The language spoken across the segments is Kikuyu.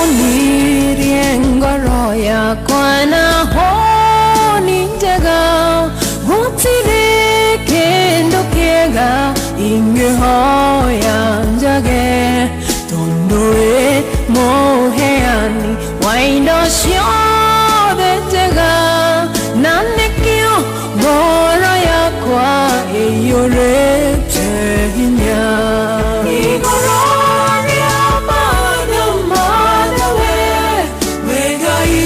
Nĩahũnirie ngoro yakwa na hũni njega, gũtirĩ kĩndũ kĩega ingĩhoya njage, tondũ wĩ mũheani wa indo ciothe njega, na nĩkĩo ngoro yakwa ĩiyũrĩte hinya. Igũrũ rĩa maũndũ mothe we, wĩ Ngai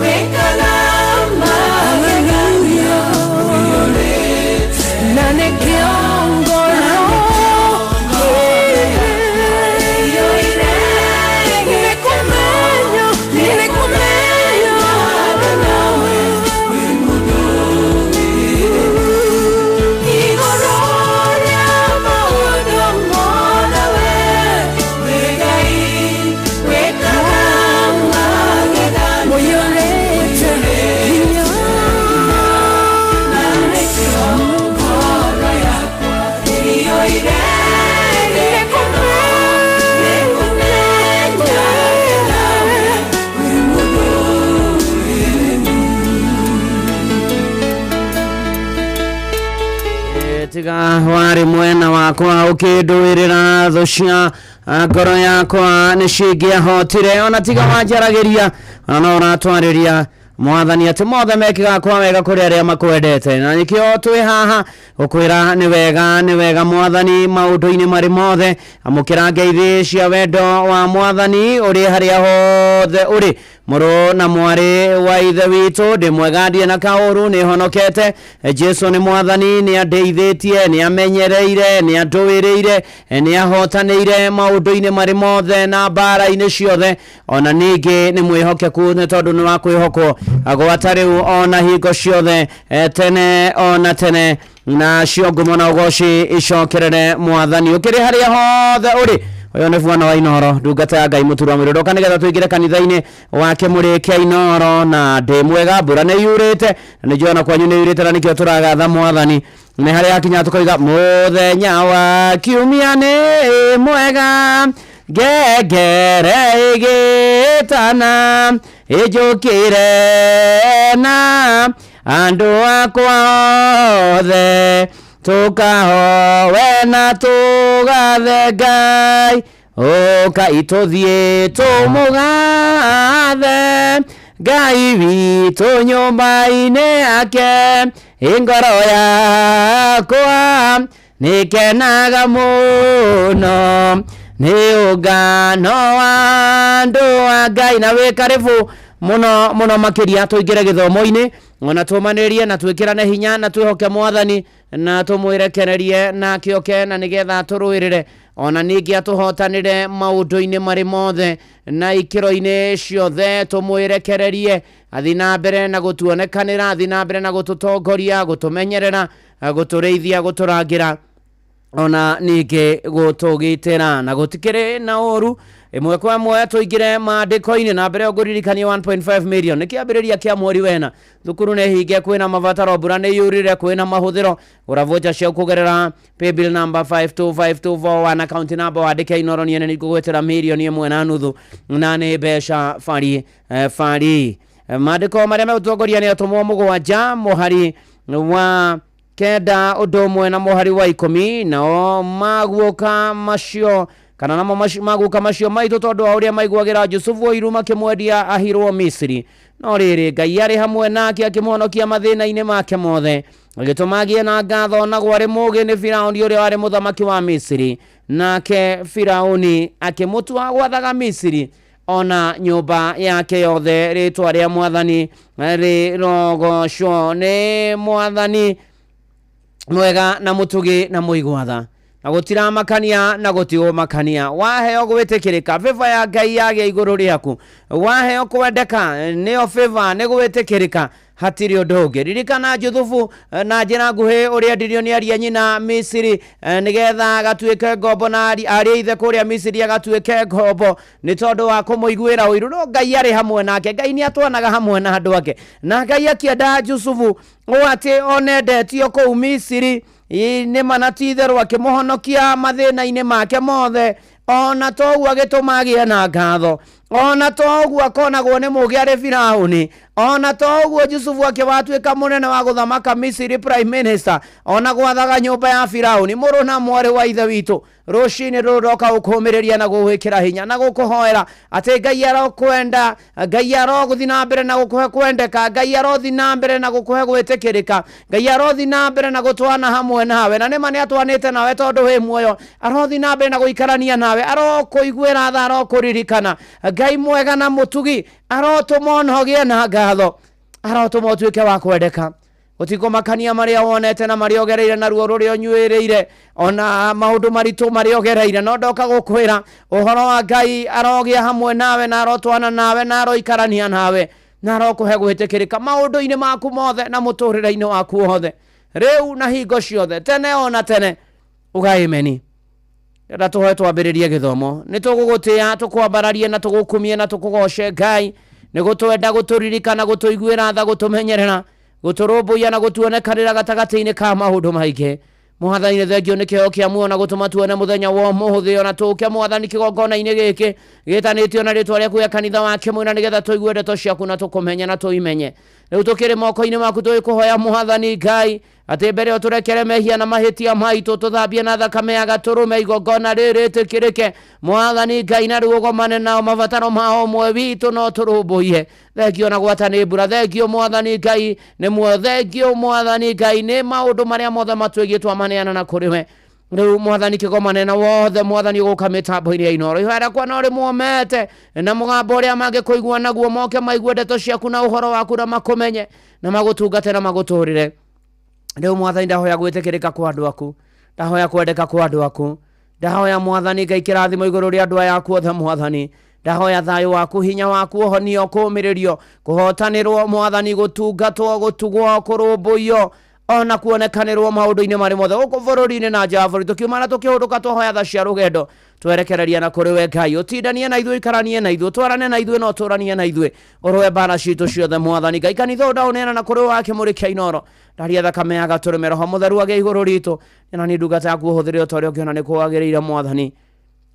wĩkaga magegania, na nĩkĩo ngoro ĩiyũire nĩkũmenya, nĩkũmenya nawe wĩ mũndũ. Igũrũ rĩa maũndũ mothe we, wĩ Ngai wĩkaga magegania, ũiyũrĩte hinya, na nĩkĩo ngoro yakwa ĩiyũire nĩkũmenya nawe wĩ mũndũ. Tiga warĩ mwena wakwa ũkĩndũĩrĩra, thũ cia ngoro yakwa nĩ cingĩahotire. Ona tiga wanjaragĩria, ona no ũratwarĩria Mwathani atĩ mothe mekĩkaga kwa wega kũrĩ arĩa makwendete, na nĩkĩo twĩ haha gũkwĩra nĩ wega, nĩ wega Mwathani maũndũ-inĩ marĩ mothe. Amũkĩra ngeithi cia wendo wa Mwathani ũrĩ harĩa hothe ũrĩ, mũrũ na mwarĩ wa Ithe witũ. Ndĩ mwega, ndirĩ na kaũru, nĩ honokete. Jesu nĩ Mwathani, nĩ andeithĩtie, nĩ amenyereire, nĩ andũĩrĩire, nĩ ahotanĩire maũndũ-inĩ marĩ mothe na mbara-inĩ ciothe. Ona ningĩ nĩ mwĩhokeku, nĩ tondũ nĩ wa kwĩhokwo gwata rĩu ona hingo ciothe, tene ona tene. Na cio ngumo na ũgoci icokerere Mwathani ũkĩrĩ harĩa hothe ũrĩ. Ũyũ nĩ Bwana wa Inoro, ndungata ya Ngai mũturwa mwĩrĩ ndoka nĩgetha tũingĩre kanitha-inĩ wa Kĩmũrĩ kĩa Inoro. Na ndĩ mwega, mbura nĩ yurĩte, na nĩ njũĩ kwanyu nĩ yurĩte, na nĩkĩo tũragatha Mwathani. Nĩ harĩa hakinya tũkoiga mũthenya wa kiumia nĩ mwega, ngengere ĩgĩtana ĩnjũkĩre na andũ akwa othe, tũkahowe na tũgathe Ngai. Ũka itũthiĩ tũmũgathe Ngai witũ nyũmba-inĩ yake. Ngoro yakwa nĩkenaga mũno nĩ ũngano wa andũ a Ngai. Na wĩ karibu mũno mũno makĩria tũingĩre gĩthomo-inĩ, ona tũmanĩrie na twĩkĩrane hinya na twĩhoke Mwathani na tũmwĩrekererie nake oke, na nĩgetha atũrũĩrĩre, ona ningĩ atũhotanĩre maũndũ-inĩ marĩ mothe na ikĩro-inĩ ciothe. Tũmwĩrekererie athi na mbere na gũtuonekanĩra, athi na mbere na gũtũtongoria, gũtũmenyerera, gũtũrĩithia, gũtũrangĩra, ona ningĩ gũtũgitĩra, na gũtikĩrĩ na ũru. Ĩmwe kwa ĩmwe tũingĩre maandĩko-inĩ, na mbere ngũririkanie 1.5 million nĩ kĩambĩrĩria kĩa mweri wena. Thukuru nĩ hinge, kwĩna mabataro, mbura nĩ yurire, kwĩna mahũthĩro. Gũra voucher ciaku kũgerera paybill number 525241, account number wandĩke Inoro. Niĩ nĩ ngũgwĩtĩra 1.5 million, na nĩ mbeca bari bari. Maandĩko marĩa megũtongoria nĩ Atũmwo 7 mũhari wa 9 ũndũ ũmwe na mũhari wa 10. Nao maguũka macio kana namo maguka macio maitũ, tondũ wa ũrĩa maiguagĩra Jusufu ũiru, makĩmwendia ahirwo Misiri. No rĩrĩ, Ngai arĩ hamwe nake, akĩmũhonokia mathĩna-inĩ make mothe, agĩtũma agĩe na ngatho na gwarĩ mũũgĩ nĩ Firaũni ũrĩa warĩ mũthamaki wa Misiri. Nake Firaũni akĩmũtua gwathaga Misiri ona nyũmba yake yothe. Rĩtwa rĩa Mwathani rĩrogocwo. Nĩ Mwathani mwega na mũtugi na mũiguatha, na gũtiramakania na gũtigũmakania. Waheo gwĩtĩkĩrĩka, favor ya Ngai yagĩa igũrũ rĩaku, waheo kwendeka nĩyo favor, nĩ gwĩtĩkĩrĩka, hatirĩ ũndũ ũngĩ. Ririkana Juthufu na njĩra nguhĩ ũrĩa endirio nĩ aria nyina Misiri nĩgetha agatuĩke ngombo, na arĩ ithe kũrĩa Misiri agatuĩke ngombo nĩ tondũ wa kũmũiguĩra ũiru. No Ngai arĩ hamwe nake. Ngai nĩ atwanaga hamwe na andũ ake, na Ngai akĩenda Jusufu ũũ atĩ onendetio kũu Misiri nĩ mana ti itherũ, akĩmũhonokia mathĩna-inĩ make mothe, ona toguo agĩtũma agĩe na ngatho. Ona to ũguo akonagwo nĩ mũũgĩ arĩ Firaũni. Ona to ũguo Jusufu akĩwatuĩka mũnene wa gũthamaka Misiri, prime minister, ona gwathaga nyũmba ya Firaũni. Mũrũ na mwarĩ wa Ithe witũ, rũcinĩ rũrũ ndoka gũkũũmĩrĩria na gũgwĩkĩra hinya na gũkũhoera atĩ Ngai arokwenda, Ngai arogũthiĩ na mbere na gũkũhe kwendeka, Ngai arothiĩ na mbere na gũkũhe gwĩtĩkĩrĩka, Ngai arothiĩ na mbere na gũtwana hamwe nawe, na nĩma nĩatwanĩte nawe tondũ wĩ muoyo, arothiĩ na mbere na gũikarania nawe, arokũiguĩra tha, arokũririkana. Ngai mwega na mũtugi arotũma ona ũgĩe na ngatho, arotũma ũtuĩke wa kwendeka. Gũtikũmakania marĩa wonete na marĩa ũgereire na ruo rũrĩa ũnyuĩrĩire, ona maũndũ maritũ marĩa ũgereire, no ndoka gũkwĩra ũhoro wa Ngai arogĩa hamwe nawe na arotwana nawe na aroikarania nawe na arokũhe gwĩtĩkĩrĩka maũndũ-inĩ maku mothe na mũtũrĩre-inĩ waku wothe, rĩu na hingo ciothe, tene ona tene. Uga ameni. Ndĩrenda tũhoe twambĩrĩrie gĩthomo. Nĩ tũgũgũtĩa, tũkwambararie na tũgũkumie na tũkũgoce Ngai, nĩ gũtwenda, gũtũririkana, gũtũiguĩra tha, gũtũmenyerera, gũtũrũmbũiya na gũtuonekanĩra gatagatĩ-inĩ ka maũndũ maingĩ. Mwathani, nĩ thengio nĩ kĩheo kĩa muoyo na gũtũma tuone mũthenya wa ũmũthĩ, ona tũke Mwathani kĩgongona-inĩ gĩkĩ gĩtanĩtio na rĩtwa rĩaku ya kanitha wa Kĩmwĩna, nĩgetha tũigue ndeto ciaku na tũkũmenye na tũimenye. Rĩu tũkĩrĩ moko-inĩ maku tũgĩkũhoya Mwathani Ngai, atĩ mbere ĩyo tũrekere mehia na mahĩtia maitũ, tũthambie na thakame ya gatũrũme, igongona rĩrĩ rĩtĩkĩrĩke Mwathani Ngai, na rĩu ũgomane nao mabataro ma ũmwe witũ no tũrũmbũiye. Thengio na gwata nĩ mbura, thengio Mwathani Ngai nĩ muoyo, thengio Mwathani Ngai nĩ maũndũ marĩa mothe matwĩgiĩ twamaneana na kũrĩ we. Rĩu Mwathani kĩgomane na wothe Mwathani ũgũka mĩtambo-inĩ ya Inooro, ihoya rĩakwa no rĩmuomete na mũgambo ũrĩa mangĩkũigua naguo, moke maigue ndeto ciaku na ũhoro waku na makũmenye na magũtungate na magũtũrĩre. Rĩu Mwathani ndahoya gwĩtĩkĩrĩka kwa andũ aku, ndahoya kwendeka kwa andũ aku, ndahoya Mwathani Ngai kĩrathimo igũrũ rĩa andũ aya aku othe Mwathani, ndahoya thayũ waku, hinya waku, ũhonio, kũũmĩrĩrio, kũhotanĩrwo Mwathani, gũtungatwo, gũtugwo, kũrũmbũiyo ona kuonekanĩrwo maũndũ-inĩ marĩ mothe gũkũ bũrũri-inĩ na nja wa bũrũri. Tũkiuma na tũkĩhũndũka twahoya tha cia rũgendo twerekereria na kũrĩ we Ngai, ũtindanie na ithuĩ, ũikaranie na ithuĩ, ũtwarane na ithuĩ na ũtũranie na ithuĩ, ũrũe mbara citũ ciothe Mwathani Ngai. Kanitha ũyũ ndaũneana na kũrĩ we wa kĩmũrĩ kĩa Inooro, ndaria thakame ya gatũrũme, Roho Mũtheru agĩe igũrũ ritũ, na niĩ ndungata yaku ũhũthĩre o ta ũrĩa ũngĩona nĩ kwagĩrĩire Mwathani.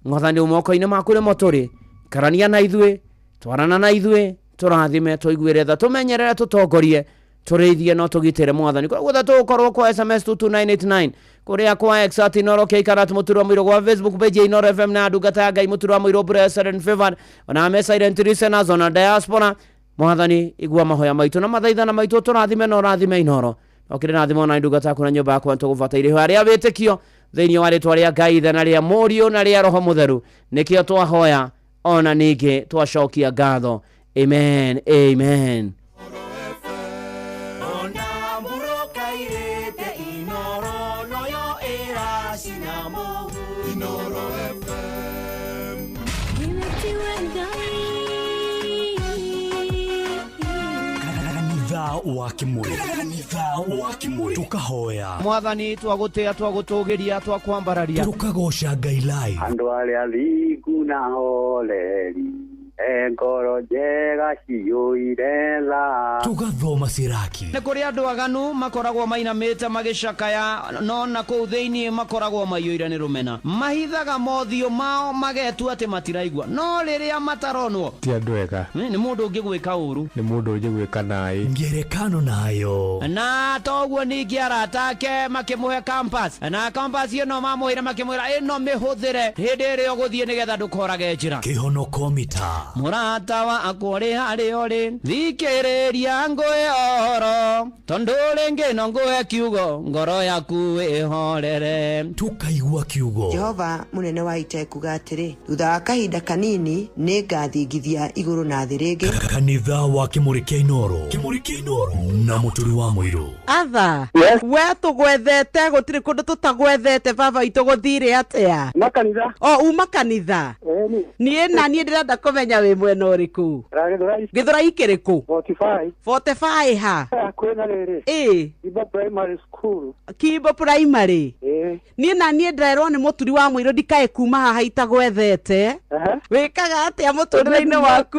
Mwathani, rĩu moko-inĩ maku nĩmo tũrĩ, ikarania na ithuĩ, twarana na ithuĩ, tũrathime, tũiguĩre tha, tũmenyerere, tũtongorie, tũrĩithie no tũgitĩre Mwathani. Kũrĩa guothe tũgũkorwo kwa SMS 22989, kũrĩa kwa X at Inooro K kana at Mũturi wa Mũirũ, gwa Facebook page ya Inooro FM na ndungata ya Ngai Mũturi wa Mũirũ Blessed and Favored, ona me silent listeners, ona diaspora. Mwathani, igua mahoya maitũ na mathaithana maitũ, tũrathime na ũrathime Inooro. No kĩrĩ na thimo na ndungata yaku na nyũmba yakwa nĩtũgũbataire ihoya rĩa wĩtĩkio thĩinĩ wa rĩtwa rĩa Ngai Ithe na rĩa Mũriũ na rĩa Roho Mũtheru. Nĩkĩo twahoya ona ningĩ twacokia ngatho. Amen, amen. Kanitha wa Kimuri, kanitha wa Kimuri, tukahoya Mwathani, twagũtĩa, twagũtũgĩria, twakwambararia, tukagoca Ngai live. Andũ arĩa thingu na horeri, e ngoro njega ciyũire tha. Tugathoma siraki. Nĩ kũrĩ andũ aganu makoragwo mainamĩte magĩcakaya, no na kũu thĩinĩ makoragwo maiyũire nĩ rũmena. Mahithaga mothiũ mao magetua atĩ matiraigua, no rĩrĩa mataronwo ti andũ ega. Nĩ mũndũ ũngĩgwĩka ũru, nĩ mũndũ ũngĩgwĩka naĩ. Ngerekano nayo. Na toguo ningĩ arata ake makĩmũhe compass, na compass ĩno mamũheire makĩmwĩra ĩno mĩhũthĩre hĩndĩ ĩrĩa ũgũthiĩ nĩgetha ndũkorage njĩra. Kĩhonoko mita. Mũrata wakwa ũrĩ harĩa ũrĩ, thikĩrĩria ngũhe ũhoro, tondũ rĩngĩ no ngũhe kiugo, ngoro yaku ĩhorere. Tukaigua kiugo. Jehova mũnene wa ita ekuga atĩrĩ, thutha wa kahinda kanini nĩ ngathingithia igũrũ na thĩ rĩngĩ. Kanitha wa Kimuri kĩa Inooro, Kimuri kĩa Inooro na Mũturi wa Mũirũ. Atha, we tũgwethete gũtirĩ kũndũ tũtagwethete baba witũ gũthire atĩa? Ma kanitha. O uma kanitha. Niĩ na niĩ ndĩrenda kũmenya wĩ mwena ũrĩkũ. Gĩthũrai. Gĩthũrai kĩrĩkũ? 45. 45 ha? Hakuhĩ na rĩrĩ. Ĩ. Kimbo Primary School. Kimbo Primary. Ĩĩ. Niĩ na niĩ ndĩrerwo nĩ mũturi wa mũirũ ndikae kuma haha itagwethete. Wĩkaga atĩa mũtũrĩre-inĩ waku?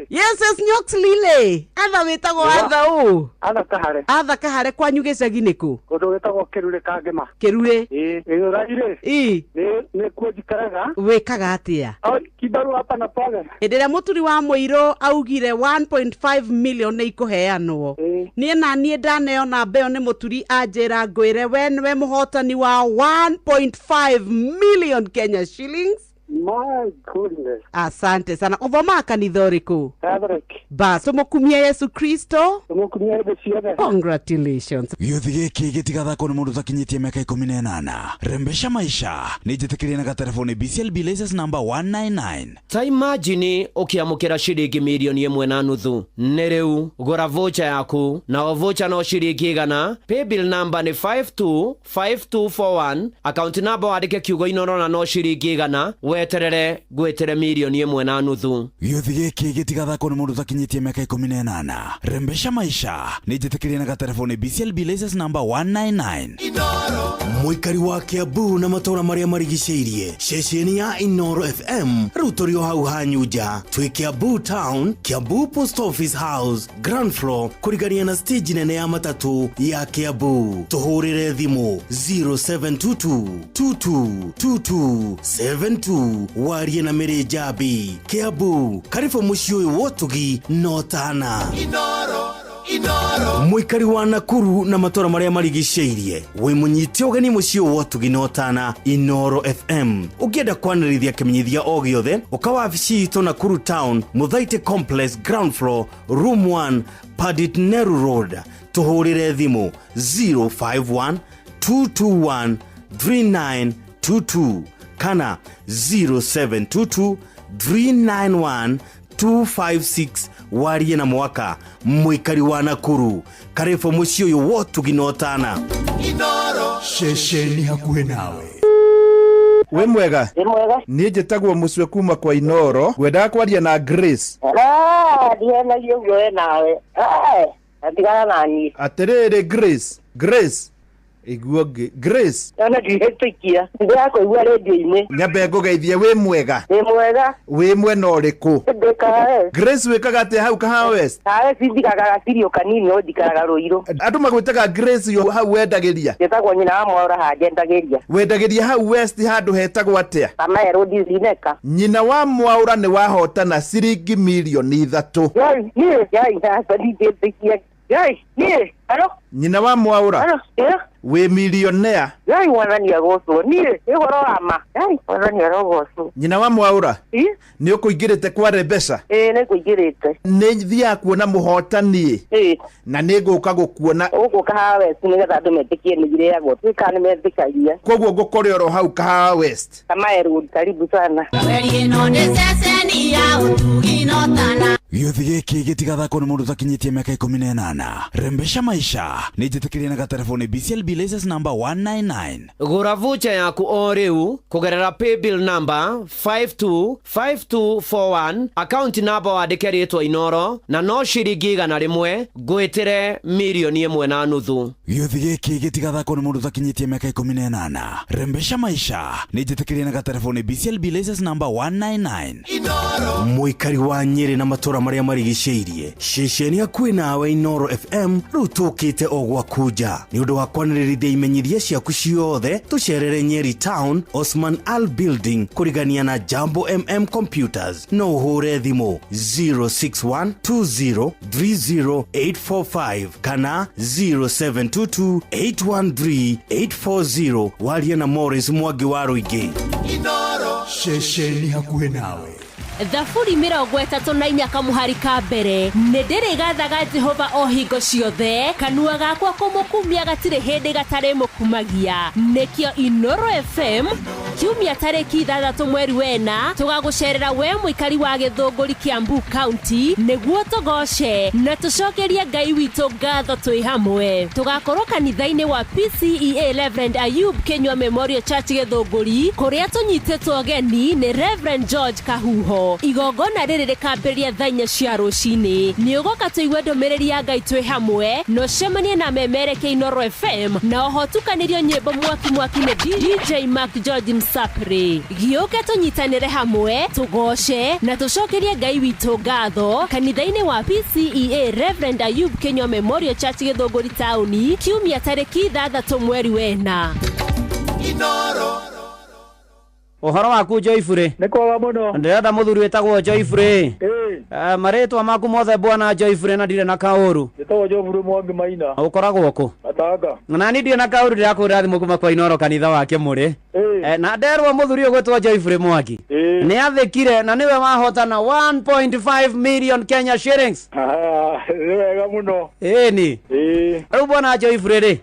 Yes, yes, Nyox Lily. Atha wĩtagwo Atha ũ? Atha Kahare. Atha Kahare kwanyu gĩcagi nĩ kũ? Kũndũ gwĩtagwo Kĩrurĩ Kangĩma. Kĩrurĩ. Ĩĩ. Gĩthũrai-rĩ. Ĩ. Nĩ nĩkuo njikaraga. Wĩkaga atĩa? Kibarua hapa na pale. Hĩndĩ ĩrĩa mũturi wa mũirũ augire 1.5 million nĩ ikũheanwo, niĩ na niĩ ndaneo namba ĩyo nĩ mũturi anjĩra ngwĩre we nĩwe mũhotani wa 1.5 million Kenya shillings. My goodness. Asante sana. Ũthomaga kanitha ũrĩkũ? Catholic. Bas, tũmũkumie Yesu Kristo. Tũmũkumie hĩndĩ ciothe. Congratulations. Gĩũthi gĩkĩ gĩtigathakwo nĩ mũndũ ũtakinyĩtie mĩaka 18. Rembesha maisha nĩ njĩtĩkĩrie na gatelefoni BCLB license number 199. Ta imagine ũkĩamũkĩra ciringi 1.5 mirioni. Nĩ rĩu gũra voucher yaku, na o voucher no ciringi 100. Paybill number nĩ 525241, account number wandĩke kiugo Inoro na no ciringi 100, weterere ngwĩtĩre 1.5 mirioni. Gĩũthi gĩkĩ gĩtigathakwo nĩ mũndũ ũtakinyĩtie mĩaka 18. Rembesha maisha nĩ njĩtĩkĩrie na gatelefoni BCLB license number 199. Mũikari wa Kiambu na matũra marĩa marigicĩirie, ceceni ya Inoro FM rĩu tũrĩ o hau hanyu nja. Twĩ Kiambu Town, Kiambu Post Office House, ground floor, kũrigania na stage nene ya matatũ ya Kiambu. Tũhũrĩre thimũ 0722 2222 72 warie na Mĩrĩ Njambi. Kiambu, karibu mũciĩ ũyũ wa ũtugi no tana. Mũikari wa Nakuru na matũra marĩa marigicĩirie, wĩ mũnyite ũgeni mũciĩ wa ũtugi na ũtana Inoro FM. Ũngĩenda kwanĩrĩria kĩmenyithia o gĩothe, ũka wabici itũ Nakuru Town, Mũthaitĩ Complex, ground floor, room 1, Padit Neru Road. Tũhũrĩre thimũ 051 221 3922 kana 0722 391 256 warie na mwaka. Mũikari wa Nakuru, karibu mũciĩ ũyũ wa ũtugi na ũtana. Ceceni hakuhĩ nawe. Wĩ mwega? Wĩ mwega. Niĩ njĩtagwo Mũcwe kuma kwa Inoro, ngwendaga kwaria na Grace. Ah, ndihenagia ũguo we nawe. Atigana na niĩ. Atĩrĩrĩ Grace, Grace, iguo ngĩ Grace. Ona ndihĩtũkia. Ndĩrakũigua rĩndiũ-inĩ. Nyambe ngũgeithie, wĩ mwega? Wĩ mwega. Wĩ mwena ũrĩkũ? Ndĩ Kahawa. Grace, wĩkaga atĩa hau Kahawa West? Kahawa njikaraga gacirio kanini no njikaraga Rũirũ. Andũ magwĩtaga Grace yo hau wendagĩria? Njĩtagwo nyina wa Mwaũra haha njendagĩria. Wendagĩria hau West handũ hetagwo atĩa? Kamae Road Zineka. Nyina wa Mwaũra, nĩ wahotana ciringi 3 mirioni. Yai, niĩ, yai, aca ndingĩtĩkia. Yai, niĩ, halo? Nyina wa Mwaũra. Halo, ĩ? Wĩ milionea. Yai, Mwathani agocwo. Niĩ, nĩ ũhoro wa ma. Yai, Mwathani arogocwo. Nyina wa Mwaũra. Ĩ? Nĩ ũkũingĩrĩte kwa Rebesha? Ĩ, nĩ kũingĩrĩte. Nĩ thiaga kuona mũhotani. Ĩ. Na nĩ ngũka gũkuona. Ũgũka Kahawa West nĩgetha andũ metĩkie nĩ irĩagwo. Tuĩkaga nĩ metĩkagia. Koguo ngũkore oro hau Kahawa West. Kamae Road, karibu sana. Ĩno nĩ ceceni ya ũtugi na ũtana. Gĩũthi gĩkĩ gĩtigathakwo nĩ mũndũ ũtakinyĩtie mĩaka 18. Rembesha maisha nĩ njĩtĩkĩrie na gatelefoni BCLB license number 199. Gũra voucher yaku o rĩu kũgerera paybill number 525241, account number wandĩke rĩtwa Inoro na no ciringi 100, ngwĩtĩre 1.5 mirioni. Gĩũthi gĩkĩ gĩtigathakwo nĩ mũndũ ũtakinyĩtie mĩaka 18. Rembesha maisha nĩ njĩtĩkĩrie na gatelefoni BCLB license number 199. Mũikari wa Nyĩrĩ na matũra marĩa marigicĩirie, ceceni hakuhĩ nawe Inoro FM rĩu tũkĩte o gwaku nja. Nĩ ũndũ wa kwanĩrĩrithia imenyithia ciaku ciothe, tũcerere Nyeri Town, Osman Al Building, kũrigania na Jambo MM Computers. No ũhũre thimũ 061 20 30845 kana 0722 813 840 warie na Morris Mwangi wa Rũingĩ. Ceceni hakuhĩ nawe. Thaburi 34 kamũhari ka mbere: nĩ ndĩrĩgathaga Jehova o hingo ciothe, kanua gakwa kũmũkumia gatirĩ hĩndĩ gatarĩ mũkumagia. Nĩkĩo Inoro FM. Kiumia tarĩki 6 mweri wena tũgagũcerera we mũikari wa Gĩthũngũri Kiambu County nĩguo tũgoce na tũcokerie Ngai witũ ngatho twĩ hamwe. Tũgakorwo kanitha-inĩ wa PCEA Reverend Ayub Kinyua Memorial Church Gĩthũngũri kũrĩa tũnyitĩtwo ũgeni nĩ Reverend George Kahuho. Igongona rĩrĩ rĩkambĩrĩria thaa 4 cia rũcinĩ. Nĩ ũgoka tũigue ndũmĩrĩri ya Ngai twĩ hamwe na ũcemanie na memerekia Inooro FM na oho tukanĩrio nyĩmbo mwaki mwaki nĩ DJ Mark George Msapri. Gĩũke tũnyitanĩre hamwe tũgoce na tũcokerie Ngai witũ ngatho kanitha-inĩ wa PCEA Reverend Ayub Kinyua Memorial Church Gĩthũngũri taũni kiumia tarĩki 6 mweri wena. Ũhoro waku Joyfrey? Nĩ kwega mũno. Ndĩrenda mũthuri wĩtagwo Joyfrey. Ĩĩ. Marĩtwa maku mothe bwana Joyfrey na ndirĩ na kaũru. Njĩtagwo Joyfrey Mwangi Maina. Ũkoragwo kũ? Gatanga. Na niĩ ndirĩ na kaũru, ndĩrakũhũrĩra thimũ kuma kwa Inooro kanitha wa Kĩmũrĩ. Na nderwo mũthuri ũgwĩtwo Joyfrey Mwangi nĩ athĩkire na nĩwe wahotana 1.5 million Kenya shillings. Nĩ wega mũno. Ĩni. Rĩu bwana Joyfrey rĩ,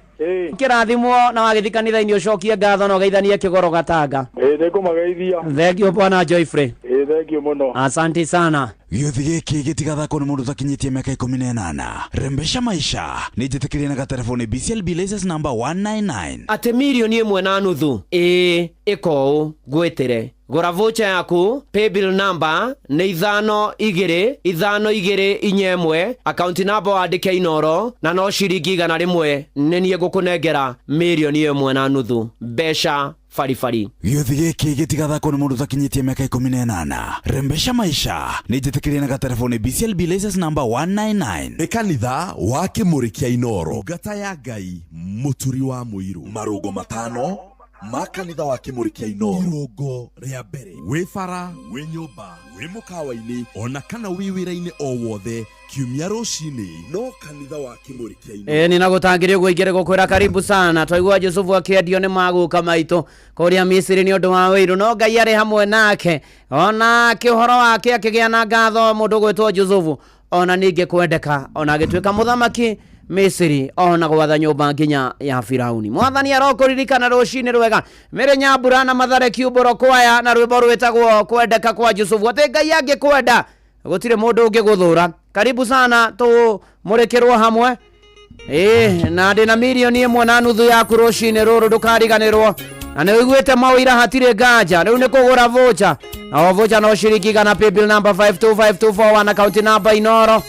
kĩrathimwo na wagĩthiĩ kanitha-inĩ ũcokie ngatho na ũgeithanie Kĩgoro Gatanga. Ĩĩ, nĩngũmageithia. Thank you bwana Joyfrey. Ĩĩ, thank you mũno. Asante sana. Gĩũthi gĩkĩ gĩtigathakwo nĩ mũndũ ũtakinyĩtie mĩaka 18. Rembesha maisha nĩ njĩtĩkĩrie na gatereboni BCLB license number 199. Atĩ mirioni 1.5 ĩĩ ĩka ũũ ngwĩtĩre gũra voucher yaku paybill number nĩ 5 2 5 2 4 1 account number wandĩke Inooro na no ciringi 100 nĩ niĩ ngũkũnengera mirioni 1.5 mbeca baribari. Gĩũthi gĩkĩ gĩtigathakwo nĩ mũndũ ũtakinyĩtie mĩaka 18. Rembesha maisha nĩ njĩtĩkĩrie na gatereboni BCLB license number 199. Nĩ kanitha wa Kĩmũrĩ kĩa Inooro, ngata ya Ngai, mũturi wa mũirũ, marũngo 5 ma kanitha wa Kĩmũrĩ kĩa Inooro. Irũngo rĩa mbere, wĩ bara, wĩ nyũmba, wĩ mũkawa-inĩ, ona kana wĩ wĩra-inĩ o wothe, kiumia rũcinĩ no kanitha wa Kĩmũrĩ kĩa Inooro. Ĩni na gũtangĩrĩ ũguo ingĩrĩ gũkwĩra karibu sana. Twaigua Jusufu akĩendio nĩ magũka maitũ kũrĩa Misiri nĩ ũndũ wa wĩiru, no Ngai arĩ hamwe nake. Ona ũhoro wake akĩgĩa na ngatho mũndũ ũgwĩtwo Jusufu, ona ningĩ kwendeka, ona agĩtuĩka mũthamaki Misiri, ona gwatha nyũmba nginya ya Firauni. Mwathani arokũririkana rũcinĩ rwega. Mĩrĩ Nyambura na Mathare Kiumbũro kwaya na rwĩmbo rwĩtagwo kwendeka kwa Jusufu. Atĩ Ngai angĩkwenda gũtirĩ mũndũ ũngĩgũthũra. Karibu sana tũmũrĩkĩrwo hamwe. Na ndĩna mirioni 1.5 yaku rũcinĩ rũrũ, ndũkariganĩrwo. Na nĩ ũiguĩte maũira hatirĩ nganja, rĩu nĩ kũgũra voucher. Na o voucher no ciringi 100, paybill number 525241, account number Inooro.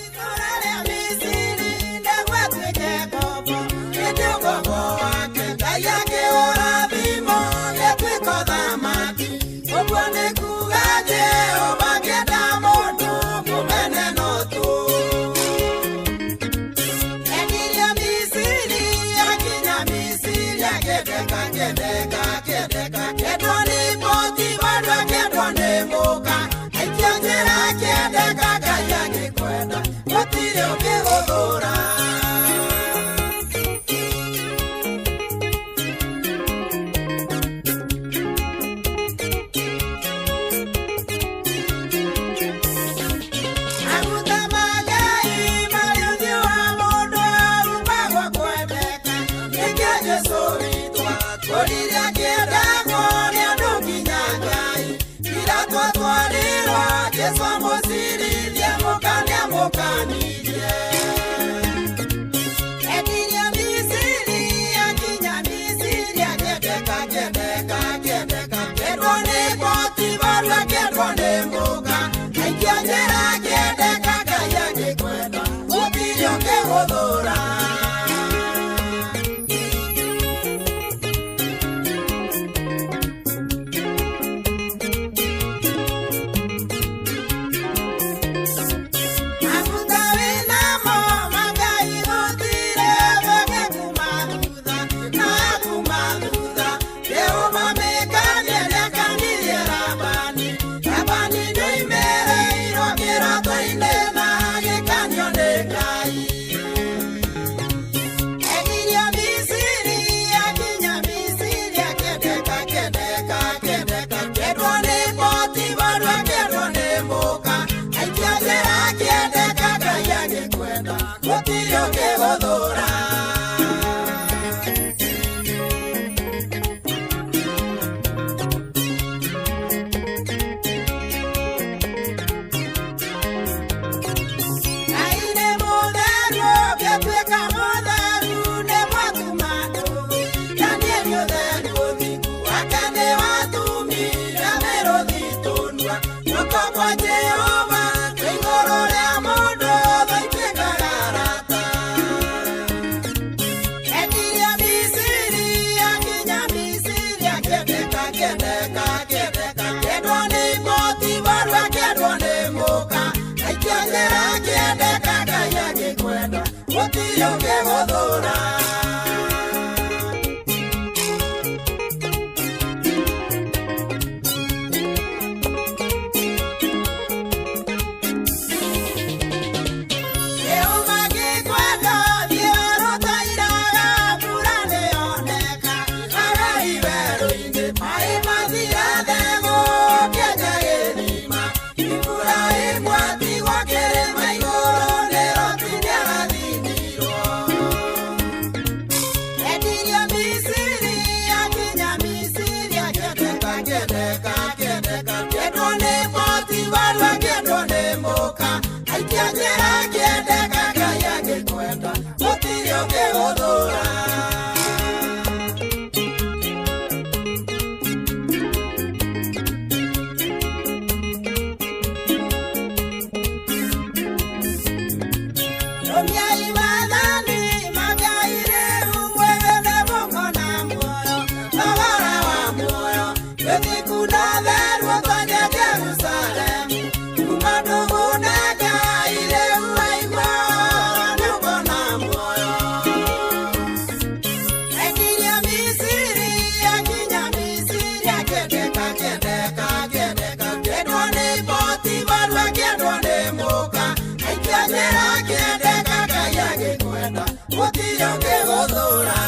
angĩkwenda gũtirĩ ũngĩgũthũra.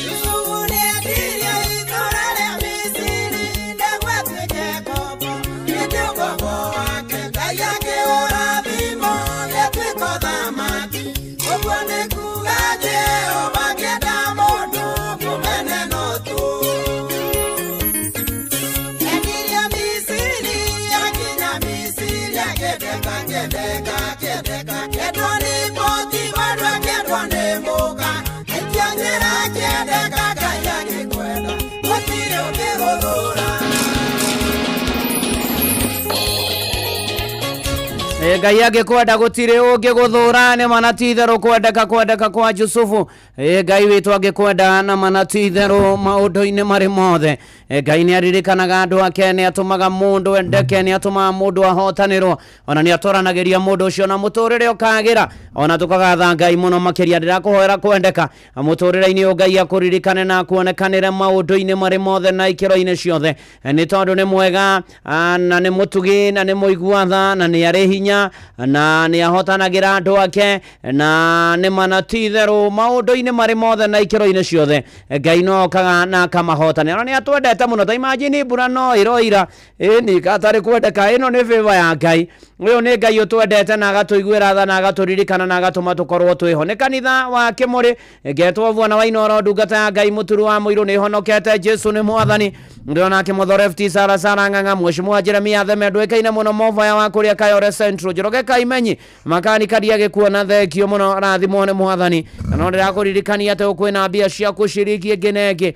Yusufu nĩendirie itũũra rĩa Misiri nĩguo atuĩke ngombo, ĩndĩ ũkombo wake Ngai akĩũrathima ũgĩtuĩka ũthamaki. Ũguo nĩ kuuga Jehova angĩenda mũndũ mũmene no tu. Endirio Misiri akinya Misiri akĩendeka akĩendeka akĩendeka akĩendwo nĩ Potifaru akĩendwo nĩ mũka aikio njĩra akĩendeka Ngai agĩkwenda gũtirĩ ũngĩgũthũra. Ngai angĩkwenda gũtirĩ ũngĩgũthũra nĩ mana ti itherũ kwendeka kwendeka kwa Jusufu. Ngai witũ angĩkwenda na mana ti itherũ maũndũ-inĩ marĩ mothe. Ngai nĩ aririkanaga andũ ake, nĩ atũmaga mũndũ endeke, nĩ atũmaga mũndũ ahotanĩrwo, ona nĩ atwaranagĩria mũndũ ũcio na mũtũrĩre ũkagĩra, ona tũkagatha Ngai mũno makĩria. Ndĩrakũhoera kwendeka mũtũrĩre-inĩ ũyũ, Ngai akũririkane na akuonekanĩre maũndũ-inĩ marĩ mothe na ikĩro-inĩ ciothe, nĩ tondũ nĩ mwega na nĩ mũtugi na nĩ mũigua tha na nĩ arĩ hinya na nĩ ahotanagĩra andũ ake na nĩ mana ti itherũ maũndũ-inĩ marĩ mothe na ikĩro-inĩ ciothe. Ngai no okaga na akamahotanĩra, na nĩ atwendete mũno. Ta imagine mbura no ĩroira ĩni gatarĩ kwendeka, ĩno nĩ favor ya Ngai. Ũyũ nĩ Ngai ũtwendete na agatũiguĩra tha na agatũririkana na agatũma tũkorwo twĩho. Nĩ kanitha wa Kĩmũrĩ ngetwo Bwana wa Inooro, ndungata ya Ngai mũturu wa mũirũ, nĩ honokete, Jesu nĩ mwathani. Ndĩrona Kĩmotho Sara Sara Ng'ang'a, Mheshimiwa Jeremia Theme ndũĩkaine mũno Movaya wa kũrĩa Kayore Central, Njoroge Kaimenyi makani karia gĩkuo na thengio mũno, rathimwo nĩ mwathani. Na no ndĩrakũririkania atĩ kwĩna mbia cia kũshiriki ĩngĩ na ĩngĩ,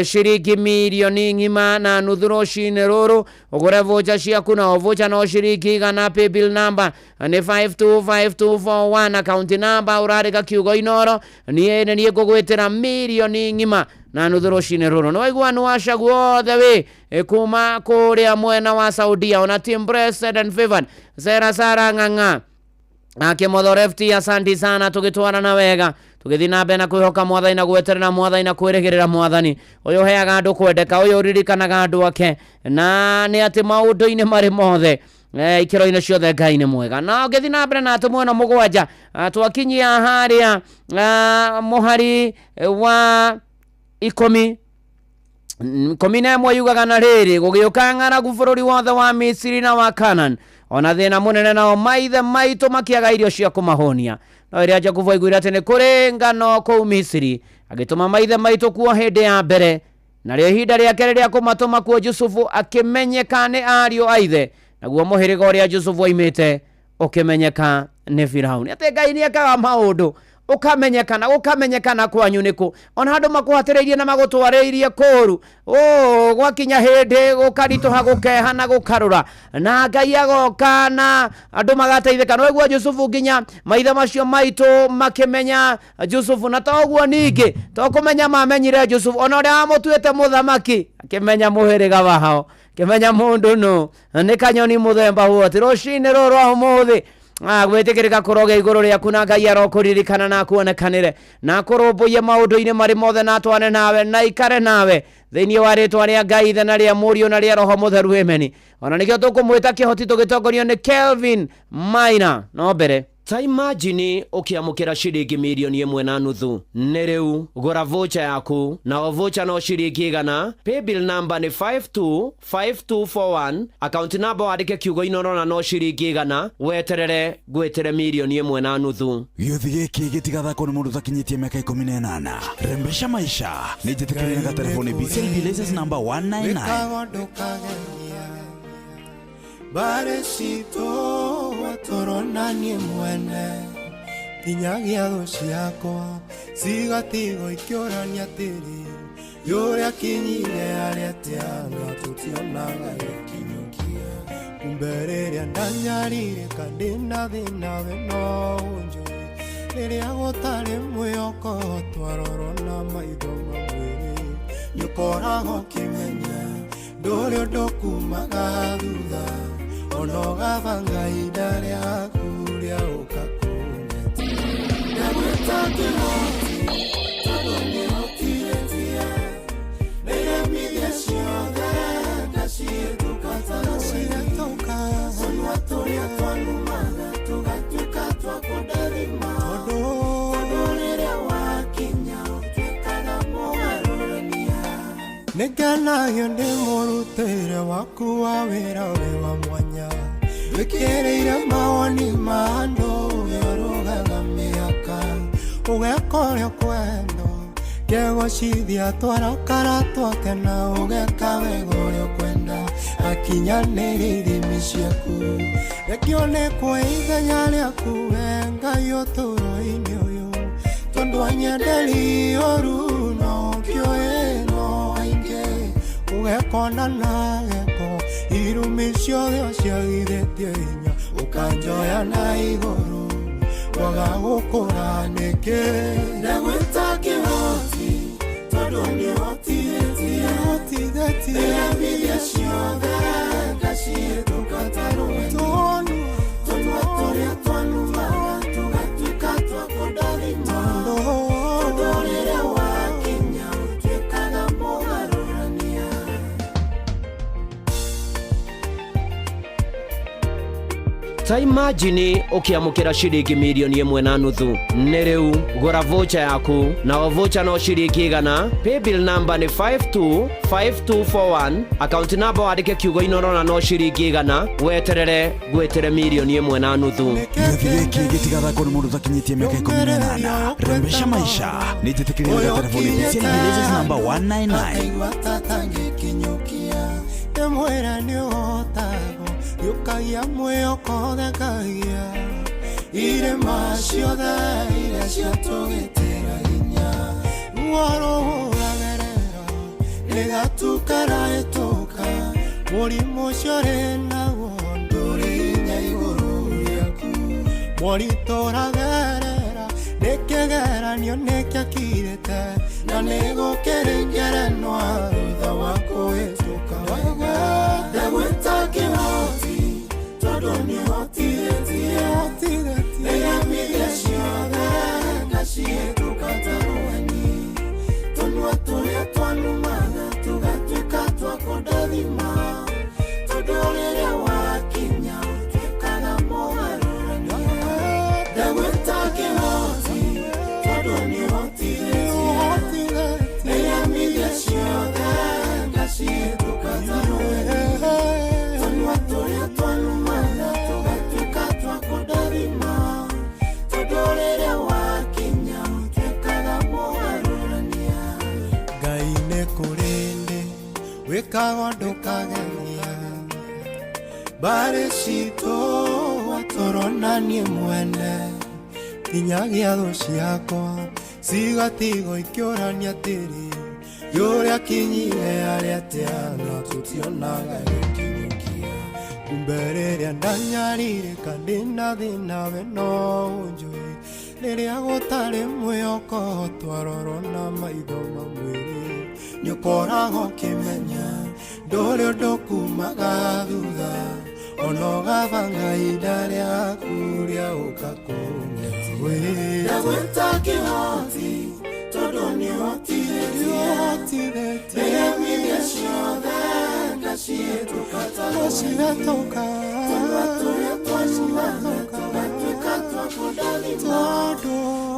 ciringi mirioni ng'ima na nuthu rũcinĩ rũrũ, ũgũre voucher ciaku na o voucher no ciringi 100. Paybill number nĩ 525241, account number ũrarĩka kiugo Inooro, niĩ nĩ niĩ ngũgwĩtĩra mirioni ng'ima na nuthu rũcinĩ rũrũ. Nĩ waigua nĩ waca guothe wĩ kuma kũrĩa mwena wa Saudia, ona team blessed and favored Sera Sara Ng'ang'a Akĩmotho Refti, asanti sana, tũgĩtwarana wega tũgĩthiĩ na mbere na kwĩhoka mwathani na gweterera mwathani na kwĩrĩgĩrĩra mwathani ũyũ ũheaga andũ kwendeka, ũyũ ũririkanaga andũ ake, na nĩ atĩ maũndũ-inĩ marĩ mothe ikĩro-inĩ ciothe Ngai nĩ mwega. Na ũngĩthiĩ na mbere na atũmwo ĩno 7, twakinyia harĩa mũhari wa 11 yugaga na rĩrĩ, gũgĩũka ng'aragu bũrũri wothe wa Misiri na wa Canaan, ona thĩna mũnene, nao maithe maitũ makĩaga irio cia kũmahũnia. No ĩrĩa Jakubu aiguire atĩ nĩ kũrĩ ngano kũu Misiri, agĩtũma maithe maitũ kuo hĩndĩ ya mbere. Narĩo ihinda rĩa kerĩ rĩa kũmatũma kuo, Jusufu akĩmenyeka nĩ ariũ a ithe, naguo mũhĩrĩga ũrĩa Jusufu oimĩte ũkĩmenyeka nĩ Firauni. Atĩ Ngai nĩ ekaga maũndũ ũkamenyekana, gũkamenyekana kwanyu nĩkũ, ona andũ makũhatĩrĩirie na magũtwarĩirie kũũru, gwakinya hĩndĩ gũkaritũha gũkeha na gũkarũra, na Ngai agoka na andũ magateithĩka. No iguo Jusufu nginya maithe macio maitũ makĩmenya Jusufu, na toguo ningĩ to kũmenya mamenyire Jusufu, ona ũrĩa wamũtuĩte mũthamaki akĩmenya mũhĩrĩga wao, akĩmenya mũndũ nũ, nĩ kanyoni mũthemba wote. Rũcinĩ rũrũ rwa ũmũthĩ gwĩtĩkĩrĩka kũroge igũrũ rĩaku, na Ngai arokũririkana na akuonekanĩre na akũrũmbũiye maũndũ-inĩ marĩ mothe, na atwane nawe na ikare nawe thĩinĩ wa rĩtwa rĩa Ngai Ithe na rĩa Mũriũ na rĩa Roho Mũtheru, ameni. Ona nĩkĩo tũkũmwĩta kĩhoti tũgĩtongorio nĩ Kelvin Maina. No mbere ta imagine ũkĩamũkĩra ciringi mirioni 1.5 nĩ rĩu, gũra voucher yaku na o voucher no ciringi 100. Paybill number nĩ 525241, account number wandĩke kiugo Inooro na no ciringi 100, weterere ngwĩtĩre mirioni 1.5. Gĩũthi gĩkĩ gĩtigathakwo nĩ mũndũ ũtakinyĩtie mĩaka 18. Rembesha maisha nĩ njĩtĩkĩrie na gatelefoni BCLB license number 199. Wĩkaga ndũkagenia mbarĩ citũ tũronanie mwene nginyagia thũ ciakwa cigatigwo ikĩũrania atĩrĩ yũrĩa kinyire arĩa atĩa na tũtionaga gĩkinyũkia kumbe rĩrĩa ndanyarirĩka ndĩna thĩna we no ũnjũĩ rĩrĩa gũtarĩ mwĩhoko twarorwo na maitho mamwĩrĩ nĩũkoragwo ũkĩmenya ndũrĩ ũndũ kumaga thutha ona ũgabanga ihinda rĩaku rĩa ũka kũng'etia ndagwĩta kĩhoti tondũ nĩhotithĩtie Nĩngenagio nĩ mũrutĩre waku wa wĩra wĩ wa mwanya wĩkĩrĩire mawoni ma andũ ũrũgaga mĩaka ũgeka ũrĩa ũkwenda kegocithia twarakara twakena ũgeka wega ũrĩa ũkwenda akinyanĩrie ithimi ciaku rekio nĩ kwa ithenya rĩaku we Ngai ũtũũro-inĩ ũyũ tondũ anyenderi ũru no ũkĩũĩ no aingĩ ũgekona na gĩko irumi ciothe ũciagithĩtie hinya ũkanjoya na igũrũ waga gũkũra nĩkĩ ndagwĩta kĩhoti tondũ nĩhotithĩtie ĩremithia ciothe ngacihĩtũka ta rũheni tũnua tũrĩa twanumaga tũgatuĩka twa kũndathima tondũ rĩrĩa wakinya ũtuĩkaga mũgarũrania. Ta imagine ũkĩamũkĩra ciringi mirioni 1.5 nĩ rĩu gũra voucher yaku na o voucher no ciringi 100. Paybill number nĩ 525241 account number wandĩke kiugo Inoro na no ciringi 100 weterere ngwĩtĩre mirioni 1.5. Gĩathĩ gĩkĩ gĩtigathakwo nĩ mũndũ ũtakinyĩtie mĩaka 18. Rembesha maisha nĩ njĩtĩkĩrie na telefoni BCLB license number 199. Aigua tatangĩkinyũkia ndĩmwĩre nĩ ũhotagwo gĩũkagia mwĩhoko thekagia irĩma ciothe iria ciatũgĩtĩra hinya ruo rũhũragerera rĩgatuka mũrimũ ũcio rĩ naguo ndũrĩ hinya igũrũ rĩaku moritũ ũragerera nĩ kĩgeranio nĩkĩakirĩte na nĩgũkĩrĩ ngerenwa thutha wa kũhĩtũka wega ndagwĩta kĩhoti tondũ nĩhotithĩtie ĩremithia ciothe ngacihĩtũka ta rũheni tũnua tũrĩa twanumaga tũgatuĩka twa kũndathima tondũ rĩrĩa wakinya ũtuĩkaga mũgarũrania ndagwĩta kĩhoti tondũ nĩhotithĩtie ĩremithia ciothe ngacihĩtũka ta rũheni tũnua tũrĩa twanumaga tũgatuĩka twa kũndathima tondũ rĩrĩa wakinya ũtuĩkaga mũgarũrania. Ngai nĩ kũrĩ ndĩ wĩkaga ndũkageria mbarĩ citũ watũrona niĩ mwene nginyagia thũ ciakwa cigatigwo ikĩũrania atĩrĩ yũrĩa kinyire arĩa atĩa na tũtionaga gĩkinyũkia kumbe rĩrĩa ndanyarirĩka ndĩna thĩna we no ũnjũĩ rĩrĩa gũtarĩ mwĩhoko twarorwo na maitho ma mwĩrĩ nĩũkoragwo ũkĩmenya ndũrĩ ũndũ kumaga thutha ona ũgabanga ihinda rĩaku rĩa ũka kũngetwe ndagwĩta kĩhoti tondũ nĩhotithĩtie ĩremithia ciothe ngacihĩtũka ta rũheni tũnua tũrĩa twanumaga tũgatuĩka twa kũndathima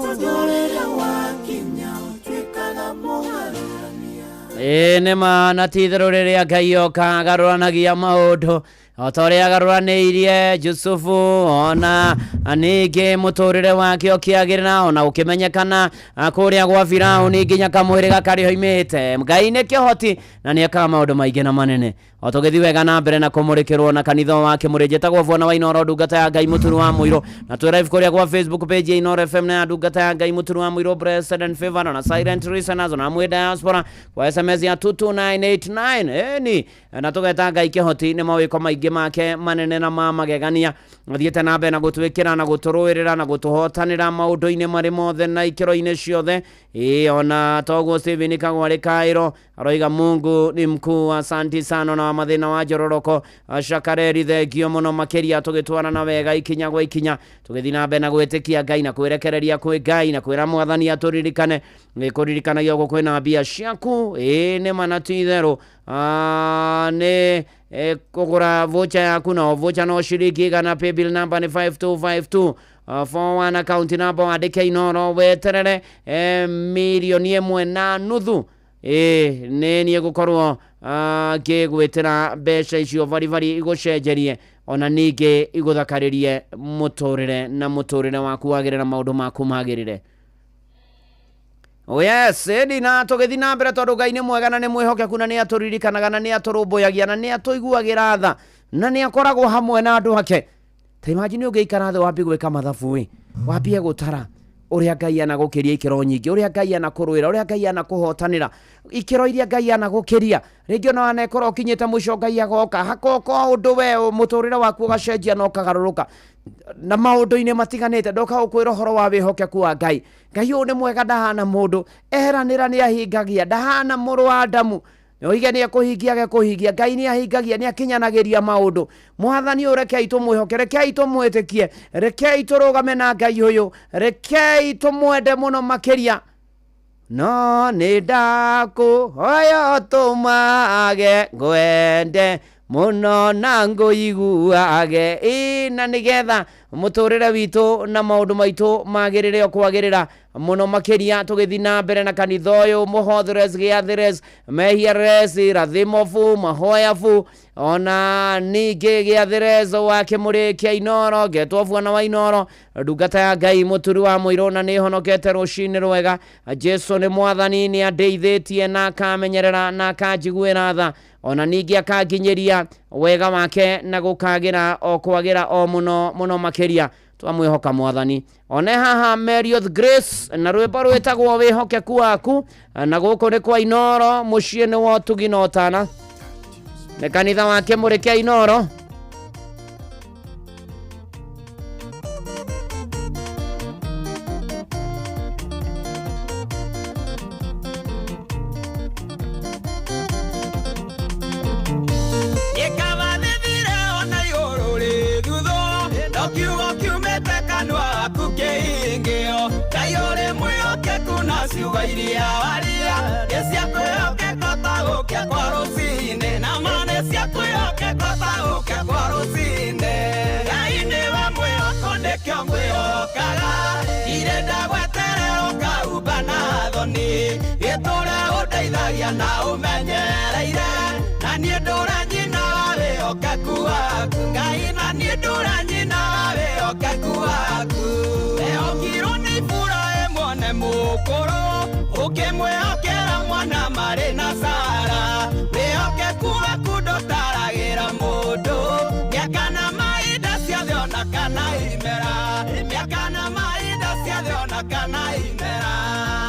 tondũ rĩrĩa wakinya ũtuĩkaga mũgarũrania. Ĩĩ nĩ ma na ti itherũ rĩrĩa Ngai oka agarũranagia maũndũ o ta ũrĩa agarũranĩirie Jusufu ona ningĩ mũtũrĩre wake ũkĩagĩrĩra ona ũkĩmenyekana kũrĩa gwa Firaũni nginya kamũhĩrĩga karĩa oimĩte. Ngai nĩ kĩhoti na nĩ ekaga maũndũ maingĩ na manene. O tũgĩthiĩ wega na mbere na kũmũrĩkĩrwo na kanitha wa Kĩmũrĩ njĩtagwo Bwana wa Inoro ndungata ya Ngai Mũturu wa Mũirũ na twĩ live kũrĩa gwa Facebook page ya Inoro FM na ya ndungata ya Ngai Mũturu wa Mũirũ Blessed and Favored na Silent Listeners na mwĩ diaspora kwa SMS ya 22989 ĩni na tũgeta Ngai kĩhoti nĩ mawĩko maingĩ make manene na ma magegania athiĩte na mbere na gũtwĩkĩra na gũtũrũĩrĩra na gũtũhotanĩra maũndũ-inĩ marĩ mothe na ikĩro-inĩ ciothe. Ĩĩ ona toguo Stephen Kagwarĩ Kairo aroiga Mungu ni mkuu. Asanti sana na mathĩna wa njororoko Shakareri thengio mũno makĩria tũgĩtwarana wega ikinya gwa ikinya tũgĩthiĩ na mbere na gwĩtĩkia Ngai na kwĩrekereria kwĩ Ngai na kwĩra mwathani atũririkane nĩ kũririkanagia ũguo kwĩna mbia ciaku. Ĩĩ nĩ ma na ti itherũ nĩ kũgũra voucher yaku na o voucher no ciringi 100 paybill number nĩ 5252 41 account number wandĩke Inoro weterere mirioni 1.5. Ĩĩ nĩ niĩ ngũkorwo ngĩgwĩtĩra mbeca icio baribari igũcenjerie ona ningĩ igũthakarĩrie mũtũrĩre na mũtũrĩre waku wagĩrĩre na maũndũ maku magĩrĩre. Oh yes, ĩndi na tũgĩthiĩ na mbere tondũ Ngai nĩ mwega na nĩ mwĩhokeku na nĩ atũririkanaga na nĩ atũrũmbũyagia na nĩ atũiguagĩra tha na nĩ akoragwo hamwe na andũ ake. Ta imagine ũngĩikara thĩ wambie gwĩka mathabu ĩ, wambie gũtara ũrĩa Ngai anagũkĩria ikĩro nyingĩ, ũrĩa Ngai anakũrũĩra, ũrĩa Ngai anakũhotanĩra, ikĩro iria Ngai anagũkĩria. Rĩngĩ ona wanekora ũkinyĩte mũico Ngai agoka, hakoka o ũndũ we mũtũrĩre waku ũgacenjia na ũkagarũrũka na maũndũ-inĩ matiganĩte. Ndoka gũkwĩra ũhoro wa wĩhokeku wa Ngai. Ngai ũyũ nĩ mwega, ndahana mũndũ, eranĩra nĩ ahingagia, ndahana mũrũ wa Adamu oige nĩ ekũhingia agekũhingia. Ngai nĩ ahingagia, nĩ akinyanagĩria maũndũ. Mwathani ũyũ rekei tũmwĩhoke, rekei tũmwĩtĩkie, rekei tũrũgame na Ngai ũyũ, rekei tũmwende mũno makĩria. No nĩ ndakũhoya ũtũmage ngwende mũno na ngũiguage, ĩ na nĩgetha mũtũrĩre witũ na maũndũ maitũ magĩrĩre o kwagĩrĩra mũno makĩria. Tũgĩthiĩ na mbere na kanitha ũyũ mũhothres gĩathĩres mehiares rathimobu mahoyabu ona ningĩ gĩathĩres wa kĩmũrĩ kĩa Inoro ngetwo bwana wa Inoro, ndungata ya Ngai mũturi wa mũirũ na nĩ honokete rũcinĩ rwega. Jesu nĩ mwathani, nĩ andeithĩtie na akamenyerera na akanjiguĩra tha ona ningĩ akanginyĩria wega wake na gũkagĩra o kwagĩra o mũno mũno makĩria. Twamwĩhoka mwathani. One haha Marriott Grace na rwĩmbo rwĩtagwo wĩhokeku waku, na gũkũ nĩ kwa Inoro mũciĩ nĩ wa ũtugi na ũtana, nĩ kanitha wa kĩmũrĩ kĩa Inoro. Ĩkabathithire ona igũrũ rĩthutho, no kiugo kiumĩte kanua gaku kĩhingĩo. Ngai ũrĩ mwĩhokeku na ciugo iria waria nĩ cia kwĩhokeka ta gũkĩa kwa rũcinĩ, na ma nĩ cia kwĩhokeka ta gũkĩa kwa rũcinĩ. Ngai nĩwe mwĩhoko nĩkĩo ngwĩhokaga, ndirĩ ndagweterera ũkaumba na thoni, gĩtũre ũndeithagia na ũmenyereire, na niĩ ndũra nyina wa wĩhokeku waku. Ngai na niĩ ndũra nyina wa wĩhokeku waku. Wehokirwo nĩ Iburahĩmu one mũkũrũ, ũkĩmwĩhokera mwana marĩ na Sara. Wĩhokeku waku ndũtaragĩra mũndũ, mĩaka na mahinda ciothe ona kana imera, mĩaka na mahinda ciothe ona kana imera.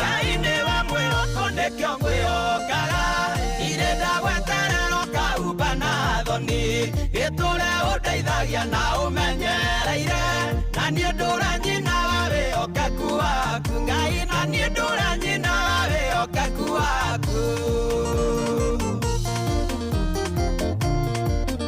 Ngai nĩwe mwĩhoko nĩkĩo ngwĩhokaga, ndirĩ ndagweterera ũkaumba na thoni, gĩtũre ũndeithagia na ũmenyereire, na niĩ ndũra nyina wa wĩhokeku waku. Ngai na niĩ ndũra nyina wa wĩhokeku waku.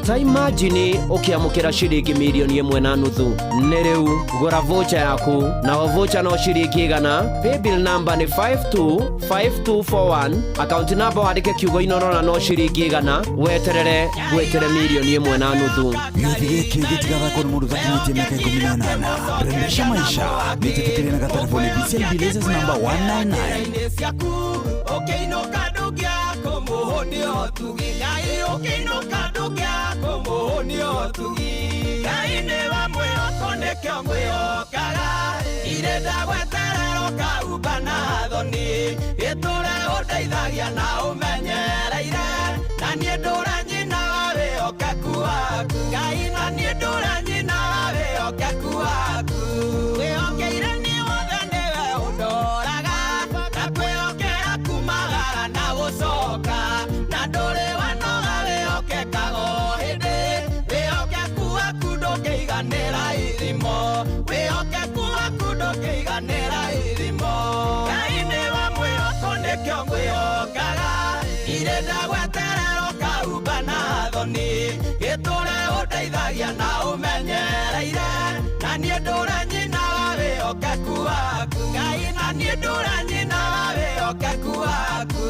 Ta imagine ũkĩamũkĩra ciringi mirioni 1.5. Nĩ rĩu gũra voucher yaku, nao voucher no ciringi 100. Paybill number nĩ 525241, account number wandĩke kiugo Inoro na no ciringi 100, weterere gwĩtĩre mirioni 1.5. Gĩathĩ gĩkĩ gĩtigathakwo nĩ mũndũ ũtakinyĩtie mĩaka 18. Rembesha maisha nĩ njĩtĩkĩrie na gatarabũ nĩ BCLB license number 199. Ciaku ũkĩinũka ndũngĩaga kũmũhũnia ũtugi. Ngai ũkĩinũka ndũngĩaga kũmũhũnia ũtugi. Ngai nĩwe mwĩhoko nĩkĩo ngwĩhokaga, ndirĩ ndagweterera ũkaumba na thoni, gĩtũre ũndeithagia na ũmenyereire, na niĩ ndũra nyina wa wĩhokeku waku. Ngai na niĩ ndũra nyina wa wĩhokeku waku. Wĩhokeire niĩ wothe nĩwe ũndoraga, na kwĩhokera kumagara na gũcoka, na ndũrĩ wanoga wĩhokekaga o hĩndĩ. Wĩhokeku waku ndũngĩiganĩra ithimo, wĩhokeku waku ndũngĩiganĩra ithimo. Ngai nĩwe mwĩhoko nĩkĩo ngwĩhokaga, ndirĩ ndagweterera ũkaumba na thoni, gĩtũre ũndeithagia na ũmenyereire, na niĩ ndũra nyina wa wĩhokeku waku. Ngai na niĩ ndũra nyina wa wĩhokeku waku.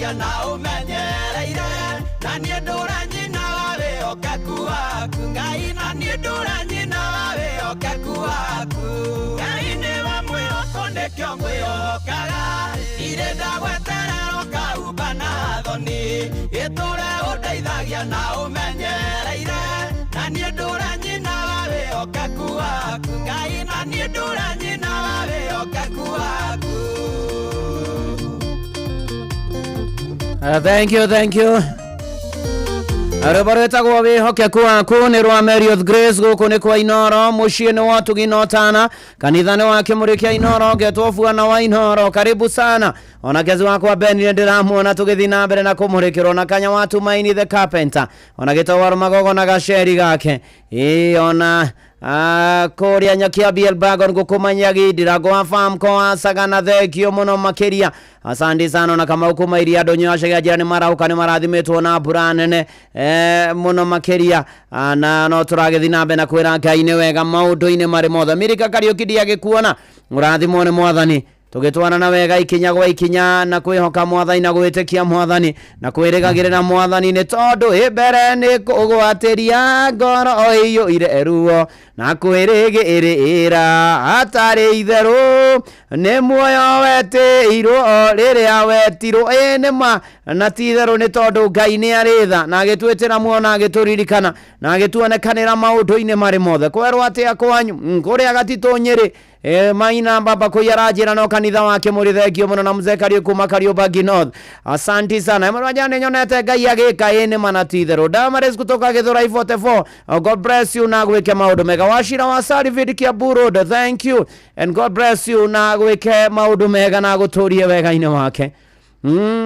ũndeithagia na ũmenyereire na niĩ ndũra nyina wa wĩhokeku waku Ngai na niĩ ndũra nyina wa wĩhokeku waku Ngai nĩwe mwĩhoko nĩkĩo ngwĩhokaga irĩ ndagweterera ũkaumba na thoni gĩtũre ũndeithagia na ũmenyereire na niĩ ndũra nyina wa wĩhokeku waku Ngai na niĩ ndũra nyina wa wĩhokeku waku. Thank you, thank you. Rwĩmbo rwĩtagwo wĩhokeku waku nĩ rwa Marriott Grace gũkũ nĩ kwa Inoro mũciĩ nĩ wa Ũtugi na Ũtana kanitha nĩ wa Kĩmũrĩ kĩa Inoro ngetwo Bwana wa Inoro karibu sana ona kezi wakwa Ben nĩ ndĩramuona tũgĩthiĩ na mbere na kũmũrĩkĩrwo na kanya wa Tumaini the Carpenter ona gĩtowaro magogo na gaceri gake ĩĩ ona kũrĩa nyakia BL Bagon gũkũmanyagi ndirango wa farm ko sagana thengio mũno makĩria asante sana na Kamau kuma iria ndonyo acege njĩra nĩ marauka nĩ marathimĩtwo na mbura nene mũno makĩria. Na no tũragĩthiĩ na mbere na kwĩra Ngai nĩ wega maũndũ-inĩ marĩ mothe. Mirika Kariũki ndiagĩkuona ũrathimwo nĩ mwathani tũgĩtwarana wega ikinya gwa ikinya na kwĩhoka mwathani na gwĩtĩkia mwathani na kwĩrĩgagĩrĩra mwathani nĩ tondũ ĩ mbere nĩ kũgwatĩria ngoro ĩiyũire ruo na kwĩrĩgĩrĩra hatarĩ itherũ nĩ muoyo wetĩirwo rĩrĩa wetirwo ĩ nĩ ma na ti itherũ nĩ tondũ Ngai nĩ arĩ tha na agĩtwĩtĩra muoyo na agĩtũririkana na agĩtuonekanĩra maũndũ-inĩ marĩ mothe kwerwo atĩa kwanyu kũrĩa Gatitũ Nyĩrĩ maina baba kũiara njĩra no kanitha wake mũrĩ thengio mũno na mzee Kariũ kuma Kariobangi North asanti sana mũrwaja nĩ nyonete Ngai agĩka ĩ nĩ mana ti itherũ Damaris kutoka Githurai 44. Oh, God bless you na gwĩke maũndũ mega Wachira wa Sarivid Kiambu Road, thank you and God bless you na gwĩke maũndũ mega na gũtũrie wega-inĩ wake.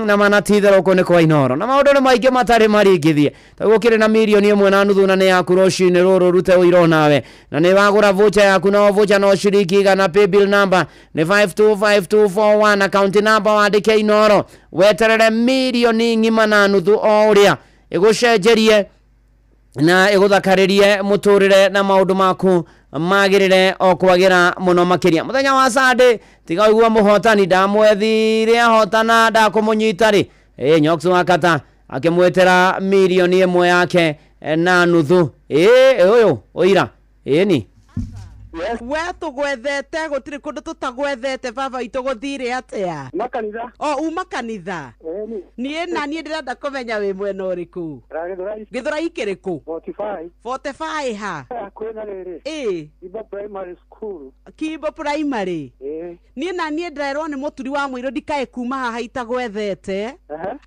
Na mana ti itherũ kũ nĩ kwa Inoro na maũndũ nĩ maingĩ matarĩ maringithie ta gũkĩrĩ na mirioni 1.5 na nĩ yaku rũcinĩ rũrũ rute ũira nawe na nĩ wagũra voucher yaku no voucher no ciringi 100 paybill number nĩ 525241 account number wandĩke Inoro weterere mirioni 1.5 o ũrĩa ĩgũcenjerie na ĩgũthakarĩrie mũtũrĩre na maũndũ maku magĩrĩre o kwagĩra mũno makĩria mũthenya wa Sunday tiga ũigua mũhotani ndamwethire ahotana ndakũmũnyita rĩ ĩ Nyox wa Kata akĩmwĩtĩra mirioni 1.5 yake ĩ ũyũ ũira ĩni we tũgwethete gũtirĩ kũndũ tũtagwethete baba witũ gũthire atĩa makanitha o uma kanitha niĩ na niĩ ndĩrenda kũmenya wĩ mwena ũrĩkũ Gĩthũrai kĩrĩkũ 45 45 ha kwĩna rĩrĩ ĩ Kimbo Primary School Kimbo Primary niĩ na niĩ ndĩrerwo nĩ mũturi wa mũirũ ndikae kuma haha itagwethete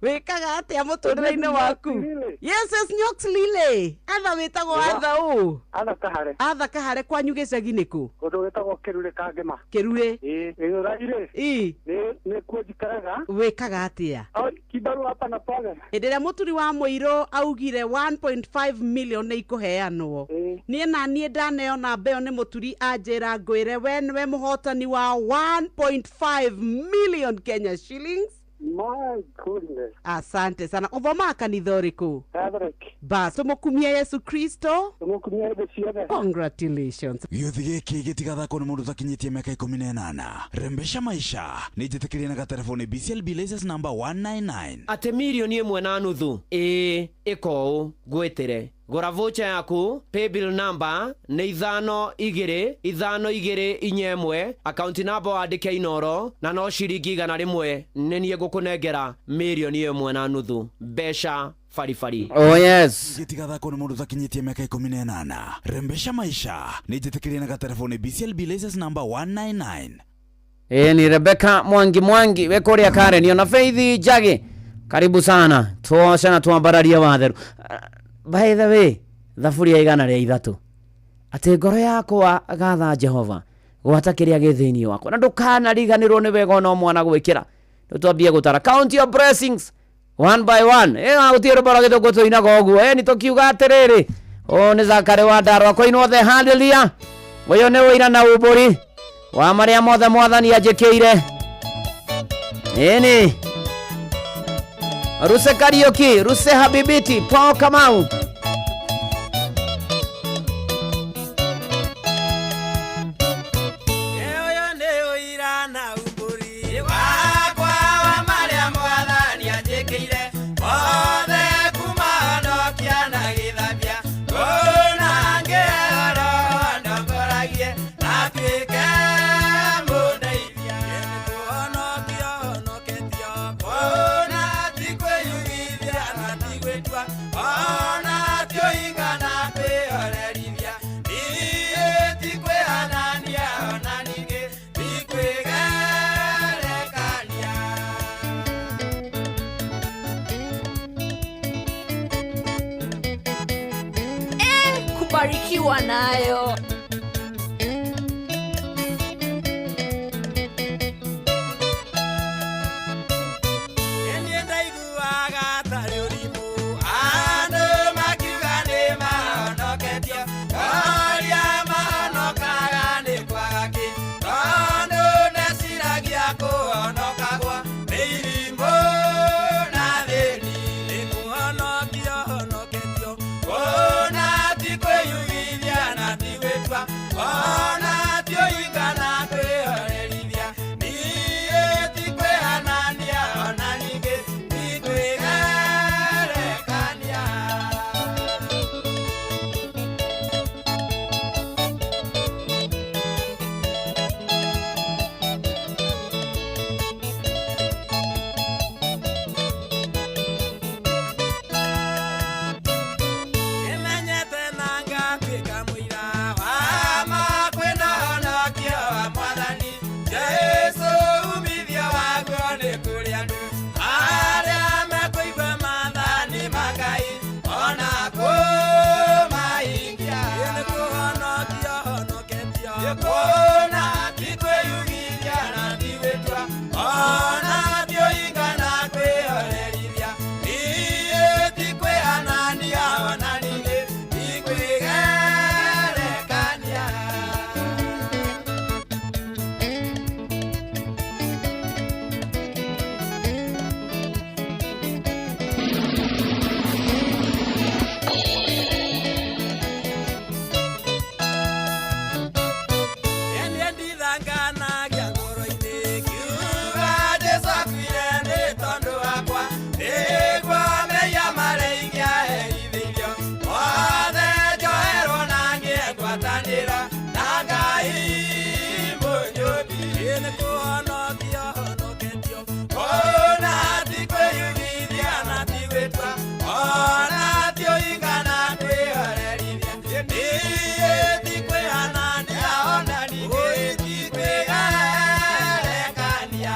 wĩkaga atĩa mũtũrĩre-inĩ waku yes yes Nyox Lile atha wĩtagwo atha ũ Atha Kahare Atha Kahare kwanyu gĩcagi nĩkũ kũndũ gwĩtagwo Kĩrurĩ Kangĩma Kĩrurĩ ĩ Gĩthũrai rĩ ĩ nĩ kuo njikaraga wĩkaga atĩa kibarua hapa na pale hĩndĩ ĩrĩa mũturi wa mũirũ augire 1.5 million nĩ ikũheanwo niĩ na niĩ ndaneo namba ĩyo nĩ mũturi anjĩra ngwĩre we nĩwe mũhotani wa 1.5 million Kenya shillings. My goodness. Asante sana. Ũthomaga kanitha ũrĩkũ? Catholic. Bas, tũmũkumie Yesu Kristo. Tũmũkumie hĩndĩ ciothe. Congratulations. Gĩũthi gĩkĩ gĩtigathakwo nĩ mũndũ ũtakinyĩtie mĩaka 18 rembesha maisha nĩ njĩtĩkĩrie na gatelefoni BCLB license number 199 atĩ mirioni 1.5 ĩ ĩka ũũ ngwĩtĩre gũra voucher yaku paybill number nĩ 5 2 5 2 4 1 account number wandĩke Inoro na no ciringi 100 nĩ niĩ ngũkũnengera mirioni 1.5 mbeca baribari. Oh yes. Gĩtigathakwo nĩ mũndũ ũtakinyĩtie mĩaka 18 rembesha maisha nĩ njĩtĩkĩrie na gatelefoni BCLB license number 199 ĩ ni Rebecca Mwangi Mwangi we kũrĩa Karen ona Faith Njagi karibu sana tuoce na twambararie watheru. By the way thaburia 103 atĩ ngoro yakwa gatha Jehova gwata kĩrĩa gĩ thĩinĩ wakwa na ndũkanariganĩrwo nĩ wega ona mwana gwĩkĩra rĩu twambie gũtara count your blessings one by one ĩ gũtirĩ rwĩmbo rwa gĩthũngũ tũinaga ũguo ĩ nĩ tũkiuga atĩrĩrĩ ũyũ nĩ Zakari wa Ndarwa kũinwo the hallelujah ũyũ nĩ ũira na umbũri wa marĩa mothe mwathani anjĩkĩire ĩni Ruse Kariuki, Ruse Habibiti, Paul Kamau. Wakwa wa marĩa mwathani anjĩkĩire Barikiwa nayo. Niĩ ndaiguaga tarĩ ũrimũ, andũ makiuga nĩ mahonoketio, ũrĩa mahonokaga nĩ kwaga kĩ, tondũ ndeciragia kũhonokagwo nĩ irimũ na thĩni. Nĩ kũhonokio honoketio, ona ti kwĩyugithia na ti gwĩtua, ona ti ũhinga na kwĩhorerithia, niĩ ti kwĩhanania ona ningĩ ti kwĩgerekania. Nĩmenyete na ngatuĩka mũira wa ma kwĩna honokio wa Mwathani Jesũ, umithio waguo nĩ kũrĩ andũ arĩa mekũigua maathani ma Ngai ona kũmahingia. Nĩ kũhonokio honoketio, kũna ti kwĩyugithia na ti gwĩtua, ona ti ũhinga na kwĩhorerithia, niĩ ti kwĩhanania ona ningĩ ti kwĩgerekania. Niĩ ndithanganagia ngoro-inĩ ngiuga Jesũ akuire nĩ tondũ wakwa, nĩguo mehia marĩa ingĩaherithĩirio mothe njoherwo na ngĩe ngwatanĩro na Ngai Mũnyũmbi. Nĩ kũhonokio honoketio, kũna ti kwĩyugithia na ti gwĩtua, ona ti ũhinga na kwĩhorerithia, niĩ ti kwĩhanania ona ningĩ ti kwĩgerekania.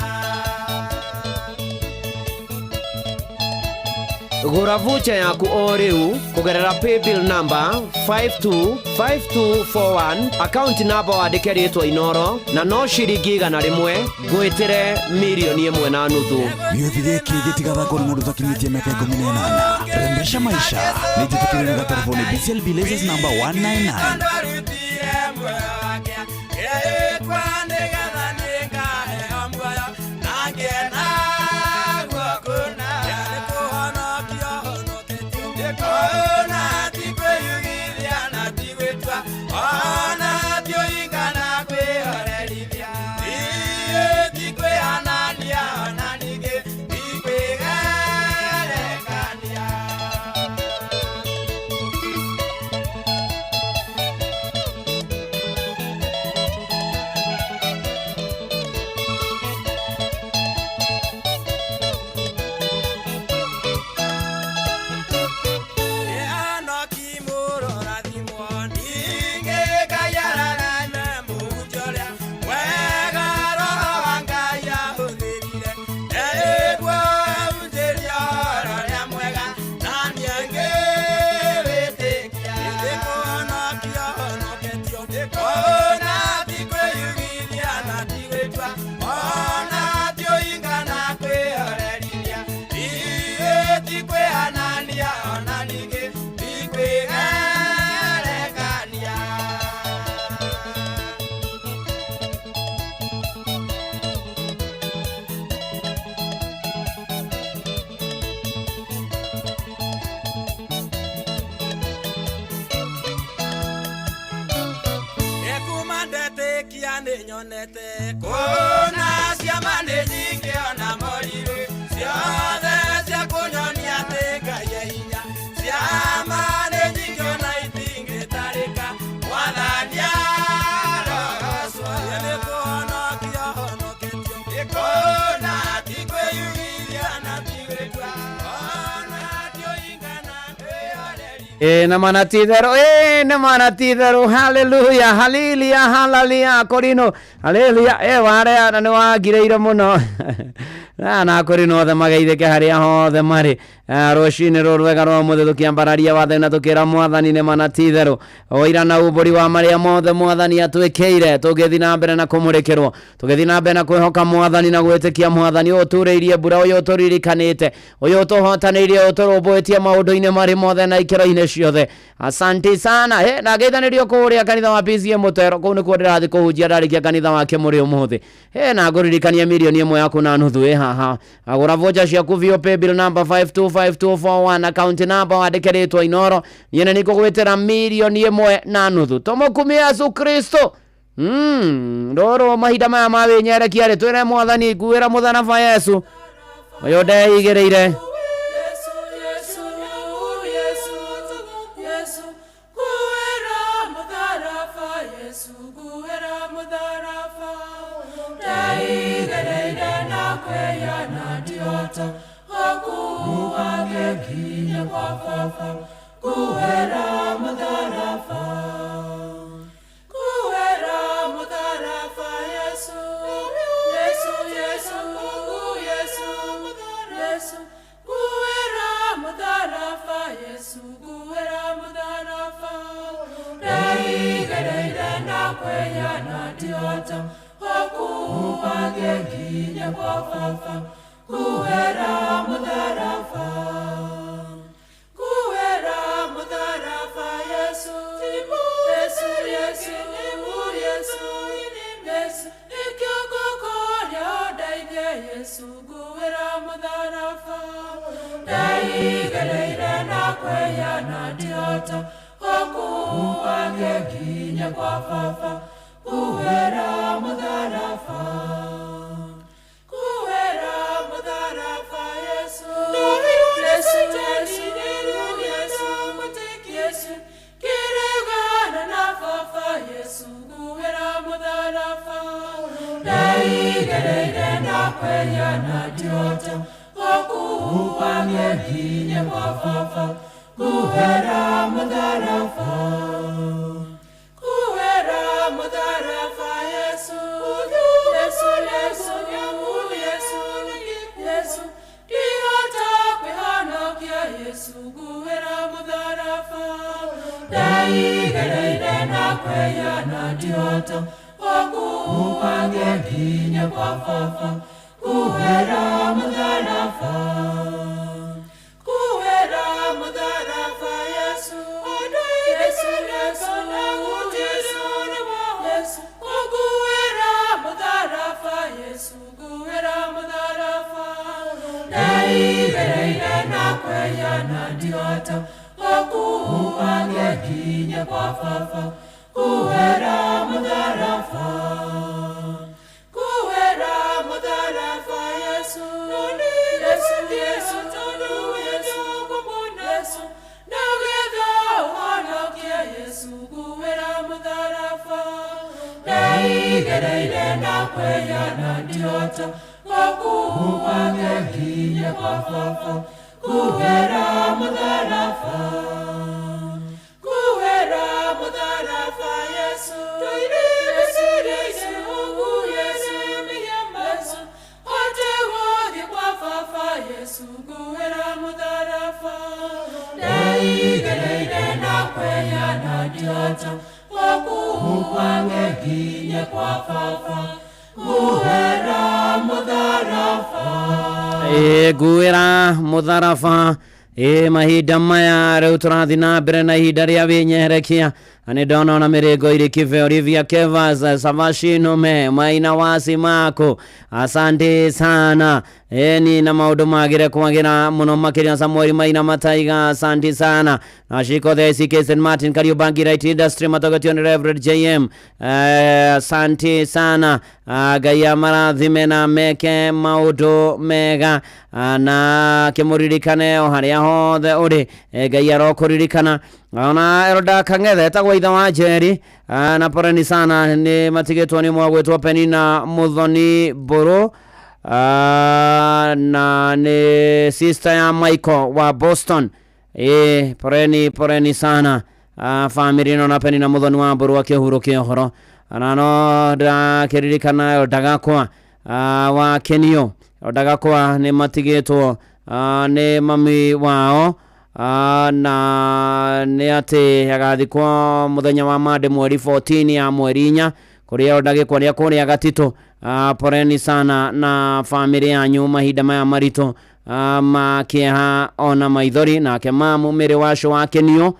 Gũra vucha yaku o rĩu kũgerera paybill number 525241 akaunti namba wandĩke rĩtwa Inoro na no ciringi 100 ngwĩtĩre 1.5 mirioni. Gĩũthi gĩkĩ gĩtigathakwo nĩ mũndũ ũtakinyĩtie mĩaka 18. Rembesha maisha nĩ njĩtĩkĩrie na gataribũ nĩ BCLB license number 199. Ndarutire muoyo wake ĩkwa nĩgetha nĩngaheo muoyo na ngĩe naguo kũna. Nĩ kũhonokio honoketio, kũna ti kwĩyugithia na ti gwĩtua, ona ti ũhinga na kwĩhorerithia, niĩ ti kwĩhanania ona ningĩ ti kwĩgerekania. Enoki mũrũrathimwo, ningĩ Ngai arathime mũhunjia ũrĩa mwega Roho wa Ngai ahũthĩrire nĩguo ahunjĩrie ũhoro ũrĩa mwega na niĩ ngĩwĩtĩkia. Nĩ kũhonokio honoketio, kũna ti kwĩyugithia na ti gwĩtua, ona ti ũhinga na kwĩhorerithia, niĩ ti kwĩhanania ona ningĩ ti kwĩgerekania. Nĩkuma ndetĩkia nĩnyonete kũna ciama nĩ nyingĩ ona morirũ ciothe cia kũnyonia atĩ Ngai e hinya, ciama nĩ nyingĩ ona itingĩtarĩka, Mwathani arogocwo. Nĩ kũhonokio honoketio, kũna ti kwĩyugithia na ti gwĩtua, ona ti ũhinga na kwĩhorerithia. Ĩ na mana ti itherũ, ĩ nĩ mana ti itherũ, haleluya, haleluya, haleluya, korino, haleluya. Ĩ wareana nĩ wangirĩire mũno. Na kũrĩ na othe mageithĩke harĩa hothe marĩ. Rũcinĩ rũrũ rwega rwa ũmũthĩ tũkĩambararia wathani na tũkĩra mwathani nĩ mana ti itherũ ũira na umbũri wa marĩa mothe mwathani atwĩkĩire, tũgĩthiĩ na mbere na kũmũrĩkĩrwo, tũgĩthiĩ na mbere na kwĩhoka mwathani na gwĩtĩkia mwathani ũyũ ũturĩirie mbura, ũyũ ũtũririkanĩte, ũyũ ũtũhotanĩirie, ũtũrũmbũĩtie maũndũ-inĩ marĩ mothe na ikĩro-inĩ ciothe. Asante sana. He na ngeithanĩrio kũrĩa kanitha wa PCA Mũtero, kũu nĩkuo ndĩrathiĩ kũhunjia ndarĩkia kanitha wa Kĩmũrĩ ũmũthĩ. He na ngũririkania 1,500,000 ĩ haha, agũra vocha ciaku biũ, paybill number 525241, account number wandĩke rĩtwa Inoro, niĩ nĩ nĩngũgwĩtĩra 1,500,000. Tũmũkumie Yesu Kristo. Rũrũ mahinda maya ma wĩnyerekia rĩ, twĩre mwathani nguĩra mũtharaba Yesu ũyũ ndeigĩrĩire. Nguĩra mũtharaba. Mahinda maya rĩu tũrathiĩ na mbere na ihinda rĩa wĩnyerekia, na nĩ ndona ona mĩrĩngo irĩ kĩbe. Olivia Kevas Savashinome Maina wasi mako, asante sana. Ni na maũndũ magĩre kwagĩra mũno makĩria. Samuel Maina Mataiga, asante sana. Na shiko the CK St Martin Kariobangi Right Industry matogetio ni Reverend JM, asante sana. Ngai amarathime na meke maũndũ mega, na kĩmũririkane o harĩa hothe ũrĩ. Ngai arokũririkana. Ona Eroda Kang'ethe etagwo ithe wa Njeri, na poreni sana nĩ matigĩtwo nĩ mwagwĩtwo Penina Muthoni Mbũrũ, na nĩ sister ya Michael wa Boston. Poreni poreni sana family ĩno na Penina Muthoni wa Mbũrũ akĩhurũkia ũhoro. Na no ndakĩririkana ndagakwa wa Kenio. Ndagakwa nĩ matigĩtwo nĩ mami wao, na nĩ atĩ agathikwo mũthenya wa Mande mweri 14 ya mweri 4 kũrĩa ndagĩkwa rĩa kũrĩa Gatitũ. Poleni sana na famĩlĩ yanyu mahinda maya maritũ ma kĩeha ona maithori. Nake mamu Mĩrĩ wacio wa Kĩnio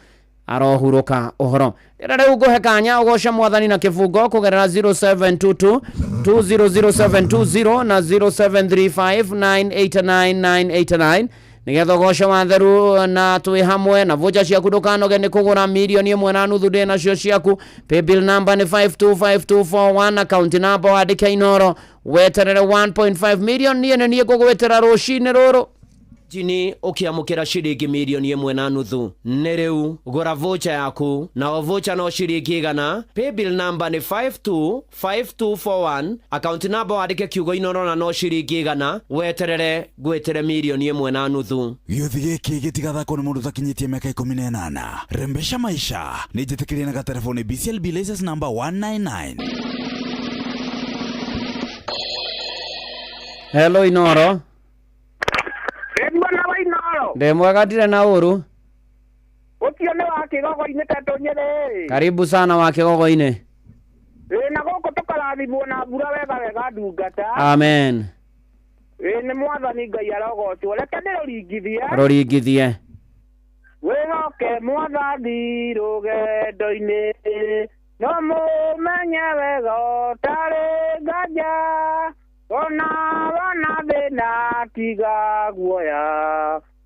arohurũka ũhoro. Rĩrĩa rĩu ngũhe kanya ũgoce mwathani na kĩbungo kũgerera 0722 200720 na 0735989989 nigetha ũgoce watheru na twĩ hamwe na vocha ciaku ndũkanoge nĩ kũgũra 1.5 million ndĩ nacio ciaku. Paybill number nĩ 525241, account number wandĩke Inoro, weterere 1.5 million. Niĩ nĩ niĩ ngũgwĩtĩra rũcinĩ rũrũ jini ũkĩamũkĩra ciringi 1.5 million. Nĩ rĩu gũra vocha yaku, na o vocha no ciringi 100. Paybill number nĩ 525241, account number wandĩke kiugo Inoro na no ciringi 100, weterere ngwĩtĩre 1.5 million. Gĩũthi gĩkĩ gĩtigathakwo nĩ mũndũ ũtakinyĩtie mĩaka 18. Rembesha maisha nĩ njĩtĩkĩrie na gaterefoni BCLB license number 199. Hello Inoro. Ĩ mwana wa Inoro. Ndĩ mwega, ndirĩ na ũru. Ũcio nĩ wa Kĩgogo-inĩ Tetũ Nyĩrĩ. Karibu sana wa Kĩgogo-inĩ. Ĩ na gũkũ tũkarathimwo na mbura wega wega, ndungata. Amen. Ĩ nĩ mwathani Ngai arogocwo. Reke ndĩrũringithie. Rũringithie. Wĩhoke mwathani rũgendo-inĩ, no mũmenye wega ũtarĩ nganja, ona wona thĩna tiga guoya,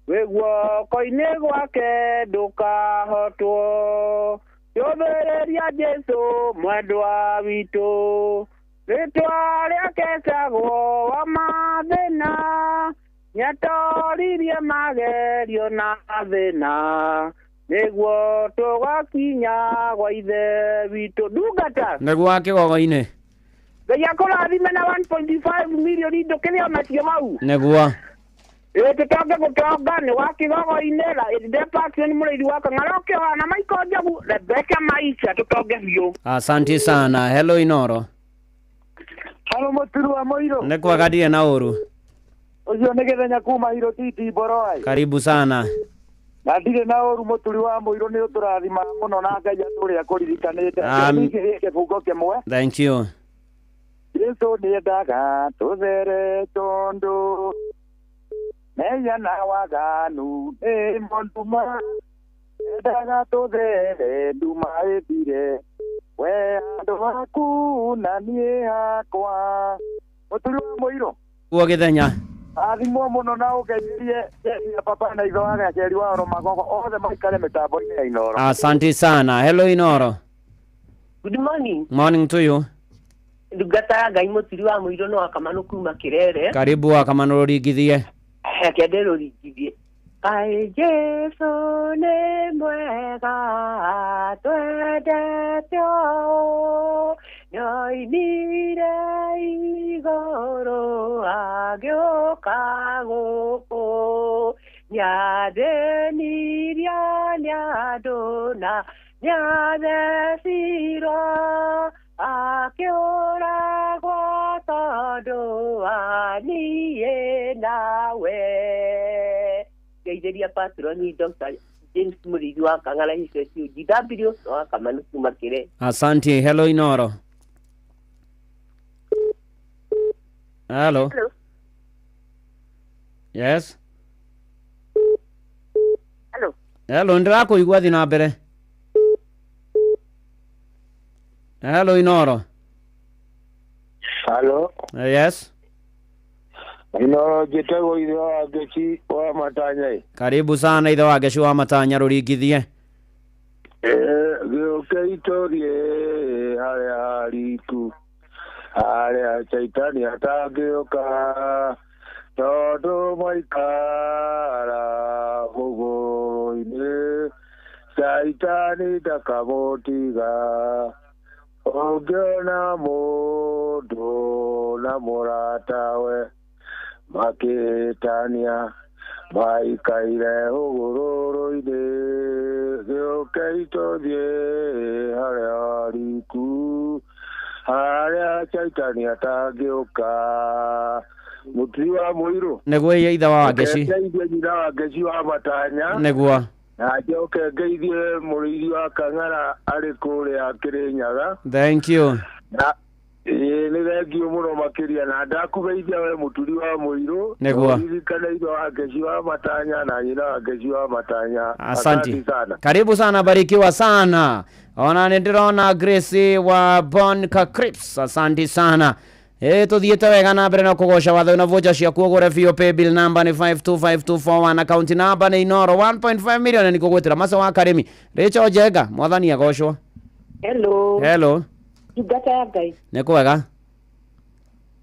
wĩ guoko-inĩ gwake ndũkahotwo. Tũthĩrĩria Jesũ mwendwa witũ, rĩtwa rĩake etagwo wa mathĩna, nĩatoririe magerio na thĩna, nĩguo tũgakinya gwa ithe witũ. Ndungata. Nĩguo wa Kĩgogo-inĩ. Ngai akũrathime na 1.5 million ndũkĩrĩ onacio hau. Nĩguo. Ĩ tũtonge gũtonga nĩ wa Kĩgogo-inĩ na Ĩndepatio nĩ mũrĩithi wa Kang'ara ũkĩohana Maiko Njogu Rebeka Maisha tũtonge biũ. Asante sana. Hello Inoro. Halo mũturu wa mũirũ. Nĩ kwega, ndirĩ na ũru. Ũcio nĩ Gĩthenya kuma Hiro Titi Mboroai. Karibu sana. Na ndirĩ na ũru, mũturi wa mũirũ, nĩ ũtũrathima mũno na Ngai atũrĩa kũririkanĩte. Ningĩ kĩbungo kĩmwe. Thank you. Jesũ nĩendaga tũthere tondũ mehia na waganu nĩ mo nduma, endaga tũthere nduma ĩthire, we andũ aku na niĩ hakwa. Mũturi wa mũirũ. Guo Gĩthenya. Athimwo mũno na ũgeithĩrie jeshi ya papa na itho wa gaceri wa oro magogo othe maikare mĩtambo-inĩ ya Inoro. Asante sana. Hello Inoro. Good morning. Morning to you. Ndungata ya Ngai mũturi wa mũirũ no akamano kuma Kĩrere. Karibu akamano rũringithie. Reke ndĩrũringithie. Kaĩ Jesũ nĩ mwega, twendete ũũ, nĩoimire igũrũ agĩũka gũkũ, nĩathĩnirio nĩ andũ na nĩathecirwo, akĩũragwo tondũ wa niĩ nawe. Ngeithĩria patroni Dr. James Mũrĩithi wa Kang'ara HSU GW no akamanu kuma Kĩrere. Asante. Hello Inoro. Hello. Hello. Yes. Hello. Hello, ndĩrakũigua, thiĩ na mbere. Hello Inoro. Halo. Yes. Inoro, njĩtagwo ithe wa Ngeci wa Matanya. Karibu sana ithe wa Ngeci wa Matanya, rũringithie. Gĩũke itũrie harĩa hariku, harĩa caitani atangĩũka, tondũ mwaikara hũgũrũ-inĩ caitani ndakamũtiga. Ũngĩona mũndũ na mũratawe makĩtania maikaire hũgũrũrũ-inĩ, gĩũke itũthiĩ harĩa hariku, harĩa caitani atangĩũka. Mũturi wa Mũirũ. Nĩguo ithe wa Wangeci. Ngeithie nyina wa Ngeci wa Matanya. Nĩguo. Na njoke ngeithie mũrĩithi wa Kang'ara arĩ kũrĩa Kĩrĩnyaga. Thank you. Na ĩĩ nĩ thengio mũno makĩria na ndakũgeithia we mũturi wa Mũirũ. Nĩguo. Ririkane ithe wa Ngeci wa Matanya na nyina wa Ngeci wa Matanya. Asante. Sana. Karibu sana, barikiwa sana. Ona nĩ ndĩrona Grace wa Bonka Crips, asante sana. Ĩ tũthiĩte wega na mbere na kũgoca watho na vocha ciaku ũgũre biũ. Paybill number nĩ 525241, account number nĩ Inoro. 1.5 million nĩ kũgwĩtĩra maco wa Karĩmi. Rachel Njenga, mwathani agocwo. Hello. Hello. Ndungata ya Ngai. Nĩ kwega.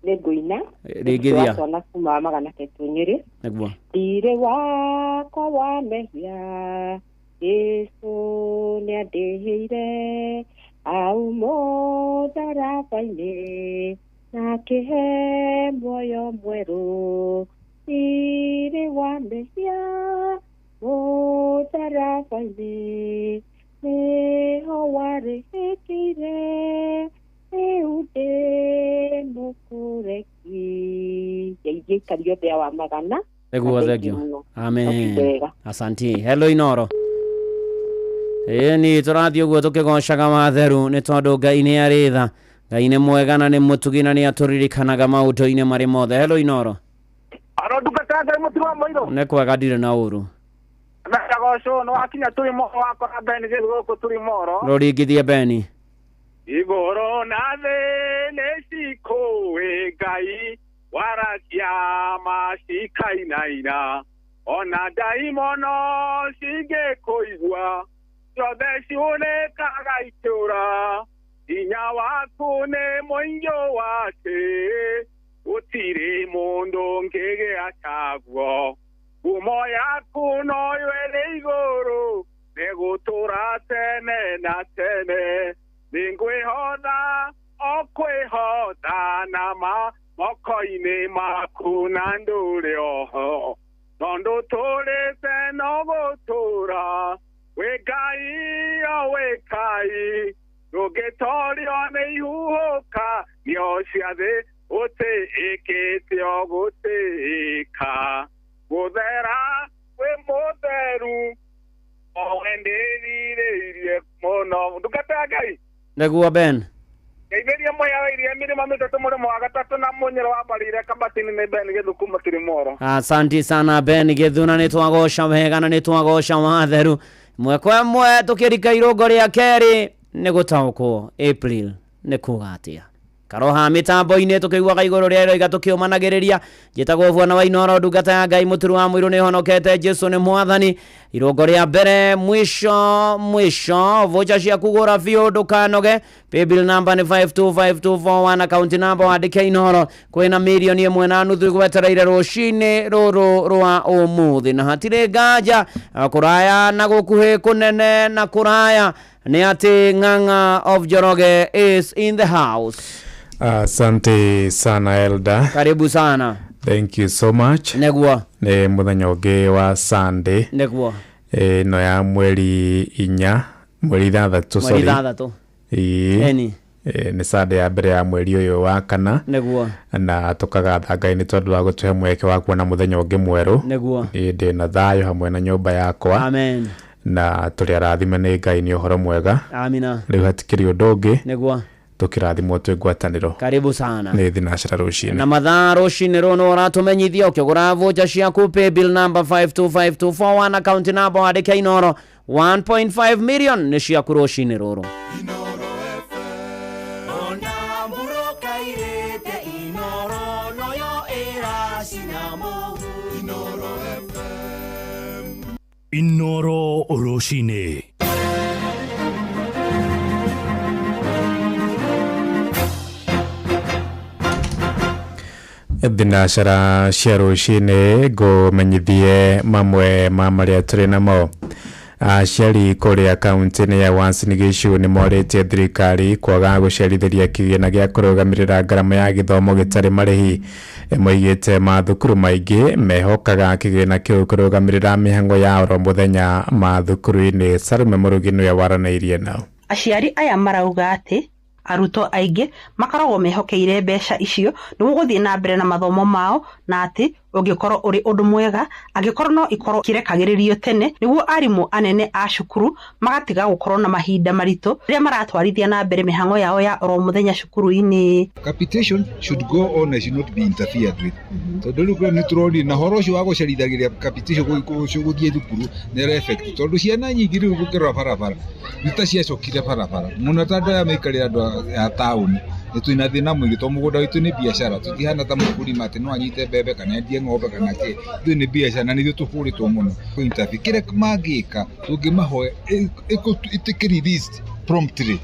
Nĩ ngũina. Rĩngĩthia. Twana kuma wa 300 Nyĩrĩ. Nĩguo. Thirĩ wakwa wa mehia Jesũ nĩandĩhĩire au mũtharaba-inĩ na akĩhe muoyo mwerũ. Thirĩ wa mehia mũtharaba-inĩ nĩho warĩhĩkĩire rĩu ndĩ mũkũreki. Ngeithia aikari othe a wa magana. Nĩguo, Na thengio. mũno. Amen. Wega. Asanti. Hello Inoro. Ĩni tũrathiĩ ũguo tũkĩgocaga watheru nĩ tondũ Ngai nĩ arĩ tha, Ngai nĩ mwega na nĩ mũtugi na nĩ atũririkanaga maũndũ-inĩ marĩ mothe. Hello Inoro. Aro ndungata ya Ngai mũturi wa Mũirũ. Nĩ kwega, ndirĩ na ũru. Ndagocwo nĩ wakinya tũrĩ moro wakora Beni gũkũ tũrĩ moro. Rũringithie Beni. Igũrũ na thĩ nĩ cikũĩ Ngai waracia macikainaina ona ndaimono cingĩkũigua ciothe ciunĩkaga itũra hinya waku nĩ mũingĩ watĩ gũtirĩ mũndũ ũngĩgĩa taguo ngumo yaku noyo ĩrĩ igũrũ nĩgũtũra tene na tene nĩngwĩhotha o kwĩhotha na moko-inĩ maku na ndũrĩ oho tondũ tũrĩte no gũtũra wĩ Ngai o wĩ Ngai ndũngĩtorio nĩ ihuhũka nio cia thĩ ũtĩĩkĩte o gũtĩĩka gũthera wĩ mũtheru o we ndĩrirĩirie mũno. Ndungata ya Ngai. Nĩguo Ben. Ngeithĩria mũhĩa wa iria mĩrĩma mĩtatũ mũrĩmo wa gatatũ na mũnyĩro wa mbarire kambatini nĩ Ben Gĩthu kuma Kirimoro. Asanti sana Ben Gĩthu, na nĩ twagoca wega na nĩ twagoca watheru mwe kwa mwe tũkĩrika irũngo rĩa kerĩ nĩ gũtaũkwo April nĩ kuga atĩa. Karoha mĩtambo-inĩ tũkĩiguaga igũrũ rĩa ĩroiga tũkĩũmanagĩrĩria. Njĩtagwo bwana wa Inoro, ndungata ya Ngai mũturu wa Mũirũ nĩ honokete Jesu nĩ mwathani. Irũngo rĩa mbere mwisho mwisho vocha ciaku gũra biũ ndũkanoge. Paybill number nĩ 525241, account number wandĩke Inoro. Kwĩna 1.5 million igwetereire rũcinĩ rũrũ rwa ũmũthĩ na hatirĩ nganja kũraya na gũkuhĩ kũnene na kũraya nĩ atĩ Ng'ang'a of Njoroge is in the house. Asante sana Elda. Karibu sana. Thank you so much. Nĩguo. Nĩ mũthenya ũngĩ wa Sunday. Nĩguo. Ĩno ya mweri 4, mweri 6, Mweri sorry. 6. Ĩĩ. Eni. Nĩ Sunday ya mbere ya mweri ũyũ wa kana. Nĩguo. Na tũkagatha Ngai nĩ tondũ wa gũtũhe mweke wa kuona mũthenya ũngĩ mwerũ. Nĩguo. Niĩ ndĩ na thayũ hamwe na nyũmba yakwa. Amen. Na tũrĩ arathime nĩ Ngai nĩ ũhoro mwega. Amina. Rĩu hatikĩrĩ ũndũ ũngĩ. Nĩguo. Tũkĩrathimwo twĩ ngwatanĩro. Karibu sana. Nĩ thinacera rũcinĩ. Na mathaa rũcinĩ rũrũ nĩ ũratũmenyithia ũkĩgũra vocha ciaku paybill number 525241, account number wandĩke Inoro. 1.5 million nĩ ciaku rũcinĩ rũrũ. Ona mburoka irĩte Inoro noyo ĩracina mũhu. Inoro FM. Inoro rũcinĩ. Thinacara cia rũcinĩ ngũmenyithie mamwe ma marĩa tũrĩ namo. Aciari kũrĩa kaunti-inĩ ya Uasin Gishu nĩ morĩtie thirikari kwaga gũcerithĩria kĩgĩna gĩa kũrũgamĩrĩra ngarama ya gĩthomo gĩtarĩ marĩhi. Moigĩte mathukuru maingĩ mehokaga kĩgĩna kĩu kũrũgamĩrĩra mĩhang'o ya oro mũthenya mathukuru-inĩ. Salume Mũrugi nĩwe waranĩirie nao. Aciari aya marauga atĩ Arutwo aingĩ makoragwo mehokeire mbeca icio nĩguo gũthiĩ na mbere na mathomo mao, na atĩ ũngĩkorwo ũrĩ ũndũ mwega angĩkorwo no ikorwo ikirekagĩrĩrio tene nĩguo arimũ anene a cukuru magatiga gũkorwo na mahinda maritũ rĩrĩa maratwarithia na mbere mĩhang'o yao ya oro mũthenya cukuru-inĩ. Capitation should go on and should not be interfered with. Tondũ rĩu nĩ tũronire na horo ũcio wa gũcerithagĩria capitation gũthiĩ thukuru nĩ effect, tondũ ciana nyingĩ rĩu gũkĩrora barabara nĩ ta ciacokire barabara mũno, ta andũ aya maikarĩra andũ a taũni nĩ twĩna thĩna mũingĩ tondũ mũgũnda witũ nĩ biacara, tũtihana ta mũkũrima atĩ no anyite mbembe kana endie ng'ombe kana kĩ, ithuĩ nĩ biacara na nĩithuĩ tũhũrĩtwo mũno. Intervene kĩrĩa mangĩka tũngĩmahoya ĩtuĩke released promptly,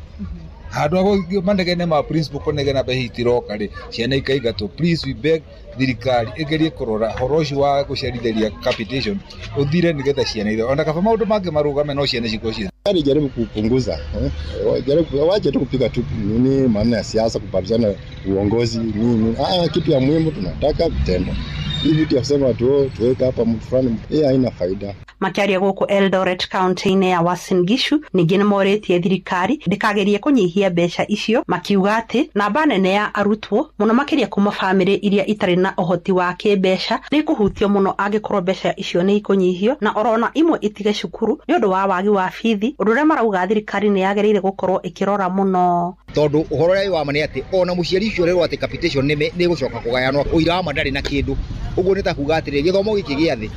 handũ ha manegene ma principal kũnegena mbeca itiroka rĩ, ciana ikaingatwo. Please, we beg thirikari ĩgerie kũrora horo ũcio wa gũcerithĩria capitation ũthire nĩgetha ciana ithe ona kaba maũndũ mangĩ marũgame no ciana cikorwo ciĩ. Jaribu kupunguza, jaribu wache tu kupiga tu nini maana ya siasa, kubadilishana uongozi nini. Kitu ya muhimu tunataka vitendo. Hii vitu ya kusema tu tuweke hapa mtu fulani, hii haina faida. Makiaria gũkũ Eldoret kaunti-inĩ ya Uasin Gishu ningĩ nĩmorĩtie thirikari ndĩkagerie kũnyihia mbeca icio, makiuga atĩ namba nene ya arutwo mũno makĩria kuma bamĩrĩ iria itarĩ na ũhoti wa kĩmbeca nĩ ikũhutio mũno angĩkorwo mbeca icio nĩ ikũnyihio, na orona imwe itige cukuru nĩ ũndũ wa wagi wa bithi, ũndũ ũrĩa marauga thirikari nĩ yagĩrĩire gũkorwo ĩkĩrora mũno. Tondũ ũhoro ũrĩa wĩ wa ma nĩ atĩ ona mũciari ũcio ũrerwo atĩ capitation nĩ ĩgũcoka kũgayanwo, ũira wa ma ndarĩ na kĩndũ. Ũguo nĩ ta kuga atĩrĩrĩ, gĩthomo gĩkĩ gĩa thĩ,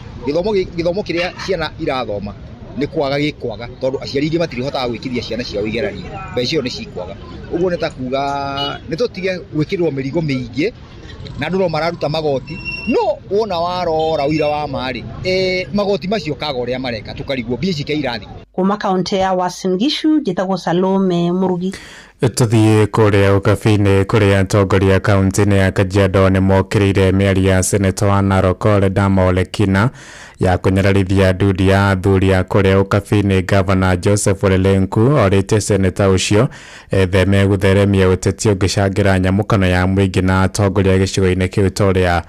gĩthomo kĩrĩa ciana irathoma nĩ kwaga gĩkwaga, tondũ aciari aingĩ matirihotaga gwĩkithia ciana ciao igeranio, mbeca icio nĩ cikwaga. Ũguo nĩ ta kuga nĩ tũtige gwĩkĩrĩrwo mĩrigo mĩingĩ na andũ no mararuta magoti, no wona warora ũira wa ma rĩ, magoti macio kaga ũrĩa mareka tũkarigwo mbia ici irathi. Kuma kaunti ya Uasin Gishu njĩtagwo Salome Murugi. Tuthiĩ kũrĩa ũkabi-inĩ kũrĩa atongoria kaunti-inĩ ya Kajiado nĩ mokĩrĩire mĩario ya seneta wa Narok Ledama Olekina ya kũnyararithia ndudi ya athuri a kũrĩa ũkabi-inĩ. Gavana Joseph Ole Lenku orĩtie seneta ũcio etheme gũtheremia ũteti ũngĩcangĩra nyamũkano ya mũingĩ na atongoria gĩcigo-inĩ kĩu ta ũrĩa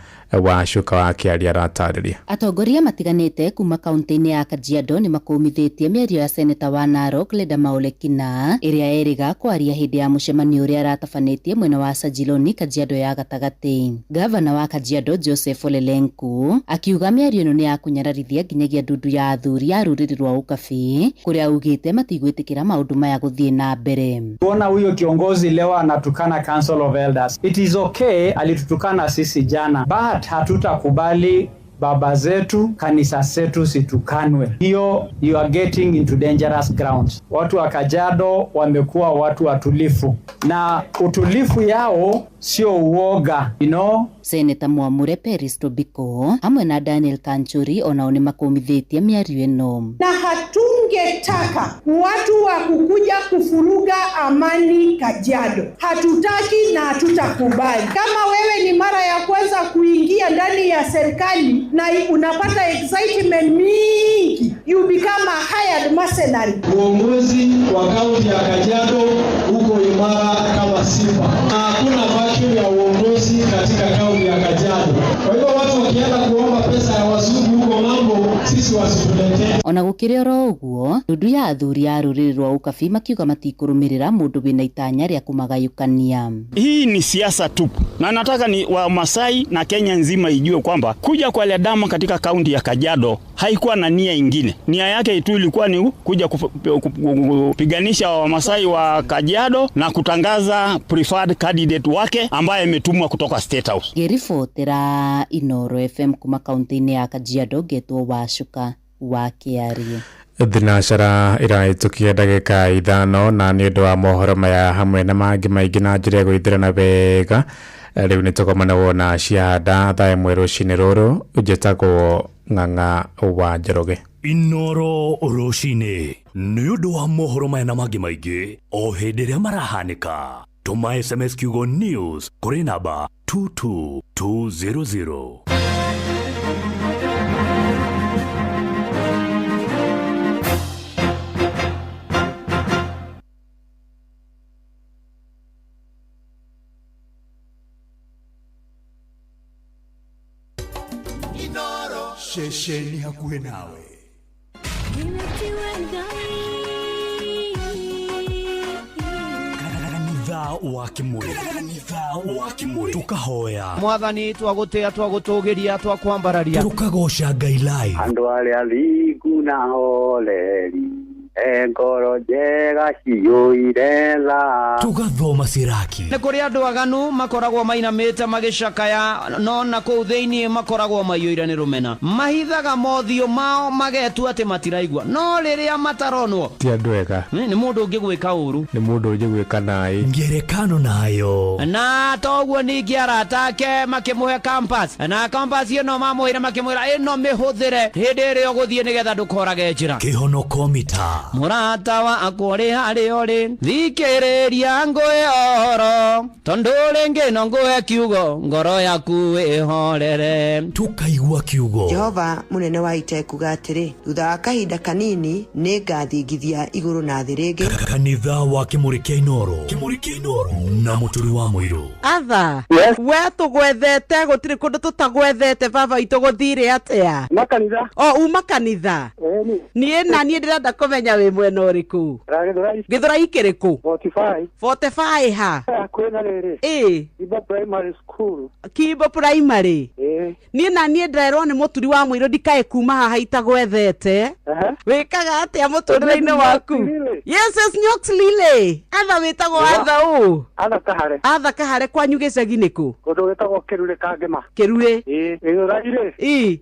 Wacuka wa kĩaria aratarĩria. Atongoria matiganĩte kuma kaunti-inĩ ya Kajiado nĩ makũmithĩtie mĩario ya seneta wa Narok Ledama Olekina ĩrĩa erĩga kwaria hĩndĩ ya mũcemanio ũrĩa aratabanĩtie mwena wa Sajiloni, Kajiado ya gatagatĩ. Gavana wa Kajiado Joseph Ole Lenku akiuga mĩario ĩno nĩ ya kũnyararithia nginyagia ndundu ya athuri ya rũrĩrĩ rwa ũkabi, kũrĩa augĩte matigwĩtĩkĩra maũndũ maya gũthiĩ na mbere. Kuona huyo kiongozi leo anatukana Council of Elders, it is okay, alitutukana sisi jana, but hatutakubali baba zetu, kanisa zetu situkanwe. Hiyo you are getting into dangerous grounds. Watu wa Kajiado wamekuwa watu watulifu, na utulifu yao sio uoga, you know. Seneta Mwamure Peris Tobiko hamwe na Daniel Kanchuri onao nĩ makũmithĩtie mĩario ĩno. Na hatungetaka watu wa kukuja kufuruga amani Kajiado. Hatutaki na hatutakubali. Kama wewe ni mara ya kwanza kuingia ndani ya serikali na unapata excitement mingi, you become a hired mercenary. Uongozi wa kaunti ya Kajiado uko imara kama simba. Hakuna vacuum ya uongozi katika kaunti ya Kajiado. Kwa hivyo watu wakienda kuomba pesa ya wazungu huko mambo, sisi wasituletee. Ona gũkĩrĩ oro ũguo, ndundu ya athuri a rũrĩrĩ rwa ũkabi makiuga matikũrũmĩrĩra mũndũ wĩna itanya rĩa kũmagayũkania. Hii ni siasa tupu, na nataka ni wa Masai na Kenya nzima ijue kwamba kuja kwa Ledama katika kaunti ya Kajiado haikuwa na nia ingine. Nia yake tu ilikuwa ni kuja kupiganisha wa Masai wa Kajiado na kutangaza preferred candidate wake ambaye ametumwa kutoka State House. Ngĩribotera Inoro FM kuma kaunti-inĩ ya Kajiado, ngetwo Wacuka wa Kĩarie. Thinacara ĩrahĩtũkia ndagĩka 5 na nĩ ũndũ wa mohoro maya hamwe na mangĩ maingĩ na njĩra ya gũithĩrana wega, rĩu nĩ tũgomana wona ciahanda thaa 1 rũcinĩ rũrũ. Njĩtagwo Ng'ang'a wa Njoroge. Inoro rũcinĩ nĩ ũndũ wa mohoro maya na mangĩ maingĩ o hĩndĩ ĩrĩa marahanĩka, tũma SMS kiugo news kũrĩ namba 22200. Ceceni hakuhĩ nawe. Kanitha Wa Kimuri, kanitha wa Kimuri, tukahoya Mwathani, twagũtĩa, twagũtũgĩria, twakwambararia, tukagoca Ngai live. Andũ arĩa thingu na horeri, e ngoro njega ciyũire tha. Tugathoma siraki. Nĩ kũrĩ andũ aganu makoragwo mainamĩte magĩcakaya, no na kũu thĩinĩ makoragwo maiyũire nĩ rũmena, mahithaga mothiũ mao magetua atĩ matiraigua, no rĩrĩa mataronwo. Ti andũ ega. Nĩ mũndũ ũngĩgwĩka ũru. Nĩ mũndũ ũngĩgwĩka naĩ. Ngerekano nayo. Na toguo ningĩ arata ake makĩmũhe campus, na campus ĩno mamũheire makĩmwĩra ĩno mĩhũthĩre hĩndĩ ĩrĩa ũgũthiĩ nĩgetha ndũkorage njĩra. Kĩhonoko mita. Mũrata wakwa ũrĩ harĩa ũrĩ, thikĩrĩria ngũhe ũhoro, tondũ rĩngĩ no ngũhe kiugo, ngoro yaku ĩhorere. Tukaigua kiugo. Jehova mũnene wa ita ekuga atĩrĩ, thutha wa kahinda kanini nĩ ngathingithia igũrũ na thĩ rĩngĩ. Kanitha wa Kimuri kĩa Inoro, Kimuri kĩa Inoro na Mũturi wa Mũirũ. Atha, we tũgwethete gũtirĩ kũndũ tũtagwethete, baba witũ gũthire atĩa? Ma kanitha. O uma kanitha. Niĩ na niĩ ndĩrenda kũmenya wĩ mwena ũrĩkũ. Gĩthũrai. Gĩthũrai kĩrĩkũ? 45. 45 ha? Kwĩna rĩrĩ. Ĩ. Kimbo Primary School. Kimbo Primary. Ĩ. Niĩ na niĩ ndĩrerwo nĩ Mũturi wa Mũirũ ndikae kuma haha itagwethete. Wĩkaga atĩa mũtũrĩre-inĩ waku? Yes, yes, Nyox Lily. Atha wĩtagwo Atha ũ? Atha Kahare. Atha Kahare, kwanyu gĩcagi nĩ kũ? Kũndũ gwĩtagwo Kĩrurĩ Kangĩma. Kĩrurĩ. Ĩ. Gĩthũrai rĩ. Ĩ.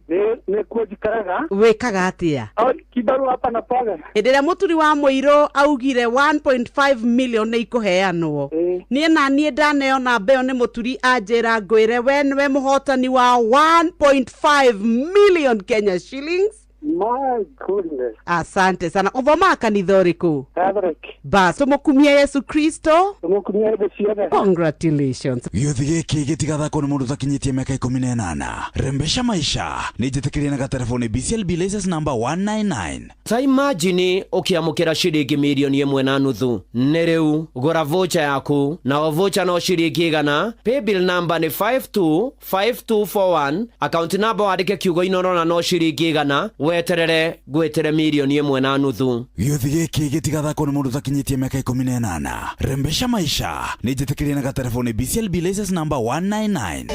Nĩ kuo njikaraga. Wĩkaga atĩa? Kibarua hapa na pale. Hĩndĩ ĩrĩa Mũturi wa Mũirũ augire 1.5 million nĩ ikũheanwo, niĩ na niĩ ndaneo namba ĩyo nĩ Mũturi anjĩra ngwĩre we nĩwe mũhotani wa 1.5 million Kenya shillings. My goodness. Asante sana. Ũthomaga kanitha ũrĩkũ? Catholic. Bas, tũmũkumie Yesu Kristo. Tũmũkumie hĩndĩ ciothe. Congratulations. Gĩũthi gĩkĩ gĩtigathakwo nĩ mũndũ ũtakinyĩtie mĩaka 18. Rembesha maisha nĩ njĩtĩkĩrie na gatereboni BCLB license number 199. Ta imagine ũkĩamũkĩra ciringi 1.5 mirioni. Nĩ rĩu gũra voucher yaku, na o voucher no ciringi 100. Paybill number nĩ 525241, account number wandĩke kiugo Inoro na no ciringi 100, weterere ngwĩtĩre 1.5 mirioni. Gĩũthi gĩkĩ gĩtigathakwo nĩ mũndũ ũtakinyĩtie mĩaka 18. Rembesha maisha nĩ njĩtĩkĩrie na gatereboni BCLB license number 199.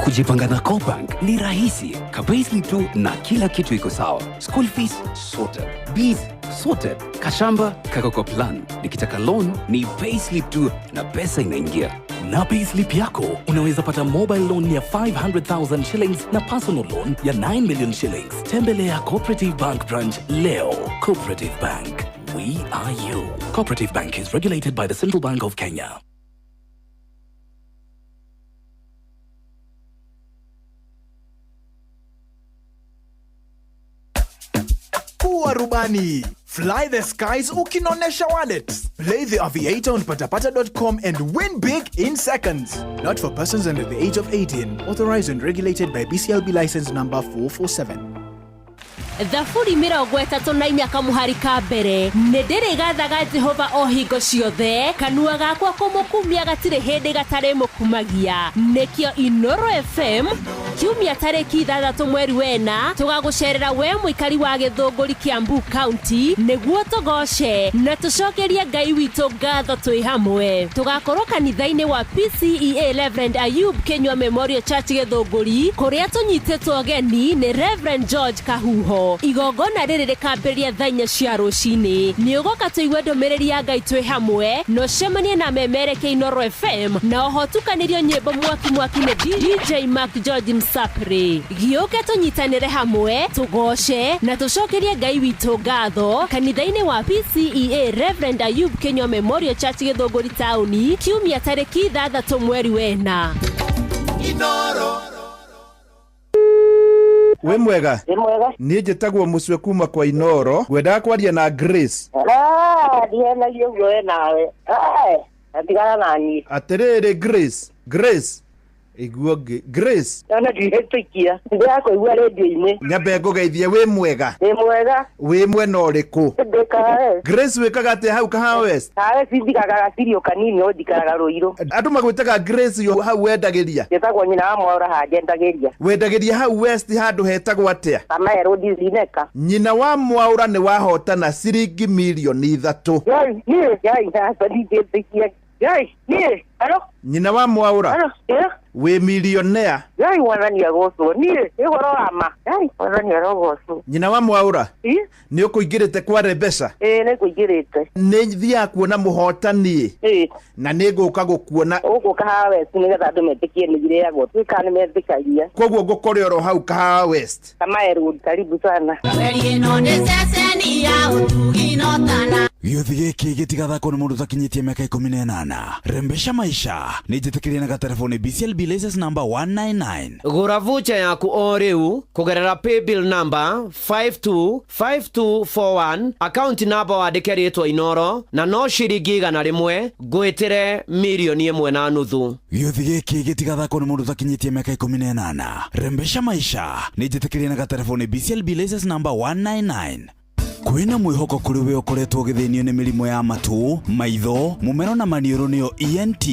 Kujipanga na CoBank ni rahisi. Ka-payslip tu na kila kitu iko sawa. School fees sorted, bills sorted, kashamba kako kwa plan. Nikitaka loan ni payslip tu na pesa inaingia. Na payslip yako unaweza pata mobile loan ya 500,000 shillings na personal loan ya 9 million shillings. Tembelea Cooperative Bank branch leo. Cooperative Bank, we are you. Cooperative Bank is regulated by the Central Bank of Kenya. Kuwa rubani. Fly the skies ukinonesha wallet. Play the Aviator on patapata.com and win big in seconds. Not for persons under the age of 18. Authorized and regulated by BCLB license number 447. Thaburi 34 kamũhari ka mbere, nĩ ndĩrĩgathaga Jehova o hingo ciothe, kanua gakwa kũmũkumia gatirĩ hĩndĩ gatarĩ mũkumagia. Nĩkĩo Inoro FM kiumia tarĩki 6 mweri wena tũgagũcerera we mũikari wa Gĩthũngũri, Kiambu County, nĩguo tũgoce na tũcokerie Ngai witũ ngatho twĩ hamwe. Tũgakorwo kanitha-inĩ wa PCEA Reverend Ayub Kinyua Memorial Church Gĩthũngũri, kũrĩa tũnyitĩtwo ũgeni nĩ Reverend George Kahuho. Igongona rĩrĩ rĩkambĩrĩria thaa 4 cia rũcinĩ. Nĩ ũgoka tũigue ndũmĩrĩri ya Ngai twĩ hamwe, na ũcemanie na memereke Inoro FM, na oho tukanĩrio nyĩmbo mwaki mwaki nĩ DJ Mark George Msapri. Gĩũke tũnyitanĩre hamwe, tũgoce na tũcokerie Ngai witũ ngatho kanitha-inĩ wa PCEA Reverend Ayub Kinyua Memorial Church Gĩthũngũri taũni, kiumia tarĩki 6 mweri wena. Inoro. Wĩ mwega? Wĩ mwega. Niĩ njĩtagwo Mũcwe kuma kwa Inoro, ngwendaga kwaria na Grace. Ah, ndihenagia ũguo we nawe. Atigana na niĩ. Atĩrĩrĩ Grace, Grace. Iguo ngĩ Grace. Ona ndiretĩkia. Ndĩrakũigua rĩndiũ-inĩ. Nyambe ngũgeithie wĩ mwega. Wĩ mwega. Wĩ mwena ũrĩkũ? Ndĩ Kahawa. Grace wĩkaga atĩa hau Kahawa West? Kahawa West njikaraga gacirio kanini no njikaraga Rũirũ. Andũ magwĩtaga Grace yo hau wendagĩria. Njĩtagwo nyina wa Mwaũra haha njendagĩria. Wendagĩria hau West handũ hetagwo atĩa? Kamae Road Zineka. Nyina wa Mwaũra nĩ wahotana ciringi mirioni 3. Yai, niĩ, yai, aca ndingĩtĩkia. Yai, niĩ, halo? Nyina wa Mwaũra. Halo, ĩ? Wĩ milionea. Yai, Mwathani agocwo. Niĩ, nĩ ũhoro wa ma. Yai, Mwathani arogocwo. Nyina wa Mwaũra. Ĩ? Nĩ ũkũingĩrĩte kwa mbeca? Ĩ, nĩ ngũingĩrĩte. Nĩ thiaga kuona mũhotani. Ĩ. Na nĩ ngũka gũkuona. Ũgũka Kahawa West nĩgetha andũ metĩkie nĩ irĩagwo. Tuĩkaga nĩ metĩkagia. Koguo ngũkore oro hau Kahawa West. Kamae Road, karibu sana. Gĩũthi gĩkĩ gĩtigathakwo nĩ mũndũ ũtakinyĩtie mĩaka 18. Rembesha maisha nĩ njĩtĩkĩrie na gatereboni BCLB license number 199. Gũra voucher yaku o rĩu kũgerera paybill number 525241, account number wandĩke rĩtwa Inoro na no ciringi 100 ngwĩtĩre 1.5 mirioni. Gĩũthi gĩkĩ gĩtigathakwo nĩ mũndũ ũtakinyĩtie mĩaka 18. Rembesha maisha nĩ njĩtĩkĩrie na gatereboni BCLB license number 199. Kwĩna mwĩhoko kũrĩ we ũkoretwo ũgĩthĩnio nĩ mĩrimũ ya matũ, maitho, mũmero na maniũrũ nĩyo ENT.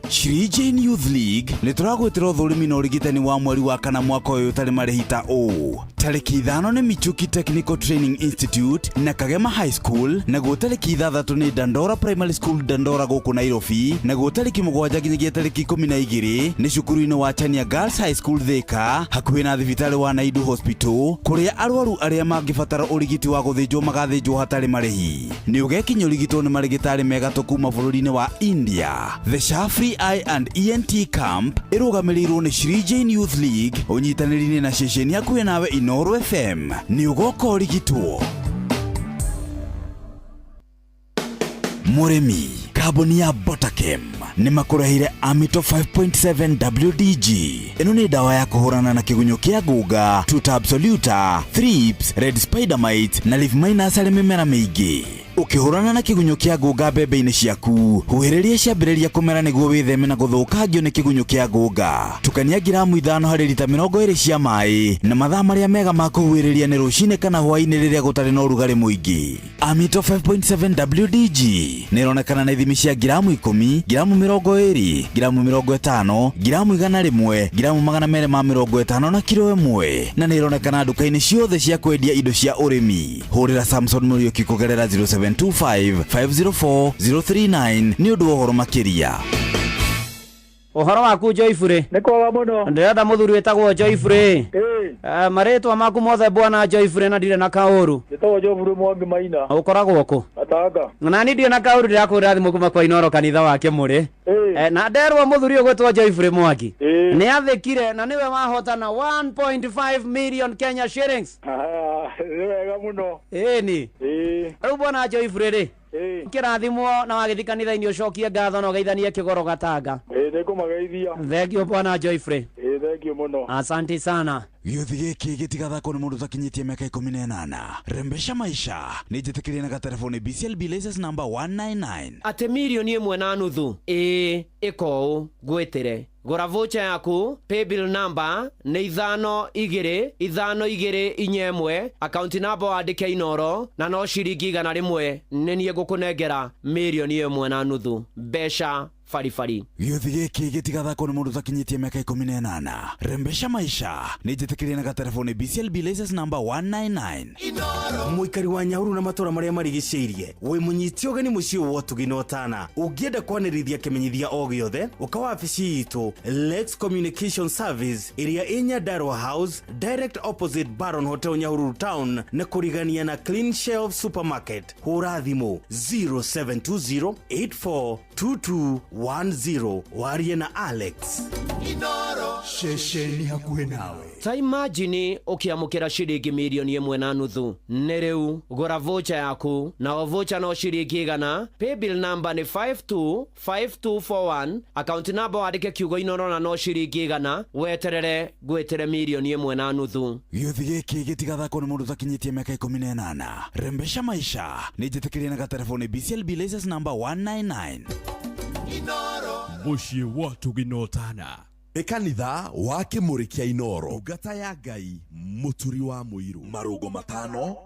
Shri Jane Youth League nĩ tũragwĩtĩra ũthũrimi na ũrigitani wa mweri wa kana mwaka ũyũ ũtarĩ marĩhi ta ũũ: tarĩki 5 nĩ Michuki Technical Training Institute na Kagema High School, naguo tarĩki 6 nĩ Dandora Primary School, Dandora gũkũ Nairobi, naguo tarĩki 7 nginyagia tarĩki 12 nĩ cukuru-inĩ wa Chania Girls High School, Thika, hakuhĩ na thibitarĩ wa Naidu Hospital, kũrĩa arwaru arĩa mangĩbatara ũrigiti wa gũthĩnjwo magathĩnjwo hatarĩ marĩhi. Nĩ ũgekinya ũrigitwo nĩ marĩgĩtarĩ mega tũ kuma bũrũri-inĩ wa India. The Shafri Eye and ENT Camp ĩrũgamĩrĩirwo nĩ Shri Jane Youth League ũnyitanĩri-inĩ na ceceni hakuhĩ nawe Inooro FM. Nĩ ũgoka ũrigitwo. Mũrĩmi, kambuni ya Botakem nĩ makũreheire Amito 5.7 WDG. Ĩno nĩ ndawa ya kũhũrana na kĩgunyũ kĩa ngũnga, Tuta absoluta, thrips, red spider mite na leaf miners harĩ mĩmera mĩingĩ. Ũkĩhũrana na kĩgunyũ kĩa ngũnga mbembe-inĩ ciaku, huhĩrĩria ciambĩrĩria kũmera nĩguo wĩtheme na gũthũkangio nĩ kĩgunyũ kĩa ngũnga. Tukania ngiramu 5 harĩ rita 20 cia maĩ, na mathaa marĩa mega ma kũhuhĩrĩria nĩ rũcinĩ kana hwaĩ-inĩ rĩrĩa gũtarĩ na ũrugarĩ mũingĩ. Amito 5.7 WDG nĩ ĩronekana na ithimi cia ngiramu 10, ngiramu 20, ngiramu 50, ngiramu 100, ngiramu 250 na kiro 1, na nĩ ĩronekana nduka-inĩ ciothe cia kwendia indo cia ũrĩmi. Hũrĩra Samson Mũriũki kũgerera 0725 504 039 nĩ ũndũ wa ũhoro makĩria. Ũhoro waku, Joyfrey? Nĩ kwega mũno. Ndĩrenda mũthuri wĩtagwo Joyfrey. Marĩtwa maku mothe, bwana Joyfrey, na ndirĩ na kaũru? Njĩtagwo Joyfrey Mwangi Maina. Ũkoragwo kũ? Gatanga. Na ni ndirĩ na kaũru, ndĩrakũrĩra thimũ kuma kwa Inoro kanitha wake mũrĩ. Na nderwo mũthuri ũyũ gwĩtwo Joyfrey Mwangi nĩ athĩkire na nĩwe wahotana 1.5 million Kenya shillings. Nĩ wega mũno. Ĩni rĩu bwana Joyfrey rĩ, kĩrathimwo na wagĩthiĩ kanitha-inĩ ũcokie ngatho na ũgeithanie kĩgoro Gatanga. Ĩĩ, nĩngũmageithia. Thank you, bwana Joyfrey. Ĩĩ, thank you mũno. Asante sana. Gĩũthi gĩkĩ gĩtigathakwo nĩ mũndũ ũtakinyĩtie mĩaka 18. Rembesha maisha nĩ njĩtĩkĩrie na gatereboni BCLB license number 199. Atĩ 1.5 mirioni, ĩĩ, ĩka ũũ ngwĩtĩre: gũra voucher yaku, paybill number nĩ 525241, account number wandĩke Inoro na no ciringi 100, nĩ niĩ ngũkũnengera 1.5 mirioni mbeca baribari. Gĩũthi gĩkĩ gĩtigathakwo nĩ mũndũ ũtakinyĩtie mĩaka 18. Rembesha maisha nĩ njĩtĩkĩrie na gatereboni BCLB license number 199. Mũikari wa Nyahururu na matũra marĩa marigicĩirie, wĩ mũnyiti ũgeni mũciĩ wa ũtugi na ũtana. Ũngĩenda kwanĩrithia kĩmenyithia o gĩothe, ũka wabici itũ Lex Communication Service ĩrĩa ĩ Nyandarua House, direct opposite Baron Hotel, Nyahururu Town, na kũrigania na Clean Shelf Supermarket. Hũra thimũ 0720 842210 warie na Alex. Ceceni hakuhĩ nawe. Ta imagine ũkĩamũkĩra ciringi 1.5 mirioni. Nĩ rĩu gũra voucher yaku, na o voucher no ciringi 100. Paybill number nĩ 525241, account number wandĩke kiugo Inoro na no ciringi 100, weterere ngwĩtĩre 1.5 mirioni. Gĩũthi gĩkĩ gĩtigathakwo nĩ mũndũ ũtakinyĩtie mĩaka 18. Rembesha maisha nĩ njĩtĩkĩrie na gatereboni BCLB license number 199. Mũciĩ wa ũtugi na ũtana. Nĩ kanitha wa Kĩmũrĩ kĩa Inoro, ndungata ya Ngai, mũturi wa mũirũ. Marũngo matano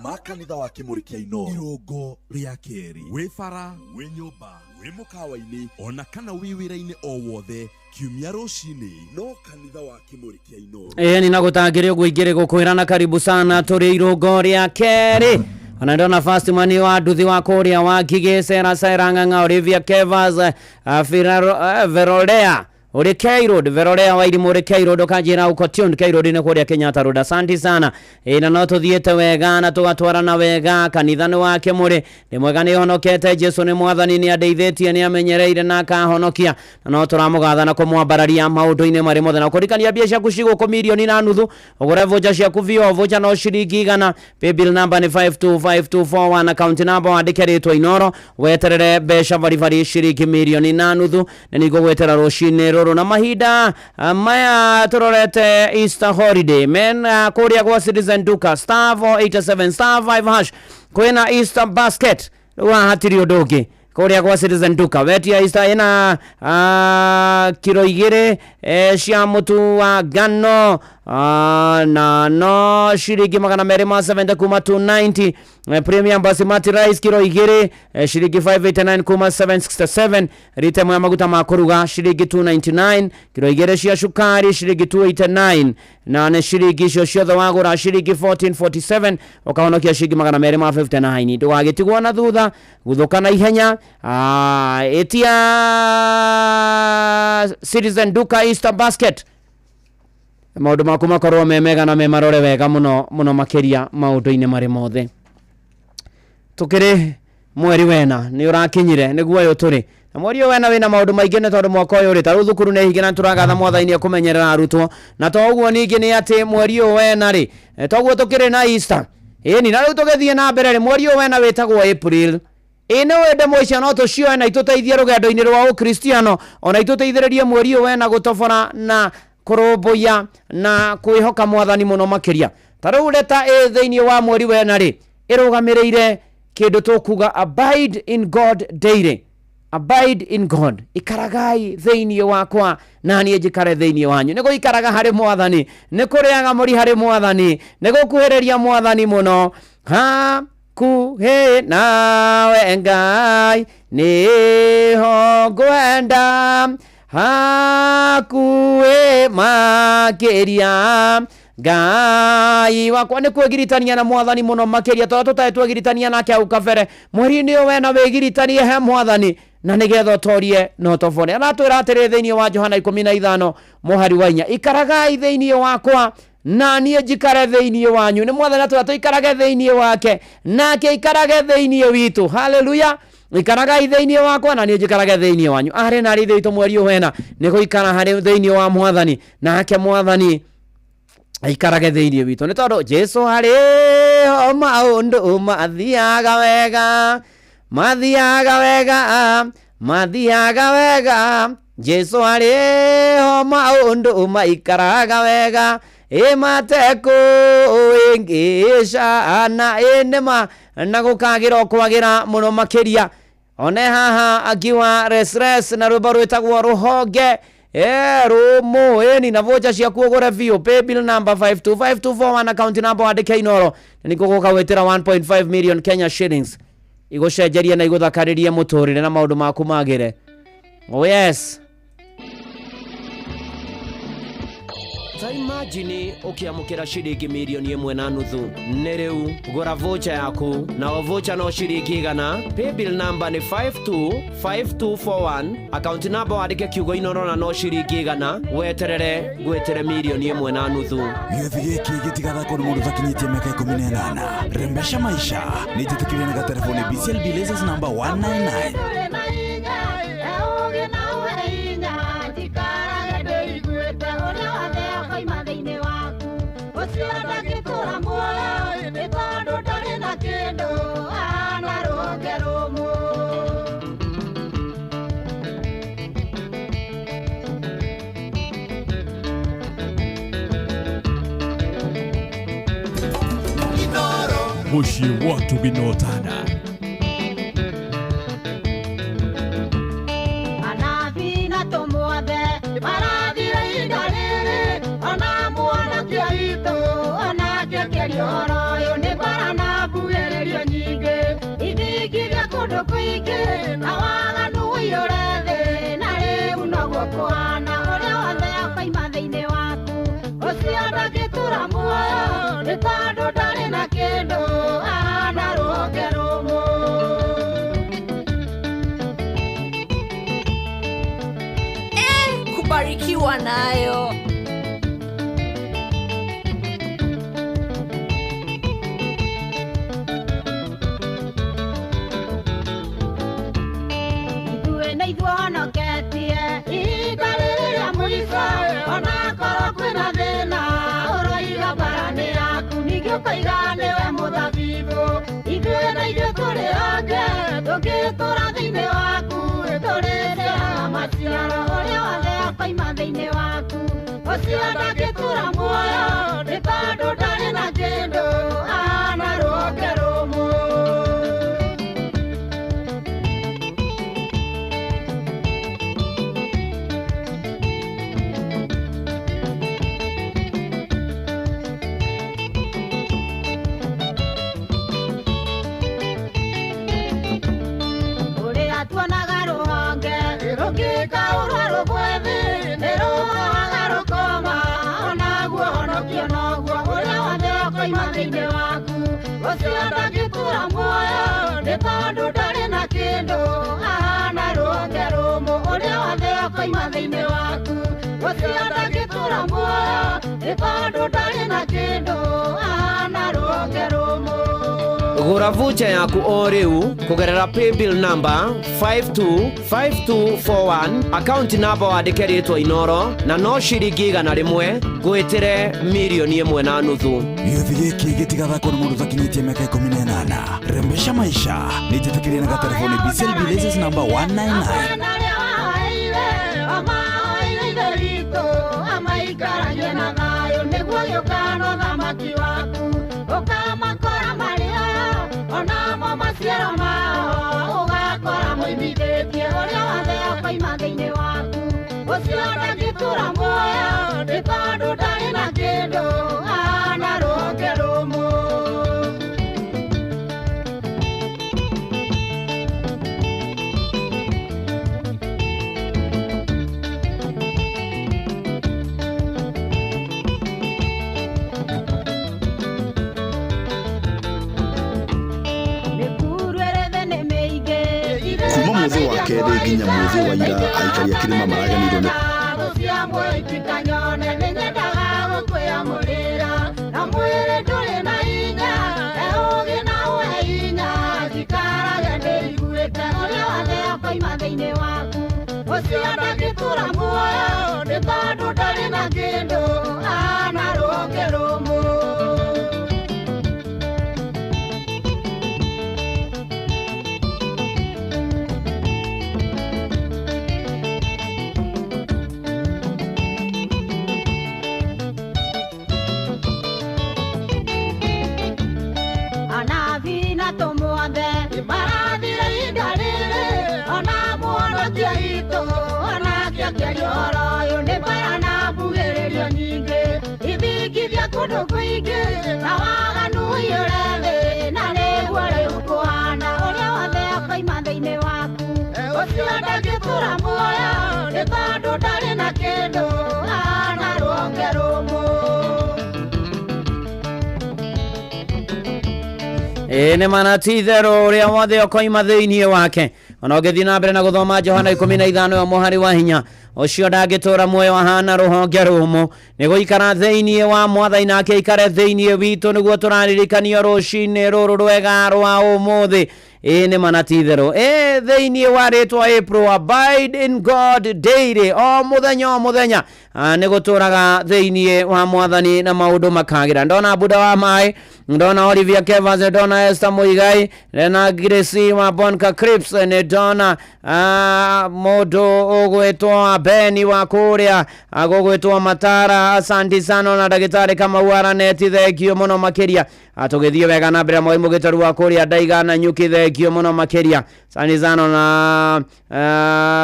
ma kanitha wa Kĩmũrĩ kĩa Inoro, irũngo rĩa kerĩ, wĩ bara, wĩ nyũmba, wĩ mũkawa-inĩ, ona kana wĩ wĩra-inĩ o wothe, kiumia rũcinĩ no kanitha wa Kĩmũrĩ kĩa Inoro. Ĩĩ ni nagũtangĩrĩ ũguo ingĩrĩ gũkwĩra na karibu sana tũrĩ irũngo rĩa kerĩ. Ona ndona first man wa nduthi wa kũrĩa wa Ngigĩ, Sera Sera Ng'ang'a, Olivia Kevas, Verolea uri K Road, Verolea wa Irimũ uri K Road, ũkanjĩra uko tuned K Road nĩ kũrĩa Kenyatta Road. Asante sana. Ĩĩ na no tũthiĩte wega na tũgatwarana wega, kanitha nĩ wa Kĩmũrĩ, nĩ mwega, nĩ honokete, Jesu nĩ mwathani, nĩ andeithĩtie, nĩ amenyereire na akahonokia, na no tũramũgatha na kũmwambararia maũndũ-inĩ marĩ mothe, na kũririkania mbia ciaku cigũkũ 1.5 million, ũgũre voucher ciaku biũ, voucher no ciringi 100, paybill number nĩ 525241, account number wandĩke rĩtwa Inoro, weterere mbeca baribari ciringi 1.5 million, na nĩ ngũgwĩtĩra rũcinĩ rũrũ. Na mahinda maya tũrorete Easter holiday men, kũrĩa gwa Citizen Duka star 487 star 5 hash kwĩna Easter basket. Rĩu haha hatirĩ ũndũ ũngĩ, kũrĩa gwa Citizen Duka wetia Easter ĩna kiro 2 cia mũtu wa ngano, na no ciringi 270 kuma 290. Premium basmati rice kiro 2, ciringi 589 kuma 767. Rita ĩmwe ya maguta ma kũruga ciringi 299, kiro 2 cia cukari ciringi 289, na nĩ ciringi icio ciothe wagũra ciringi 1447, ũkahonokia ciringi 259. Ndũgagĩtigwo na thutha, guthũka na ihenya, ĩtia Citizen Duka Easter basket, maũndũ maku makorwo me mega na me marore wega mũno mũno makĩria maũndũ-inĩ marĩ mothe. Tukĩrĩ mweri wena nĩ ũrakinyire, nĩguo ũyũ tũrĩ na mweri ũyũ wena wĩna maũndũ maingĩ, nĩ tondũ mwaka ũyũ rĩ, ta rĩu thukuru nĩ hinge na tũragatha mwathani nĩ ekũmenyerera arutwo. Na to ũguo ningĩ nĩ atĩ mweri ũyũ wena rĩ, toguo tũkĩrĩ na Easter ĩni, na rĩu tũgĩthiĩ na mbere rĩ, mweri ũyũ wena wĩtagwo April. Ĩ nĩ wende mũico no tũcioe na itũteithie rũgendo-inĩ rwa ũkristiano, ona itũteithĩrĩrie mweri ũyũ wena gũtobora na kũrũmbũiya na kwĩhoka mwathani mũno makĩria. Ta rĩu leta ĩ thĩinĩ wa mweri wena rĩ, ĩrũgamĩrĩire kĩndũ tũkuga abide in God daily. Abide in God, ikaragai thĩinĩ wakwa na niĩ njikare thĩinĩ wanyu. Nĩ gũikaraga harĩ mwathani, nĩ kũrĩaga mũri harĩ mwathani, nĩ gũkuhĩrĩria mwathani mũno. Hakuhĩ nawe Ngai nĩho ngwenda, hakuhĩ makĩria Ngai wakwa. Nĩ kwĩgiritania na mwathani mũno makĩria, tondũ tũtarĩ twegiritania nake hau kabere. Mweri-inĩ ũyũ wena wĩgiritanie he mwathani, na nĩgetha ũtorie na ũtobore. Aratwĩra atĩrĩ thĩinĩ wa Johana 15 mũhari wa 4, ikaragai thĩinĩ wakwa na niĩ njikare thĩinĩ wanyu. Nĩ mwathani atwĩra tũikarage thĩinĩ wake, nake aikarage thĩinĩ witũ. Haleluya. Ikaragai thĩinĩ wakwa na niĩ njikarage thĩinĩ wanyu. Arĩ na arĩ witũ mweri ũyũ wena nĩ gũikara harĩ thĩinĩ wa mwathani, nake mwathani aikarage thĩinĩ witũ, nĩ tondũ Jesu harĩ ho maũndũ mathiaga wega, mathiaga wega, mathiaga wega. Jesu harĩ ho maũndũ maikaraga wega, ĩ matekũĩngĩca na ĩ nĩma na gũkagĩra o kwagĩra mũno makĩria. One haha akiwa resres na rwĩmbo rwĩtagwo rũhonge rũmũ ĩni, na voucher ciaku ũgũre biũ, paybill number 525241, account number wandĩke Inoro, na nĩkuo gũka gwĩtĩra 1.5 million Kenya shillings, igũcenjerie na igũthakarĩrie mũtũrĩre na maũndũ maku magĩre. Oh yes. Ta imagine ũkĩamũkĩra ciringi 1.5 million. Nĩ rĩu gũra voucher yaku, na o voucher no ciringi 100. Paybill number nĩ 525241, account number wandĩke kiugo Inoro, na no ciringi 100, weterere ngwĩtĩre 1.5 million. Gĩathĩ gĩkĩ gĩtigathakwo nĩ mũndũ ũtakinyĩtie mĩaka 18. Rembesha maisha nĩ njĩtĩkĩrie na gaterefoni BCLB license number 199. Mũciĩ wa Ũtugi na Ũtana. Anabii na tũmwothe marathire. ũhoro ũyũ nĩ mbara na mbugĩrĩrio nyingĩ ithingithia kũndũ kũingĩ na waganu ũiyũre thĩ na rĩu noguo kũhana ũrĩa wothe akoima thĩinĩ waku ũcio ndangĩtũra muoyo nĩ tondũ ndarĩ na kĩndũ ahana rũhonge rũmũ. Kubarikiwa nayo. Ithuĩ nĩ ithuĩ honoketie ihinda rĩrĩ rĩa mũico onakorwo kwĩna thĩna ũroiga mbara nĩ yaku ningĩ ũkoiga nĩwe mũthabibũ ithuĩ na ithuĩ tũrĩ onge tũngĩtũra thĩinĩ waku tũrĩciaraga maciaro ũrĩa wothe akoima thĩinĩ waku ũcio ndangĩtũra muoyo nĩ tondũ ndarĩ na kĩndũ ahana rũhonge rũmũ. Ũrĩa tuonaga rũhonge rũngĩkaũrwo rũgwe thĩ nĩ rũhohaga rũkoma onaguo honokio noguo ũrĩa wothe ũkoima thĩinĩ waku ũcio ndangĩtũra muoyo nĩ tondũ ndarĩ na kĩndũ ahana rũhonge rũmũ ũrĩa wothe ũkoima thĩinĩ waku ũcio ndangĩtũra muoyo nĩ tondũ ndarĩ na kĩndũ ahana rũhonge rũmũ. Gũra vucha yaku o rĩu kũgerera paybill number 525241 akaunti namba wandĩke rĩtwa Inoro na no ciringi 100 ngwĩtĩre 1.5 million. Gĩũthi gĩkĩ gĩtigathakwo nĩ mũndũ ũtakinyĩtie mĩaka 18. Rembesha maisha nĩ njĩtĩkĩrie na gatelefoni BCLB license number 199. Arĩa waheire amahoire ithe witũ amaikaragie na thayũ nĩguo gĩũkano thamaki waku ũkamakora marĩa onamo maciaro mao ũgakora moimithĩtie ũrĩa wothe akoima thĩinĩ waku ũcio ndangĩtũra muoyo nĩ tondũ ndarĩ na kĩndũ ahana rũhonge rũmũ. Mĩkuru ĩrĩ thĩ nĩ mĩingĩ Kuma mũthĩ wa kerĩ nginya mũthĩ wa ira aikari a kĩrĩma maraganĩirwo nĩ cia mũitikanyone nĩ nyendaga gũkwĩamũrĩra na mwĩrĩ ndũrĩ na hinya ũũgĩ na ũhe hinya njikarage ndĩiguĩte ũrĩa wothe akoima thĩinĩ waku ũcio ndangĩtũra muoyo nĩ tondũ ndarĩ na kĩndũ ahana rũhonge rũmũ. Anabii na tũmwothe marathire ihinda rĩrĩ ona mũhonokia witũ onake akĩaria ũhoro ũyũ nĩ mbara na mbugĩrĩrio nyingĩ ithingithia kũndũ kũingĩ na waganu ũiyũre thĩ na nĩguo rĩu kũhana ũrĩa wothe akoima thĩinĩ waku ũcio ndangĩtũra muoyo nĩ tondũ ndarĩ na kĩndũ ahana rũhonge rũmũ. Ĩĩ nĩ mana ti itherũ ũrĩa wothe ũkoima thĩinĩ wake ona ũngĩthiĩ na mbere na gũthoma Johana 15 ya mũhari wa hinya ũcio ndangĩtũra muoyo ahana rũhonge rũmũ nĩ gũikara thĩinĩ wa mwathani nake aikare thĩinĩ witũ nĩguo tũraririkanio rũcinĩ rũrũ rwega rwa ũmũthĩ. Ĩĩ nĩ mana ti itherũ ĩ thĩinĩ wa rĩtwa April abide in God daily o mũthenya o mũthenya nĩ gũtũraga thĩinĩ wa mwathani na maũndũ makagĩra. Ndona Buda wa maĩ, ndona Olivia Kevans, ndona Esther Muigai na Grace wa Bonka Crips, nĩ ndona mũndũ ũgwĩtwo Beni wa kũrĩa gũgwĩtwo Matara, asanti sana na ndagĩtarĩ Kamau Araneti, thengio mũno makĩria. Tũgĩthiĩ wega na mbere mwai mũgĩtaru wa kũrĩa Ndaigana Nyuki, thengio mũno makĩria, asante sana na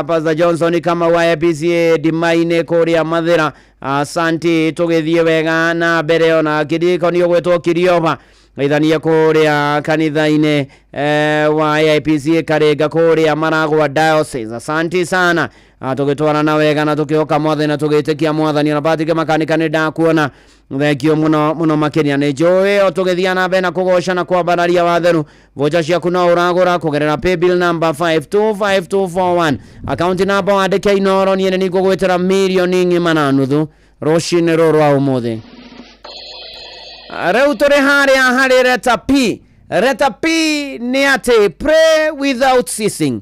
Pastor Johnson Kamau wa APCA Ndimainĩ kũrĩa Mathĩra. Asanti, tũgĩthiĩ wega na mbere ona kĩririkano ũgwĩtwo Kiriova geithanie kũrĩa kanitha-inĩ wa AIPC Karinga kũrĩa Maragwa Diocese. Asanti sana. Tũgĩtwarana wega na tũkĩhoka mwathani na tũgĩtĩkia mwathani. Ona Patrick Makanika nĩ ndakuona, thengio mũno mũno makĩria. Nĩ njũĩ o tũgĩthiĩ na mbere na kũgoca na kwambararia watheru. Vocha ciaku no ũragũra kũgerera paybill number 525241, account number wandĩke Inoro. Niĩ nĩ ngũgwĩtĩra mirioni ng'ima na nuthu rũcinĩ rũrũ rwa ũmũthĩ. Rĩu tũrĩ harĩa harĩ letter P. Letter P nĩ atĩ pray without ceasing,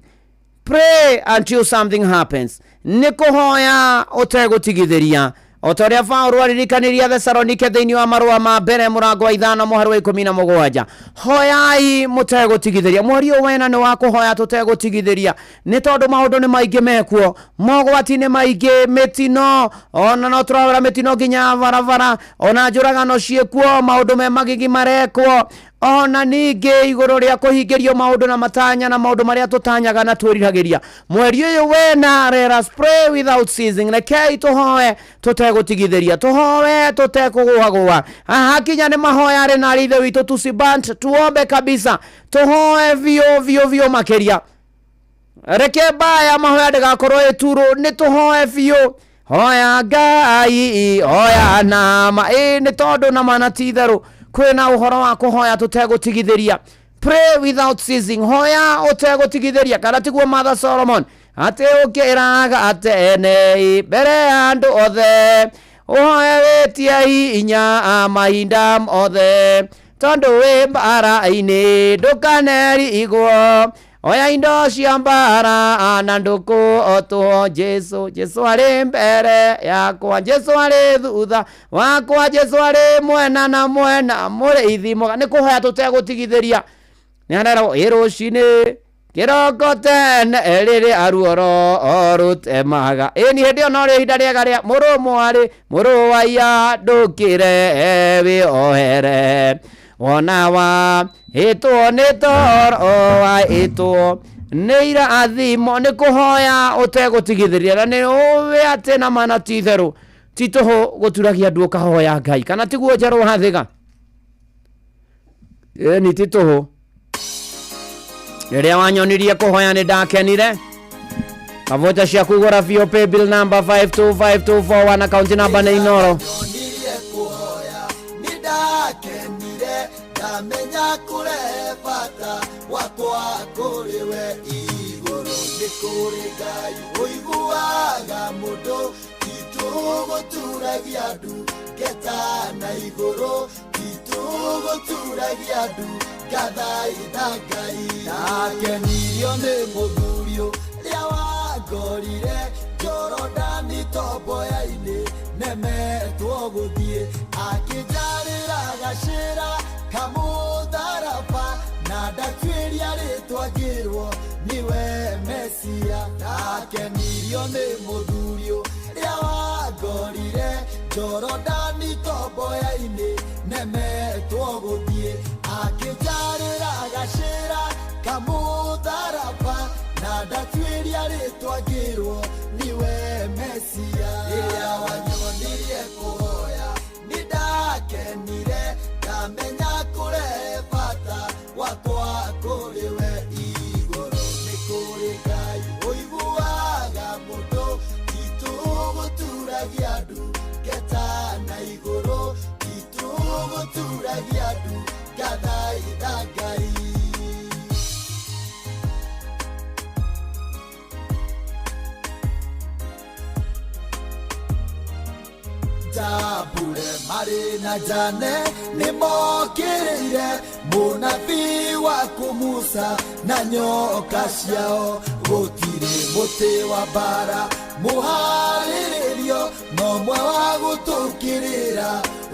pray until something happens. Nĩ kũhoya ũtegũtigithĩria, o ta ũrĩa Paũlũ aririkanirie Thesalonike thĩinĩ wa marũa ma mbere mũrango wa 5 mũhari wa 17, hoyai mũtegũtigithĩria. Mweri ũyũ wena nĩ wa kũhoya tũtegũtigithĩria, nĩ tondũ maũndũ nĩ maingĩ mekuo, mogwati nĩ maingĩ, mĩtino ona no tũrawĩra mĩtino nginya barabara, ona njũragano ciĩkuo, maũndũ me magigi marekwo, ona ningĩ igũrũ rĩa kũhingĩrio maũndũ na matanya na maũndũ marĩa tũtanyaga na twĩriragĩria. Mweri ũyũ wena, let us pray without ceasing. Rekei tũhoe tũtegũtigithĩria, tũhoe tũtekũgũagũa. Haha kinya nĩ mahoya arĩ na ithe witũ, tusibant, tuombe kabisa, tũhoe biũ biũ biũ makĩria. Reke mbaya mahoya ndĩgakorwo ĩturũ, nĩ tũhoe biũ. Hoya Ngai, hoya nama ĩ, nĩ tondũ nama na ti itherũ kwĩna ũhoro wa kũhoya tũtegũtigithĩria. Pray without ceasing, hoya ũtegũtigithĩria. Kana tiguo Mother Solomon atĩ ũkĩraga tene mbere ya andũ othe, ũhoe wĩtie hinya mahinda mothe, tondũ wĩ mbara-inĩ ndũkanerigwo. Oya indo cia mbara na ndũkũotwo. Jesu, Jesu arĩ mbere yakwa, Jesu arĩ thutha wakwa, Jesu arĩ mwena na mwena, mũrĩithi mwega. Nĩ kũhoya tũtegũtigithĩria. Nĩ hareragwo ĩ rũcinĩ kĩroko tene rĩrĩa ruoro rũtemaga, ĩni hĩndĩ ĩyo norĩo ihinda rĩega rĩa mũrũ mwarĩ mũrũ wa iya ndũkĩre wĩohere, wona wa ĩtwo nĩ toro wa ĩtwo nĩ irathimo. Nĩ kũhoya ũtegũtigithĩria, na nĩ ũĩ atĩ nama na ti itherũ ti tũhũ gũturagia ndu ũkahoya Ngai. Kana tiguo njerũ hathiga? Ĩni ti tũhũ. Rĩrĩa wanyonirie kũhoya nĩ ndakenire. Kavocha ciaku gũra biũ, paybill number 525241, account number nĩ Inoro. Nĩndakenire ndamenya kũrehe bata wakwa kũrĩ we igũrũ. Nĩ kũrĩ Ngai ũiguaga mũndũ, titũgũturagia ndu ngeta na igũrũ, titũgũturagia ndu ngathaitha Ngai. Ndakenirio nĩ mũthuri ũrĩa wangorire Jorodani tomboya-inĩ, nemetwo gũthiĩ, akĩnjarĩra gacĩra kamũtharaba, na ndatuĩria rĩtwa ngĩrwo nĩwe Mesia. Ndakenirio nĩ mũthuri ũrĩa wangorire Jorodani tomboya-inĩ, nemetwo gũthiĩ, akĩnjarĩra gacĩra kamũtharaba, na ndatuĩria rĩtwa ngĩrwo nĩwe Mesia. Rĩrĩa wanyonirie kũhoya nĩndakenire, ndamenya kũrehe bata wakwa kũrĩ we igũrũ. Nĩ kũrĩ Ngai ũiguaga mũndũ, titũgũturagia ndu ngeta na igũrũ, titũgũturagia ndu ngathaitha Ngai. Jambure marĩ na Jane nĩ mokĩrĩire mũnabii waku Musa na nyoka ciao. Gũtirĩ mũtĩ wa mbara mũharĩrĩrio, no mwe wa gũtũkĩrĩra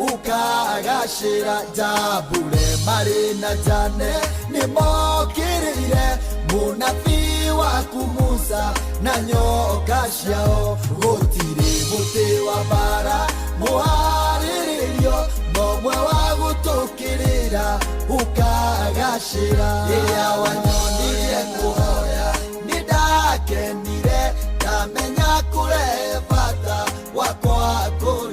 ũkagacĩra. Jambure marĩ na Jane nĩ mokĩrĩire mũnabii waku Musa na nyoka ciao. Gũtirĩ mũtĩ wa mbara mũharĩrĩrio, no mwe wa gũtũkĩrĩra ũkagacĩra. Rĩrĩa wanyonirie kũhoya nĩndakenire, ndamenya kũrehe bata wakwa kũrĩ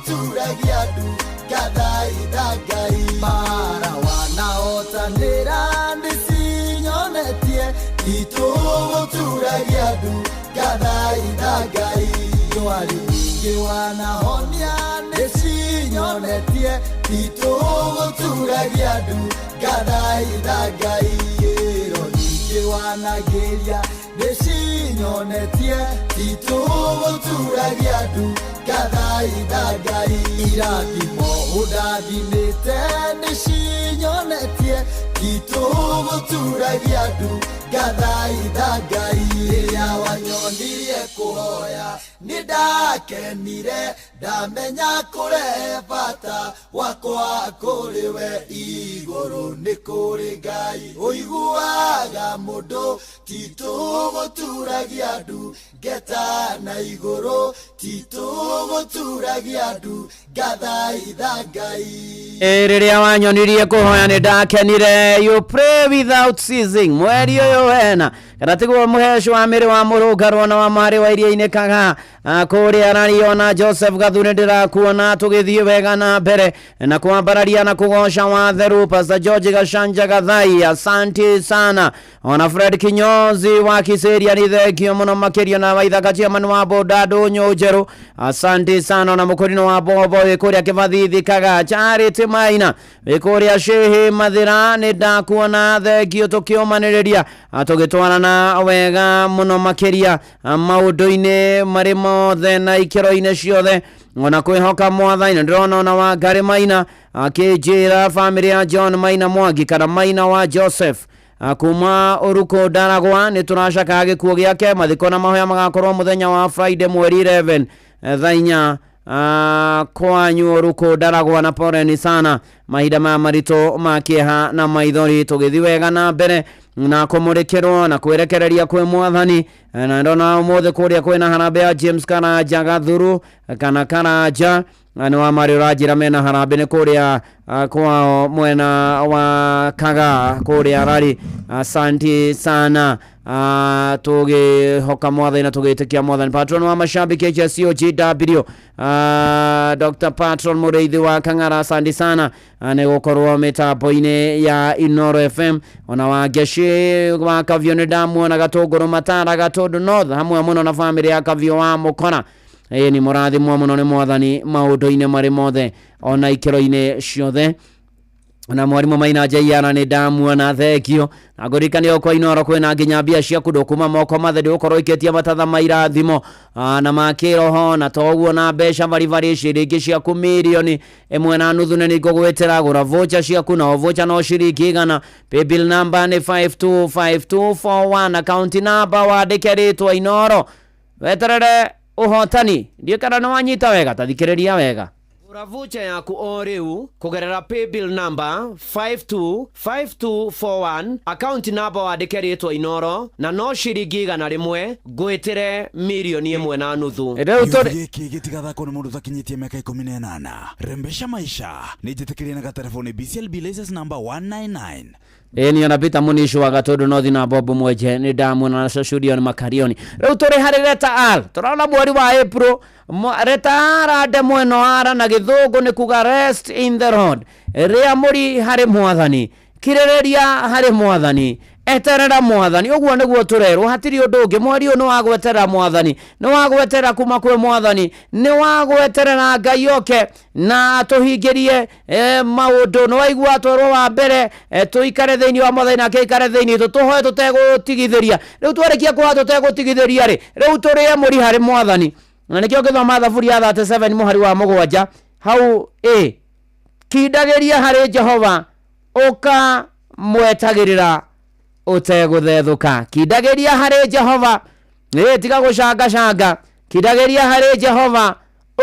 gũturagia ndu ngathaitha Ngai. Mara wanahotanĩra nĩcinyonetie ti tũhũ gũturagia ndu ngathaitha Ngai. Ndwari nyingĩ wanahonia nĩcinyonetie ti tũhũ gũturagia ndu ngathaitha Ngai. Kĩro nyingĩ wanagĩria nĩcinyonetie ti tũhũ gũturagia ndu ngathaitha Ngai. Irathimo ũndathimĩte nĩcinyonetie ti tũhũ gũturagia ndu ngathaitha Ngai. Rĩrĩa wanyonirie kũhoya nĩndakenire ndamenya kũrehe bata wakwa kũrĩ we igũrũ nĩ kũrĩ Ngai ũiguaga mũndũ ti tũhũ gũturagia ndu ngeta na igũrũ ti tũhũ gũturagia ndu ngathaitha Ngai. Rĩrĩa wanyonirie kũhoya nĩ ndakenire. You pray without ceasing. Mweri ũyũ wena kana tiguo mũheci wa mĩrĩ wa mũrũngarwo na wa marĩ wa iria-inĩ kaga kũrĩa rario na Joseph Gathu nĩ ndĩrakuona tũgĩthiĩ wega na mbere na kwambararia na kũgoca watheru. Pastor George Gacanja Gathai, asante sana. Ona Fred Kinyozi wa Kiseria nĩ thengio mũno makĩria, na Waithaka chairman wa boda ndũnyũ njerũ, asante sana. Ona mũkũrinũ wa bobo wĩ kũrĩa Kĩbathithi Kaga, Charity Maina wĩ kũrĩa Shehe Mathĩra nĩ ndakuona, thengio tũkĩũmanĩrĩria tũgĩtwarana wega mũno makĩria maũndũ-inĩ marĩ mothe na ikĩro-inĩ ciothe. Ona kwĩhoka mwathani ndĩrona ona wa Ngarĩ Maina akĩnjĩra bamĩrĩ ya John Maina Mwangi kana Maina wa Joseph kuma Ũrukũ Ndaragwa nĩ tũracakaya gĩkuũ gĩake. Mathiko na mahoya magakorwo mũthenya wa Friday mweri 11 thaa inya kwanyu Ũrukũ Ndaragwa, na poleni sana mahinda maya maritũ ma kĩeha na maithori. Tũgĩthiĩ wega na mbere na kũmũrĩkĩrwo na kwĩrekereria kwĩ mwathani. Na ndona ũmũthĩ kũrĩa kwĩna harambee ya James Karanja Gathuru kana Karanja nĩ wa marĩ ũranjĩra mena harambee nĩ kũrĩa kwao mwena wa Kaga kũrĩa Rari. Asante sana. Tũgĩhoka mwathani na tũgĩtĩkia mwathani. Patron wa mashabiki HSCOGW Dr. Patron Mũrĩithi wa Kang'ara, asante sana nĩ gũkorwo mĩtambo-inĩ ya Inoro FM. Ona wa Ngeci wa Kavio nĩ ndamuona Gatũngũrũ Matara Gatũndũ North hamwe mũno na bamĩrĩ ya Kavio wa Mũkora. Ĩĩ nĩ mũrathimwo mũno nĩ mwathani maũndũ-inĩ marĩ mothe ona ikĩro-inĩ ciothe. Na mwarimũ Maina Jaiara nĩ ndamuona, thengio. Na ngũririkanie kwa Inoro kwĩna nginya mbia cia kũndũ kuma moko matheri ũkorwo ikĩtie matatha ma irathimo na ma kĩroho, na toguo na mbeca baribari ciringi ciaku 1.5 na nĩngũgwĩtĩra gũra voucher ciaku, na o voucher no ciringi 100. Paybill number nĩ 525241, account number wandĩke rĩtwa Inoro, weterere ũhotani. Ndiũ kana nĩ wanyita wega, ta thikĩrĩria wega. Gũra voucher yaku o rĩu kũgerera paybill number 525241, account number wandĩke rĩtwa Inoro, na no ciringi 100 ngwĩtĩre 1.5 million. Rĩu tũrĩ Gĩkĩ gĩtigathakwo nĩ mũndũ ũtakinyĩtie mĩaka 18. Rembesha maisha nĩ njĩtĩkĩrie na gatelefoni BCLB license number 199. Ĩĩ niĩ ona Peter Munishi wa Gatũndũ North na Bob Mwenje nĩ ndamuona na Cecurion Makarioni. Rĩu tũrĩ harĩ leta R, tũrona mweri wa April leta R ndemwa ĩno R na gĩthũngũ nĩ kuga rest in the Lord, rĩa mũri harĩ mwathani, kirĩrĩria harĩ mwathani, eterera mwathani. Ũguo nĩguo tũrerwo, hatirĩ ũndũ ũngĩ. Mweri ũyũ nĩ wa gweterera mwathani, nĩ wa gweterera kuma kwĩ mwathani, nĩ wa gweterera Ngai oke na atũhingĩrie maũndũ. Nĩ waigua twerwo wa mbere tũikare thĩinĩ wa mwathani nake aikare thĩinĩ witũ, tũhoe tũtegũtigithĩria. Rĩu twarĩkia kũhoya tũtegũtigithĩria rĩ, rĩu tũrĩe mũri harĩ mwathani. Na nĩkĩo ngĩthoma Thaburi ya 37 mũhari wa 7 hau ĩ kindagĩria harĩ Jehova ũkamwetagĩrĩra ũtegũthethũka. Kindagĩria harĩ Jehova, ĩ tiga gũcangacanga, kindagĩria harĩ Jehova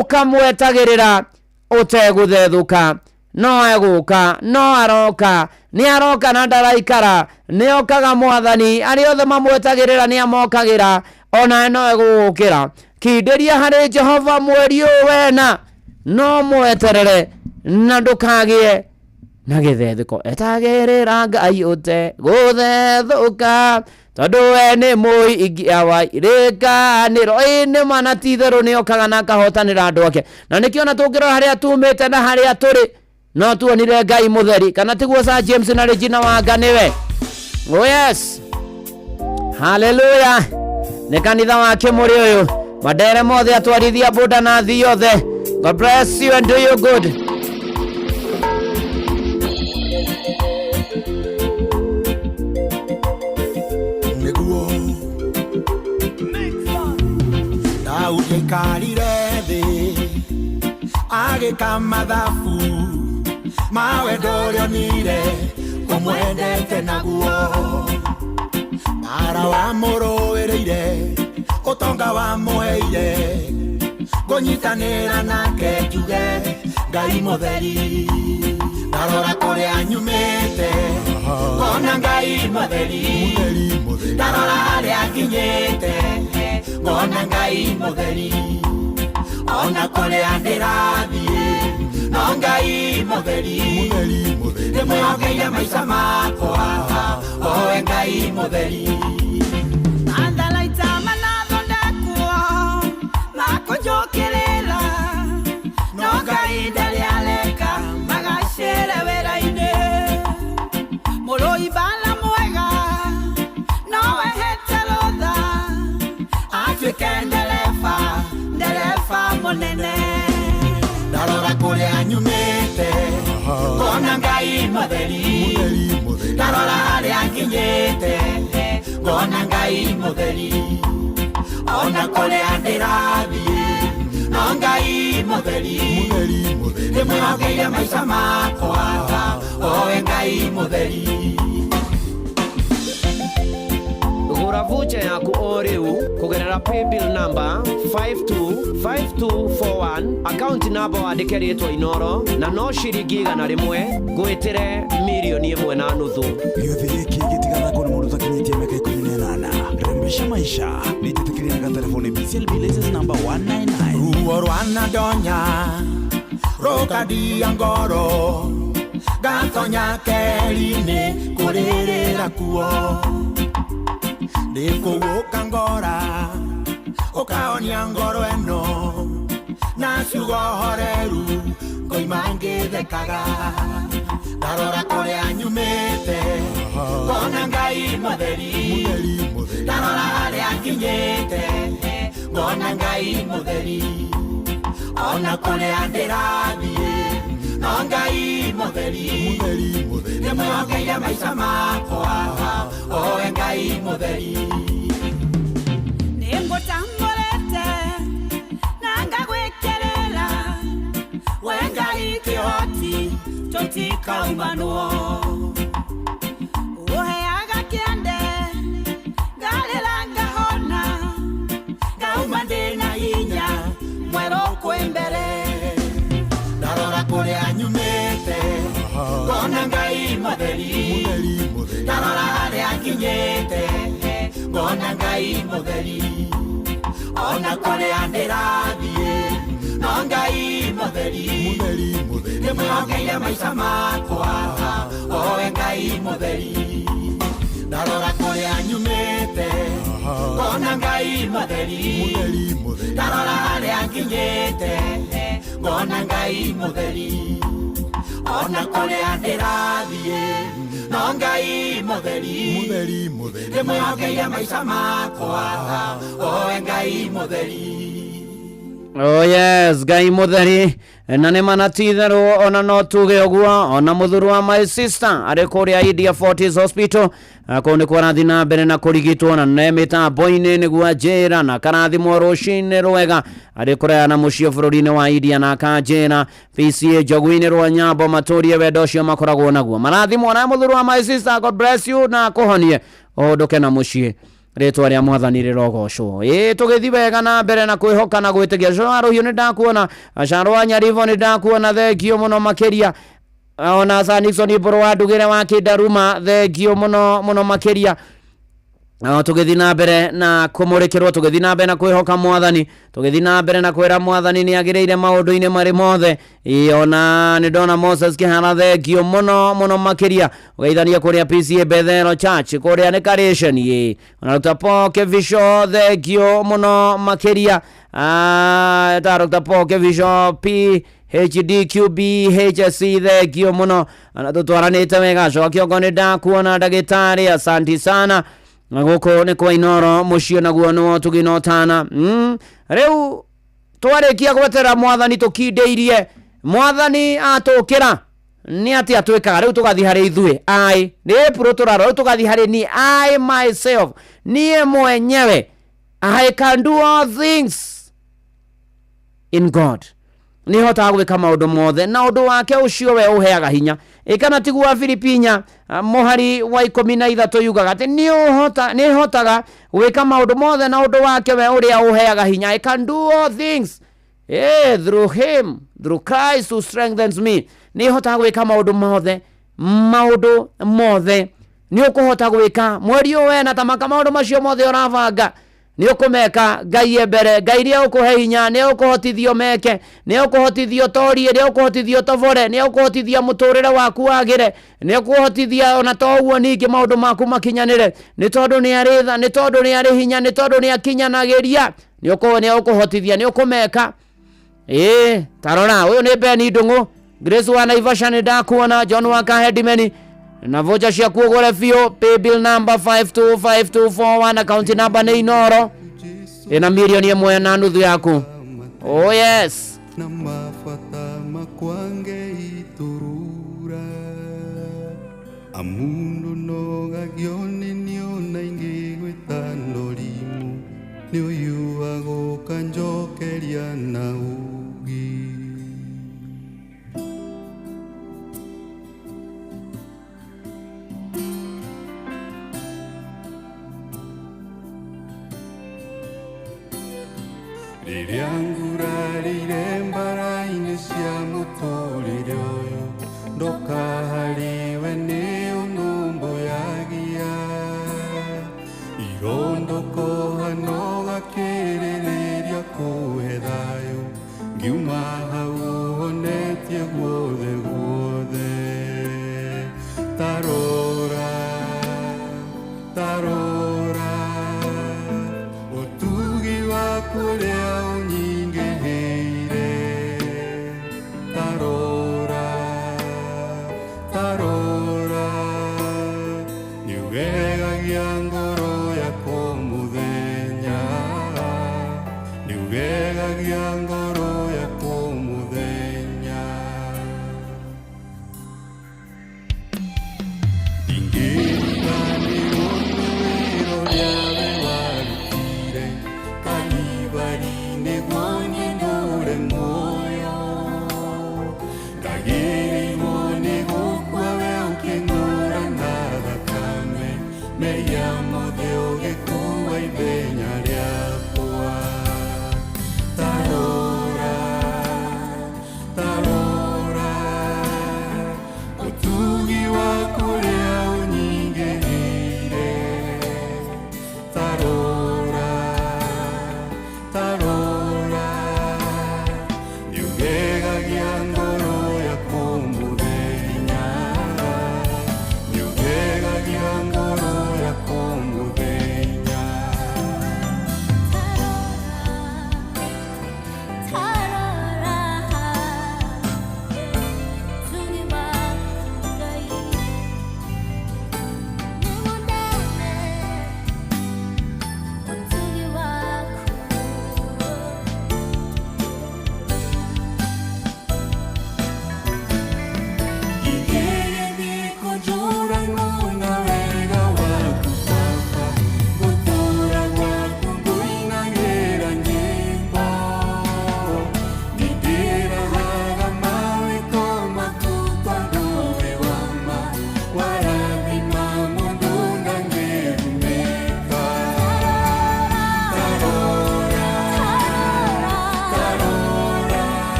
ũkamwetagĩrĩra ũtegũthethũka. No egũka, no aroka, nĩ aroka na ndaraikara, nĩ okaga mwathani. Arĩa othe mamwetagĩrĩra nĩ amokagĩra, ona no egũgũkĩra. Kindĩria harĩ Jehova mweri ũyũ wena, no mweterere na ndũkagĩe na gĩthethũko. Etagĩrĩra Ngai ũtegũthethũka, Tondũ we nĩ mũigia wa irĩkanĩro. Ĩĩ nĩ ma na ti itherũ nĩ okaga na akahotanĩra andũ ake. Na nĩkĩo ona tũngĩrora harĩa tumĩte na harĩa tũrĩ, no tuonire Ngai mũtheri. Kana tiguo Sir James na Regina Wanga nĩwe? Oh yes. Haleluya. Nĩ kanitha wa kĩmũrĩ ũyũ. Mandere mothe atwarithia boda na athii othe. God bless you and do you good. Nĩguo Daudi aikarire thĩ agĩka mathabu ma wendo ũrĩa onire ũmwendete naguo mara wamũrũĩrĩire ũtonga wamũheire ngũnyitanĩra nake njuge Ngai mũtheri ndarora kũrĩa nyumĩte ngona Ngai mũtheri ndarora harĩa nginyĩte ngona Ngai mũtheri ona kũrĩa ndĩrathiĩ no Ngai mũtheri ndĩmwĩhokeire maica makwa owe Ngai mũtheri. Matharaita manathondekwo makũnjũkĩrĩra no Ngai ndarĩ areka magacĩre wĩra-inĩ. Mũrũi mbara mwega no ehete rũtha atuĩke ndereba, ndereba mũnene. Ndarora kũrĩa nyumĩte ngona Ngai mũtheri ndarora harĩa nginyĩte ngona Ngai mũtheri ona kũrĩa ndĩrathiĩ no Ngai mũtheri ndĩmwĩhokeire maica makwa owe Ngai mũtheri. Gũra voucher yaku o rĩu kũgerera paybill number 525241 account number wandĩke rĩtwa Inoro na no ciringi 100 ngwĩtĩre mirioni 1.5. Gĩũthĩ gĩkĩ gĩtigathakwo nĩ mũndũ ũtakinyĩtie mĩaka 18. Rembesha maisha nĩ njĩtĩkĩrie na gatereboni BCLB license number 199. Ruo rwanandonya rũkandia ngoro ngatonya keri-inĩ kũrĩrĩra kuo ndĩkũgũka ngora ũkahonia ngoro ĩno na ciugo horeru ngoima ngĩthekaga ndarora kũrĩa nyumĩte ngona Ngai mũtheri ndarora harĩa nginyĩte ngona Ngai mũtheri ona kũrĩa ndĩrathiĩ no Ngai mũtheri ndĩmwĩhokeire maica makwa owe Ngai mũtheri. Nĩngũtambũrĩte na ngagwĩkĩrĩra we Ngai kĩhoti tũtikaumanwo ũheaga kĩande ngarĩra ngahona ngauma ndĩna hinya mwerũ kwĩ mbere. Ndarora kũrĩa nyumĩte ngona Ngai mũtheri ndarora harĩa nginyĩte ngona Ngai mũtheri ona kũrĩa ndĩrathiĩ no Ngai mũtheri ndĩmwĩhokeire maica makwa owe Ngai mũtheri. Ndarora kũrĩa nyumĩte ngona Ngai mũtheri ndarora harĩa nginyĩte ngona Ngai mũtheri ona kũrĩa ndĩrathiĩ no Ngai mũtheri ndĩmwĩhokeire maica makwa owe Ngai mũtheri. Oh yes, Ngai mũtheri na nĩ mana ti itherũ ona no tuge ũguo ona mũthuri wa my sister arĩ kũrĩa India Fortis Hospital kũu nĩkuo arathiĩ na mbere na kũrigitwo na nĩ mĩtambo-inĩ nĩguo anjĩra na karathimwo rũcinĩ rwega arĩ kũraya na mũciĩ bũrũri-inĩ wa India na akanjĩra PCA njogu-inĩ rwa Nyambo matũrie wendo ũcio makoragwo naguo marathimwo na mũthuri wa my sister. God bless you na akũhonie ũhũndũke na mũciĩ rĩtwa rĩa mwathani rĩrogocwo. Ĩĩ tũgĩthiĩ wega na mbere na kwĩhoka na gwĩtĩkia. Coro wa Rũhiũ nĩ ndakuona, Caro wa Nyaribo nĩ ndakuona, thengio mũno makĩria. Ona Sir Nixon Mbũrũ wa Ndugĩre wa Kĩndaruma, thengio mũno mũno makĩria. Tũgĩthiĩ na mbere na kũmũrĩkĩrwo, tũgĩthiĩ na mbere na kwĩhoka mwathani, tũgĩthiĩ na mbere na kwĩra mwathani nĩ agĩrĩire maũndũ-inĩ marĩ mothe. Ĩ, ona nĩ ndona Moses Kĩhara, thengio mũno mũno makĩria, ũgeithania kũrĩa PCA Bethel Church kũrĩa nĩ Karĩceni. Ĩ, ona Dr. Paul Kevisho, thengio mũno makĩria. Ta Dr. Paul Kevisho PhD QBHSC, thengio mũno, ona tũtwaranĩte wega. Coka kĩongo, nĩ ndakuona ndagĩtarĩ, asanti sana. Na gũkũ nĩ kwa Inoro mũciĩ, naguo nĩwo tũgina ũtana. Rĩu twarĩkia gweterera mwathani, tũkindĩirie mwathani atũkĩra, nĩ atĩa twĩkaga? Rĩu tũgathiĩ harĩ ithuĩ, ai nĩ April tũrarora, rĩu tũgathiĩ harĩ ni I myself, niĩ mwenyewe. I can do all things in God, nĩ hotaga gwĩka maũndũ mothe na ũndũ wake ũcio we ũheaga hinya. Ĩkana tiguo wa Filipi 4 mũhari wa 13 yugaga atĩ nĩ hotaga gwĩka maũndũ mothe na ũndũ wake we ũrĩa ũheaga hinya. I can do all things through him, through Christ who strengthens me. Nĩ hotaga gwĩka maũndũ mothe, maũndũ mothe nĩ ũkũhota gwĩka mweri ũyũ wena tamaka. Maũndũ macio mothe ũrabanga nĩ ũkũmeka Ngai e mbere. Ngai nĩ ũkũhe hinya, nĩ ũkũhotithio meke, nĩ ũkũhotithio torie, nĩ ũkũhotithio tobore, nĩ ũkũhotithia mũtũrĩre waku wagĩre, nĩ ũkũhotithia ona to ũguo ningĩ maũndũ maku makinyanĩre, nĩ tondũ nĩ arĩ tha, nĩ tondũ nĩ arĩ hinya, nĩ tondũ nĩ akinyanagĩria. Nĩ ũkũhotithia, nĩ ũkũmeka. Ĩĩ, tarora ũyũ nĩ Beni Ndung'u, Grace wa Naivasha, nĩ ndakuona. John wa Kahedimeni, na vocha ciaku ũgũre biũ. Paybill number 525241, account number nĩ Inoro, ĩna 1.5 million yaku. Oh yes. Na mabata makwa ngeiturura amundu nogagio nĩ niona ingĩ gwĩta ndorimu nĩ ũyũ agũka njokeria na ugi. Rĩrĩa ngurarĩire mbara-inĩ cia mũtũrĩre ũyũ, ndoka harĩwe nĩ ũnũmbũyagia irondokoha gakĩrĩrĩria kũhe thayũ, ngiuma hau ũhonetie guothe guothe. Tarora, tarora ũtugi waku ũrĩa ũnyingĩhĩire, tarora, tarora nĩũgegagia ngoro yakwa mũthenya, nĩũgegagia ngoro yakwa mũthenya. Ndingĩriganĩrwo nĩ wĩra ũrĩa we warutire Kalivari nĩguo niĩ ndũre muoyo, ndagĩrĩirwo nĩ gũkua, we ũkĩng'ũra na thakame, mehia mothe ũgĩkua ithenya rĩakwa. Tarora.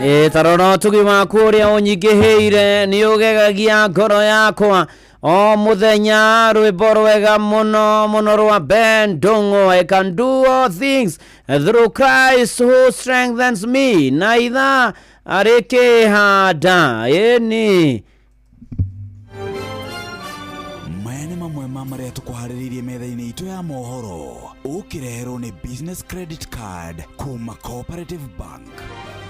Ĩ ta rora ũtugi waku ũrĩa ũnyingĩhĩire nĩ ũgegagia ngoro yakwa o mũthenya. Rwĩmbo rwega mũno mũno rwa Ben Ndung'u, "I can do all things through Christ who strengthens me", na ithaa rĩkĩhanda ĩni. Maya nĩ mamwe ma marĩa tũkũharĩrĩirie metha-inĩ itũ ya mohoro, ũkĩreherwo nĩ Business Credit Card kuma Cooperative Bank.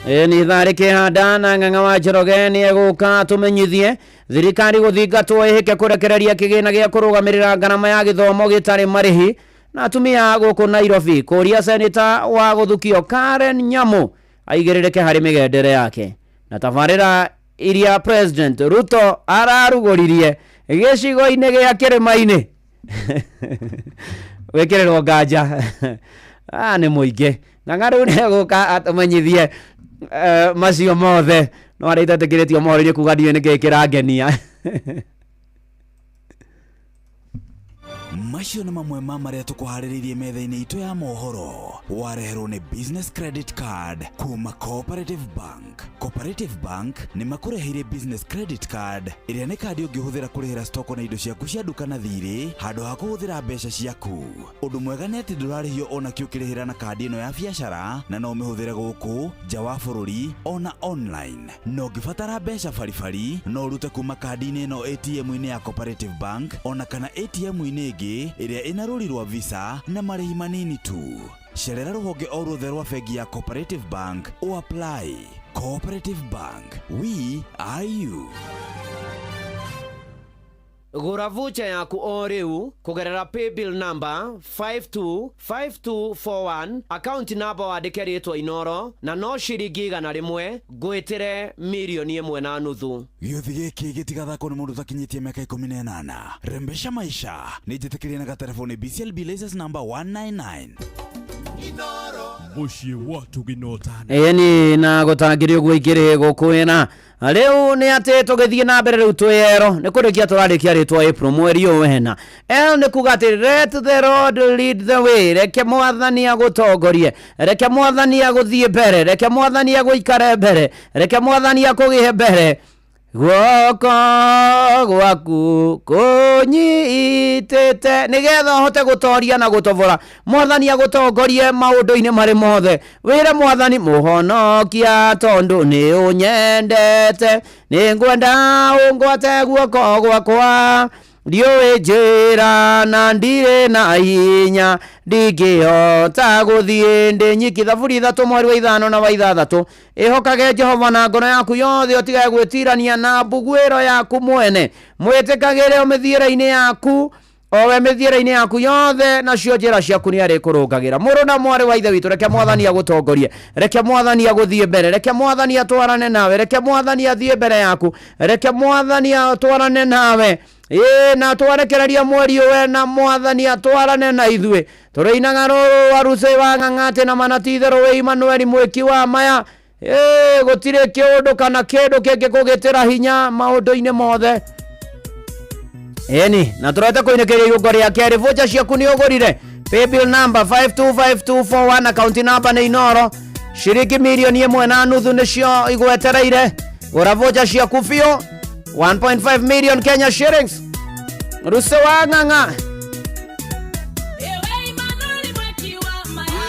Ĩ nĩ ithaa rĩkĩhanda na Ng'ang'a wa Njoroge nĩ egũka tũmenyithie thirikari gũthingatwo ĩhĩke kũrekereria kĩgĩna gĩa kũrũgamĩrĩra ngarama ya gĩthomo gĩtarĩ marĩhi, na atumia gũkũ Nairobi kũria seneta wa gũthukio Karen Nyamu aigĩrĩrĩke harĩ mĩgendere yake, na tabarĩra iria President Ruto ararugũririe gĩcigo-inĩ gĩa kĩrĩma-inĩ gwĩkĩrĩrwo nganja nĩ mũingĩ. Ng'ang'a rĩu nĩegũka atũmenyithie macio mothe, no arĩa itetĩkĩrĩtio mohoro-inĩ kuga ndiũĩ nĩkĩĩ kĩrangenia. Macio nĩ mamwe ma marĩa tũkũharĩrĩirie metha-inĩ itũ ya mohoro, wareherwo nĩ Business Credit Card kuma Cooperative Bank. Cooperative Bank nĩ makũreheire Business Credit Card, ĩrĩa nĩ kandi ũngĩhũthĩra kũrĩhĩra stoko na indo ciaku cia nduka na thirĩ handũ ha kũhũthĩra mbeca ciaku. Ũndũ mwega nĩ atĩ ndũrarĩhio ona kĩ ũkĩrĩhĩra na kandi ĩno ya biacara, na no ũmĩhũthĩre gũkũ nja wa bũrũri ona online. Na ũngĩbatara mbeca baribari, no ũrute kuma kandi-inĩ ĩno ATM-inĩ ya Cooperative Bank ona kana ATM-inĩ ĩngĩ ĩrĩa ĩna rũri rwa Visa na marĩhi manini tu. Cerera rũhonge o ruothe rwa bengi ya Cooperative Bank o apply. Cooperative Bank, we are you. Gũra voucher yaku o rĩu kũgerera paybill number 525241, account number wandĩke rĩtwa Inoro, na no ciringi 100 ngwĩtĩre 1.5 mirioni. Gĩũthi gĩkĩ gĩtigathakwo nĩ mũndũ ũtakinyĩtie mĩaka 18. Rembesha maisha nĩ njĩtĩkĩrie na gaterebo nĩ BCLB license number 199. Mũciĩ wa tũgĩnotana. Ĩni na gũtangĩrĩ ũguo ingĩrĩ gũkwĩra rĩu nĩ atĩ tũgĩthiĩ na mbere rĩu twĩero nĩ kũrĩkia tũrarĩkia rĩtwa April mweri ũyũ wena. L nĩ kuga atĩ let the Lord lead the way, reke Mwathani agũtongorie, reke Mwathani agũthiĩ mbere, reke Mwathani agũikare mbere, reke Mwathani akũgĩe mbere. Guoko gwaku kũnyitĩte nĩgetha ũhote gũtoria na gũtobora. Mwathani agũtongorie maũndũ-inĩ marĩ mothe. Wĩre Mwathani, mũhonokia, tondũ nĩ ũnyendete, nĩ ngwenda ũngwate guoko gwakwa. Ndiũĩ njĩra na ndirĩ na hinya, ndingĩhota gũthiĩ ndĩ nyiki. Thaburi 3 mweri wa 5 na wa 6. Ĩhokage Jehova na ngoro yaku yothe, ũtigage gwĩtirania na mbuguĩro yaku mwene. Mwĩtĩkagĩre o mĩthiĩre-inĩ yaku, owe mĩthiĩre-inĩ yaku yothe, nacio njĩra ciaku nĩ arĩkũrũngagĩra. Mũrũ na mwarĩ wa ithe witũ, reke Mwathani agũtongorie, reke Mwathani agũthiĩ mbere, reke Mwathani atwarane nawe, reke Mwathani athiĩ mbere yaku, reke Mwathani atwarane nawe. Ĩ na twarekereria mweri ũyũ na Mwathani atwarane na ithuĩ, tũrĩinaga rũrũ rwa Rucĩ wa Ng'ang'atĩ na manatitherũ wĩ Imanueli mwĩki wa maya. Ĩ gũtirĩ kĩũndũ kana kĩndũ kĩngĩkũgĩtĩra hinya maũndũ-inĩ mothe. Ĩni na tũrete kũinĩkĩria irũngo rĩa kerĩ. Voucher ciaku nĩ ũgũrire, paybill number 525241, account number nĩ Inoro, ciringi 1.5 mirioni nĩcio igwetereire. Gũra voucher ciaku biũ, 1.5 million Kenya shillings. Rucĩ wa Ng'ang'a. Ewe Imanueli mweki wa maya,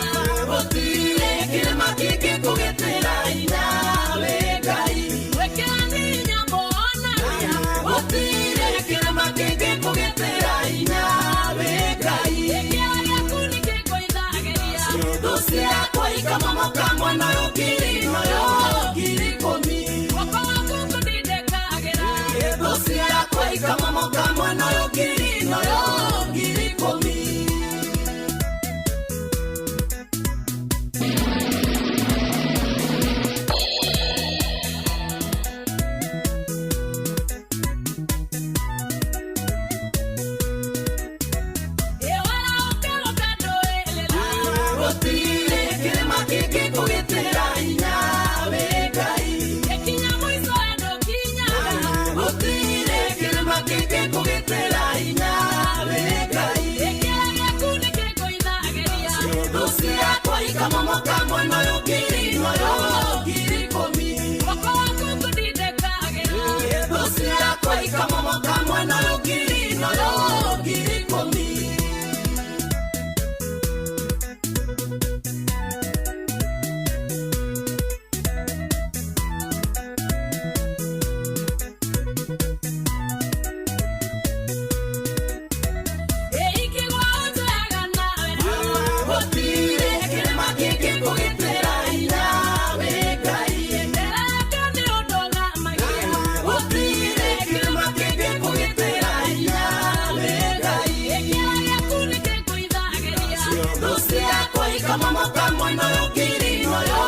gũtirĩ kĩrĩma kĩngĩkũgitĩra hinya wĩ Ngai. Wĩkĩra hinya mũhonania, gũtirĩ kĩrĩma kĩngĩkũgitĩra hinya wĩ Ngai. Gĩkĩra gĩaku nĩkĩngũithagĩria. Thũ ciakwa ikamomoka mwena ũyũ ngiri noyo 10,000. Guoko gwaku kũndindĩkagĩra. Thũ ciakwa ikamomoka mwena ũyũ ngiri noyo. mwena ũyũ ngiri na ũyũ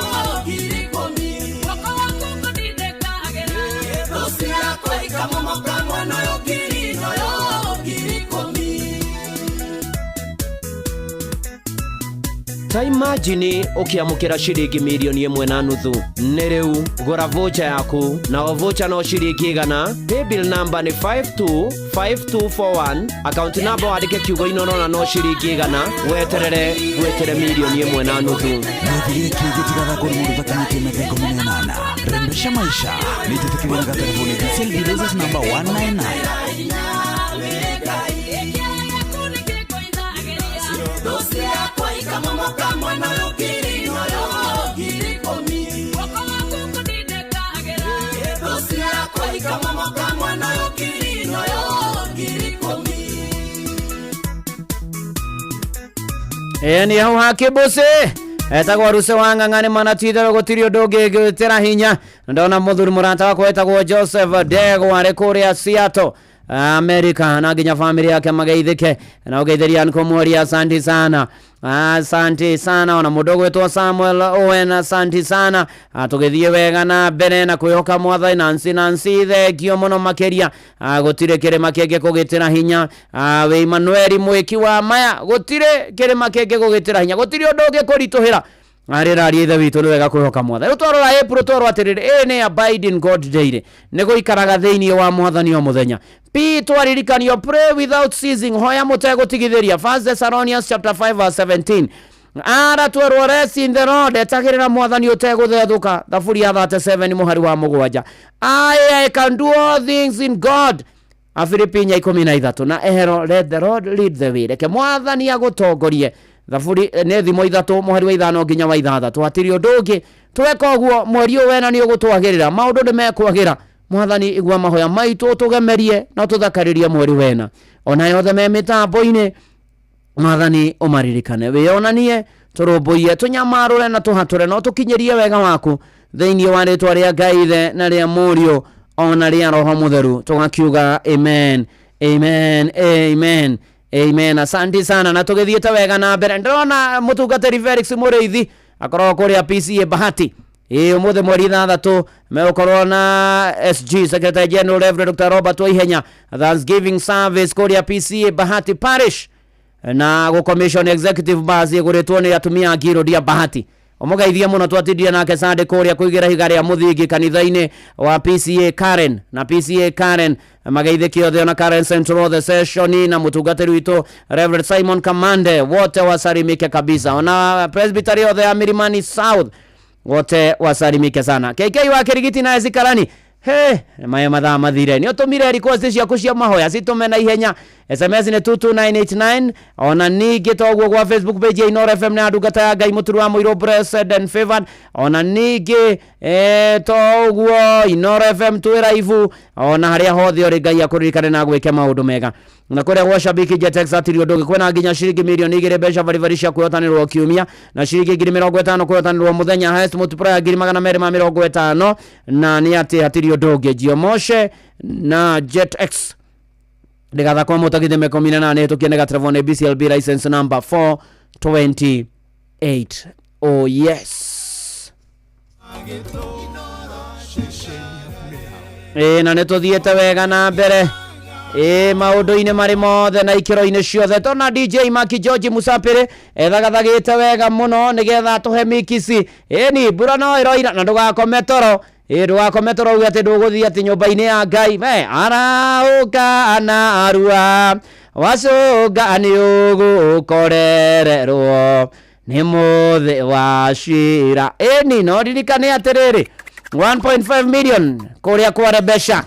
10,000. Guoko gwaku ngũtindĩkagĩra. Thũ ciakwa ikamomoka mwena ũyũ ngiri na ũyũ 10,000. Ta imagine ũkĩamũkĩra ciringi 1.5 mirioni. Nĩ rĩu gũra voucher yaku, na o voucher no ciringi 100. Paybill number nĩ 525241, account number wandĩke kiugo Inoro na no ciringi 100, weterere gwĩtĩre 1.5 mirioni. Gĩathĩ gĩkĩ gĩtigathakwo nĩ mũndũ ũtakinyĩtie mĩaka 18. Rembesha maisha nĩ njĩtĩkĩrie na gaterebo nĩ BCLB license number 199. Thũ ciakwa ikamomoka mwena ũyũ ngiri na ũyũ 10,000. Guoko gwaku ngũtindĩkagĩra. Thũ ciakwa ikamomoka mwena ũyũ ngiri na ũyũ 10,000. Ĩĩ nĩ hau hakĩmbũcĩ etagwo Ruse wa Ng'ang'a nĩ mana titherũ gũtirĩ ũndũ ũngĩgwĩtĩra hinya. Ndona mũthuri mũrata wakwa wetagwo Joseph Ndegwa arĩ kũrĩa Seattle, America, na nginya family yake mageithĩke na ũgeithĩria nĩkũmworia. Asante sana, asante sana. Ona mũndũ ũgwĩtwo Samuel Owen, asante sana. Tũgĩthiĩ wega na mbere na kwĩhoka Mwathani. Nancy, Nancy, thengio mũno makĩria. Gũtirĩ kĩrĩma kĩngĩ kũgĩtĩra hinya. Wĩ Emmanuel mwĩki wa maya, gũtirĩ kĩrĩma kĩngĩ kũgĩtĩra hinya, gũtirĩ ũndũ ũngĩ kũritũhĩra arĩraria Ithe witũ. Nĩ wega kwĩhoka Mwathani. Rĩu twarora April, twarwo atĩrĩrĩ, ĩ nĩ abide in God daily, nĩ gũikaraga thĩinĩ wa Mwathani o mũthenya. P twaririkanio pray without ceasing, hoya mũtegũtigithĩria, First Thessalonians chapter 5 verse 17. Ara twerwo rest in the Lord, etagĩrĩra Mwathani ũtegũthethũka, Thaburi ya 37 mũhari wa 7. I can do all things in God, Afilipi 4:13. Na ehero let the Lord lead the way, reke Mwathani agũtongorie, Thaburi nĩ thimo 3 mũhari wa 5 nginya wa 6. Hatirĩ ũndũ ũngĩ tweka ũguo mweri ũyũ wena nĩ ũgũtwagĩrĩra, maũndũ nĩ mekwagĩra. Mwathani, igua mahoya maitũ, tũgemerie na tũthakarĩrie mweri wena. Ona yothe me mĩtambo-inĩ, Mwathani ũmaririkane, wĩyonanie, tũrũmbũiye, tũnyamarũre na tũhatũre, no tũkinyĩrie wega waku thĩinĩ wa rĩtwa rĩa Ngai Ithe na rĩa Mũriũ ona rĩa Roho Mũtheru, tũgakiuga amen, amen, amen, amen. Asante sana. Na tũgĩthiĩte wega na mbere, ndĩrona mũtungatĩri Felix Mũrĩithi akoragwo kũrĩa PCA Bahati. Ĩ ũmũthĩ mweri 6 megũkorwo na SG, Secretary General Reverend Dr. Robert Waihenya, Thanksgiving service kũrĩa PCA Bahati Parish na gũcommission executive bus ĩgũrĩtwo nĩ atumia a Guild ya Bahati. Ũmũgeithie mũno. Twatindire nake Sunday kũrĩa kũigĩra ihiga rĩa mũthingi kanitha-inĩ wa PCA Karen, na PCA Karen mageithĩke othe, ona Karen Central the session na mũtungatĩri witũ Reverend Simon Kamande, wote wasalimike kabisa, ona presbytery othe ya Milimani South wote wasalimike sana. KK wa Kirigiti na Ezikarani, he maya mathaa mathire, nĩ ũtũmire request ciaku cia mahoya, citũme na ihenya. SMS nĩ 22989. Ona ningĩ toguo gwa Facebook page ya Inoro FM na ndungata ya Ngai Mũturu wa Mũirũ Blessed and Favored. Ona ningĩ toguo Inoro FM twĩ live ona harĩa hothe ũrĩ. Ngai akũririkane na gwĩke maũndũ mega. Na kũrĩa gwa Shabiki Jetex atiri ũndũ ũngĩ, kwĩna nginya ciringi 2 mirioni mbeca baribari cia kwĩhotanĩrwo kiumia na ciringi 50,000 kwĩhotanĩrwo mũthenya, highest multiplier 250,000. Na nĩ atĩ hatirĩ ũndũ ũngĩ, Jiomoshe na Jet X ndigathakwo mũtagithĩ mĩaka 18 hĩtũkie nĩ gaterebo nĩ BCLB license number 428. Oh yes. Ĩĩ na nĩ tũthiĩte wega na mbere ĩĩ maũndũ-inĩ marĩ mothe na ikĩro-inĩ ciothe. Tona DJ Maki George Musapĩrĩ ethagathagĩte wega mũno nĩgetha atũhe mikisi. Ĩni mbura no ĩroira na ndũgakome toro. Ĩ ndũgakome toro uge atĩ ndũgũthiĩ atĩ nyũmba-inĩ ya Ngai. We arauka na arua wacũnga nĩ ũgũkorererwo nĩ mũthĩ wa cira. Ĩni no ririkane atĩrĩrĩ, 1.5 million kũrĩa kware mbeca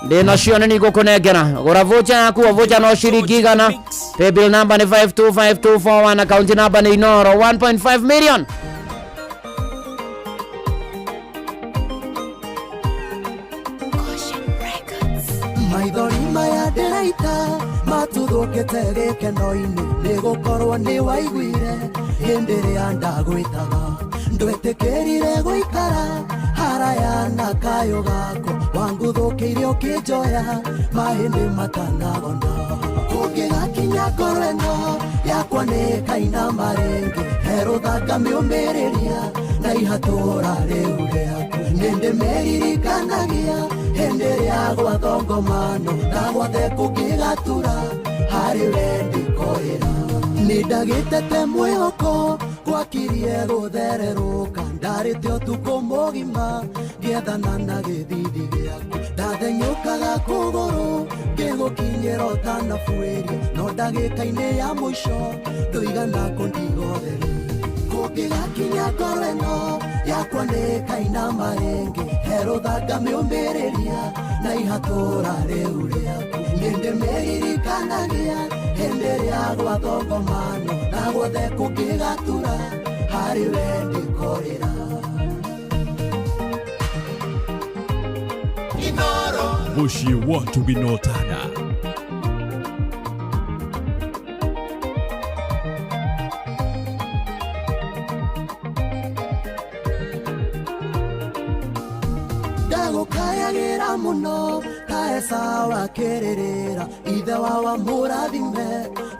ndĩ nacio nĩ nigũkũnengera. Gũra voucher yaku, o voucher no ciringi 100. Paybill number nĩ 525241, account number nĩ Inoro. 1.5 million. Maithori maya ndĩraita matuthũkĩte gĩkeno-inĩ, nĩ gũkorwo nĩ waiguire hĩndĩ ĩrĩa ndagwĩtaga. Ndwetĩkĩrire gũikara haraya na kayũ gakwa, wanguthũkĩire ũkĩnjoya mahĩndĩ matanagona. Kũngĩgakinya. Kũngĩgakinya ngoro ĩno yakwa nĩ kainama rĩngĩ, herũthanga mĩũmĩrĩria na ihatũra rĩu rĩaku. Nĩndĩmĩririkanagia hĩndĩ ĩrĩa gwathongomano na gwothe kũngĩgatura, harĩ we ndikoĩra. Nĩndagĩtete mwĩhoko gwakirie gũthererũka, ndarĩte ũtukũ mũgima ngĩethana na gĩthithi gĩaku. Ndathenyũkaga kũgũrũ ngĩgũkinyĩra ũtanabuĩria, no ndagĩka-inĩ ya mũico ndũigana kũndigotheria. Kũngĩgakinya ngoro ĩno yakwa nĩ kainama rĩngĩ, herũthanga mĩũmĩrĩria na ihatũra rĩu rĩaku. Nĩndĩmĩririkanagia hĩndĩ ĩrĩa gwathongomano na guothe kũngĩgatura, harĩ we ndĩkorĩra. Mũciĩ wa Ũtugi na Ũtana. Ndagũkayagĩra mũno ta Esau akĩrĩrĩra ithe wa mũrathime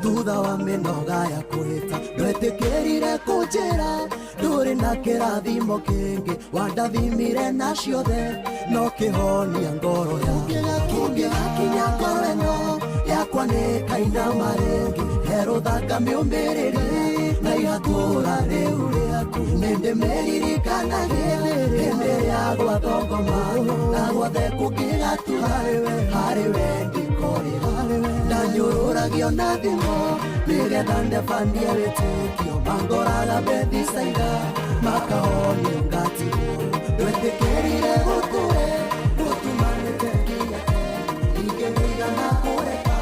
thutha wa mĩnoga ya kwĩta. Ndwetĩkĩrire kũnjĩra ndũrĩ na kĩrathimo kĩngĩ, wandathimire na ciothe no kĩhonia ngoro yakwa. Kũngĩgakinya ngoro ĩno yakwa nĩ kainama rĩngĩ, herũthanga mĩũmĩrĩrie na ihatũra rĩu rĩaku. Nĩndĩmĩririkanagia hĩndĩ ĩrĩa gwathongomano na guothe kũngĩgatura, harĩ we ndĩkorĩra. Ndanyũrũragio na thimo nĩgetha ndebanie wĩtĩkio, mangoraga Bethisaida makahonio ngatigwo. Ndwetĩkĩrire gũkũe gũtumanĩte nginya ingĩ nĩigana kũreka.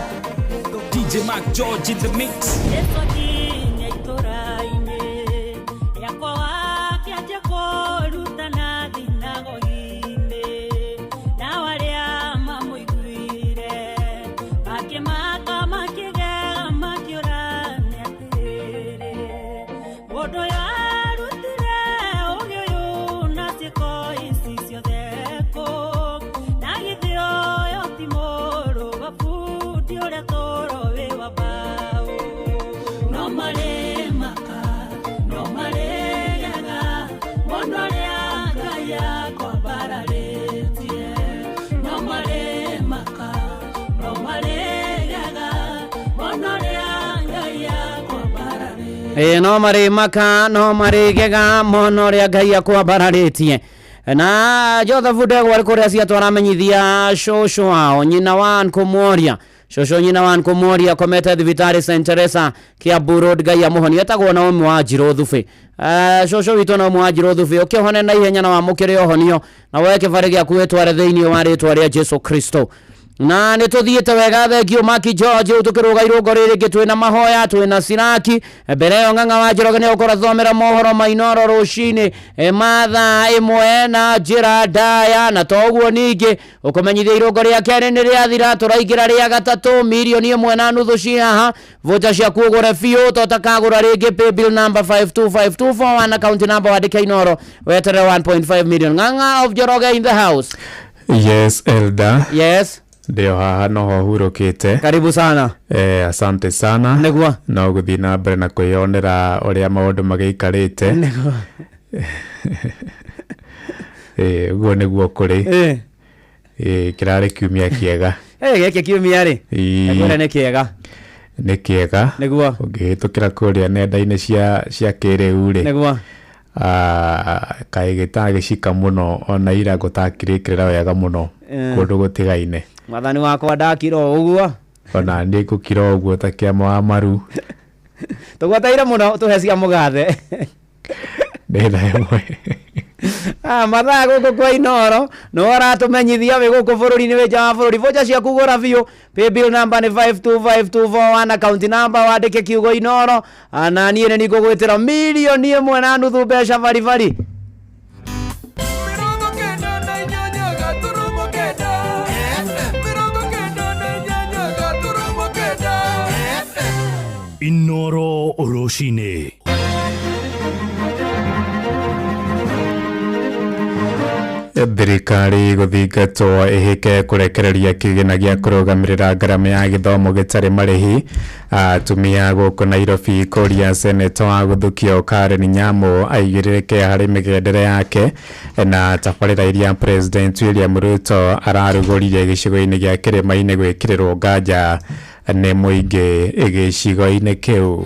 DJ Mark George in the mix. Jesu akinya itũra-inĩ rĩakwa wakĩanjia kũrutana thinagogi-inĩ, nao arĩa mamũiguire makĩmaka makĩgega makĩũrania atĩrĩrĩ, mũndũ ũyũ arutire ũũgĩ ũyũ na ciĩko ici ciothe kũ? Na githĩ ũyũ ti mũrũ wa bundi ũrĩa tũroĩ wa mbaũ? No marĩmaka no marĩgega mũno ũrĩa Ngai akwambararĩtie. No marĩmaka no marĩgega mũno ũrĩa Ngai akwambararĩtie. Ĩ no marĩmaka no marĩgega mũno ũrĩa Ngai akwambararĩtie. Na Joseph Ndegwa arĩ kũrĩa ciatũ aramenyithia cũcũ wao nyina wa Nkũmworia, cũcũ nyina wa Nkũmworia akomete thibitarĩ St Teresa Kiambu Road, Ngai amũhonie. Etagwo Naomi wa Njirũ Thubĩ. Cũcũ witũ Naomi wa Njirũ Thubĩ, ũkĩhone na ihenya na wamũkĩre ũhonio, na woe kĩbarĩ gĩaku wĩtware thĩinĩ wa rĩtwa rĩa Jesu Kristo. Na nĩ tũthiĩte wega, thengio Maki George. Rĩu tũkĩrũga irũngo rĩrĩ rĩngĩ twĩna mahoya, twĩna ciraki mbere ĩyo. Ng'ang'a wa Njoroge nĩ egũkorwo athomera mohoro ma Inooro rũcinĩ mathaa 1 na njĩra ndaya, na to ũguo ningĩ ũkũmenyithia irũngo rĩa kerĩ nĩ rĩathira, tũraingĩra rĩa gatatũ. 1.5 million ci haha, voucher ciaku ũgũre biũ to ũtakagũra rĩngĩ. Paybill number 525241, account number wandĩke Inooro, weterere 1.5 million. Ng'ang'a of Njoroge in the house. Yes, Elder. Yes. Ndio haha noho hurũkĩte. Karibu sana. Asante sana. Nĩguo. No gũthiĩ na mbere na kwĩyonera ũrĩa maũndũ magĩikarĩte. Nĩguo. Ũguo nĩguo kũrĩ. Kĩrarĩ kiumia kĩega. Gĩkĩ kiumia rĩ, ngwĩre nĩ kĩega. Nĩ kĩega. Nĩguo. Ũngĩhĩtũkĩra kũrĩa nenda-inĩ cia kĩrĩu rĩ, Nĩguo. Kaĩ gĩtagĩcika mũno ona ira gũtakirĩkĩrĩra wega mũno kũndũ gũtigaine. Mwathani wakwa ndakira o ũguo. Ona niĩ ngũkira ũguo ta kĩama wa maru. Tũgwataire mũno tũhe cia mũgathe. Nĩ thaa 1. Mathaa gũkũ kwa Inooro nĩwe ũratũmenyithia wĩ gũkũ bũrũri-inĩ, wĩ nja wa bũrũri. Voucher ciaku gũra biũ. Paybill number nĩ 525241, account number wandĩke kiugo Inooro. Na niĩ nĩ ningũgwĩtĩra 1.5 million mbeca baribari. Inooro rũcinĩ. Thirikari gũthingatwo ĩhĩke kũrekereria kĩgĩna gĩa kũrũgamĩrĩra ngarama ya gĩthomo gĩtarĩ marĩhi. Atumia gũkũ Nairobi kũria seneta wa gũthukio Karen Nyamu aigĩrĩrĩke harĩ mĩgendere yake na tabarĩra iria President William Ruto ararugũririe gĩcigo-inĩ gĩa Kĩrĩma-inĩ gwĩkĩrĩrwo nganja nĩ mũingĩ gĩcigo-inĩ kĩu.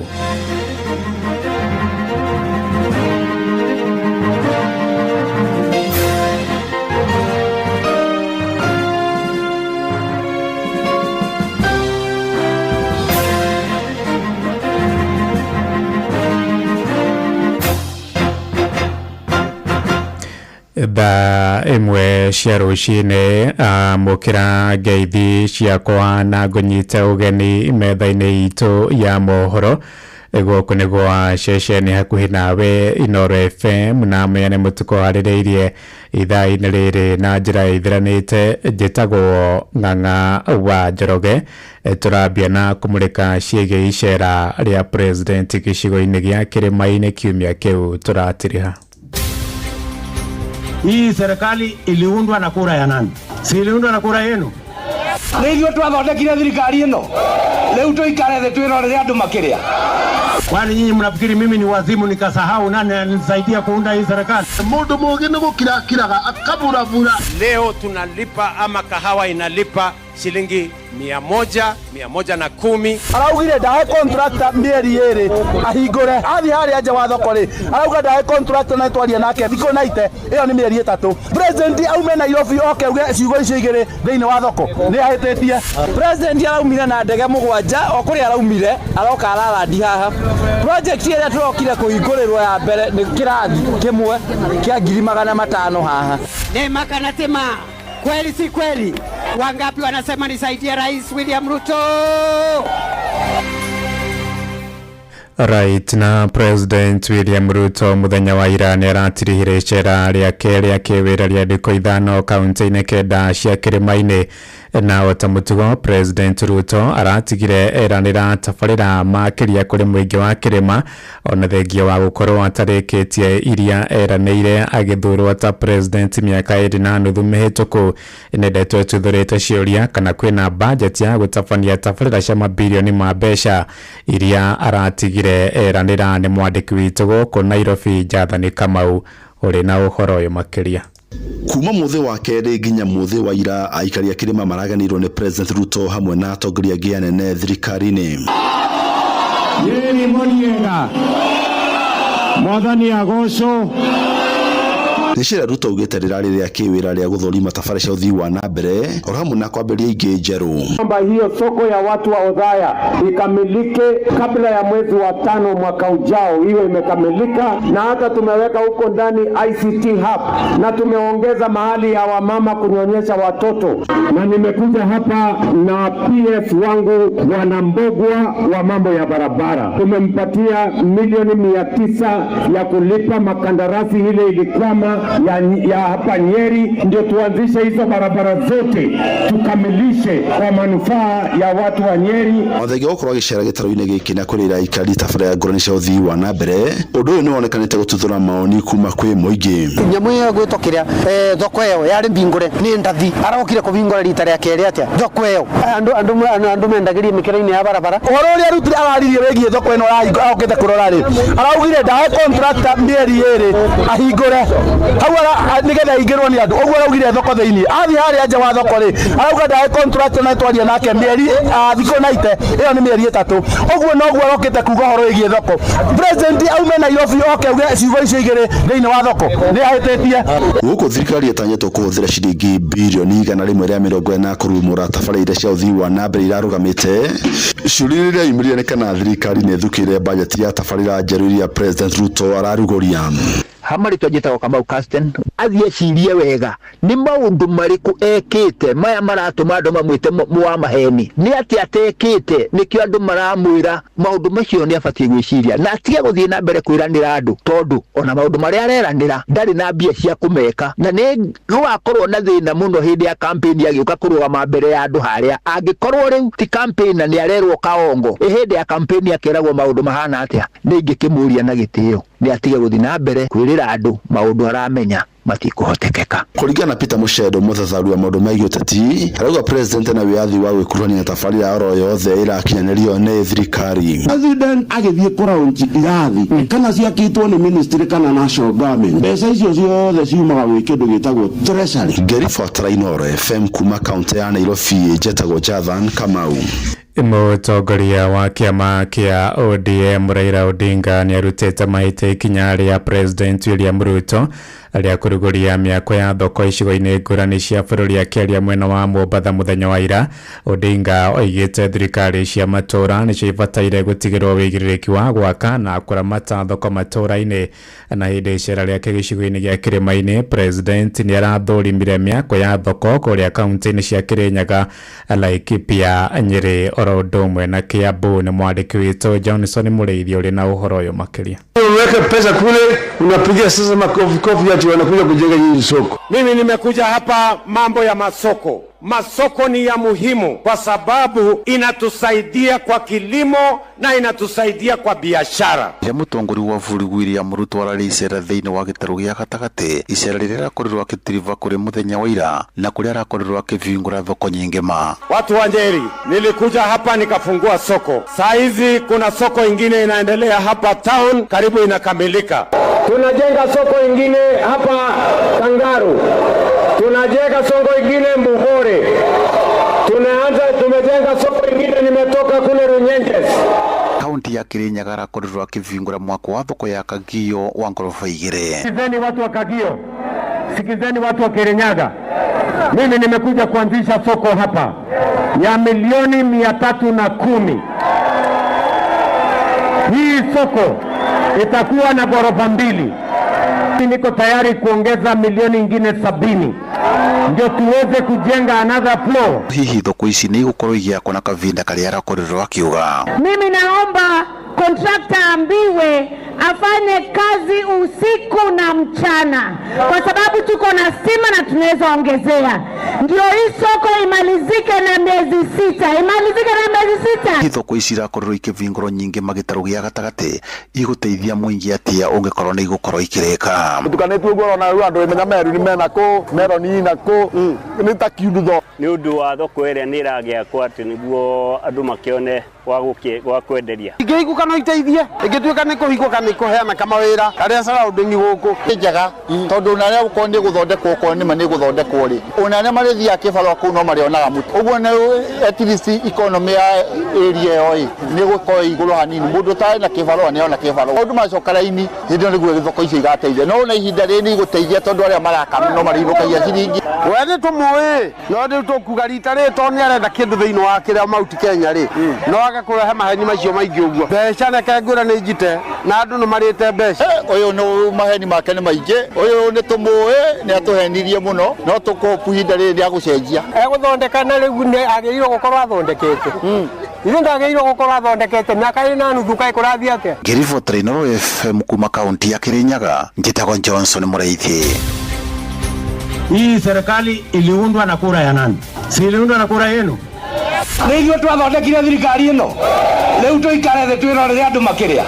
Thaa 1 cia rũcinĩ amũkĩra ngeithi ciakwa na ngũnyite ũgeni metha-inĩ itũ ya mohoro. Gũkũ nĩ gwa ceceni hakuhĩ nawe Inooro FM na Mũyane Mũtukũ harĩrĩirie ithaa-inĩ rĩrĩ na njĩra ĩthiranĩte. Njĩtagwo Ng'ang'a wa Njoroge. Tũrambia na kũmũrĩka ciĩgiĩ icera rĩa president gĩcigo-inĩ gĩa Kĩrĩma-inĩ kiumia kĩu tũratiriha. Hii serikali iliundwa na kura ya nani? Si iliundwa na kura yenu? Nĩ ithuĩ twathondekire thirikari ĩno. Rĩu tũikare thĩ twĩrorere andũ makĩrĩa. Kwani nyinyi mnafikiri mimi ni wazimu nikasahau nani alinisaidia kuunda hii serikali? Mundu mugi ni gukira kiraga akaburabura. Leo tunalipa ama kahawa inalipa shilingi 100, 110. Araugire ndahe contractor mĩeri 2 ahingũre athiĩ harĩa nja wa thoko rĩ, arauga ndahe contractor na twaria nake thikũ 90, ĩyo nĩ mĩeri 3. President aume Nairobi oke auge ciugo icio igĩrĩ thĩinĩ wa thoko nĩ ahĩtĩtie. President araumire na ndege 7 o kũrĩa araumire aroka ararandi haha. Project ĩrĩa tũrokire kũhingũrĩrwo ya mbere nĩ kĩrathi kĩmwe kĩa 500,000 haha. Nema kana tema, kweli si kweli? Wangapi wanasema nisaidie Rais William Ruto? Right, na President William Ruto muthenya wa ira nĩ aratirihire icera rĩake rĩa kĩwĩra rĩa thikũ 5 kaunti-inĩ 9 cia Kĩrĩma-inĩ. Na ota mũtugo President Ruto aratigire eranĩra tabarĩra makĩria kũrĩ mũingĩ wa kĩrĩma ona thengia wa gũkorwo atarĩkĩtie iria eranĩire agĩthurwo ta president mĩaka 2.5 mĩhĩtũku. Nĩ ndeto ĩtuthũrĩte ciũria kana kwĩna budget ya gũtabania tabarĩra cia mabirioni ma mbeca iria aratigire eranĩra. Nĩ mwandĩki witũ gũkũ Nairobi Jathani Kamau ũrĩ na ũhoro ũyũ makĩria. Kuma muthi wa kerĩ nginya muthi wa ira aikari a kĩrĩma maraganĩirwo nĩ President Ruto hamwe na atongoria angĩ anene thirikari-inĩ. Nyeri mũniega mwathani agocwo. Rĩciria Ruto augĩte rĩrarĩ rĩa kĩwĩra rĩa gũthũrima tabarĩra cia ũthii wa na mbere oro hamwe na kwambĩrĩria ingĩ njerũ. Kwamba hiyo soko ya watu wa Othaya ikamilike kabla ya mwezi wa 5 mwaka ujao, iwe imekamilika, na hata tumeweka huko ndani ICT hub na tumeongeza mahali ya wamama kunyonyesha watoto. Na nimekuja hapa na PS wangu Bwana Mbogwa wa mambo ya barabara, tumempatia milioni 900 ya kulipa makandarasi ile ilikwama ya hapa Nyeri, ndio tuanzishe hizo barabara zote tukamilishe kwa manufaa ya watu wa Nyeri. Othengia gũkorwo agĩcera gĩtarũ-inĩ gĩkĩ na kwĩrĩra aikari tabarĩra ya ngũrani cia ũthii wa na mbere, ũndũ ũyũ nĩwonekanĩte gũtuthũra maoni kuma kwĩ mũingĩ. Nyamũ ĩyo ĩgwĩtwo kĩrĩa thoko ĩyo yarĩ mbingũre nĩ ndathi arokire kũbingũra rita rĩa kerĩ atĩa thoko ĩyo andũ mendagĩria mĩkĩra-inĩ ya barabara. Ũhoro ũrĩa arutire araririe wĩgiĩ thoko ĩno arokĩte kũrora rĩ, araugire ndahe contractor mĩeri 2 ahingũre hau nĩgetha aingĩrwo nĩ andũ, ũguo araugire thoko thĩinĩ. Athiĩ harĩa nja wa thoko rĩ, arauga ndahe contractor na twaria nake mĩeri thikũ 90, ĩyo nĩ mĩeri 3, ũguo noguo arokĩte kuga ũhoro wĩgiĩ thoko. President aume Nairobi oke auge ciugo icio igĩrĩ thĩinĩ wa thoko nĩ ahĩtĩtie. Gũkũ thirikari ĩtanyĩtwo kũhũthĩra ciringi birioni 140 kũrumũra tabarĩra iria cia ũthii wa na mbere irarũgamĩte. Ciũria iria yumĩrire nĩ kana thirikari nĩ ĩthukĩire bajeti ya tabarĩra njerũ iria President Ruto ararugũria. Hamari twanjĩtagwo Kamau Casten athiĩ ecirie wega nĩ maũndũ marĩkũ ekĩte maya maratũma andũ mamwĩte wa maheni, nĩ atĩa atekĩte nĩkĩo andũ maramwĩra maũndũ macio. Nĩ abatiĩ gwĩciria na atige gũthiĩ na mbere kwĩranĩra andũ, tondũ ona maũndũ marĩa areranĩra ndarĩ na mbia cia kũmeka, na nĩ gũgakorwo na thĩna mũno hĩndĩ ya campaign agĩũka kũrũgama mbere ya andũ harĩa. Angĩkorwo rĩu ti campaign na nĩ arerwo kaongo, ĩ hĩndĩ ya campaign akeragwo maũndũ mahana atĩa? Nĩ ingĩkĩmũria na gĩtĩo nĩ atige gũthiĩ na mbere kwĩrĩra andũ maũndũ aramenya Matikũhotekeka. Kũringana na Peter Mushendo, mũthathaũri wa maũndũ megiĩ ũteti, arauga president ena wĩyathi wa gwĩkuruhania na tabarĩra oro yothe ĩrakinyanĩrio nĩ thirikari. President agĩthiĩ kũraunji irathi kana ciakĩtwo nĩ ministry kana national government, mbeca icio ciothe ciumaga gwĩ kĩndũ gĩtagwo treasury. Ngĩribotera Inooro FM kuma kaunti ya Nairobi, njetagwo Jathan Kamau. Mũtongoria wa kĩama kĩa ODM Raila Odinga nĩarutĩte mahĩtia ikinya rĩa President William Ruto rĩa kũrugũria mĩako ya thoko icigo-inĩ ngũrani cia bũrũri. Akĩaria mwena wa Mombatha mũthenya wa ira, Odinga oigĩte thirikari cia matũũra nĩcio ibataire gũtigĩrwo wĩigĩrĩrĩki wa gwaka na kũramata thoko matũũra-inĩ. Na hĩndĩ icera rĩake gĩcigo-inĩ gĩa Kĩrĩma-inĩ, President nĩarathũrimire mĩako ya thoko kũrĩa kaunti-inĩ cia Kĩrĩnyaga, Laikipia, Nyĩrĩ oro ũndũ ũmwe na Kiambu. Nĩ mwandĩki witũ Johnson Mũrĩithi ũrĩ na ũhoro ũyũ makĩria. Unaweka pesa kule, unapiga sasa makofi kofi ati wanakuja kujenga nyinyi soko. Mimi nimekuja hapa mambo ya masoko. Masoko ni ya muhimu kwa sababu inatusaidia kwa kilimo na inatusaidia kwa biashara. Rĩrĩa mũtongoria wa bũrũri William Ruto ararĩ icera thĩinĩ wa gĩtarũ gĩa gatagatĩ, icera rĩrĩa arakorirwo akĩtiriba kũrĩ mũthenya wa ira na kũrĩa arakorirwo akĩbingũra thoko nyingĩ ma. Watu wa Nyeri, nilikuja hapa nikafungua soko. Saa hizi kuna soko ingine inaendelea hapa town, karibu inakamilika. Tunajenga soko ingine hapa Kangaru, tunajenga soko ingine Mbuhore, tunaanza tumejenga soko ingine nimetoka kule Runyenjes. Kaunti ya Kirinyaga arakorirwo akĩbingũra mwako wa thoko ya Kagio wa ngoroba igĩrĩ. Sikizeni watu wa Kagio, sikizeni watu wa Kirinyaga. Mimi nimekuja kuanzisha soko hapa ya milioni 310. Hii soko itakuwa na ghorofa mbili. Niko tayari kuongeza milioni ingine 70 ndio tuweze kujenga another floor. Hihi thoko ici nĩ igũkorwo igĩakwo na kavinda karĩa arakorirwo akiuga? Mimi naomba kontrakta ambiwe afanye kazi usiku na mchana, kwa sababu tuko na stima na tunaweza ongezea, ndio hii soko imalizike na miezi 6, imalizike na miezi 6. Hihi thoko ici irakorirwo ikĩbingũrwo nyingĩ magĩtarũ gĩa gatagatĩ igũteithia mũingĩ atĩa ũngĩkorwo nĩ igũkorwo ikĩrĩka? Tukanĩtie ũguo ũrona rĩu andũ menya meru nĩ mena kũ meroni na kũ nĩ ta kiundutho. Nĩ ũndũ wa thoko ĩrĩa nĩ ĩragĩakwo atĩ nĩguo andũ makĩone gwa kwenderia. Ingĩhingũka no iteithie, ĩngĩtuĩka nĩ kũhingũka nĩ kũheana kamawĩra arĩa surrounding gũkũ. Nĩ njega tondũ ona arĩa gũkorwo nĩ gũthondekwo, okorwo nĩma nĩ gũthondekwo rĩ, ona arĩa marĩthiaga kĩbarũa kũu no marĩonaga mũtu. Ũguo nĩ at least economy ya area ĩyo ĩ nĩ gũkorwo igũrũ hanini, mũndũ ũtarĩ na kĩbarũa nĩ ona kĩbarũa. Maũndũ macoka raini hĩndĩ ĩyo nĩguo thoko icio igateithia, no ona ihinda rĩrĩ nĩ igũteithia tondũ arĩa maraka no marĩinũkagia ciringi. We nĩ tũmũĩ, no rĩu tũkuga rita rĩrĩ tondũ nĩ arenda kĩndũ thĩinĩ wa kĩrĩa Mount Kenya rĩ, no age kũrehe maheni macio maingĩ ũguo. Mbeca reke ngwĩre nĩ njite na andũ nĩ marĩte mbeca. Ũyũ nĩ maheni make nĩ maingĩ, ũyũ nĩ tũmũĩ, nĩ atũhenirie mũno, no tũkũhopu ihinda rĩrĩ rĩa gũcenjia. Egũthondeka na rĩu nĩ agĩrĩirwo gũkorwo athondekete. Ithe ndagĩrĩirwo gũkorwo athondekete mĩaka ĩna nuthu kaĩ kũrathiĩ atĩa? Ngĩribotera Inooro FM kuma kaunti ya Kirinyaga, njĩtagwo Johnson Mũrĩithi. Hii serikali iliundwa na kura ya nani? Si iliundwa na kura yenu? Nĩ ithuĩ twathondekire thirikari ĩno, rĩu tũikare thĩ twĩrorere andũ makĩrĩa.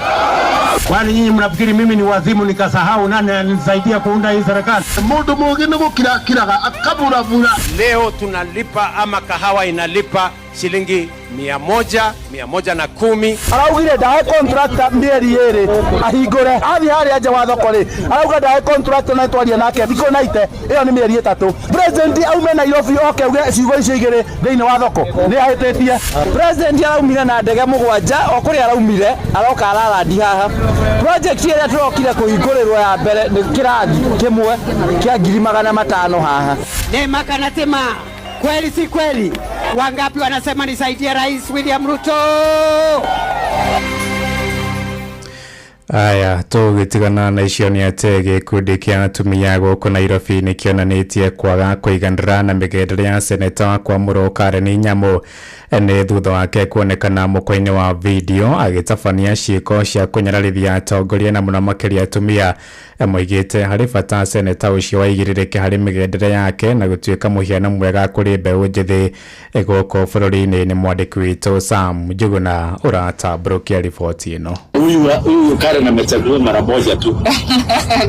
Kwani nyinyi mnafikiri mimi ni wazimu nikasahau nani alinisaidia kuunda hii serikali? Mũndũ mũũgĩ nĩ gũkira kiraga akaburabura. Leo tunalipa ama kahawa inalipa shilingi 100, 110. Araugire ndahe contractor mĩeri 2 ahingũre, athiĩ harĩa nja wa thoko rĩ, arauga ndahe contractor na twaria nake thikũ naite, ĩyo nĩ mĩeri 3. President aume Nairobi oke auge ciugo icio igĩrĩ thĩinĩ wa thoko nĩ ahĩtĩtie. President araumire na ndege mũgwanja o kũrĩa araumire aroka ararandi haha. Project ĩrĩa tũrokire kũhingũrĩrwo ya mbere nĩ kĩrathi kĩmwe kĩa 500,000 haha. Nema kana tema, kweli si kweli? Wangapi wanasema nisaidie Rais William Ruto? Aya, tũgĩtigana na icio nĩ atĩ gĩkundi kĩa atumia gũkũ Nairobi nĩ kĩonanĩtie kwaga kũiganĩra na mĩgendere ya seneta wa Kwamũrwo Karen Nyamu nĩ thutha wake kuonekana mũkwa-inĩ wa video agĩtabania ciĩko cia kũnyararithia atongoria na mũno makĩria atumia. Moigĩte harĩ bata seneta ũcio aigĩrĩrĩke harĩ mĩgendere yake na gũtuĩka mũhiano mwega kũrĩ mbeũ njĩthĩ gũkũ bũrũri-inĩ. Nĩ mwandĩki witũ Sam Njuguna ũratambũrũkia riboti ĩno. Huyu Karen Karen amechaguliwa mara moja tu.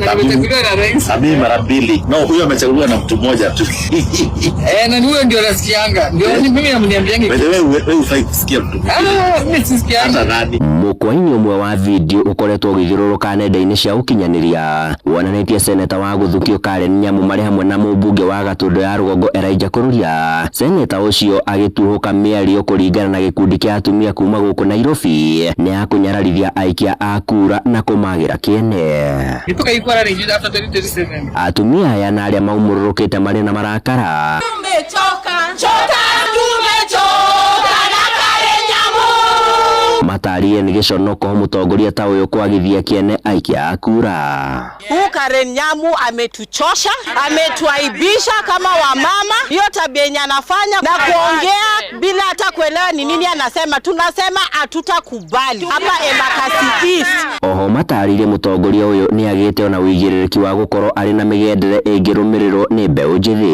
Na nimechaguliwa na rais. Na mimi mara mbili. No, huyo amechaguliwa na mtu mmoja tu. Eh, na huyo ndio nasikianga. Ndio mimi namniambianga. By the way, wewe hufai kusikia mtu. Ah, mimi sisikianga. Hata nani? Mũkwa-inĩ ũmwe wa video ũkoretwo ũgĩthiũrũrũka nenda-inĩ cia ũkinyanĩria wonanĩtie seneta wa gũthukio Karen Nyamu marĩ hamwe na mũmbunge wa Gatũndũ ya rũgongo Elijah Kururia. Seneta ũcio agĩtuhũka mĩario kũringana na gĩkundi kĩa atumia kuma gũkũ Nairobi nĩ akũnyararithia aikia a kura na kũmagĩra kĩene. Nĩtũkaigua rĩngĩ after 2027. Atumia aya na arĩa maumũrũrũkĩte marĩ na marakara Tumechoka, choka, tumechoka na Karen Nyamu. matarie nĩ gĩconoko mũtongoria ta ũyũ kwagithia kĩene aikia a kura. Huu Karen Nyamu ametuchosha, ametuaibisha kama wamama. Hiyo tabia yenye anafanya na kuongea bila hata kuelewa ni nini anasema, tunasema hatutakubali hapa Embakasi East. Oho matarĩirie mũtongoria ũyũ nĩ agĩte ona ũigĩrĩrĩki wa gũkorwo arĩ na mĩgendere ĩngĩrũmĩrĩrwo nĩ mbeũ njĩthĩ.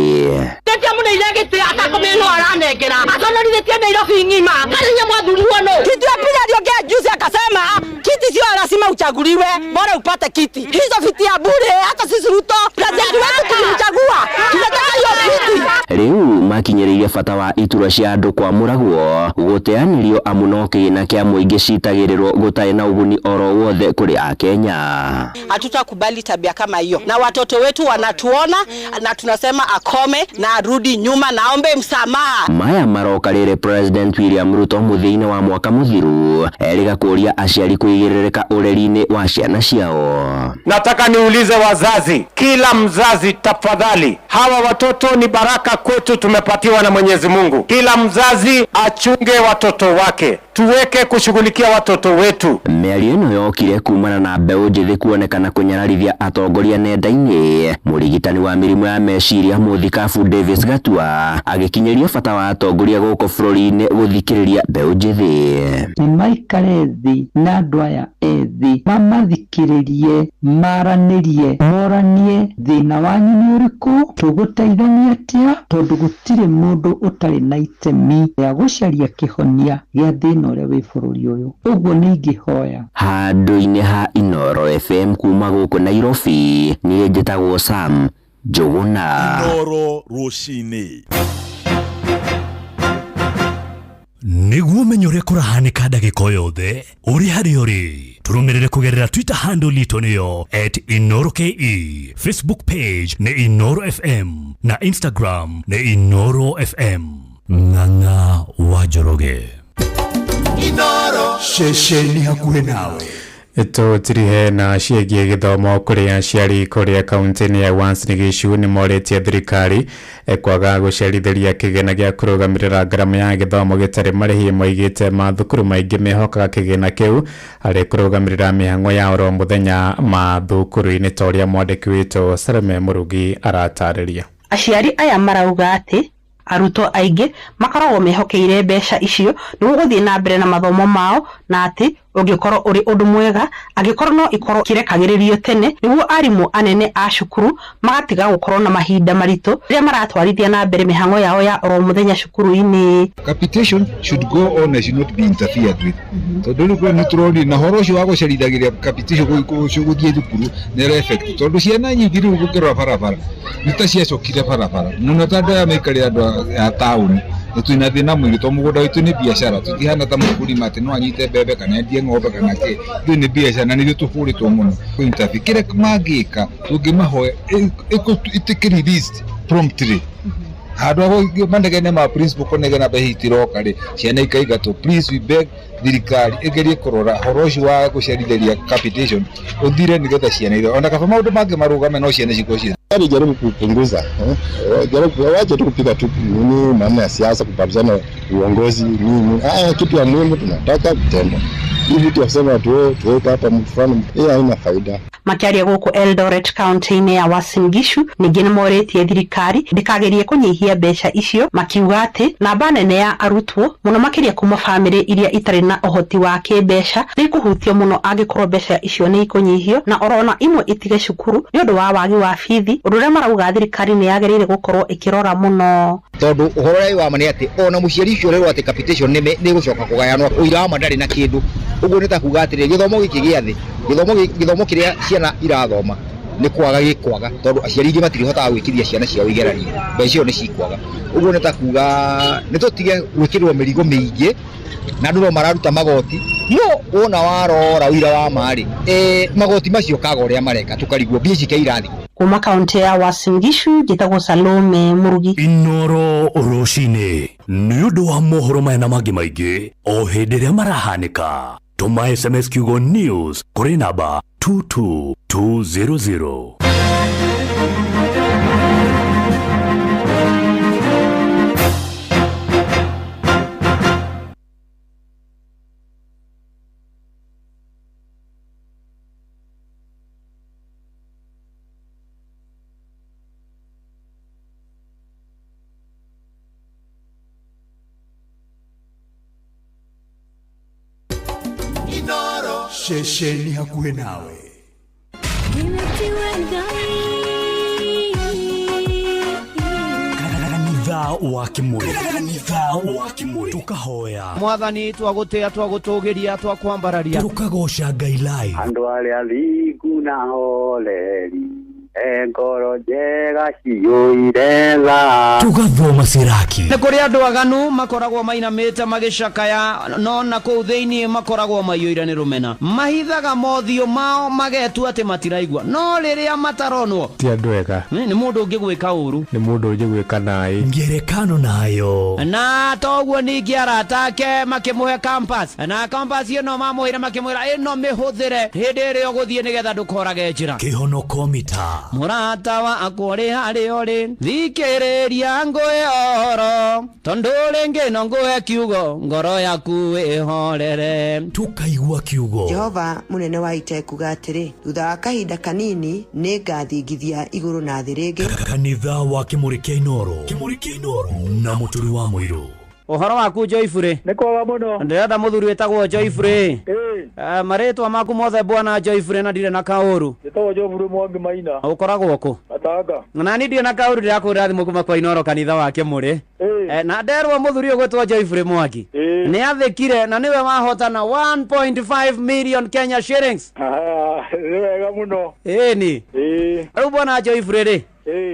Ndiamuneire gĩtĩ atakomeno aranengera aconorithĩtie Nairobi ng'ima. Karen Nyamu athurirwo nũ? Kitu ya pili aliongea juzi akasema kiti sio lazima uchaguliwe, bora upate kiti. Hizo viti ya bure, hata sisi Ruto president wetu tulimchagua, tunataka hiyo viti. Rĩu makinyĩrĩirie bata wa iturwa cia andũ kwamũragwo gũteanĩrio amu no kĩgĩna kĩa mũingĩ citagĩrĩrwo gũtarĩ na ũguni oro wothe kũrĩ akenya. Hatutakubali tabia kama hiyo, na watoto wetu wanatuona na tunasema akome na arudi nyuma, naombe msamaha. Maya maroka rĩrĩ President William Ruto mũthia-inĩ wa mwaka mũthiru erĩga kũũria aciari kũigĩrĩrĩka ũreri-inĩ wa ciana ciao. Nataka niulize wazazi, kila mzazi tafadhali, hawa watoto ni baraka kwetu, tumepatiwa na Mwenyezi Mungu. Kila mzazi achunge watoto wake, tuweke kushughulikia watoto wetu. Mĩario ĩno yokire kumana na mbeũ njĩthĩ kuonekana kũnyararithia atongoria nenda-inĩ. Mũrigitani wa mĩrimũ ya meciria mũthikabu Davis Gatua agĩkinyĩria bata wa atongoria gũkũ bũrũri-inĩ gũthikĩrĩria mbeũ njĩthĩ. Nĩ maikare thĩ na andũ aya ethĩ mamathikĩrĩrie, maranĩrie, moranie thĩna wanyu nĩ ũrĩkũ, tũgũteithania atĩa, tondũ gũtirĩ mũndũ ũtarĩ na itemi rĩa gũcaria kĩhonia gĩa thĩna ũrĩa wĩ bũrũri ũyũ. Ũguo nĩ ingĩhoya. Handũ-inĩ ha Inooro FM kuma gũkũ Nairobi, niĩ njĩtagwo Sam Njũgũna. Inooro rũcinĩ. Nĩguo ũmenye ũrĩa kũrahanĩka ndagĩka o yothe ũrĩ harĩa ũrĩ, tũrũmĩrĩre kũgerera Twitter handle itũ nĩyo @InooroKE, Facebook page nĩ Inooro FM na Instagram nĩ Inooro FM. Ng'ang'a wa Njoroge. Inooro ceceni hakuhĩ nawe. Tũtirihe na ciĩgiĩ gĩthomo kũrĩ aciari kũrĩa kaunti-inĩ ya Uasin Gishu nĩ morĩtie thirikari kwaga gũcerithĩria kĩgĩna gĩa kũrũgamĩrĩra ngarama ya gĩthomo gĩtarĩ marĩhi. Moigĩte mathukuru maingĩ mehokaga kĩgĩna kĩu harĩ kũrũgamĩrĩra mĩhang'o ya oro mũthenya mathukuru-inĩ ta ũrĩa mwandĩki witũ Salome Mũrugi aratarĩria. Aciari aya marauga atĩ arutwo aingĩ makoragwo mehokeire mbeca icio nĩguo gũthiĩ na mbere na mathomo mao, na atĩ ũngĩkorwo ũrĩ ũndũ mwega angĩkorwo no ikorwo ikĩrekagĩrĩrio tene nĩguo arimũ anene a cukuru magatiga gũkorwo na mahinda maritũ rĩrĩa maratwarithia na mbere mĩhang'o yao ya oro mũthenya cukuru-inĩ. Capitation should go on and should not be interfered with. Tondũ rĩu nĩ tũronire na ũhoro ũcio wa gũcerithagĩria capitation gũthiĩ thukuru nĩ effect, tondũ ciana nyingĩ rĩu gũkĩrora barabara nĩ ta ciacokire barabara mũno, ta andũ aya maikarĩra andũ a taũni nĩ twĩna thĩna mũingĩ tondũ mũgũnda witũ nĩ biacara, tũtihana ta mũkulima atĩ no anyite mbembe kana endie ng'ombe kana kĩ. Ithuĩ nĩ biacara na nĩithuĩ tũhũrĩtwo mũno. Interview kĩrĩa mangĩka tũngĩmahoya ĩtuĩke released promptly, handũ ha manegene ma principal kũnegena mbeca itiroka rĩ, ciana ikaingatwo. Please, we beg thirikari ĩgerie kũrora ũhoro ũcio wa gũcerithĩria capitation ũthire, nĩgetha ciana itho ona kaba maũndũ mangĩ marũgame no ciana cikorwo ciĩ. Jaribu kupunguza, jaribu wache tu kupiga tu nini maneno ya siasa, kubabizana uongozi nini. Kitu ya muhimu tunataka vitendo. Hivi vitu ya kusema tuweke hapa mfano, hii haina faida. Makĩaria gũkũ Eldoret kaunti-inĩ ya Uasin Gishu ningĩ nĩmorĩtie thirikari ndĩkagerie kũnyihia mbeca icio, makiuga atĩ namba nene ya arutwo mũno makĩria kuma bamĩrĩ iria itarĩ na ũhoti wa kĩmbeca nĩ ikũhutio mũno angĩkorwo mbeca icio nĩ ikũnyihio, na orona imwe itige cukuru nĩ ũndũ wa wagi wa bithi, ũndũ ũrĩa marauga thirikari nĩ yagĩrĩire gũkorwo ĩkĩrora mũno. Tondũ ũhoro ũrĩa wĩ wa ma nĩ atĩ ona mũciari ũcio ũrerwo atĩ capitation nĩ ĩgũcoka kũgayanwo, ũira wa ma ndarĩ na kĩndũ. Ũguo nĩ ta kuga atĩrĩrĩ, gĩthomo gĩkĩ gĩa thĩ Gĩthomo kĩrĩa ciana irathoma nĩ kwaga gĩkwaga tondũ aciari aingĩ matirihotaga gwĩkithia ciana ciao igeranio, mbeca ĩyo nĩ cikwaga. Ũguo nĩ ta kuga nĩ tũtige gwĩkĩrĩrwo mĩrigo mĩingĩ na andũ no mararuta magoti no wona warora ũira wa ma rĩ, magoti macio kaga ũrĩa mareka tũkarigwo mbia ici irathi. Kuma kaunti ya Uasin Gishu njĩtagwo Salome Murugi. Inoro rũcinĩ nĩ ũndũ wa mohoro maya na mangĩ maingĩ o hĩndĩ ĩrĩa marahanĩka, tũma SMS kiugo news kũrĩ namba 22200. Ceceni hakuhĩ nawe. Kanitha wa Kimuri, kanitha wa Kimuri, tukahoya Mwathani, twagũtĩa, twagũtũgĩria, twakwambararia, tukagoca Ngai live. Andũ arĩa athingu na horeri, ngoro njega ciyũire tha. Tugathoma siraki. Nĩ kũrĩ andũ aganu makoragwo mainamĩte magĩcakaya, no na kũu thĩinĩ makoragwo maiyũire nĩ rũmena, mahithaga mothiũ mao magetua atĩ matiraigua, no rĩrĩa mataronwo ti andũ ega. Nĩ mũndũ ũngĩ gwĩka ũru, nĩ mũndũ ũngĩ gwĩka naĩ ngerekano nayo. Na toguo ningĩ arata ake makĩmũhe compass, na compass ĩno mamũheire makĩmwĩra ĩno mĩhũthĩre hĩndĩ ĩrĩa ũgũthiĩ nĩgetha ndũkorage njĩra. Kĩhonoko mita. Mũrata wakwa ũrĩ harĩa ũrĩ, thikĩrĩria ngũhe ũhoro, tondũ rĩngĩ no ngũhe kiugo, ngoro yaku ĩhorere. Tukaigua kiugo. Jehova mũnene wa ita ekuga atĩrĩ, thutha wa kahinda kanini nĩ ngathingithia igũrũ na thĩ rĩngĩ. Kanitha wa Kimuri kĩa Inoro, Kimuri kĩa Inoro na mũturi wa mũirũ. Ũhoro waku Joyfrey? Nĩ kwega mũno. Ndĩrenda mũthuri wĩtagwo Joyfrey. Marĩtwa maku mothe bwana Joyfrey na ndirĩ na kaũru. Njĩtagwo Joyfrey Mwangi Maina. Ũkoragwo kũ? Gatanga. Na niĩ ndirĩ na kaũru, ndĩrakũhũrĩra thimũ kuma kwa Inoro kanitha wa Kimuri. Na nderwo mũthuri ũyũ ũgwĩtwo Joyfrey Mwangi nĩ athĩkire na nĩwe wahotana 1.5 million Kenya shillings. Nĩ wega mũno. Ĩni. Rĩu bwana Joyfrey rĩ,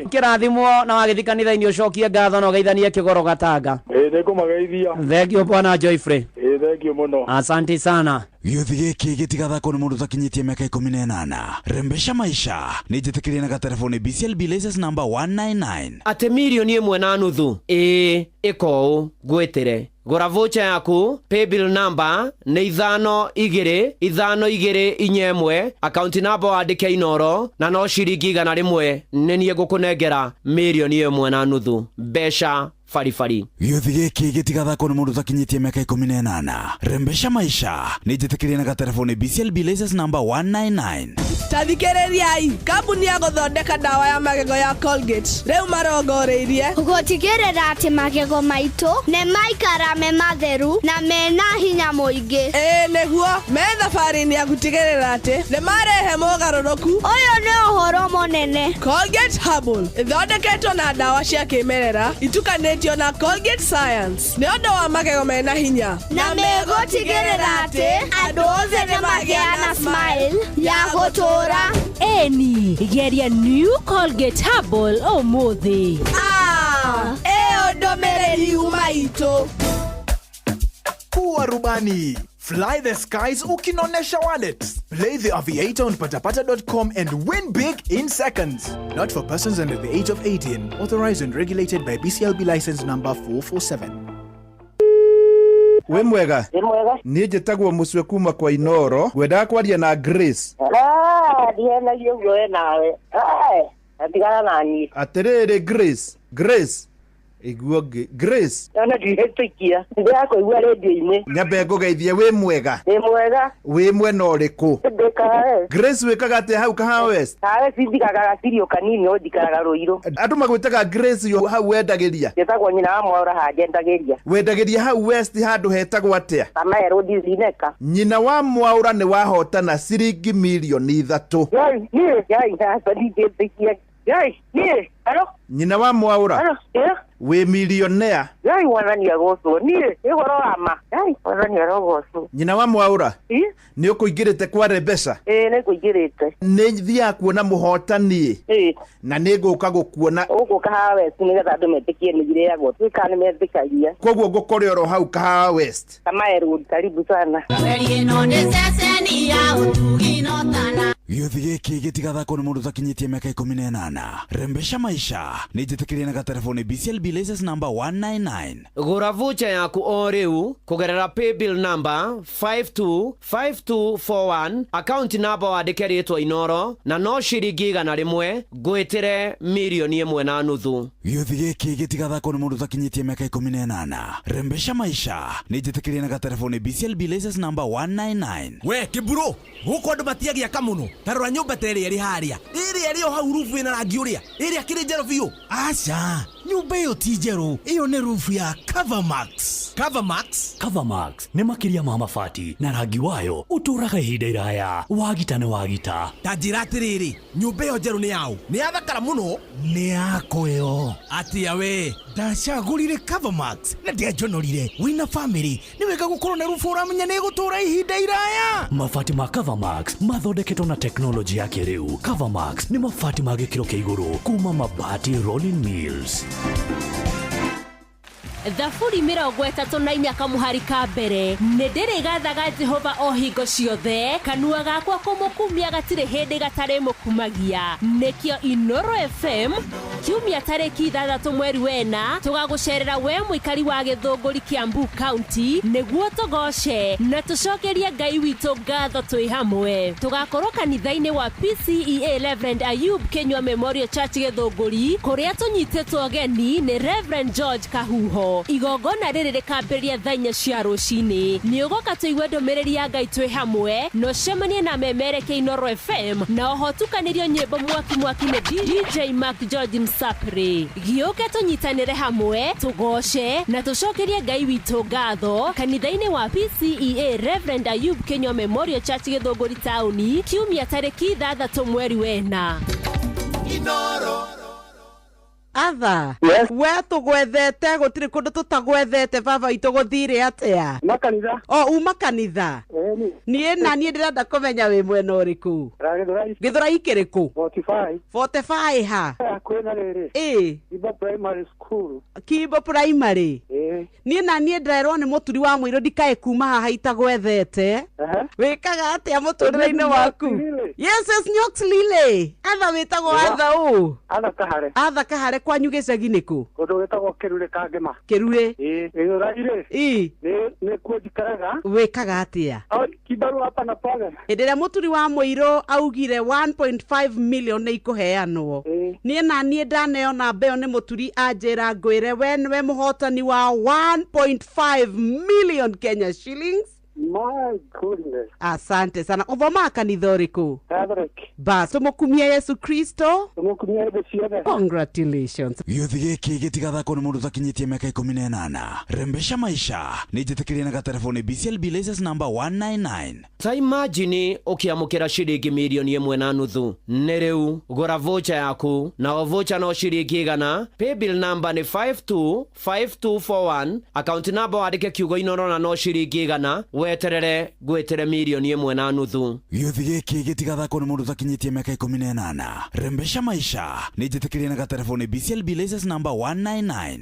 kĩrathimwo na wagĩthiĩ kanitha-inĩ ũcokie ngatho na ũgeithanie kĩgoro Gatanga. Nĩngũmageithia. Thank you bwana Joyfrey. Thank you mũno. Asante sana. Gĩũthi gĩkĩ gĩtigathakwo nĩ mũndũ ũtakinyĩtie mĩaka 18. Rembesha maisha nĩ njĩtĩkĩrie na gatelefoni BCLB license number 199. Atĩ 1.5 million. Ĩĩ, ĩka ũũ ngwĩtĩre, gũra voucher yaku, paybill number nĩ 525241, account number wandĩke Inoro, na no ciringi 100 nĩ niĩ ngũkũnengera 1.5 million mbeca baribari. Gĩũthi gĩkĩ gĩtigathakwo nĩ mũndũ ũtakinyĩtie mĩaka 18. Rembesha maisha nĩ njĩtĩkĩrie na gatelefoni BCLB license number 199. Tathikĩrĩriai, kambuni ya gũthondeka ndawa ya magego ya Colgate rĩu marongoreirie gũtigĩrĩra atĩ magego maitũ nĩ maikara me matheru na mena hinya mũingĩ. Ĩĩ nĩguo, me thabarĩ-inĩ ya gũtigĩrĩra atĩ nĩ marehe mogarũrũku. Ũyũ nĩ ũhoro mũnene. Colgate Herbal ĩthondeketwo na ndawa cia kĩmerera itukanĩtio na Colgate Science nĩ ũndũ wa magego mena hinya, na megũtigĩrĩra atĩ andũ othe nĩ magĩa na smile ya gũtũũra. Eni, geria new Colgate Herbal ũmũthĩ. Ĩyo ndũmĩrĩri yuma itũ. Kuwa rubani. Fly the skies ukinonesha wallet. Play the Aviator on patapata.com and win big in seconds. Not for persons under the age of 18. Authorized and regulated by BCLB license number 447. Wĩ mwega? Niĩ njĩtagwo Mũcwe kuma kwa Inoro, ngwendaga kwaria na Grace. Ndihenagia ũguo we nawe. Atigana na niĩ. Atĩrĩrĩ Grace, Grace, iguo ngĩ Grace. Ona ndihĩtũkia, ndĩrakũigua rĩndiũ-inĩ. Nyambe ngũgeithie, wĩ mwega? Wĩ mwega. Wĩ mwena ũrĩkũ? Ndĩ Kahawa. Grace, wĩkaga atĩa hau Kahawa West? Kahawa West njikaraga gacirio kanini, no njikaraga Rũirũ. Andũ magwĩtaga Grace yo hau wendagĩria? Njĩtagwo nyina wa Mwaũra haha njendagĩria. Wendagĩria hau West handũ hetagwo atĩa? Kamae Road Zineka. Nyina wa Mwaũra nĩ wahotana ciringi 3 million. Yai, niĩ, yai, aca ndingĩtĩkia. Yai, niĩ, halo? Nyina wa Mwaũra. Halo, ĩ? Wĩ milionea. Ngai mwathani agocwo. Niĩ nĩ ũhoro wa ma. Ngai mwathani arogocwo. Nyina wa Mwaũra. Ĩ? Nĩ ũkũingĩrĩte kware mbeca. Ĩĩ nĩ ngũingĩrĩte. Nĩ thiaga kuona mũhotani. Ĩ. Na nĩ ngũka gũkuona. Ũgũka haha West nĩgetha andũ metĩkie nĩ irĩagwo. Tuĩkaga nĩ metĩkagia. Koguo ngũkore oro hau Kahawa West. Kamae Road, karibu sana. Gĩũthi gĩkĩ gĩtigathakwo nĩ mũndũ ũtakinyĩtie mĩaka 18. Rembesha maisha nĩ njĩtĩkĩrie na gatereboni BCLB license number 199. Gũra vocha yaku o rĩu kũgerera paybill number 525241, account number wandĩke rĩtwa Inoro na no ciringi 100, ngwĩtĩre 1.5 mirioni. Gĩũthi gĩkĩ gĩtigathakwo nĩ mũndũ ũtakinyĩtie mĩaka 18. Rembesha maisha nĩ njĩtĩkĩrie na gatereboni BCLB license number 199. We kĩmburu, gũkũ andũ matiagĩaka mũno. Ta rora nyũmba ta ĩrĩa ĩrĩ harĩa, ĩrĩa ĩrĩ o hau, rubu ĩna rangi ũrĩa, ĩrĩa kĩrĩ njerũ biũ. Aca, nyũmba ĩyo ti njerũ, ĩyo nĩ rufu ya Covermax. Covermax? Covermax nĩ makĩria ma mabati, na rangi wayo ũtũũraga ihinda iraya. Wagita nĩ wagita. Ta njĩra atĩrĩrĩ, nyũmba ĩyo njerũ nĩ yaũ? Nĩ yathakara mũno. Nĩ yakwa ĩyo. Atĩa we? Ndacagũrire Covermax na ndianjonorire. Wĩna famĩlĩ nĩ wega gũkorwo na rubu ũramenya nĩ ĩgũtũũra ihinda iraya. Mabati ma Covermax mathondeketwo na teknolojĩ ya kĩrĩu. Covermax nĩ mabati ma gĩkĩro kĩa igũrũ kuma Mabati Rolling Mills. Thaburi 34 kamũhari ka mbere: nĩ ndĩrĩgathaga Jehova o hingo ciothe, kanua gakwa kũmũkumia gatirĩ hĩndĩ gatarĩ mũkumagia. Nĩkĩo Inoro FM kiumia tarĩki 6 mweri wena tũgagũcerera we mũikari wa Gĩthũngũri, Kiambu County, nĩguo tũgoce na tũcokerie Ngai witũ ngatho twĩ hamwe. Tũgakorwo kanitha-inĩ wa PCEA Reverend Ayub Kinyua Memorial Church, Gĩthũngũri, kũrĩa tũnyitĩtwo ũgeni nĩ Reverend George Kahuho. Igongona rĩrĩ rĩkambĩrĩria thaa 4 cia rũcinĩ. Nĩ ũgoka tũigue ndũmĩrĩri ya Ngai twĩ hamwe na ũcemanie na memereke Inoro FM, na oho tukanĩrio nyĩmbo mwaki mwaki nĩ DJ Mark George Msapri. Gĩũke tũnyitanĩre hamwe, tũgoce na tũcokerie Ngai witũ ngatho kanitha-inĩ wa PCEA Reverend Ayub Kinyua Memorial Church, Gĩthũngũri taũni, kiumia tarĩki 6 mweri wena. Atha. Yes. We tũgwethete gũtirĩ kũndũ tũtagwethete, baba witũ, gũthire atĩa? Ma kanitha. O uma kanitha. Niĩ na niĩ ndĩrenda kũmenya wĩ mwena ũrĩkũ? Gĩthũrai. Gĩthũrai kĩrĩkũ? 45. 45 ha? Kwĩna rĩrĩ. Ĩ. Kimbo Primary School. Kimbo Primary. Ĩ. Niĩ na niĩ ndĩrerwo nĩ mũturi wa mũirũ ndikae kuma haha itagwethete. Wĩkaga atĩa mũtũrĩre-inĩ waku? Yes, Nyox Lily. Atha, wĩtagwo Atha ũ? Atha Kahare. Atha Kahare, kwanyu gĩcagi nĩkũ? Kũndũ gwĩtagwo Kĩrurĩ Kangĩma. Kĩrurĩ. Ĩ, Gĩthũrai rĩ. Ĩ. Nĩ kuo njikaraga. Wĩkaga atĩa? Kibarua hapa na pale. Hĩndĩ ĩrĩa mũturi wa mũirũ augire 1.5 million nĩ ikũheanwo, niĩ na niĩ ndaneo namba ĩyo nĩ mũturi, anjĩra ngwĩre we nĩwe mũhotani wa 1.5 million Kenya shillings. My goodness. Asante sana. Ũthomaga kanitha ũrĩkũ? Catholic. Bas, tũmũkumie Yesu Kristo. Tũmũkumie hĩndĩ ciothe. Congratulations. Gĩũthi gĩkĩ gĩtigathakwo nĩ mũndũ ũtakinyĩtie mĩaka 18. Rembesha maisha nĩ njĩtĩkĩrie na gatereboni BCLB license number 199. Ta imagine ũkĩamũkĩra ciringi 1.5 mirioni. Nĩ rĩu gũra vocha yaku, na o vocha no ciringi 100. Paybill number nĩ 525241, account number wandĩke kiugo Inoro na no ciringi 100, weterere ngwĩtĩre 1.5 mirioni. Gĩũthi gĩkĩ gĩtigathakwo nĩ mũndũ ũtakinyĩtie mĩaka 18. Rembesha maisha nĩ njĩtĩkĩrie na gatereboni BCLB license number 199.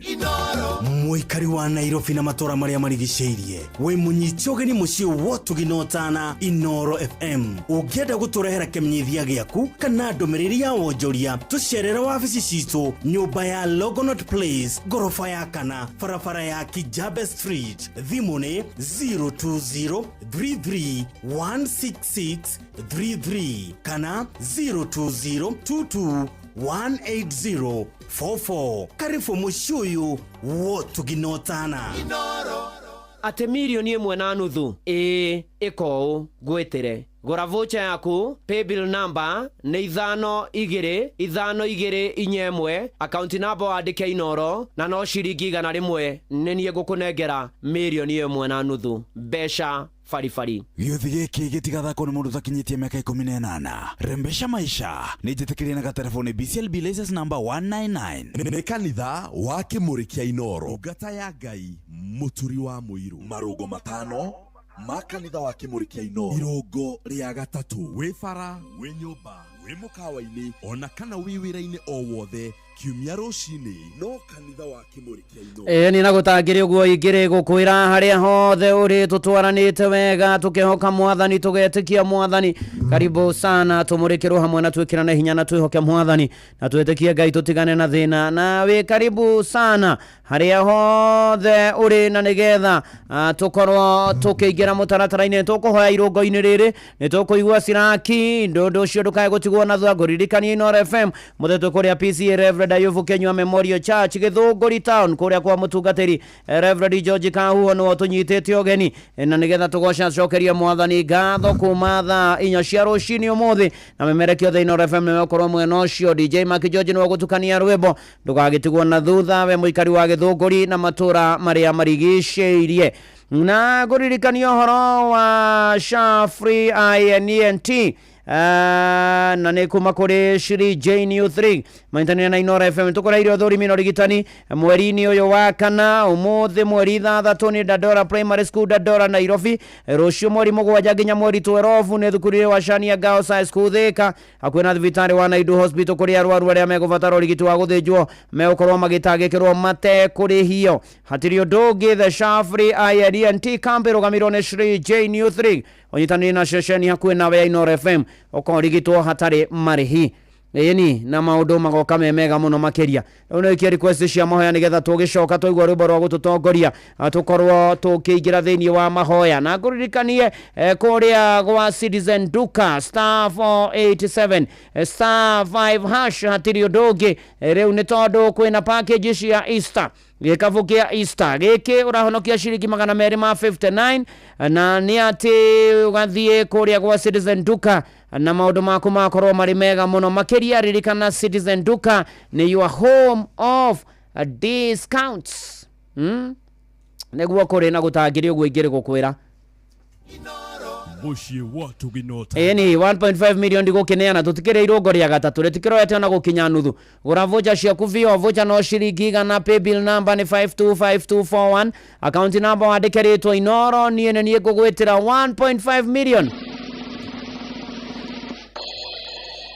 Mũikari wa Nairobi na matũra marĩa marigicĩirie, wĩ mũnyite ũgeni mũciĩ wotugi na ũtana Inoro FM. Ũngĩenda gũtũrehera kĩmenyithia gĩaku kana ndũmĩrĩri ya wonjoria, tũcerere wabici citũ, nyũmba ya Longonot Place, ngoroba ya kana, barabara ya Kijabe Street. Thimũ nĩ 020 33 166 33 kana 020 22 18044. Karibu mũciĩ ũyũ wotugi na ũtana. Atĩ 1.5 mirioni? Ĩĩ, ĩka ũũ ngwĩtĩre. Gũra vocha yaku, paybill number nĩ 525241, account number wandĩke Inoro na no ciringi 100, nĩ niĩ ngũkũnengera 1.5 mirioni mbeca. Baribari. Gĩũthi gĩkĩ gĩtigathakwo nĩ mũndũ ũtakinyĩtie mĩaka 18. Rembesha maisha nĩ njĩtĩkĩrie na gatereboni BCLB license number 199. Nĩ kanitha wa Kĩmũrĩ kĩa Inoro, ndungata ya Ngai, mũturi wa mũirũ, marũngo 5 ma kanitha wa Kĩmũrĩ kĩa Inoro, irũngo rĩa gatatũ, wĩ bara, wĩ nyũmba, wĩ mũkawa-inĩ, ona kana wĩ wĩra-inĩ o wothe, kiumia rũcinĩ no kanitha wa Kĩmũrĩ kĩa Inoro. Ĩĩ ni na gũtangĩrĩ ũguo ingĩrĩ gũkwĩra harĩa hothe ũrĩ tũtwaranĩte wega tũkĩhoka mwathani tũgetĩkia mwathani. Karibu sana tũmũrĩkĩrwo hamwe na twĩkĩrane hinya na twĩhoke mwathani na twĩtĩkie Ngai tũtigane na thĩna. Na wĩ karibu sana harĩa hothe ũrĩ na nĩgetha tũkorwo tũkĩingĩra mũtaratara-inĩ. Tũkũhoya irũngo-inĩ rĩrĩ nĩ tũkũigua Siraki ndũndũ ũcio ndũkae gũtigwo na thutha. Ngũririkanie Inoro FM mũthetwe kũrĩa PCA Reverend Ayubu Kenyua Memorial Church Gĩthũngũri Town kũrĩa kwa mũtungatĩri Reverend George Kahuho nĩwe tũnyitĩte ũgeni na nĩgetha tũgoce acokerie mwathani ngatho kuma thaa 4 cia rũcinĩ ũmũthĩ. Na memerekio thĩinĩ Inoro FM nĩwe mwena ũcio DJ Mark George nĩwe gũtukania rwĩmbo ndũgagĩtigwo na thutha we mũikari wa Gĩthũngũri na matũra marĩa marigicĩirie. Na ngũririkania ũhoro wa SHA Free INENT na nĩ kuma kũrĩ Shri Jane U3 manyitanĩire na Inoro FM. Tũkũreheire ũthũrimi na ũrigitani mweri-inĩ ũyũ wa kana ũmũthĩ mweri 6 nĩ Dandora Primary School Dandora Nairobi, rũciũ mweri 7 nginya mweri 12 nĩ thukuru-inĩ wa Shania Girls High School Thika hakuhĩ na thibitarĩ wa Naidu Hospital kũrĩa arwaru arĩa megũbatara ũrigiti wa gũthĩnjwo megũkorwo magĩtangĩkĩrwo matekũrĩhio. Hatirĩ ũndũ ũngĩ, the SHA Free INENT camp ĩrũgamĩrĩirwo nĩ Shri Jane U3 ũnyitanĩire na ceceni hakuhĩ nawe ya Inoro FM ũkorigitwo hatarĩ marĩhi. Ĩni na maũndũ magoka me mega mũno makĩria. Rĩu nĩ ikia request cia mahoya nĩgetha tũgĩcoka twaigua rwĩmbo rwa gũtũtongoria tũkorwo tũkĩingĩra thĩinĩ wa mahoya. Na ngũririkanie kũrĩa gwa Citizen Duka star 487 star 5 hash hatirĩ ũndũ ũngĩ. Rĩu nĩ tondũ kwĩna package cia Easter, gĩkabũ kĩa Easter gĩkĩ ũrahonokia ciringi 259 na nĩ atĩ ũgathiĩ kũrĩa gwa Citizen Duka na maũndũ maku makorwo marĩ mega mũno makĩria. Ririkana Citizen Duka nĩ your home of discounts. Nĩguo kũrĩ na gũtangĩrĩ ũguo ingĩrĩ gũkwĩra Mũciĩ wa Tũginota. Ĩni 1.5 million ndigũkĩneana tũtikĩrĩ irũngo rĩa gatatũ rĩtikĩroete ona gũkinya nuthu. Gũra voucher ciaku biũ, voucher no ciringi 100, paybill number nĩ 525241, account number wandĩke rĩtwa Inoro, niĩ nĩ niĩ ngũgwĩtĩra 1.5 million.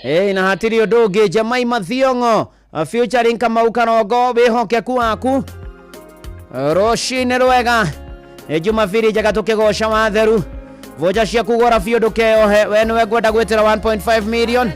Ĩĩ na hatirĩ ũndũ ũngĩ. Jemaima Thiong'o featuring Kamau Karongo, wĩhokeku waku rũcinĩ rwega. Nĩ Jumabiri njega tũkĩgoca watheru. Vocha ciaku gũra biũ ndũkeyohe, we nĩwe ngwenda gwĩtĩra 1.5 million.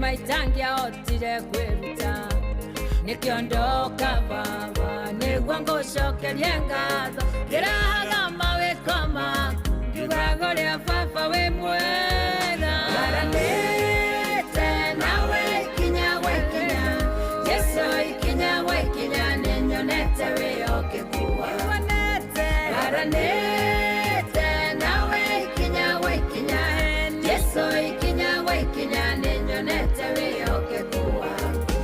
Maitangiahotire kwĩruta nĩkĩo ndoka baba nĩguo ngũcokerie ngatho ndĩrahaga mawĩko maku ngiugaga ũrĩa baba wĩ mwega. Aranĩte nawe ikinya gwa ikinya, Jesũ ikinya gwa ikinya nĩnyonete wĩhokeku waku. Aranĩte nawe ikinya gwa ikinya, Jesũ ikinya gwa ikinya nĩnyonete wĩhokeku waku.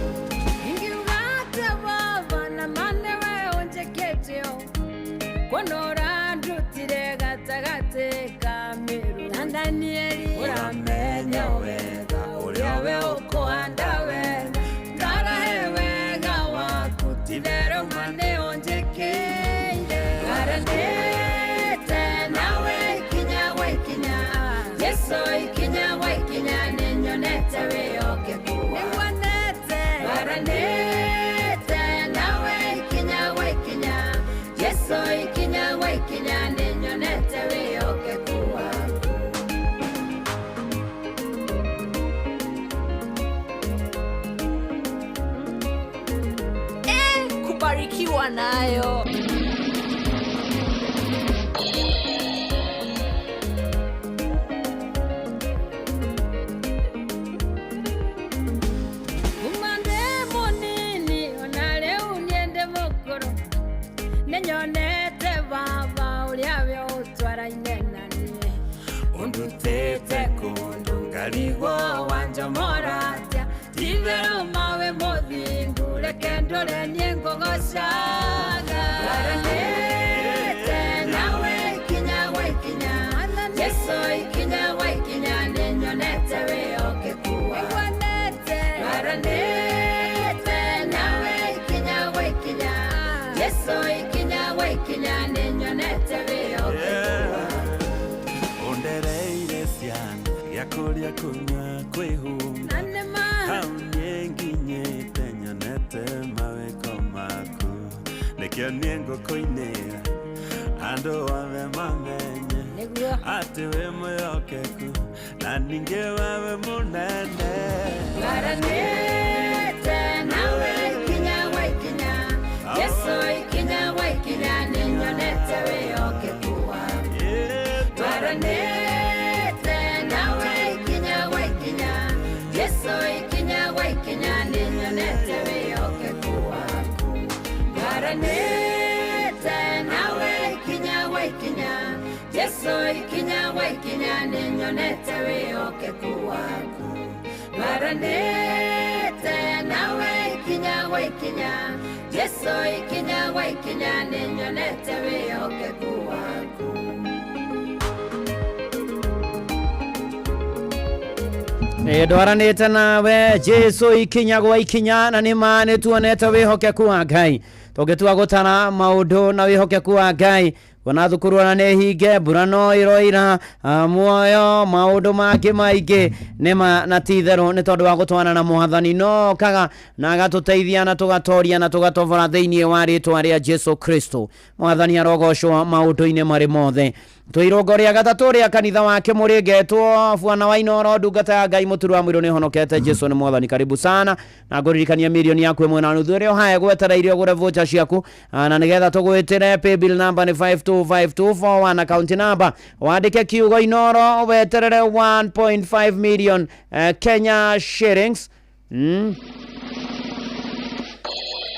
Ingiuga atĩa baba na ma nĩwe ũnjĩkĩte ũũ, kuona ũrandutire gatagatĩ ka mĩrũ na Danieli ũramenya wega ũrĩa we ũkũhanda wega ngarahe wega waku ti-itherũ ma nĩũnjĩkĩire. Aranĩte nawe ikinya gwa ikinya, Jesũ ikinya gwa ikinya nĩnyonete wĩhokeku waku. Aranĩte nawe ikinya gwa ikinya, Jesũ ikinya gwa ikinya nĩnyonete wĩhokeku waku. Kubarikiwa nayo. Ũndutĩte kũndũ ngarigwo wanjomoratia Itherũ mawe mũthingu reke ndũre niĩ ngũgocaga Ndwaranĩte nawe ikinya gwa ikinya Jesũ ikinya gwa ikinya nĩnyonete wĩhokeku waku Ndwaranĩte nawe ikinya gwa ikinya Jesũ ikinya gwa ikinya nĩnyonete wĩhokeku waku Ondereire ciana gĩa kũrĩa kũnyua kwĩhumba hau niĩ nginyĩte nyonete mawĩko maku nĩkĩo niĩ ngũkũinĩra andũ othe mamenye atĩ wĩ mwĩhokeku na ningĩ wewe mũnene Ndwaranĩte nawe ikinya gwa ikinya Jesũ ikinya gwa ikinya nĩnyonete wĩhokeku waku Ndwaranĩte nawe ikinya gwa ikinya Jesũ ikinya gwa ikinya nĩnyonete wĩhokeku waku Ndwaranĩte nawe ikinya gwa ikinya Jesũ ikinya gwa ikinya nĩnyonete wĩhokeku waku Ndwaranĩte nawe ikinya gwa ikinya Jesũ ikinya gwa ikinya nĩnyonete wĩhokeku waku Ndwaranĩte nawe Jesũ ikinya gwa ikinya na nĩ ma nĩ tuonete wĩhokeku wa Ngai tũngĩtua gũtara maũndũ na wĩhokeku wa Ngai kuona thukuru ona nĩ hinge mbura no ĩroira muoyo maũndũ mangĩ maingĩ nĩma na ti itherũ nĩ tondũ wa gũtwana na mwathani no okaga na agatũteithia na tũgatoria na tũgatobora thĩinĩ wa rĩtwa rĩa Jesu Kristo mwathani arogocwo maũndũ-inĩ marĩ mothe twĩirũngo rĩa gatatũ rĩa kanitha wake mũrĩngetwo bwana wa Inooro ndungata ya Ngai mũturu wa mũirũ nĩhonokete Jesu nĩ mwathani karibu sana na ngũririkania mirioni yaku ĩmwe na nuthu ĩrĩa ũhae gwetereire ũgũre voucher ciaku na nĩgetha tũgwĩtĩre paybill number nĩ 525241 account number wandĩke kiugo Inooro weterere 1.5 million Kenya shillings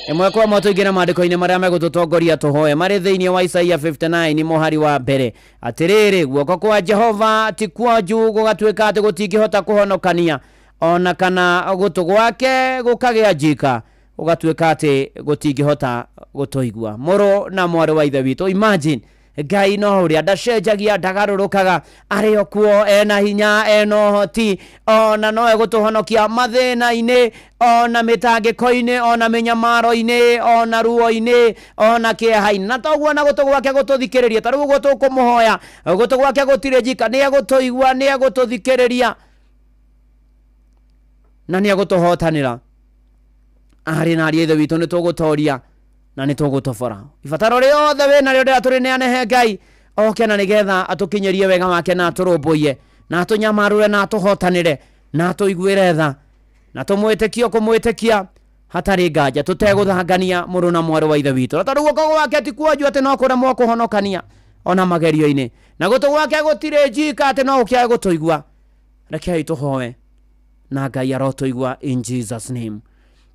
ĩmwe kwa ĩmwe tũingĩre maandĩko-inĩ marĩa megũtũtongoria tũhoe marĩ thĩinĩ wa Isaia 59 mũhari wa mbere atĩrĩrĩ guoko kwa Jehova ti kuonju gũgatuĩka atĩ gũtingĩhota kũhonokania ona kana gũtũ gwake gũkagĩa njika gũgatuĩka atĩ gũtingĩhota gũtũigua mũrũ na mwarĩ wa ithe witũ imagine Ngai no ũrĩa ndacenjagia ndagarũrũkaga arĩ o kuo ena hinya ena ũhoti ona no egũtũhonokia mathĩna-inĩ ona mĩtangĩko-inĩ ona mĩnyamaro-inĩ ona ruo-inĩ ona kĩeha-inĩ na toguo na gũtũ gwake gũtũthikĩrĩria ta rĩu ũguo tũkũmũhoya gũtũ gwake gũtirĩ njika nĩ egũtũigua nĩ egũtũthikĩrĩria na nĩ egũtũhotanĩra arĩ na ariũ a ithe witũ nĩ tũgũtoria na nĩ tũgũtobora ibataro rĩothe wĩ narĩo rĩrĩa tũrĩneane he Ngai oke na nĩgetha atũkinyĩrie wega wake na atũrũmbũiye na atũnyamarũre na atũhotanĩre na atũiguĩre tha na tũmwĩtĩkie kũmwĩtĩkia hatarĩ nganja tũtegũthangania mũrũ na mwarĩ wa ithe witũ na tondũ guoko gwake ti kuonju atĩ no kũremwo kũhonokania ona magerio-inĩ na gũtũ gwake gũtirĩ njika atĩ no gũkĩage gũtũigua rekei tũhoe na Ngai arotũigua in Jesus name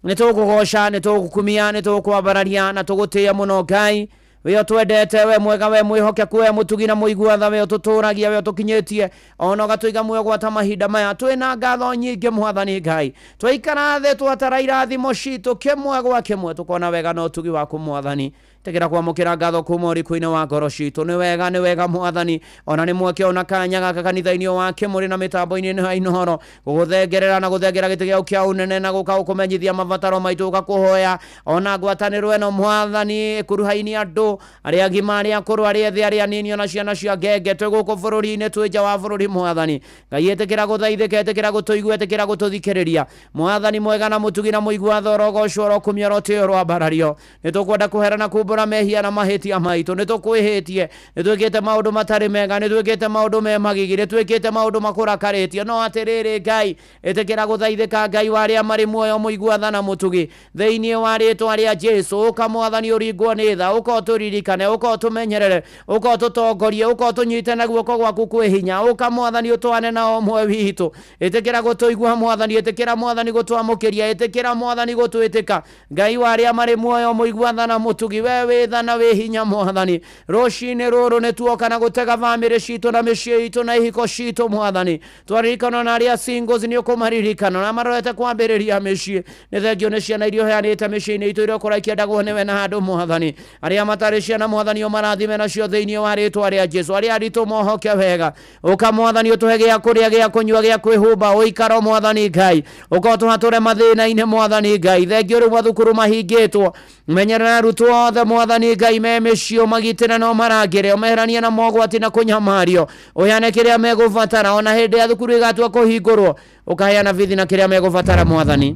nĩ tũgũgoca nĩ tũgũkumia nĩ tũgũkwambararia na tũgũtĩĩa mũno Ngai we ũtwendete we mwega we mwĩhokeku we mũtugi na mũigua tha we ũtũtũragia we ũtũkinyĩtie ona ũgatũiga muoyo gwata mahinda maya twĩna ngatho nyingĩ mwathani Ngai twaikara thĩ twatara irathimo citũ kĩmwe gwa kĩmwe tũkona wega na ũtugi waku mwathani tĩkĩra kwamũkĩra ngatho kuma ũriku-inĩ wa ngoro citũ nĩ wega mwathani ona nĩ mweke ona kanya gaka kanitha-inĩ wa Kĩmũrĩ na mĩtambo-inĩ ya Inooro gũgũthengerera na gũthengera gĩtĩ gĩaku kĩa ũnene na gũka gũkũmenyithia mabataro maitũ gũka ona ngwatanĩro ĩno mwathani ĩkuruhainie andũ arĩa agima arĩa akũrũ arĩa ethĩ arĩa anini ona ciana cia ngenge twĩ gũkũ bũrũri-inĩ twĩ nja wa bũrũri mwathani Ngai ĩtĩkĩra gũthaithĩka ĩtĩkĩra gũtũigua ĩtĩkĩra gũtũthikĩrĩria mwathani mwega na mũtugi na mũigua tha ũrogocwo ũrokumio ũrotĩo ũroambarario nĩ tũkwenda kũherana kumbũra mehia na mahĩtia maitũ nĩ tũkwĩhĩtie nĩ twĩkĩte maũndũ matarĩ mega nĩ twĩkĩte maũndũ me magigi nĩ twĩkĩte maũndũ makũrakarĩtie no atĩrĩrĩ Ngai ĩtĩkĩra gũthaithĩka Ngai wa arĩa marĩ muoyo mũigua tha na mũtugi thĩinĩ wa rĩtwa rĩa Jesũ ũka mwathani ũringwo nĩ tha ũka ũtũririkane ũka ũtũmenyerere ũka ũtũtongorie ũka ũtũnyite na guoko gwaku kwĩ hinya ũka mwathani ũtwane na ũmwe witũ ĩtĩkĩra gũtũigua mwathani ĩtĩkĩra mwathani gũtwamũkĩria ĩtĩkĩra mwathani gũtwĩtĩka Ngai wa arĩa marĩ muoyo mũigua tha na mũtugi we wĩ tha na wĩ hinya mwathani. Rũcinĩ rũrũ nĩ tuoka na gũtega bamĩrĩ citũ na mĩciĩ itũ na ihiko citũ mwathani. Twaririkana na arĩa singles nĩ ũkũmaririkana na marorete kwambĩrĩria mĩciĩ. Nĩ thengio nĩ ciana iria ũheanĩte mĩciĩ-inĩ itũ iria ũkorwo ikĩendagwo nĩwe na andũ mwathani. Arĩa matarĩ ciana mwathani ũmarathime nacio thĩinĩ wa rĩtwa rĩa Jesu. Arĩa aritũ mohoke wega. Ũka mwathani ũtũhe gĩa kũrĩa, gĩa kũnyua, gĩa kwĩhumba, ũikaro mwathani Ngai. Ũka ũtũhatũre mathĩna-inĩ mwathani Ngai. Thengio rĩu mathukuru mahingĩtwo. Menyerera arutwo othe mwathani Ngai me mĩciĩ ũmagitĩre na ũmarangĩre, ũmeheranie na mogwati na kũnyamario. Ũheane kĩrĩa megũbatara ona hĩndĩ ya thukuru ĩgatua kũhingũrwo, ũkaheana bithi na kĩrĩa megũbatara mwathani.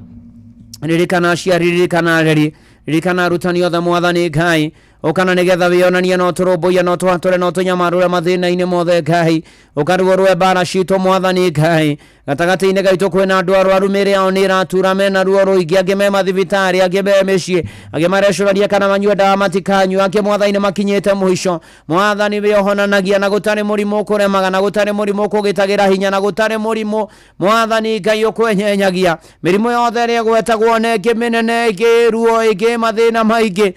Ririkana aciari, ririkana areri, ririkana arutani othe mwathani Ngai. Ũkana nĩgetha wĩonanie no tũrũmbũiye no tũhatũre no tũnyamarũre mathĩna-inĩ mothe Ngai. Ũkarũo rũe mbara citũ mwathani Ngai. Gatagatĩ-inĩ gaitũ kwĩna andũ arwaru mĩĩrĩ yao nĩ ĩratura, mena ruo rũingĩ, angĩ me mathibitarĩ, angĩ me mĩciĩ, angĩ marecũrania kana manyue ndawa matikanyua, angĩ mwathani nĩ makinyĩte mũico. Mwathani wĩohonanagia na gũtarĩ mũrimũ ũkũremaga, na gũtarĩ mũrimũ ũkũgitagĩra hinya, na gũtarĩ mũrimũ mwathani Ngai ũkwenyenyagia. Mĩrimũ yothe ĩrĩa ĩgwetagwo na ĩngĩ mĩnene, ĩngĩ ruo, ĩngĩ mathĩna maingĩ.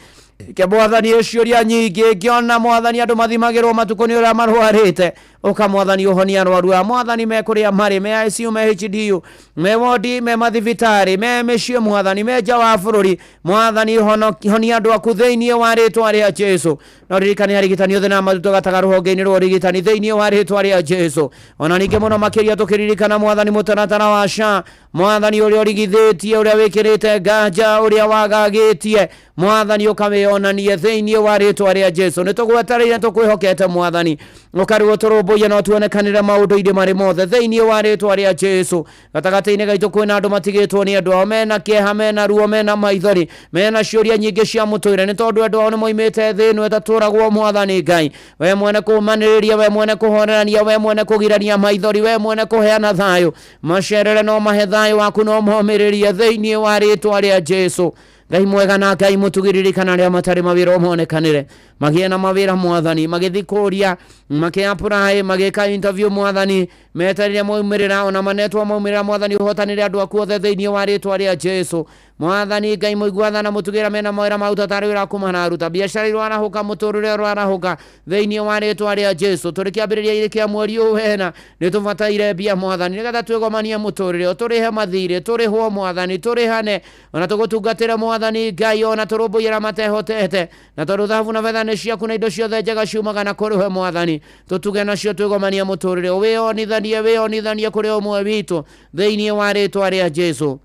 Ke mwathani ciũria nyingĩ ngĩona mwathani andũ mathimagĩrwo matukũ nĩ ũrĩa marwarĩte. Ũka mwathani ũhonia arwaru aya mwathani me kũrĩa marĩ, me ICU, me HDU, me wodi, me mathibitarĩ, me mĩciĩ mwathani, me nja wa bũrũri mwathani, honia andũ aku thĩinĩ wa rĩtwa rĩa Jesu. No ririkane arigitani othe na matutũgataga rũhonge-inĩ rwa ũrigitani thĩinĩ wa rĩtwa rĩa Jesu. Ona ningĩ mũno makĩria tũkĩririkana mwathani mũtaratara wa SHA, mwathani ũrĩa ũrigithĩtie, ũrĩa wĩkĩrĩte nganja, ũrĩa wagagĩtie mwathani, ũkawĩonanie thĩinĩ wa rĩtwa rĩa Jesu. Nĩ tũgwetereire tũkwĩhokete mwathani, ũkarĩwo tũrũmbũiye no tuonekanĩre maũndũ-inĩ marĩ mothe thĩinĩ wa rĩtwa rĩa Jesu. Gatagatĩ-inĩ gaitũ kwĩna andũ matigĩtwo nĩ andũ ao, mena kĩeha, mena ruo, mena maithori, mena ciũria nyingĩ cia mũtũrĩre, nĩ tondũ andũ ao nĩ moimĩte thĩ ĩno ĩtatũragwo mwathani Ngai. We mwene kũmanĩrĩria, we mwene kũhorerania, we mwene kũgirania maithori, we mwene kũheana thayũ, macerere no mahe thayũ waku no momĩrĩrie thĩinĩ wa rĩtwa rĩa Jesu. Ngai mwega na Ngai mũtugi, ririkana arĩa matarĩ mawĩra ũmonekanĩre, magĩe na mawĩra mwathani, magĩthiĩ kũria, makĩ-apply, magĩka interview mwathani, metereire maumĩrĩra, ona manetwo maumĩrĩra mwathani, ũhotanĩre andũ aku othe thĩinĩ wa rĩtwa rĩa Jesu. Mwathani Ngai mũigua tha na mũtugĩra, mena mawĩra maruta tarĩ wĩra waku mararuta, biacara irwarahũka, mũtũrĩre ũrarahũka thĩinĩ wa rĩtwa rĩa Jesu. Tũrĩ kĩambĩrĩria-inĩ kĩa mweri ũyũ wena nĩ tũbataire mbia mwathani, nĩgetha twĩgomanie mũtũrĩre, tũrĩhe mathirĩ, tũrĩhwo mwathani, tũrĩhane, ona tũgũtungatĩre mwathani Ngai, ona tũrũmbũiye matehotete, na tondũ thahabu na betha nĩ ciaku na indo ciothe njega ciumaga na kũrĩ we mwathani, tũtuge nacio twĩgomanie mũtũrĩre, wĩonithanie, wĩonithanie kũrĩ ũmwe witũ thĩinĩ wa rĩtwa rĩa Jesu.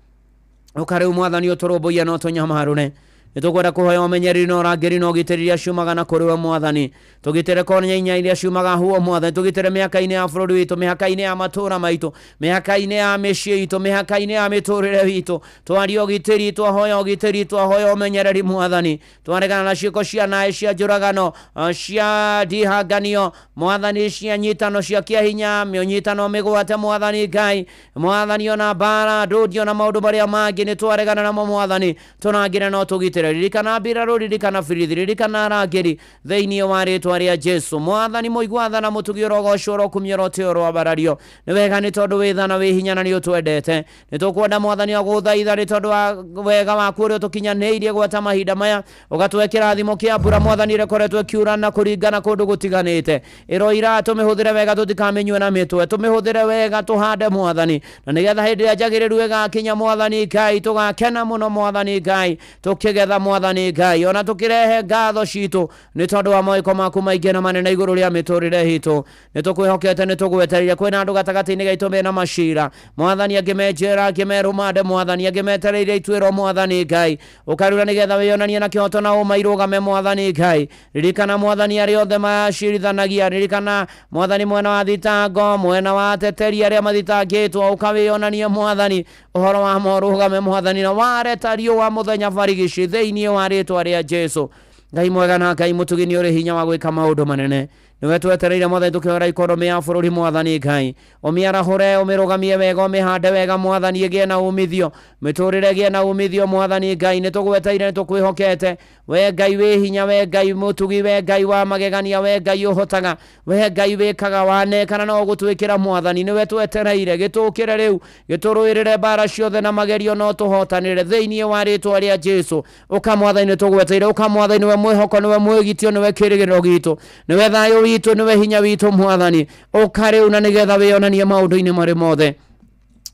Ũka rĩu mwathani ũtũrũmbũiye no tũnyamarũre. Nĩ tũkwenda kũhoya ũmenyereri na ũrangĩri na ũgitĩri iria ciumaga na kũrĩ we mwathani. Tũgitĩre konya inya iria ciumaga huo mwathani, tũgitĩre mĩhaka-inĩ ya bũrũri witũ, mĩhaka-inĩ ya matũũra maitũ, mĩhaka-inĩ ya mĩciĩ itũ, mĩhaka-inĩ ya mĩtũrĩre witũ. Twaria ũgitĩri, twahoya ũgitĩri, twahoya ũmenyereri mwathani. Twaregana na ciĩko cia naĩ, cia njũragano, cia ndihanganio mwathani, cia nyitano cia kĩahinya, mĩnyitano mĩgwate mwathani Ngai. Mwathani ona mbara, ndũndio na maũndũ marĩa mangĩ nĩ twaregana namo mwathani, tũrangĩre no tũgitĩre. Ririkana mbirarũ, ririkana birithi, ririkana arangĩri thĩinĩ wa rĩtwa rĩa Jesu. Mwathani mũigua tha na mũtugi, ũrogocwo, ũrokumio, ũrotĩo, ũroambarario. Nĩ wega nĩ tondũ wĩ tha na wĩ hinya na nĩ ũtwendete. Nĩ tũkwenda mwathani agũthaitha nĩ tondũ wa wega waku ũrĩa ũtũkinyanĩirie gwata mahinda maya, ũgatũhe kĩrathimo kĩa mbura mwathani ĩrĩa ĩkoretwo ĩkiura na kũringana kũndũ gũtiganĩte. Ĩroira tũmĩhũthĩre wega, tũtikamĩnyue na mĩtwe, tũmĩhũthĩre wega, tũhande mwathani, na nĩgetha hĩndĩ ĩrĩa njagĩrĩru ĩgakinya mwathani Ngai, tũgakena mũno mwathani Ngai, tũkĩgetha mwathani Ngai, ona tũkĩrehe ngatho citũ nĩ tondũ wa mawĩko maku maingĩ na manene igũrũ rĩa mĩtũrĩre itũ. Nĩ tũkwĩhokete, nĩ tũgwetereire. Kwĩna andũ gatagatĩ-inĩ gaitũ mena macira mwathani, angĩ me njera, angĩ me rũmande mwathani, angĩ metereire ituĩro mwathani Ngai. Ũkarura nĩgetha wĩonanie na kĩhoto na ũma irũgame mwathani Ngai. Ririkana mwathani arĩa othe macirithanagia, ririkana mwathani mwena wa thitango, mwena wa ateteri arĩa mathitangĩtwo, ũkawĩonanie mwathani ũhoro wa morũgame mwathani, na ware ta riũa mũthenya barigici thĩinĩ wa rĩtwa rĩa Jesu. Ngai mwega na Ngai mũtugi, nĩ ũrĩ hinya wa gwĩka maũndũ manene. Nĩwe twetereire Mwathani, tũkĩhoera ikonomĩ ya bũrũri Mwathani Ngai, ũmĩarahũre, ũmĩrũgamie wega, ũmĩhande wega Mwathani, ĩgĩe na umithio, mĩtũrĩre ĩgĩe na umithio Mwathani Ngai. Nĩtũgweteire, nĩtũkwĩhokete we Ngai wĩ hinya, we Ngai mũtugi, we Ngai wa magegania, we Ngai ũhotaga, we Ngai wĩkaga, wanekana no ũgũtwĩkĩra Mwathani. Nĩwe twetereire, gĩtũkĩre rĩu, gĩtũrũĩrĩre mbara ciothe na magerio, no tũhotanĩre thĩinĩ wa rĩtwa rĩa Jesu. Ũka Mwathani, nĩtũgweteire. Ũka Mwathani, nĩwe mwĩhoko, nĩwe mwĩgitio, nĩwe kĩrĩgĩrĩro gitũ, nĩwe thayũ witũ, nĩwe hinya witũ Mwathani. Ũka rĩu na nĩgetha wĩonanie maũndũ-inĩ marĩ mothe.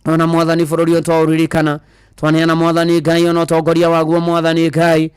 Ona Mwathani bũrũri ũyũ twaũririkana, twaneana Mwathani Ngai ona ũtongoria waguo Mwathani Ngai,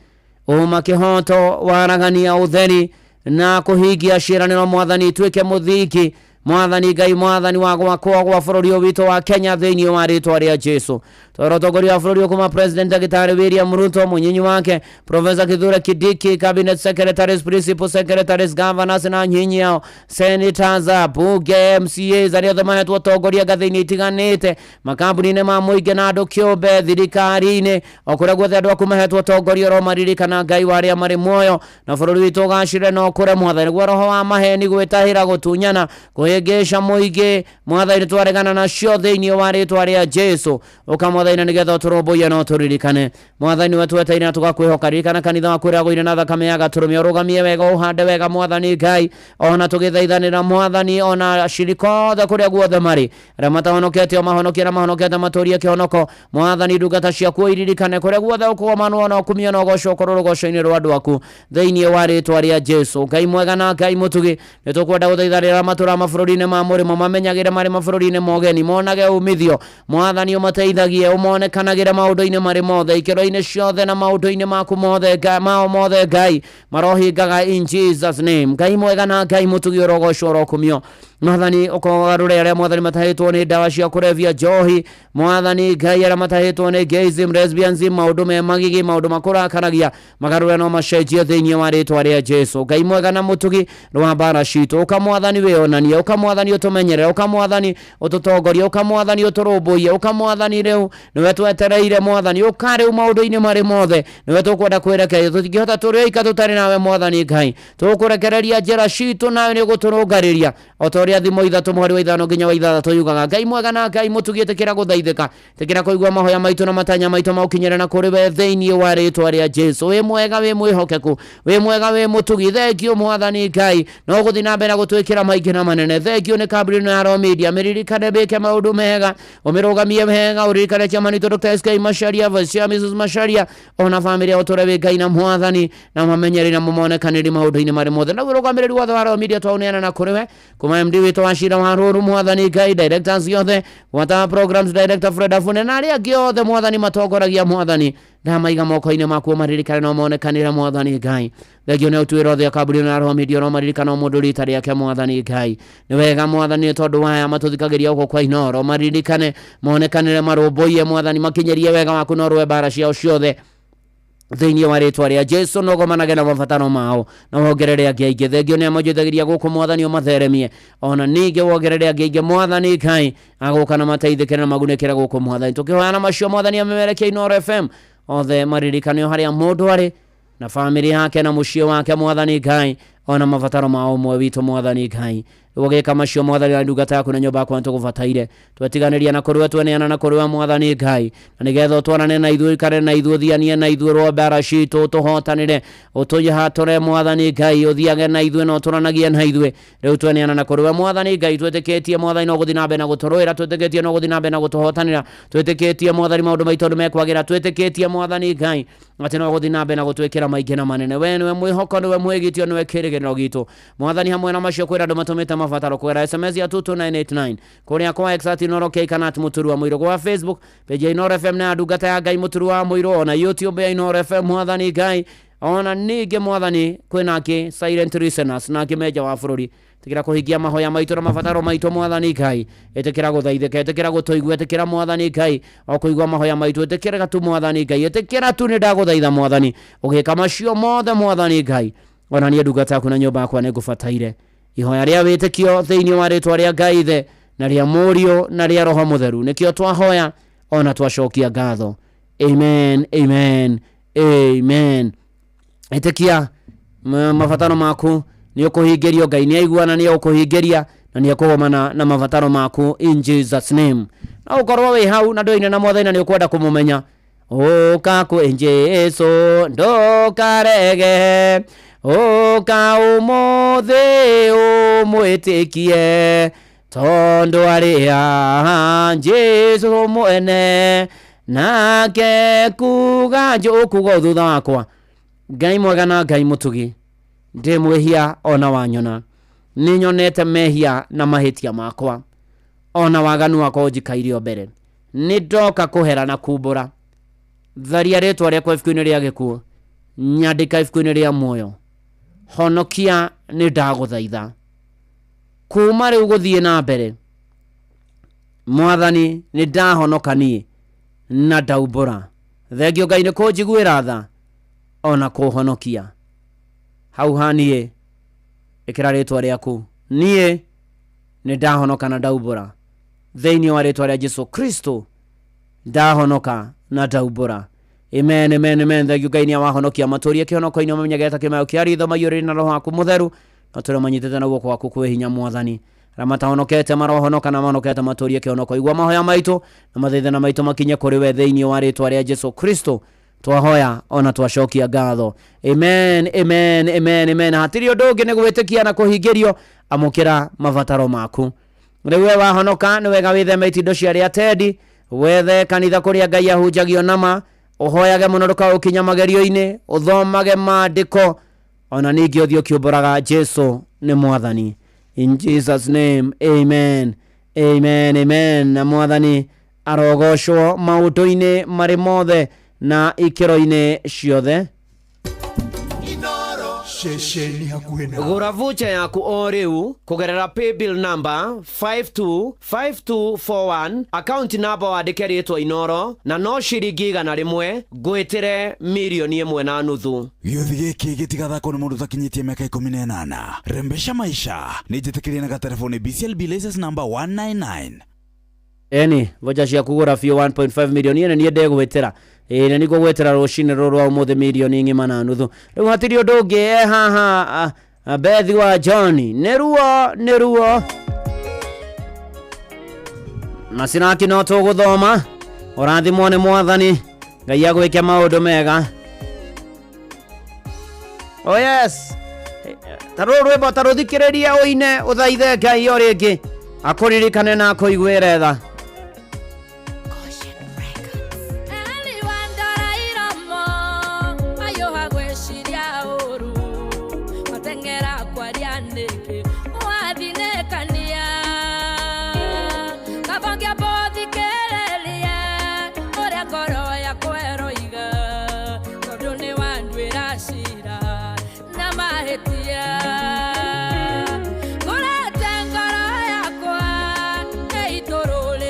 ũma kĩhoto, waragania ũtheri na kũhingia ciĩranĩro Mwathani, ituĩke mũthingi Mwathani Ngai, Mwathani wa gwakwo gwa bũrũri ũyũ witũ wa Kenya thĩinĩ wa rĩtwa rĩa Jesu. Twera ũtongoria wa bũrũri ũyũ kuma President Dagĩtarĩ William Ruto, mũnyinyi wake Professor Kithure Kindiki, cabinet secretaries, principal secretaries, governors na nyinyi yao, senators, bunge, MCAs, arĩa othe mahetwo ũtongoria ngathĩ-inĩ itiganĩte, makambuni-inĩ ma mũingĩ na andũ kĩũmbe, thirikari-inĩ, o kũrĩa guothe andũ aku mahetwo ũtongoria, ũromaririkana Ngai wa arĩa marĩ muoyo, na bũrũri witũ ũgacĩre na ũkũre Mwathani. Nĩguo roho wa maheni, gwĩtahĩra, gũtunyana, kũhĩngĩca mũingĩ Mwathani, twaregana nacio thĩinĩ wa rĩtwa rĩa Jesu. Ũka Mwathani na nĩgetha ũtũrũmbũiye na ũtũririkane Mwathani. We tweteire na tũgakwĩhoka. Ririkana kanitha waku ũrĩa agũire na thakame ya gatũrũme, ũrũgamie wega, ũhande wega Mwathani Ngai, ona tũgĩthaithanĩra Mwathani, ona ashirika othe kũrĩa guothe marĩ, arĩa matahonokete ũmahonokie, na mahonokete matũrie kĩhonoko Mwathani. Ndungata ciaku iririkane kũrĩa guothe ũkũgomanwo, na ũkumio na ũgocwo, ũkorwo rũgoco-inĩ rwa andũ aku thĩinĩ wa rĩtwa rĩa Jesu. Ngai mwega na Ngai mũtugi, nĩtũkwenda gũthaithanĩra matũra mabũrũri-inĩ ma mũrĩmo, mamenyagĩre marĩ mabũrũri-inĩ mogeni, monage umithio Mwathani, ũmateithagie, ũmonekanagĩre maũndũ-inĩ marĩ mothe, ikĩro-inĩ ciothe na maũndũ-inĩ maku mothe, mao mothe Ngai marohingaga in Jesus name. Ngai mwega na Ngai mũtugi, ũrogocwo, ũrokumio Mwathani. Ũkogarũre arĩa Mwathani matahĩtwo nĩ ndawa cia kũrebia njohi Mwathani Ngai, arĩa matahĩtwo nĩ gayism, lesbianism, maũndũ me magigi, maũndũ makũrakaragia, magarũre no macenjie thĩinĩ wa rĩtwa rĩa Jesu. Ngai mwega na mũtugi, rwa mbara citũ, ũka Mwathani wĩonanie, ũka Mwathani ũtũmenyerere, ũka Mwathani ũtũtongorie, ũka Mwathani ũtũrũmbũiye, ũka Mwathani rĩu nĩwe twetereire Mwathani, ũka rĩu maũndũ-inĩ marĩ mothe, nĩwe tũkwenda kwĩrekereria, tũtingĩhota tũrĩ oika tũtarĩ nawe Mwathani Ngai. Tũkũrekereria njĩra citũ nawe nĩ ũgũtũrũngarĩria, o ta ũrĩa Thimo 3 mũhari wa 5 nginya wa 6 yugaga. Ngai mwega na Ngai mũtugi, ĩtĩkĩra gũthaithĩka, ĩtĩkĩra kũigua mahoya maitũ na matanya maitũ maũkinyĩre na kũrĩ we thĩinĩ wa rĩtwa rĩa Jesu. Wĩ mwega, wĩ mwĩhokeku, wĩ mwega, wĩ mũtugi. Thengio Mwathani Ngai, no gũthiĩ na mbere na gũtwĩkĩra maingĩ na manene. Thengio nĩ kambuni ĩno ya Royal Media, mĩririkane, bĩke maũndũ mega, ũmĩrũgamie wega, ũririkane chairman witũ Dr. SK Macharia, Vice Chair Mrs. Macharia, ona bamĩrĩ yao, ũtũre wĩ Ngai na Mwathani, na mamenyereri na mũmonekanĩri maũndũ-inĩ marĩ mothe. Na ũrũgamĩrĩri wothe wa Royal Media twaũneana na kũrĩ we, kuma MD witũ wa Cira wa Rũru Mwathani Ngai, directors othe, gwata programs director Fred Afune na arĩa angĩ othe Mwathani matongoragia Mwathani, ndamaiga moko-inĩ maku, ũmaririkane na ũmonekanĩre Mwathani Ngai. Thengio nĩ ũtuĩra othe a kambuni na Royal Media, ũromaririkana o mũndũ rita rĩake Mwathani Ngai. Nĩ wega Mwathani, nĩ tondũ waya matũthikagĩria gũkũ kwa Inooro, maririkane, monekanĩre, marũmbũiye Mwathani, makinyĩrie wega waku na ũrũe mbara ciao ciothe thĩinĩ wa rĩtwa rĩa Jesu, no gomanage na mabataro mao na wongerere angĩ aingĩ. Thengio nĩ amanjũthagĩria gũkũ Mwathani, ũmatheremie, ona ningĩ wongerere angĩ aingĩ Mwathani Ngai, agũka na mateithĩkĩre na magunĩkĩre gũkũ Mwathani. Tũkĩhoyana macio Mwathani amemerekie Inooro FM othe, maririkane o harĩa mũndũ arĩ na bamĩrĩ yake na mũciĩ wake Mwathani Ngai, ona mabataro ma ũmwe witũ Mwathani Ngai. Ũgĩka macio Mwathani, na ndungata yaku na nyũmba yakwa nĩtũgũbataire, twetiganĩria na kũrĩ we, tweneana na kũrĩ we Mwathani Ngai, na nĩgetha ũtwarane na ithuĩ, ũikare na ithuĩ, ũthianie na ithuĩ, rũa mbara citũ ũtũhotanĩre, ũtũhatũre Mwathani Ngai, ũthiage na ithuĩ na ũtũranagie na ithuĩ. Rĩu tweneana na kũrĩ we Mwathani Ngai, twĩtĩkĩtie Mwathani no gũthiĩ na mbere na gũtũrũĩra, twĩtĩkĩtie no gũthiĩ na mbere na gũtũhotanĩra, twĩtĩkĩtie Mwathani maũndũ maitũ nĩ mekwagĩra, twĩtĩkĩtie Mwathani Ngai atĩ no gũthiĩ na mbere na gũtwĩkĩra maingĩ na manene. We nĩwe mwĩhoko, nĩwe mwĩgitio, nĩwe kĩrĩgĩrĩro gitũ Mwathani. Hamwe na macio, kwĩra andũ matũmĩte mabataro kũgerera SMS ya 22989, kũrĩa kwa X at Inooro K kana at Mũturu wa Mũirũ, gwa Facebook page ya Inooro FM na ya ndungata ya Ngai Mũturu wa Mũirũ, ona YouTube ya Inooro FM Mwathani Ngai. Ona ningĩ Mwathani kwĩna angĩ silent listeners na angĩ menja wa bũrũri, ĩtĩkĩra kũhingia mahoya maitũ na mabataro maitũ Mwathani Ngai. Ĩtĩkĩra gũthaithĩka, ĩtĩkĩra gũtũigua, ĩtĩkĩra Mwathani Ngai o kũigua mahoya maitũ, ĩtĩkĩra tu Mwathani Ngai, ĩtĩkĩra tu, nĩ ndagũthaitha Mwathani. Ũgĩka macio mothe Mwathani Ngai, ona niĩ ndungata yaku na nyũmba yakwa nĩ ngũbataire ihoya rĩa wĩtĩkio thĩinĩ wa rĩtwa rĩa Ngai Ithe na rĩa Mũriũ na rĩa Roho Mũtheru, nĩkĩo twahoya ona twacokia ngatho. Amen, amen, amen. Ĩtĩkia mabataro maku Nĩ ũkũhingĩrio. Ngai nĩ aiguana, nĩ egũkũhingĩria na nĩ ekũgomana na mabataro maku in Jesus name. No ũkorwo wĩ hau na ndũine na Mwathani na nĩ ũkwenda kũmũmenya, ũka kwĩ Jesu, ndũkarege, ũka ũmũthĩ ũmwĩtĩkie, tondũ arĩa Jesu mwene nake kuga ũkuga ũũ thutha wakwa. Ngai mwega na Ngai mũtugi, ndĩ mwĩhia ona wanyona, nĩ nyonete mehia na mahĩtia makwa ona waganu wakwa ũnjikairie o mbere. Nĩ ndoka kũhera na kumbũra. Tharia rĩtwa rĩakwa ibuku-inĩ rĩa gĩkuũ, nyandĩka ibuku-inĩ rĩa muoyo. Honokia, nĩ ndagũthaitha. Kuma rĩu gũthiĩ na mbere, Mwathani, nĩ ndahonoka niĩ na ndaumbũra. Thengio Ngai nĩ kũnjiguĩra tha ona kũhonokia. Hau ha niĩ ĩkĩra rĩtwa rĩaku, niĩ nĩ ndahonoka na ndaumbũra thĩinĩ wa rĩtwa rĩa Jesu Kristo. Ndahonoka na ndaumbũra. Amen, amen, amen. Thengio Ngai nĩ awahonokia, matũrie kĩhonoko-inĩ, mamenyagĩra ta kĩmayo kĩa ritho, maiyũrĩre na Roho waku mũtheru, na tũrĩa manyitĩte na guoko gwaku kwĩ hinya. Mwathani, arĩa matahonokete marohonoka, na mahonokete matũrie kĩhonoko. Igua mahoya maitũ na mathaithana maitũ makinye kũrĩ we thĩinĩ wa rĩtwa rĩa Jesu Kristo twahoya ona twacokia ngatho. Amen, amen, amen, amen. Hatirĩ ũndũ ũngĩ, nĩ gwĩtĩkia na kũhingĩrio. Amũkĩra mabataro maku rĩu. We wahonoka, nĩ wega wĩtheme itindo cia arĩa tendi, wethe kanitha kũrĩa Ngai ahunjagio nama, ũhoyage mũno ndũkaũkinya magerio-inĩ, ũthomage maandĩko, ona ningĩ ũthiĩ ũkiumbũraga Jesu nĩ Mwathani. In Jesus name, amen, amen, amen. Na Mwathani arogocwo maũndũ-inĩ marĩ mothe na ikĩro-inĩ ciothe. Ceceni hakuhĩ na Gũra voucher yaku o rĩu kũgerera paybill number 525241, account number wandĩke rĩtwa Inoro, na no ciringi 100 ngwĩtĩre 1.5 mirioni. Gĩũthi gĩkĩ gĩtigathakwo nĩ mũndũ ũtakinyĩtie mĩaka 18. Rembesha maisha nĩ njĩtĩkĩrie na gatelefoni BCLB license number 199. Eni vocha cia kũgũra biũ 1.5 milioni ĩno niĩ ndegwĩtĩra, ĩĩ nĩ nĩngũgwĩtĩra rũcinĩ rũrũ rwa ũmũthĩ 1.5 mirioni. Rĩu hatirĩ ũndũ ũngĩ e haha. Bethi wa John, nĩ ruo, nĩ ruo na cinaki no tũgũthoma. Ũrathimwo nĩ Mwathani. Ngai agwĩke maũndũ mega. Oh yes, ta rũrũ rwĩmbo ta rũthikĩrĩrie, ũine, ũthaithe Ngai o rĩngĩ akũririkane na akũiguĩre tha. Eliwandora iromo mayũha gwĩciria ũru mateng'era kwaria nĩkĩ wathinĩkania kaba ngĩambothikĩrĩrie ũrĩa ngoro yakwa ĩroiga tondũ nĩ wanduĩra cira na mahĩtia ngũrete ngoro yakwa ĩitũrũrĩre.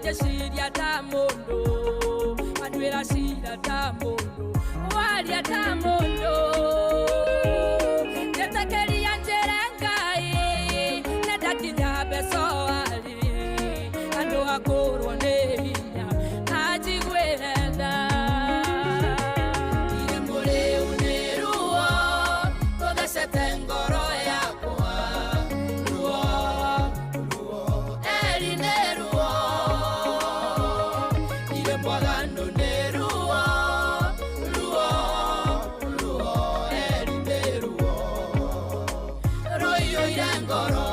Anjeciria ta mũndũ, anduĩra cira ta mũndũ, waria ta mũndũ. Njĩtĩkĩria njĩre Ngai, nĩndakinya mbecoari, andũ akũrwo nĩ hinya, anjiguĩre tha. Irembo rĩu nĩ ruo, rũthecete ngoro yakwa. Ruo, ruo, eri nĩ ruo. Irembo agano nĩ ruo, ruo, ruo, eri nĩ ruo. Rũiyũire ngoro.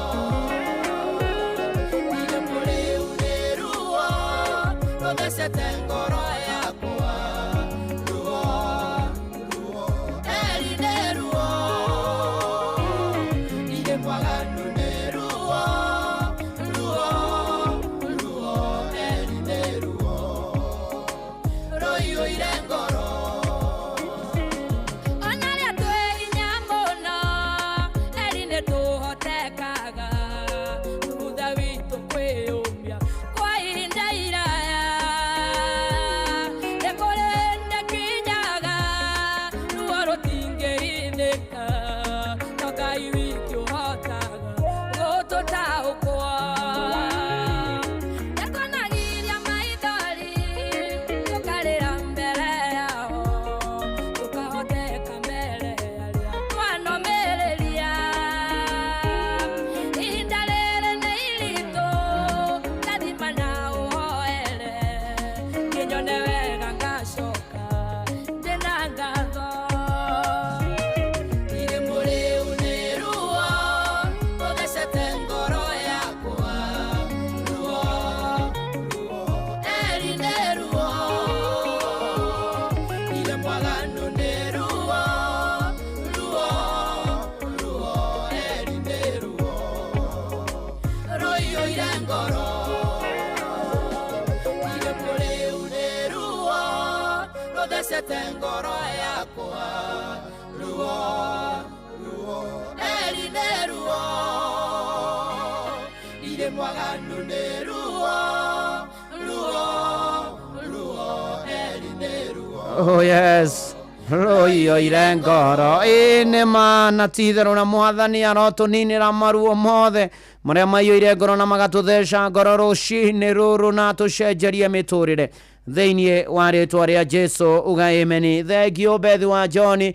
Irembo rĩu nĩ ruo, rũthecete ngoro yakwa. Ruo, ruo, eri nĩ ruo. Irembo agano nĩ ruo, ruo, ruo, eri nĩ ruo. Rũiyũire ngoro. Ona rĩa twĩ hinya mũno, eri nĩ tũhotekaga. Thutha witũ kwĩyũmbia kwa ihinda iraya. Nĩ kũrĩ nĩkinyaga, ruo rũtingĩhithĩka. No Ngai witũ ũhotaga gũtũtaũkwo. Nĩtuonagiria maithori, tũkarĩra mbere yao, tũkahoteka mbere arĩa twanomĩrĩria. Ihinda rĩrĩ nĩ iritũ, ndathima na ũhoere, kĩnyone wega ngacoka ndĩna ngatho. Irembo rĩu nĩ ruo, rũthecete ngoro yakwa. Ruo, ruo, eri nĩ ruo. Irembo agano nĩ ruo, ruo, ruo, eri nĩ ruo. Rũiyũire ngoro. Irembo rĩu nĩ ruo, rũthecete ngoro yakwa. Ruo, ruo, eri nĩ ruo. Irembo agano nĩ ruo, ruo, ruo, eri nĩ ruo. Oh yes, rũiyũire ngoro. Ĩĩ nĩ ma na ti itherũ na mwathani arotũninĩra maruo mothe marĩa maiyũire ngoro na magatũtheca ngoro rũcinĩ rũrũ na tũcenjerie mĩtũrĩre thĩinĩ wa rĩtwa rĩa Jesu. Uga ameni. Thengio Bethi wa John, nĩ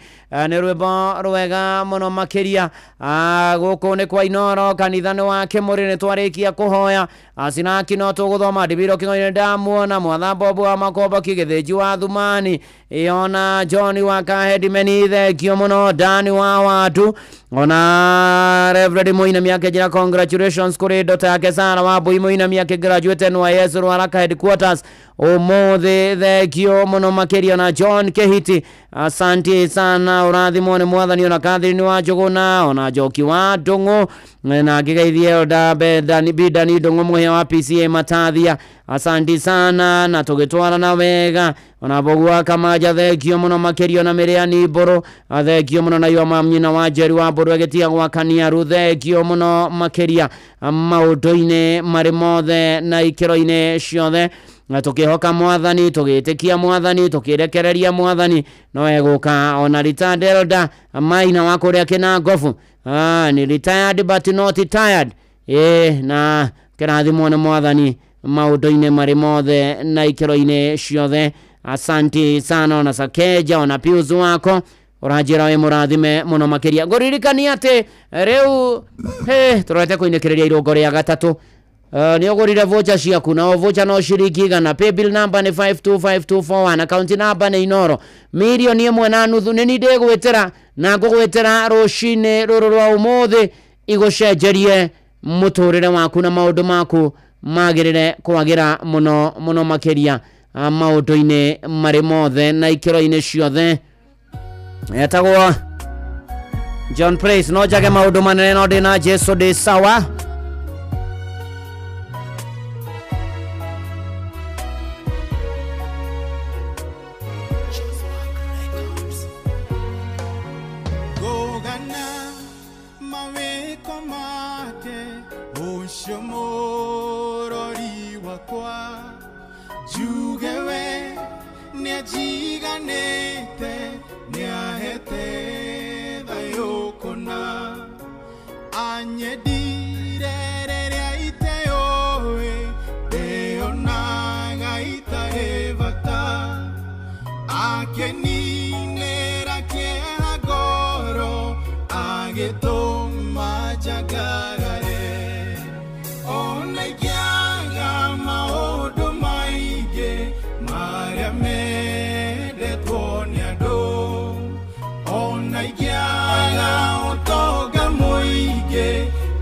rwĩmbo rwega mũno makĩria. Gũkũ nĩ kwa Inoro, kanitha nĩ wa Kĩmũrĩ, nĩ twarĩkia kũhoya. Acinaki no tũgũthoma ndibiro kĩng'oinĩ ndamuona mwatha Bobu wa Makomboki gĩthĩnji wa Thumani ona John wa Kahedimeni, thengio mũno. Dani wa Watu ona Reverend Mũinami akĩnjĩra congratulations kũrĩ ndota yake Sara wa Mbui Mũinami akĩgraduate NYS Ruaraka headquarters ũmũthĩ, thengio mũno makĩria. Na John Kĩhiti, asante sana, ũrathimwo nĩ mwathani. Ona Catherine wa Njũgũna ona Njoki wa Ndũng'ũ na ngĩgeithie Elder Bidani Ndũng'ũ mũhĩa wa PCA Matathia, asante sana na tũgĩtwarana wega. Ona Mbogu wa Kamaja, thengio mũno makĩria. Ona Mĩrĩani Mbũrũ, thengio mũno. Na Yoma nyina wa Njeri wa Mbũrũ agĩtiga gwakaniaru, thengio mũno makĩria maũndũ-inĩ marĩ mothe na ikĩro-inĩ ciothe. Na tũkĩhoka mwathani, tũgĩtĩkia mwathani, tũkĩrekereria mwathani no egũka. Ona retired elder Maina wa kũrĩa Kĩnangobu, ni retired but not tired. Ĩ na kĩrathimwo nĩ mwathani maũndũ-inĩ marĩ mothe na ikĩro-inĩ ciothe. Asanti sana. Ona Sakeja ona Pius wako ũranjĩra wĩ mũrathime mũno makĩria. Ngũririkania atĩ rĩu tũrorete kũinĩkĩrĩria irũngo rĩa gatatũ. Nĩ ũgũrire vocha ciaku na o vocha no ciringi 100. Paybill number nĩ 525241, account number nĩ Inoro. 1.5 million nĩ ni ndĩgwĩtĩra na ngũgwĩtĩra rũcinĩ rũrũ rwa ũmũthĩ igũcenjerie mũtũrĩre waku na maũndũ maku magĩrĩre kwagĩra mũno mũno makĩria maũndũ-inĩ marĩ mothe na ikĩro-inĩ ciothe. Etagwo John Praise, no njage maũndũ manene no ndĩna Jesu ndĩ sawa. Ngũgana mawĩko make ũcio mũrori wakwa. yakwa njuge we nĩanjiganĩte nĩahete thayũ kũna anyendire rĩrĩa iteũĩ ndĩonaga itarĩ bata akeninĩra kĩeha ngoro agĩtũma njangarare ona ingĩaga maũndũ maingĩ marĩa mendetwo nĩ andũ ona ingĩaga ũtonga mũingĩ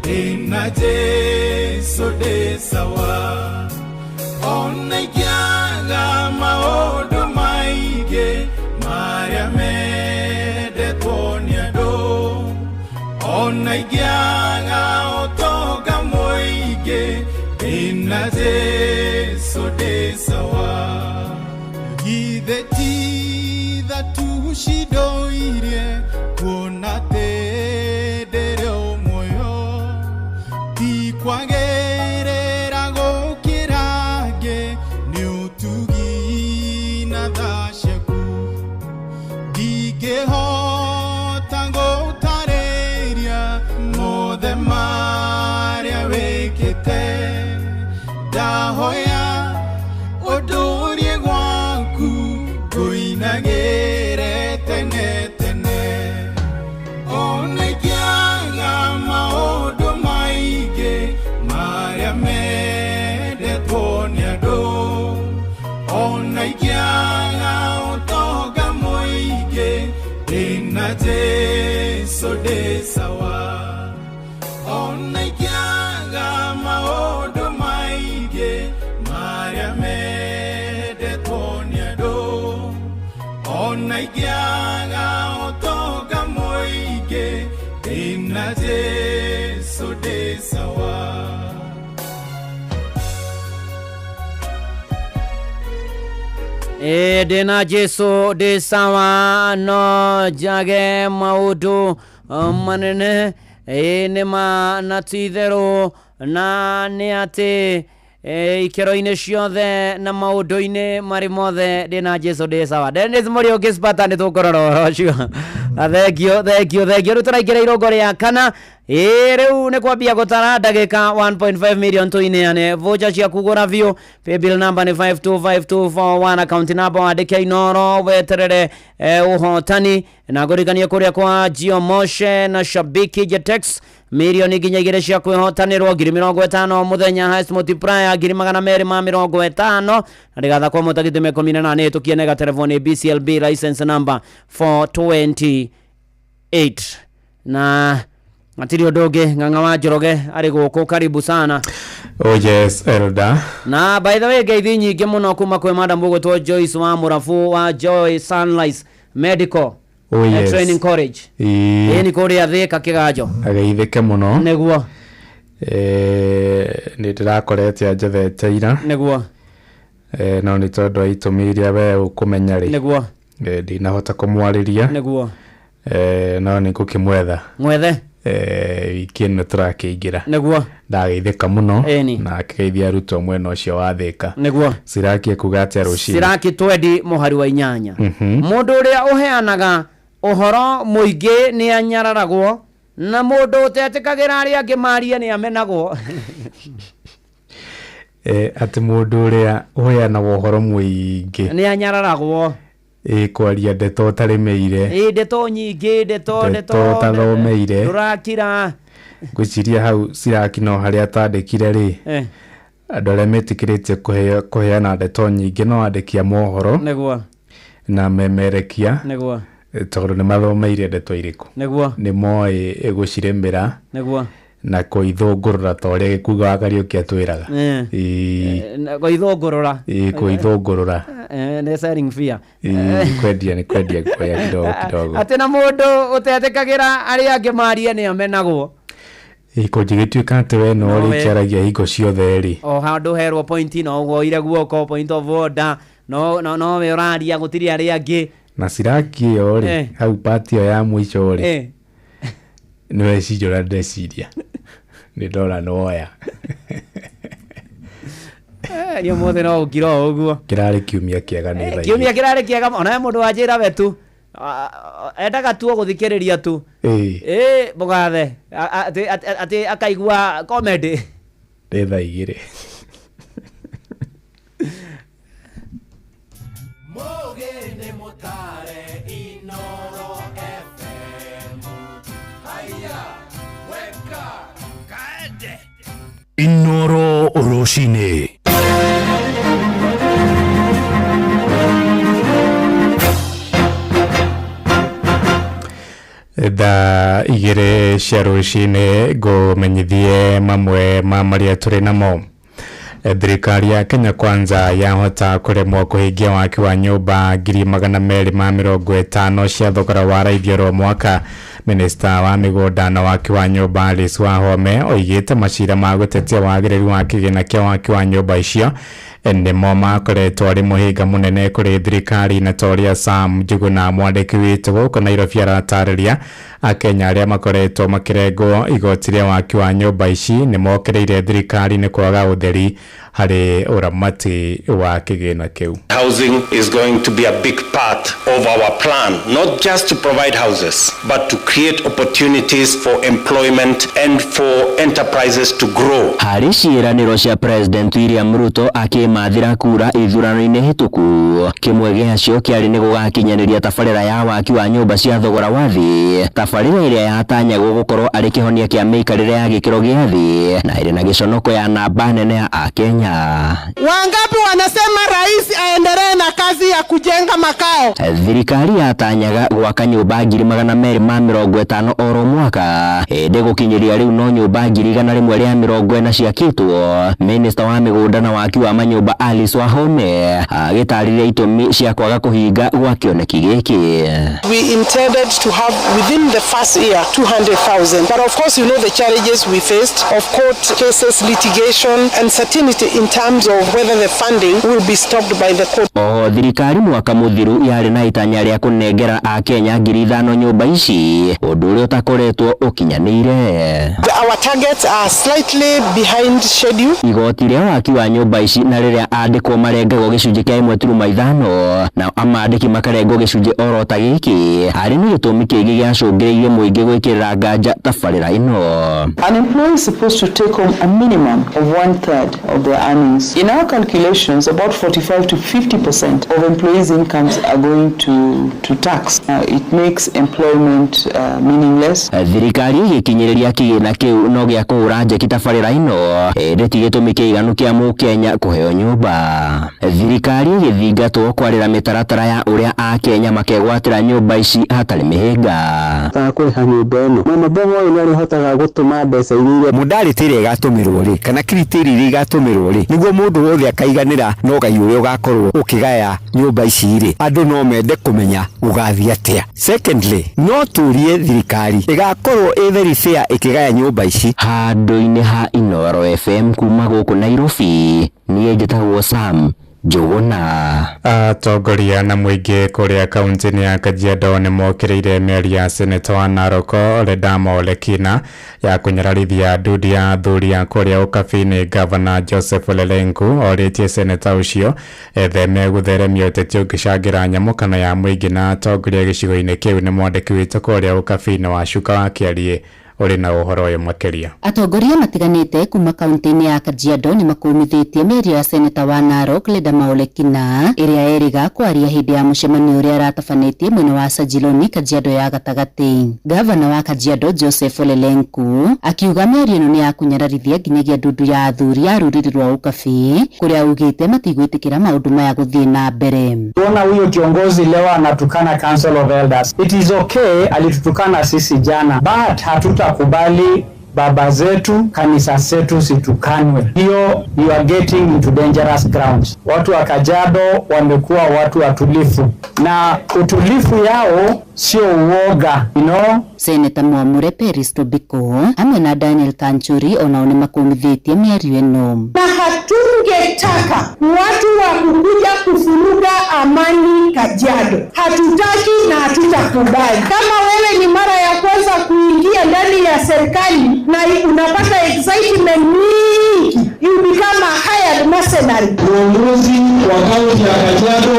ndĩna Jesũ ndĩ sawa ona ingĩaga maũndũ maingĩ marĩa mendetwo nĩ andũ ona ingĩaga ũtonga mũingĩ ndĩna Jesũ ndĩ sawa githĩ ti tha tu cindoirie kuona atĩ ndĩrĩ o muoyo ti kwagĩrĩra gũkĩra angĩ nĩ ũtugi na tha ciaku ndingĩhota gũtarĩria mothe marĩa wĩkĩte ndahoya ũndũrie gwaku ngũinagĩre tene tene ona ingĩaga maũndũ maingĩ marĩa mendetwo nĩ andũ ona ingĩaga ũtonga mũingĩ ndĩna Jesũ ndĩ sawa ona ingĩaga maũndũ maingĩ marĩa mendetwo nĩ andũ ona ingĩaga ũtonga mũingĩ ndĩna Jesũ ndĩ sawa. Ndĩna Jesũ ndĩ sawa no njage maũndũ manene nĩ ma na ti itherũ na nĩ atĩ ikĩro-inĩ ciothe na maũndũ-inĩ marĩ mothe ndĩna Jesũ ndĩ sawa. Dennis Mũriũki Sparta nĩ tũkũrora ũhoro ũcio. Na thengio thengio thengio. Rĩu tũraingĩra irũngo rĩa kana. Rĩu nĩ kwambia gũtara ndagĩka 1.5 million tũineane voucher cia kũgũra biũ. Paybill number nĩ 525241 account number wandĩke Inoro weterere ũhotani na ngũririkanie kũrĩa kwa Gio Moshe na Shabiki Jetex milioni nginya igĩrĩ cia kwĩhotanĩrwo 50,000 mũthenya highest multiplier 250,000 na ndĩgathakwo mũtagithĩ 18 tũkiene gatelefoni BCLB license number 428 na atiri ũndũ ũngĩ Ng'ang'a wa Njoroge arĩ gũkũ karibu sana. Oh yes, elder. Na by the way ngeithi nyingĩ mũno kuma kwĩ madam ũgwĩtwo Joyce wa Mũrabu wa Joy Sunrise Medical. Oh yes. Training College. Ĩĩ nĩ kũrĩa Thĩka Kĩganjo. Ageithĩke mũno. Nĩguo. Nĩ ndĩrakorete anjethete ira. Nĩguo. No nĩ tondũ wa itũmi iria we ũkũmenya rĩ. Nĩguo. Ndinahota kũmwarĩria. Nĩguo. No nĩ ngũkĩmwetha. Mwethe. Wiki ĩno tũrakĩingĩra. Nĩguo. Ndageithĩka mũno na akĩgeithia arutwo mwena ũcio wa Thĩka. Nĩguo. Siraki ekuga atĩa rũcinĩ? Siraki twendi mũhari wa 8. Mũndũ ũrĩa ũheanaga ũhoro mũingĩ nĩ anyararagwo na mũndũ ũtetĩkagĩra arĩa angĩ marie nĩ amenagwo. Atĩ mũndũ ũrĩa ũheanaga ũhoro mũingĩ nĩ anyararagwo. Kwaria ndeto ũtarĩmĩire. Ndeto nyingĩ ndeto ũtathomeire. Ndũrakira. Ngwĩciria hau Siraki no harĩa atandĩkire rĩ. Andũ arĩa metĩkĩrĩtie kũheana ndeto nyingĩ no andĩki a mohoro. Nĩguo. Na memerekia. Nĩguo. Tondũ nĩ mathomeire ndeto irĩkũ. Nĩguo. Nĩ moĩ gũcirĩmĩra. Nĩguo. Na kũithũngũrũra ta ũrĩa Gĩkuga wa Kariũki atwĩraga. Kũithũngũrũra. Kũithũngũrũra. Nĩ selling fear. Kwendia nĩ kwendia guoya kidogo kidogo. Atĩ na mũndũ ũtetĩkagĩra arĩa angĩ marie nĩ amenagwo. Kũngĩgĩtuĩka atĩ we no ũrĩkĩaragia hingo ciothe rĩ. O handũ herwo point no woire guoko point of order no we ũraria gũtirĩ arĩa angĩ. Na Siraki ĩyo rĩ hau part ĩyo ya mũico rĩ nĩ weciria ũrĩa ndeciria. Nĩ ndona nĩ woya. Ni ũmũthĩ no ũkira o ũguo. Kĩrarĩ kiumia kĩega nĩ thaa. Kiumia kĩrarĩ kĩega ona he mũndũ wanjĩra we tu endaga tu gũthikĩrĩria tu. Ĩĩ mũgathe atĩ akaigua comedy. Nĩ thaa 2. Inoro rũcinĩ. Thaa 2 cia rũcinĩ ngũmenyithie mamwe ma marĩa tũrĩ namo. Thirikari ya Kenya Kwanza yahota kũremwo kũhingia waki wa nyũmba 250,000 cia thogora wa raithi oro mwaka. Minista wa mĩgũnda na waki wa nyũmba Alice Wahome oigĩte macira ma gũtetia wagĩrĩru wa kĩgĩna kĩa waki wa nyũmba icio nĩmo makoretwo arĩ mũhĩnga mũnene kũrĩ thirikari na ta ũrĩa Sam Njuguna mwandĩki witũ gũkũ Nairobi aratarĩria akenya arĩa makoretwo makĩrengwo igoti rĩa waki wa nyũmba ici nĩmokĩrĩire thirikari nĩ kwaga ũtheri harĩ ũramati wa kĩgĩna kĩu. Housing is going to be a big part of our plan, not just to provide houses, but to create opportunities for employment and for enterprises to grow. Harĩ ciĩranĩro cia President William Ruto akĩmathĩra kura ithurano-inĩ hĩtũku, kĩmwe gĩacio kĩarĩ nĩ gũgakinyanĩria tabarĩra ya waki wa nyũmba cia thogora wa thĩ, tabarĩra ĩrĩa yatanyagwo gũkorwo arĩ kĩhonia kĩa mĩikarĩre ya gĩkĩro gĩa thĩ na ĩrĩ na gĩconoko ya namba nene ya Akenya. Wangapi wanasema rais aendelee na kazi ya kujenga makao? Thirikari yatanyaga gwaka nyũmba 250,000 oro mwaka, ĩndĩ gũkinyĩria rĩu no nyũmba 140,000 ciakĩtwo. Minista wa mĩgũnda na waki wa manyũmba Alice Wahome agĩtarĩria itũmi cia kwaga kũhinga gwa kĩoneki gĩkĩ. We intended to have within the first year 200,000, but of course you know the challenges we faced of court cases, litigation, uncertainty in terms of whether the funding will be stopped by the court. Oho thirikari mwaka mũthiru yarĩ na itanya rĩa kũnengera akenya 5,000 nyũmba ici, ũndũ ũrĩa ũtakoretwo ũkinyanĩire. Our targets are slightly behind schedule. Igoti rĩa waki wa nyũmba ici na rĩrĩa andĩkwo marengagwo gĩcunjĩ kĩa 1.5 na amandĩki makarengwo gĩcunjĩ oro ta gĩkĩ, harĩ nĩ gĩtũmi kĩngĩ gĩacũngĩrĩirie mũingĩ gwĩkĩrĩra nganja tabarĩra ĩno. An employee is supposed to take home a minimum of 1/3 of their earnings. In our calculations, about 45 to 50% of employees' incomes are going to tax. It makes employment meaningless. Thirikari ĩgĩkinyĩrĩria kĩgĩna kĩu no gĩa kũhũra njeki tabarĩra ĩno, ĩndĩ ti gĩtũmi kĩiganu kĩa mũkenya kũheo nyũmba. Thirikari ĩgĩthingatwo kwarĩra mĩtaratara ya ũrĩa akenya makegwatĩra nyũmba ici hatarĩ mĩhĩnga. Kũrĩha nyũmba ĩno mama bomo ũyũ nĩarĩhotaga gũtũma mbeca iria modality ĩrĩa ĩgatũmĩrwo rĩ kana criteria iria igatũmĩrwo rĩ nĩguo mũndũ wothe akaiganĩra no ngai ũrĩa ũgakorwo ũkĩgaya nyũmba ici rĩ andũ no mende kũmenya gũgathiĩ atĩa. Secondly, no tũrie thirikari ĩgakorwo ĩ very fair ĩkĩgaya nyũmba ici. Handũ-inĩ ha Inoro FM kuma gũkũ Nairobi, niĩ njĩtagwo Sam Njuguna. Atongoria na mũingĩ kũrĩa kaunti-inĩ ya Kajiado nĩ mokĩrĩire mĩario ya seneta wa Narok Ledama Olekina ya kũnyararithia ndundu ya athuri a kũrĩa Ũkabi-inĩ. Gavana Joseph Olelenku orĩtie seneta ũcio etheme gũtheremia ũteti ũngĩcangĩra nyamũkano ya mũingĩ na atongoria gĩcigo-inĩ kĩu. Nĩ mwandĩki witũ kũrĩa Ũkabi-inĩ wa Cuka wa Kĩariĩ ũrĩ na ũhoro ũyũ makĩria. Atongoria matiganĩte kuma kaunti-inĩ ya Kajiado nĩ makũmithĩtie mĩario ya seneta wa Narok Ledama Olekina ĩrĩa erĩga kwaria hĩndĩ ya mũcemanio ũrĩa aratabanĩtie mwena wa Sajiloni, Kajiado ya gatagatĩ. Gavana wa Kajiado Joseph Olelenku akiuga mĩario ĩno nĩ ya kũnyararithia nginyagia ndundu ya athuri a rũrĩrĩ rwa Ũkabi kũrĩa augĩte matigwĩtĩkĩra maũndũ maya gũthiĩ na mbere. Tuona huyo kiongozi leo anatukana Council of Elders. It is okay, alitutukana sisi jana, but hatuta kubali baba zetu, kanisa zetu situkanwe. Hiyo you are getting into dangerous grounds. Watu wa Kajiado wamekuwa watu watulifu, na utulifu yao sio uoga, you know? Seneta Mwamure Peris Tobiko hamwe na Daniel Kanchuri onao nĩ makũmithĩtie mĩario ĩno. Na hatungetaka watu wa kukuja kufuruga amani Kajiado. Hatutaki na hatutakubali. Kama wewe ni mara ya kwanza kuingia ndani ya serikali na unapata excitement mingi, you become a hired mercenary. Mercenary. Uongozi wa kaunti ya Kajiado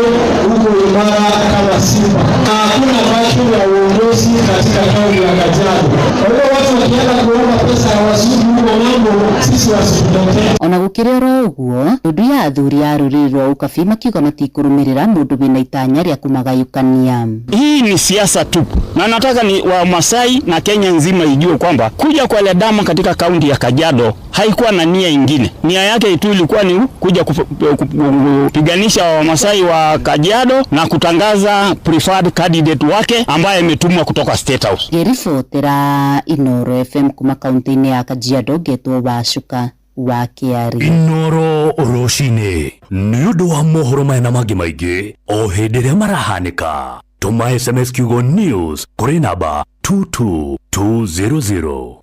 uko imara kama simba. Hakuna vacuum ya uongozi katika kaunti ya Kajiado. Kwa hiyo watu wakienda kuomba pesa ya wazungu huko ng'ambo, sisi wasituletee. Ona gũkĩrĩ oro ũguo, ndundu ya athuri a rũrĩrĩ rwa Ukabi makiuga matikũrũmĩrĩra mũndũ wĩna itanya rĩa kũmagayũkania. Hii ni siasa tupu, na nataka ni Wamasai na Kenya nzima ijue kwamba kuja kwa Ledama katika kaunti ya Kajiado haikuwa na nia ingine. Nia yake tu ilikuwa ni kuja kupiganisha Wamasai wa Kajiado na kutangaza preferred candidate wake ambaye ametumwa kutoka State House. Ngĩribotera Inoro FM kuma kaunti-inĩ ya Kajiado, ngetwo Wacuka wa Kĩari. Inoro rũcinĩ nĩ ũndũ wa mohoro maya na mangĩ maingĩ o hĩndĩ ĩrĩa marahanĩka, tũma SMS kiugo news kũrĩ namba 22200.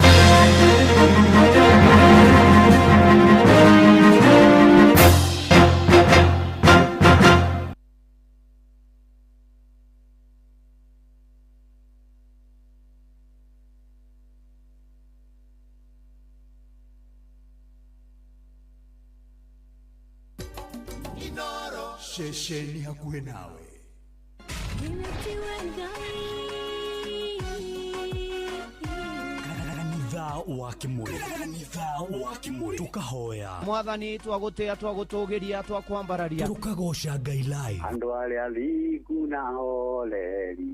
Ceceni hakuhĩ nawe. Kanitha wa Kimuri, kanitha wa Kimuri, tukahoya Mwathani, twagũtĩa, twagũtũgĩria, twakwambararia, tukagoca Ngai live. Andũ arĩa athingu na horeri,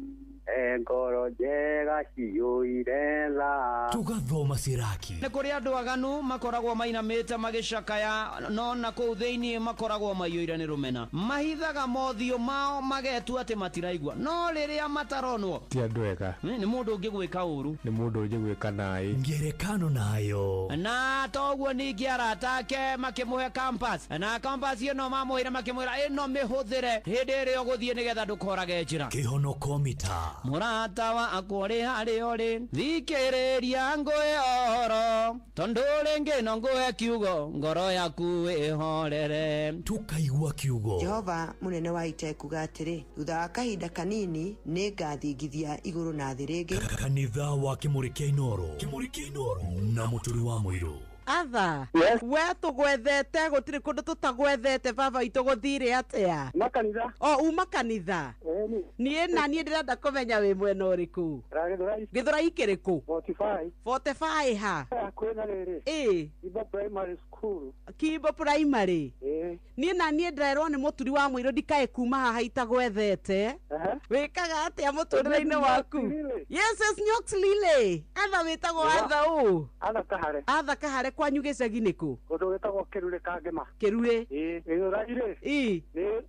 e ngoro njega ciyũire tha. Tugathoma siraki. Nĩ kũrĩ andũ aganu makoragwo mainamĩte magĩcakaya, no na kũu thĩinĩ makoragwo maiyũire nĩ rũmena. Mahithaga mothiũ mao magetua atĩ matiraigua, no rĩrĩa mataronwo ti andũ ega. Nĩ mũndũ ũngĩgwĩka ũru, nĩ mũndũ ũngĩgwĩka naĩ. Ngerekano nayo. Na toguo ningĩ arata ake makĩmũhe campus, na campus ĩno mamũheire makĩmwĩra ĩno mĩhũthĩre hĩndĩ ĩrĩa ũgũthiĩ nĩgetha ndũkorage njĩra. Kĩhonoko mita. Mũrata wakwa ũrĩ harĩa ũrĩ, thikĩrĩria ngũhe ũhoro, tondũ rĩngĩ no ngũhe kiugo, ngoro yaku ĩhorere. Tukaigua kiugo. Jehova mũnene wa ita ekuga atĩrĩ, thutha wa kahinda kanini nĩ ngathingithia igũrũ na thĩ rĩngĩ. Kanitha wa Kimuri kĩa Inoro, Kimuri kĩa Inoro na mũturi wa mũirũ. Atha, we tũgwethete gũtirĩ kũndũ tũtagwethete baba witũ gũthire atĩa? Uma kanitha. O uma kanitha. Niĩ na niĩ ndĩrenda kũmenya wĩ mwena ũrĩkũ. Gĩthũrai kĩrĩkũ? 45. 45 ha? Hakuhĩ na rĩrĩ. Ĩ. Kimbo Primary School. Kimbo Primary. Ĩ. Niĩ na niĩ ndĩrerwo nĩ mũturi wa mũirũ ndikae kuma haha itagwethete. Wĩkaga atĩa mũtũrĩre-inĩ waku? Yes, yes, Nyox Lily. Atha wĩtagwo Atha ũ? Atha Kahare. Atha Kahare, kwanyu gĩcagi nĩkũ? Kũndũ gwĩtagwo Kĩrurĩ Kangĩma. Kĩrurĩ? Ĩ, Gĩthũrai rĩ. Ĩ.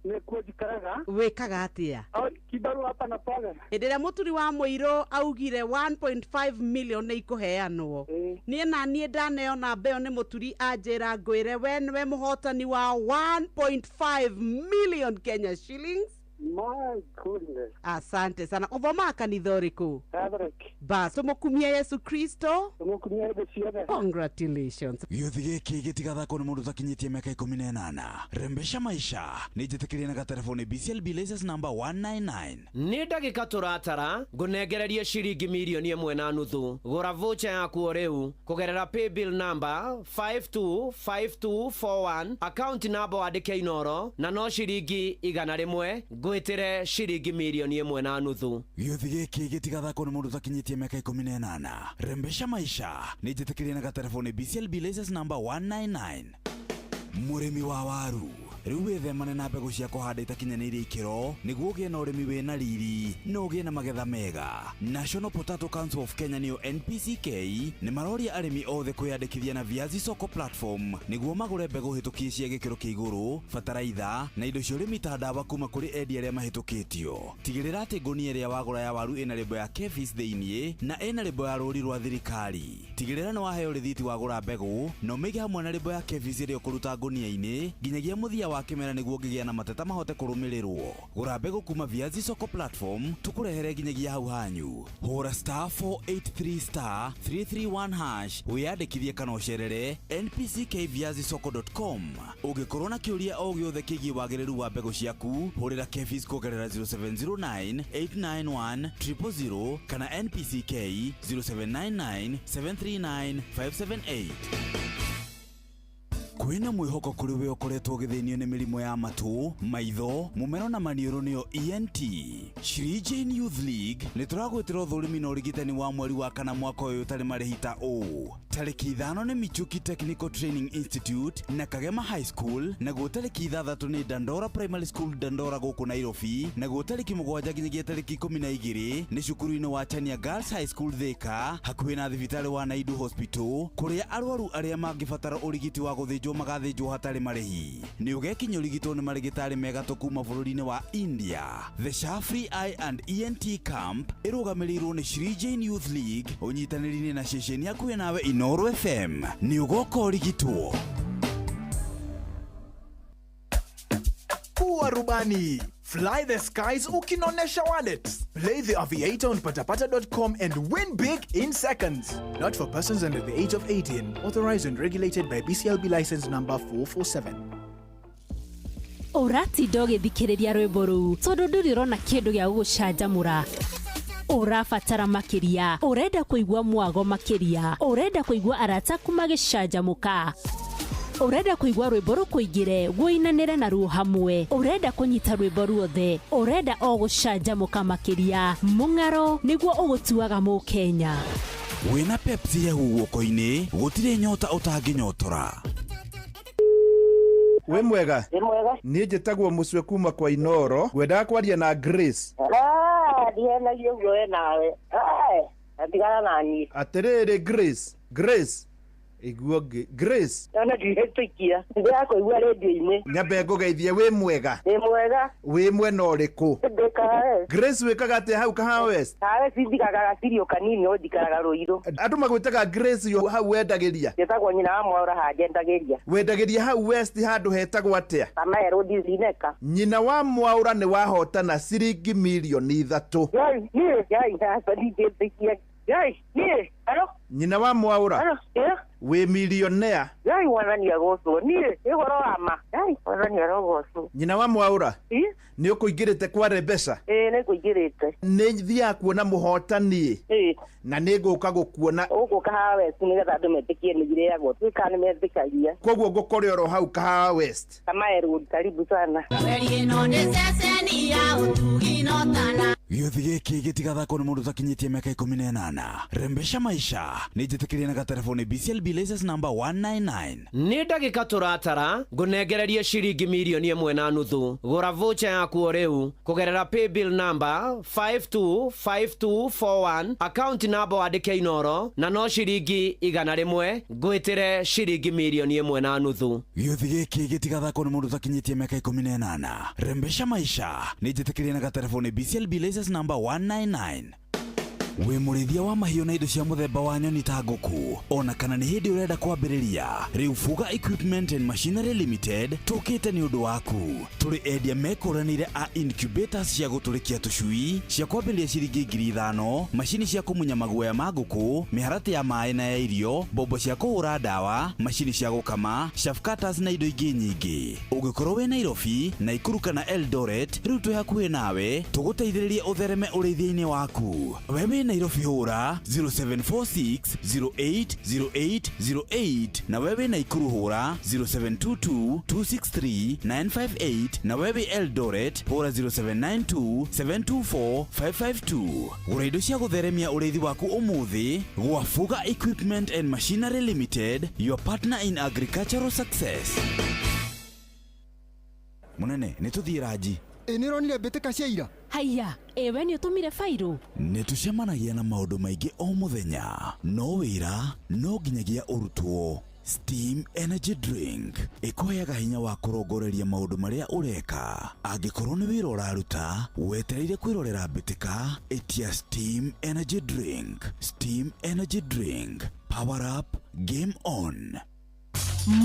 Nĩ kuo njikaraga. Wĩkaga atĩa? Kibarua hapa na pale. Hĩndĩ ĩrĩa mũturi wa mũirũ augire 1.5 million nĩ ikũheanwo, niĩ na niĩ ndaneo namba ĩyo nĩ mũturi anjĩra ngwĩre we nĩwe mũhotani wa 1.5 million Kenya shillings. My goodness. Asante sana. Ũthomaga kanitha ũrĩkũ? Catholic. Bas, tũmũkumie Yesu Kristo. Tũmũkumie hĩndĩ ciothe. Congratulations. Gĩũthi gĩkĩ gĩtigathakwo nĩ mũndũ ũtakinyĩtie mĩaka 18. Rembesha maisha nĩ njĩtĩkĩrie na gatelefoni BCLB license number 199. Nĩ ndagĩka tũratara ngũnengererie ciringi mirioni 1.5. Gũra voucher yaku o rĩu kũgerera paybill number 525241, account number wandĩke Inoro, na no ciringi 100 ngwĩtĩre ciringi mirioni 1.5. Gĩũthi gĩkĩ gĩtigathakwo nĩ mũndũ ũtakinyĩtie mĩaka 18. Rembesha maisha nĩ njĩtĩkĩrie na gatelefoni BCLB license number 199. Mũrĩmi wa waru, rĩu wĩthemane na mbegũ cia kũhanda itakinyanĩirie ikĩro nĩguo ũgĩe na ũrĩmi wĩna riri na ũgĩe na magetha mega. National Potato Council of Kenya nĩyo NPCK nĩ maroria arĩmi othe kwĩyandĩkithia na Viazi Soko platform nĩguo magũre mbegũ hĩtũkie cia gĩkĩro kĩa igũrũ, bataraitha na indo cia ũrĩmi ta ndawa kuma kũrĩ endia arĩa mahĩtũkĩtio. Tigĩrĩra atĩ ngũnia ĩrĩa wagũra ya waru ĩna lebo ya KEPHIS thĩiniĩ na ĩna lebo ya rũũri rwa thirikari. Tigĩrĩra nĩ waheo rĩthiti wagũra mbegũ na ũmĩige hamwe na lebo ya KEPHIS ĩrĩa ũkũruta ngũnia-inĩ nginyagia mũthia wa kĩmera nĩguo ũngĩgĩa na mateta mahote kũrũmĩrĩrwo. Gũra mbegũ kuma Viazi Soko platform tũkũrehere nginyagia hau hanyu. Hũra star 483 star 331 hash wĩyandĩkithie kana ũcerere npckviazisoko.com. Ũngĩkorwo na kĩũria o gĩothe kĩgiĩ wagĩrĩru wa mbegũ ciaku, hũrĩra KEPHIS kũgerera 0709 891 000 kana NPCK 0799 739 578. Kwĩna mwĩhoko kũrĩ we ũkoretwo ũgĩthĩnio nĩ mĩrimũ ya matũ, maitho, mũmero na maniũrũ nĩyo ENT. Shri Jane Youth League nĩ tũragwĩtĩra ũthũrimi na ũrigitani wa mweri wa kana mwaka ũyũ ũtarĩ marĩhi ta ũũ. Tarĩki 5 nĩ Michuki Technical Training Institute na Kagema High School, naguo tarĩki 6 nĩ Dandora Primary School Dandora gũkũ Nairobi, naguo tarĩki 7 nginyagia tarĩki 12 nĩ cukuru-inĩ wa Chania Girls High School Thika, hakuhĩ na thibitarĩ wa Naidu Hospital, kũrĩa arwaru arĩa mangĩbatara ũrigiti wa gũthĩnjwo magathĩnjwo hatarĩ marĩhi. Nĩ ũgekinya ũrigitwo nĩ marĩgĩtarĩ mega kuma bũrũri-inĩ wa India. The Shafri Eye and ENT Camp ĩrũgamĩrĩirwo nĩ Shri Jane Youth League ũnyitanĩri-inĩ na ceceni hakuhĩ nawe Inooro FM. Nĩ ũgoka ũrigitwo. Kuwa rubani. Fly the skies ukinonesha wallet. Play the Aviator on patapata.com and win big in seconds. Not for persons under the age of 18. Authorized and regulated by BCLB license number 447. Ũratinda ũgĩthikĩrĩria rwĩmbo rũu tondũ ndũrĩ ũrona kĩndũ gĩa gũgũcanjamũra. Ũrabatara makĩria, ũrenda kũigua mwago makĩria, ũrenda kũigua arata aku magĩcanjamũka, ũrenda kũigua rwĩmbo rũkũingĩre wũinanĩre naruo hamwe, ũrenda kũnyita rwĩmbo ruothe, ũrenda o gũcanjamũka makĩria. Mũng'aro nĩguo ũgũtuaga mũkenya. Wĩna Pepsi hehu guoko-inĩ, gũtirĩ nyota ũtangĩnyotora. Wĩ mwega? Wĩ mwega. Niĩ njĩtagwo Mũcwe kuma kwa Inooro, ngwendaga kwaria na Grace. Ndihenagia ũguo we nawe. Tigana na niĩ. Atĩrĩrĩ Grace, Grace, iguo ngĩ Grace. Ona ndihĩtũkia. Ndĩrakũigua rĩndiũ-inĩ. Nyambe ngũgeithie, wĩ mwega? Wĩ mwega. Wĩ mwena ũrĩkũ? Ndĩ Kahawa. Grace, wĩkaga atĩa hau Kahawa West? Kahawa West njikaraga gacirio kanini, no njikaraga Rũirũ. Andũ magwĩtaga Grace yo hau wendagĩria? Njĩtagwo nyina wa Mwaũra haha njendagĩria. Wendagĩria hau West handũ hetagwo atĩa? Kamae Road Zineka. Nyina wa Mwaũra nĩ wahotana ciringi mirioni 3. Yai, niĩ, yai, aca ndingĩtĩkia. Yai, niĩ, halo? Nyina wa Mwaũra? Halo, ĩ? Wĩ milionea? Yai, mwathani agocwo. Niĩ, nĩ ũhoro wa ma. Yai, mwathani arogocwo. Nyina wa Mwaũra? Ĩ? Nĩ ũkũingĩrĩte kwa mbeca? Ĩ, nĩ ngũingĩrĩte. Nĩ thiaga kuona mũhotani. Ĩ. Na nĩ ngũka gũkuona. Ũgũka Kahawa West nĩgetha andũ metĩkie nĩ irĩagwo. Tuĩka nĩ metĩkagia. Koguo ngũkore oro hau Kahawa West. Kamae Road, karibu sana. Ĩno nĩ ceceni ya ũtugi no tana. Gĩũthi gĩkĩ gĩtigathakwo nĩ mũndũ ũtakinyĩtie mĩaka 18. Rembesha maisha nĩ njĩtĩkĩrie na gatelefoni BCLB license number 199. Nĩ ndagĩka tũratara ngũnengererie ciringi mirioni 1.5. Gũra voucher yaku o rĩu kũgerera paybill number 525241, account number wandĩke Inooro na no ciringi 100, ngwĩtĩre ciringi mirioni 1.5. Gĩũthi gĩkĩ gĩtigathakwo nĩ mũndũ ũtakinyĩtie mĩaka 18. Rembesha maisha nĩ njĩtĩkĩrie na gatelefoni BCLB license number 199. Wĩ mũrĩithia wa mahiũ na indo cia mũthemba wa nyoni ta ngũkũ, ona kana nĩ hĩndĩ ũrenda kwambĩrĩria, rĩu Fuga Equipment and Machinery Limited tũkĩte nĩ ũndũ waku. Tũrĩ endia mekũranĩire a incubators cia gũtũrĩkia tũcui cia kwambĩrĩria ciringi 5,000, macini cia kũmunya maguoya ma ngũkũ, mĩharatĩ ya maĩ na ya irio, mbombo cia kũhũra ndawa, macini cia gũkama, chaff cutters na indo ingĩ nyingĩ. Ũngĩkorwo wĩ Nairobi, Naikuru kana Eldoret, rĩu twĩ hakuhĩ nawe tũgũteithĩrĩrie ũthereme ũrĩithia-inĩ waku. We wĩ Nairobi hũra 0746 08 08 08, na we wĩ Naikuru hũra 0722 263 958, na we wĩ Eldoret hũra 0792 724 552. Gũra indo cia gũtheremia ũrĩithi waku ũmũthĩ gwa Fuga Equipment and Machinery Limited, your partner in agricultural success. Mũnene, nĩ tũthiĩ ranji. Ĩ nĩ ũronire mbĩtĩka cia ira? Haiya, ĩwe nĩ ũtũmire bairũ? Nĩ tũcemanagia na maũndũ maingĩ o mũthenya, no wĩra no nginyagia ũrutwo. Steam Energy Drink ĩkũheaga hinya wa kũrongoreria maũndũ marĩa ũreka. Angĩkorwo nĩ wĩra ũraruta, wetereire kwĩrorera mbĩtĩka, ĩtia Steam Energy Drink. Steam Energy Drink, power up, game on.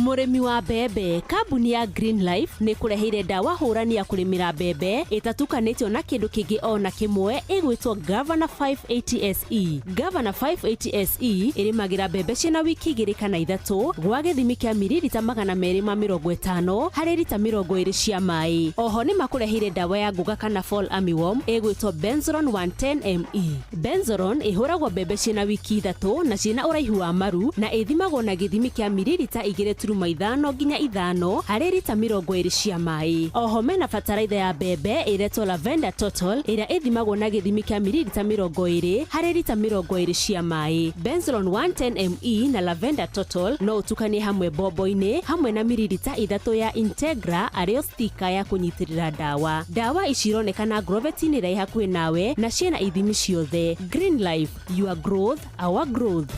Mũrĩmi wa mbembe, kambuni ya Green Life nĩ kũreheire ndawa hũrani ya kũrĩmĩra mbembe ĩtatukanĩtio na kĩndũ kĩngĩ o na kĩmwe, ĩgwĩtwo Governor 580 SE. Governor 580 SE ĩrĩmagĩra mbembe ciĩna wiki 2 kana 3 gwa gĩthimi kĩa mililita 250 harĩ rita 20 cia maĩ. Oho nĩ makũreheire ndawa ya ngũga kana fall armyworm ĩgwĩtwo Benzoron 110 ME. Benzoron ĩhũragwo mbembe ciĩna wiki 3 na ciĩna ũraihu wa maru na ĩthimagwo na gĩthimi kĩa mililita 2.5 nginya 5 harĩ rita 20 cia maĩ. Oho mena bataraitha ya mbembe ĩretwo Lavender Total ĩrĩa ĩthimagwo na gĩthimi kĩa mililita 20 harĩ rita 20 cia maĩ. Benzolon 110 ME na Lavender Total no ũtukanie hamwe bombo-inĩ hamwe na mililita 3 ya Integra arĩo stika ya kũnyitĩrĩra ndawa. Ndawa ici ironekana Agrovet-inĩ ĩrĩa ĩ hakuhĩ nawe na ciĩna ithimi ciothe. Green Life, your growth, our growth.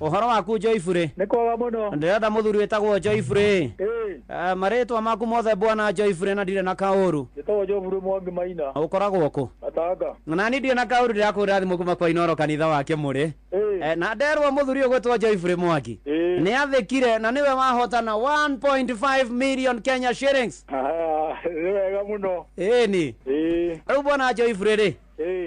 Ũhoro waku Joyfrey? Nĩ kwega mũno. Ndĩrenda mũthuri wĩtagwo Joyfrey. Marĩtwa maku mothe bwana Joyfrey na ndirĩ na kaũru. Njĩtagwo Joyfrey Mwangi Maina. Ũkoragwo kũ? Gatanga. Na niĩ ndirĩ na kaũru, ndĩrakũhũrĩra thimũ kuma kwa Inoro kanitha wa Kĩmũrĩ. Na nderwo mũthuri ũyũ ũgwĩtwo Joyfrey Mwangi nĩ athĩkire na nĩwe wahotana 1.5 million Kenya shillings. Nĩ wega mũno. Ĩni. Rĩu bwana Joyfrey rĩ,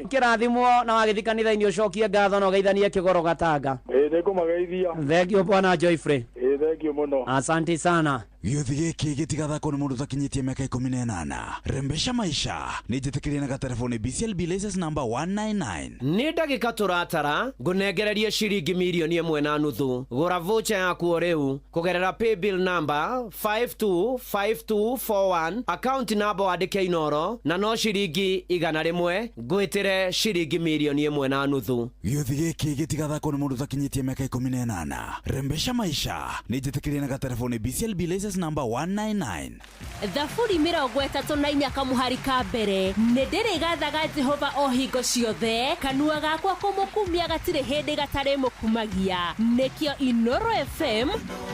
kĩrathimwo na wagĩthiĩ kanitha-inĩ ũcokie ngatho na ũgeithanie kĩgoro Gatanga. Nĩ ngũmageithia. Thank you bwana Joyfrey. Thank you mũno. Asante sana. Gĩũthi gĩkĩ gĩtigathakwo nĩ mũndũ ũtakinyĩtie mĩaka 18. Rembesha maisha nĩ njĩtĩkĩrie na gaterefoni BCLB license number 199. Nĩ ndagĩka tũratara ngũnengererie ciringi mirioni 1.5. Gũra voucher yaku o rĩu kũgerera paybill number 525241, account number wandĩke Inoro na no ciringi 100, ngwĩtĩre ciringi mirioni 1.5. Gĩũthi gĩkĩ gĩtigathakwo nĩ mũndũ ũtakinyĩtie mĩaka 18. Rembesha maisha nĩ njĩtĩkĩrie na gaterefoni BCLB license number 199. Thaburi 34 kamuhari ka mbere. Nĩ ndĩrĩgathaga Jehova o hingo ciothe, kanua gakwa kũmũkumia gatirĩ hĩndĩ gatarĩ mũkumagia. Nĩkĩo Inoro FM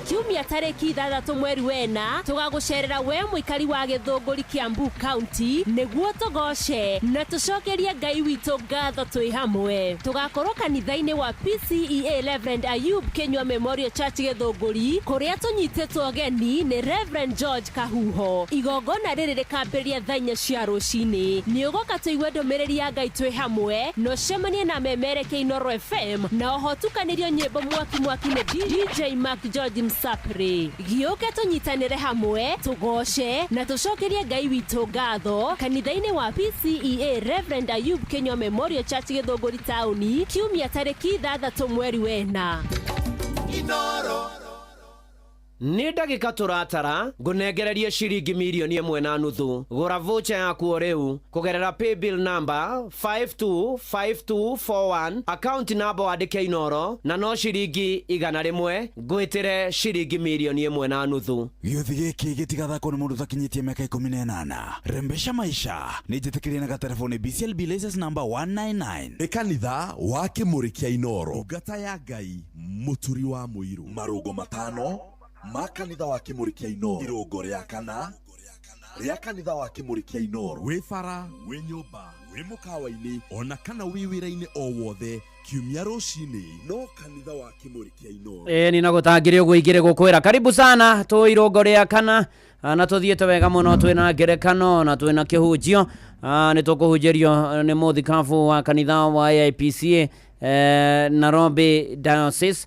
kiumia tarĩki 6 mweri wena tũgagũcerera we mũikari wa Gĩthũngũri Kiambu County nĩguo tũgoce na tũcokerie Ngai witũ ngatho twĩ hamwe. Tũgakorwo kanitha-inĩ wa PCEA Reverend Ayub Kinyua Memorial Church Gĩthũngũri kũrĩa tũnyitĩtwo ũgeni nĩ Reverend George Kahuho. Igongona rĩrĩ rĩkambĩrĩria thaa 4 cia rũcinĩ. Nĩ ũgoka tũigue ndũmĩrĩri ya Ngai twĩ hamwe na ũcemanie na memereke Inoro FM na oho tukanĩrio nyĩmbo mwaki mwaki nĩ DJ Mark George Msapri. Gĩũke tũnyitanĩre hamwe tũgoce na tũcokerie Ngai witũ ngatho kanitha-inĩ wa PCEA Reverend Ayub Kinyua Memorial Church Gĩthũngũri taũni kiumia tarĩki 6 mweri wena. Inoro. Nĩ ndagĩka tũratara ngũnengererie ciringi mirioni 1.5. Gũra voucher yaku o rĩu kũgerera paybill number 525241, account number wandĩke Inoro na no ciringi 100, ngwĩtĩre ciringi mirioni 1.5. Gĩũthi gĩkĩ gĩtigathakwo nĩ mũndũ ũtakinyĩtie mĩaka 18. Rembesha maisha nĩ njĩtĩkĩrie na gaterefoni BCLB license number 199. Nĩ kanitha wa Kĩmũrĩ kĩa Inoro, ndungata ya Ngai mũturi wa mũirũ, marũngo 5 ma kanitha wa Kĩmũrĩ kĩa Inoro, irũngo rĩa kana rĩa kanitha wa Kĩmũrĩ kĩa Inoro, wĩ bara, wĩ nyũmba, wĩ mũkawa-inĩ ona kana wĩ wĩra-inĩ o wothe kiumia rũcinĩ no kanitha wa Kĩmũrĩ kĩa Inoro. Nĩ na gũtangĩrĩ ũguo ingĩrĩ gũkwĩra karibu sana tũ irũngo rĩa kana na tũthiĩte wega mũno, twĩna ngerekano na twĩna kĩhunjio. Nĩ tũkũhunjĩrio nĩ mũthikabu wa kanitha wa AIPCA Nairobi Diocese,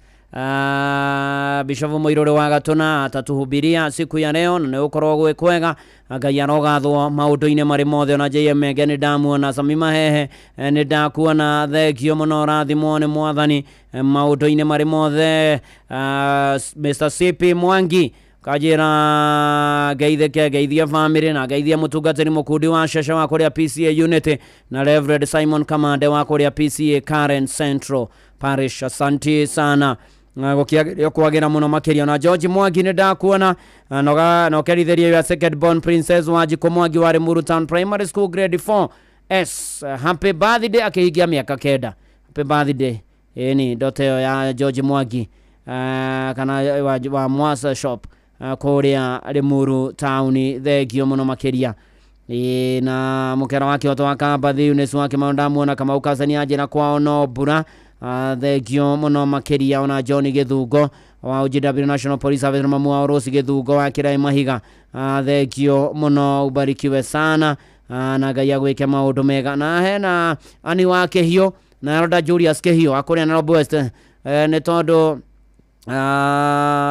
Bishop Mũirũrĩ wa Gatũna atatuhubiria siku ya leo na nĩ gũkorwo gwĩ kwega. Ngai arogathwo maũndũ-inĩ marĩ mothe. Ona JM Menge nĩ ndamuona, Sami Mahehe nĩ ndakuona, thengio mũno, rathimwo nĩ Mwathani maũndũ-inĩ marĩ mothe. Mr. CP Mwangi kajira ngeithĩke, ngeithie family na ngeithie mũtungatĩri mũkundi wa Sheshe wa kũrĩa PCA Unity na Reverend Simon Kamande wa kũrĩa PCA Karen Central Parish. Asante sana gũkĩagĩrio kwagĩra mũno makĩria. Na George Mwangi nĩ ndakuona na ũkerithĩria your second born princess Wanjikũ Mwangi wa Limuru Town Primary School grade 4 S. Happy birthday akĩhingia mĩaka 9. Happy birthday. Ĩni ndoto ĩyo ya George Mwangi kana wa Mwasa Shop kũrĩa Limuru Town, thengio mũno makĩria. Na mũkera wa kĩhoto wa Kambathi Eunice wa Kĩmau ndamuona, Kamau Kasani anjĩra kwao no mbura, thengio mũno makĩria. Ona John Gĩthungo wa UGW National Police Service na mamu wa Rose Gĩthungo wa Kĩrai Mahiga, thengio mũno, ubarikiwe sana na Ngai agwĩke maũndũ mega. Na hena Ani wa Kĩhiũ na Roda Julius Kĩhiũ akũrĩa Nairobi West, nĩ tondũ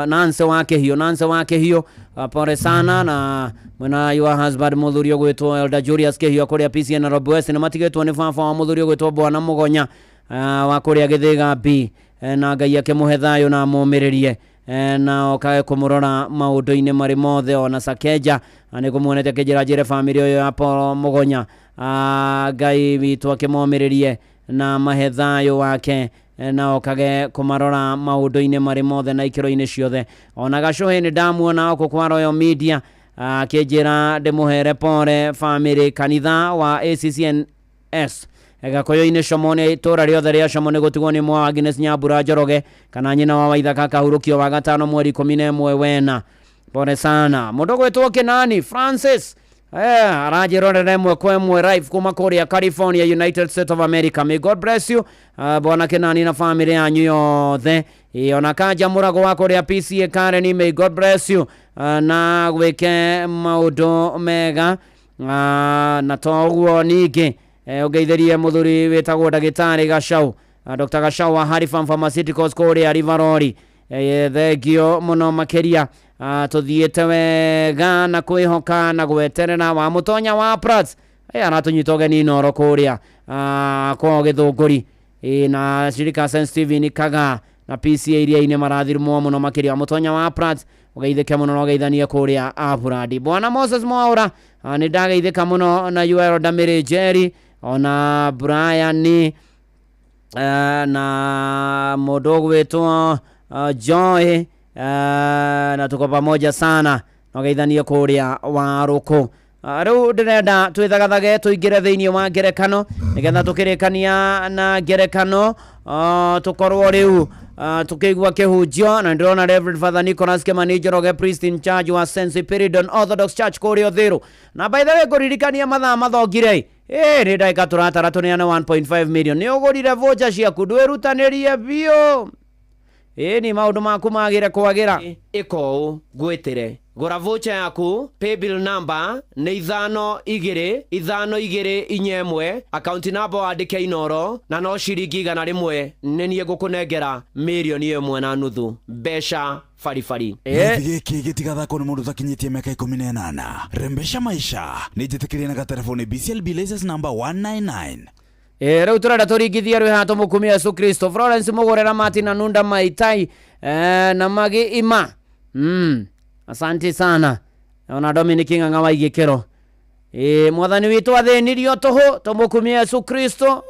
Nancy wa Kĩhiũ, Nancy wa Kĩhiũ, pole sana na mwena your husband mũthuri ũgwĩtwo Elder Julius Kĩhiũ kũrĩa PCA Nairobi West nĩ matigĩtwo nĩ baba wa mũthuri ũgwĩtwo Bwana Mũgonya wa kũrĩa Gĩthĩga B, na Ngai akĩmũhe thayũ na amũmĩrĩrie. na okage kũmũrora maũndũ-inĩ marĩ mothe. Ona Sakeja nĩ ngũmuonete akĩnjĩra njĩre bamĩrĩ ũyũ ya Paul Mũgonya, Ngai witũ akĩmomĩrĩrie na mahe thayũ wake, na okage kũmarora maũndũ-inĩ marĩ mothe na ikĩro-inĩ ciothe. Ona Gacũhĩ nĩ ndamuona oko kwa Royal Media akĩnjĩra ndĩmũhere pore bamĩrĩ kanitha wa ACCNS Gakũyũ-inĩ Comoni, itũra rĩothe rĩa Comoni gũtigwo nĩ mwa Agnes Nyambura Njoroge kana nyina wa Waithaka akahurũkio wa gatano mweri 11 wena. Pole sana. Mũndũ gwĩtwo Kĩnani Francis aranjĩrorera ĩmwe kwa ĩmwe live kuma kũrĩa California, United States of America. May God bless you, bwana Kĩnani na family yanyu yothe. Ona Kanja Mũrago wa kũrĩa PCA Karen, may God bless you, na gwĩke maũndũ mega. Na to ũguo ningĩ ũngeithĩrie mũthuri wĩtagwo ndagĩtarĩ Gacau, Dr. Gacau wa Harifam Pharmaceuticals kũrĩa Rivarori. Thengio mũno makĩria. Tũthiĩte wega na kwĩhoka na gweterera wa mũtonya wa Prats aratũnyita ũgeni Inoro kũrĩa kwao Gĩthũngũri, na shirika St Stephen Kaga na PCA iria-inĩ marathimwo mũno makĩria. Wa mũtonya wa Prats ũgeithĩke mũno na ũgeithanie kũrĩa Aburandi. Bwana Moses Mwaura, nĩ ndageithĩka mũno na UL Ndamĩrĩ Njeri ona Brian, na mũndũ ũgwĩtwo Joy, na tuko pamoja sana na ũgeithanie kũrĩa Warũkũ. Rĩu ndĩrenda twĩthagathage tũingĩre thĩinĩ wa ngerekano nĩgetha tũkĩrĩkania na ngerekano, tũkorwo rĩu tũkĩigua kĩhunjio. Na ndĩrona Reverend Father Nicholas Kimani Njoroge, priest in charge wa St. Spiridon Orthodox Church kũrĩa Uthiru. Na by the way ngũririkania mathaa mathongire nĩ ndagĩka tũratara tũneane 1.5 million. Nĩ ũgũrire voucher ciaku, ndwĩrutanĩrie biũ, ni maũndũ maku magĩre kwagĩra. Ĩka ũũ ngwĩtĩre, gũra voucher yaku, paybill number nĩ 5 2 5 2 4 1, account number wandĩke Inoro, na no ciringi 100 nĩ niĩ ngũkũnengera 1.5 million mbeca baribari. Gĩthi gĩkĩ gĩtigathakwo nĩ mũndũ ũtakinyĩtie mĩaka 18. Rembesha maisha nĩ njĩtĩkĩrie na gatelefoni BCLB license number 199. Rĩu tũrenda tũringithie rwĩ haha tũmũkumie Yesu Kristo. Florence Mũgũrera Martin na Nunda Maitai, na Magi Ima. Asante sana. Ona Dominic Ng'ang'a wa Igĩkĩro. Mwathani witũ athĩnirio tũhũ, tũmũkumie Yesu Kristo.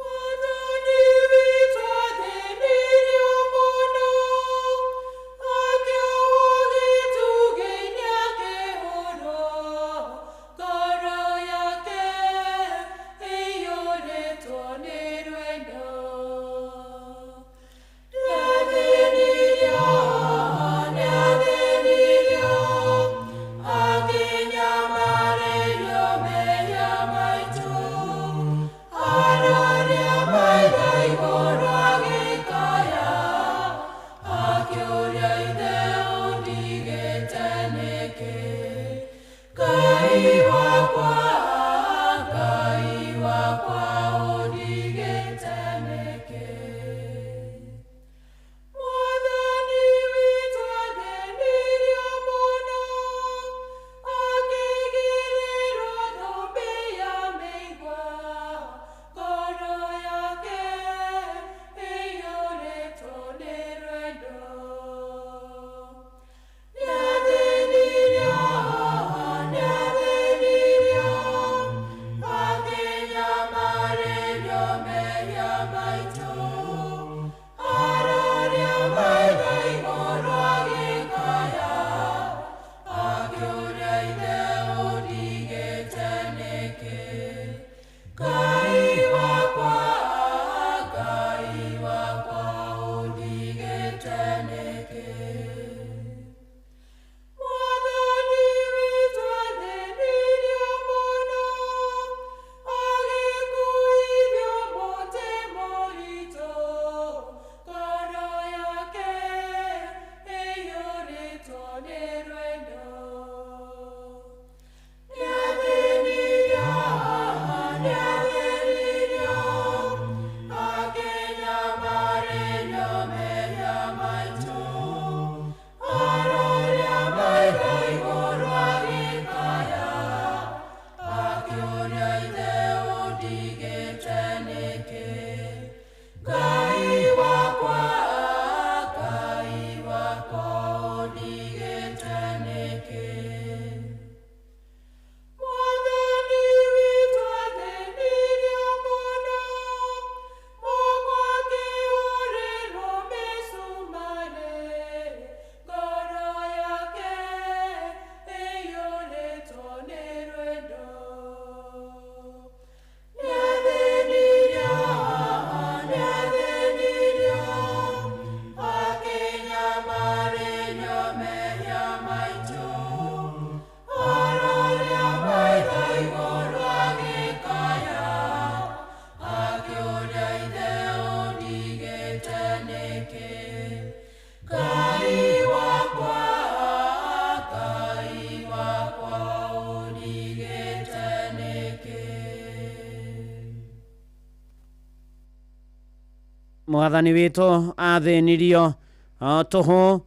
Mwathani witũ athĩnirio o tũhũ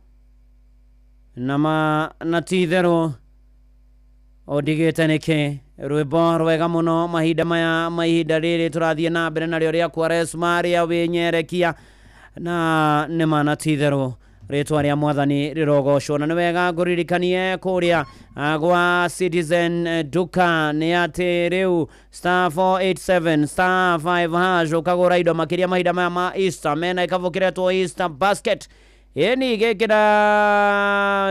na ma na ti itherũ ũndigĩte nĩkĩ. Rwĩmbo rwega mũno mahinda maya ma ihinda rĩrĩ tũrathiĩ na mbere narĩo rĩa Kwaresma rĩa wĩnyerekia, na nĩ ma na ti itherũ rĩtwa rĩa Mwathani rĩrogocwo. Na nĩ wega ngũririkanie kũrĩa gwa Citizen Duka nĩ atĩ rĩu star 487 star 5 hash ũkagũra indo makĩria mahinda maya ma Easter mena ĩkabũ kĩretwo Easter basket. Ĩni gĩkĩra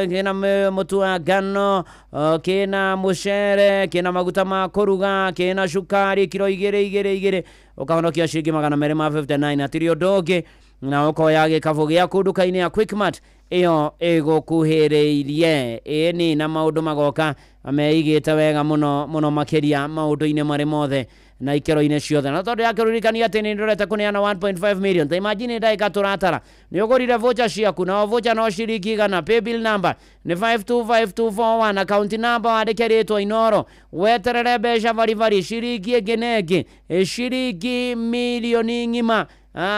kĩna mũtu wa ngano, kĩna mũcere, kĩna maguta ma kũruga, kĩna cukari kiro igĩrĩ igĩrĩ igĩrĩ, ũkahonokia ciringi 259. Hatirĩ ũndũ ũngĩ, na ũkoya gĩkabũ gĩaku nduka-inĩ ya Quickmart ĩyo ĩgũkuhĩrĩirie. Ĩni na maũndũ magoka meigĩte wega mũno mũno makĩria maũndũ-inĩ marĩ mothe na ikĩro-inĩ ciothe. Na tondũ yakĩrũririkania atĩ nĩ ndorete kũneana 1.5 million, ta imagine ndagĩka tũratara nĩ ũgũrire voucher ciaku, na o voucher no ciringi 100. Paybill number nĩ 525241, account number wandĩke rĩtwa Inoro, weterere mbeca baribari ciringi ĩngĩ na ĩngĩ, ciringi milioni ng'ima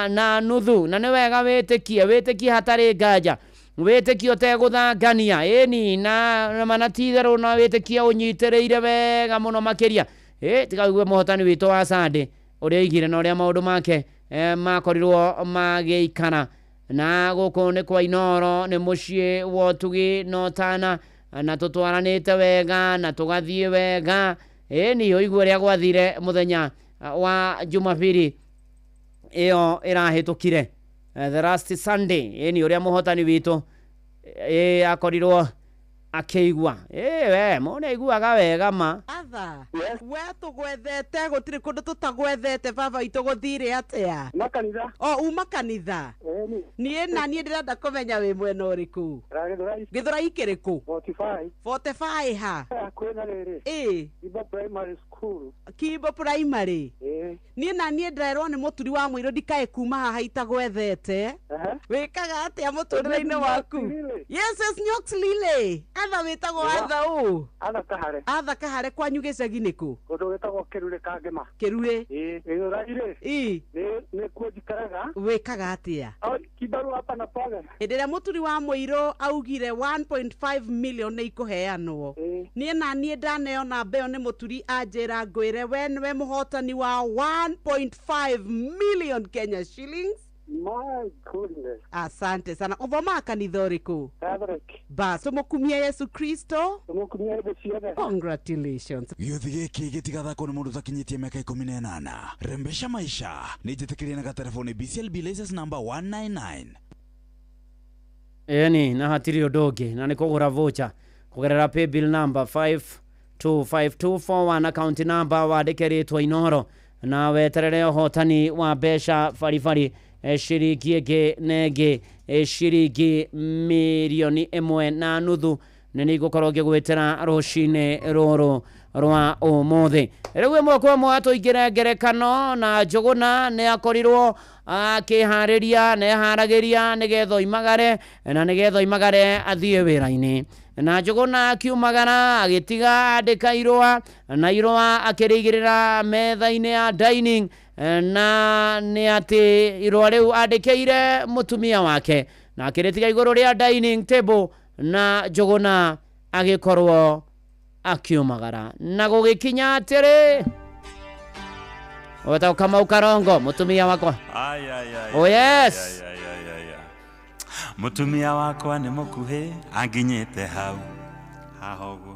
na nuthu. Na nĩ wega wĩtĩkie, wĩtĩkie hatarĩ nganja, wĩtĩkie ũtegũthangania. Ĩni na mana ti itherũ na wĩtĩkie ũnyitĩrĩire wega mũno makĩria. Tiga ũigue mũhotani witũ wa Sunday ũrĩa oigire na ũrĩa maũndũ make makorirwo magĩikara. Na gũkũ nĩ kwa Inoro, nĩ mũciĩ wa ũtugi na ũtana, na tũtwaranĩte wega na tũgathiĩ wega. Ĩni ũigue ũrĩa gwathire mũthenya wa Jumapili ĩyo ĩrahĩtũkire, the last Sunday. Ĩni ũrĩa mũhotani witũ akorirwo akĩigua. We mũndũ aiguaga wega ma. Atha, we tũgwethete gũtirĩ kũndũ tũtagwethete baba witũ, gũthire atĩa? Ma kanitha. O uma kanitha. Niĩ na niĩ ndĩrenda kũmenya wĩ mwena ũrĩkũ. Gĩthũrai kĩrĩkũ? 45. 45 ha? Kwĩna rĩrĩ. Ĩ. Kimbo Primary School. Kimbo Primary. Ĩ. Niĩ na niĩ ndĩrerwo nĩ mũturi wa mũirũ ndikae kuma haha itagwethete. Wĩkaga atĩa mũtũrĩre-inĩ waku? Yes, yes, Nyox Lily. Atha wĩtagwo Atha ũ? Atha Kahare. Atha Kahare, kwanyu gĩcagi nĩkũ? Kũndũ gwĩtagwo Kĩrurĩ Kangĩma. Kĩrurĩ. Ĩ, Gĩthũrai rĩ. Ĩ. Nĩ nĩkuo njikaraga. Wĩkaga atĩa? Kibarua hapa na pale. Hĩndĩ ĩrĩa mũturi wa mũirũ augire 1.5 million nĩ ikũheanwo, niĩ na niĩ ndaneo namba ĩyo nĩ mũturi anjĩra ngwĩre we nĩwe mũhotani wa 1.5 million Kenya shillings. My goodness. Asante sana. Ũthomaga kanitha ũrĩkũ? Catholic. Bas, tũmũkumie Yesu Kristo. Tũmũkumie hĩndĩ ciothe. Congratulations. Gĩũthi gĩkĩ gĩtigathakwo nĩ mũndũ ũtakinyĩtie mĩaka 18. Rembesha maisha nĩ njĩtĩkĩrie na gatereboni BCLB license number 199. Ĩni na hatirĩ ũndũ ũngĩ, na nĩ kũgũra voucher kũgerera paybill number 525241, account number wandĩke rĩtwa Inoro, na weterere ũhotani wa mbeca baribari, ciringi ĩngĩ na ĩngĩ, ciringi 1.5 milioni nĩ nĩngũkorwo ngĩgwĩtĩra rũcinĩ rũrũ rwa ũmũthĩ. Rĩu ĩmwe kwa ĩmwe tũingĩre ngerekano na Njũgũna. Nĩ akorirwo akĩharĩria na eharagĩria nĩgetha oimagare, na nĩgetha oimagare athiĩ wĩra-inĩ. Na Njũgũna akiumagara agĩtiga andĩka irũa, na irũa akĩrĩigĩrĩra metha-inĩ ya dining, na nĩ atĩ irũa rĩu andĩkĩire mũtumia wake, na akĩrĩtiga igũrũ rĩa dining table, na Njũgũna agĩkorwo akiumagara. Na gũgĩkinya atĩrĩ, wetagwo Kamau Karongo, mũtumia wakwa. Ai, ai, ai, Oh, ai, yes. ai, ai, ai, ai, ai. Mũtumia wakwa nĩ mũkuhĩ anginyĩte hau haha ũguo.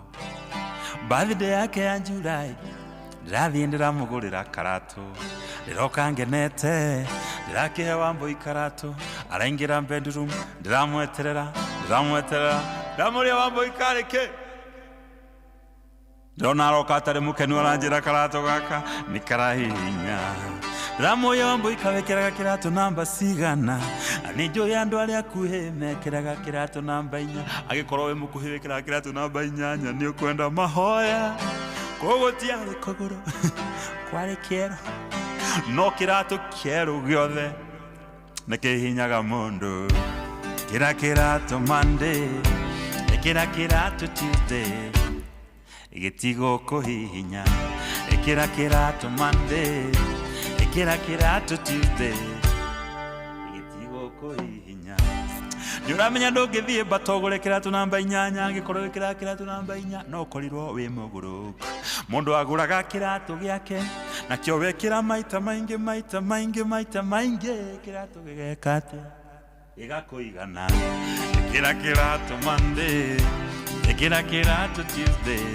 Birthday yake ya July ndĩrathiĩ ndĩramũgũrĩra karatũ, ndĩroka ngenete, ndĩrakĩhe Wambũi karatũ, araingĩra bedroom, ndĩramweterera, ndĩramweterera, ndamũria, "Wambũi, karĩ kĩ?" Ndĩrona aroka atarĩ mũkenu, aranjĩra karatũ gaka nĩ karahihinya. Ndĩramũria, "Wambũi, kawĩkĩraga kĩratũ namba cigana?" Nĩ njũĩ andũ arĩa akuhĩ mekĩraga kĩratũ namba 4. Angĩkorwo wĩ mũkuhĩ wĩkĩraga kĩratũ namba 8, nĩ ũkwenda mahoya. Koguo tiarĩ kũgũrũ kwarĩ kĩero, no kĩratũ kĩerũ gĩothe nĩ kĩhinyaga mũndũ. Kĩra kĩratũ Monday, ĩkĩra kĩratũ Tuesday, gĩtigũkũhihinya. Ĩkĩra kĩratũ Monday, ĩkĩra kĩratũ Tuesday. Nĩ ũramenya ndũngĩthiĩ mbata ũgũre kĩratũ namba 8 angĩkorwo wĩkĩraga kĩratũ namba 4 no ũkorirwo wĩ mũgũrũku. Mũndũ agũraga kĩratũ gĩake nakĩo wekĩra maita maingĩ maita maingĩ maita maingĩ kĩratũ gĩgeka atĩa? Gĩgakũigana. Ĩkĩra kĩratũ Monday, ĩkĩra kĩratũ Tuesday,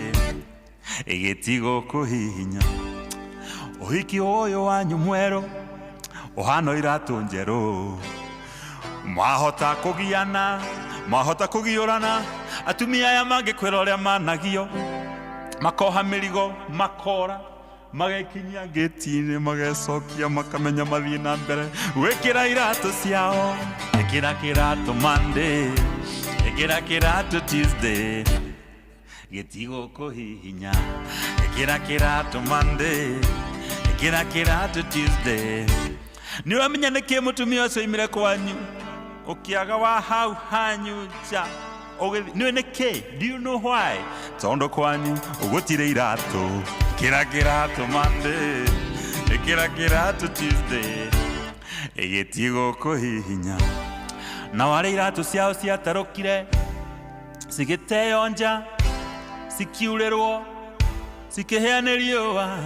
gĩtigũkũhihinya. Ũhiki ũyũ wanyu mwerũ ũhana iratũ njerũ. Mwahota kũgiana, mwahota kũgiũrana, atumia aya mangĩkwĩra ũrĩa managio, makoha mĩrigo, makora, magekinyia ngĩti-inĩ, magecokia, makamenya mathiĩ na mbere gwĩkĩra iratũ ciao. Ĩkĩra kĩratũ Monday, ĩkĩra kĩratũ Tuesday, gĩtigũkũhihinya. Ĩkĩra kĩratũ Monday, ĩkĩra kĩratũ Tuesday. Nĩ ũramenya nĩkĩ mũtumia ũcio oimire kwanyu ũkĩaga wa hau hanyu nja ũgĩthiĩ? Nĩũĩ nĩkĩ? Do you know why? Tondũ kwanyu gũtirĩ iratũ. Ĩkĩra kĩratũ Monday, ĩkĩra kĩratũ Tuesday, gĩtigũkũhihinya. Nao arĩa iratũ ciao ciatarũkire cigĩteo nja, cikiurĩrwo, cikĩhĩa nĩ riũa,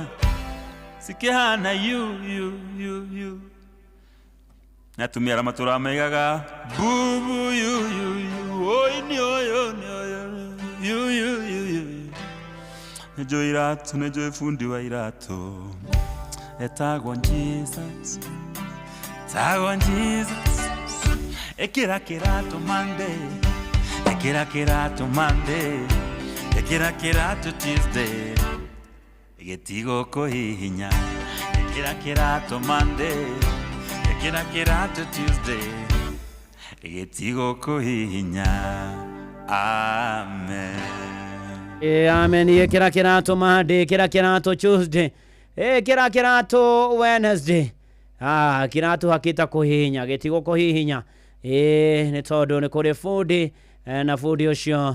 cikĩhana yu yu yu yu. Na atumia arĩa matũraga maigaga bubu yu yu yu, oi nĩ ũyũ nĩ ũyũ yu yu yu yu. Nĩ njũĩ iratũ, nĩ njũĩ bundi wa iratũ etagwo Jesus, etagwo Jesus. Ĩkĩra kĩratũ Monday, ĩkĩra kĩratũ Monday, ĩkĩra kĩratũ Tuesday, gĩtigũkũhihinya. Ĩkĩra kĩratũ Monday, ĩkĩra kĩratũ Tuesday, gĩtigũkũhihinya. Amen. Amen. Ĩkĩra kĩratũ Monday, ĩkĩra kĩratũ Tuesday, ĩkĩra kĩratũ Wednesday. Kĩratũ hakĩta kũhihinya, gĩtigũkũhihinya. Nĩ tondũ nĩ kũrĩ bundi, na bundi ũcio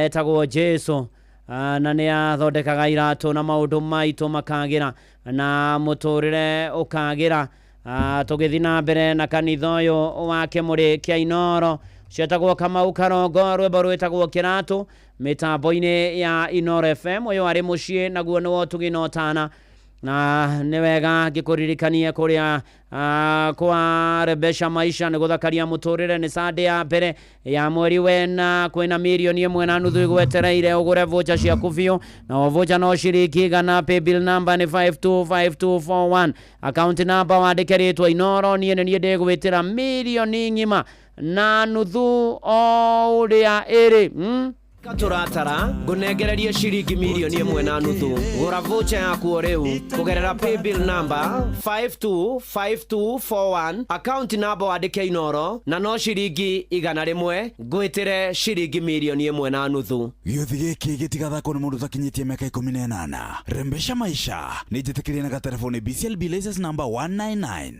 etagwo Jesu, na nĩ athondekaga iratũ na maũndũ maitũ makagĩra na mũtũrĩre ũkagĩra. Tũgĩthiĩ na mbere na kanitha ũyũ wa Kĩmũrĩ kĩa Inooro, cietagwo Kamau Karongo, rwĩmbo rwĩtagwo Kĩratũ mĩtambo-inĩ ya Inooro FM. Ũyũ arĩ mũciĩ naguo nĩ wotugi na ũtana, na nĩ wega ngĩkũririkanie kũrĩa kwa Rebesha Maisha nĩ gũthakaria mũtũrĩre. Nĩ Sunday ya mbere ya mweri wena, kwĩna 1.5 million igwetereire ũgũre voucher ciaku biũ, na o voucher no ciringi 100. Paybill number nĩ 525241, account number wandĩke rĩtwa Inooro. Niĩ nĩ niĩ ndĩgwĩtĩra 1.5 million o ũrĩa ĩrĩ. Tũratara ngũnengererie ciringi 1.5 million. Gũra voucher yaku o rĩu kũgerera paybill number 525241, account number wandĩke Inooro, na no ciringi 100 ngwĩtĩre ciringi 1.5 million. Gĩũthi gĩkĩ gĩtigathakwo nĩ mũndũ ũtakinyĩtie mĩaka 18. Rembesha maisha nĩ njĩtĩkĩrie na gatelefoni BCLB license number 199.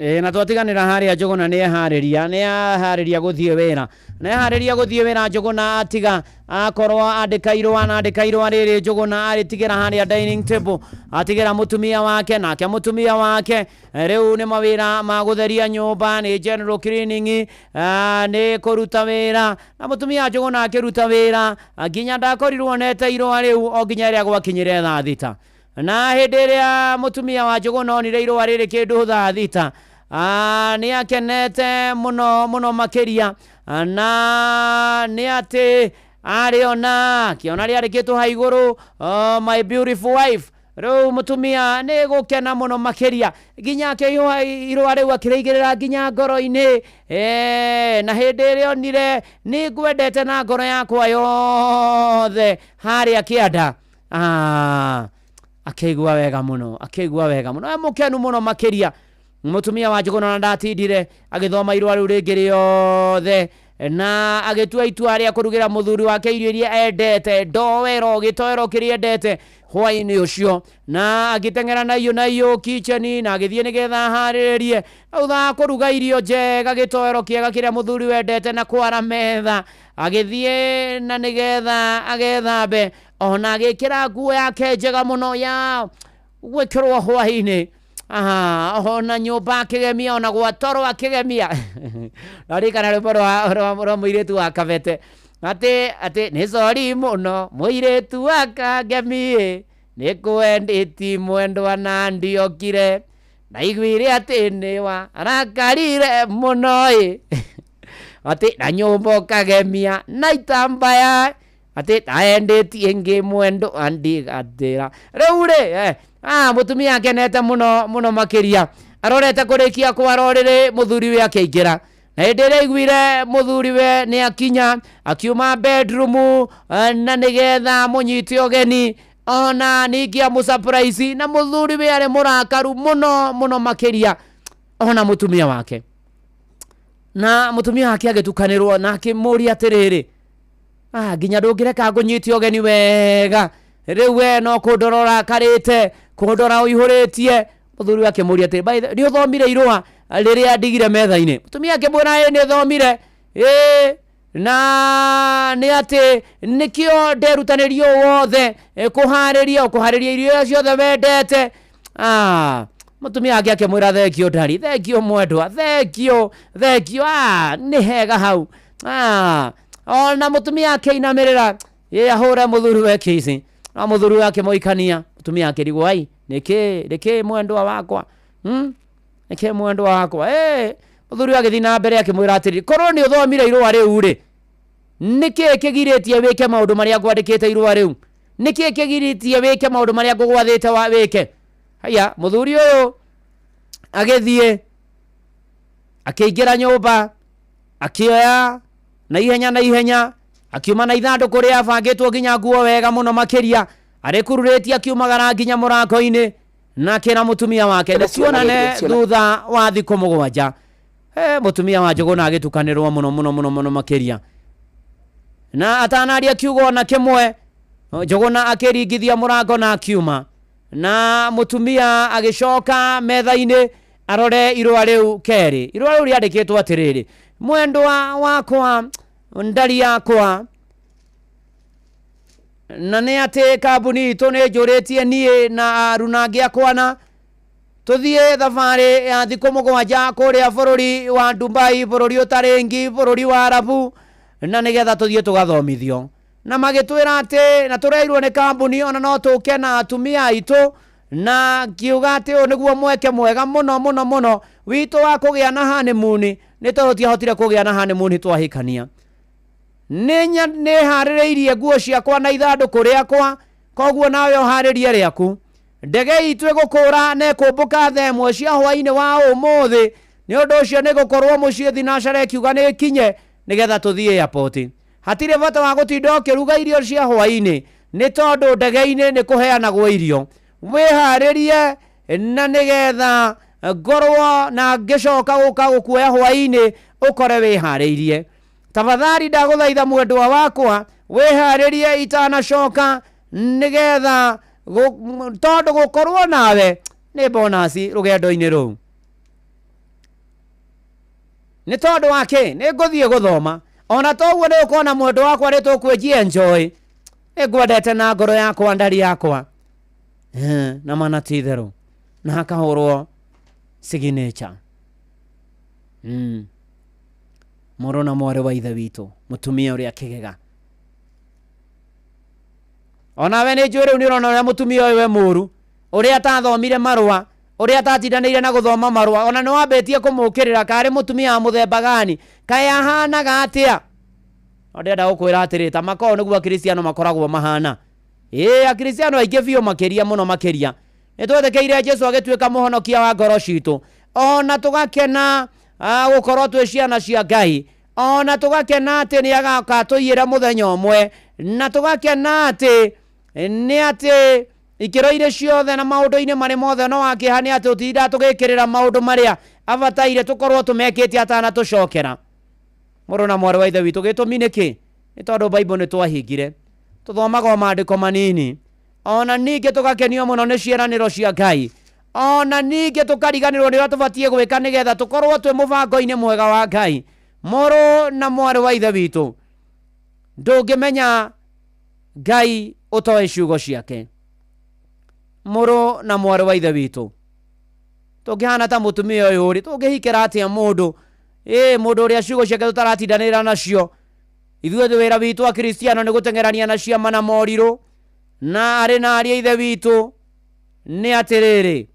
Ĩ, na twatiganĩra harĩa Njũgũna nĩ eharĩria, nĩ aharĩria gũthiĩ wĩra, nĩ eharĩria gũthiĩ wĩra. Njũgũna atiga akorwo andĩka irũa, na andĩka irũa rĩrĩ Njũgũna arĩtigĩra harĩa dining table, atigĩra mũtumia wake, nake mũtumia wake rĩu nĩ mawĩra ma gũtheria nyũmba, nĩ general cleaning, nĩ kũruta wĩra. Na mũtumia Njũgũna akĩruta wĩra nginya ndakorirwo nete irũa rĩu o nginya rĩrĩa gwakinyire thaa 6. Na hĩndĩ ĩrĩa mũtumia wa Njũgũna onire irũa rĩrĩ kĩndũ thaa 6, nĩ akenete mũno mũno makĩria, na nĩ atĩ arĩona akĩona rĩandĩkĩtwo ha igũrũ, "Oh, my beautiful wife." Rĩu mũtumia nĩ gũkena mũno makĩria nginya akĩihũa irũa rĩu akĩrĩigĩrĩra nginya ngoro-inĩ. Na hĩndĩ ĩrĩa onire "nĩ ngwendete na ngoro yakwa yothe" harĩa kĩanda, akĩigua wega mũno, akĩigua wega mũno, e mũkenu mũno makĩria mũtumia wa Njũgũna. Na ndatindire agĩthoma irũa rĩu rĩngĩ rĩothe na agĩtua itua rĩa kũrugĩra mũthuri wake irio iria endete, ndowero, gĩtoero kĩrĩa endete hwaĩ-inĩ ũcio, na agĩteng'era na iyo na iyo kitchen na agĩthiĩ nĩgetha aharĩrĩrie. Thutha wa kũruga irio njega, gĩtoero kĩega kĩrĩa mũthuri wendete, na kwara metha, agĩthiĩ na nĩgetha agethambe, ona agĩkĩra nguo yake njega mũno ya gwĩkĩrwo hwaĩ-inĩ. Aha, ona nyũmba akĩgemia, ona gwatoro akĩgemia. Naririkana rwĩmbo rwa mũirĩtu wa Kabete atĩ nĩ cori mũno mũirĩtu wa Kangemi, nĩ kwendĩti mwendwa na ndiokire, ndaiguire atĩ nĩ wa arakarire mũno ĩ, atĩ na nyũmba ũkagemia na itambaya, atĩ ndaendĩtie ĩngĩ mwendwa ndigatĩra. Rĩu rĩ, mũtumia akenete mũno mũno makĩria, arorete kũrĩkia kwara ũrĩrĩ mũthuri we akĩingĩra. Na hĩndĩ ĩrĩa aiguire mũthuri we nĩ akinya, akiuma bedroom na nĩgetha mũnyite ũgeni, ona ningĩ amũ surprise, na mũthuri we arĩ mũrakaru mũno mũno makĩria ona mũtumia wake. Na mũtumia wake agĩtukanĩrwo na akĩmũria atĩrĩrĩ, nginya ndũngĩreka ngũnyite ũgeni wega, rĩu we no kũndora ũrakarĩte, kũndora ũihũrĩtie. Mũthuri wake akĩmũria atĩrĩ, by the nĩ ũthomire irũa rĩrĩa ndigire metha-inĩ? Mũtumia akĩmwĩra, ĩ nĩ thomire, ĩ na nĩ atĩ nĩkĩo nderutanĩria ũũ wothe kũharĩria irio ciothe wendete. Mũtumia wake akĩmwĩra, thengio ndari, thengio mwendwa, thengio, thengio, nĩ hega hau. Ona mũtumia akĩinamĩrĩra ĩ ahũre mũthuri we kiss, no mũthuri we akĩmũikania. Mũtumia akĩrigwo, ai nĩkĩ mwendwa wakwa, nĩkĩ mwendwa wakwa? Mũthuri agĩthiĩ na mbere akĩmwĩra atĩrĩrĩ, korwo nĩ ũthomire irũa rĩu rĩ, nĩkĩ kĩgirĩtie wĩke maũndũ marĩa ngwandĩkĩte irũa rĩu? Nĩkĩ kĩgirĩtie wĩke maũndũ marĩa ngũgwathĩte wa wĩke? Haya, mũthuri ũyũ agĩthiĩ akĩingĩra nyũmba, akĩoya na ihenya na ihenya, akiuma na ithandũkũ rĩa abangĩtwo nginya nguo wega mũno makĩria, arĩkururĩtie akiumagara nginya mũrango-inĩ, na akĩra mũtumia wake nĩ tuonane thutha wa thikũ 7. Mũtumia wa Njũgũna agĩtukanĩrwo mũno mũno mũno mũno makĩria, na atanaria kiugo ona kĩmwe, Njũgũna akĩringithia mũrango na akiuma, na mũtumia agĩcoka metha-inĩ arore irũa rĩu kerĩ. Irũa rĩu rĩandĩkĩtwo atĩrĩrĩ, mwendwa wakwa, ndari yakwa, na nĩ atĩ kambuni itũ nĩ njũrĩtie niĩ na aruna angĩ akwa na tũthiĩ thabarĩ ya thikũ 7 kũrĩa bũrũri wa Dubai, bũrũri ũtarĩ ngi, bũrũri wa Arabu, na nĩgetha tũthiĩ tũgathomithio. Na magĩtwĩra atĩ na tũreirwo nĩ kambuni ona no tũke na atumia aitũ, na ngiuga atĩ ũyũ nĩguo mweke mwega mũno mũno mũno witũ wa kũgĩa na honeymoon, nĩ tondũ tiahotire kũgĩa na honeymoon twahikania. Nĩ harĩrĩirie nguo ciakwa na ithandũkũ rĩakwa, koguo nawe ũharĩrie rĩaku. Ndege itũ ĩgũkũra na ĩkũmbũka thaa 1 cia hwaĩ-inĩ wa ũmũthĩ, nĩ ũndũ ũcio nĩ gũkorwo mũciĩ thinacara ĩkiuga nĩ ĩkinye nĩgetha tũthiĩ airport. Hatirĩ bata wa gũtinda ũkĩruga irio cia hwaĩ-inĩ, nĩ tondũ ndege-inĩ nĩ kũheanagwo irio. Wĩharĩrie na nĩgetha ngorwo na ngĩcoka gũka gũkuoya hwaĩ-inĩ ũkore wĩharĩirie. Tafadhali ndagũthaitha mwendwa wakwa, wĩharĩrie itanacoka nĩgetha tondũ gũkorwo nawe nĩ bonus rũgendo-inĩ rũu. Nĩ tondũ wa kĩ? Nĩ ngũthiĩ gũthoma, ona toguo nĩ ũkona mwendwa wakwa nĩ tũkwĩnjia enjoy. Nĩ ngwendete na ngoro yakwa, ndari yakwa, na mana ti itherũ, na hakahũrwo signature. Mũrũ na mwarĩ wa ithe witũ, mũtumia ũrĩa akĩgega. Onawe nĩ njũĩ rĩu nĩ ũrona ũrĩa mũtumia ũyũ we mũru, ũrĩa atathomire marũa, ũrĩa atatindanĩire na gũthoma marũa, ona nĩ wambĩtie kũmũkĩrĩra karĩ mũtumia wa mũthemba gani, kaĩ ahanaga atĩa? No ndĩrenda gũkwĩra atĩrĩ, ta makoragwo nĩguo akristiano makoragwo mahana. Akristiano aingĩ biũ makĩria mũno makĩria. Nĩ twetĩkĩire Jesũ agĩtuĩka mũhonokia wa ngoro citũ, ona tũgakena gũkorwo twĩ ciana cia Ngai, ona tũgakena atĩ nĩ agatũiyĩra mũthenya ũmwe, na tũgakena atĩ nĩ atĩ ikĩro-inĩ ciothe na maũndũ-inĩ marĩ mothe no wakĩha nĩ atĩ tũtindaga tũgĩkĩrĩra maũndũ marĩa abataire tũkorwo tũmekĩte atanatũcokera. Mũrũ na mwarĩ wa ithe witũ, gĩtũmi nĩ kĩ? Nĩ tondũ Bible nĩ twahingire, tũthomaga o maandĩko manini, ona ningĩ tũgakenio mũno nĩ ciĩranĩro cia Ngai, ona ningĩ tũkariganĩrwo nĩ ũrĩa tũbatiĩ gwĩka nĩgetha tũkorwo twĩ mũbango-inĩ mwega wa Ngai. Mũrũ na mwarĩ wa ithe witũ, ndũngĩmenya Ngai ũtoĩ ciugo ciake. Mũrũ na mwarĩ wa ithe witũ, Tũngĩhana ta mũtumia ũyũ rĩ, tũngĩhikĩra atĩa mũndũ? Mũndũ ũrĩa ciugo ciake tũtaratindanĩra nacio. Ithuĩ wĩra witũ a Kristiano nĩ gũteng'erania na ciama na morirũ. Na arĩ na arĩa ithe witũ nĩ atĩrĩrĩ,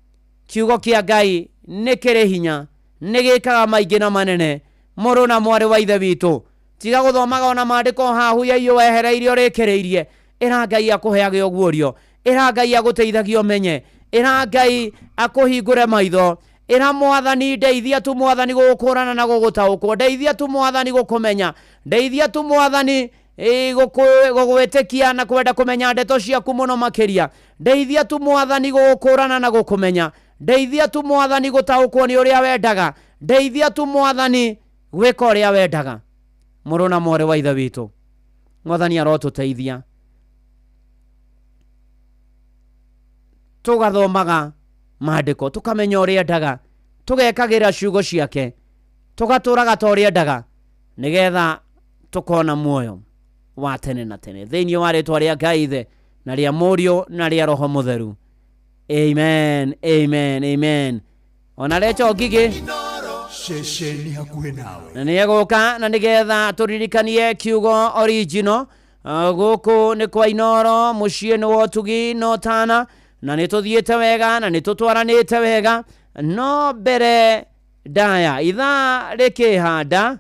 kiugo kĩa Ngai nĩ kĩrĩ hinya, nĩ gĩkaga maingĩ na manene. Mũrũ na mwarĩ wa ithe witũ, tiga gũthomaga ona maandĩko hahuya iyo wehereirie ũrĩkĩrĩirie. Ĩra Ngai akũheage ũguũrio, ĩra Ngai agũteithagie ũmenye, ĩra Ngai akũhingũre maitho, ĩra Mwathani ndeithia tu Mwathani gũgũkũrana na gũgũtaũkwo, ndeithia tu Mwathani gũkũmenya, ndeithia tu Mwathani gũgwĩtĩkia na kwenda kũmenya ndeto ciaku mũno makĩria, ndeithia tu Mwathani gũgũkũrana na gũkũmenya, ndeithia tu Mwathani gũtaũkwo nĩ ũrĩa wendaga, ndeithia tu Mwathani gwĩka ũrĩa wendaga. Mũrũ na mwarĩ wa ithe witũ, Mwathani arotũteithia tũgathomaga maandĩko, tũkamenya ũrĩa endaga, tũgekagĩra ciugo ciake, tũgatũraga ta ũrĩa endaga, nĩgetha tũkona muoyo wa tene na tene thĩinĩ wa rĩtwa rĩa Ngai Ithe na rĩa Mũriũ na rĩa Roho Mũtheru. Amen, amen, amen. Ona Recho Ngigĩ ceceni hakuhĩ nawe na nĩ egũka na nĩgetha tũririkanie kiugo original. Gũkũ nĩ kwa Inoro, mũciĩ nĩ wa ũtugi no tana, na nĩ tũthiĩte wega na nĩ tũtwaranĩte wega, no mbere ndaya ithaa rĩkĩhanda.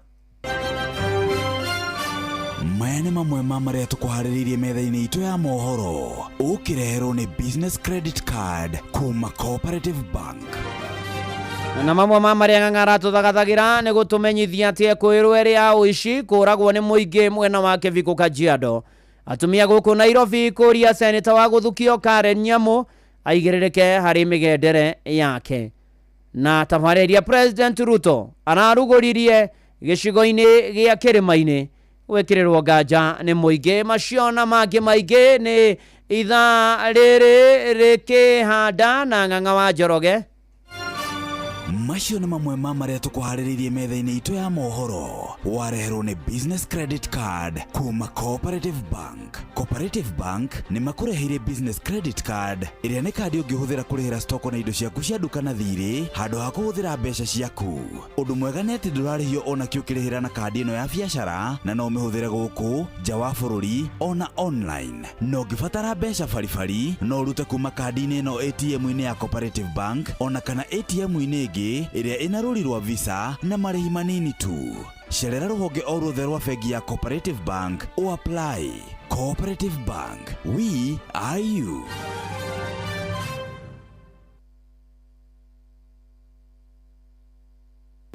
Maya nĩ mamwe ma marĩa tũkũharĩrĩirie metha-inĩ itũ ya mohoro, ũkĩreherwo nĩ Business Credit Card kuma Cooperative Bank. Na mamwe ma marĩa ng'ang'ara tũthagathagira nĩ gũtũmenyithia atĩ ekũĩrwo ĩrĩ ya ũici kũragwo nĩ mũingĩ mwena wa Kĩbiko Kajiado. Atumia gũkũ Nairobi kũria seneta wa gũthukio Karen Nyamu aigĩrĩrĩke harĩ mĩgendere yake. Na tabarĩria President Ruto ararugũririe gĩcigo-inĩ gĩa kĩrĩma-inĩ gwĩkĩrĩrwo nganja nĩ mũingĩ. Macio na mangĩ maingĩ nĩ ithaa rĩrĩ rĩkĩhanda na Ng'ang'a wa Njoroge. Macio nĩ mamwe ma marĩa tũkũharĩrĩirie metha-inĩ itũ ya mohoro, wareherwo nĩ Business Credit Card kuma Cooperative Bank. Cooperative Bank nĩ makũreheire Business Credit Card ĩrĩa nĩ kandi ũngĩhũthĩra kũrĩhĩra stoko na indo ciaku cia nduka na thirĩ handũ ha kũhũthĩra mbeca ciaku. Ũndũ mwega nĩ atĩ ndũrarĩhio ona kĩ ũkĩrĩhĩra na kandi ĩno ya biacara, na no ũmĩhũthĩre gũkũ nja wa bũrũri ona online. Na ũngĩbatara mbeca baribari no ũrute kuma kandi-inĩ ĩno ATM-inĩ ya Cooperative Bank ona kana ATM-inĩ ĩngĩ ĩrĩa ĩna rũri rwa Visa na marĩhi manini tu. Cerera rũhonge o ruothe rwa bengi ya Cooperative Bank o apply. Cooperative Bank, we are you.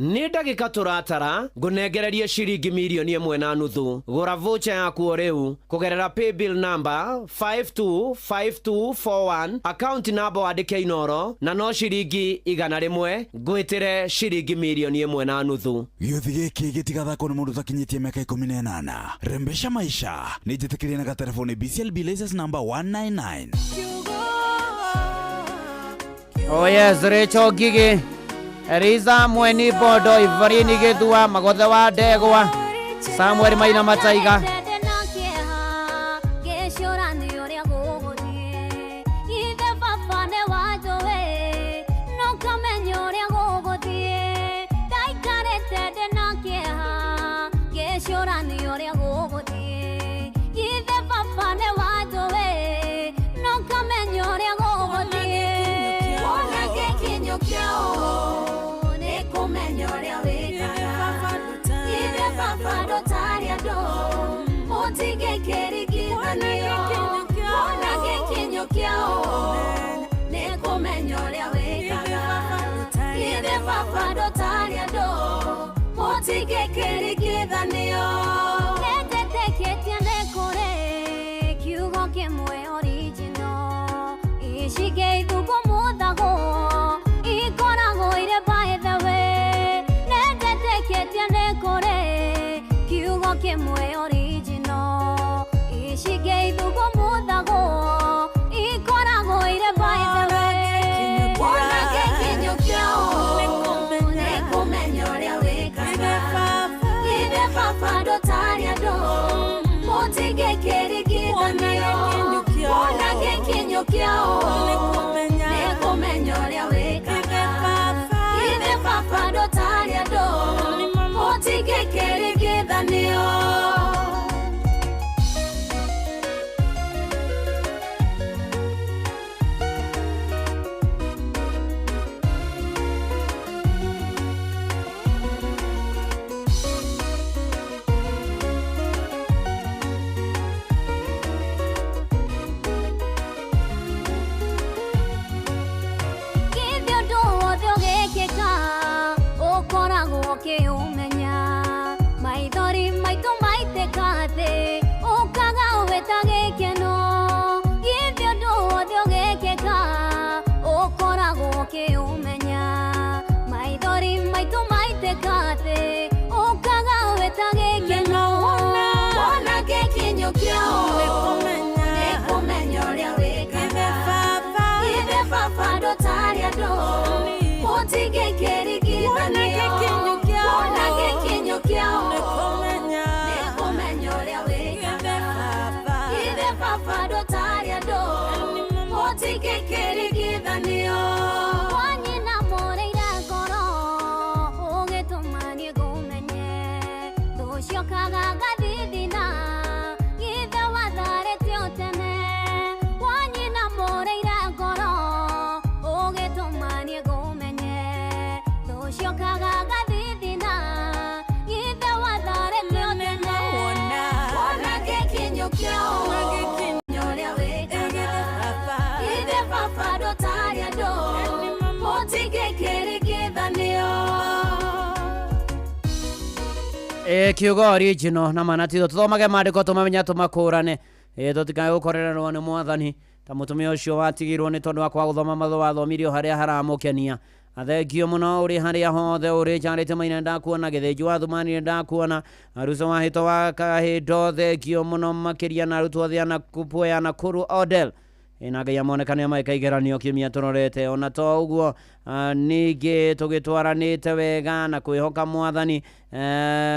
Nĩ ndagĩka tũratara ngũnengererie ciringi mirioni 1.5. Gũra voucher yaku o rĩu kũgerera paybill number 525241, account number wandĩke Inoro, na no ciringi 100 ngwĩtĩre ciringi mirioni 1.5. Gĩũthi gĩkĩ gĩtigathakwo nĩ mũndũ ũtakinyĩtie mĩaka 18. Rembesha maisha nĩ njĩtĩkĩrie na gatelefoni BCLB license number 199. Oh yes, Recho Ngigĩ, Eliza Mweni Bondo, Ivarini Gĩthua, Magothe wa Ndegwa, Samuel Maina Mataiga. Kiao. Ũkĩũmenya maithori maitũ maitĩka thĩ ũkaga wĩta gĩkeno wona gĩkinyo kĩao nĩkũmenya ũrĩa wĩkaga ithe baba ndũtarĩ andũ ũtingĩkĩringithanio wona gĩkinyo kĩao nĩkũmenya ũrĩa wĩkaga ithe baba ndũtarĩ andũ ũtingĩkĩringithanio wanyina mũrĩire ngoro ũgĩtũma niĩ ngũmenye thũciokaga ngathithina githe watharĩte o tene wanyina mũrĩire ngoro ũgĩtũma niĩ ngũmenye thũciokaga ngathithina githe watharĩte o tene wona gĩkinyo kĩao ũrĩa wĩkaga ithe baba ndũtarĩ andũ mũtingĩkĩringithanio. Kiugo original na mana titho tuthomage maandĩko tũmamenya tũmakũrane tũtikae gũkorererwo nĩ mwathani ta mũtumia ũcio watigirwo nĩ tondũ wa kwaga gũthoma matho wathomirio harĩa haramũkenia. Athengio mũno ũrĩ harĩa hothe ũrĩ Charity Maina ndakuona Gĩthĩnji wa Thumani ndakuona Aruco wa Hĩto wa Kahĩndo thengio mũno makĩria na arutwo othe a Nakupwe ya Nakuru Odel na Ngai amonekane maĩka igeranio kiumia tũrorete ona to ũguo ningĩ tũgĩtwaranĩte wega na kwĩhoka mwathani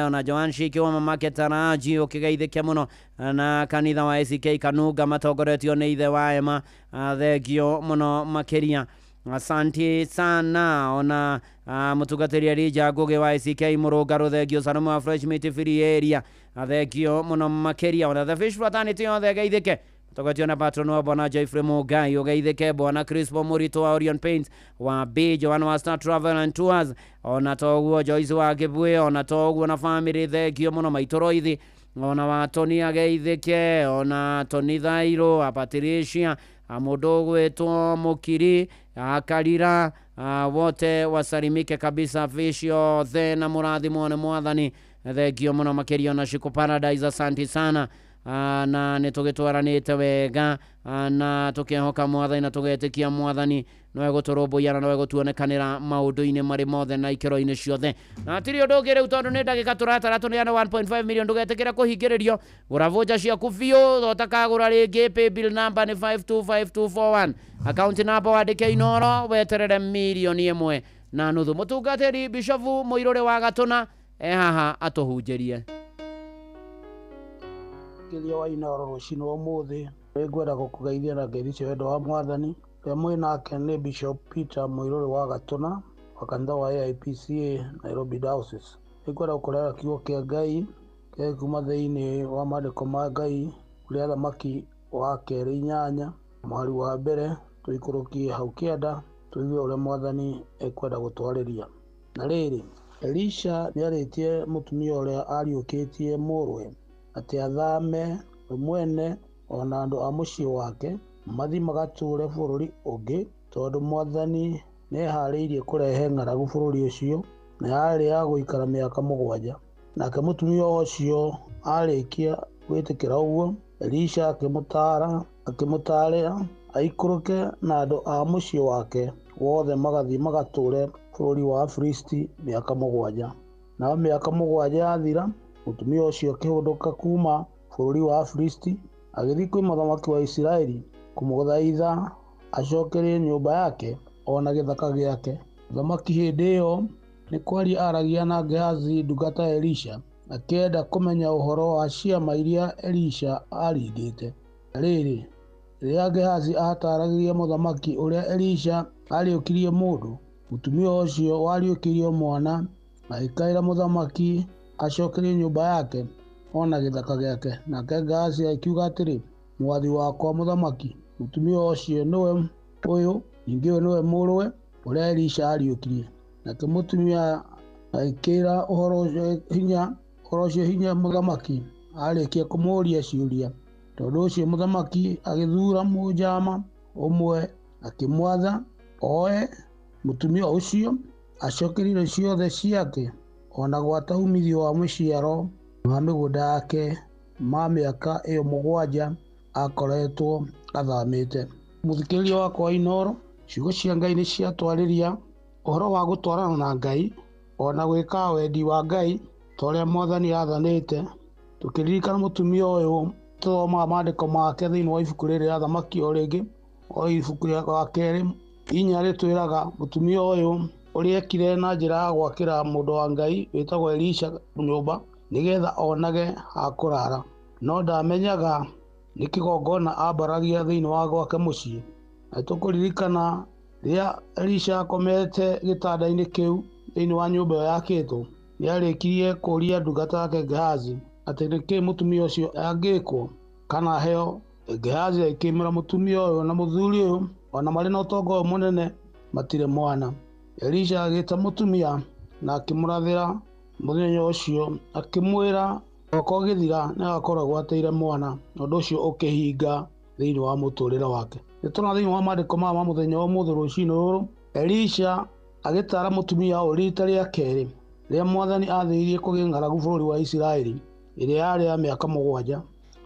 ona Joan Shiki wa mamake Taraji ũkĩgeithĩke mũno na kanitha wa ACK Kanunga matongoretio nĩ ithe wa Ema thengio mũno makĩria. Asante sana ona mũtungatĩri Elijah Ngugi wa ACK Mũrũngarũ thengio Salome wa Fresh Meat Free Area thengio mũno makĩria ona The Fish Fraternity yothe geithĩke Tũgatio na patron wa Bwana Jeffrey Mugai ũgeithĩke Bwana Crispo Mũritũ wa Orion Paints wa B Joan wa Star Travel and Tours ona toguo Joyce wa Kibwe ona toguo na family thengio mũno maitũ Roithi ona wa Tony ageithĩke ona Tony Thairo a Patricia mũndũ ũgwĩtwo Mũkiri Akarira wote wasalimike kabisa fish yothe na mũrathimwo nĩ mwathani thengio mũno makĩria ona Shiku Paradise asante sana na nĩ tũgĩtwaranĩte wega na tũkehoka mwathani na tũgetĩkia mwathani nowe gũtũrũmbũiya na nowe gũtuonekanĩra maũndũ-inĩ marĩ mothe na ikĩro-inĩ ciothe na hatirĩ ũndũ ũngĩ rĩu tondũ nĩ ndagĩka tũratara tũneane 1.5 million ndũgetĩkĩre kũhingĩrĩrio gũra voucher ciaku biũ ũtakagũra rĩngĩ paybill number nĩ 525241 account number wandĩke Inoro weterere mirioni 1.5 mũtungatĩri Bishofu Mũirũrĩ wa Gatũna e haha atũhunjĩrie. Kĩria wa Inoro rũcinĩ ũmũthĩ nĩngwenda gũkũgeithia na ngeithi cia wendo wa mwathani ũrĩa mwĩ nake nĩ Bishop Peter Mũirũrĩ wa Gatũna wa kanitha wa AIPCA Nairobi Diocese. Nĩngwenda gũkũrehera kiugo kĩa Ngai kĩa kuma thĩinĩ wa maandĩko ma Ngai ũrĩa Thamaki wa kerĩ 8 mũhari wa mbere tũikũrũkie hau 9 tũigue ũrĩa mwathani ekwenda gũtwarĩria. Na rĩrĩ, Elisha nĩarĩtie mũtumia ũrĩa ariũkĩtie mũrũwe atĩ athame we mwene ona andũ a mũciĩ wake mathiĩ magatũũre bũrũri ũngĩ tondũ mwathani nĩeharĩirie kũrehe ng'aragu bũrũri ũcio na yarĩ ya gũikara mĩaka 7. Nake mũtumia ũcio arĩkia gwĩtĩkĩra ũguo, Elisha akĩmũtaarĩra aikũrũke na andũ a mũciĩ wake wothe magathiĩ magatũũre bũrũri wa Afilisti mĩaka 7. Nao mĩaka 7 yathira, mũtumia ũcio akĩhũndũka kuuma bũrũri wa Afilisti agĩthiĩ kwĩ mũthamaki wa Isiraeli kũmũthaitha acokerie nyũmba yake ona gĩthaka gĩake. Mũthamaki hĩndĩ ĩyo nĩ kwaria aragia na Gehazi ndungata ya Elisha akĩenda kũmenya ũhoro wa ciama iria Elisha aaringĩte. Na rĩrĩ, rĩrĩa Gehazi aataragĩria mũthamaki ũrĩa Elisha aariũkirie mũndũ, mũtumia ũcio wariũkirio mwana agĩkaĩra mũthamaki acokerie nyũmba yake ona gĩthaka gĩake. Nake Gehazi akiuga atĩrĩ, mwathi wakwa mũthamaki, mũtumia ũcio nĩwe ũyũ, ningĩ ũyũ nĩwe mũrũwe ũrĩa Elisha aariũkirie. Nake mũtumia agĩkĩra ũhoro ũcio hinya mũthamaki arĩkia kũmũũria ciũria. Tondũ ũcio mũthamaki agĩthuura mũnjama ũmwe akĩmwatha oe mũtumia ũcio acokerie indo ciothe ciake ona gwata umithio wa maciaro ma mĩgũnda yake ma mĩaka ĩyo 7 akoretwo athamĩte. Mũthikĩrĩria wakwa Inoro, Ciugo cia Ngai nĩ ciatwarĩria ũhoro wa gũtwarana na Ngai ona gwĩka wendi wa Ngai ta ũrĩa Mwathani aathanĩte. Tũkĩririkana mũtumia ũyũ tũthomaga maandĩko make thĩinĩ wa ibuku rĩrĩ rĩa Thamaki o rĩngĩ, o ibuku rĩa wa kerĩ 4 rĩtwĩraga mũtumia ũyũ ũrĩa ekire na njĩra ya gwakĩra mũndũ wa Ngai wĩtagwo Elisha nyũmba nĩgetha onage ha kũrara, no ndamenyaga nĩ kĩgongona ambaragia thĩinĩ wa gwake mũciĩ. Na tũkũririkana rĩrĩa Elisha akomete gĩtanda-inĩ kĩu thĩinĩ wa nyũmba ĩyo yakĩtwo, nĩarĩkirie kũũria ndungata yake Gehazi atĩ nĩkĩ mũtumia ũcio angĩkwo kana aheo. Gehazi agĩkĩmwĩra mũtumia ũyũ na mũthuri ũyũ ona marĩ na ũtonga ũyũ mũnene matirĩ mwana. Elisha agĩta mũtumia na akĩmũrathĩra mũthenya ũcio, akĩmwĩra mwaka ũgĩthira nĩagakorwo agwatĩire mwana, na ũndũ ũcio ũkĩhinga thĩinĩ wa mũtũrĩre wake. Nĩtũrona thĩinĩ wa maandĩko maya ma mũthenya wa ũmũthĩ rũcinĩ rũrũ, Elisha agĩtara mũtumia ũyũ rita rĩa kerĩ rĩrĩa Mwathani athĩrĩirie kũgĩe ng'aragu bũrũri wa Isiraeli ĩrĩa yarĩ ya mĩaka 7,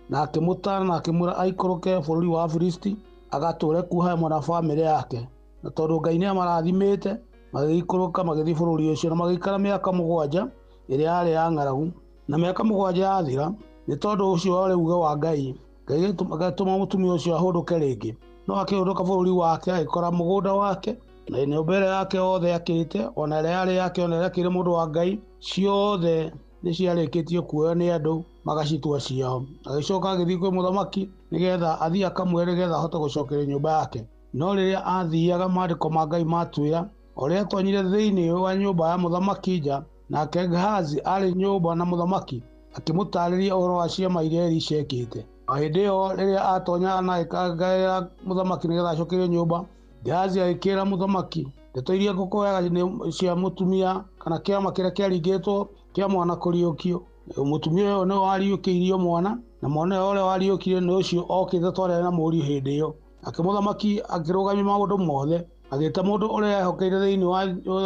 na akĩmũtara na akĩmwĩra aikũrũke bũrũri wa Afilisti agatũre kuo hamwe na bamĩrĩ yake. Na tondũ Ngai nĩamarathimĩte, magĩikũrũka magĩthiĩ bũrũri ũcio na magĩikara mĩaka 7 ĩrĩa yarĩ ya ng'aragu. Na mĩaka 7 yathira, nĩ tondũ ũcio warĩ uge wa Ngai, Ngai agĩtũma mũtumia ũcio ahũndũke rĩngĩ. No akĩhũndũka bũrũri wake agĩkora mũgũnda wake na nyũmba ĩrĩa yake yothe akĩte, ona ĩrĩa yarĩ yake, ona ĩrĩa akĩire mũndũ wa Ngai, ciothe nĩciarĩkĩtio kuoywo nĩ andũ magacitua ciao. Agĩcoka agĩthiĩ kwĩ mũthamaki nĩgetha athiĩ akamwĩre nĩgetha ahote gũcokeria nyũmba yake. No rĩrĩa athiaga, maandĩko ma Ngai matwĩra o rĩrĩa atonyire thĩinĩ wa nyũmba ya mũthamaki nja, nake Gehazi arĩ nyũmba na mũthamaki, akĩmũtaarĩria ũhoro wa ciama iria Elisha ekĩte. O hĩndĩ ĩyo rĩrĩa atonyaga na agĩkaĩra mũthamaki nĩgetha acokerio nyũmba, Gehazi agĩkĩra mũthamaki ndeto iria ngũkũheaga nĩ cia mũtumia kana kĩama kĩrĩa kĩaringĩtwo kĩa mwana kũriũkio. Mũtumia ũyũ nĩwe wariũkĩirio mwana, na mwana ũyũ ũrĩa wariũkirio nĩ ũcio okĩte twarĩa na mũriũ hĩndĩ ĩyo. Nake mũthamaki akĩrũgamia maũndũ mothe, agĩta mũndũ ũrĩa ehokeire thĩinĩ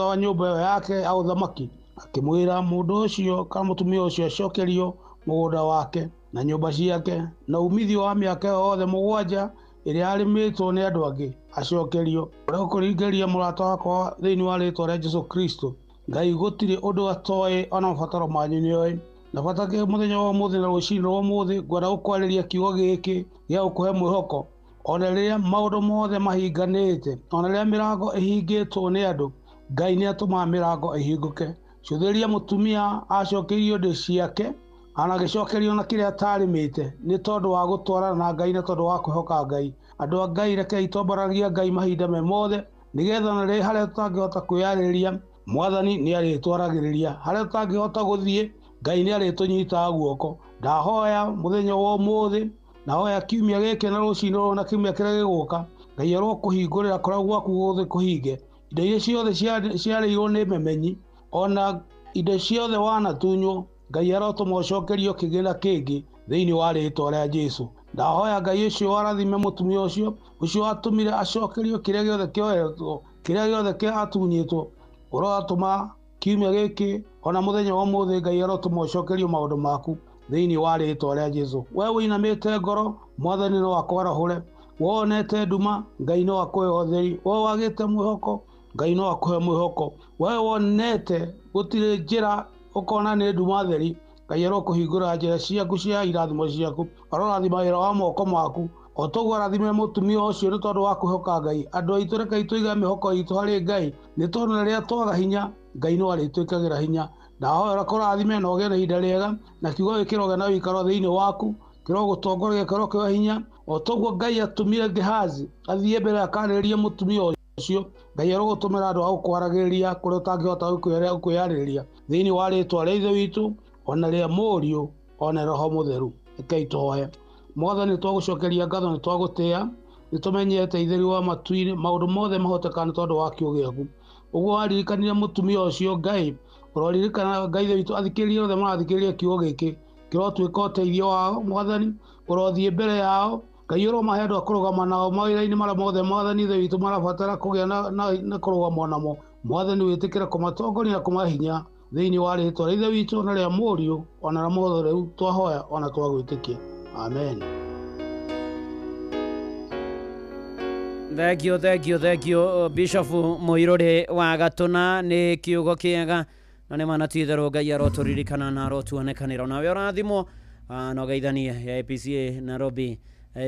wa nyũmba ĩyo yake ya ũthamaki, akĩmwĩra mũndũ ũcio kana mũtumia ũcio acokerio mũgũnda wake na nyũmba ciake na umithio wa mĩaka yothe 7 ĩrĩa yarĩmĩtwo nĩ andũ angĩ acokerio. Ũrĩa ũkũringĩrĩria mũrata wakwa thĩinĩ wa rĩtwa rĩa Jesũ Kristo, Ngai gũtirĩ ũndũ atoĩ, ona mabataro manyu nĩoĩ. Na bata mũthenya wa ũmũthĩ na rũcinĩ rwa ũmũthĩ ngwenda gũkwarĩria kiugo gĩkĩ gĩa gũkũhe mwĩhoko. Ona rĩrĩa maũndũ mothe mahinganĩte, ona rĩrĩa mĩrango ĩhingĩtwo nĩ andũ, Ngai nĩatũmaga mĩrango ĩhingũke. Cũthĩrĩria mũtumia acokeirio indo ciake, ana agĩcokerio na kĩrĩa atarĩmĩte, nĩ tondũ wa gũtwarana na Ngai na tondũ wa kwĩhoka Ngai. Andũ a Ngai, rekei twambaragia Ngai mahinda me mothe, nĩgetha ona rĩrĩa harĩa tũtangĩhota kwĩyarĩrĩria, Mwathani nĩarĩtwaragĩrĩria. Harĩa tũtangĩhota gũthiĩ, Ngai nĩarĩtũnyitaga guoko. Ndahoya mũthenya wa ũmũthĩ, ndahoya kiumia gĩkĩ na rũcinĩ rũrũ na kiumia kĩrĩa gĩgũka, Ngai arokũhingũrĩra kũrĩa gwaku gũgũthiĩ kũhinge. Indo iria ciothe ciarĩirwo nĩ memenyi, ona indo ciothe wanatunywo, Ngai arotũma ũcokerio kĩgĩna kĩngĩ thĩinĩ wa rĩtwa rĩa Jesũ. Ndahoya Ngai ũcio warathime mũtumia ũcio, ũcio watũmire acokerio kĩrĩa gĩothe kĩoetwo, kĩrĩa gĩothe kĩatunyĩtwo, ũrotũma kiumia gĩkĩ ona mũthenya wa ũmũthĩ Ngai arotũma ũcokerio maũndũ maku thĩinĩ wa rĩtwa rĩa Jesũ. We wĩinamĩte ngoro, Mwathani no akwarahũre. Wonete nduma, Ngai no akũhe ũtheri. We wagĩte mwĩhoko, Ngai no akũhe mwĩhoko. We wonete gũtirĩ njĩra, ũkona nĩ nduma theri, Ngai arokũhingũra njĩra ciaku cia irathimo ciaku, arorathima wĩra wa moko maku. O toguo arathime mũtumia ũcio nĩ tondũ wa kwĩhoka Ngai. Andũ aitũ, rekei tũige mĩhoko itũ harĩ Ngai, nĩ tondũ rĩrĩa twaga hinya, Ngai no arĩtwĩkagĩra hinya. Ndahoya ũkũrathime na ũgĩe na ihinda rĩega, na kiugo gĩkĩ kĩrogĩa na ũikaro thĩinĩ waku, kĩrogũtongoria, kĩrokĩoya hinya. O toguo Ngai atũmire Gehazi athiĩ mbere akarĩrĩrie mũtumia ũcio, Ngai arogũtũmĩra andũ a gũkwaragĩrĩria kũrĩa ũtangĩhota kwĩyarĩrĩria, thĩinĩ wa rĩtwa rĩa Ithe witũ, ona rĩa Mũriũ, ona Roho Mũtheru. Rekei tũhoe. Mwathani, nĩtwagũcokeria ngatho, nĩtwagũtĩĩa, nĩtũmenyete itheri wa matu-inĩ, maũndũ mothe mahotekaga nĩ tondũ wa kiugo gĩaku. Ũguo waririkanire mũtumia ũcio, Ngai ũroririkana Ngai Ithe witũ athikĩrĩria othe marathikĩrĩria kiugo gĩkĩ, kĩrotuĩka ũteithio wao. Mwathani, ũrothiĩ mbere yao. Ngai ũromahe andũ a kũrũgama nao mawĩra-inĩ marĩa mothe Mwathani Ithe witũ marabatara kũgĩa na kũrũgamwo namo. Mwathani, wĩtĩkĩre kũmatongoria na kũmahe hinya thĩinĩ wa rĩtwa rĩa Ithe witũ na rĩa Mũriũ ona rĩa Roho Mũtheru, twahoya ona twagwĩtĩkia. Amen. Thank you, thank you, thank you, Bishop Mũirũrĩ wa Gatũna nĩ kiugo kĩega na nĩ mana ti itherũ Ngai arotũririkana na arotuonekanĩra nawe ũrathimwo na ũgeithanie ya APCA Nairobi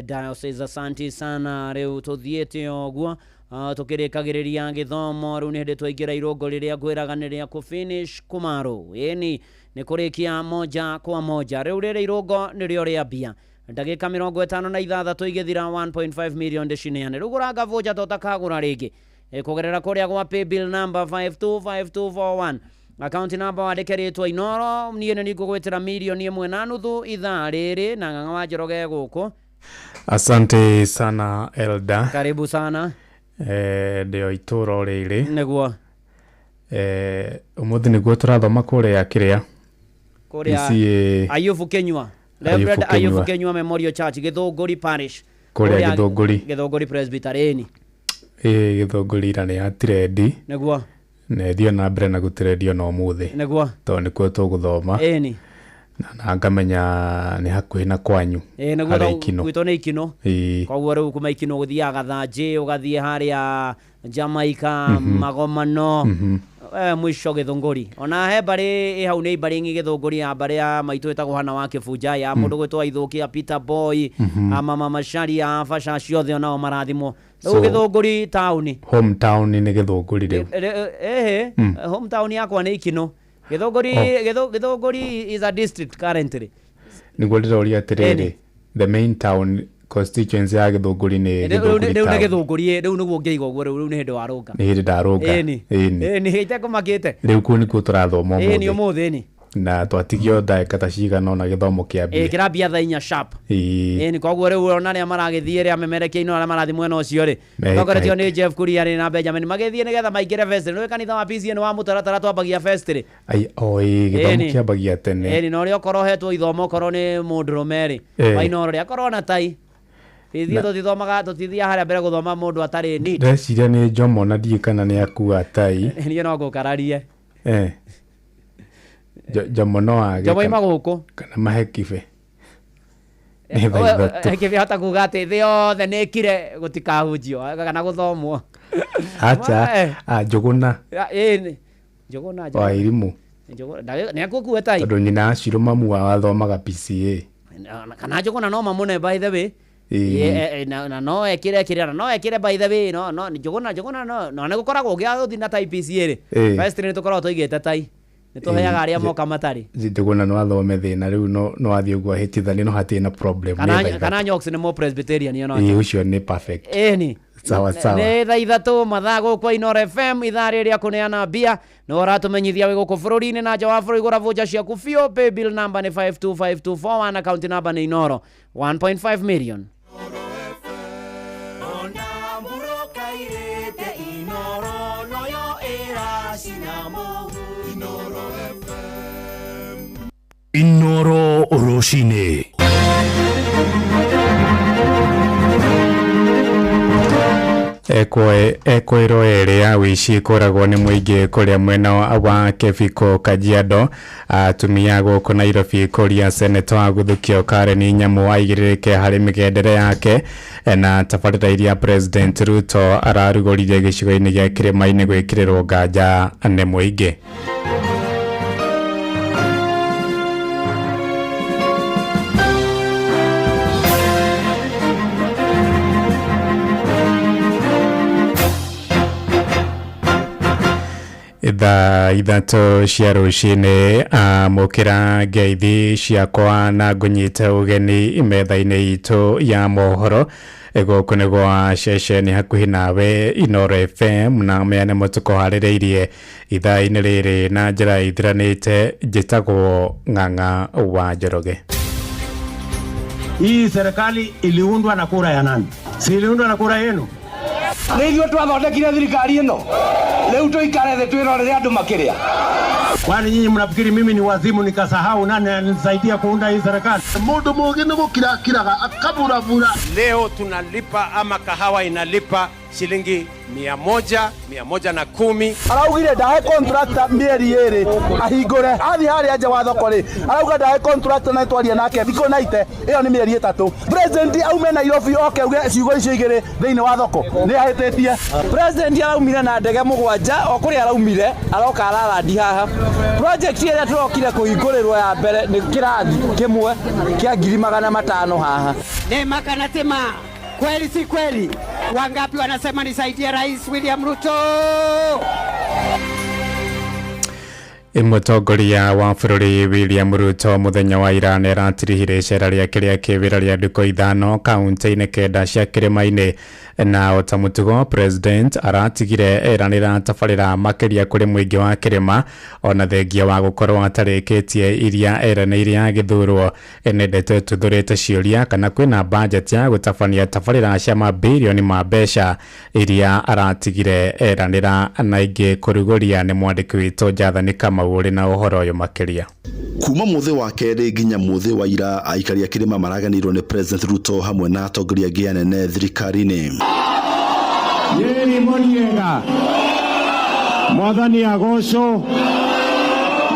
Diocese. Asante sana. Rĩu tũthiĩte o ũguo tũkĩrĩkagĩrĩria gĩthomo. Rĩu nĩ hĩndĩ twaingĩra irũngo rĩrĩa ngwĩraga nĩ rĩa kũ finish kũmarũ, ĩni nĩ kũrĩkia moja kwa moja. Rĩu rĩrĩ irũngo nĩrĩo rĩambia ndagĩka 56 igĩthira. 1.5 million ndĩcineane rĩu. Gũranga voucher totakagũra rĩngĩ kũgerera kũrĩa gwa paybill number 525241, account number wandĩke rĩtwa Inoro. Niĩ nĩ ningũgwĩtĩra 1.5 million ithaa rĩrĩ na Ng'ang'a wa Njoroge gũkũ. Asante sana, Elda. Karibu sana. Ndĩo itũũra rĩrĩ. Nĩguo. Ũmũthĩ nĩguo tũrathoma kũrĩa kĩrĩa kũrĩa PCA. Ayubu Kenyua, Ayubu Reverend Ayubu Kenyua. Kenyua Memorial Church, Gĩthũngũri Parish. Kũrĩa Gĩthũngũri. Gĩthũngũri Presbyterian. Ĩ Gĩthũngũri ira nĩ yatirendi na ĩthiĩ na mbere na gũtirendio na ũmũthĩ tondũ nĩkuo tũgũthoma na ngamenya nĩ hakuhĩ na kwanyu. Ĩ nĩguo. Harĩa Ikino. Gwitũ nĩ Ikino. Koguo rĩu kuma Ikino gũthiaga Gathanjĩ, ũgathiĩ harĩa Jamaica, Magomano, mwisho Gĩthũngũri. Ona he mbarĩ ĩ hau, nĩ mbarĩ ng'i Gĩthũngũri, ya mbarĩ ya maitũ ĩtagwo Hana wa Kĩbunja, ya mũndũ gwĩtwo Aithũkia Peter Boy, mama Macharia, Baca ciothe onao marathimwo rĩu. Gĩthũngũri taũni. Hometown nĩ Gĩthũngũri rĩu? Ehe. Hometown yakwa nĩ Ikino. Gĩthũngũri. Oh. Gĩthũngũri is a district currently. Nĩguo ndĩroria atĩrĩrĩ, Ĩni. the main town constituency ya Gĩthũngũri nĩ Rĩu Gĩthũngũri rĩu nĩ town? Gĩthũngũri rĩu nĩguo ũngĩiga ũguo. Rĩu nĩ hĩndĩ warũnga. Nĩ hĩndĩ ndarũnga. Ĩni. Ĩni. Ĩni, itekũmakĩte. Rĩu kũu nĩkuo tũrathoma Ĩni. ũmũthĩ. Ũmũthĩ ĩni. Na twatigio ndagĩka ta cigana ũna gĩthomo kĩambie. Kĩrambia thaa 4 sharp. Ĩni, koguo rĩu ona arĩa maragĩthiĩ rĩa memerekia-inĩ, arĩa marathiĩ mwena ũcio rĩ, Mehĩka tongoretio hĩka. nĩ Jeff Kuria rĩ na Benjamin, magĩthiĩ nĩgetha maingĩre vestry. Nĩ kanitha wa PCA nĩ wa mũtaratara, twambagia vestry. Ai, oi gĩthomo Ĩni. kĩambagia tene. Ĩni, na ũrĩa ũkorwo hetwo ithomo, okorwo nĩ mũndũrũme rĩ, wainoro rĩ, akorwo na tai ithuĩ tũtithomaga, tũtithiaga harĩa mbere gũthoma mũndũ atarĩ neat. Ndeciria nĩ Jomo na ndiũĩ kana nĩ akua tai. Niĩ no ngũkararie. Jomo no age Jomo ima gũkũ. Kana mahe kibe nĩ thaa 3. Kĩhota kuga atĩ thĩ yothe nĩ ĩkire gũtikahunjio kana gũthomwo. Acha. Njũgũna. Ĩni, Njũgũna. Wa Irimũ. Nĩ akũkue tai. Tondũ nyina Acirũ mamu wao athomaga PCA. Kana Njũgũna no mamũne, by the way. Na no ekĩre kĩrĩa na no ekĩre, by the way, no Njũgũna no nĩ gũkoragwo gĩa gũthiĩ na tai PCA rĩ. First nĩ tũkoragwo tũigĩte tai, nĩ tũheaga arĩa moka matarĩ. Njũgũna no athome thĩna rĩu, no athiĩ ũguo ahĩtithanie, no hatirĩ na problem, nĩ Kana thaa 3. Kana Nyox nĩ mo Presbyterian ona. Ĩĩ, ũcio nĩ perfect. Ĩni. Sawa sawa. Nĩ thaa 3 mathaa gũkũ Inoro FM, ithaa rĩrĩa kũneana mbia. Nĩ ũratũmenyithia wĩ gũkũ bũrũri-inĩ na nja wa bũrũri. Gũra voucher ciaku biũ. Paybill number nĩ 525241, account number nĩ Inoro. 1.5 million. Ona mburoka irĩte Inoro noyo ĩracina mũhu Inoro FM. Inoro Rũcinĩ. Ekwaĩrwo ĩrĩ ya wĩici kũragwo nĩ mũingĩ kũrĩa mwena wa Kebiko, Kajiado. Atumia gũkũ Nairobi kũria seneta wa Guthukio Karen Nyamu aigĩrĩrĩke harĩ mĩgendere yake. Na tabarĩra iria President Ruto ararugũririe gĩcigo-inĩ gĩa kĩrĩma-inĩ gwĩkĩrĩrwo nganja nĩ mũingĩ. Thaa 3 cia rũcinĩ, amũkĩra ngeithi ciakwa na ngũnyite ũgeni metha-inĩ itũ ya mohoro. Gũkũ nĩ gwa ceceni hakuhĩ nawe Inoro FM, na maya nĩmo tũkũharĩrĩirie ithaa-inĩ rĩrĩ na njĩra ithiranĩte. Njĩtagwo Ng'ang'a wa Njoroge. Hii serikali iliundwa na kura ya nani? Si iliundwa na kura yenu? Nä ithuä twathondekire thirikari ä no rä u tå ikare thä twä rorere andå makä rä a. Kwani nyinyi mnafikiri mimi ni wazimu nikasahau nani alinisaidia kuunda hii serikali? Mundu mugi ni gukira akiraga akaburabura. Leo tunalipa ama kahawa inalipa shilingi 100, 110. Araugire ndahe contractor mĩeri 2 ahingũre athiĩ harĩa nja wa thoko rĩ, arauga ndahe contractor na twarie nake thikũ 90, ĩyo nĩ mĩeri 3. President aume Nairobi oke auge ciugo icio igĩrĩ thĩinĩ wa thoko nĩ ahĩtĩtie. President araumire na ndege 7 o kũrĩa araumire aroka ararandi haha. Project ĩrĩa tũrokire kũhingũrĩrwo ya mbere nĩ kĩrathi kĩmwe kĩa 500,000 haha. Nema kana tema, kweli si kweli? Wangapi wanasema nisaidie Rais William Ruto? Mũtongoria wa bũrũri William Ruto mũthenya wa ira nĩaratirihire icera rĩake rĩa kĩwĩra rĩa ndukũ 5 kaunti-inĩ 9 cia kĩrĩma-inĩ, na ota mũtugo president aratigire eranĩra tabarĩra makĩria kũrĩ mũingĩ wa kĩrĩma ona thengia wa gũkorwo atarĩkĩtie iria eranĩire agĩthurwo. Nĩ ndeto ĩtuthũrĩte ciũria kana kwĩna bajeti ya gũtabania tabarĩra cia mabirioni ma mbeca iria aratigire eranĩra, na ingĩ kũrugũria nĩ mwandĩki witũ Jathani Kamau ũrĩ na ũhoro ũyũ makĩria. Kuma muthi wa kerĩ nginya muthi wa ira, aikari a kĩrĩma maraganĩirwo nĩ President Ruto hamwe na atongoria angĩ anene thirikari-inĩ. Nyeri mũniega mwathani agocwo.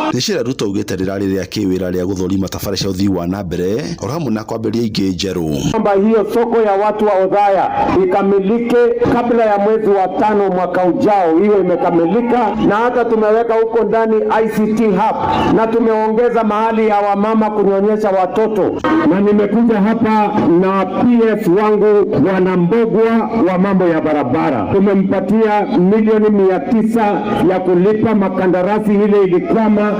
Nĩ cira Ruto augĩte rĩrarĩ rĩa kĩwĩra rĩa gũthũrima tabarĩra cia ũthii wa na mbere oro hamwe na kwambĩrĩria ingĩ njerũ. Kwamba hiyo soko ya watu wa Othaya ikamilike kabla ya mwezi wa 5 mwaka ujao, hiyo imekamilika, na hata tumeweka huko ndani ICT hub na tumeongeza mahali ya wamama kunyonyesha watoto, na nimekuja hapa na PS wangu Bwana Mbogwa wa mambo ya barabara, tumempatia milioni 900 ya kulipa makandarasi ile ilikwama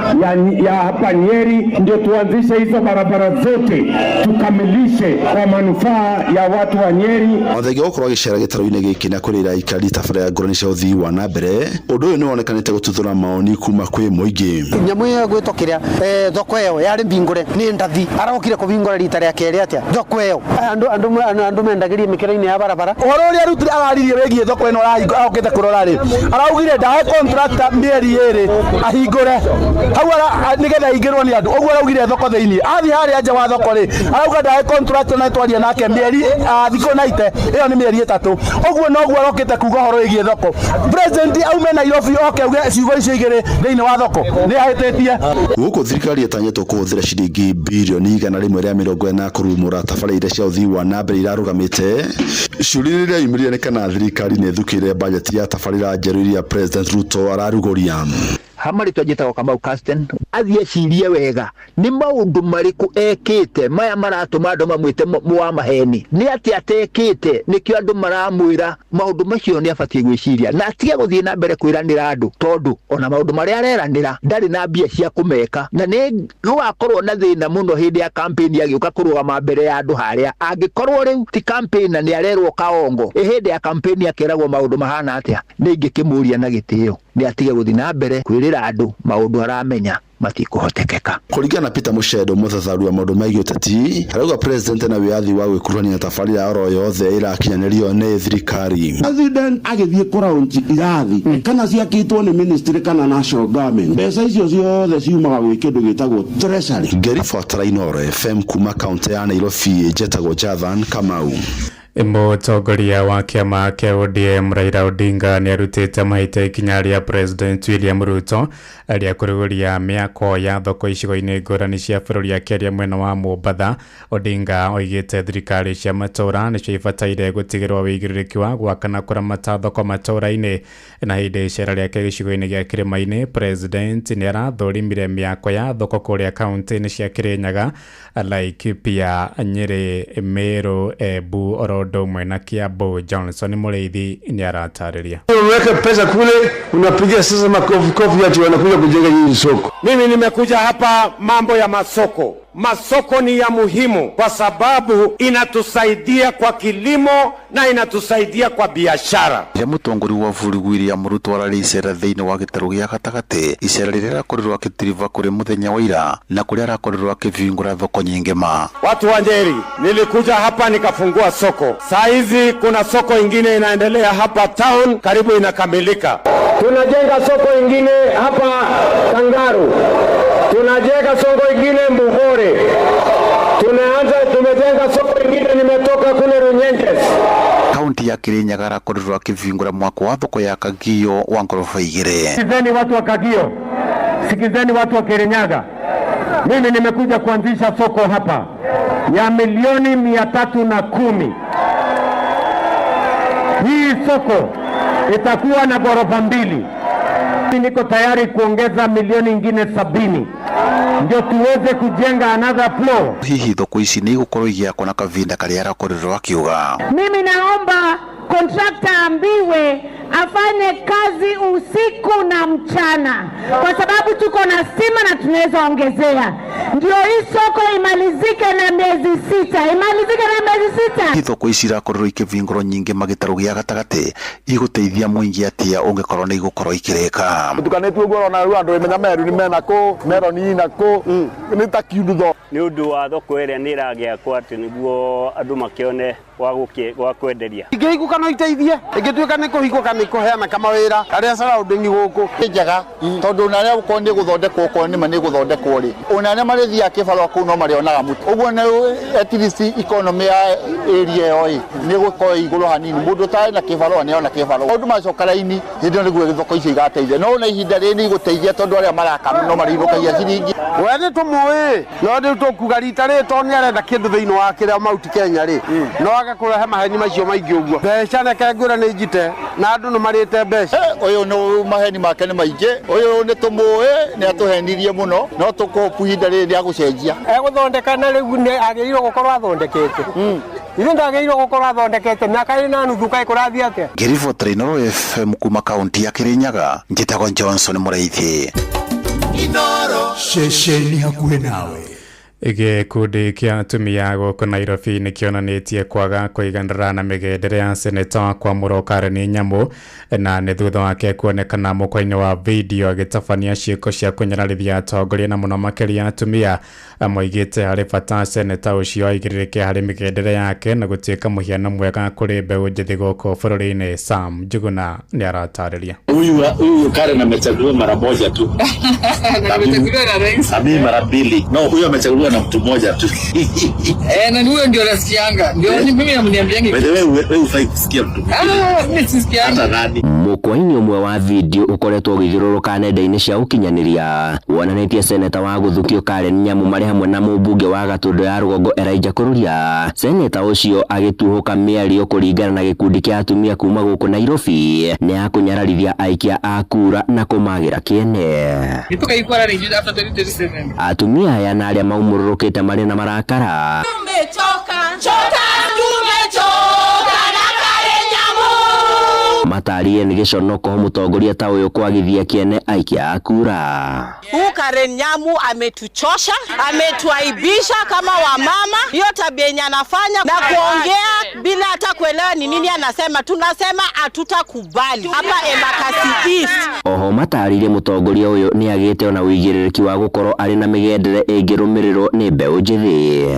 ya hapa Nyeri, ndio tuanzishe hizo barabara zote tukamilishe kwa manufaa ya watu wa Nyeri. Othengia gũkorwo agĩcera gĩtarũ-inĩ gĩkĩ na kũrĩra aikari tabarĩra ya ngũrani cia ũthii wa na mbere, ũndũ ũyũ nĩwonekanĩte gũtuthũra maoni kuma kwĩ mũingĩ. Nyamũ ĩyo ĩgwĩtwo kĩrĩa thoko ĩyo yarĩ mbingũre nĩ ndathi, arokire kũbingũra rita rĩa kerĩ atĩa thoko ĩyo andũ mendagĩrie mĩkĩra-inĩ ya barabara. Ũhoro ũrĩa Ruto araririe wĩgiĩ thoko ĩno arokĩte kũrora rĩ, araugire ndahe contractor mĩeri 2 ahingũre hau nĩgetha aingĩrwo nĩ andũ, ũguo araugire thoko thĩinĩ. Athiĩ harĩa nja wa thoko rĩ, arauga ndahe contractor na twarie nake mĩeri thikũ 90, ĩyo nĩ mĩeri 3, ũguo noguo arokĩte kuga ũhoro wĩgiĩ thoko. President aume Nairobi oke auge ciugo icio igĩrĩ thĩinĩ wa thoko nĩ ahĩtĩtie. Gũkũ thirikari ĩtanyĩtwo kũhũthĩra ciringi birioni 140 kũrumũra tabarĩra iria cia ũthii wa na mbere irarũgamĩte. Ciũria iria yumĩrire nĩ kana thirikari nĩ ĩthukĩire bajeti ya tabarĩra njerũ iria President Ruto ararugũria. Hama rĩtwa njĩtagwo Kamau Casten, athiĩ ecirie wega nĩ maũndũ marĩkũ ekĩte maya maratũma andũ mamwĩte wa maheni, nĩ atĩa atekĩte nĩkĩo andũ maramwĩra maũndũ macio. Nĩ abatiĩ gwĩciria na atige gũthiĩ na mbere kwĩranĩra andũ, tondũ ona maũndũ marĩa areranĩra ndarĩ na mbia cia kũmeka, na nĩ gũgakorwo na thĩna mũno hĩndĩ ya campaign agĩũka kũrũgama mbere ya andũ harĩa angĩkorwo rĩu ti campaign na nĩ arerwo kaongo, hĩndĩ ya campaign akeragwo maũndũ mahana atĩa. Nĩ ingĩkĩmũria na gĩtĩo nĩ atige gũthiĩ na mbere kwĩrĩra andũ maũndũ aramenya matikũhotekeka. Kũringana na Peter Mushendo, mũthathaũri wa maũndũ megiĩ ũteti, arauga president na wĩyathi wa gwĩkuruhania na tabarĩra oro yothe ĩrakinyanĩrio nĩ thirikari. President agĩthiĩ kũraunji irathi kana ciakĩtwo nĩ ministry kana national government, mbeca icio ciothe ciumaga gwĩ kĩndũ gĩtagwo treasury. Ngĩribotera Inooro FM kuma kaunti ya Nairobi, njetagwo Jathan Kamau. Mũtongoria wa kĩama kĩa ODM Raila Odinga nĩarutĩte mahĩtia ikinya rĩa President William Ruto rĩa kũrugũria mĩako ya thoko icigo-inĩ ngũrani cia bũrũri. Akĩaria mwena wa Mombatha, Odinga oigĩte thirikari cia matũũra nĩcio ibataire gũtigĩrwo wĩigĩrĩrĩki wa gwaka na kũramata thoko matũũra-inĩ. Na hĩndĩ icera rĩake gĩcigo-inĩ gĩa Kĩrĩma-inĩ, President nĩarathũrimire mĩako ya thoko kũrĩa kaunti-inĩ cia Kĩrĩnyaga, Laikipia, Nyĩrĩ, Meru, Embu oro ũndũ ũmwe na Kiambu. Johnson Mũrĩithi nĩaratarĩria. Unaweka pesa kule, unapiga sasa makofi kofi ati wanakuja kujenga nyinyi soko. Mimi nimekuja hapa mambo ya masoko. Masoko ni ya muhimu kwa sababu inatusaidia kwa kilimo na inatusaidia kwa biashara. Rĩrĩa mũtongoria wa bũrũri William Ruto ararĩ icera thĩinĩ wa gĩtarũ gĩa gatagatĩ, icera rĩrĩa arakorirwo akĩtiriba kũrĩ mũthenya wa ira na kũrĩa arakorirwo akĩbingũra thoko nyingĩ ma. Watu wa Njeri, nilikuja hapa nikafungua soko. Saa hizi kuna soko ingine inaendelea hapa town, karibu inakamilika. Tunajenga soko ingine hapa Kangaru. Tunajenga soko ingine Mbugore. Tumejenga soko ingine nimetoka kule Runyenjes. Kaunti kaunti ya Kirinyaga arakorirwo akĩvingũra mwako wa thoko ya Kagio wa ngoroba igĩrĩ. Sikizeni watu wa Kagio, sikizeni watu wa Kirinyaga. Mimi nimekuja kuanzisha soko hapa ya milioni 310. Hii soko itakuwa na ghorofa mbili. Mimi niko tayari kuongeza milioni ingine 70 ndio tuweze kujenga another floor. Hihi thoko ici nĩ igũkorwo igĩakwo na kavinda karĩa arakorirwo akiuga. Mimi naomba kontrakta ambiwe afanye kazi usiku na mchana, kwa sababu tuko na stima na tunaweza ongezea, ndio hii soko imalizike na miezi 6, imalizike na miezi 6. Hihi thoko ici irakorirwo ikĩvingũrwo nyingĩ magĩtarũ gĩa gatagatĩ igũteithia mũingĩ atĩa ũngĩkorwo nĩ igũkorwo ikĩrĩka? Tukanĩtie ũguo ũrona rĩu andũ menya meru nĩ mena kũ meroni na kũ nĩ ta kiundu tho. Nĩ ũndũ wa thoko ĩrĩa nĩ ĩragĩakwo atĩ nĩguo andũ makĩone gwa kwenderia. Ingĩhingũka no iteithie, ĩngĩtuĩka nĩ kũhingũka nĩ kũheana kamawĩra arĩa surrounding gũkũ. Nĩ njega tondũ ona arĩa gũkorwo nĩ gũthondekwo okorwo nĩma nĩ gũthondekwo rĩ, ona arĩa marĩthiaga kĩbarũa kũu no marĩonaga mũtu. Ũguo nĩ at least economy ya area ĩyo ĩ nĩ gũkorwo ĩ igũrũ hanini, mũndũ ũtarĩ na kĩbarũa nĩ ona kĩbarũa. Maũndũ macoka raini hĩndĩ ĩyo nĩguo thoko icio igateithia, no ona ihinda rĩrĩ nĩ igũteithia tondũ arĩa maraka no marĩinũkagia ciringi. We nĩ tũmũĩ no rĩu tũkuga rita rĩrĩ tondũ nĩ arenda kĩndũ thĩinĩ wa kĩrĩa Mount Kenya rĩ, no age kũrehe maheni macio maingĩ ũguo. Mbeca reke ngwĩre nĩ njite na andũ nĩ marĩte mbeca. Ũyũ nĩ maheni make nĩ maingĩ, ũyũ nĩ tũmũĩ nĩ atũhenirie mũno, no tũkũhopu ihinda rĩrĩ rĩa gũcenjia. Egũthondeka na rĩu nĩ agĩrĩirwo gũkorwo athondekete. Ithe ndagĩrĩirwo gũkorwo athondekete mĩaka ĩna na nuthu kaĩ kũrathiĩ atĩa? Ngĩribotera Inooro FM kuma kaunti ya Kirinyaga, njĩtagwo Johnson Mũraithi. Ceceni hakuhĩ nawe. Gĩkundi kĩa atumia gũkũ Nairobi nĩ kĩonanĩtie kwaga kũiganĩra na mĩgendere ya seneta wa Kwamũrwo Karen Nyamu, na nĩ thutha wake kuonekana mũkwa-inĩ wa video agĩtabania ciĩko cia kũnyararithia atongoria na mũno makĩria atumia. Moigĩte harĩ bata seneta ũcio aigĩrĩrĩke harĩ mĩgendere yake na gũtuĩka mũhiano mwega kũrĩ mbeũ njĩthĩ gũkũ bũrũri-inĩ. Sam Njuguna nĩ aratarĩria. Huyu Karen amechaguliwa mara moja tu. Na amechaguliwa na rais. Na mimi mara mbili. No, huyu amechaguliwa na mtu mmoja tu. Na huyo ndio nasikianga. Ndio mimi namniambianga. By the way, wewe hufai kusikia mtu mwingine. Mimi sisikianga. Hata nani. Mũkwa-inĩ ũmwe wa video ũkoretwo ũgĩthiũrũrũka nenda-inĩ cia ũkinyanĩria wonanĩtie seneta wa gũthukio Karen Nyamu marĩ hamwe na mũmbunge wa Gatũndũ ya Rũgongo Elijah Kururia. Seneta ũcio agĩtuhũka mĩario kũringana na gĩkundi kĩa atumia kuma gũkũ Nairobi nĩ akũnyararithia aikia a kura na kũmagĩra kĩene. Nĩtũkaigua rĩngĩ after 2027. Atumia aya na arĩa maumũrũrũkĩte marĩ na marakara. Tumechoka, choka, tumechoka na Karen Nyamu. Matarie nĩ gĩconoko mũtongoria ta ũyũ kwagithia kĩene aikia a kura. Huu Karen Nyamu ametuchosha, ametuaibisha kama wamama. Hiyo tabia yenye anafanya na kuongea bila hata kuelewa ni nini anasema, tunasema hatutakubali hapa Embakasi East. Oho matarire mũtongoria ũyũ nĩ agĩte ona ũigĩrĩrĩki wa gũkorwo arĩ na mĩgendere ĩngĩrũmĩrĩrwo nĩ mbeũ njĩthĩ.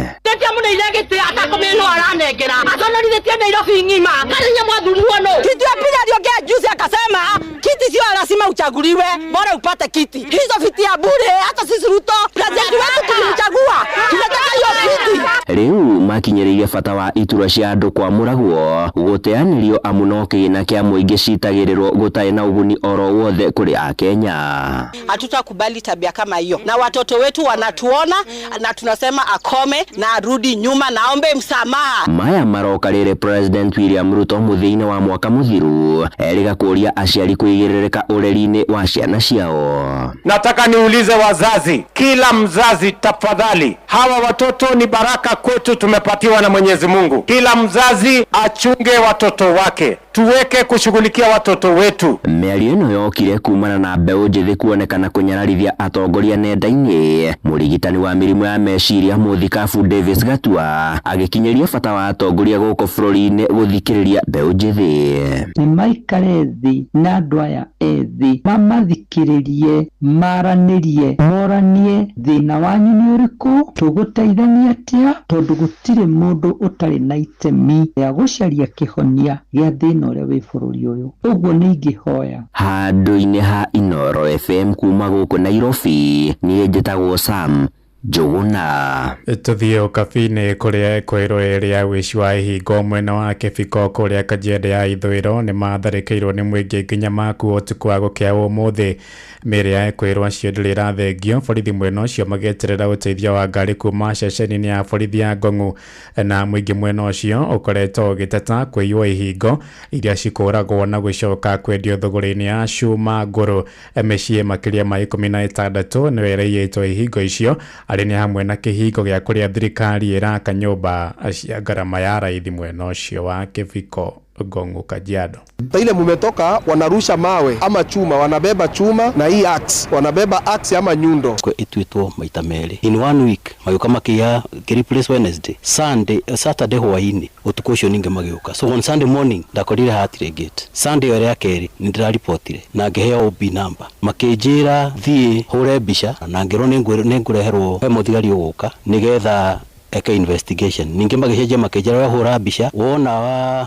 Kitu ya pili aliongea juzi akasema kiti sio lazima uchaguliwe, bora upate kiti. Hizo viti ya bure, hata sisi Ruto president wetu tulimchagua, tunataka hiyo viti. Rĩu makinyĩrĩire bata wa iturwa cia andũ kwamũragwo gũteanĩrio amu no kĩgĩna kĩa mũingĩ citagĩrĩrwo gũtarĩ na ũguni oro wothe kũrĩ Akenya. Hatutakubali tabia kama hiyo, na watoto wetu wanatuona na tunasema akome na arudi nyuma na aombe msamaha. Maya maroka rĩrĩ President William Ruto mũthia-inĩ wa mwaka mũthiru erĩga kũria aciari kwĩgĩrĩrĩka ũreri-inĩ wa ciana ciao. Nataka niulize wazazi, kila mzazi tafadhali, hawa watoto ni baraka kwetu, tumepatiwa na Mwenyezi Mungu. Kila mzazi achunge watoto wake, tuweke kushughulikia watoto wetu. Mĩario ĩno yokire kumana na mbeũ njĩthĩ kuonekana kũnyararithia atongoria nenda-inĩ. Mũrigitani wa mĩrimũ ya meciria mũthikabu Davis Gatua agĩkinyĩria bata wa atongoria gũkũ bũrũri-inĩ gũthikĩrĩria mbeũ njĩthĩ. Nĩ maikare thĩ na andũ aya ethĩ, mamathikĩrĩrie, maranĩrie, moranie thĩna wanyu nĩ ũrĩkũ, tũgũteithania atĩa, tondũ gũtirĩ mũndũ ũtarĩ na itemi rĩa gũcaria kĩhonia gĩa thĩna ũrĩa wĩ bũrũri ũyũ. Ũguo nĩ ingĩhoya. Handũ-inĩ ha Inooro FM kuma gũkũ Nairobi, niĩ njĩtagwo Sam Njũgũna. Tũthiĩ ũkabi-inĩ kũrĩa ekũĩrwo ĩrĩa wĩici wa ihingo mwena wa Kĩbiko kũrĩa Kajiado ya ithũĩro nĩ matharĩkĩirwo nĩ mũingĩ nginya makua ũtukũ wa gũkĩa ũmũthĩ. Mĩĩrĩ ya ekũĩrwo acio ndĩrĩ ĩrathengio, borithi mwena ũcio magĩeterera ũteithio wa ngari kuma ceceni-inĩ ya borithi ya Ngong'u, na mũingĩ mwena ũcio ũkoretwo ũgĩteta kũiywo ihingo iria cikũragwo na gũcoka kwendio thũgũrĩ-inĩ ya cuma ngũrũ. Mĩciĩ makĩria ma 16 nĩyo ĩraiyĩtwo ihingo icio, arĩ nĩ hamwe na kĩhingo gĩa kũrĩa thirikari ĩraka nyũmba cia ngarama ya raithi mwena ũcio wa Kĩbiko, Ngong'u, Kajiado. Ile mumetoka wanarusha mawe ama chuma, wanabeba chuma na hii axe, wanabeba axe ama nyundo. Kwa ituĩtwo maita merĩ in one week, magĩũka makĩiya replace Wednesday, Sunday, Saturday hwainĩ, ũtukũ ũcio ningĩ magĩũka. So on Sunday morning ndakorire hatirĩ gate. Sunday ĩyo ya kerĩ nĩ ndĩraribotire na ngĩheo OB number, makĩnjĩra thiĩ hũre mbica na ngĩrwo nĩ ngũreherwo he mũthigari ũgũka nĩgetha eke investigation. Ningĩ magĩcenjia makĩnjĩra we hũra mbica,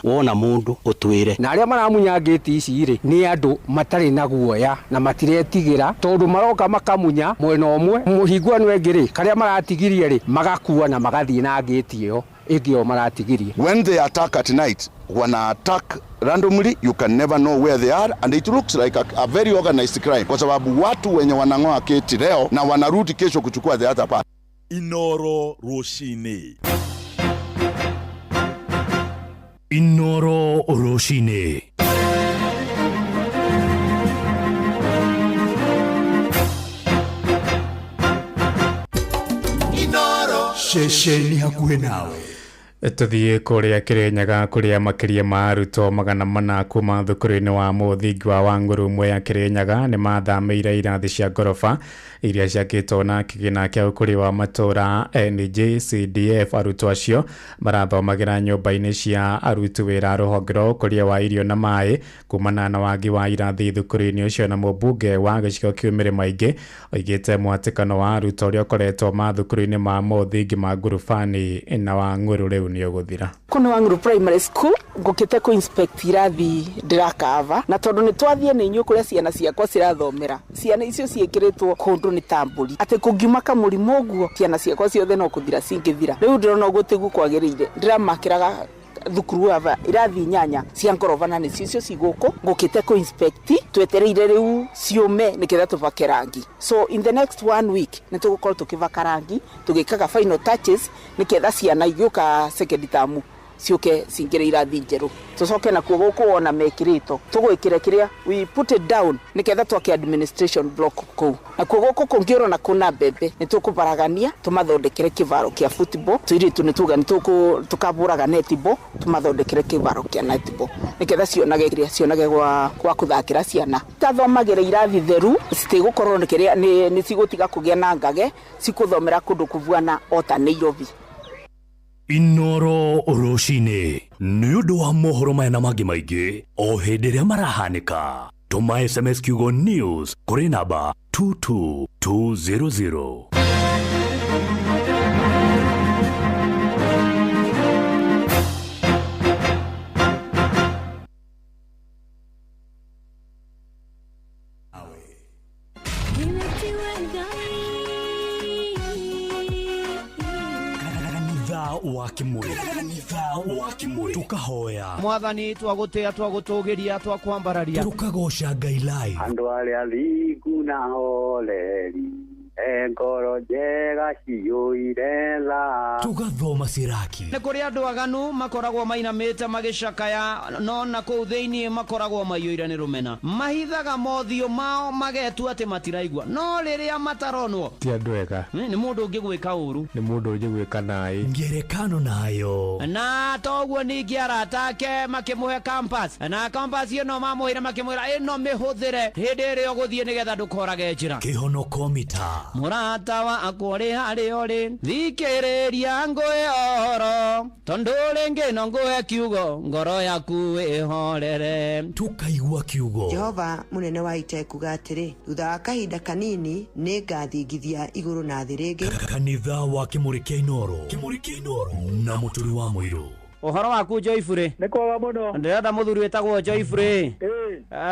wona mũndũ ũtwĩre. Na arĩa maramunya ngĩti ici rĩ, nĩ andũ matarĩ na guoya na matiretigĩra, tondũ maroka makamunya mwena ũmwe, mũhinguano ĩngĩ rĩ, karĩa maratigirie rĩ, magakua na magathiĩ na ngĩti ĩyo ĩngĩ ĩyo maratigirie. When they attack at night, wana attack randomly, you can never know where they are, and it looks like a very organized crime, kwa sababu watu wenye wanang'oa gate leo na wanarudi kesho kuchukua the other part. Inoro Rũcinĩ. Inoro Rũcinĩ. Ceceni hakuhĩ nawe. Tũthiĩ kũrĩa Kĩrĩnyaga kũrĩa makĩria ma arutwo 400 kuma thukuru-inĩ wa mũthingi wa Wangũrũ Mwea Kĩrĩnyaga nĩ mathamĩire irathi cia ngoroba iria ciakĩtwo na kĩgĩna kĩa ũkũria wa matũũra NJCDF. Arutwo acio marathomagĩra nyũmba-inĩ cia aruti wĩra a rũhonge rwa ũkũria wa irio na maĩ kumana na wagi wa irathi thukuru-inĩ ũcio, na mũmbunge wa gĩcigo kĩu Mĩrĩma Ingĩ oigĩte mwatĩkano wa arutwo ũrĩa ũkoretwo mathukuru-inĩ ma mũthingi ma Ngurubani na Wangũrũ rĩu nĩ ũgũthira. Kũu nĩ Wang'ũrũ Primary School ngũkĩte kũ inspect irathi ndĩrakava, na tondũ nĩ twathiĩ nĩ inyuĩ kũrĩa ciana ciakwa cirathomera, ciana icio ciĩkĩrĩtwo kũndũ nĩ ta mbũri, atĩ kũngiuma kamũrimũ ũguo ciana ciakwa ciothe no kũthira cingĩthira. Rĩu ndĩrona ũguo tiguo kwagĩrĩire, ndĩramakĩraga thukuru ava irathi 8 cia ngoroba na nĩcio icio ci gũkũ ngũkĩte kũ inspect, twetereire rĩu ciũme nĩgetha tũbake rangi. So in the next 1 week nĩ tũgũkorwo tũkĩbaka rangi, tũgĩkaga final touches nĩgetha ciana igĩũka second term ciũke cingĩre irathi njerũ. Tũcoke nakuo gũkũ wona mekĩrĩtwo, tũgwĩkĩre kĩrĩa we put it down nĩgetha twake administration block kũu. Nakuo gũkũ kũngĩ ũrona kũna mbembe nĩ tũkũbaragania tũmathondekere kĩvaro kĩa football, tũirĩtu nĩ tuga nĩ tũkabũraga netball, tũmathondekere kĩvaro kĩa netball nĩgetha cionage kĩrĩa cionage gwa kũthakĩra ciana. Tathomagĩra irathi theru, citigũkorwo nĩ kĩrĩa nĩ cigũtiga kũgĩa na ngage, cikũthomera kũndũ kũbuana o ta Nairobi. Inoro Rũcinĩ nĩ ũndũ wa mohoro maya na mangĩ maingĩ o hĩndĩ ĩrĩa marahanĩka, tũma SMS kiugo news kũrĩ namba 22200. Wa Kimuri tukahoya Mwathani, twagũtĩa, twagũtũgĩria, twakwambararia, tukagoca Ngai live. Andũ arĩa thingu na horeri, ngoro njega ciyũire tha, tugathoma Siraki. Nĩ kũrĩ andũ aganu makoragwo mainamĩte magĩcakaya, no na kũu thĩinĩ makoragwo maiyũire nĩ rũmena, mahithaga mothiũ mao magetua atĩ matiraigua, no rĩrĩa mataronwo ti andũ ega. Nĩ mũndũ ũngĩgwĩka ũru, nĩ mũndũ ũngĩgwĩka naĩ ngerekano nayo. Na toguo ningĩ arata ake makĩmũhe campus, na campus ĩno mamũheire makĩmwĩra ĩno mĩhũthĩre hĩndĩ ĩrĩa ũgũthiĩ nĩgetha ndũkorage njĩra. Kĩhonoko mita Mũrata wakwa ũrĩ harĩa ũrĩ, thikĩrĩria ngũhe ũhoro, tondũ rĩngĩ no ngũhe kiugo, ngoro yaku ĩhorere. Tukaigua kiugo. Jehova mũnene wa ita ekuga atĩrĩ, thutha wa kahinda kanini nĩ ngathingithia igũrũ na thĩ rĩngĩ. Kanitha wa Kĩmũrĩ kĩa Inoro, Kĩmũrĩ kĩa Inoro na Mũturi wa Mũirũ. Ũhoro waku Joyfrey? Nĩ kwega mũno. Ndĩrenda mũthuri wĩtagwo Joyfrey.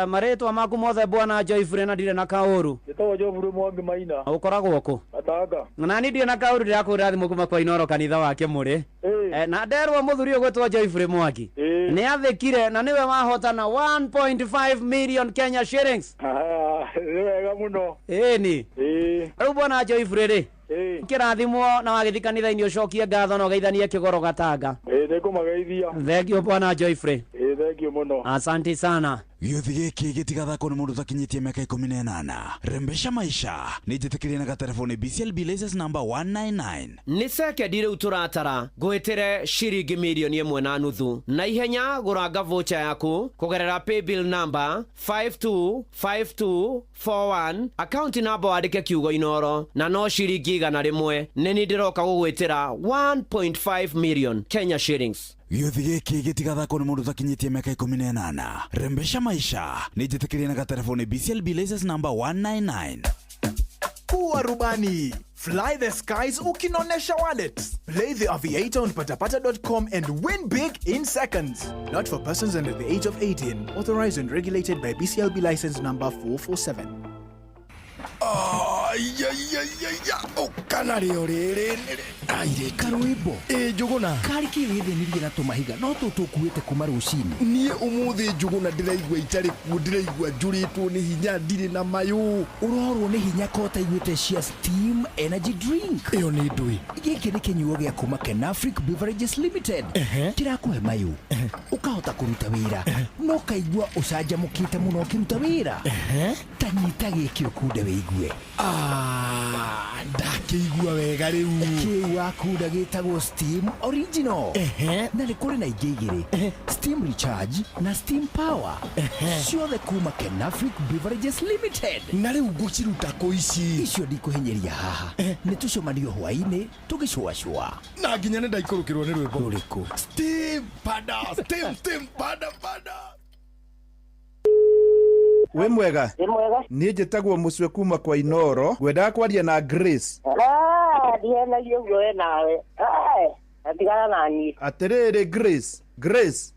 Marĩtwa maku mothe bwana Joyfrey na ndirĩ na kaũru. Njĩtagwo Joyfrey Mwangi Maina. Ũkoragwo kũ? Gatanga. Na niĩ ndirĩ na kaũru, ndĩrakũhũrĩra thimũ kuma kwa Inoro kanitha wake mũrĩ. Na nderwo mũthuri ũgwĩtwo Joyfrey Mwangi nĩ athĩkire na nĩwe wahotana 1.5 million Kenya shillings. Nĩ wega mũno. Ĩni. Rĩu bwana Joyfrey rĩ, kĩrathimwo na wagĩthiĩ kanitha-inĩ ũcokie ngatho na ũgeithanie kĩgoro Gatanga. Ĩĩ, nĩngũmageithia. Thank you bwana Joyfrey. Ĩĩ, thank you mũno. Asante sana. Gĩũthi gĩkĩ gĩtigathakwo nĩ mũndũ ũtakinyĩtie mĩaka 18. Rembesha maisha nĩ njĩtĩkĩrie na gatelefoni BCLB license number 199. Nĩ sekendi rĩu tũratara ngwĩtĩre ciringi mirioni 1.5 na ihenya. Gũranga voucher yaku kũgerera paybill number 525241, account number wandĩke kiugo Inoro, na no ciringi 100. Nĩ ni ndĩroka gũgwĩtĩra 1.5 million Kenya shillings. Gĩũthi gĩkĩ gĩtigathakwo nĩ mũndũ ũtakinyĩtie mĩaka 18. Rembesha maisha nĩ njĩtĩkĩrie na gatelefoni BCLB license number 199. Kuwa rubani. Fly the skies ukinonesha wallet. Play the Aviator on patapata.com and win big in seconds. Not for persons under the age of 18. Authorized and regulated by BCLB license number 447. Ayayayaya, ũkana rĩo rĩrĩ airĩtu. Karwĩmbo. Ĩ Njũgũna. Karĩ kĩ wĩthĩnirie na tũmahiga no tũtũkuĩte kuma rũcinĩ? Niĩ ũmũthĩ Njũgũna ndĩraigua itarĩ kuo, ndĩraigua njũrĩtwo nĩ hinya, ndirĩ na mayũ. Ũrorwo nĩ hinya ko ũtaiguĩte cia Steam Energy Drink? Ĩyo nĩ ndũĩ. Gĩkĩ nĩ kĩnyuo gĩa kuma Kenafric Beverages Limited, kĩrakũhe mayũ, ũkahota kũruta wĩra na ũkaigua ũcanjamũkĩte mũno ũkĩruta wĩra. Ta nyita gĩkĩ ũkunde wĩigue. Ah, ndakĩigua wega rĩu. Kĩu wakunda gĩtagwo Steam Original. Na nĩ kũrĩ na ingĩ igĩrĩ, Steam Recharge na Steam Power, ciothe kuma Kenafric Beverages Limited. Na rĩu ngũciruta kũ ici? Icio ndikũhinyĩria haha, nĩ tũcemanio hwaĩ-inĩ tũgĩcũacũa. Na nginya nĩ ndaikũrũkĩrwo nĩ rwĩmbo. Rũrĩkũ? Steam pada steam, steam pada pada. Wĩ mwega? Wĩ mwega. Niĩ njĩtagwo Mũcwe kuma kwa Inoro, ngwendaga kwaria na Grace. Ah, ndihenagia ũguo we nawe. Atigana na niĩ. Atĩrĩrĩ Grace, Grace,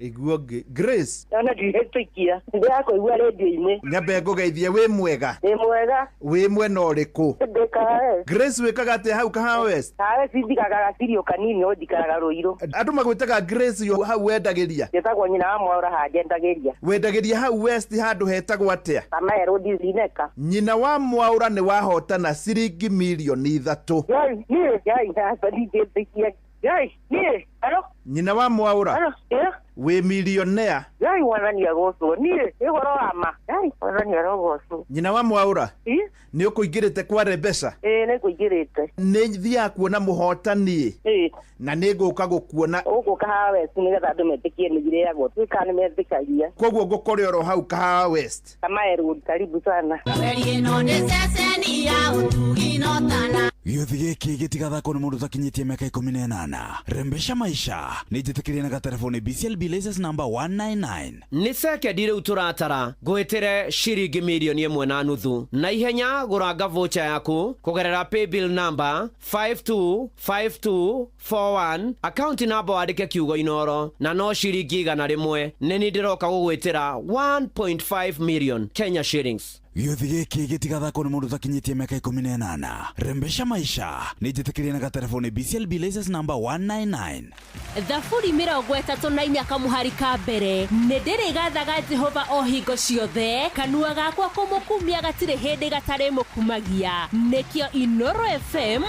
iguo ngĩ Grace. Ona ndihĩtũkia, ndĩrakũigua rĩndiũ-inĩ. Nyambe ngũgeithie, wĩ mwega? Wĩ mwega. Wĩ mwena ũrĩkũ? Ndĩ Kahawe. Grace, wĩkaga atĩa hau Kahawa West? Kahawe cindikaga gacirio kanini, no njikaraga Rũirũ. Andũ magwĩtaga Grace yo hau wendagĩria? Njĩtagwo nyina wa Mwaũra, hanjendagĩria. Wendagĩria hau West handũ hetagwo atĩa? Kamae Road, Zineka. Nyina wa Mwaũra, nĩ wahotana ciringi mirioni 3. Yai, niĩ, yai, aca ndingĩtĩkia. Yai, niĩ, alo. Nyina wa Mwaũra. Alo, ĩ. Wĩ milionea. Yai, Mwathani agocwo. Niĩ, nĩ ũhoro wa ma. Yai, Mwathani arogocwo. Nyina wa Mwaũra. Ĩ. Nĩ ũkũingĩrĩte kwa Rebesha? Ĩ, nĩ kũingĩrĩte. Nĩ thiaga kuona mũhotani. Ĩ. Na nĩ ngũka gũkuona. Ũgũka Kahawa West nĩgetha andũ metĩkie nĩ irĩagwo. Tuĩka nĩ metĩkagia. Koguo ngũkore oro hau Kahawa West. Kamae Road, karibu sana. Ĩno nĩ ceceni ya ũtugi notana. Gĩũthi gĩkĩ gĩtigathakwo nĩ mũndũ ũtakinyĩtie mĩaka 18. Rembesha maisha nĩ njĩtĩkĩrie na gatelefoni BCLB license number 199. Nĩ sekendi rĩu tũratara ngwĩtĩre ciringi mirioni 1.5 na ihenya. Gũranga voucher yaku kũgerera paybill number 525241, account number wandĩke kiugo Inoro, na no ciringi 100. Nĩ ni ndĩroka gũgwĩtĩra 1.5 million Kenya shillings. Gĩũthi gĩkĩ gĩtigathakwo nĩ mũndũ ũtakinyĩtie mĩaka 18. Rembesha maisha nĩ njĩtĩkĩrie na gatelefoni BCLB license number 199. Thaburi 34 kamuhari ka mbere: nĩ ndĩrĩgathaga Jehova o hingo ciothe, kanua gakwa kũmũkumia gatirĩ hĩndĩ gatarĩmũkumagia. Nĩkĩo Inoro FM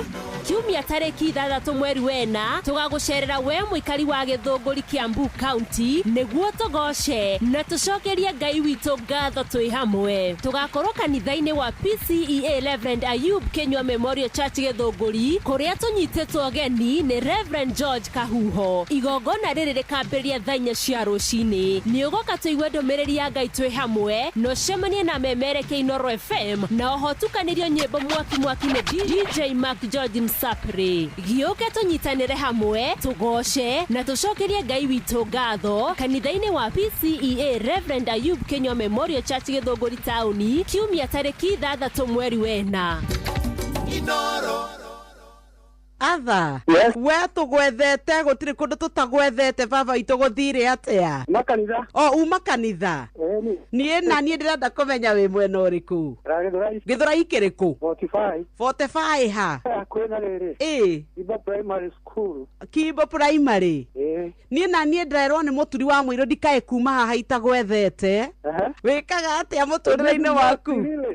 kiumia tarĩki 6 mweri wena tũgagũcerera we mũikari wa Gĩthũngũri, Kiambu County, nĩguo tũgoce na tũcokerie Ngai witũ ngatho twĩ hamwe. Tũgakorwo kanitha-inĩ wa PCEA Reverend Ayub Kinyua Memorial Church, Gĩthũngũri, kũrĩa tũnyitĩtwo ũgeni nĩ Reverend George Kahuho. Igongona rĩrĩ rĩkambĩrĩria thaa 4 cia rũcinĩ. Nĩ ũgoka tũigue ndũmĩrĩri ya Ngai twĩ hamwe na ũcemanie na memereke Inoro FM, na oho tukanĩrio nyĩmbo mwaki mwaki nĩ DJ Mark George Msapri. Gĩũke tũnyitanĩre hamwe, tũgoce na tũcokerie Ngai witũ ngatho kanitha-inĩ wa PCEA Reverend Ayub Kinyua Memorial Church, Gĩthũngũri taũni, kiumia tarĩki 6 mweri wena. Inoro. Atha we tũgwethete gũtirĩ kũndũ tũtagwethete baba itũ gũthire atĩa? Makanitha. O uma kanitha. Niĩ na niĩ ndĩrenda kũmenya wĩ mwena ũrĩkũ. Gĩthũrai kĩrĩkũ? 45. 45 ha? Kwĩna rĩrĩ. Ĩ. Kimbo Primary School. Kimbo Primary. Ĩ. Niĩ na niĩ ndĩrerwo nĩ mũturi wa mũirũ ndikae kuma haha itagwethete. Wĩkaga atĩa mũtũrĩre-inĩ waku?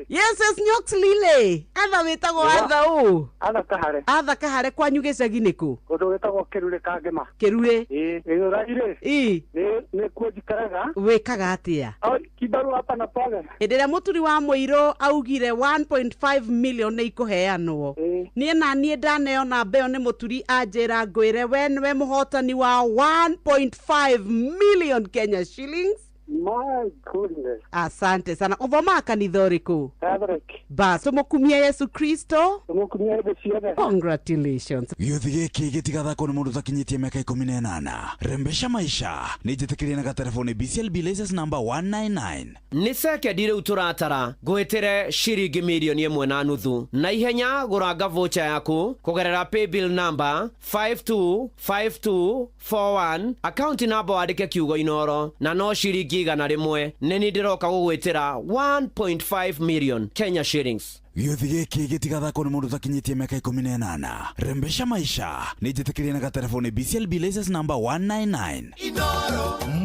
Yes, yes, Nyox Lily. Atha wĩtagwo Atha ũ? Atha Kahare. Atha Kahare kwanyu gĩcagi nĩkũ? Kũndũ gwĩtagwo Kĩrurĩ Kangema. Kĩrurĩ. Ĩ, Gĩthũrai rĩ. Ĩ. Nĩ nĩkuo njikaraga. Wĩkaga atĩa? Kibarua hapa na pale. Hĩndĩ ĩrĩa mũturi wa mũirũ augire 1.5 million nĩ ikũheanwo, niĩ na niĩ ndaneo namba ĩyo nĩ mũturi anjĩra ngwĩre we nĩwe mũhotani wa 1.5 million Kenya shillings. My goodness. Asante sana. Ũthomaga kanitha ũrĩkũ? Catholic. Bas, tũmũkumie Yesu Kristo. Tũmũkumie hĩndĩ ciothe. Congratulations. Gĩũthi gĩkĩ gĩtigathakwo nĩ mũndũ ũtakinyĩtie mĩaka 18. Rembesha maisha nĩ njĩtĩkĩrie na gatereboni BCLB license number 199. Nĩ sekendi rĩu tũratara ngwĩtĩre ciringi mirioni 1.5 na ihenya gũranga voucher yaku kũgerera paybill number 525241 account number wandĩke kiugo Inoro na no ciringi 100 nĩ ni ndĩroka gũgwĩtĩra 1.5 million Kenya shillings. Gĩũthi gĩkĩ gĩtigathakwo nĩ mũndũ ũtakinyĩtie mĩaka 18. Rembesha maisha nĩ njĩtĩkĩrie na gatereboni BCLB license number 199.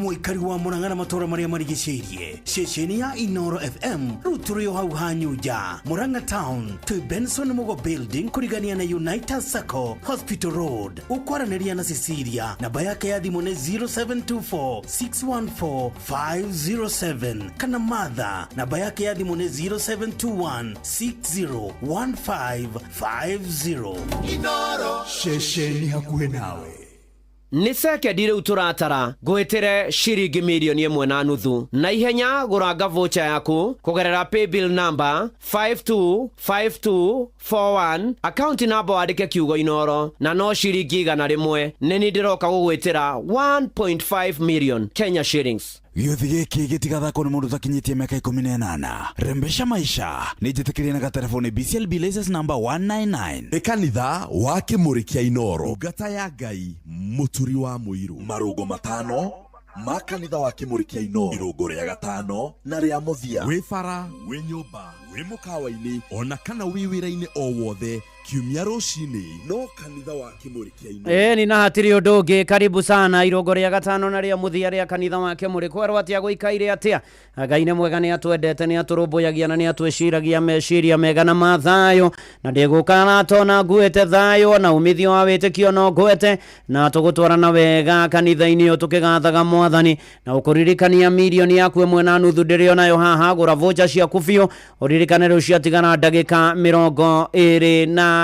Mũikari wa Murang'a na matũũra marĩa marigicĩirie ceceni ya Inoro FM rĩu tũrĩ o hau Hanyunja Murang'a Town twĩ Benson Mugo Building kũrigania na United Sacco Hospital Road. Ũkwaranĩria na Cecilia namba yake ya thimũ nĩ 0724 614 507 kana Martha namba yake ya thimũ nĩ 0721 601550. Inoro ceceni hakuhĩ nawe. Nĩ sekendi rĩu tũratara ngwĩtĩre ciringi mirioni 1.5 na ihenya gũranga voucher yaku kũgerera paybill number 525241 account number wandĩke kiugo Inoro na no ciringi 100 nĩ ni ndĩroka gũgwĩtĩra 1.5 million Kenya shillings. Gĩũthi gĩkĩ gĩtigathakwo nĩ mũndũ ũtakinyĩtie mĩaka 18. Rembesha maisha nĩ njĩtĩkĩrie na gatereboni BCLB license number 199. Nĩ kanitha wa Kĩmũrĩ kĩa Inoro, ndungata ya Ngai mũturi wa mũirũ. Marũngo 5 ma kanitha wa Kĩmũrĩ kĩa Inoro, irũngo rĩa gatano na rĩa mũthia. Wĩ bara, wĩ nyũmba, wĩ mũkawa-inĩ ona kana wĩ wĩra-inĩ o wothe, kiumia rũcinĩ no kanitha wa Kĩmũrĩ kĩa Inoro. Ĩni na hatirĩ ũndũ ũngĩ. Karibu sana irũngo rĩa gatano na rĩa mũthia rĩa kanitha wa Kĩmũrĩ. Kwerwo atĩa gũikaire atĩa? Ngai nĩ mwega, nĩ atwendete, nĩ atũrũmbũyagia na nĩ atwĩciragia meciria mega na mathayũ, na ndĩgũka aratona nguĩte thayũ na umithio wa wĩtĩkio no ngwete, na tũgũtwarana wega kanitha-inĩ ũyũ tũkĩgathaga mwathani na ũkũririkania mirioni yaku 1.5 ndĩrĩ onayo haha. Gũra voucher ciaku biũ, ũririkane rĩu ciatigara ndagĩka 28.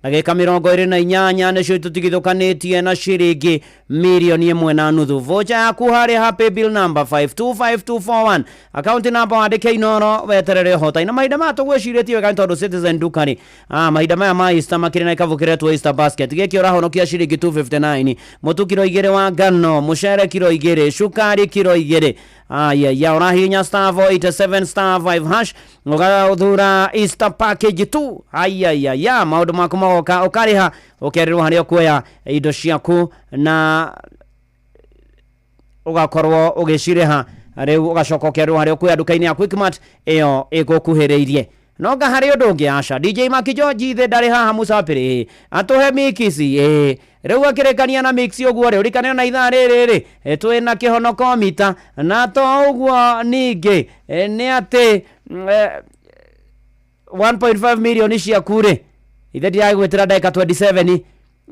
Ndagĩka 28 nĩcio tũtigithũkanĩtie na ciringi mirioni 1.5. Voucher yaku harĩ ha paybill number 525241 account number wandĩke Inoro weterere ũhotani. Na mahinda maya tũgwĩcirĩtie wega nĩ tondũ Citizen Dukari mahinda maya ma Easter makĩrĩ na ikabu kĩretwo Easter basket. Gĩkĩ ũrahonokia ciringi 259, mũtu kiro 2 wa ngano, mũcere kiro 2, cukari kiro 2. Aya ũrahihinya star 487 star 5 hash ũgathura Easter package 2. Aya maũndũ maku magoka ũkarĩha ũkerĩrwo harĩa ũkuoya indo ciaku na ũgakorwo ũgĩcirĩha. Rĩu ũgacoka ũkerĩrwo harĩa ũkuoya nduka-inĩ ya Quickmart ĩyo ĩgũkuhĩrĩirie. No nga harĩ ũndũ ũngĩ aca DJ Maki George ithe ndarĩ haha mũcapĩrĩ atũhe mixi rĩu akĩrĩkania na mixi ũguo rĩ ũrikane na ithaa rĩrĩ rĩ twĩna kĩhonoko mita na to ũguo ningĩ nĩ atĩ 1.5 million ciaku rĩ ithe ndiragwĩtĩra ndagĩka 27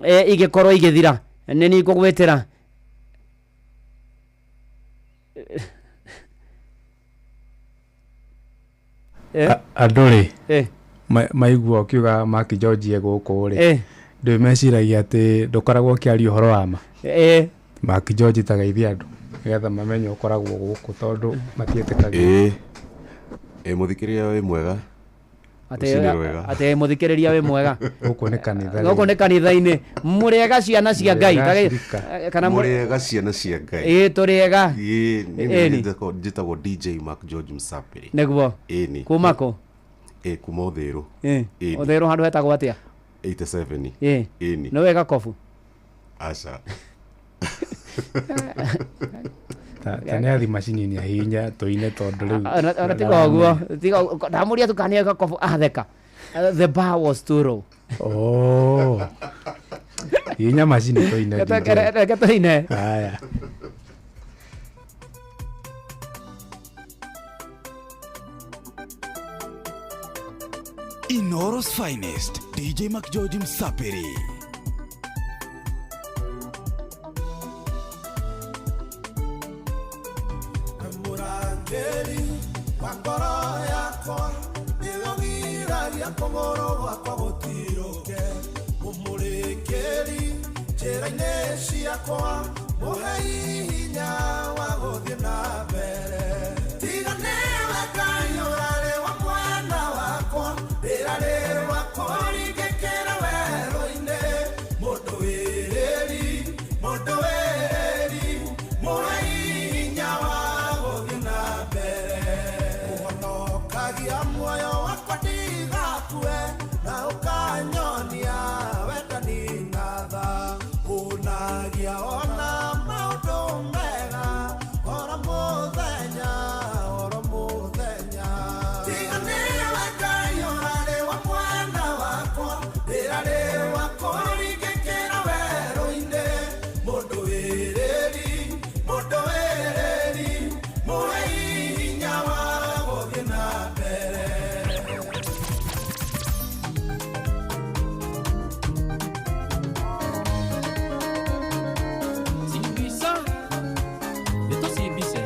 igĩkorwo igĩthira nĩ ni ngũgwĩtĩra. Andũ rĩ maigua ũkiuga Maki George e gũkũ rĩ ndũ meciragia atĩ ndũkoragwo ũkĩaria ũhoro wa ma. Maki George tagaithia andũ nĩgetha mamenye ũkoragwo gũkũ tondũ matiĩtĩkagia. Ĩ mũthikĩrĩria wĩ mwega. Atĩ mũthikĩrĩria wĩ mwega. Gũkũ nĩ kanitha. Gũkũ nĩ kanitha-inĩ. Mũrĩega ciana cia Ngai. Kana mũrĩega ciana cia Ngai. Ĩ tũrĩega. Ĩ niĩ njĩtagwo DJ Mark George Msapiri. Nĩguo. Ĩni. Kuma kũ? Ĩ kuma Ũthĩrũ. Ũthĩrũ handũ hetagwo atĩa? 87. Ĩĩ. Ĩni. Nĩ wega kobu? Aca. Ta nĩ athi macini nĩ ahihinya tũine tondũ rĩu Ona tiga ũguo, tiga ndamũria tu kana nĩ wega kobu atheka. The bar was too low. Oh. Hihinya macini tũine. Reke tũine. Haya. Inoro's finest, DJ McGeorge Msapiri. Mũrangĩri wa ngoro yakwa nĩwe ũgiragia kũgũrũ gwakwa gũtirũke mũmũrĩkĩri njĩra-inĩ ciakwa mũhei hinya wa gũthiĩ na mbere tiga nĩwe Ngai ũrarĩ wa mwena wakwa ndĩrarĩ wa kũringĩkĩra werũ-inĩ mũndũ wĩrĩri mũndũ wĩrĩri mũhei hinya wa gũthiĩ na mbere ũhonokagia muoyo wakwa ndigakue na ũkanyonia wendani na tha ũnagia ona maũndũ mega oro mũthenya oro mũthenya tiga nĩwe Ngai ũrarĩ wa mwena wakwa ndĩrarĩ wa kũringĩkĩra werũ-inĩ mũndũ wĩrĩri mũndũ wĩrĩri mũhei hinya wa gũthiĩ na mbere. Simbisa, nitosibise.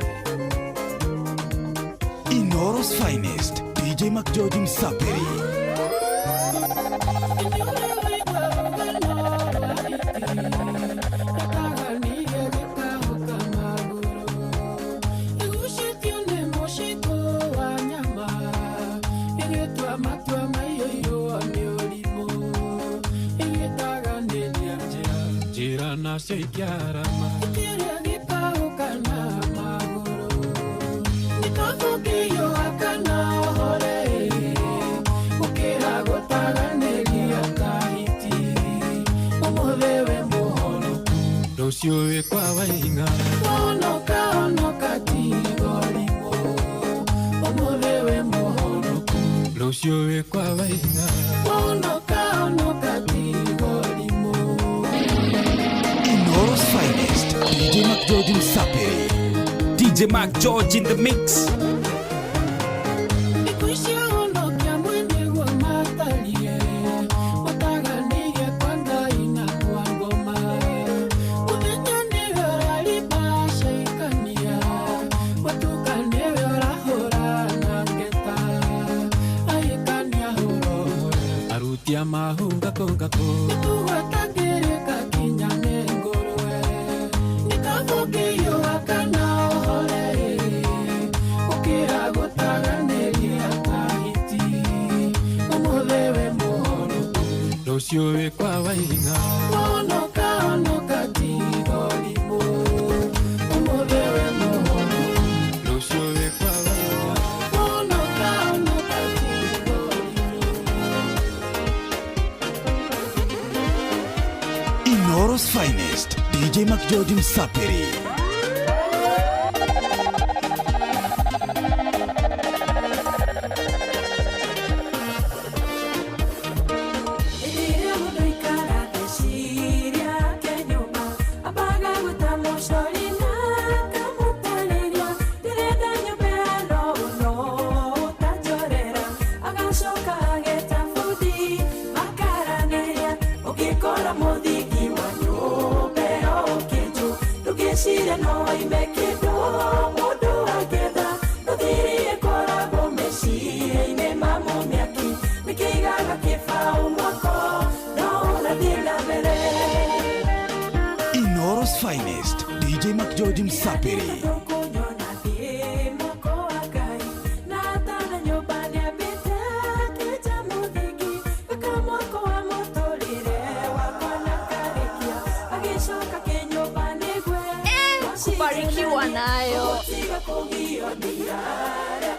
Inoro's finest, DJ McGeorge Msapiri. Nacio ikiarama Kĩrĩa gĩtaũkana magũrũ nĩkabũkĩiyũa kana ũhore gũkĩra gũtaganĩria tahiti ũmũthĩ wĩ mũhonoku rũciũ wĩ kwa waing'a wonoka honoka tiga ũrimũ ũmũthĩ wĩ mũhonoku rũciũ wĩ kwa waing'a wonoka honoka tiga ũrimũ. Inoro's finest, DJ McGeorge Msapiri. DJ McGeorge in the mix. Ikuicionokia mwenyewe matarie mataganirie kwa Ngai na kwa ngoma mũthenya nĩwe ũraribacĩkania gwatuka nĩwe ũrahũra na ngeta ahikania hũrohũra aruti a mahungakũngakũ nĩtugwatangĩrĩka kinya nĩ ngũrwe nĩkabũkĩiyũa kana ũhore gũkĩra gũtaganĩria tahiti ũmũthĩ wĩ mũhonoku rũciũ wĩ kwa waing'a wonoka honoka tiga ũrimũ ũmũthĩ wĩ mũhonoku rũciũ wĩ kwa waing'a wonoka honoka tiga Inoro's finest, DJ McGeorge Msapiri. Rĩrĩa mũndũ aikara theciria ake nyũmba ambaga gwĩta mũcori na akamũtarĩria ndĩrenda nyũmba ĩno ũno ũtanjorera agacoka ageta bundi makaranĩria ũngĩkora mũthingi wa nyũmba ĩyo ũkĩnjwo ndũngĩciria no oime kĩndũ mũndũ angĩetha rũthiri ĩkoragwo meciria-inĩ ma mũmĩaki nĩkĩigaga kĩbaũ mwako no ũrathiĩ na mbere. Inoro's finest, DJ McGeorge Msapiri. Kubarikiwa nayo.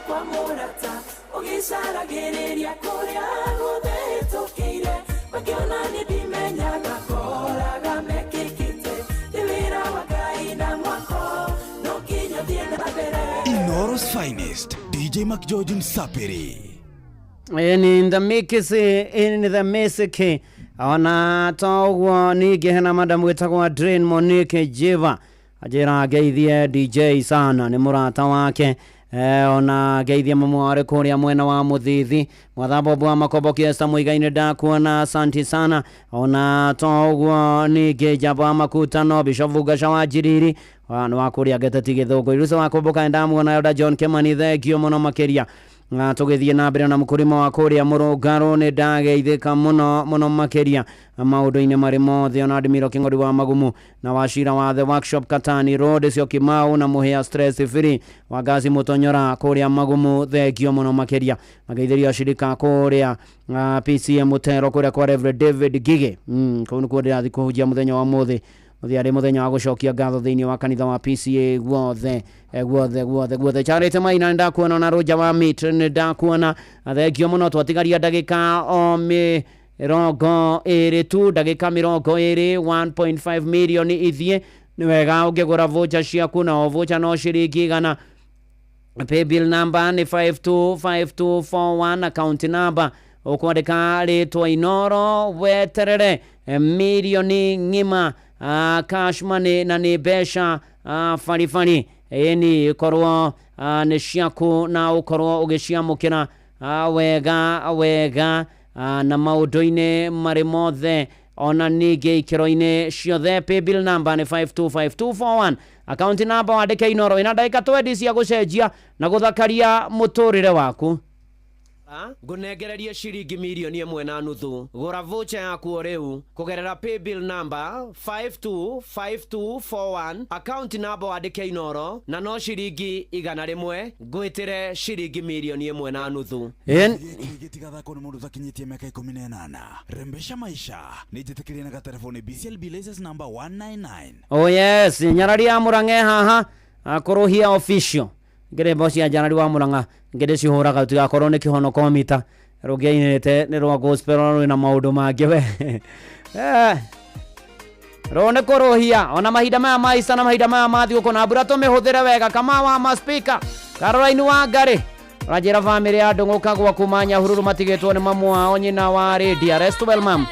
Kwa mũrata ũgĩcaragĩrĩria kũrĩa guothe hĩtũkĩire. Angĩona nĩ ndimenyaga koraga mekĩkĩte. Nĩ wĩra wa Ngai na mwako no nginya thiĩ na mbere. Inooro's finest, DJ McGeorge Msapiri. In the mix, in the mix. Ona toguo ningĩ hena madam wĩtagwo Adrien Monique Jiva anjĩra ngeithie DJ sana, nĩ mũrata wake. Ona ngeithie mamu warĩ kũrĩa mwena wa Mũthithi, mwathambo wa Makombo Kiesta Muigai-inĩ ndakuona, asanti sana. Ona toguo ningĩ Njamba wa Makutano, Bishop Gaca wa Njiriri nĩ wa kũrĩa Ngeteti Gĩthũngũ, Iruca wa Kũmbũka ndamuona, Elder John Kimani, thengio mũno makĩria. Na tũgĩthiĩ na mbere na mũkũrima wa kũrĩa Mũrũngarũ nĩ ndageithĩka mũno mũno makĩria maũndũ-inĩ marĩ mothe. Ona Admiro Kĩng'ori wa Magumu na Wacira wa The Workshop Katani Road, Syokimau na Mũhĩa Stress Free wa Ngaci Mũtonyora kũrĩa Magumu, thengio mũno makĩria. Mageithĩrio ashirika kũrĩa PCM Mũtero kũrĩa kwa Reverend David Gige. Kũu nĩkuo ndĩrathiĩ kũhunjia mũthenya wa mũthĩ mũthĩ arĩ mũthenya wa gũcokia ngatho thĩinĩ wa kanitha wa PCA guothe guothe guothe guothe. Charity Maina nĩ ndakuona, na Rũnja wa Meat nĩ ndakuona, thengio mũno. Twatigaria ndagĩka o 20 tu, ndagĩka 20, 1.5 million ithiĩ. Nĩ wega ũngĩgũra voucher ciaku, na o voucher no ciringi 100. Paybill number nĩ 525241, account number ũkwandĩka rĩtwa Inooro, weterere mirioni ng'ima, cash money, na nĩ mbeca baribari ĩni ikorwo nĩ ciaku na ũkorwo ũgĩciamũkĩra wega wega, na maũndũ-inĩ marĩ mothe ona ningĩ ikĩro-inĩ ciothe. Paybill number nĩ 525241, account number wandĩke Inooro. Ĩna ndagĩka 20 cia gũcenjia na gũthakaria mũtũrĩre waku. Ngũnengererie ciringi 1.5 mirioni. Gũra voucher yaku o rĩu kũgerera paybill number 525241, account number wandĩke Inooro, na no ciringi 100. Ngwĩtĩre ciringi 1.5 mirioni. Gĩtigathakwo nĩ mũndũ ũtakinyĩtie mĩaka 18. Rembesha maisha nĩ njĩtĩkĩrie na gatelefoni BCLB license number 199. Oh yes, nyarari ya Murang'a haha akũrũhia official ngĩrĩmbo cia Nyarari wa Murang'a ngĩndĩcihũraga tigakorwo nĩ kĩhonoko mita rũngĩainĩte nĩ rwa gospel rwĩna maũndũ mangĩ we. Rũ nĩ kũrũhia ona mahinda maya ma Easter na mahinda maya ma thigũkũ na mbura tũmĩhũthĩre wega. Kama wa maspika Caroline Wangari ũranjĩra bamĩrĩ ya Ndũng'ũ gwa kuma Nyahururu matigĩtwo nĩ mamu wao nyina wa Rĩndia. Rest well, mam.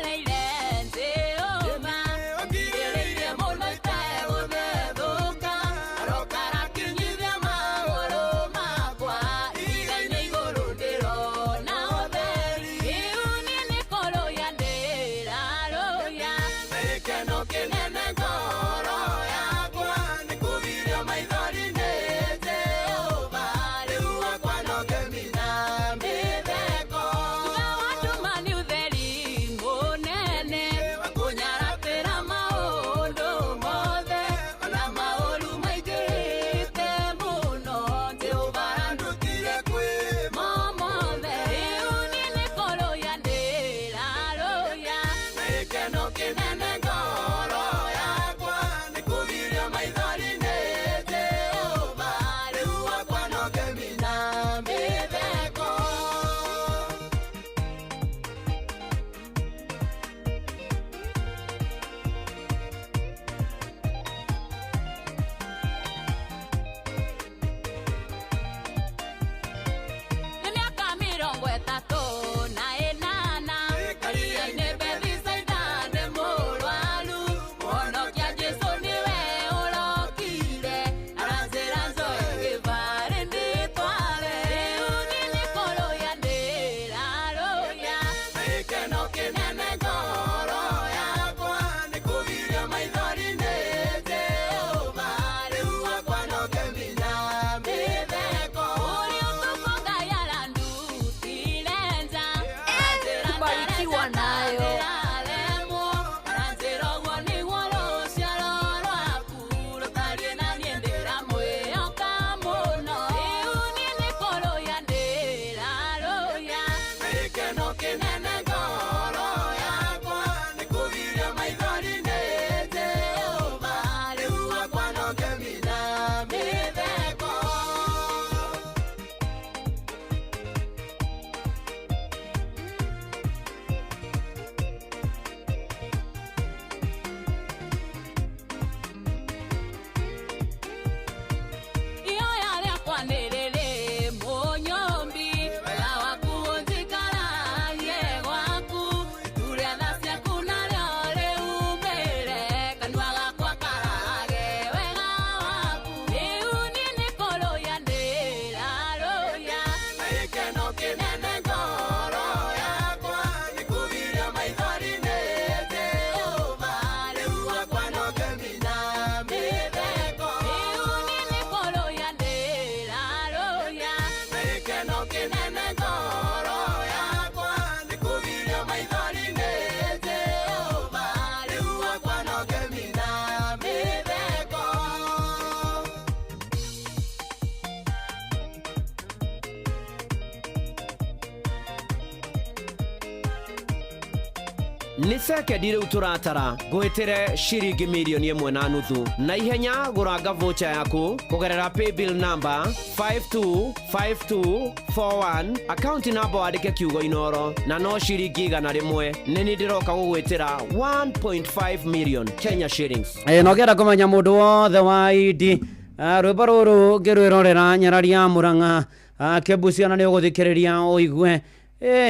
Nĩ sekendi rĩu tũratara ngwĩtĩre ciringi mirioni 1.5 na ihenya. Gũranga voucher yaku kũgerera paybill number 525241, account number wandĩke kiugo Inoro, na no ciringi 100. Nĩ ni ndĩroka gũgwĩtĩra 1.5 million Kenya shillings. Na ũngĩenda kũmenya mũndũ wothe wa idi, rwĩmbo rũrũ ngĩrwĩrorera nyarari ya Mũrang'a, kĩbuciana nĩ ũgũthikĩrĩria ũigue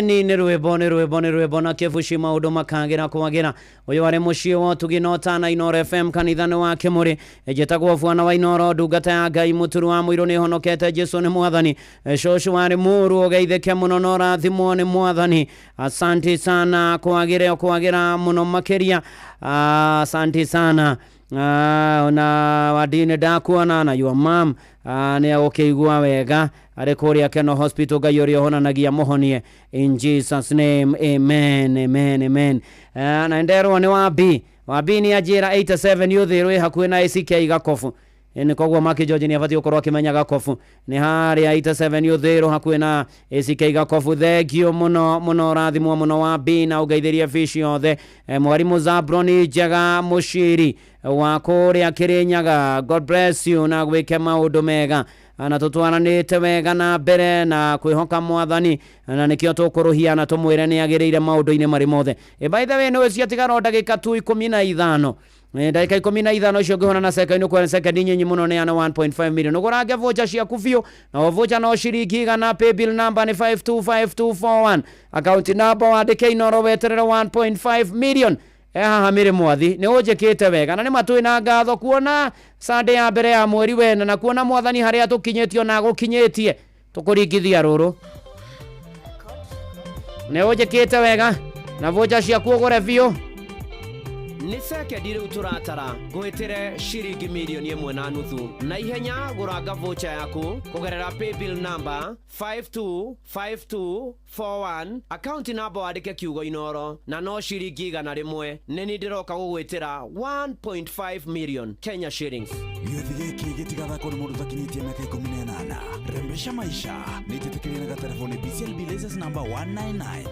ni nĩ rwĩmbo, nĩ rwĩmbo, nĩ rwĩmbo na kĩbuci maũndũ makagĩra kwagĩra. Ũyũ arĩ mũciĩ wa ũtugi na ũtana Inoro FM, kanitha nĩ wa Kĩmũrĩ. Njĩtagwo Bwana wa Inoro, ndungata ya Ngai, mũturu wa mũirũ, nĩ honokete, Jesu nĩ mwathani. Cũcũ warĩ mũru, ũgeithĩke mũno na ũrathimwo nĩ mwathani. Asante sana, kwagĩra kwagĩra mũno makĩria. Asante sana. Na wadini ndakuona na your mom nĩ agũkĩigua wega arĩ kũrĩa Keno Hospital. Ngai ũrĩa ũhonanagia mũhonie in Jesus name, amen, amen, amen. Na nderwo nĩ wabi wabi nĩ anjĩra 87 ũthĩrwo ĩ hakuhĩ na ACK Gakobu. Nĩ koguo Maki George nĩ abatiĩ gũkorwo akĩmenya Gakobu nĩ harĩa 87 ũthĩrwo hakuhĩ na ACK Gakobu. Thengio mũno mũno, rathimwo mũno wabi na ũngeithĩrie fish yothe. Mwarimũ Zabroni Njega Mũciri wa kũrĩa Kĩrĩnyaga, God bless you na gwĩke maũndũ mega na tũtwaranĩte wega na mbere na kwĩhoka mwathani, na nĩkĩo tũkũrũhia na tũmwĩre nĩ agĩrĩire maũndũ-inĩ marĩ mothe. By the way, nĩ ciatigara ndagĩka tu 15, ndagĩka 15 icio ngĩhona na sekondi kwa sekondi nyinyi mũno nĩ ana 1.5 million. Ũgũrange voucher ciaku biũ, na voucher no ciringi 100. Paybill number nĩ 525241, account number wandĩke Inoro, weterere 1.5 million. Haha mĩrĩ mwathi nĩ ũnjĩkĩte wega na nĩ matwĩ na ngatho kuona Sunday ya mbere ya mweri wena na kuona mwathani harĩa tũkinyĩtio na gũkinyĩtie tũkũringithia rũrũ. Nĩ ũnjĩkĩte wega na voucher ciaku ũgũre biũ. Nĩ sekendi rĩu tũratara ngwĩtĩre ciringi mirioni 1.5 na ihenya. Gũranga voucher yaku kũgerera paybill number 525241, account number wandĩke kiugo Inoro, na no ciringi 100. Nĩ ni ndĩroka gũgwĩtĩra 1.5 million Kenya shillings. Gĩathĩ gĩkĩ gĩtigathakwo nĩ mũndũ ũtakinyĩtie mĩaka 18. Rembesha maisha nĩ njĩtĩkĩrie na gatelefoni BCLB license number 199.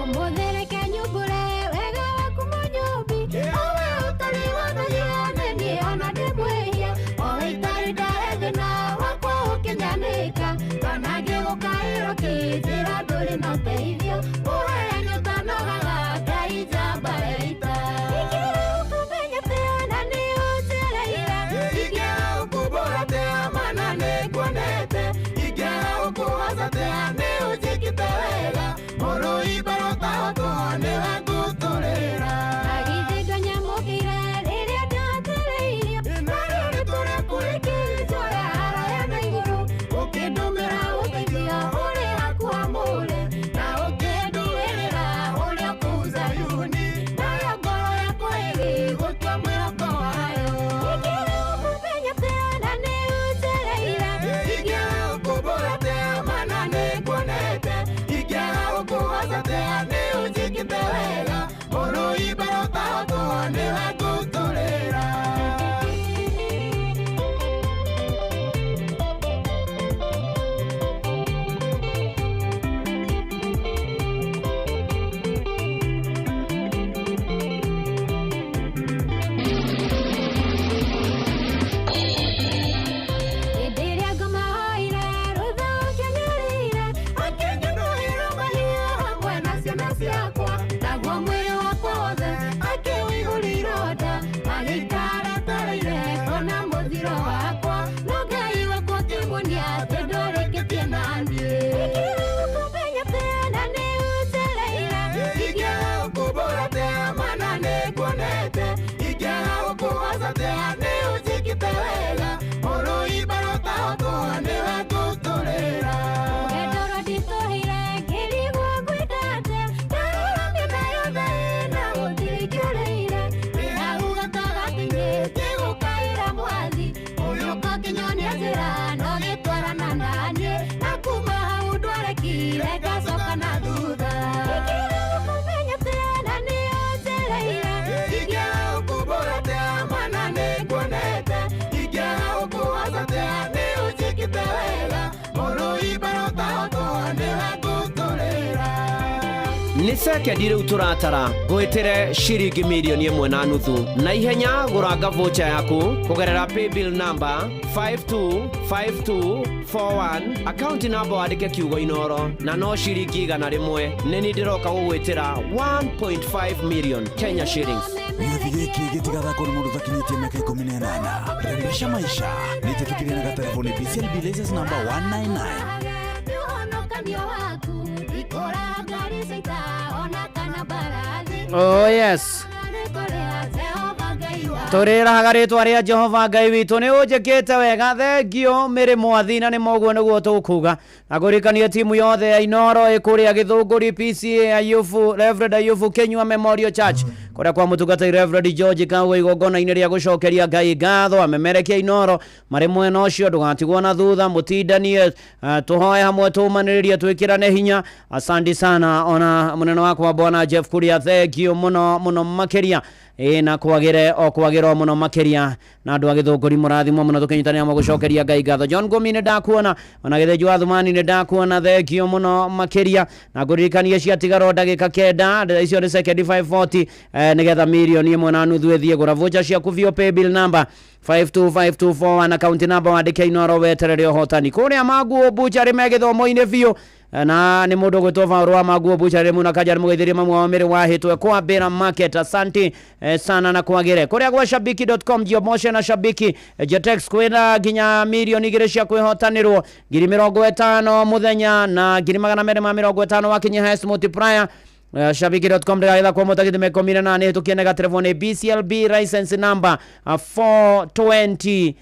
Ũmũthĩ nyumbũre wega waku mũnyũmbi, owe ũtarĩ wonania nĩ niĩ ona ndĩ mwĩhia, owe itarĩ ndahe thĩna wakwa ũkĩnyanĩka, kana ngĩgũkaĩra ũkĩnjĩra ndũrĩ na ũteithio, ũheani ũtanogaga Ngai njamba ya ita. Ingĩaga gũkũmenya atĩa na nĩ ũnjereire, Ingĩaga gũkũmbũra atĩa mana nĩ nguonete, ingĩaga gũkũhoca atĩa nĩ ũnjĩkĩte wega, mũrũi mbere ũtahotwo nĩwe ngũtũrĩra. Agithĩ ndwanyamũkĩire rĩrĩa ndatereirio, Narĩo rĩtwa rĩaku rĩkĩnjoya haraya na igũrũ, ũkĩndũmĩra ũteithio ũrĩ hakuhamũre, na ũkĩnduĩrĩra ũrĩa kũu Zayuni, nayo ngoro yakwa ĩgĩgũtua mwĩhoko wayo. Ingĩaga gũkũmenya atĩa na nĩ ũnjereire, Ingĩaga gũkũmbũra atĩa mana nĩ nguonete, ingĩaga gũkũhoca atĩa nĩ ũnjĩkĩte wega, mũrũi mbere ũtahotwo nĩwe ngũtũrĩra. Hĩndĩ ĩrĩa ngoma hoire rũtha ũkĩnyarire, Akĩnyonohera mahiũ hamwe na ciana ciakwa, naguo mwĩrĩ wakwa wothe akĩũihũria ironda, agĩikara etereire kuona mũthiro wakwa, no Ngai wakwa akĩmuonia atĩ ndũrĩkĩtie na niĩ. Ingĩaga gũkũmenya atĩa na nĩ ũnjereire, Ingĩaga gũkũmbũra atĩa mana nĩ nguonete, ingĩaga gũkũhoca atĩa nĩ ũnjĩkĩte wega, mũrũi mbere ũtahotwo nĩwe ngũtũrĩra. Rũgendo rwanditũhĩire ngĩrigwo ngwĩka atĩa, ndarora mĩena yothe na gũtirĩ kĩũrĩire, Ndĩ hau gatagatĩ-inĩ ngĩgũkaĩra mwathi, ũyũ ũkĩnyonia njĩra na ũgĩtwarana na niĩ, na kuma hau ndwarekire ngacoka na thutha. Ingĩaga gũkũmenya atĩa na nĩ ũnjereire, Ingĩaga gũkũmbũra atĩa mana nĩ nguonete, ingĩaga Nĩ sekendi rĩu tũratara ngwĩtĩre ciringi mirioni 1.5 na ihenya gũranga voucher yaku kũgerera paybill number 525241 akaunti namba wandĩke kiugo Inoro na no ciringi 100. Nĩ niĩ ndĩroka gũgwĩtĩra 1.5 million Kenya shillings. Gĩathĩ gĩkĩ gĩtigathakwo nĩ mũndũ ũtakinyĩtie mĩaka 18. Rembesha maisha nĩ njĩtĩkĩrie na gatereboni BCLB license number 199. Ũhonokanio waku ndikũraga ita ona kana mbarathi. Oh yes. Rĩtwa rĩa Jehova Ngai waku. Tũrĩrahaga rĩtwa rĩa Jehova Ngai witũ nĩ ũnjĩkĩte wega thengio mĩrĩ mwathi na nĩ moguo nĩguo tũkuga na ngũririkanie timu yothe ya Inoro ĩkũrĩa Gĩthũngũri PCA Ayubu Reverend Ayubu Kinyua Memorial Church kũrĩa kwa mũtungatĩri Reverend George Kagwe igongona-inĩ rĩa gũcokeria Ngai ngatho amemerekia Inoro marĩ mwena ũcio ndũgatigwo na thutha mũtindanie tũhoe hamwe tũmanĩrĩrie twĩkĩrane hinya. Asante sana ona mũnene wakwa bwana Jeff Kuria thengio mũno mũno makĩria na kwagire o kwagĩrwo mũno makĩria na andũ a Gĩthũngũri mũrathimwo mũno tũkĩnyitanĩra hamwe gũcokeria Ngai ngatho. John Ngũmi nĩ ndakuona ona Gĩthĩnji wa Thumani nĩ ndakuona thengio mũno makĩria na ngũririkanie ciatigarwo ndagĩka 9 icio nĩ sekendi 540 nĩgetha mirioni 1.5 ĩthiĩ gũra voucher ciaku biũ paybill number 525241 account number wandĩke Inoro weterere ũhotani kũrĩa Maguo Butchery me gĩthomo-inĩ biũ na nĩ mũndũ ũgwĩtwo Vaũrũ wa Maguo Butchery mũna Kajari mũgeithĩrie mamwe wa mĩrĩ wahĩtwe kwambĩra market. Asante sana na kwagĩre kũrĩa gwa shabiki.com jiomoshe na shabiki Jetex kwĩna nginya mirioni 2 cia kwĩhotanĩrwo 50,000 mũthenya na 250 wakinya highest multiplier. Shabiki.com ndĩragetha kwa mũtagithĩ 18 hĩtũkie nega telefoni BCLB license number 428.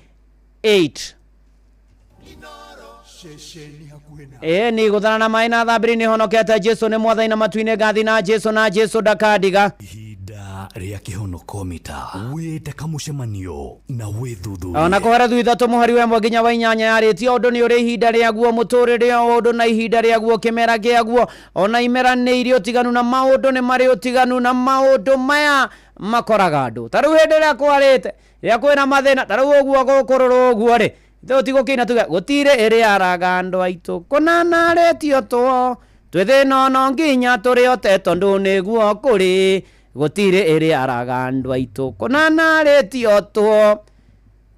Ni guthana na maĩ na thambĩri nĩ honokete Jesu nĩ mwathani na matu-inĩ ngathi na Jesu na Jesu ndakandiga. Ihinda rĩa kĩhonoko mita wĩte kamũcemanio na wĩthuthurie ona kũhera thutha tũmũhari wa 1 nginya wa 8 yarĩtie ũndũ nĩ ũrĩ ihinda rĩaguo mũtũrĩre o ũndũ na ihinda rĩaguo kĩmera kĩaguo ona imera nĩ irĩ ũtiganu na maũndũ nĩ marĩ ũtiganu na maũndũ maya makoraga andũ ta rĩu hĩndĩ ĩrĩa kwarĩte rĩrĩa kwĩna mathĩna ta rĩu ũguo gũkũrũrwo ũguo rĩ tũtigũkĩina tuge gũtirĩ ĩrĩ araga andũ aitũ kũna narĩtio tũo twĩ thĩna ono nginya tũrĩ ote tondũ nĩguo kũrĩ gũtirĩ ĩrĩ araga andũ aitũ kũna narĩtio tũo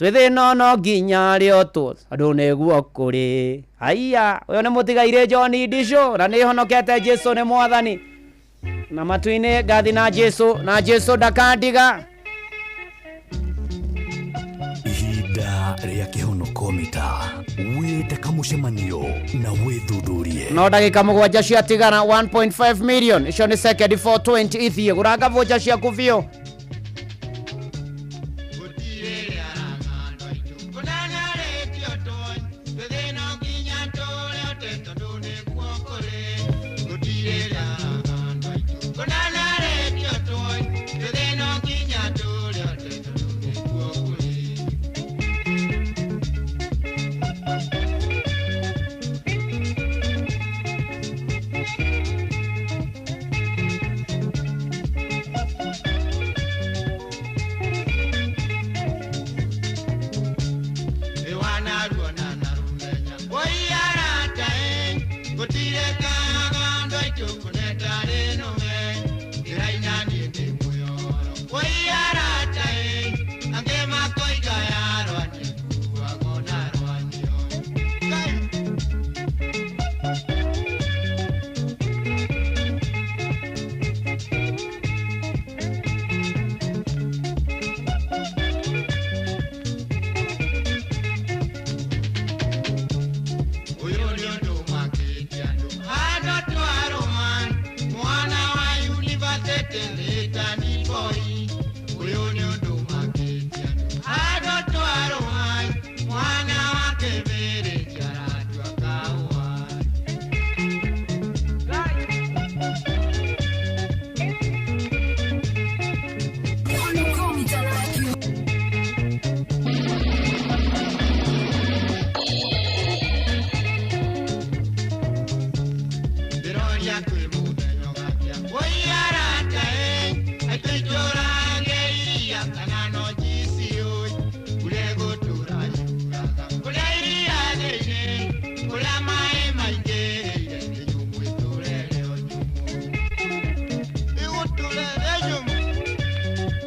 twĩ thĩna ono nginya rĩo tũo tondũ nĩguo kũrĩ. Haiya ũyũ nĩ mũtigairĩ John Ndicũ na nĩ honokete Jesu nĩ mwathani na matu-inĩ ngathi na Jesu na Jesu ndakandiga. Ihinda rĩa kĩhonoko mita wĩte kamũcemanio na wĩthuthurie no ndagĩka 7 ciatigara 1.5 million icio nĩ sekendi 420 ithiĩ gũranga voucher ciaku biũ.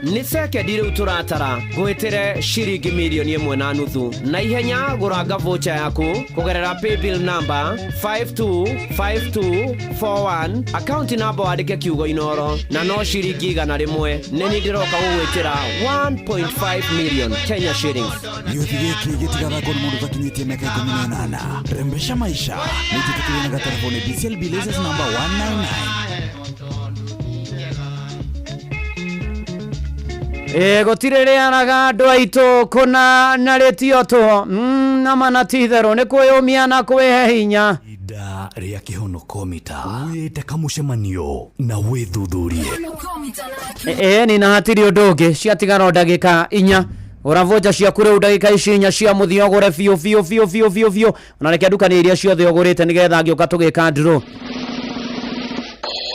Nĩ sekendi rĩu tũratara ngwĩtĩre ciringi mirioni 1.5 na ihenya gũranga voucher yaku kũgerera paybill number 525241 account number wandĩke kiugo Inoro na no ciringi 100. Nĩ niĩ ndĩroka gũgwĩtĩra 1.5 million Kenya shillings. Gĩũthi gĩkĩ gĩtigathakwo nĩ mũndũ ũtakinyĩtie mĩaka 18. Rembesha maisha nĩ njĩtĩkĩrie na gatelefoni BCLB license number 199. Gũtirĩ rĩaraga andũ aitũ kũna na rĩtio tũho na mana ti itherũ nĩ kwĩyũmia na kwĩhe hinya. Ihinda rĩa kĩhonoko mita wĩte kamũcemanio na wĩthuthurie. Ĩni na hatirĩ ũndũ ũngĩ, ciatigara o ndagĩka 4. Gũra voucher ciaku rĩu ndagĩka ici 4 cia mũthia ũgũre biũ biũ biũ biũ biũ biũ, ona reke ndukanie iria ciothe ũgũrĩte nĩgetha ngĩũka tũgĩka draw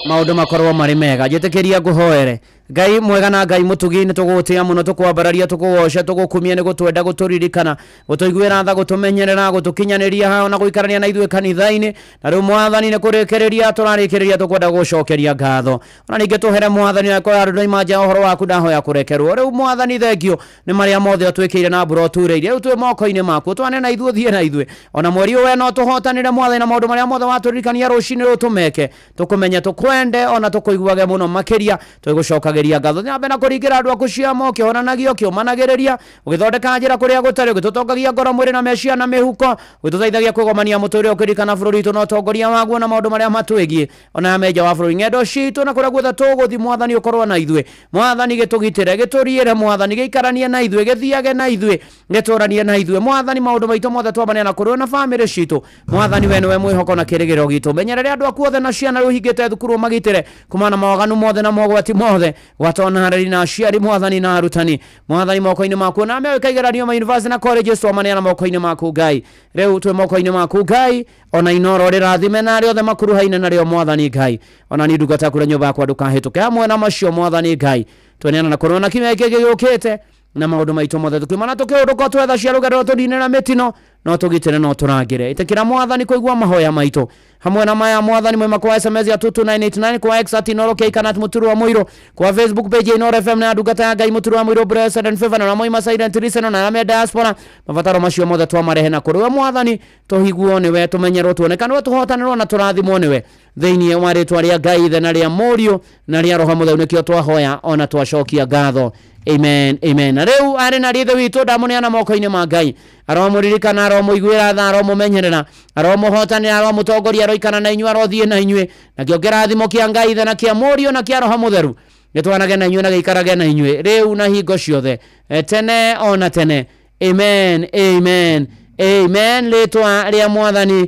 maũndũ makorwo marĩ mega. Njĩtĩkĩria ngũhoere. Ngai mwega na Ngai mũtugi, nĩ tũgũgũtĩa mũno, tũkwambararia, tũkũgoca, tũgũkumia, nĩ gũtwenda, gũtũririkana, gũtũiguĩra tha, gũtũmenyerera, gũtũkinyanĩria haha na gũikarania na ithuĩ kanitha-inĩ. Na rĩu mwathani nĩ kũrĩkĩrĩria tũrarĩkĩrĩria, tũkwenda gũgũcokeria ngatho. Ona ningĩ tũhere mwathani akorwo andũ ndoima nja ũhoro waku, ndahoya kũrekerwo. Rĩu mwathani thengio nĩ marĩa mothe ũtwĩkĩire na mbura ũturĩire. Rĩu twĩ moko-inĩ maku, twane na ithuĩ, ũthiĩ na ithuĩ. Ona mweri ũyũ we no tũhotanĩre mwathani, na maũndũ marĩa mothe watũririkania rũcinĩ rũrũ tũmeke, tũkũmenye, tũkwende, ona tũkũiguage mũno makĩria. Twĩgũcokagia ngatho nyambe na kũringĩra andũ aku ciama, ũkĩhonanagia, ũkĩũmanagĩrĩria, ũgĩthondeka njĩra kũrĩa gũtarĩ, ũgĩtũtongagia ngoro, mwĩrĩ na meciria na mĩhuko, ũgĩtũteithagia kwĩgomania mũtũrĩre, ũkĩririkana bũrũri witũ na ũtongoria waguo na maũndũ marĩa matwĩgiĩ, ona menja wa bũrũri, ng'endo citũ na kũrĩa guothe tũgũthiĩ. Mwathani ũkorwo na ithuĩ, mwathani gĩtũgitĩre, gĩtũriĩre, mwathani gĩikaranie na ithuĩ, gĩthiage na ithuĩ, gĩtũranie na ithuĩ. Mwathani maũndũ maitũ mothe twambanĩa na kũrĩ na bamĩrĩ citũ. Mwathani we nĩwe mwĩhoko na kĩrĩgĩrĩro gitũ. Menyerere andũ aku othe na ciana rĩu hingĩte thukuru, magitĩre kumana na mawaganu mothe na mogwati mothe, gwatona hareri na aciari mwathani na arutani. Mwathani moko-inĩ maku, na mewĩka igeranio ma university na colleges twamaneana moko-inĩ maku Ngai. Rĩu twĩ moko-inĩ maku Ngai, ona Inoro rĩrathime na arĩa othe makuruhaine narĩo mwathani Ngai. Ona niĩ ndungata yaku na nyũmba yakwa ndũkahĩtũke hamwe na macio mwathani Ngai. Tweneana na kũrũa na kiumia gĩkĩ gĩũkĩte na maũndũ maitũ mothe, tũkiumana tũkĩũndũka twetha cia rũgendo tũninĩra mĩtino, no tũgitĩre no tũrangĩre. Ĩtĩkĩra mwathani kũigua mahoya maitũ hamwe na maya mwathani mwema kwa SMS ya 22989, kwa X at Inoro K kana Mũturu wa Mũirũ, kwa Facebook page ya Inoro FM na ndungata ya Ngai Mũturu wa Mũirũ Blessed and Favor na Moima Silent Listen na arĩa me diaspora. Mabataro macio mothe twamarehe na kũrĩ we mwathani, tũhiguo nĩwe, tũmenyerwo, tuonekanwe, tũhotanĩrwo na tũrathimwo nĩwe, thĩinĩ wa rĩtwa rĩa Ngai Ithe na rĩa Mũriũ na rĩa Roho Mũtheru nĩkĩo twahoya ona twacokia ngatho. Amen, amen. Na rĩu arĩ na rithe witũ ndamũneana moko-inĩ ma Ngai. Aromũririkana, aromũiguĩra tha, aromũmenyerera, aromũhotanĩra, aromũtongoria, aroikara na inyuĩ, arothiĩ na inyuĩ. Nakĩo kĩrathimo kĩa Ngai Ithe na kĩa Mũriũ na kĩa Roho Mũtheru gĩtwanage na inyuĩ na gĩikarage na inyuĩ rĩu na hingo ciothe, tene ona tene. Amen, amen, amen. Rĩtwa rĩa mwathani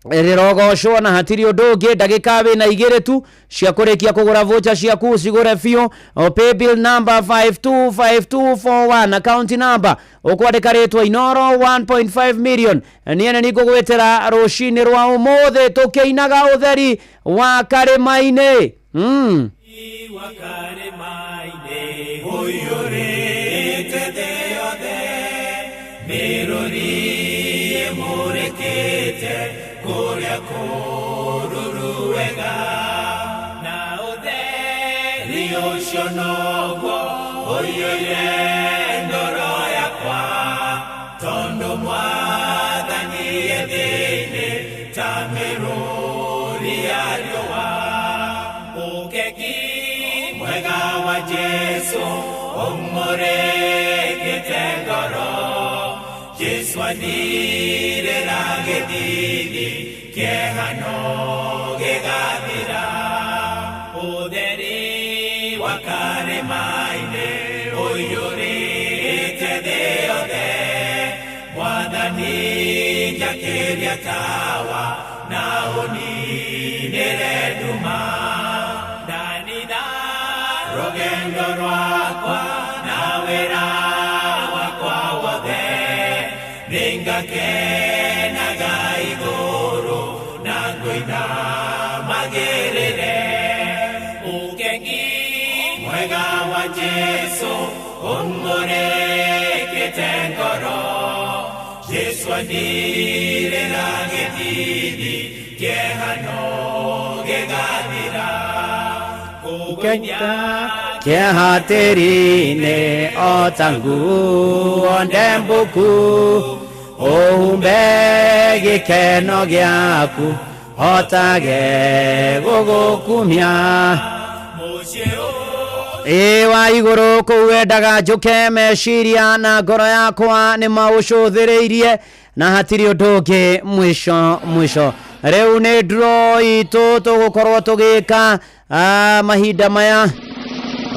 rĩrogocwo na hatirĩ ũndũ ũngĩ. Ndagĩka wĩna 2 tu cia kũrĩkia kũgũra voucher ciaku, cigũre biũ. Paybill number 525241, account number ũkwandĩka rĩtwa Inoro 1.5 million. Niĩ nĩ ngũgwĩtĩra rũcinĩ rwa ũmũthĩ tũkĩinaga ũtheri wa karĩma-inĩ. Jesu anirera gĩthithi kĩeha no gĩgathira, ũtheri wa karĩma-inĩ ũiyũrĩte thĩ yothe. Mwathani njakĩria tawa na ũninĩre nduma, ndanina rũgendo rwakwa na wĩra wakwa wothe, nĩngakenaga igũrũ na ngũina magĩrĩre. Ũkengi mwega wa Jesu ũmũrĩkĩte ngoro, Jesu anirera gĩthithi kĩeha no gĩgathira, kũgũithia Kĩeha tĩri-inĩ o ta nguo ndembũku, ũhumbe gĩkeno gĩaku, hotage gũgũkumia. Ĩ wa igũrũ kũu wendaga njũke, meciria na ngoro yakwa nĩ maũcũthĩrĩirie, na hatirĩ ũndũ ũngĩ mwisho mwisho. Rĩu nĩ draw itũ tũgũkorwo tũgĩka mahinda maya.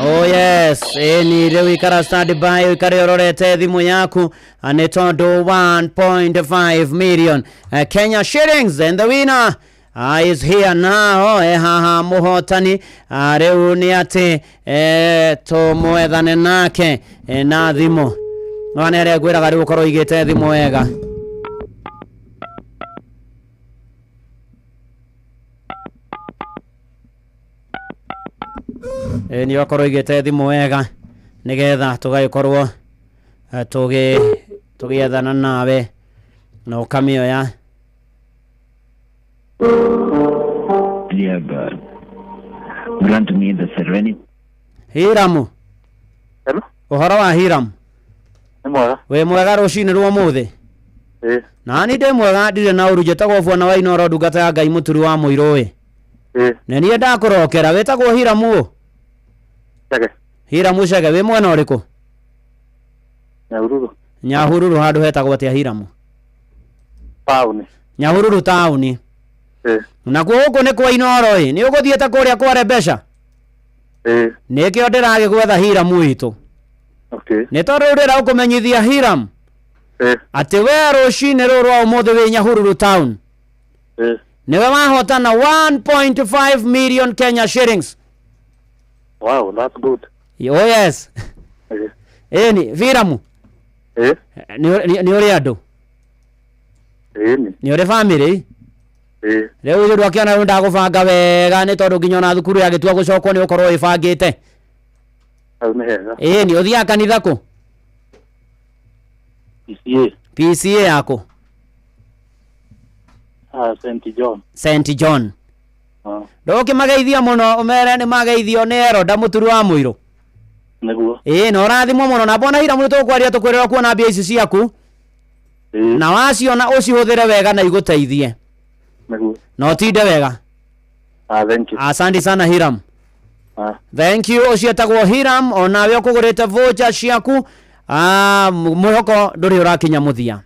Oh yes, ĩni rĩu ikara stand by, ũikare ũrorete thimũ yaku, nĩ tondũ 1.5 million Kenya shillings, and the winner is here now. Haha mũhotani, rĩu nĩ atĩ tũmwethane nake na thimũ. Nĩ arĩa ngwĩraga rĩu ũkorwo ũigĩte thimũ wega. Nĩ ũgakorwo ũigĩte thimũ wega nĩgetha tũgagĩkorwo tũgĩethana nawe na ũkamĩoya. Dear God, grant me the serenity. Hiramu. Hello? Ũhoro wa Hiramu? Nĩ mwega. Wĩ mwega rũcinĩ rwa ũmũthĩ? Ĩĩ. Nani ndĩ mwega, ndirĩ na ũru. Njĩtagwo bwana wa Inooro, ndungata ya Ngai, mũturi wa mũirũ ĩ. Ĩĩ. Nĩ niĩ ndakũrokera. Wĩtagwo Hiramu ũ? Chege. Hiramu Chege, wĩ mwena ũrĩkũ? Nyahururu. Nyahururu handũ hetagwo atĩa Hiramu? Taũni. Nyahururu taũni. Ĩĩ. Nakuo gũkũ nĩ kwa Inooro ĩ, nĩ ũgũthiĩte kũrĩa kware mbeca? Ĩĩ. Nĩkĩo ndĩragĩgwetha Hiramu witũ. Okay. Nĩ tondũ rĩu ndĩra ũkũmenyithia Hiram Ĩĩ. atĩ we rũcinĩ rũrũ rwa ũmũthĩ wĩ Nyahururu town, Ĩĩ. nĩwe wahotana 1.5 million Kenya shillings. Wow, that's good. Oh yes. Ĩĩ. Ĩni Hiramu. Ĩĩ. Nĩ ũrĩ andũ? Ĩni. Nĩ ũrĩ family? Ĩĩ. Rĩu ithuĩ ndwakĩona rĩu ndagũbanga wega, nĩ tondũ nginya ona thukuru yagĩtua gũcokwo nĩ ũkorwo wĩbangĩte. Hau nĩ hega. Ĩni ũthiaga kanitha kũ? PCA. PCA yakũ? St John. St John. Ndũkĩmageithia mũno, ũmere nĩ mageithio nĩ Eroda mũturu wa mũirũ. Nĩguo. Ĩĩ, na ũrathimwo mũno. Na mbona Hiramu nĩ tũkwaria tũkwĩrĩra kuona mbia ici ciaku, na waciona ũcihũthĩre wega na igũteithie. Nĩguo. Na ũtinde wega. Thank you. Asante sana Hiram. Thank you. Ũcio etagwo Hiram, onawe ũkũgũrĩte voucher ciaku. Mwĩhoko ndũrĩ ũrakinya mũthia,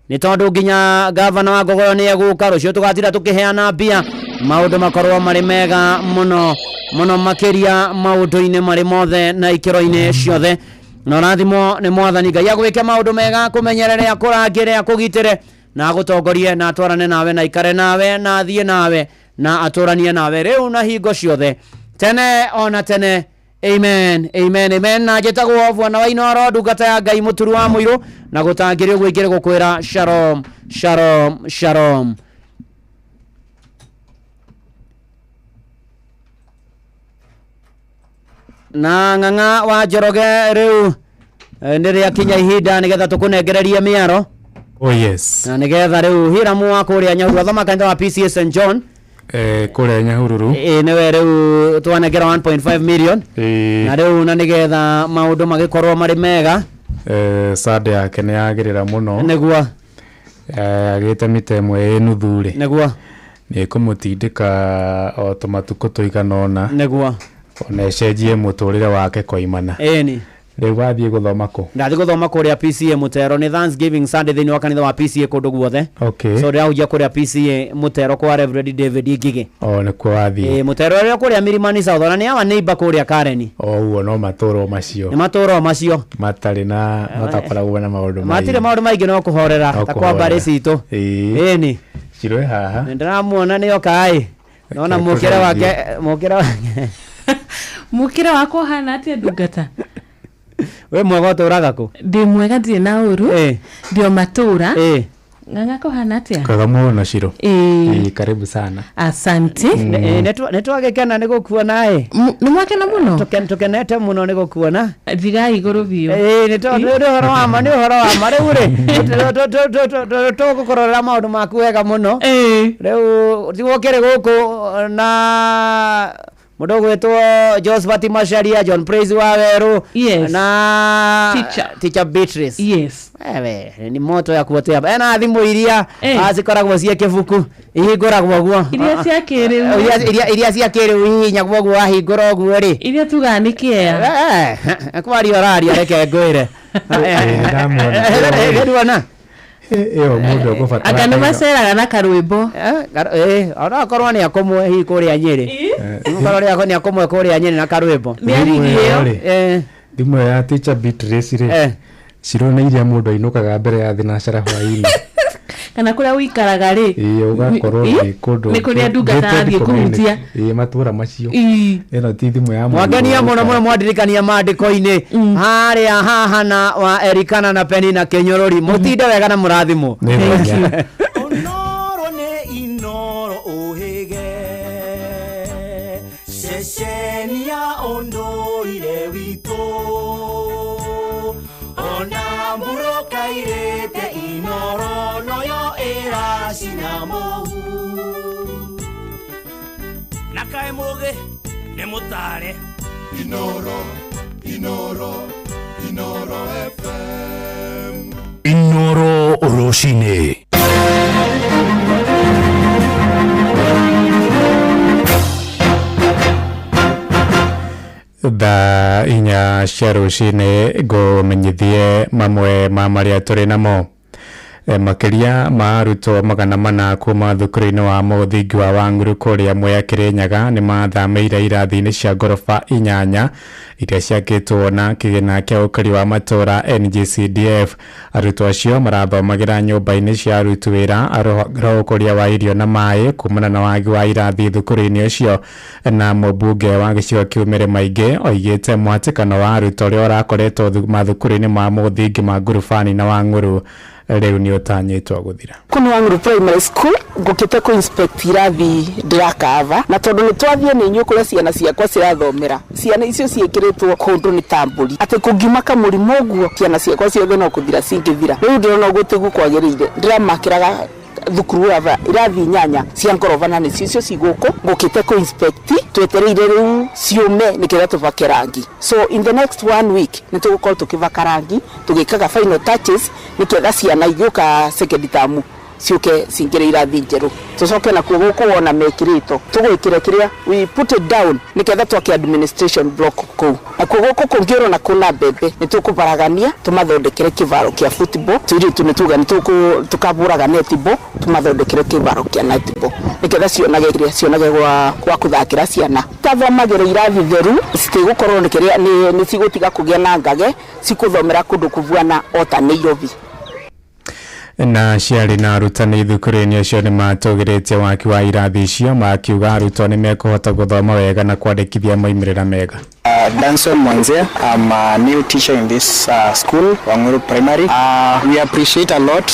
nĩ tondũ nginya gavana wa Ngogoyo nĩ egũka rũciũ, tũgatira tũkĩheana mbia, maũndũ makorwo marĩ mega mũno mũno makĩria maũndũ-inĩ marĩ mothe na ikĩro-inĩ ciothe. Na ũrathimwo nĩ mwathani Ngai agwĩke maũndũ mega, kũmenyerere, akũrangĩre, akũgitĩre, na agũtongorie, na atwarane nawe, na ikare nawe, na athiĩ nawe, na atũranie nawe rĩu na hingo ciothe, tene ona tene. Amen, amen, amen. Na njĩtagwo bwana wa Inooro, ndungata ya Ngai, mũturu wa mũirũ, na gũtangĩrĩ ũguo ingĩrĩ gũkwĩra shalom, shalom, shalom. Na ng'ang'a wa Njoroge, rĩu nĩ rĩakinya ihinda nĩgetha tũkũnengererie mĩaro. Oh yes. Na nĩgetha rĩu Hiramu wa kũrĩa Nyahururu athoma kanitha wa PCA St John. Kũrĩa Nyahururu. Ĩ, nĩwe rĩu twanengera 1.5 million. Ĩĩ. Na rĩu na nĩgetha maũndũ magĩkorwo marĩ mega. Sande yake nĩ yagĩrĩra mũno. Nĩguo. Agĩte mita ĩmwe ĩ nuthu rĩ. Nĩguo. Nĩ ĩkũmũtindĩka o tũmatukũ tũigana ũna. Nĩguo. Ona ĩcenjie mũtũrĩre wake koimana. Ĩni. Rĩu wathiĩ gũthoma kũ? Ndathiĩ gũthoma kũrĩa PCA Mũtero. Nĩ Thanksgiving Sunday thĩinĩ wa kanitha wa PCA kũndũ guothe. So ndĩrahunjia kũrĩa PCA Mũtero kwa Reverend David Ngigĩ. O nĩkuo wathiĩ. Ĩ, Mũtero ũrĩa kũrĩa Milimani South, ona nĩ awa neighbor kũrĩa Karen. O ũguo no matũũra macio. Nĩ matũũra o macio. Matarĩ na matakoragwo na maũndũ matirĩ maũndũ maingĩ, no kũhorera No ta kwa mbarĩ kũhorera. citũ. Ĩĩ. Ĩni. Cirwe haha. Nĩ ndĩramuona nĩ oka ĩ, nona Reke mũkĩre wake tũgeithie. mũkĩre wake. Mũkĩra wakwa ũhana atĩa, ndungata? Wĩ mwega? Ũtũraga kũ? Ndĩ mwega, ndirĩ na ũru, ndĩ o matũra. Ng'ang'a, kũhana atĩa? Kwega mũno, Ciro. Ĩĩ. Ĩĩ, karibu sana. Asante. Nĩ twagĩkena nĩ gũkuona ĩ. Nĩ mwakena mũno. Tũkenete mũno nĩ gũkuona. Thigai igũrũ biũ. Ĩĩ, nĩ tondũ nĩ ũhoro wa ma, nĩ ũhoro wa ma. Rĩu rĩ, tũgũkũrorera maũndũ maku wega mũno. Rĩu tigwo kĩrĩ gũkũ na Mũndũ ũgwĩtwo Josephat Macharia, John Praise wa Weru. Yes. Na Teacher. Teacher Beatrice. Yes. Wewe ni moto ya kuotea. Ena thimũ iria cikoragwo ciĩ kĩbuku ihingũragwo ũguo. Iria cia kĩrĩu. Iria cia kĩrĩu ihihinyagwo ũguo wahingũra ũguo rĩ. Iria tugaga nĩ kĩea. Kwaria ũraria reke ngwĩre. Ndĩruona. Ĩyo mũndũ ekũbatara Anga nĩ maceraga na karwĩmbo. Ona akorwo nĩ akomwe hihi kũrĩa Nyĩrĩ. Akorwo nĩ akomwe kũrĩa Nyĩrĩ na karwĩmbo. Thimũ ĩyo ya Teacher Beatrice rĩ, cirona iria mũndũ ainũkaga mbere ya thinacara hwaĩ-inĩ. Kana kũrĩa ũikaraga rĩ. Ĩĩ ũgakorwo nĩ kũndũ Nĩ kũrĩa ndungata athiĩ kũhutia. Ĩĩ matũra macio. Ĩno ti thimũ ya mũndũ. Mwangenia mũno mũno mwandirikania maandĩko-inĩ harĩa hahana wa Erikana na Penina Kĩnyũrũri. Mũtinde wega na mũrathimwo. Onoro nĩ Inoro ũhĩge ceceni ya ũndũire witũ ona mbũrũka irĩte Inoro noyo ĩracina mũhu na kaĩ mũgĩ nĩ mũtare. Inoro, Inoro, Inoro FM. Inoro rũcinĩ. Thaa 4 cia rũcinĩ ngũmenyithie mamwe ma marĩa tũrĩ namo. Makĩria ma arutwo 400 kuma thukuru-inĩ wa mũthingi wa Wang'uru kũrĩa Mwea Kĩrĩnyaga nĩ mathamĩire irathi-inĩ cia ngoroba 8 iria ciakĩtwo na kĩgĩna kĩa ũkũria wa matũũra NGCDF. Arutwo acio marathomagĩra nyũmba-inĩ cia aruti wĩra a rũhonge ũkũria wa irio na maĩ kumana na wagi wa irathi thukuru-inĩ ũcio. Na mũmbunge wa gĩcigo kĩu Mary Maingĩ oigĩte mũhatĩkano wa arutwo ũrĩa ũrakoretwo mathukuru-inĩ ma mũthingi ma Ngurubani na Wang'uru rĩu nĩ ũtanyĩtwo gũthira. Kũu Wang'uru Primary School ngũkĩte kũ inspect irathi ndĩrakava na tondũ nĩ twathiĩ nĩ inyuĩ kũrĩa ciana ciakwa cirathomera, ciana icio ciĩkĩrĩtwo kũndũ nĩ ta mbũri atĩ kũngiuma kamũrimũ ũguo ciana ciakwa ciothe no kũthira cingĩthira. Rĩu ndĩrona ũguo tiguo kwagĩrĩire, ndĩramakĩraga thukuru ava irathi 8 cia ngoroba na nĩcio icio cigũkũ ngũkĩte kũ inspect twetereire rĩu ciũme nĩgetha tũbake rangi. So in the next 1 week nĩ tũgũkorwo tũkĩbaka rangi tũgĩkaga final touches nĩgetha ciana igĩũka second term ciũke cingĩre irathi njerũ. Tũcoke nakuo gũkũ wona mekĩrĩtwo tũgwĩkĩre kĩrĩa we put it down nĩgetha twake administration block kũu. Nakuo gũkũ kũngĩũrwo kũna mbembe nĩ tũkũbaragania tũmathondekere kĩvaro kĩa football tũirĩtu nĩ tuga nĩ tũkabũraga netball tũmathondekere kĩvaro kĩa netball nĩgetha cionage kĩrĩa cionage gwa kũthakĩra ciana. Tathomagĩra irathi theru citigũkorwo nĩ kĩrĩa nĩ cigũtiga kũgĩa na ngage cikũthomera kũndũ kũbuana o ta Nairobi. Na aciari na arutani thukuru-inĩ ũcio nĩ matũgĩrĩtie waki wa irathi icio makiuga arutwo nĩ mekũhota gũthoma wega na kwandĩkithia moimĩrĩra mega. Danson Mwanzia, I'm a new teacher in this school, Wang'uru Primary. We appreciate a lot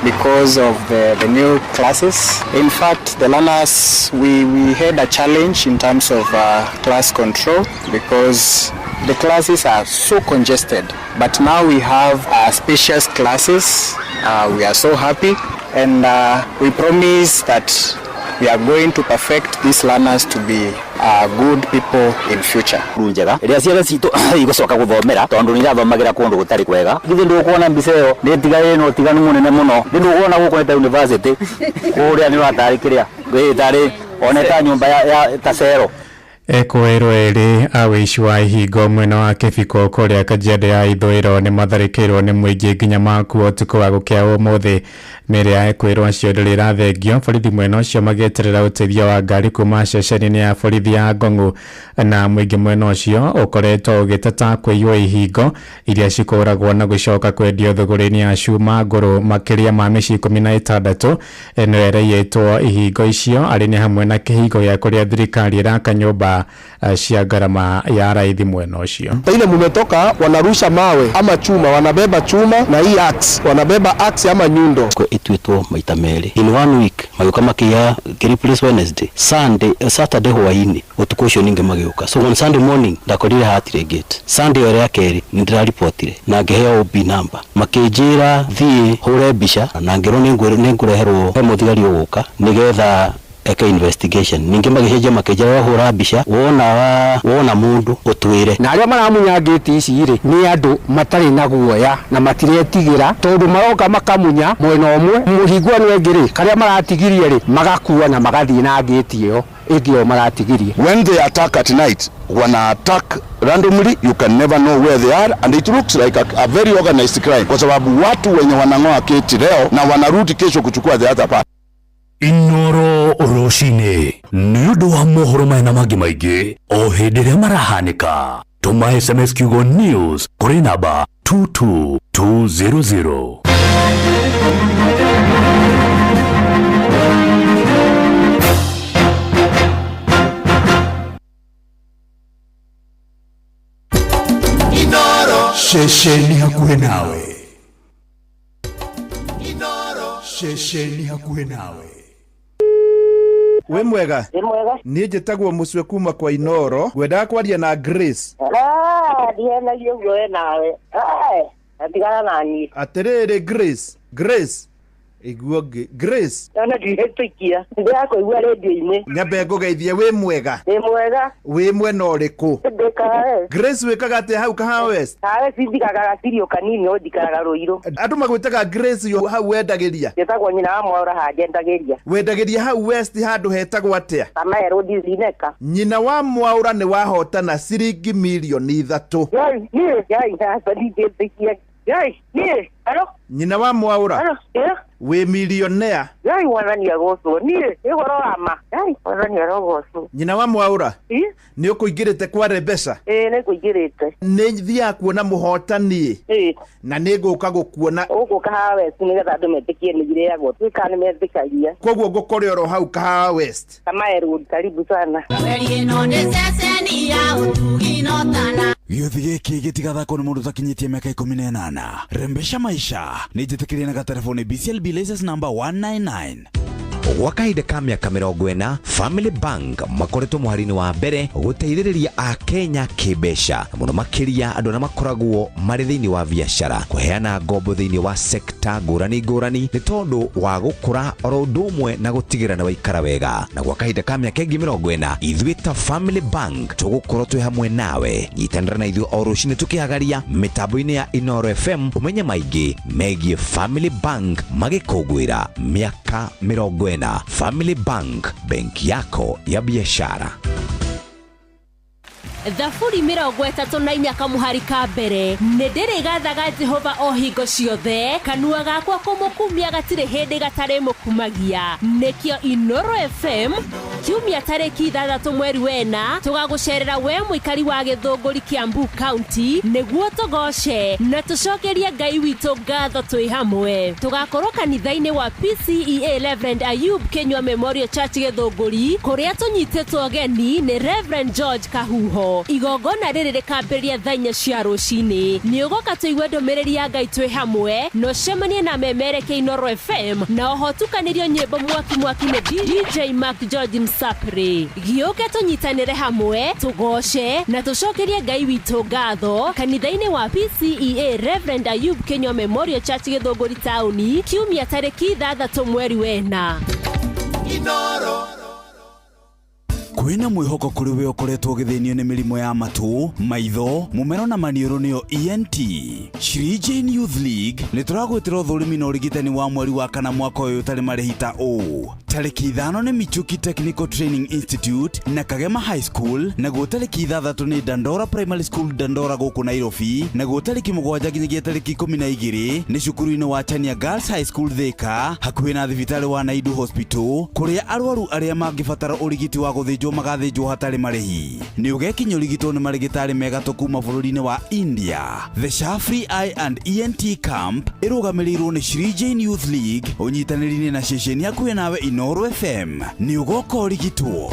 because of the new classes. In fact, the learners, we had a challenge in terms of class control because the classes are so congested. But now we have spacious classes. We are so happy, and we promise that we are going to perfect these learners to be good people in future. Njega ria ciana citũ igũcoka gũthomera tondũ nĩ irathomagĩra kũndũ gũtarĩ kwega. Githĩ ndũkuona mbica ĩyo nĩ ĩtigarĩte na ũtiganu mũnene mũno. Nĩ ndũkuona gũkũ nĩ ta university kũrĩa nĩ ũratarĩ kĩrĩa tarĩ one ta nyũmba ya ta cero. Ekũĩrwo erĩ a wĩici wa ihingo mwena wa Kĩbiko kũrĩa Kajiado ya ithũĩro nĩ matharĩkĩirwo nĩ mũingĩ nginya makua ũtukũ wa gũkĩa ũmũthĩ. Mĩĩrĩ ya ekũĩrwo acio ndĩrĩ ĩrathengio, borithi mwena ũcio magĩeterera ũteithio wa ngari kuma ceceni-inĩ ya borithi ya Ngong'u. Na mũingĩ mwena ũcio ũkoretwo ũgĩteta kũiywo ihingo iria cikũragwo na gũcoka kwendio thũgũrĩ-inĩ ya cuma ngũrũ makĩria ma mĩciĩ 16 ĩno ĩraiyĩtwo ihingo icio arĩ nĩ hamwe na kĩhingo gĩa kũrĩa thirikari ĩraka nyũmba cia gharama ya raithi mwena ũcio. Ile mumetoka wanarusha mawe ama chuma, wanabeba chuma na hii axe, wanabeba axe ama nyundo. Kwa ituitwo maita merĩ in 1 week magĩũka makĩya replace Wednesday, Sunday, Saturday hwainĩ ũtukũ ũcio ningĩ magĩũka. So on Sunday morning ndakorire hatirĩ gate. Sunday ĩyo ya kerĩ nĩ ndĩraribotire na ngĩheo OB number, makĩnjĩra thiĩ hũre mbica na ngĩrwo nĩ ngũreherwo he mũthigari ũgũka nĩgetha Eke investigation. Ningĩ magĩcenjia makĩnjĩra wahũra mbica wona wona mũndũ ũtwĩre. Na arĩa maramunya ngĩti ici rĩ nĩ andũ matarĩ na guoya na matiretigĩra tondũ maroka makamunya mwena ũmwe mũhingo nĩ ĩngĩ rĩ karĩa maratigirie rĩ magakua na magathiĩ na ngĩti ĩyo ĩngĩ ĩyo maratigirie. When they attack at night, wana attack randomly, you can never know where they are, and it looks like a very organized crime, kwa sababu watu wenye wanang'oa gate leo na wanarudi kesho kuchukua the other part. Inoro rũcinĩ nĩ ũndũ wa mohoro maya na mangĩ maingĩ o hĩndĩ ĩrĩa marahanĩka, tũma SMS kiugo news kũrĩ namba 22200. Ceceni hakuhĩ nawe. Ceceni hakuhĩ nawe. Wĩ mwega? Wĩ mwega. Niĩ njĩtagwo Mũcwe kuma kwa Inoro, ngwendaga kwaria na Grace. Ah, ndihenagia ũguo we nawe. Atigana na niĩ. Atĩrĩrĩ Grace, Grace, iguo ngĩ Grace. Ona ndihĩtũkia. Ndĩrakũigua rĩndiũ-inĩ. Nyambe ngũgeithie, wĩ mwega? Wĩ mwega. Wĩ mwena ũrĩkũ? Ndĩ Kahawa. Grace, wĩkaga atĩa hau Kahawa West? Kahawa West njikaraga gacirio kanini no njikaraga Rũirũ. Andũ magwĩtaga Grace yo hau wendagĩria? Njĩtagwo nyina wa Mwaũra haha njendagĩria. Wendagĩria hau West handũ hetagwo atĩa? Kamae Road Zineka. Nyina wa Mwaũra nĩ wahotana ciringi mirioni 3. Yai, niĩ, yai, aca ndingĩtĩkia. Yai, niĩ, alo? Nyina wa Mwaũra. Alo, ĩ? Wĩ milionea. Yai, mwathani agocwo. Niĩ, nĩ ũhoro wa ma. Yai, mwathani arogocwo. Nyina wa Mwaũra. Ĩ? Nĩ ũkũingĩrĩte kwa Rebecca? Ĩ, nĩ ngũingĩrĩte. Nĩ thiaga kuona mũhotani. Ĩ. Na nĩ ngũka gũkuona. Ũgũka Kahawa West nĩgetha andũ metĩkie nĩ irĩagwo. Tuĩkaga nĩ metĩkagia. Koguo ngũkore oro hau Kahawa West. Kamae Road, karibu sana. Mweri ĩno nĩ ceceni ya ũtugi na ũtana. Gĩũthi gĩkĩ gĩtigathakwo nĩ mũndũ ũtakinyĩtie mĩaka 18. Rembesha maisha nĩ njĩtĩkĩrie na gatelefoni BCLB license number 199. Gwa kahinda ka mĩaka 40, Family Bank makoretwo mũhari-inĩ wa mbere gũteithĩrĩria Akenya kĩmbeca, na mũno makĩria andũ arĩa makoragwo marĩ thĩinĩ wa biacara, kũheana ngombo thĩinĩ wa sekta ngũrani ngũrani nĩ tondũ wa gũkũra oro ũndũ ũmwe na gũtigĩrĩra nĩ waikara wega. Na gwa kahinda ka mĩaka ĩngĩ 40, ithuĩ ta Family Bank tũgũkorwo twĩ hamwe nawe. Nyitanĩra na ithuĩ o rũcinĩ tũkĩhagaria mĩtambo-inĩ ya Inoro FM ũmenye maingĩ megiĩ Family Bank magĩkũngũĩra mĩaka 40. Family Bank, benki yako ya biashara. Thaburi 34 kamuhari ka mbere nĩ ndĩrĩgathaga Jehova o hingo ciothe, kanua gakwa kũmũkumia gatirĩ hĩndĩ gatarĩ mũkumagia. Nĩkĩo Inoro FM kiumia tarĩki 6 mweri wena tũgagũcerera we mũikari wa Gĩthũngũri Kiambu County nĩguo tũgoce na tũcokerie Ngai witũ ngatho twĩ hamwe. Tũgakorwo kanitha-inĩ wa PCEA Reverend Ayub Kinyua Memorial Church Gĩthũngũri, kũrĩa tũnyitĩtwo ũgeni nĩ Reverend George Kahuho. Igongona rĩrĩ rĩkambĩrĩria thaa 4 cia rũcinĩ. Nĩ ũgoka tũigue ndũmĩrĩri ya Ngai twĩ hamwe na ũcemanie na memereke Inoro FM na oho tukanĩrio nyĩmbo mwaki mwaki nĩ DJ Mark George Msapri. Gĩũke tũnyitanĩre hamwe tũgoce na tũcokerie Ngai witũ ngatho kanitha-inĩ wa PCEA Reverend Ayub Kinyua Memorial Church Gĩthũngũri taũni, kiumia tarĩki 6 mweri wena. Inoro. Kwĩna mwĩhoko kũrĩ we ũkoretwo ũgĩthĩnio nĩ mĩrimũ ya matũ, maitho, mũmero na maniũrũ nĩyo ENT. Shri Jane Youth League nĩ tũragwĩtĩra ũthũrimi na ũrigitani wa mweri wa kana mwaka ũyũ ũtarĩ marĩhi ta ũũ. Tarĩki 5 nĩ Michuki Technical Training Institute na Kagema High School, naguo tarĩki 6 nĩ Dandora Primary School Dandora gũkũ Nairobi, naguo tarĩki 7 nginyagia tarĩki 12 nĩ cukuru-inĩ wa Chania Girls High School Thika, hakuhĩ na thibitarĩ wa Naidu Hospital, kũrĩa arwaru arĩa mangĩbatara ũrigiti wa gũthĩnjwo magathĩnjwo hatarĩ marĩhi. Nĩ ũgekinya ũrigitwo nĩ marĩgĩtarĩ mega tũ kuma bũrũri-inĩ wa India. The Shafri Eye and ENT Camp ĩrũgamĩrĩirwo nĩ Shri Jane Youth League ũnyitanĩri-inĩ na ceceni hakuhĩ nawe Inoro FM. Nĩ ũgoka ũrigitwo.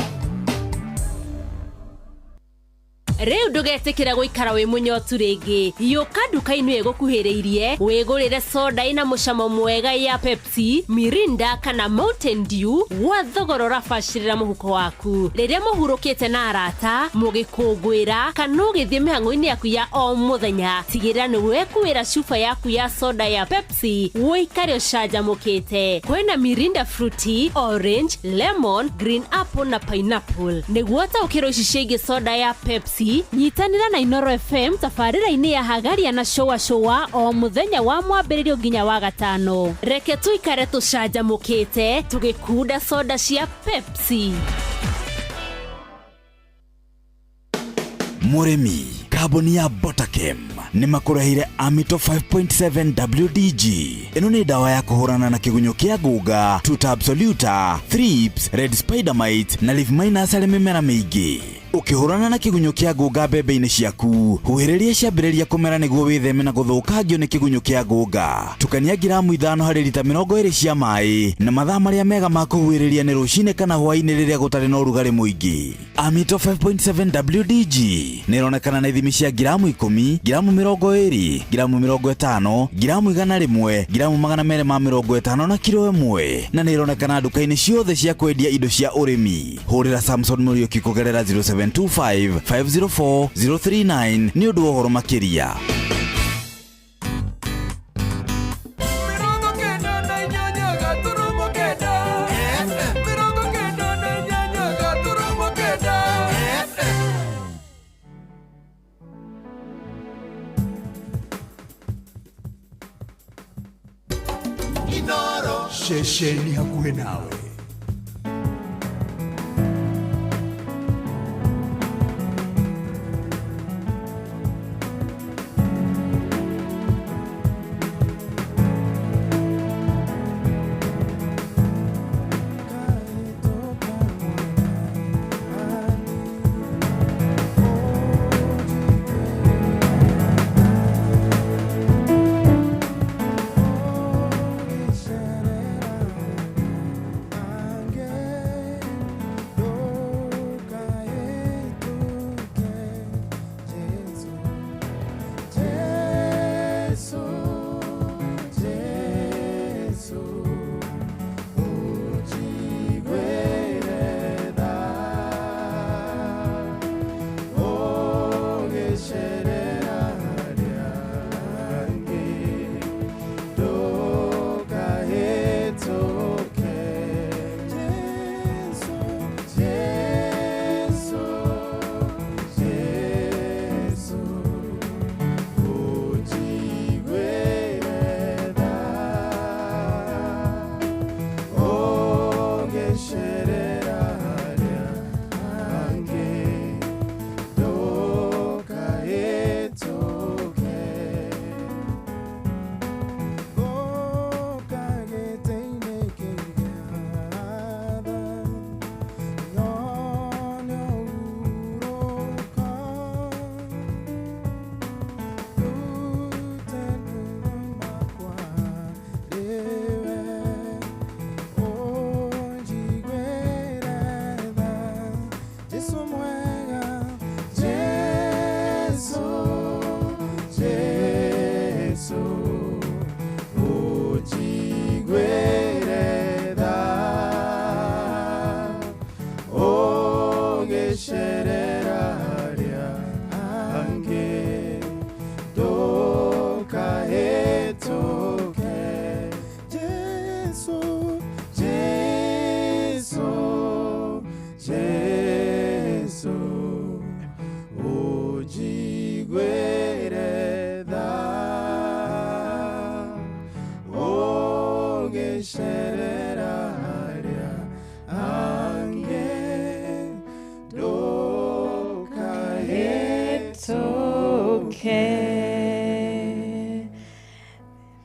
Rĩu ndũgetĩkĩra gũikara wĩ mũnyotu rĩngĩ. Yũka nduka-inĩ ĩgũkuhĩrĩirie wĩgũrĩre soda ĩna mũcamo mwega ya Pepsi, Mirinda kana Mountain Dew gwa thogora ũrabacĩrĩra mũhuko waku. Rĩrĩa mũhurũkĩte na arata, mũgĩkũngũĩra kana ũgĩthiĩ mĩhang'o-inĩ yaku ya o mũthenya, tigĩrĩra nĩ wekuĩra cuba yaku ya soda ya Pepsi ũikare ũcanjamũkĩte. Kwĩna Mirinda Fruity, Orange, Lemon, Green Apple na Pineapple. Nĩguo ũtaũkĩrwo ici ciĩgiĩ soda ya Pepsi, nyitanĩra na Inoro FM tabarĩra-inĩ ya Hagaria na Shoa Shoa o mũthenya wa mwambĩrĩrio nginya wa gatano. Reke tũikare tũcanjamũkĩte tũgĩkunda soda cia Pepsi. Mũrĩmi, kambuni ya Botakem nĩ makũreheire Amito 5.7 WDG. Ĩno nĩ ndawa ya kũhũrana na kĩgunyũ kĩa ngũnga, Tuta absoluta, thrips, red spider mite na leaf miners harĩ mĩmera mĩingĩ. Ũkĩhũrana na kĩgunyũ kĩa ngũnga mbembe-inĩ ciaku, huhĩrĩria ciambĩrĩria kũmera nĩguo wĩtheme na gũthũkangio nĩ kĩgunyũ kĩa ngũnga. Tukania ngiramu 5 harĩ rita 20 cia maĩ na mathaa marĩa mega ma kũhuhĩrĩria nĩ rũcinĩ kana hwaĩ-inĩ rĩrĩa gũtarĩ na ũrugarĩ mũingĩ. Amito 5.7 WDG nĩ ĩronekana na ithimi cia ngiramu 10, ngiramu 20, ngiramu 50, ngiramu 100, ngiramu 250 na kiro 1, na nĩ ĩronekana nduka-inĩ ciothe cia kwendia indo cia ũrĩmi. Hũrĩra Samson Mũriũki kũgerera 0725 504 039 nĩ ũndũ wa ũhoro makĩria. Ceceni hakuhĩ nawe.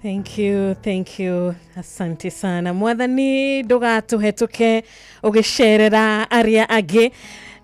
Thank you, thank you. Asante sana. Mwathani ndũgatũhetũke ũgĩcerera arĩa angĩ.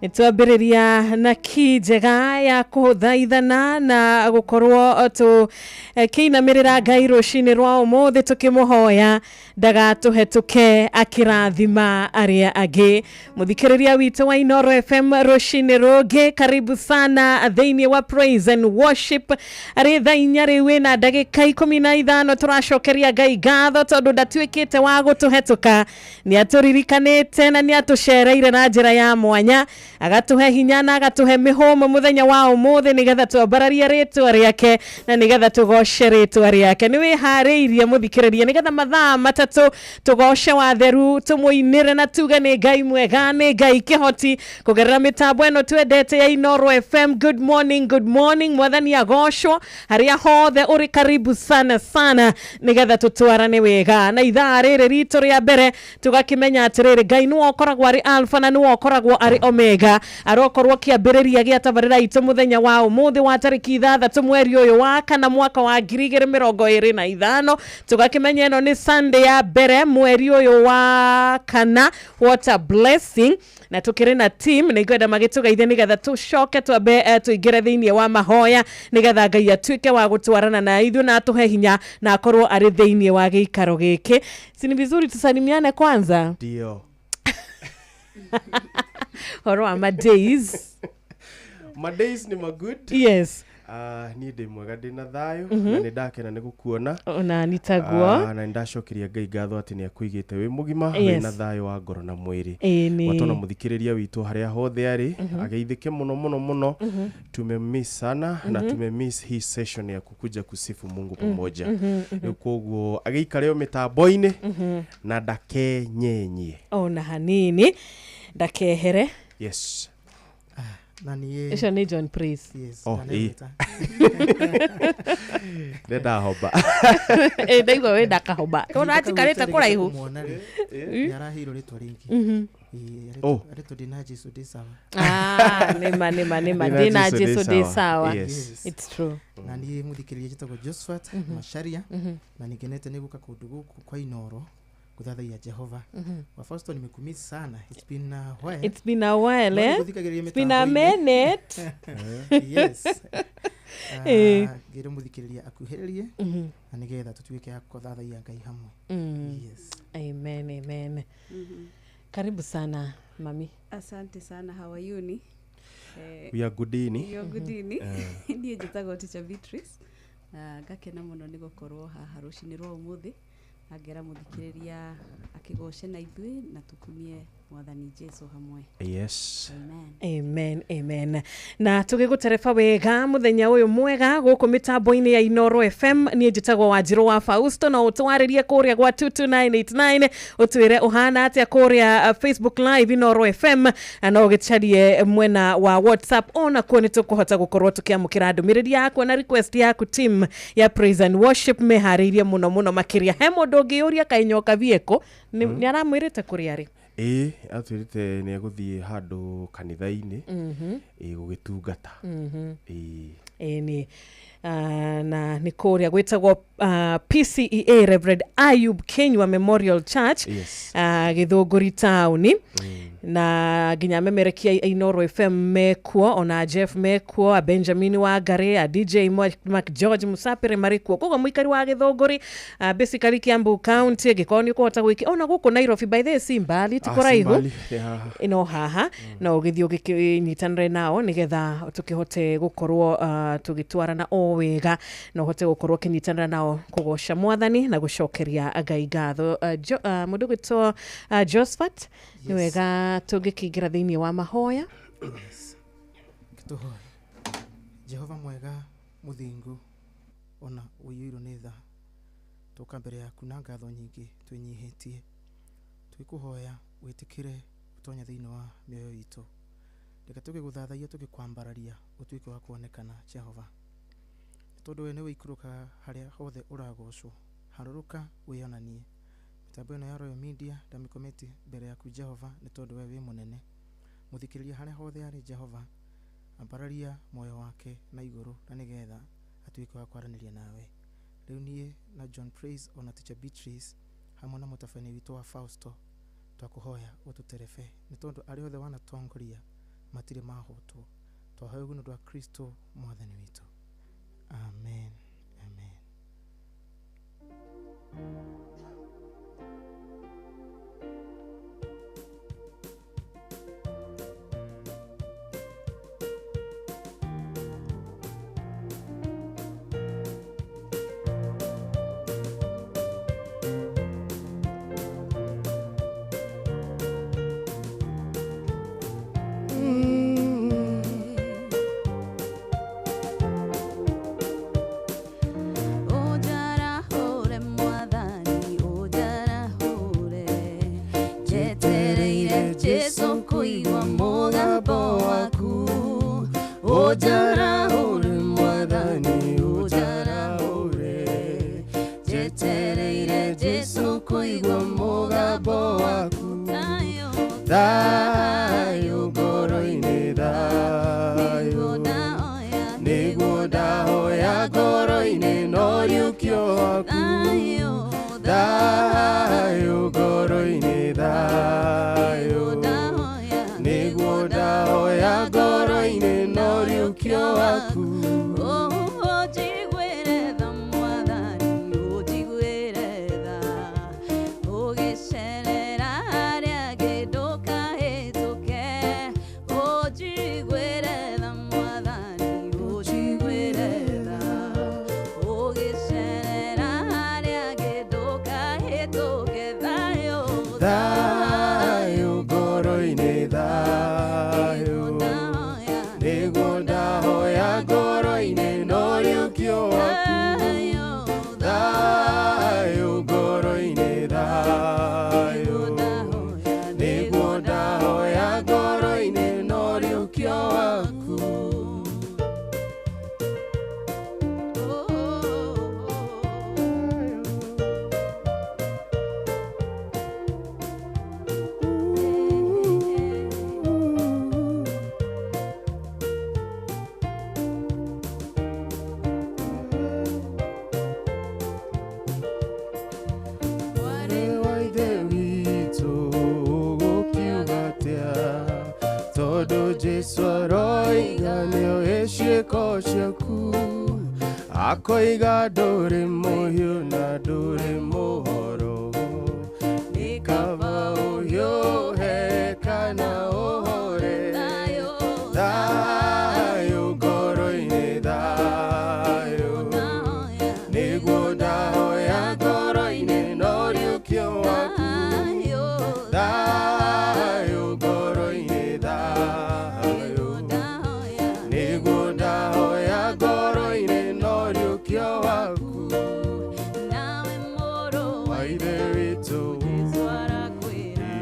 Nĩ twambĩrĩria na ki njega ya kũthaithana na gũkorwo tũkĩinamĩrĩra Ngai rũcinĩ rwa ũmũthĩ tũkĩmũhoya ndagatũhetũke akĩrathima arĩa angĩ. Mũthikĩrĩria witũ wa Inooro FM rũcinĩ rũngĩ, karibu sana thĩinĩ wa Praise and Worship. Arĩ thaa 4 rĩu wĩna ndagĩka 15 tũracokeria Ngai ngatho tondũ ndatuĩkĩte wa gũtũhetũka, nĩ atũririkanĩte na nĩ atũcereire na njĩra ya mwanya, agatũhe hinya na agatũhe mĩhũmũ mũthenya wa ũmũthĩ nĩgetha twambararie rĩtwa rĩake na nĩgetha tũgoce rĩtwa rĩake. Nĩ wĩharĩirie mũthikĩrĩria nĩgetha mathaa 3 tũgoce watheru, tũmũinĩre na tuge nĩ Ngai mwega, nĩ Ngai kĩhoti kũgerera mĩtambo ĩno twendete ya Inooro FM. Good morning, good morning, mwathani agocwo harĩa hothe ũrĩ, karibu sana sana nĩgetha tũtwarane wega na ithaa rĩrĩ ritũ rĩa mbere tũgakĩmenya atĩrĩrĩ Ngai nĩwe ũkoragwo arĩ Alpha na nĩwe ũkoragwo arĩ Omega, arokorwo kĩambĩrĩria gĩa tabarĩra itũ mũthenya wa ũmũthĩ wa tarĩki 6 mweri ũyũ wa kana mwaka wa 2025. Tũgakĩmenya ĩno nĩ Sunday ya mbere mweri ũyũ wa kana. What a blessing. Na tũkĩrĩ na team nĩ ngwenda magĩtũgeithie nĩgetha tũcoke twambe tũingĩre thĩinĩ wa mahoya nĩgetha Ngai atuĩke wa gũtwarana na ithuĩ na atũhe hinya na akorwo arĩ thĩinĩ wa gĩikaro gĩkĩ. Si ni vizuri tusalimiane kwanza? Ndio. Horo wa ma days. My days ni ma good. Yes. Niĩ ndĩ mwega, ndĩ na thayũ na nĩ ndakena nĩ gũkuona. Ona nitaguo. Na nĩ ndacokeria Ngai ngatho atĩ nĩ akũigĩte wĩ mũgima, wĩ na thayũ wa ngoro na mwĩrĩ. Watona mũthikĩrĩria witũ harĩa hothe arĩ ageithĩke mũno mũno mũno. Tumemiss sana na tumemiss hii session ya kukuja kusifu Mungu pamoja. Rĩu koguo agĩikare o mĩtambo-inĩ na ndakenyenyie ona hanini, ndakehere. Yes. Icio nĩ John Praise. Yes. Oh, ndenda hoba. Ndaigua wenda kahoba. Ona atikarĩte kũraihu. Nĩ araheirwo rĩtwa rĩngĩ. Aretwo ndĩna Jesu ndĩ sawa. Nĩma nĩma nĩma, ndĩna Jesu ndĩ sawa. It's true. Na niĩ mũthikĩrĩria njĩtagwo Josephat Macharia na nĩngenete nĩ gũka kũndũ gũkũ kwa Inooro kuthathaia Jehova. Wa first nimekumiss sana. It's been a while. It's been a while, eh? It's been a minute. Yes. Ngĩrĩ mũthikĩrĩria akuhĩrĩrie na nĩgetha tũtuĩke a kũthathaia Ngai hamwe. Yes. Amen, amen. Karibu sana mami. Asante sana. How are you ni? We are goodini. We are goodini. Niĩ njĩtagwo Teacher Beatrice. Ngakena mũno nĩ gũkorwo haha rũcinĩ rwa ũmũthĩ. Agera mũthikĩrĩria akĩgoce na ithuĩ na tukumie mwathani Jesu hamwe. Yes. Amen. Amen, amen. Na tũgĩgũtereba wega mũthenya ũyũ mwega gũkũ mĩtambo-inĩ ya Inooro FM. Niĩ njĩtagwo Wanjirũ wa Fausto, no ũtwarĩrie kũrĩa gwa 22989 ũtwĩre ũhana atĩa kũrĩa Facebook Live Inooro FM, na no ũgĩcarie mwena wa WhatsApp ona kuo nĩ tũkũhota gũkorwo tũkĩamũkĩra ndũmĩrĩri yaku na request yaku. Team ya Praise and Worship meharĩirie mũno mũno makĩria. He mũndũ ũngĩũria kaĩ nyoka vieko nĩ aramwĩrĩte kũrĩa arĩ? Ĩĩ, atwĩrĩte nĩ egũthiĩ handũ kanitha-inĩ gũgĩtungata. Ĩĩ na nĩ kũrĩa gwĩtagwo PCEA Reverend Ayub Kenywa Memorial Church. Yes. Gĩthũngũri taũni. Na nginya memerekia Inooro FM mekuo, ona Jeff mekuo, a Benjamin Wangari, a DJ Mark George Musapire marĩ kuo. Koguo mũikari wa Gĩthũngũri, basically Kiambu County, angĩkorwo nĩ ũkũhota gwĩki ona gũkũ Nairobi, by the way si mbali, ti kũraihu, no haha no ũgĩthiĩ ũgĩkĩnyitanĩre nao nĩgetha tũkĩhote gũkorwo tũgĩtwarana o wega na ũhote gũkorwo ũkĩnyitanĩra nao kũgoca mwathani na gũcokeria Ngai ngatho. Mũndũ ũgwĩtwo Josephat, nĩ wega tũngĩkĩingĩra thĩinĩ wa mahoya. Yes. Tũhoe. Jehova mwega mũthingu ona ũiyũirwo nĩ tha, tũka mbere yaku na ngatho nyingĩ twĩnyihĩtie, twĩkũhoya wĩtĩkĩre ũtonya thĩinĩ wa mĩoyo itũ, reke tũgĩgũthathaia tũgĩkwambararia ũtuĩke wa kuonekana Jehova, tondũ we nĩwe ũikũrũkaga harĩa hothe ũragocwo. Harũrũka wĩonanie. Mĩtambo ĩno ya Royal Media ndamĩkometi mbere yaku Jehova, nĩ tondũ we wĩ mũnene. Mũthikĩrĩria harĩa hothe arĩ Jehova, ambararia muoyo wake na igũrũ na nĩgetha atuĩke wa kwaranĩria nawe. Rĩu niĩ na John Praise ona Teacher Beatrice hamwe na mũtabania witũ wa Fausto twakũhoya ũtũterebe, nĩ tondũ arĩa othe wanatongoria Matirĩ mahotwo. Twahoya ũguo nĩ ũndũ wa Kristo mwathani witũ. Amen. Amen. Ũnjarahũre mwathani, ũnjarahũre. Njetereire Jesũ kũigua mũgambo waku. Ũnjarahũre mwathani, ũnjarahũre. Njetereire Jesũ kũigua mũgambo waku. Thayũ ngoro-inĩ, thayũ nĩguo ndahoya ngoro-inĩ no riũkio waku. Thayũ ngoro-inĩ, thayũ nĩguo ndahoya ngoro-inĩ no riũkio waku. Ũnjiguĩre tha mwathani, ũnjiguĩre tha. Ũgĩcerera harĩa angĩ ndũkahĩtũke. Ũnjiguĩre tha mwathani, ũnjiguĩre tha. Ũgĩcerera harĩa angĩ ndũkahĩtũke. Thayũ, Thayũ ngoro-inĩ, thayũ nĩguo ndahoya ngoro-inĩ no riũkio waku. Thayũ ngoro-inĩ, thayũ nĩguo ndahoya ngoro-inĩ no riũkio waku. Mwarĩ wa Ithe witũ ũgũkiuga atĩa? Tondũ Jesũ aroiga nĩoĩ ciĩko ciaku, akoiga ndũrĩ mũhiũ na ndũrĩ mũhoro. Nĩ kaba ũhiũhe kana ũhore. Thayũ ngoro-inĩ, thayũ nĩguo ndahoya ngoro-inĩ no riũkio waku. Thayũ ngoro-inĩ, thayũ nĩguo ndahoya ngoro-inĩ no riũkio waku. Nawe mũrũ wa Ithe witũ Jesũ arakwĩra,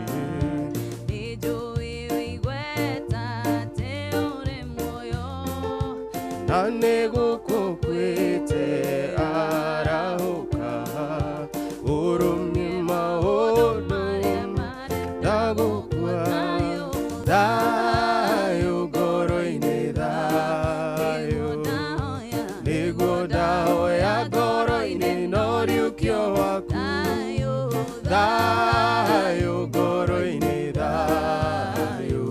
nĩnjũĩ wĩigweta atĩ ũrĩ muoyo. Na nĩgũkũkwĩte arahũka, ũrũmie maũndũ ndagũkua. Thayũ ngoro-inĩ, thayũ nĩguo ndahoya ngoro-inĩ no riũkio waku. Thayũ ngoro-inĩ, thayũ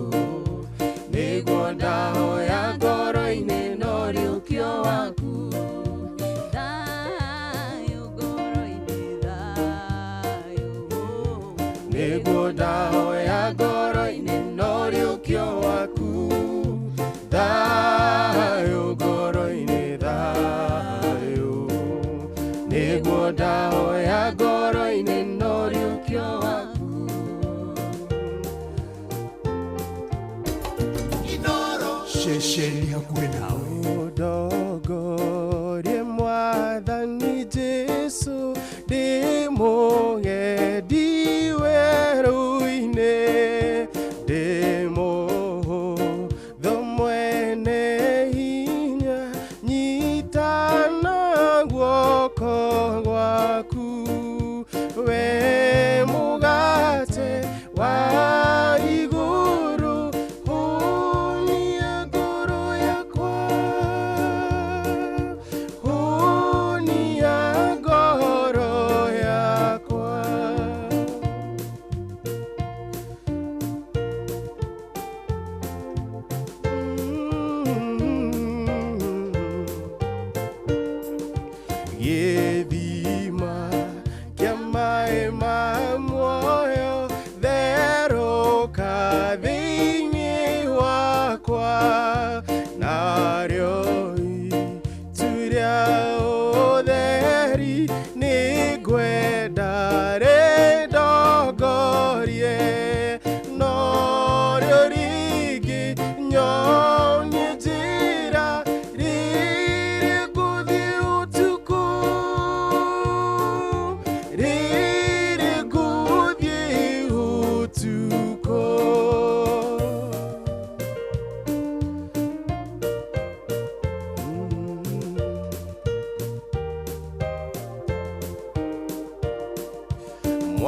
nĩguo ndahoya ngoro-inĩ no riũkio waku. Thayũ ngoro-inĩ, thayũ Nĩguo ndahoya ngoro-inĩ no riũkio waku. Thayũ ngoro-inĩ, thayũ nĩguo ndahoya ngoro-inĩ no riũkio waku. Ceceni hakuhĩ nawe. Ũndongorie mwathani Jesũ, ndĩ mũgendi werũ-inĩ, ndĩ mũhũthũ mwene hinya, nyitana guoko gwaku. We mũgate wa igũrũ, hũnia ngoro yakwa, hũnia ngoro yakwa. ũtukũ.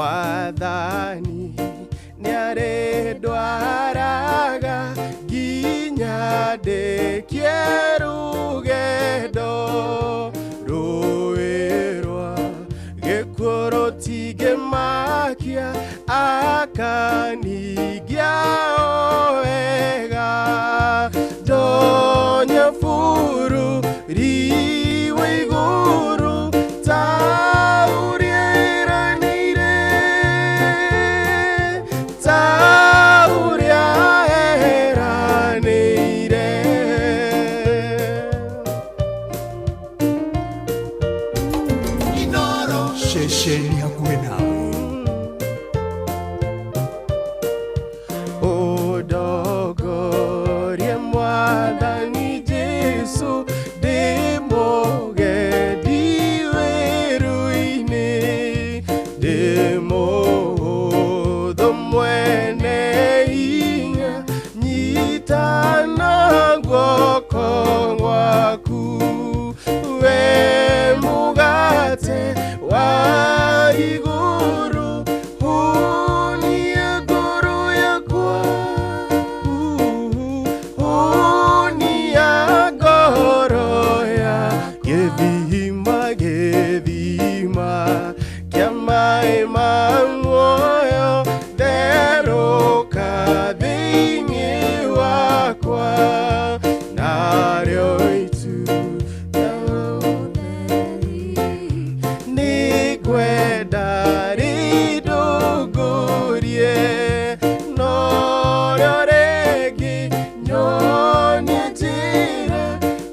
Mwathani nĩarĩndwaraga nginya ndĩkie rũgendo, rũĩ rwa gĩkuũ rũtingĩmakia, akanigia o wega. Ndonye bũrũri wa igũrũ ta ũrĩa eranĩire, ta ũrĩa eranĩire. Inoro ceceni hakuhĩ nawe. Ũndongorie Mwathani Jesũ, ndĩ mũgendi werũ-inĩ, ndĩ mũhũthũ mwene hinya, nyitana guoko gwaku, we mũgate wa igũrũ, hũnia ngoro yakwa, hũnia ngoro ya gĩthima, gĩthima kĩa maĩ ma muoyo, therũka thĩinĩ wakwa, narĩo itu nĩngwenda rĩndongorie, norĩo rĩngĩ nyonie njĩra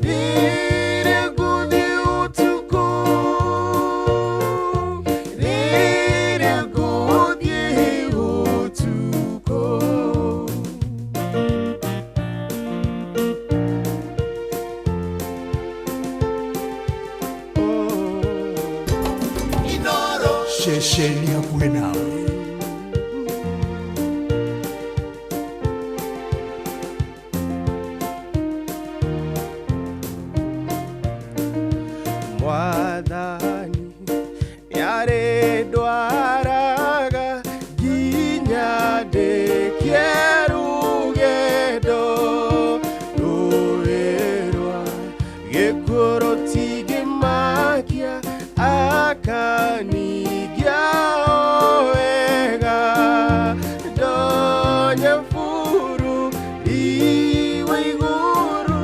rĩrĩa ngũthiĩ ũtukũ, rĩrĩa ngũthiĩ ũtukũ. Inoro ceceni hakuhĩ nawe. Mwathani nĩarĩndwaraga nginya ndĩkie rũgendo, rũĩ rwa gĩkuũ rũtingĩmakia, akanigia o wega. Ndonye bũrũri wa igũrũ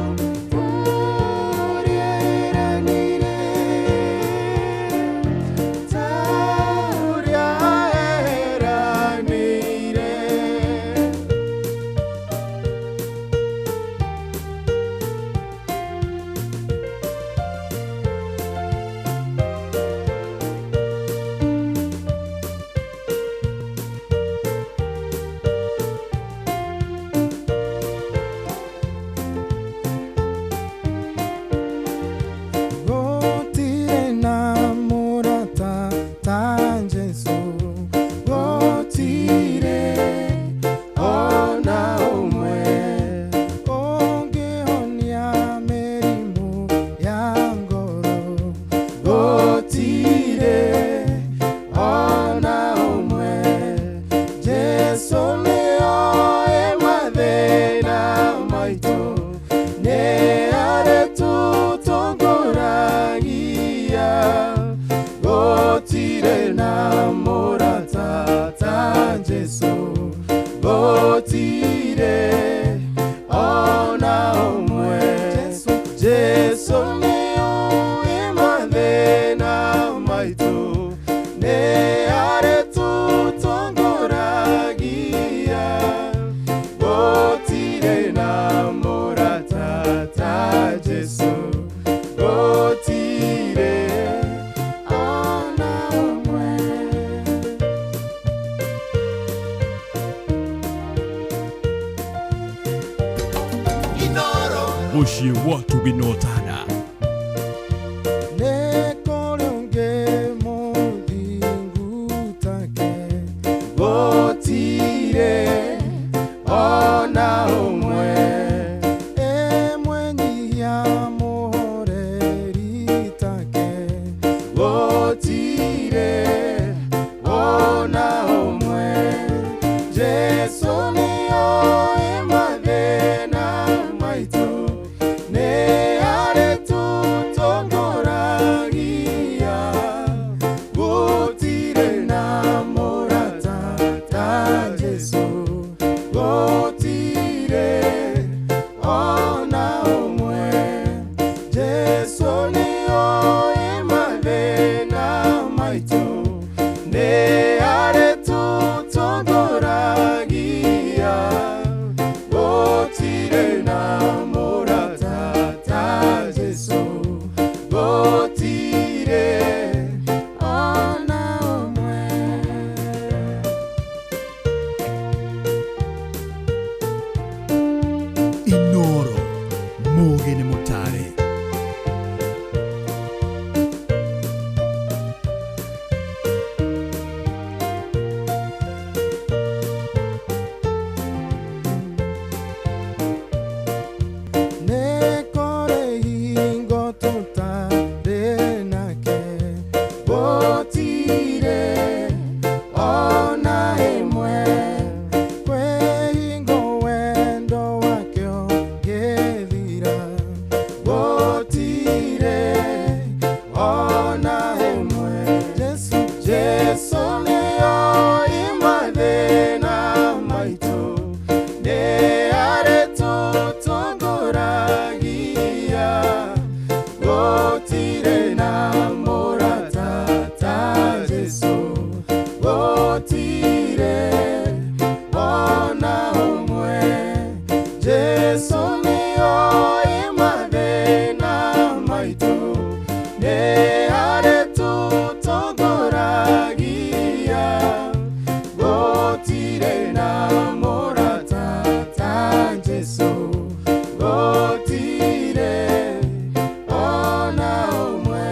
ũrĩa eranĩire, ta ũrĩa eranĩire. Gũtirĩ na mũrata ta Jesũ, gũtirĩ ona ũmwe ũngĩhonia mĩrimũ ya ngoro, gũtirĩ ona ũmwe. Jesũ nĩoĩ mathĩna maitũ, nĩarĩtũtongoragia, gũtirĩ na mũrata ta Jesũ, gũtirĩ ona ũmwe. Jesũ nĩoĩ mathĩna maitũ, nĩarĩtũtongoragia, gũtirĩ na mũrata ta Jesũ, gũtirĩ ona ũmwe. Inoro mũciĩ wa tũginotana. Nĩ kũrĩ ũngĩ mũthingu take, gũtirĩ. ona ũmwe emwenyihia mũhoreri take gũtirĩ ona ũmwe Jesu nĩoĩ mathĩna maitũ nĩ arĩtũtongoragia gũtirĩ na mũrata ta Jesu gũtirĩ ona ũmwe Jesu nĩoĩ mathĩna maitũ nĩ arĩtũtongoragia gũtirĩ na mũrata ta Jesu gũtirĩ ona ũmwe. Inoro Mũũgĩ nĩ mũtare. Nĩ kũrĩ hingo tũtarĩ nake gũtirĩ ona ĩmwe kwĩ hingo wendo wake ũngĩthira gũtirĩ ona ĩmwe Jesu Jesu nĩoĩ mathĩna maitũ nĩ arĩtũtongoragia gũtirĩ na mũrata ta Jesu gũtirĩ ona ũmwe Jesu nĩoĩ mathĩna maitũ nĩ arĩtũtongoragia gũtirĩ na mũrata ta Jesu gũtirĩ ona ũmwe.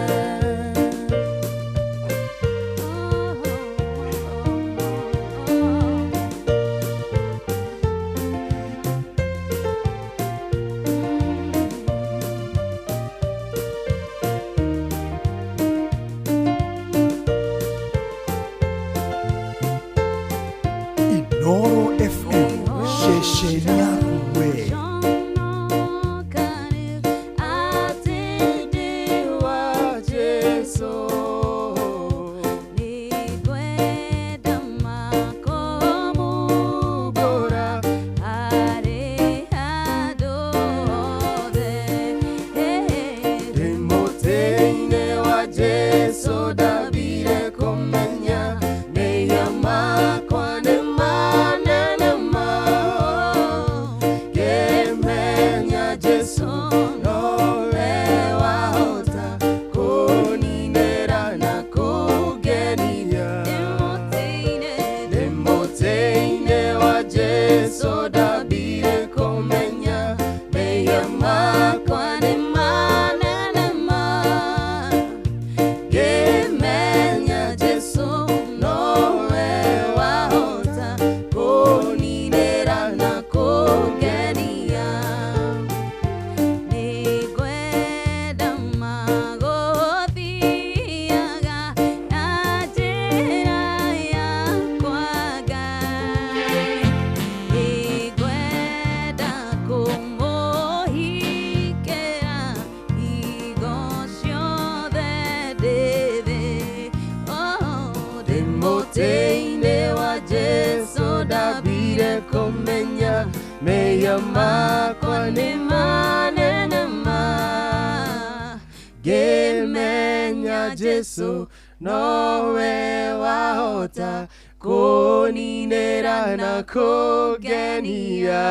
Inoro FM ceceni yaku we. Ndĩ wa Jesu ndambire kũmenya mehia makwa nĩ manene ma ngĩmenya Jesu nowe wahota kũninĩra na kũngenia ndĩ mũtĩ-inĩ wa Jesu ndambire kũmenya mehia makwa nĩ manene ma ngĩmenya Jesu nowe wahota kũninĩra na kũngenia Nĩngwenda magũthiaga na njĩra yakwa Ngai. Nĩngwenda kũmũhikĩra hingo ciothe ndĩ thĩ. Oh, ndĩ mũtĩ-inĩ wa Jesu ndambire kũmenya mehia makwa nĩ manene ma ngĩmenya Jesu nowe wahota kũninĩra na kũngenia.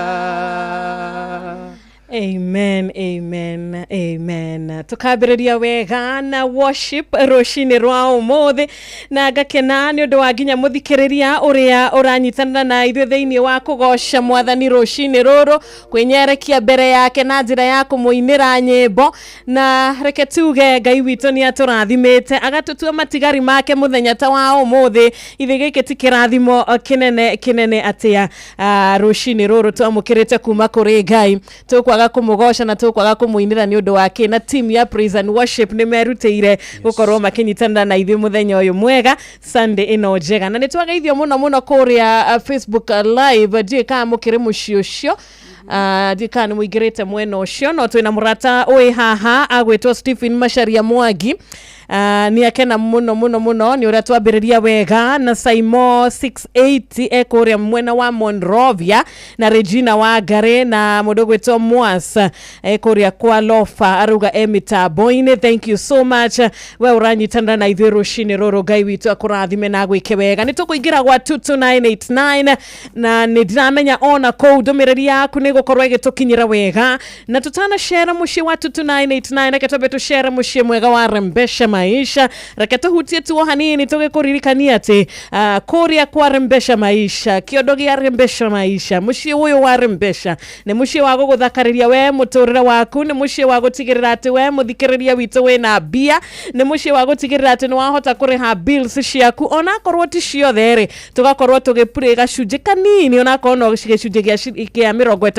Amen, amen, amen. Tukambĩrĩria wega na worship rũcinĩ rwa ũmũthĩ, na ngakena nĩ ũndũ wa nginya mũthikĩrĩria ũrĩa ũranyitanĩra na ithuĩ thĩinĩ wa kũgoca mwathani rũcinĩ rũrũ, kwĩnyerekia mbere yake na njĩra ya kũmũinĩra nyĩmbo. Na reke tuge Ngai witũ nĩ atũrathimĩte agatũtua matigari make mũthenya ta wa ũmũthĩ. Ithe gĩkĩ ti kĩrathimo kĩnene kĩnene atĩa rũcinĩ rũrũ twamũkĩrĩte kuma kũrĩ Ngai. Tũkwaga kũmũgoca na tũkwaga kũmũinĩra nĩ ũndũ wake. Na team ya praise and worship nĩ merutĩire gũkorwo makĩnyitanĩra na ithuĩ mũthenya ũyũ mwega, Sunday ĩno njega. Na nĩ twageithio mũno mũno kũrĩa Facebook live. Ndiũĩ kana mũkĩrĩ mũciĩ ũcio, ndiũĩ kana nĩ mũingĩrĩte mwena ũcio, no twĩna mũrata ũĩ haha agwĩtwo Stephen Macharia Mwangi. Nĩ akena mũno mũno mũno nĩ ũrĩa twambĩrĩria wega na Saimo 680 ekũrĩa mwena wa Monrovia, na Regina Wangari, na mũndũ ũgwĩtwo Mwas ekũrĩa kwa Lofa, arauga e mĩtambo-inĩ. Thank you so much we ũranyitanĩra na ithuĩ rũcinĩ rũrũ. Ngai witũ akũrathime na agwĩke wega. Nĩ tũkũingĩra gwa 22989, na nĩ ndiramenya ona kũu ndũmĩrĩri yaku nĩ gũkorwo ĩgĩtũkinyĩra wega. Na tũtanacera mũciĩ wa 22989, reke twambe tũcere mũciĩ mwega wa Rembesha Maisha. Reke tũhutie tuo hanini tũgĩkũririkania atĩ kũrĩa kwa Rembesha Maisha, kĩondo gĩa Rembesha Maisha, mũciĩ ũyũ wa Rembesha nĩ mũciĩ wa gũgũthakarĩria we mũtũrĩre waku, nĩ mũciĩ wa gũtigĩrĩra atĩ we mũthikĩrĩria witũ wĩna mbia, nĩ mũciĩ wa gũtigĩrĩra atĩ nĩ wahota kũrĩha bills ciaku, onakorwo ti ciothe rĩ, tũgakorwo tũgĩpurĩ gacunjĩ kanini, onakorwo no gĩcunjĩ gĩa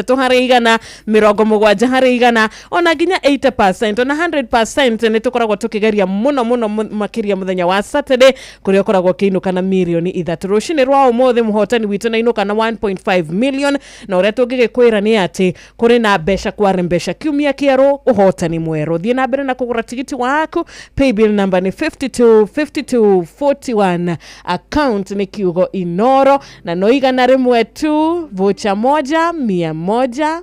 30%, 70%, ona nginya 80%, ona 100%. Nĩ tũkoragwo tũkĩgeria mũno mũno makĩria mũthenya wa Saturday kũrĩa ũkoragwo ũkĩinũka na mirioni 3. Rũcinĩ rwa ũmũthĩ mũhotani witũ na inũka na 1.5 million, na ũrĩa tũngĩgĩkwĩra nĩ atĩ kũrĩ na mbeca kwa mbeca kiumia kĩerũ, ũhotani mwerũ. Thiĩ na mbere na kũgũra tigiti waku. Paybill number nĩ 52 52 41, account nĩ kiugo Inoro, na no 100 tu, vocha moja 100.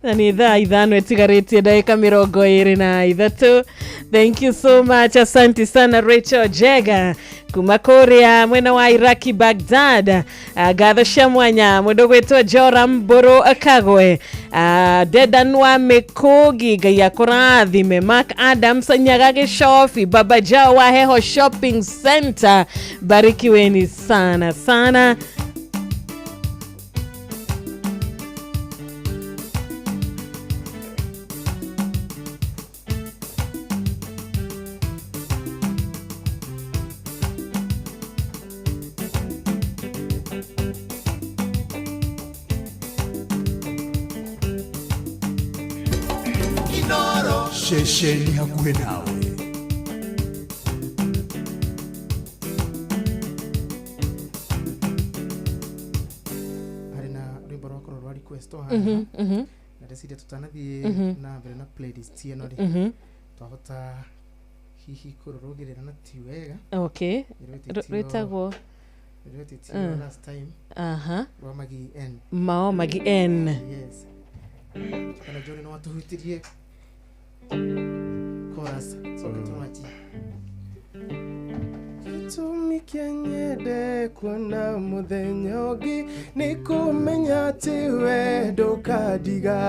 Na nĩ thaa 5 ĩtigarĩtie ndagĩka 23. Thank you so much, asanti sana Rachel Jega kuma kũrĩa mwena wa Iraki, Baghdad. Ngatho cia mwanya mũndũ gwĩtwo Joram Mbũrũ Kagwe, Dedan wa Mĩkũgi, Ngai akũrathime. Mark Adams Nyaga Gĩcobi, Baba Jao wa Heho Shopping Center, barikiweni sana sana. Ceceni hakuhĩ nawe. Harĩ na rwĩmbo rwakorwo rwa request o haha, na ndeciria tũtanathiĩ na mbere na playlist ĩno rĩ, twahota hihi kũrũrũgĩrĩra na ti wega. Okay. Rwĩtagwo Rwĩtĩtio last time rwa Magi N. Mao Magi N. Yes, kana John no atũhutirie chorus coke tũmwanjie. Gĩtũmi kĩa nyende kuona mũthenya ũngĩ nĩ kũmenya atĩ we ndũkandiga.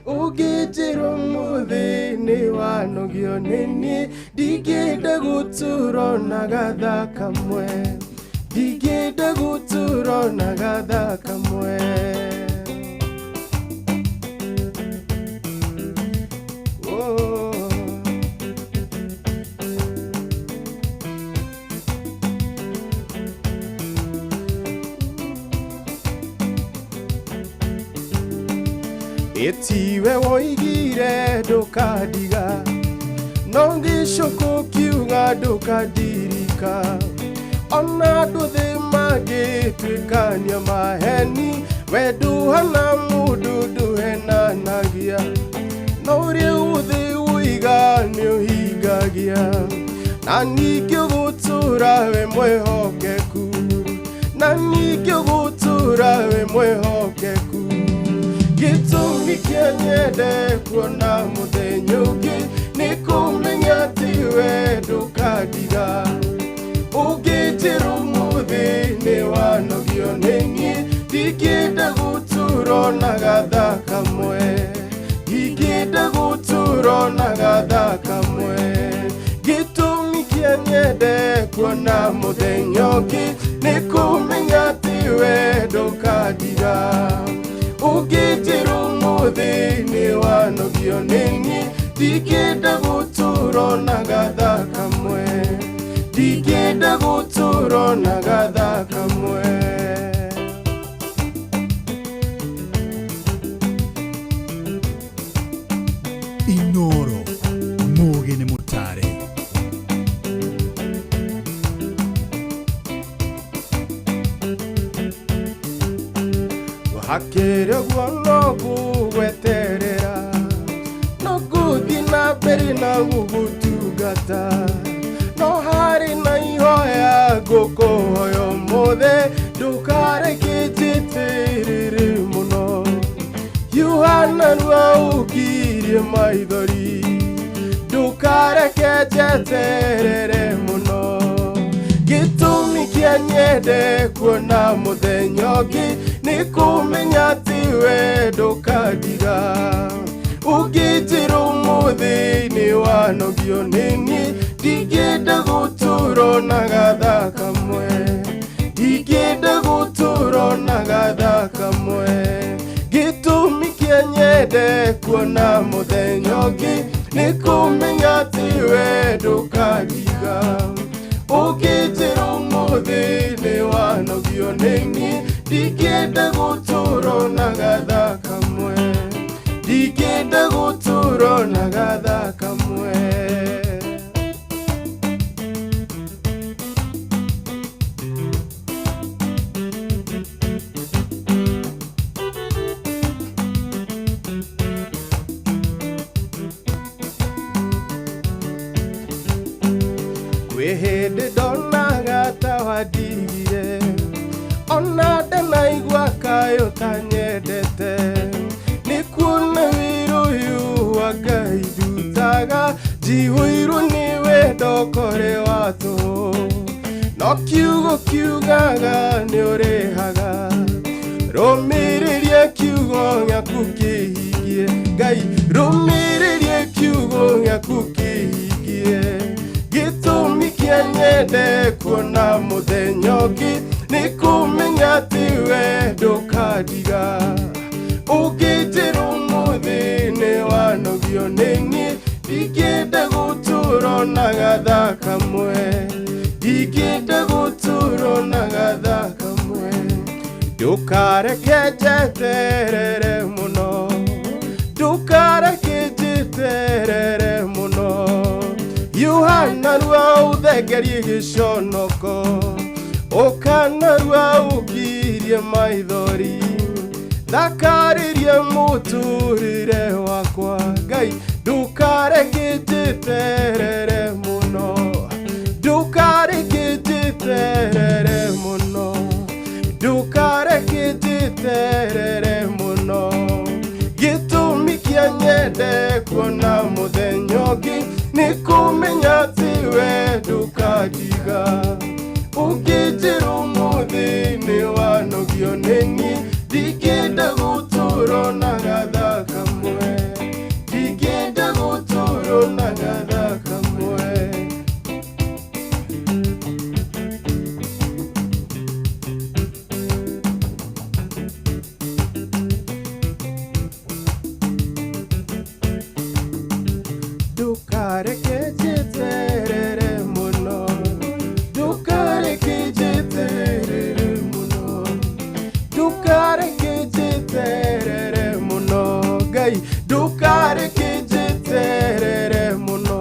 Ũngĩnjĩra ũmũthĩ nĩ wanogio nĩ niĩ, ndingĩenda gũtũra ona gathaa kamwe, ndingĩenda gũtũra ona gathaa kamwe. Oh. Ĩtiwe woigire ndũkandiga, no ngĩcoka ũkiuga ndũkandirika. Ona andũ thĩ mangĩtuĩkania maheni, we ndũhana mũndũ ndũhenanagia, no ũrĩa ũthĩ ũiga nĩ ũhingagia. Na ningĩ ũgũtũra wĩ mwĩhokeku, na ningĩ ũgũtũra wĩ mwĩhokeku. Gĩtũmi kĩa nyende kuona mũthenya ũngĩ nĩ kũmenya atĩ we ndũkandiga. Ũngĩnjĩra ũmũthĩ nĩ wanogio nĩ niĩ, ndingĩenda. kuona mũthenya ũngĩ nĩ kũmenya atĩ we ndũkandiga. Ũngĩnjĩra ũmũthĩ nĩ wanogio nĩ niĩ, ndingĩenda gũtũũra na gathaa kamwe, ndingĩenda gũtũũra na gathaa kamwe. Inoro Mũũgĩ nĩ mũtare. Hakĩrĩ ũguo no ngũgweterera, no ngũthiĩ na mbere na gũgũtungata, no harĩ na ihoya ngũkũhoya ũmũthĩ, ndũkareke njĩtĩrĩre mũno. Hiũha narua ũngirie maithori, ndũkareke njeterere mũno. Gĩtũmi kĩa nyende kuona mũthenya ũngĩ nĩ kũmenya atĩ we ndũkandiga. Ũngĩnjĩra ũmũthĩ nĩ wanogio nĩ niĩ, ndingĩenda gũtũũra na gathaa kamwe, ndingĩenda gũtũũra na gathaa kamwe. Gĩtũmi kĩa nyende kuona mũthenya ũngĩ nĩ kũmenya atĩ we ndũkandiga. Ũngĩnjĩra ũmũthĩ nĩ wanogio nĩ niĩ, ndingĩenda gũtũũra na gathaa kamwe, ndingĩenda gũtũũra na gathaa kamwe. Kwĩ hĩndĩ ndonaga ta wandigire, ona ndanaigua kaĩ ũtanyendete. Nĩ kuona wĩra ũyũ wa Ngai ndutaga, njihũirwo nĩ wendo kũrĩ wa tũhũ. No kiugo kiugaga nĩ ũrĩhaga, rũmĩrĩria kiugo gĩaku kĩhingie. Ngai, rũmĩrĩria kiugo gĩaku kĩhingie. Gĩtũmi kĩa nyende kuona mũthenya ũngĩ nĩ kũmenya atĩ we ndũkandiga. Ũngĩnjĩra ũmũthĩ nĩ wanogio nĩ niĩ, ndingĩenda gũtũũra na gathaa kamwe, ndingĩenda gũtũũra na gathaa kamwe. Ndũkareke njeterere mũno, ndũkareke njeterere mũno. Hiũha narua ũthengerie gĩconoko, ũka narua ũngirie maithori, thakarĩrie mũtũrĩre wakwa. Ngai, ndũkareke njeterere mũno, ndũkareke njeterere mũno, ndũkareke njeterere mũno. Gĩtũmi kĩa nyende kuona mũthenya ũngĩ nĩ kũmenya atĩ we ndũkandiga. Ũngĩnjĩra ũmũthĩ nĩ wanogio nĩ niĩ, ndingĩenda gũtũũra na gathaa kamwe, ndingĩenda gũtũũra na gathaa kamwe. Ndũkareke njeterere mũno, ndũkareke njeterere mũno, ndũkareke njeterere mũno. Ngai, ndũkareke njeterere mũno,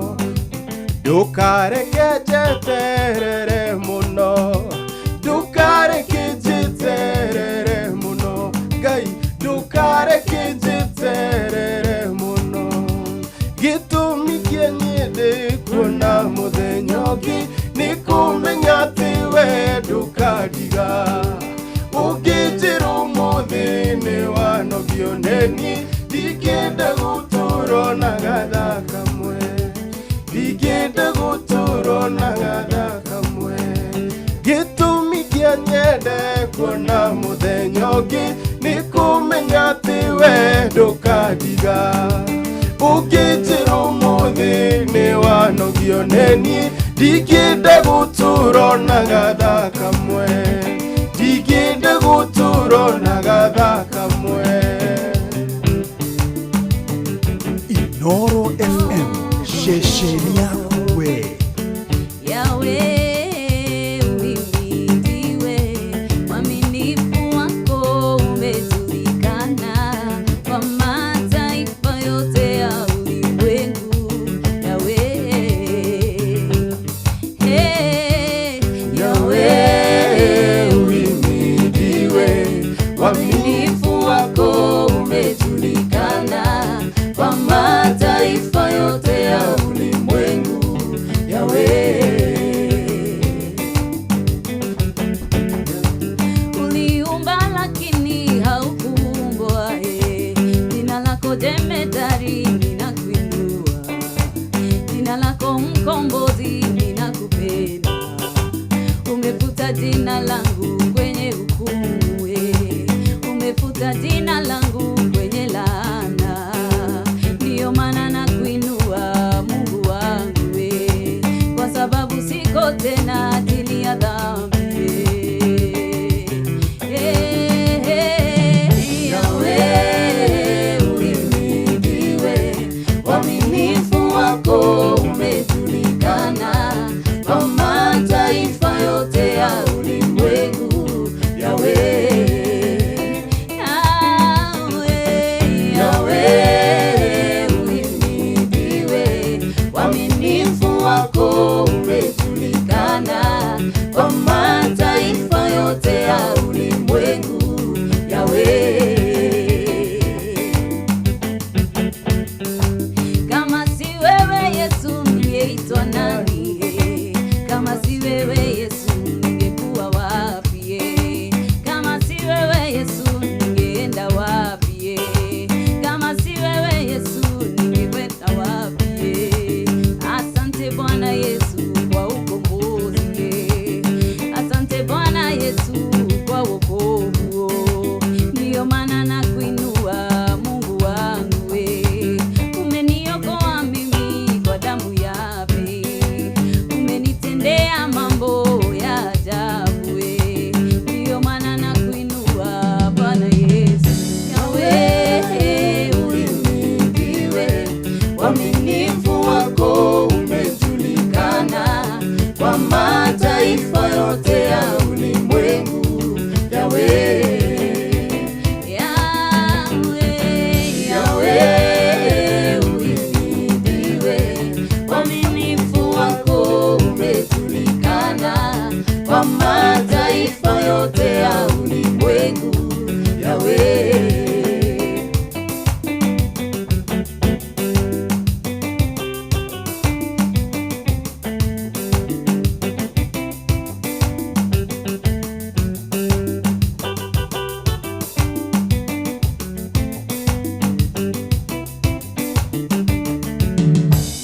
ndũkareke njeterere mũno, ndũkareke njeterere mũno. Ngai, ndũkareke njeterere mũno. Gĩtũmi kĩa nyende kuona mũthenya ũngĩ nĩ kũmenya atĩ we ndũkandiga. Ũngĩnjĩra ũmũthĩ nĩ wanogio nĩ niĩ, ndingĩenda gũtũũra na gathaa kamwe, ndingĩenda gũtũũra na gathaa kamwe. Gĩtũmi kĩa nyende kuona mũthenya ũngĩ nĩ kũmenya atĩ we ndũkandiga. Ũngĩnjĩra ũmũthĩ nĩ wanogio nĩ niĩ, Ndingĩenda gũtũũra na gathaa kamwe, ndingĩenda gũtũũra na gathaa kamwe. Inoro FM, ceceni yaku we. Yawe uhimidiwe, uaminifu wako umejulikana kwa mataifa yote ya ulimwengu. Yawe, hey, Yawe uhimidiwe, uaminifu wako umejulikana kwa mataifa yote ya ulimwengu. Yawe. Uliumba lakini haukuumbwa, eh. Jina lako jemedari ninakuinua, jina lako mkombozi ninakupenda. Umefuta jina langu kwenye hukumu, eh. Umefuta jina langu kwenye laana, ndiyo maana nakuinua Mungu wangu, eh. Kwa sababu siko tena chini ya dhambi, eh. Eh, Yawe uhimidiwe, uaminifu wako umejulikana kwa mataifa yote ya ulimwengu. Yawe, Yawe uhimidiwe, uaminifu wako umejulikana kwa mataifa yote ya ulimwengu. Yawe. Kama si wewe Yesu ningeitwa nani? Kama si wewe Yesu ningekuwa wapi? Kama si wewe Yesu ningeenda wapi? Kama si wewe Yesu ningekwenda wapi? Asante Bwana Yesu kwa ukombozi. Asante Bwana Yesu kwa wokovu. Ndiyo maana nakuinua Mungu wangu, we. Umeniokoa mimi kwa damu ya bei. Umenitendea mambo ya ajabu, we. Ndiyo maana nakuinua Bwana Yesu. Yawe uhimidiwe, uaminifu wako umejulikana kwa mataifa yote ya ulimwengu. Yawe, Yawe uhimidiwe, uaminifu wako umejulikana kwa mataifa yote ya ulimwengu. Yawe.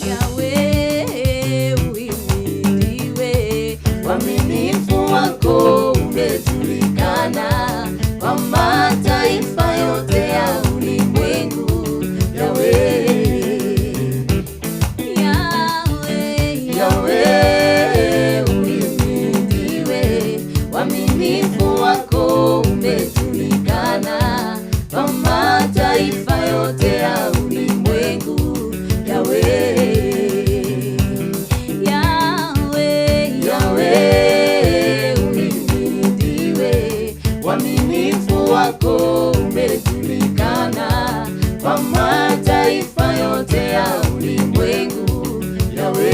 Yawe uhimidiwe, uaminifu wako umejulikana kwa mataifa yote ya ulimwengu. Yawe, Yawe uhimidiwe, uaminifu wako umejulikana kwa mataifa yote ya ulimwengu. Yawe, Yawe uhimidiwe, uaminifu wako umejulikana kwa mataifa yote ya ulimwengu. Yawe.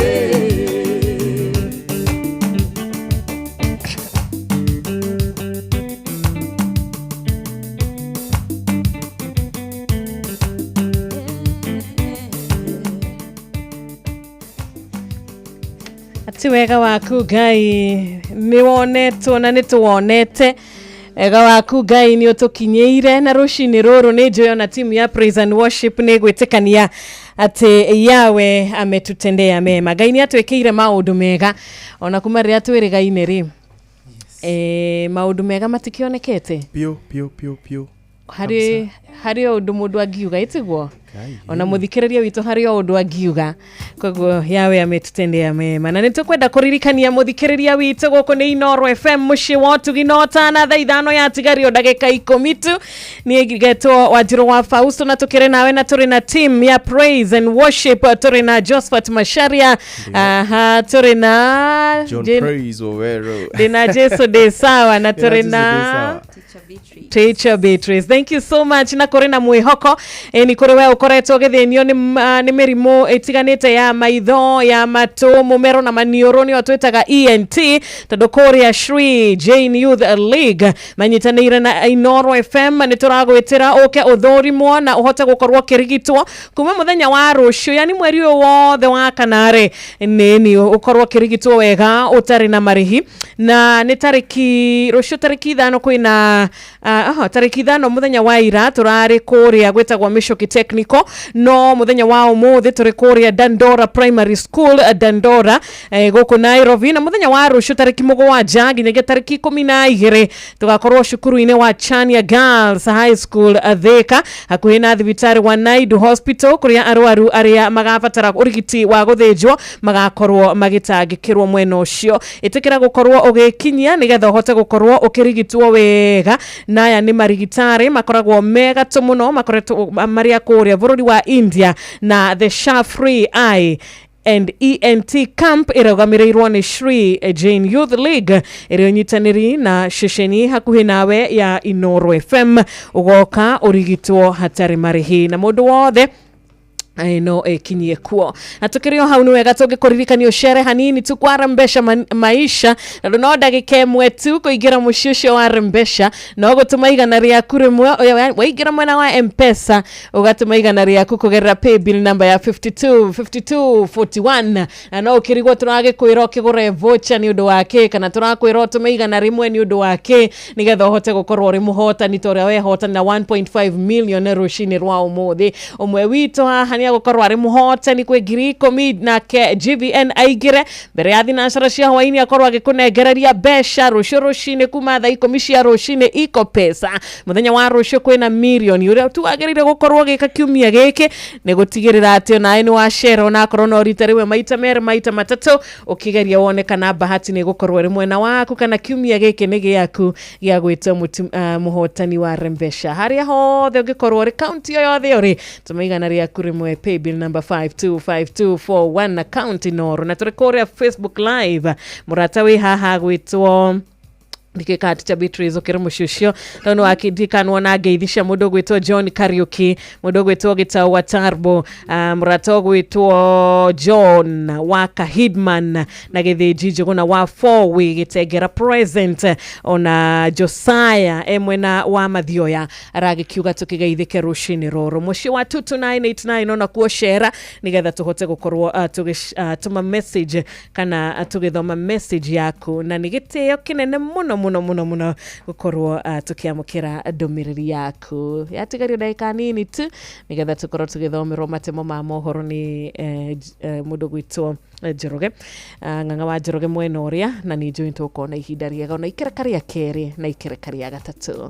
Ati wega waku Ngai nĩ wonetwo na nĩ tũwonete wega waku Ngai nĩ ũtũkinyĩire na rũcinĩ rũrũ nĩ njũĩ ona timu ya praise and worship nĩ gwĩtĩkania atĩ Yawe ametutendea mema. Ngai nĩ atwĩkĩire maũndũ mega ona kuma rĩrĩa twĩrĩgaine rĩ, maũndũ mega matikĩonekete Piũ piũ piũ piũ. Harĩ harĩ o ũndũ mũndũ angiuga ĩtiguo. Ona muthikiriria witu hari o undu angiuga, koguo yawe ametutendea mema. Na nitukwenda kuririkania muthikiriria witu guku ni Inooro FM mucii wa utugi na ũtana, thaa 5 yatigario ndagika 10 tu. Ni getwo Wanjiru wa Fausto na tukiri nawe na turi na team ya praise and worship, turi na Josephat Macharia, aha, turi na John Praise Owero, ndina Jesu de sawa, na turi na Teacher Beatrice. Thank you so much. Na kuri na mwihoko ni kuri we ukoretwo ugithinio ni mirimu itiganite ya maitho, ya matu, mumero na manioro, nio twitaga ENT, tondu kuria Shri Jane Youth League manyitanire na Inooro FM ni turagwitira uke uthurimwo na uhote gukorwo ukirigitwo kuma muthenya wa rucio, yani mweri uyu wothe wa kanare nini ukorwo ukirigitwo wega utari na marihi. Na ni tariki rucio tariki 5 kwina tariki 5 muthenya wa ira turari kuria gwitagwo Michuki Technical, no muthenya wa umuthi turi kuria Dandora Primary School, Dandora guku Nairobi. Na muthenya wa rucio tariki 7 nginyagia tariki 12 tugakorwo cukuru-ini wa Chania Girls High School Thika, hakuhi na thibitari wa Naidu Hospital, kuria arwaru aria magabatara urigiti wa guthinjwo magakorwo magitangikirwo mwena ucio. Itikira gukorwo ugikinyia nigetha uhote gukorwo ukirigitwo wega. Naya ni marigitari makoragwo mega tu muno, makoretwo maria kuria bururi wa India, na the Shafree Eye and ENT Camp irugamirirwo ni Shri Jane Youth League ĩrĩa nyitanĩri na ceceni hakuhĩ nawe ya Inooro FM. Ugoka urigitwo hatarĩ marĩhi na mũndũ wothe no ekinyie kuo. Na tukirio hau ni wega tungikuririkania ucere hanini tu kwa Rembesha maisha, na no ndagika ĩmwe tu kuingira muciĩ ũcio wa Rembesha, no gutuma igana rĩaku rĩmwe waingira mwena wa M-Pesa ugatuma igana rĩaku kugerera paybill number ya 52 52 41, na no ukirigwo turagikwira ukigure voucher ni undu wa kĩ, kana turakwira utume igana rĩmwe ni undu wa kĩ, nigetha uhote gukorwo uri muhotani ta ũrĩa wehotani na 1.5 million rũcinĩ rwa ũmũthĩ. Ũmwe witũ haha ni gukorwo ari muhotani kwi 10,000, nake GVN aingire mbere ya thinacara cia hwaini akorwo agikunengereria mbeca rucio rucini kuma thaa 10 cia rucini iko pesa. Muthenya wa rucio kwina mirioni uria tu wagirire gukorwo gika kiumia giki ni gutigirira ati onawe ni wacera, onakorwo no rita rimwe maita merĩ maita matatũ, ukigeria wone kana bahati ni gukorwo ri mwena waku, kana kiumia giki ni giaku gia gwitwo muhotani wa Rembesha. Haria hothe ungikorwo ri kaunti yo yothe uri, tuma igana riaku rimwe paybill number 525241 na county Inooro. Na turi kuria Facebook live murata wi haha gwitwo ndikika Teacher Beatrice ukiri muciĩ ũcio tondu wakindikanwo na ngeithi cia mundu gwitwo John Kariuki, mundu gwitwo Gitau wa Tarbo, murata gwitwo John wa Kahidman na Githinji Njuguna wa Four-Way Gitengera present, ona Josiah emwena wa Mathioya aragikiuga tukigeithike rucini ruru muciĩ wa 22989 ona kuo share nigetha tuhote gukorwo tugituma message kana tugithoma message yaku, na ni gitio kinene muno muno muno muno gukorwo tukiamukira ndumiriri yaku. Yatigario ndagika nini tu nigetha tukorwo tugithomerwo matemo ma mohoro ni mundu gwitwo Njoroge, ng'ang'a wa Njoroge mwena uria, na ni njũĩ tũkona ihinda riega ona ikereka rĩa kerĩ na ikereka rĩa gatatũ.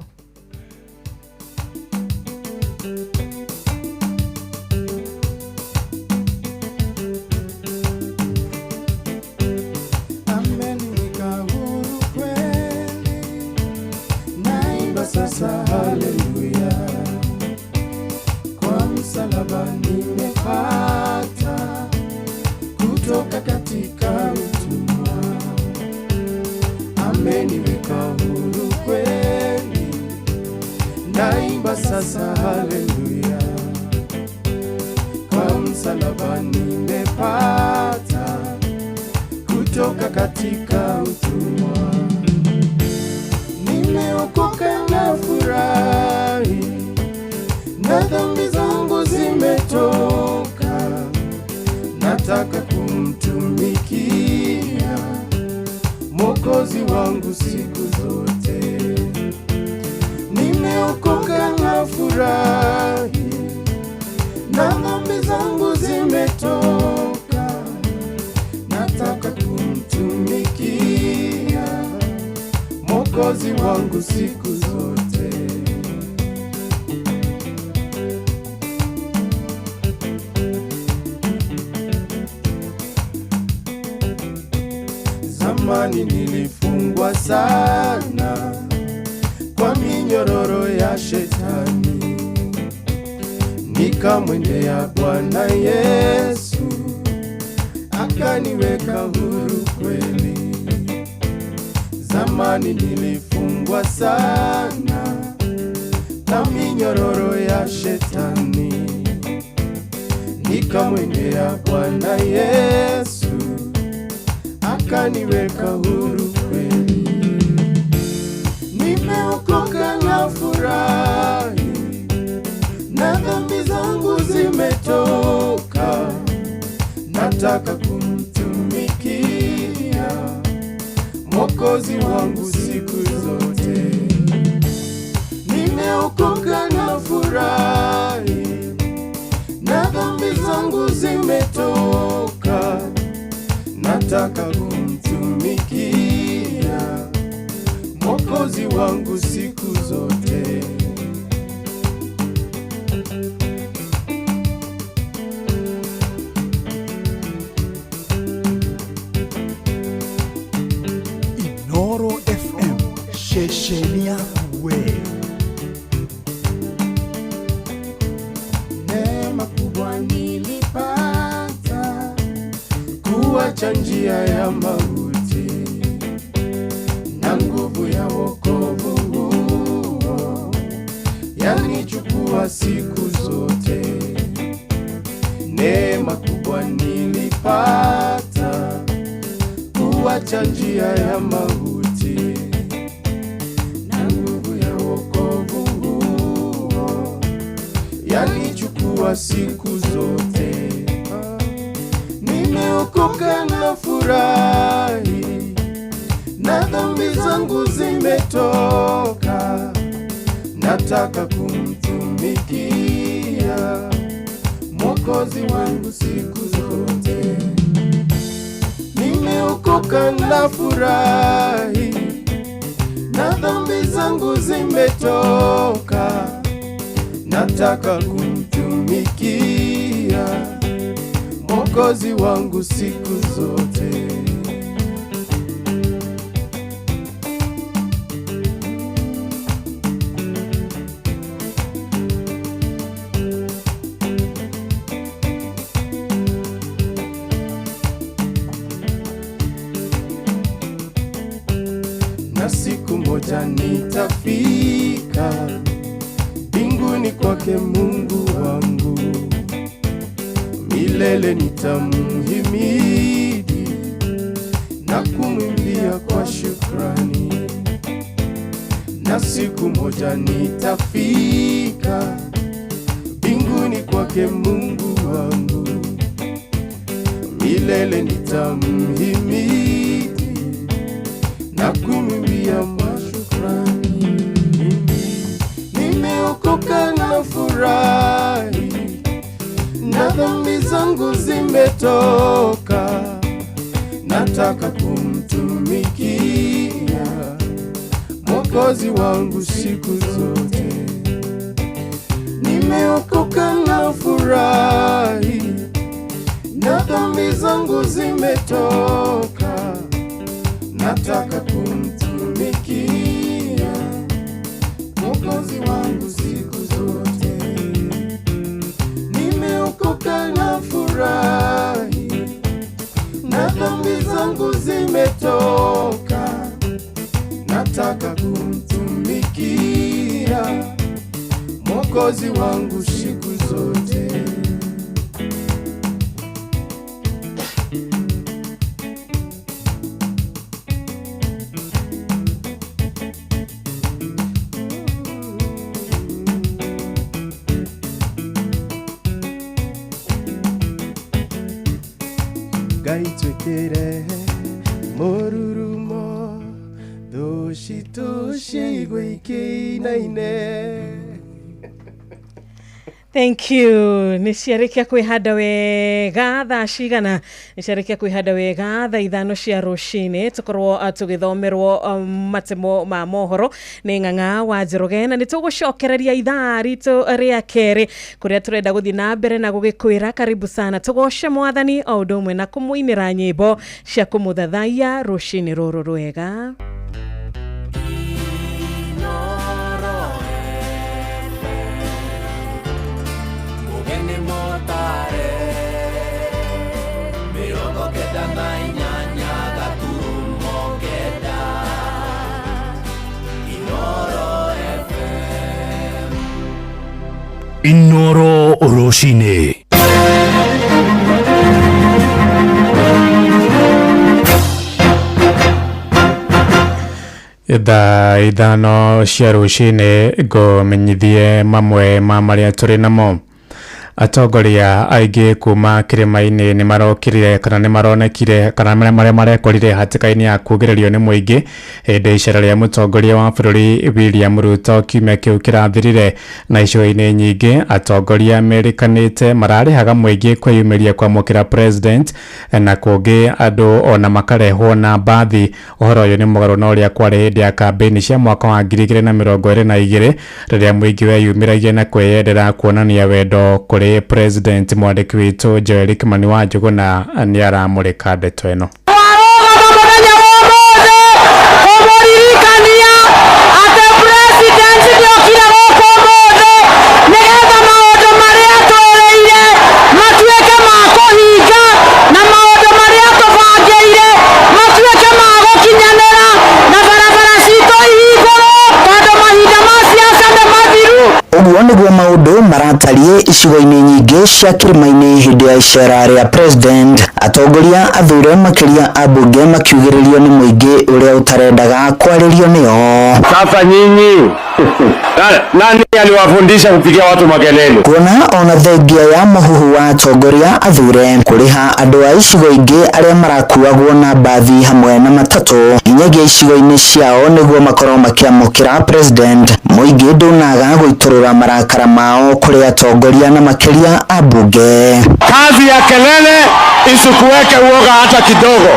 Sasa haleluya, kwa msalaba nimepata kutoka katika utumwa, ameniweka huru kweli, naimba sasa haleluya, kwa msalaba nimepata kutoka katika utumwa. Nimeokoka na furahi, na dhambi zangu zimetoka, nataka kumtumikia Mwokozi wangu siku zote. Nimeokoka na furahi, na dhambi zangu zimetoka, nataka kumtumikia Mwokozi wangu siku zote. Zamani nilifungwa sana kwa minyororo ya shetani, nikamwendea Bwana Yesu akaniweka huru kweli. Zamani nilifungwa sana na minyororo ya shetani, nikamwendea Bwana Yesu akaniweka huru kweli. Nimeokoka na furahi, na dhambi zangu zimetoka, nataka kumtumikia Mwokozi wangu siku zote. Nimeokoka na furahi, na dhambi zangu zimetoka, nataka kumtumikia Mwokozi wangu siku zote. Inoro FM, ceceni yaku we. Neema kubwa nilipata kuacha njia ya mauti, na nguvu ya wokovu huo yanichukua siku zote. Neema kubwa nilipata kuacha njia ya mauti, na nguvu ya wokovu huo yanichukua siku zote. Nimeokoka na furahi, na dhambi zangu zimetoka, nataka kumtumikia Mwokozi wangu siku zote. Nimeokoka na furahi, na dhambi zangu zimetoka, nataka kumtumikia Mwokozi wangu siku zote. Na siku moja nitafika mbinguni kwake Mungu wangu, milele nitamhimidi na kumwimbia kwa shukrani. Na siku moja nitafika mbinguni kwake Mungu wangu, milele nitamhimidi na kumwimbia kwa shukrani. Nimeokoka na furahi, na dhambi zangu zimetoka, nataka kumtumikia Mwokozi wangu siku zote. Nimeokoka na furahi, na dhambi zangu zimetoka, nataka kumtumikia Mwokozi wangu siku zote. Nimeokoka na furahi, na dhambi zangu zimetoka, nataka kumtumikia Mwokozi wangu siku zote. Ngai twĩkĩre mũrurumo, thũ citũ ciigua ikĩinaine. Thank you. Nĩ ciarĩkia kwĩhanda wega thaa cigana? Nĩ ciarĩkia kwĩhanda wega thaa 5 cia rũcinĩ, tũkorwo tũgĩthomerwo matemo ma mohoro nĩ Ng'ang'a wa Njoroge, na nĩ tũgũcokereria ithaa ritũ rĩa kerĩ kũrĩa tũrenda gũthiĩ na mbere na gũgĩkwĩra karibu sana tũgoce mwathani o ũndũ ũmwe na kũmũinĩra nyĩmbo cia kũmũthathaiya rũcinĩ rũrũ rwega. Mugeni motare 98.9 Inoro FM. Inoro rũcinĩ. Thaa 5 cia rũcinĩ ngũmenyithie mamwe ma marĩa tũrĩ namo. Atongoria aingĩ kuma kĩrĩma-inĩ nĩ marokire kana nĩ maronekire kana marĩa marekorire hatĩka-inĩ ya kugĩrĩrio nĩ mũingĩ hĩndĩ icera rĩa mũtongoria wa bũrũri William Ruto kiumia kĩu kĩrathirire. Na icigo-inĩ nyingĩ atongoria merĩkanĩte mararĩhaga mũingĩ kwĩyumĩria kwamũkĩra president, na kũngĩ andũ ona makarehwo na mbathi. Ũhoro ũyũ nĩ mũgarũ na ũrĩa kwarĩ hĩndĩ ya kambĩini cia mwaka wa 2022 rĩrĩa mũingĩ weyumĩragia na kwĩyendera kuonania wendo kũrĩ president. Mwandĩki witũ Joel Kimani wa Njũgũna nĩ aramũrĩka ndeto ĩno. Kũmũririkania atĩ president nĩokire gũkũ ũmũthĩ nĩgetha maũndũ marĩa twĩrĩire matuĩke ma kũhinga na maũndũ marĩa tũbangĩire matuĩke ma gũkinyanĩra na barabara citũ ihingũrwo tondũ mahinda ma siasa nĩ mathiru. Ũguo nĩguo maũndũ maratariĩ icigo-inĩ nyingĩ cia kĩrĩma-inĩ hĩndĩ ya icera rĩa president. Atongoria athure makĩria ambunge makiugĩrĩrio nĩ mũingĩ ũrĩa ũtarendaga kwarĩrio nĩo. Sasa nyinyi nani aliwafundisha kupigia watu makelele? Kuona ona thengia ya mũhuhu wa atongoria athure kũrĩha andũ a icigo ingĩ arĩa marakuagwo na mbathi hamwe na matatũ nginyagia icigo-inĩ ciao nĩguo makorwo makĩamũkĩra president, mũingĩ ndũnaga gũitũrũra marakara mao kũrĩ atongoria na makĩria ambunge. Kazi ya kelele isikuweke uoga hata kidogo,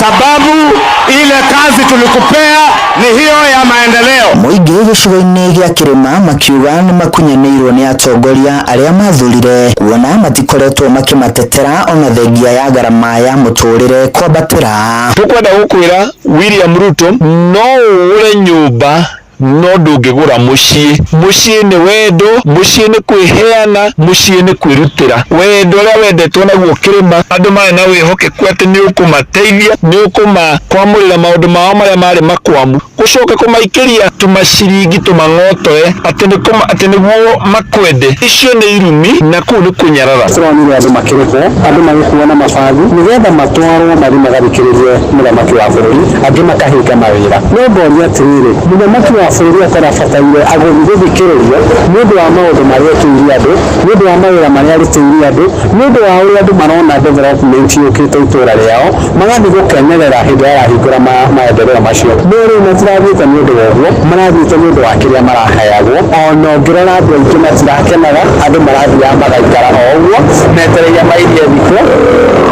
sababu ile kazi tulikupea ni hiyo ya maendeleo. Mũingĩ gĩcigo-inĩ gĩa kĩrĩma makiuga nĩ makunyanĩirwo nĩ atongoria arĩa mathurire kuona matikoretwo makĩmatetera ona thengia ya gharama ya mũtũrĩre kwambatĩra. Tukwenda gũkwĩra William Ruto no ũgũre nyũmba no ndũngĩgũra mũciĩ. Mũciĩ nĩ wendo, mũciĩ nĩ kwĩheana, mũciĩ nĩ kwĩrutĩra. Wendo ũrĩa wendetwo naguo kĩrĩma, andũ marĩ na wĩhokeku atĩ nĩ ũkũmateithia, nĩ ũkũmakwamũrĩra maũndũ mao marĩa marĩ makwamu, gũcoka kũmaikĩria tũmaciringi tũmang'otore atĩ nĩguo makwende. Icio nĩ irumi na kũu nĩ kũnyarara. Tũronire andũ makĩrĩhwo, andũ magĩkuo na mabathi nĩgetha matwarwo mathiĩ magathikĩrĩrie mũthamaki wa bũrũri, angĩ makahinga mawĩra. No ngoria atĩrĩrĩ, mũthamaki wa bũrũri akorwo abataire agũthiĩ gũthikĩrĩrio nĩ ũndũ wa maũndũ marĩa ekĩire andũ, nĩ ũndũ wa mawĩra marĩa arutĩire andũ, nĩ ũndũ wa ũrĩa andũ marona development yũkĩte itũũra rĩao, magathiĩ gũkenerera hĩndĩ ĩrĩa arahingũra maendeleo macio. No rĩu matirathiĩte nĩ ũndũ wa ũguo, marathiĩte nĩ ũndũ wa kĩrĩa maraheagwo. Ona ũngĩrora andũ aingĩ matirakenaga, andũ marathiaga magaikara o ũguo metereire mairie thikũ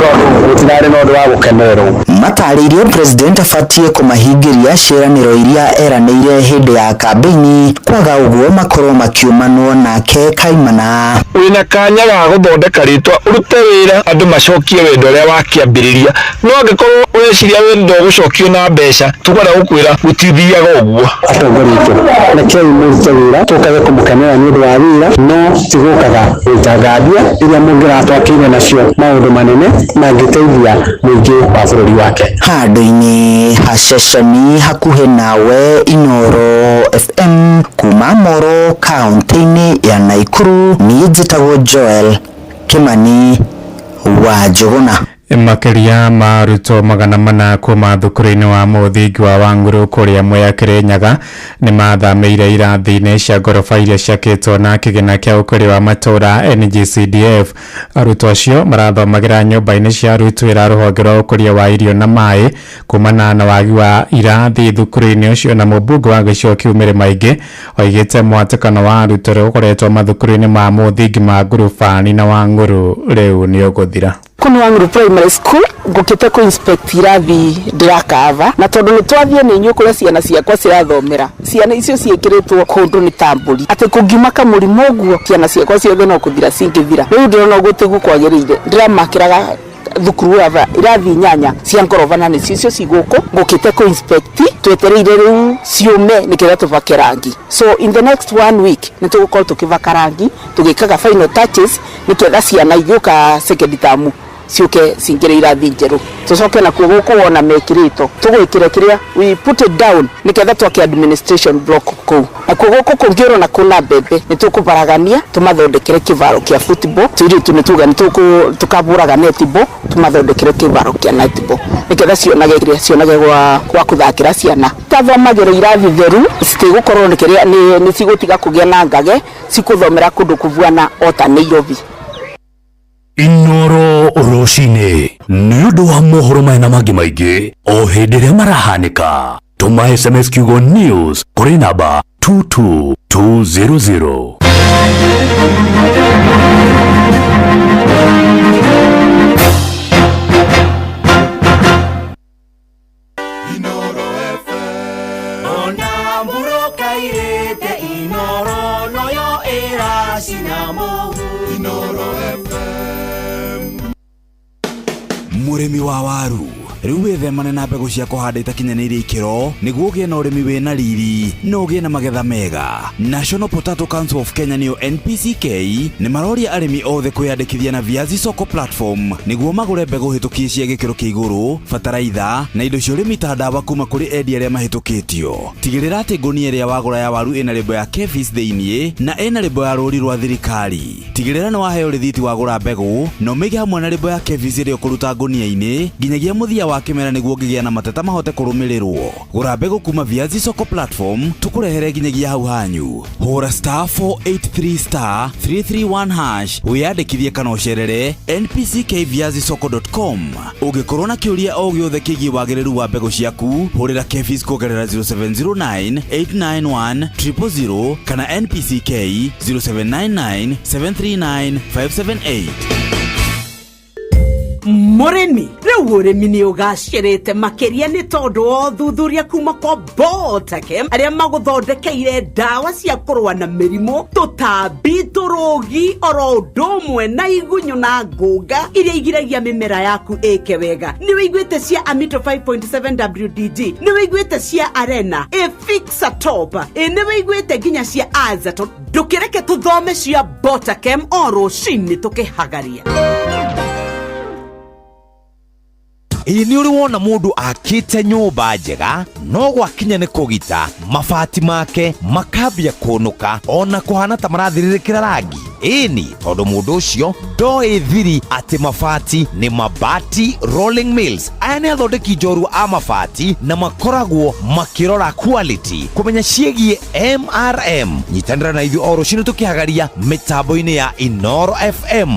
tondũ gũtirarĩ na ũndũ wa gũkenererwo. Matarĩirie president abatiĩ kũmahingĩria ciĩranĩro iria eranĩire hĩndĩ ya kambĩini, kwaga ũguo makorwo makiumanwo nake kaimana. Wĩna kanya ga gũthondeka rĩtwa, ũrute wĩra andũ macokie wendo ũrĩa wakĩambĩrĩria. No angĩkorwo ũreciria wendo ũgũcokio na mbeca, tũkwenda gũkwĩra gũtithiaga ũguo. Atongoria aitũ, rekei mũrute wĩra, tũkage kũmũkenera nĩ ũndũ wa wĩra, no ti gũkaga gũitanga mbia iria mũngĩratwakĩire nacio maũndũ manene mangĩteithia mũingĩ wa bũrũri wake. Handũ-inĩ ha ceceni hakuhĩ nawe Inoro FM kuma Moro kaunti-inĩ ya Nakuru, niĩ njĩtagwo Joel Kimani wa Njũgũna. Makĩria ma arutwo 400 kuma thukuru-inĩ wa mũthingi wa Wang'ũrũ kũrĩa Mwea Kĩrĩnyaga nĩ mathamĩire irathi-inĩ cia ngoroba iria ciakĩtwo na kĩgĩna kĩa ũkũria wa matũũra NGCDF. Arutwo acio marathomagĩra nyũmba-inĩ cia arutwo rũhonge rwa ũkũria wa irio na maĩ kumana na wagi wa irathi thukuru-inĩ ũcio. Na mũmbunge wa gĩcigo kĩu Mĩrĩ Maingĩ oigĩte mwatĩkano wa arutwo ũrĩa ũkoretwo mathukuru-inĩ ma mũthingi ma Ngurubani na Wang'ũrũ rĩu nĩ ũgũthira. Kũu Wang'ũrũ Primary School ngũkĩte kũ inspect irathi ndĩrakava, na tondũ nĩ twathiĩ nĩ inyuĩ kũrĩa ciana ciakwa cirathomera, ciana icio ciĩkĩrĩtwo kũndũ nĩ ta mbũri, atĩ kũngiuma kamũrimũ ũguo ciana ciakwa ciothe no kũthira cingĩthira. Rĩu ndĩrona ũguo tiguo kwagĩrĩire, ndĩramakĩraga thukuru ava irathi 8 cia ngoroba na nĩcio icio ci gũkũ ngũkĩte kũ inspect, twetereire rĩu ciũme nĩgetha tũbake rangi. So in the next 1 week nĩ tũgũkorwo tũkĩbaka rangi, tũgĩkaga final touches nĩgetha ciana igĩũka second term ciũke cingĩre irathi njerũ. Tũcoke nakuo gũkũ wona mekĩrĩtwo tũgwĩkĩre kĩrĩa we put it down nĩgetha twake administration block kũu. Nakuo gũkũ kũngĩ ũrona kũna mbembe nĩ tũkũbaragania tũmathondekere kĩvaro kĩa football, tũirĩtu nĩ tuga nĩ tũkabũraga netball tũmathondekere kĩvaro kĩa netball nĩgetha cionage kĩrĩa cionage gwa kũthakĩra ciana. Tathomagĩra irathi theru citigũkorwo nĩ kĩrĩa nĩ cigũtiga kũgĩa na ngage, cikũthomera kũndũ kũbuana o ta Nairobi. Inoro rũcinĩ nĩ ũndũ wa mohoro maya na mangĩ maingĩ o hĩndĩ ĩrĩa marahanĩka, tũma SMS kiugo news kũrĩ namba 22200. Ona mburoka irĩte Inoro noyo ĩracina mũhu. Inoro FM. Mũrĩmi wa waru rĩu wĩthemane na mbegũ cia kũhanda itakinyanĩirie ikĩro nĩguo ũgĩe na ũrĩmi wĩna riri na ũgĩe na magetha mega. National Potato Council of Kenya nĩyo NPCK nĩ maroria arĩmi othe kwĩyandĩkithia na Viazi Soko platform nĩguo magũre mbegũ hĩtũkie cia gĩkĩro kĩa igũrũ, bataraitha na indo cia ũrĩmi ta ndawa kuma kũrĩ endia arĩa mahĩtũkĩtio. Tigĩrĩra atĩ ngũnia ĩrĩa wagũra ya waru ĩna rĩmbo ya KEPHIS thĩiniĩ na ĩna rĩmbo ya rũũri rwa thirikari. Tigĩrĩra nĩ waheo rĩthiti wagũra mbegũ na ũmĩige hamwe na rĩmbo ya KEPHIS ĩrĩa ũkũruta ngũnia-inĩ nginyagia mũthia wa kĩmera nĩguo ũngĩgĩa na mateta mahote kũrũmĩrĩrwo. Gũra mbegũ kuma Viazi Soko platform tũkũrehere nginyagia hau hanyu. Hũra star 483 star 331 hash wĩyandĩkithie kana ũcerere npckviazisoko.com. Ũngĩkorwo na kĩũria o gĩothe kĩgiĩ wagĩrĩru wa mbegũ ciaku, hũrĩra KEPHIS kũgerera 0709 891 000 kana NPCK 0799 739 578. Mũrĩmi rĩu ũrĩmi nĩ ũgacĩrĩte makĩria nĩ tondũ wa ũthuthuria kuma kwa Botakem arĩa magũthondekeire ndawa cia kũrũa na mĩrimũ, tũtambi, tũrũgi oro ũndũ ũmwe na igunyũ na ngũnga iria igiragia mĩmera yaku ĩke wega. Nĩ wĩiguĩte cia Amito 5.7 WDG, nĩ wĩiguĩte cia Arena, Fixa Top, nĩ wĩiguĩte nginya cia Azato. Ndũkĩreke tũthome cia Botakem o rũcinĩ tũkĩhagaria. Ĩĩ nĩ ũrĩ wona mũndũ akĩte nyũmba njega no gwakinya nĩ kũgita mabati make makambia kũnũka ona kũhana ta marathirĩrĩkĩra rangi. Ĩni tondũ mũndũ ũcio ndoĩ thiri atĩ mabati nĩ Mabati Rolling Mills. Aya nĩ athondeki njorua a mabati na makoragwo makĩrora quality kũmenya ciĩgiĩ MRM. Nyitanĩra na ithuĩ o rũcinĩ tũkĩhagaria mĩtambo-inĩ ya Inoro FM.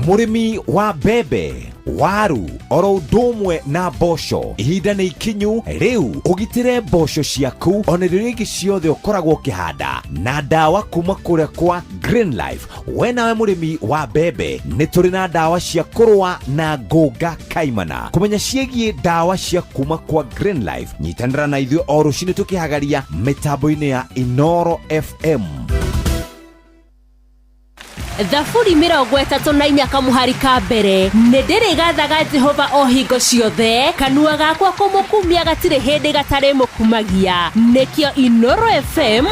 Mũrĩmi wa mbembe, waru oro ũndũ ũmwe na mboco, ihinda nĩ ikinyu rĩu ũgitĩre mboco ciaku ona irio iria ingĩ ciothe ũkoragwo ũkĩhanda na ndawa kuma kũrĩa kwa Green Life. We nawe mũrĩmi wa mbembe nĩ tũrĩ na ndawa cia kũrũa na ngũnga kaimana. Kũmenya ciĩgiĩ ndawa cia kuma kwa Green Life, nyitanĩra na ithuĩ o rũcinĩ tũkĩhagaria mĩtambo-inĩ ya Inoro FM. Thaburi 34 kamuhari ka mbere nĩ ndĩrĩgathaga Jehova o hingo ciothe, kanua gakwa kũmũkumia gatirĩ hĩndĩ gatarĩ mũkumagia. Nĩkĩo Inoro FM.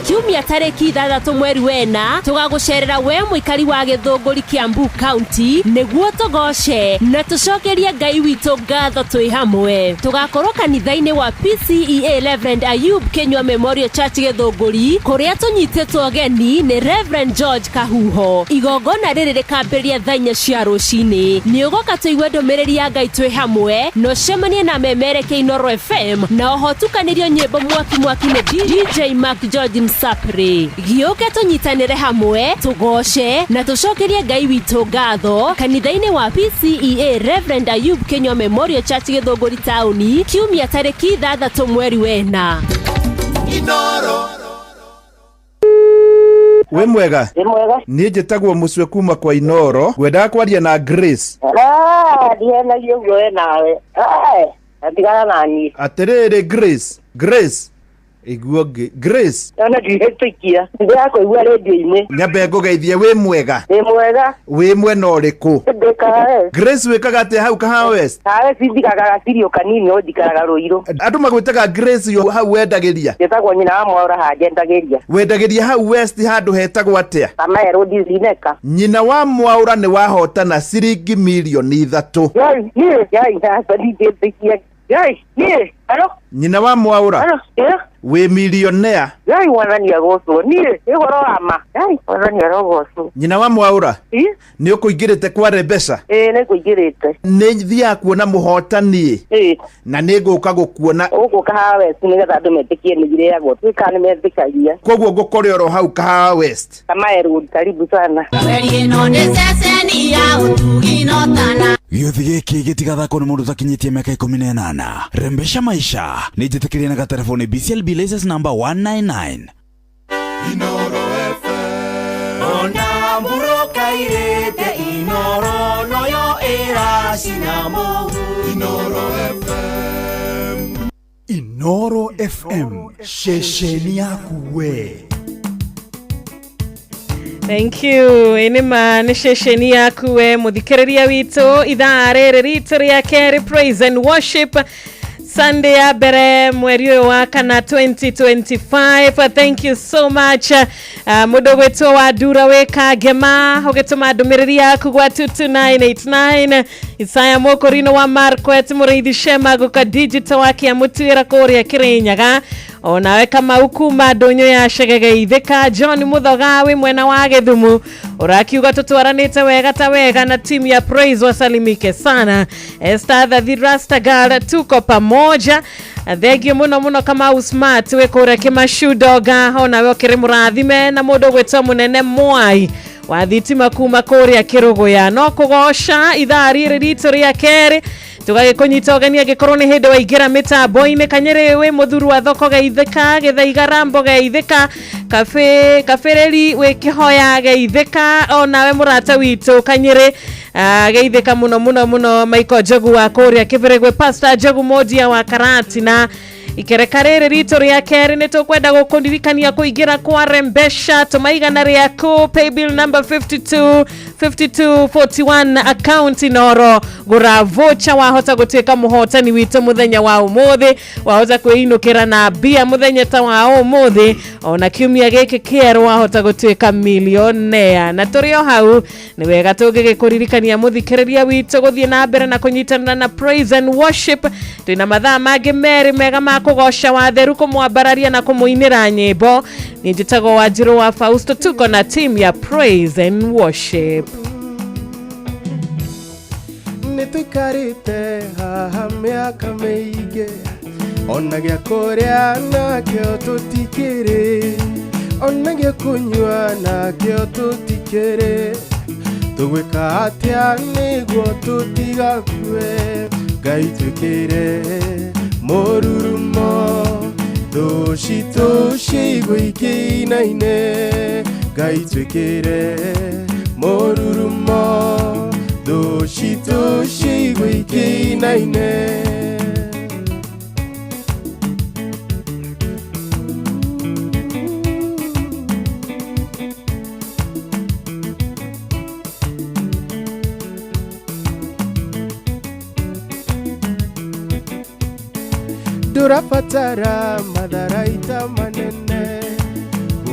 Kiumia tarĩki 6 mweri wena tũgagũcerera we mũikari wa Gĩthũngũri Kiambu County nĩguo tũgoce na tũcokerie Ngai witũ ngatho twĩ hamwe. Tũgakorwo kanitha-inĩ wa PCEA Reverend Ayub Kinyua Memorial Church Gĩthũngũri kũrĩa tũnyitĩtwo ũgeni nĩ Reverend George Kahuho. Igongona rĩrĩ rĩkambĩrĩria thaa 4 cia rũcinĩ. Nĩ ũgoka tũigue ndũmĩrĩri ya Ngai twĩ hamwe na ũcemanie na memerekia Inooro FM na oho tukanĩrio nyĩmbo mwaki mwaki nĩ DJ Mark George Msapri. Gĩũke tũnyitanĩre hamwe tũgoce na tũcokerie Ngai witũ ngatho kanitha-inĩ wa PCEA Reverend Ayub Kinyua Memorial Church Gĩthũngũri taũni kiumia tarĩki 6 mweri wena. Inooro. Wĩ mwega? Wĩ mwega. Niĩ njĩtagwo Mũcwe kuma kwa Inooro, ngwendaga kwaria na Grace. Ah, ndihenagia ũguo we nawe. Tigana na niĩ. Atĩrĩrĩ Grace, Grace, iguo ngĩ Grace. Ona ndihĩtũkia. Ndĩrakũigua rĩndiũ-inĩ. Nyambe ngũgeithie, wĩ mwega? Wĩ mwega. Wĩ mwena ũrĩkũ? Ndĩ Kahawa. Grace, wĩkaga atĩa hau Kahawa West? Kahawa West njikaraga gacirio kanini no njikaraga Rũirũ. Andũ magwĩtaga Grace yo hau wendagĩria? Njĩtagwo nyina wa Mwaũra haha njendagĩria. Wendagĩria hau West handũ hetagwo atĩa? Kamae Road Zineka. Nyina wa Mwaũra nĩ wahotana ciringi mirioni 3. Yai, niĩ, yai, aca ndingĩtĩkia. Yai, niĩ, halo? Nyina wa Mwaũra? Halo, ĩ? Wĩ milionea? Yai, mwathani agocwo. Niĩ, nĩ ũhoro wa ma. Yai, mwathani arogocwo. Nyina wa Mwaũra? Ĩ? Nĩ ũkũingĩrĩte kwa mbeca? Ĩ, nĩ ngũingĩrĩte. Nĩ thiaga kuona mũhotani. Ĩ. Na nĩ ngũka gũkuona. Ũgũka Kahawa West nĩgetha andũ metĩkie nĩ irĩagwo. Tuĩkaga nĩ metĩkagia. Koguo ngũkore oro hau Kahawa West. Kamae Road, karibu sana. Mweri ĩno nĩ ceceni ya ũtugi na ũtana. Gĩũthi gĩkĩ gĩtigathakwo nĩ mũndũ ũtakinyĩtie mĩaka 18. Rembesha maisha nĩ njĩtĩkĩrie na gatelefoni BCLB license number 199. Inooro FM. Ona mburoka irĩte Inooro noyo ĩracina mũhu. Inooro FM. Inooro FM, ceceni yaku we. Thank you. Ĩnĩma nĩ ceceni yaku we mũthikĩrĩria witũ ithaa rĩrĩ ritũ rĩa kerĩ Praise and Worship Sunday ya mbere mweri ũyũ wa kana 2025. Thank you so much. Mũndũ gwĩtwo wa Ndura wĩ Kangema ũgĩtũma ndũmĩrĩri yaku gwa 22989. Isaya Mũkũrinũ wa Marquet Mũrĩithi Shema gũka digital wa Kĩamũtuĩra kũrĩa Kĩrĩnyaga. Onawe Kamau kuma ndũnyũ ya Cegege Ithĩka. John Mũthoga wĩ mwena wa Gĩthumu ũrakiuga tũtwaranĩte wega ta wega na timu ya Praise wasalimike sana. Esther the Rastagal tuko pamoja. Thengio mũno mũno Kamau Smart wĩ kũrĩa Kĩmacu onawe ũkĩrĩ mũrathime na mũndũ ũgwĩtwo Mũnene Mwai wa thitima kuma kũrĩa Kĩrũgũya. No kũgoca ithaa rĩrĩ ritũ rĩa kerĩ tũgagĩkũnyita ũgeni angĩkorwo nĩ hĩndĩ waingĩra mĩtambo-inĩ. Kanyĩrĩ wĩ mũthuru wa thoko geithĩka, Gĩthaiga Rambo geithĩka, Kabĩrĩri wĩ Kĩhoya geithĩka, onawe mũrata witũ Kanyĩrĩ geithĩka mũno mũno mũno. Michael Njogu wa kũrĩa Kĩbĩrĩgwe, Pastor Njogu Mondia wa Karatina. Ikereka rĩrĩ ritũ rĩa kerĩ nĩ tũkwenda gũkũririkania kũingĩra kwa Rembesha tũmaigana rĩaku paybill number 52 5241 account Inooro. Gũra voucher wahota gũtuĩka mũhotani witũ mũthenya wa ũmũthĩ, wahota kwĩinũkĩra na mbia mũthenya ta wa ũmũthĩ, ona kiumia gĩkĩ kĩerũ wahota gũtuĩka millionaire. Na tũrĩ o hau nĩ wega tũngĩgĩkũririkania mũthikĩrĩria witũ gũthiĩ na mbere na kũnyitanĩra na Praise and Worship. Twĩna mathaa mangĩ merĩ mega ma kũgoca watheru, kũmwambararia na kũmũinĩra nyĩmbo. Niĩ njĩtagwo Wanjirũ wa Fausto, tuko na team ya Praise and Worship. Nĩ tũikarĩte haha mĩaka mĩingĩ, ona gĩa kũrĩa nakĩo tũtikĩrĩ, ona gĩa kũnyua nakĩo tũtikĩrĩ. Tũgwĩka atĩa nĩguo tũtigakue? Ngai twĩkĩre mũrurumo, thũ citũ ciigwe ikĩinaine. Ngai twĩkĩre mũrurumo, thũ citũ ciigwe ikĩinaine. Ndũrabatara matharaita manene,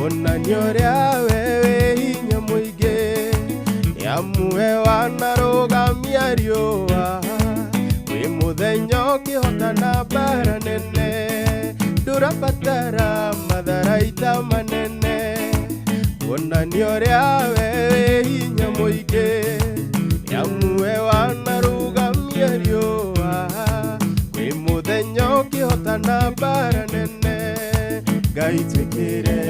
Kuonania ũrĩa we wĩ hinya mũingĩ, nĩamu we wanarũgamia riũa. Wĩ mũthenya ũkĩhotana mbara nene, ndũrabatara matharaita manene. Kuonania ũrĩa we wĩ hinya mũingĩ, nĩamu we wanarũgamia riũa. Wĩ mũthenya ũkĩhotana mbara nene, Ngai twĩkĩre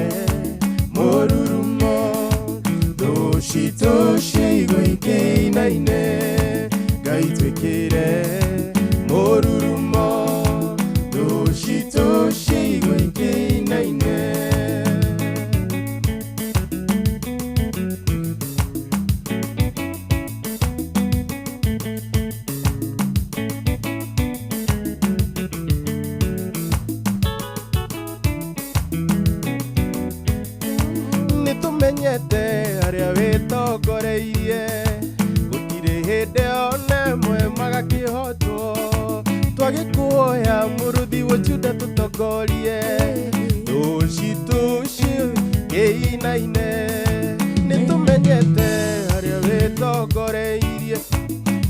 mũrurumo. Thũ citũ ciaigua ikĩinaine, Ngai twĩkĩre mũrurumo. Thũ citũ ciaigua ikĩinaine. Nĩtũmenyete harĩa wĩtongoreirie, gũtirĩ hĩndĩ ona ĩmwe magakĩhotwo. Twagĩkuoya mũrũthi wa Juda tũtongorie, thũ citũ cikĩinaine. Nĩtũmenyete harĩa wĩtongoreirie,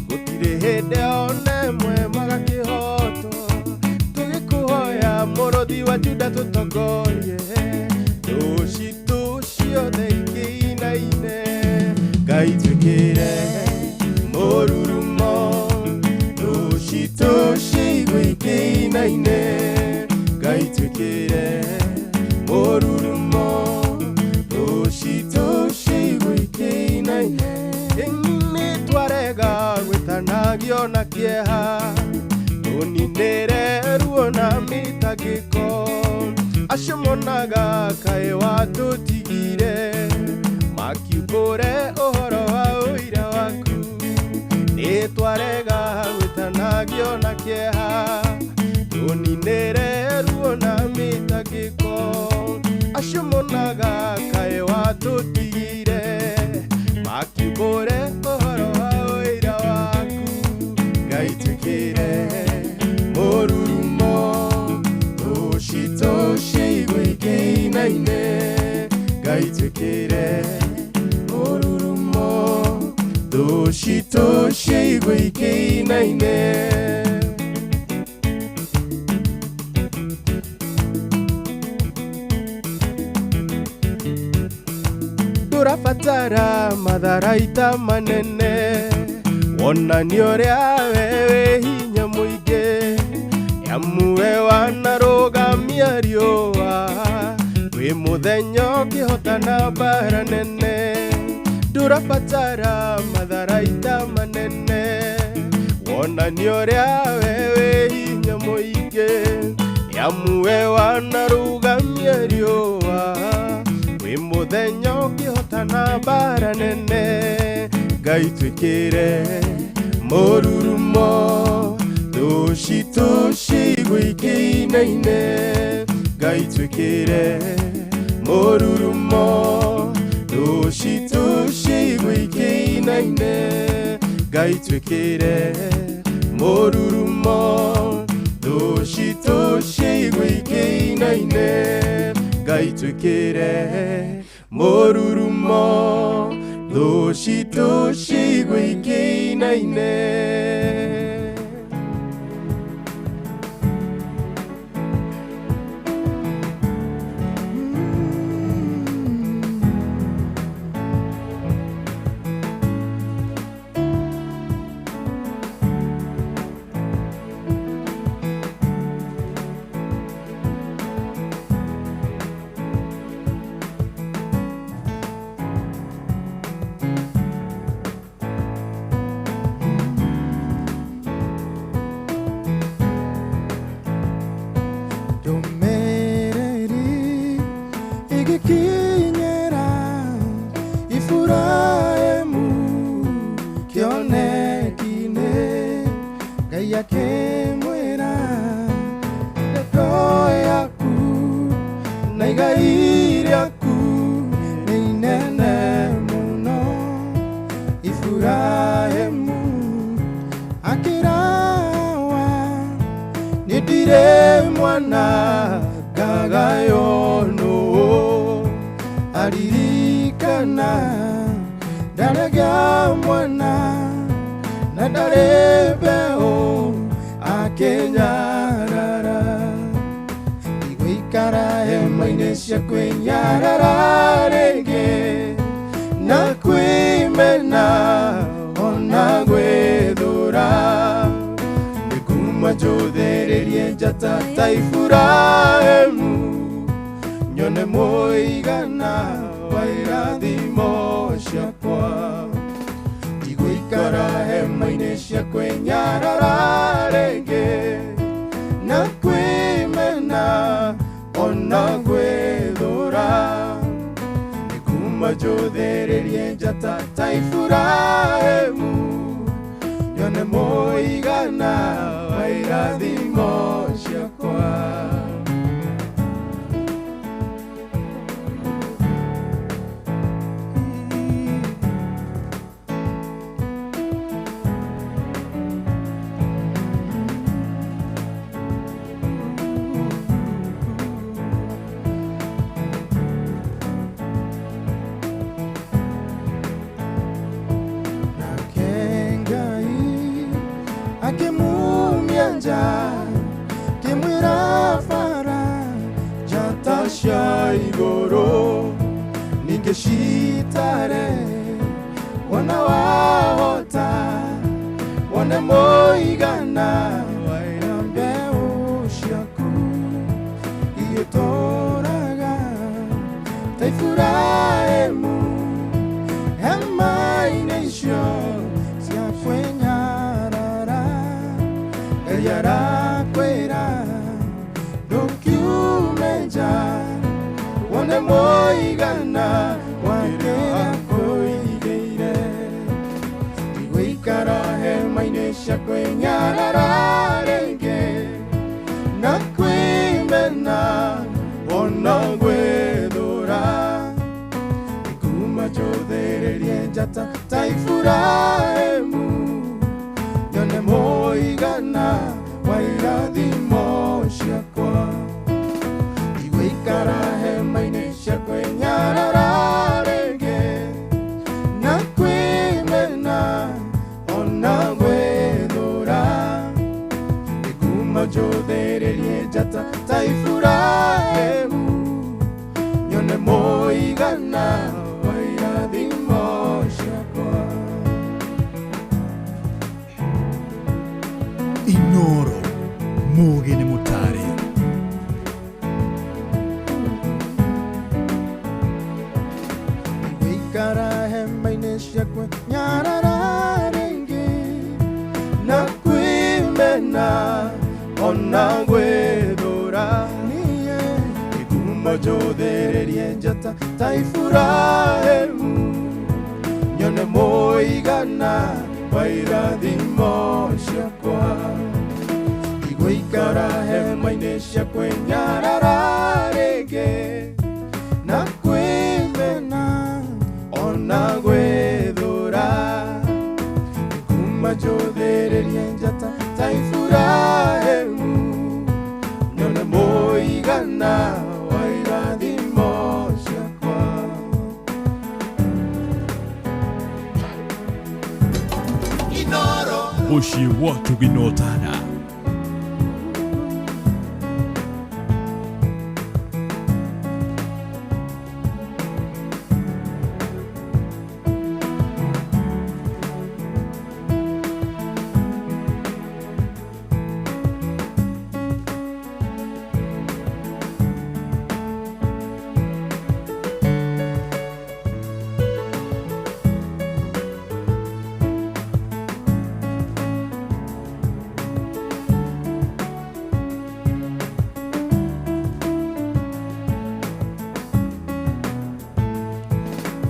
gũtirĩ hĩndĩ ona ĩmwe magakĩhotwo. Tũgĩkuoya mũrũthi wa Juda tũtongorie, thũ citũ ciothe ikĩinaine. Ngai twĩkĩre mũrurumo, thũ citũ ciaigua ikĩinaine. Ngai twĩkĩre mũrurumo, thũ citũ ciaigua ikĩinaine. Nĩtwarega gwĩtanagio na kĩeha, tũninĩre ruo na mĩtangĩko. Acio monaga kaĩ watũtigire, makiumbũre ũhoro wa ũira waku. Nĩtwarega gwĩtanagio na kĩeha, tũninĩre ruo na mĩtangĩko. Acio monaga kaĩ watũtigire, makiumbũre ũhoro wa ũira waku. Ngai twĩkĩre mũrurumo, thũ citũ ciaigua ikĩinaine. Ngai twĩkĩre mũrurumo, thũ citũ ciaigua ikĩinaine. Ndũrabatara matharaita manene, wonania ũrĩa we wĩ hinya mũingĩ, nĩamu we wanarũgamia riũa. Wĩ mũthenya ũkĩhotana mbara nene, ndũrabatara matharaita manene. Wonania ũrĩa we wĩ hinya mũingĩ, nĩamu we wanarũgamia riũa. Wĩ mũthenya ũkĩhotana mbara nene, Ngai twĩkĩre mũrurumo. Thũ citũ ciaigua ikĩinaine, Ngai twĩkĩre mũrurumo. Thũ citũ ciaigua ikĩinaine, Ngai twĩkĩre mũrurumo. Thũ citũ ciaigua ikĩinaine, Ngai twĩkĩre mũrurumo. Thũ citũ ciaigua ikĩinaine. Ndomereri igikinyera Ifurahimu kĩoneki-inĩ, Ngai akĩmwĩra ndeto yaku na igai rĩaku nĩ inene mũno. Ifurahimu akĩrawa nĩ ndirĩ mwana ngagayo nũũ, Ndaririkana ndarega mwana na ndarĩ mbeũ akĩnyarara. Ndigũikara hema-inĩ cia kwĩnyarara rĩngĩ na kwĩmena ona gwĩthũra. Nĩnguma njũthĩrĩrie njata ta Iburahĩmu nyone mũigana wa irathimo ciakwa. Ndigũikara hema-inĩ cia kwĩnyarara rĩngĩ na kwĩmena ona gwĩthũra. Nĩnguma njũthĩrĩrie njata ta Iburahĩmu nyone mũigana wa irathimo ciakwa. Akimumia nja kimwĩra bara njata cia igũrũ ningĩ citare wona wahota wone mũigana wa ira mbeũ ciaku igĩtũraga ta Iburahĩmu hema-inĩ icio cia kwĩnyarara. Ngai arakwĩra ndũkiume nja wone mũigana wa kĩrĩa akũigĩire. Ndigũikara hema-inĩ cia kwĩnyarara rĩngĩ na kwĩmena ona gwĩthũra. Nĩnguma njũthĩrĩrie njata ta Iburahĩmu nyone mũigana wa irathimo ciakwa. Ndigũikara hema-inĩ cia kwĩnyarara rĩngĩ na kwĩmena ona gwĩthũra. Nĩnguma njũthĩrĩrie njata ta Iburahĩmu nyone mũigana wa irathimo ciakwa. Inoro mugi nĩ mũtare. Ndigũikara hema-inĩ cia kwĩnyarara rĩngĩ na kwĩmena ona gwĩthũra. Niĩ nĩnguma njũthĩrĩrie njata ta Iburahĩmu nyone mũigana wa irathimo ciakwa. Ndigũikara hema-inĩ cia kwĩnyarara rĩngĩ na kwĩmena ona gwĩthũra. Nĩnguma njũthĩrĩrie njata ta Iburahĩmu nyone mũigana wa irathimo ciakwa. Mũciĩ wa Tũginotana.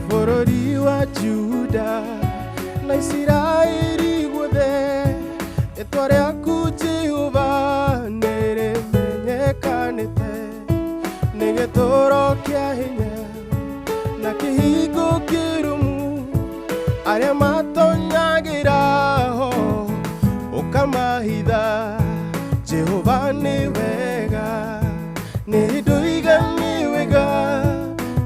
Bũrũri wa Juda na Isiraeli guothe rĩtwa rĩaku Jehova nĩrĩmenyekanĩte. Nĩ gĩtũũro kĩa hinya na kĩhingo kĩrũmu arĩa matonyagĩra ho ũkamahitha. Jehova nĩ wega, nĩ ndoiga nĩ wega,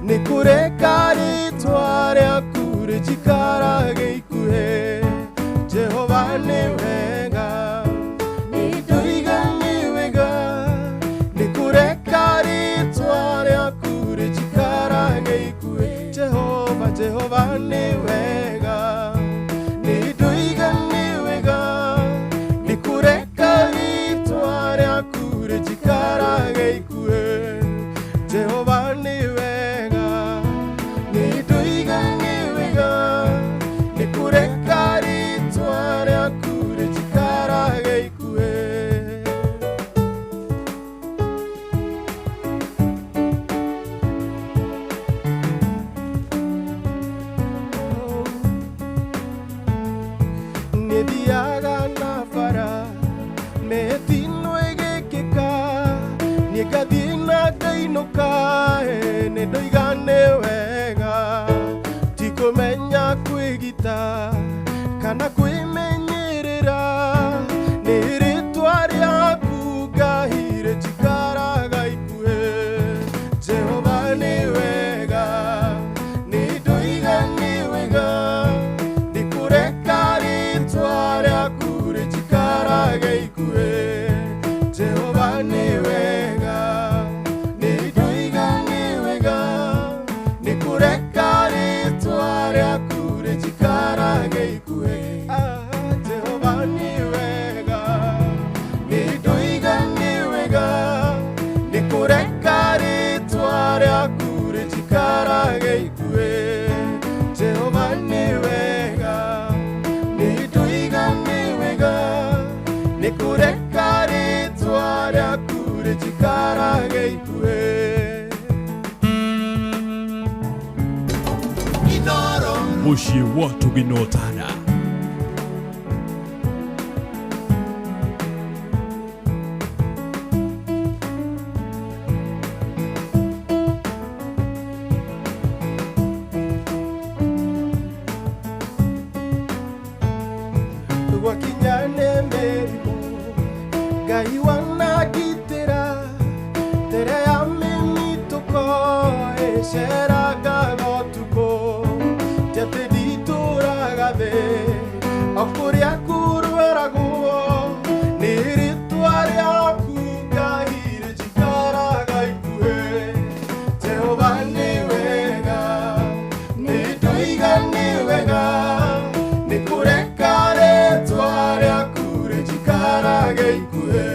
nĩ kũrĩ Nĩkũreka rĩtwa rĩaku rĩnjikarage ikuhĩ. Jehova nĩ wega, nĩndoiga nĩ wega. Nĩkũreka rĩtwa rĩaku rĩnjikarage ikuhĩ. Jehova, Jehova nĩ wega, nĩndoiga nĩ wega. Nĩkũreka rĩtwa rĩaku rĩnjikarage ikuhĩ. Jehova nĩ wega, nĩndoiga nĩ wega. Nĩkũreka rĩtwa rĩaku rĩnjikarage ikuhĩ. Nĩthiaga na bara mĩtino ĩgĩkĩka, niĩ ngathiĩ na ngainũka, nĩ ndoiga nĩ wega. Ti kũmenya kwĩgita kana kwĩmenyerera, nĩ rĩtwa rĩaku Ngai rĩnjikaraga ikuhĩ. Jehova nĩ wega, nĩ ndoiga nĩ wega. Nĩkũreka rĩtwa rĩaku rĩnjikarage ikuhĩ. Jehova nĩ wega, nĩ ndoiga nĩ wega. Nĩkũreka rĩtwa rĩaku rĩnjikarage ikuhĩ. Ah, Jehova nĩ wega, nĩ ndoiga nĩ wega. Nĩkũreka rĩtwa rĩaku rĩnjikarage ikuhĩ. Jehova nĩ wega, nĩ ndoiga nĩ wega. Nĩkũreka rĩtwa rĩaku rĩnjikarage ikuhĩ. Mũciĩ wa Tũginotana. Gwakinya nĩ mĩrimũ Ngai wanagitĩra, tere ya mĩmitũko ĩceraga ũtukũ. Ti atĩ nditũraga thĩ o kũrĩa kũrwaragwo, nĩ rĩtwa rĩaku Ngai rĩnjikaraga ikuhĩ. Jehova nĩ wega, nĩ ndoiga nĩ wega. Nĩkũreka rĩtwa rĩaku rĩnjikarage ikuhĩ.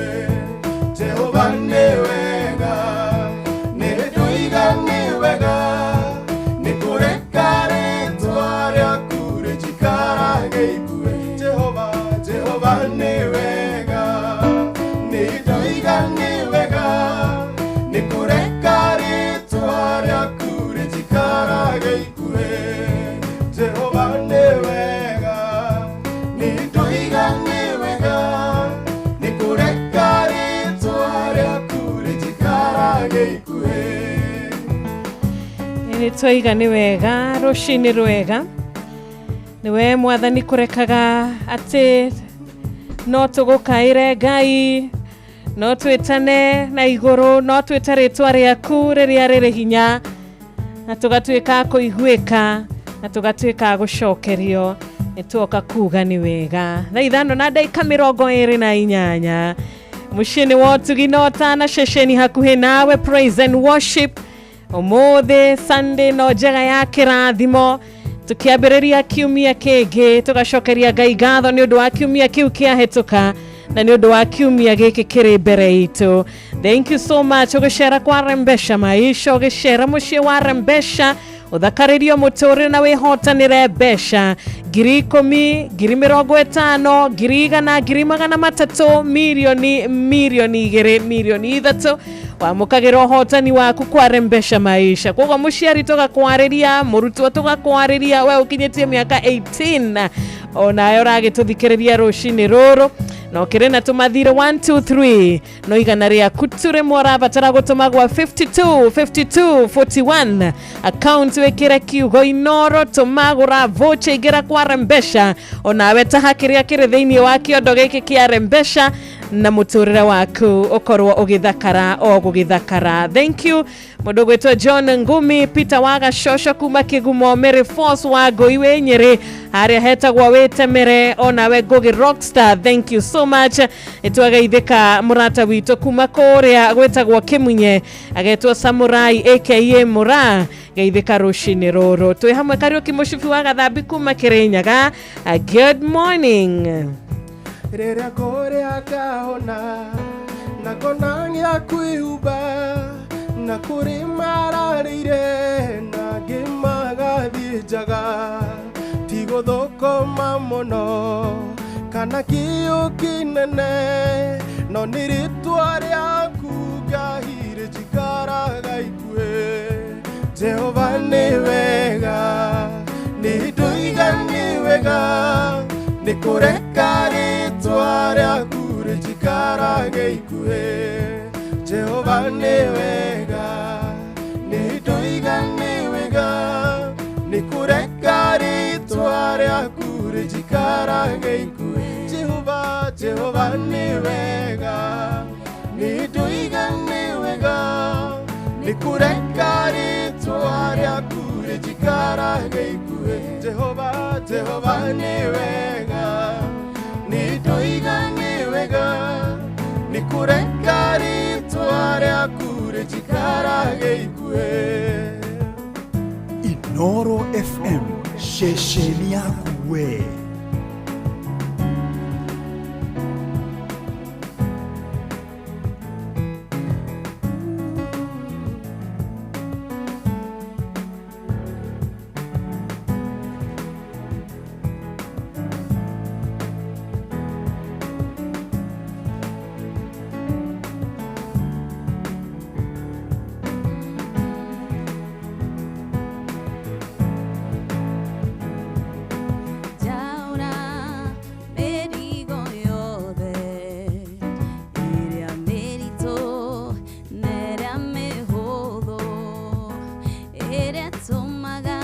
Jehova nĩ wega, nĩ ndoiga nĩ wega. Nĩkũreka rĩtwa rĩaku rĩnjikarage ikuhĩ. Jehova, Jehova nĩ wega, nĩ ndoiga nĩ wega. Nĩkũreka rĩtwa rĩaku rĩnjikarage ikuhĩ. Jehova nĩ wega, nĩ ndoiga nĩ wega. Nĩkũreka rĩtwa rĩaku rĩnjikarage ikuhĩ. Nĩ twaiga nĩ wega rũcinĩ rwega nĩwe mwathani kũrekaga atĩ no tũgũkaĩre Ngai, no twĩtane na igũrũ, no twĩte rĩtwa rĩaku rĩrĩa rĩrĩ hinya, na tũgatuĩka a kũiguĩka na tũgatuĩka a gũcokerio. Nĩ tuoka kuga nĩ wega. Thaa 5:28 mũciĩ-inĩ wa ũtugi na ũtana, ceceni hakuhĩ nawe, praise and worship. Ũmũthĩ Sunday no njega ya kĩrathimo, tũkĩambĩrĩria kiumia kĩngĩ, tũgacokeria Ngai ngatho nĩ ũndũ wa kiumia kĩu kĩahĩtũka na nĩ ũndũ wa kiumia gĩkĩ kĩrĩ mbere itũ. Thank you so much. Ũgĩcera kwa Rembesha Maisha, ũgĩcera mũciĩ wa Rembesha, ũthakarĩrio mũtũrĩre na wĩhotanĩre mbeca 10,000, 50,000, 100,000, 300,000, mirioni, 2 mirioni, 3 mirioni. Wamũkagĩra ũhotani waku kwa Rembesha Maisha. Koguo mũciari tũgakwarĩria, mũrutwo tũgakwarĩria, we ũkinyĩtie mĩaka 18 onawe ũragĩtũthikĩrĩria rũcinĩ rũrũ, na ũkĩrĩ na tũmathire 1 2 3 no igana rĩaku tu rĩmwe ũrabatara gũtũma gwa 52 52 41 account, wĩkĩre kiugo Inoro, tũmagũra vocha, ingĩra kwa Rembesha, onawe taha kĩrĩa kĩrĩ thĩinĩ wa kĩondo gĩkĩ kĩa Rembesha. Na mũtũrĩre waku ũkorwo ũgĩthakara o gũgĩthakara. Thank you mũndũ gwĩtwo John Ngumi, Peter Waga Shosho kuma Kĩgumo, Mary Force wa Ngũi wĩ Nyĩrĩ harĩa hetagwo Wĩtemere, onawe Ngugi Rockstar, thank you so much. Nĩtwageithĩka mũrata witũ kuma kũrĩa gwĩtagwo Kĩmunye, agetwo Samurai aka Mũra, geithĩka rũcinĩ rũrũ. Twĩ hamwe Kariũki Mũcibi wa Gathambi kuma Kĩrĩnyaga. Good morning. Rĩrĩa kũrĩa ngahona na ngona gĩa kwĩhumba na kũrĩ mararĩire na angĩ magathiĩ njaga ti gũthũkũma mũno kana kĩo kĩnene no nĩ rĩtwa rĩaku Ngai rĩnjikaraga ikuhĩ. Jehova nĩ wega, nĩ ndoiga nĩ wega, nĩ kũreka rĩtwa rĩaku rĩnjikarage ikuhĩ. Jehova nĩ wega, nĩ ndoiga nĩ wega, nĩ kũreka rĩtwa rĩaku rĩnjikarage ikuhĩ. Jehova, Jehova nĩ wega, nĩ ndoiga nĩ wega, nĩ kũreka rĩtwa rĩaku rĩnjikarage ikuhĩ. Jehova, Jehova nĩ wega, nĩ ndoiga nĩ wega, nĩ kũreka rĩtwa rĩaku rĩnjikarage ikuhĩ. Inoro FM, ceceni yaku we. Njaũra mĩrigo yothe ĩrĩa mĩritũ na ĩrĩa mĩhũthũ ĩrĩa ĩtũmaga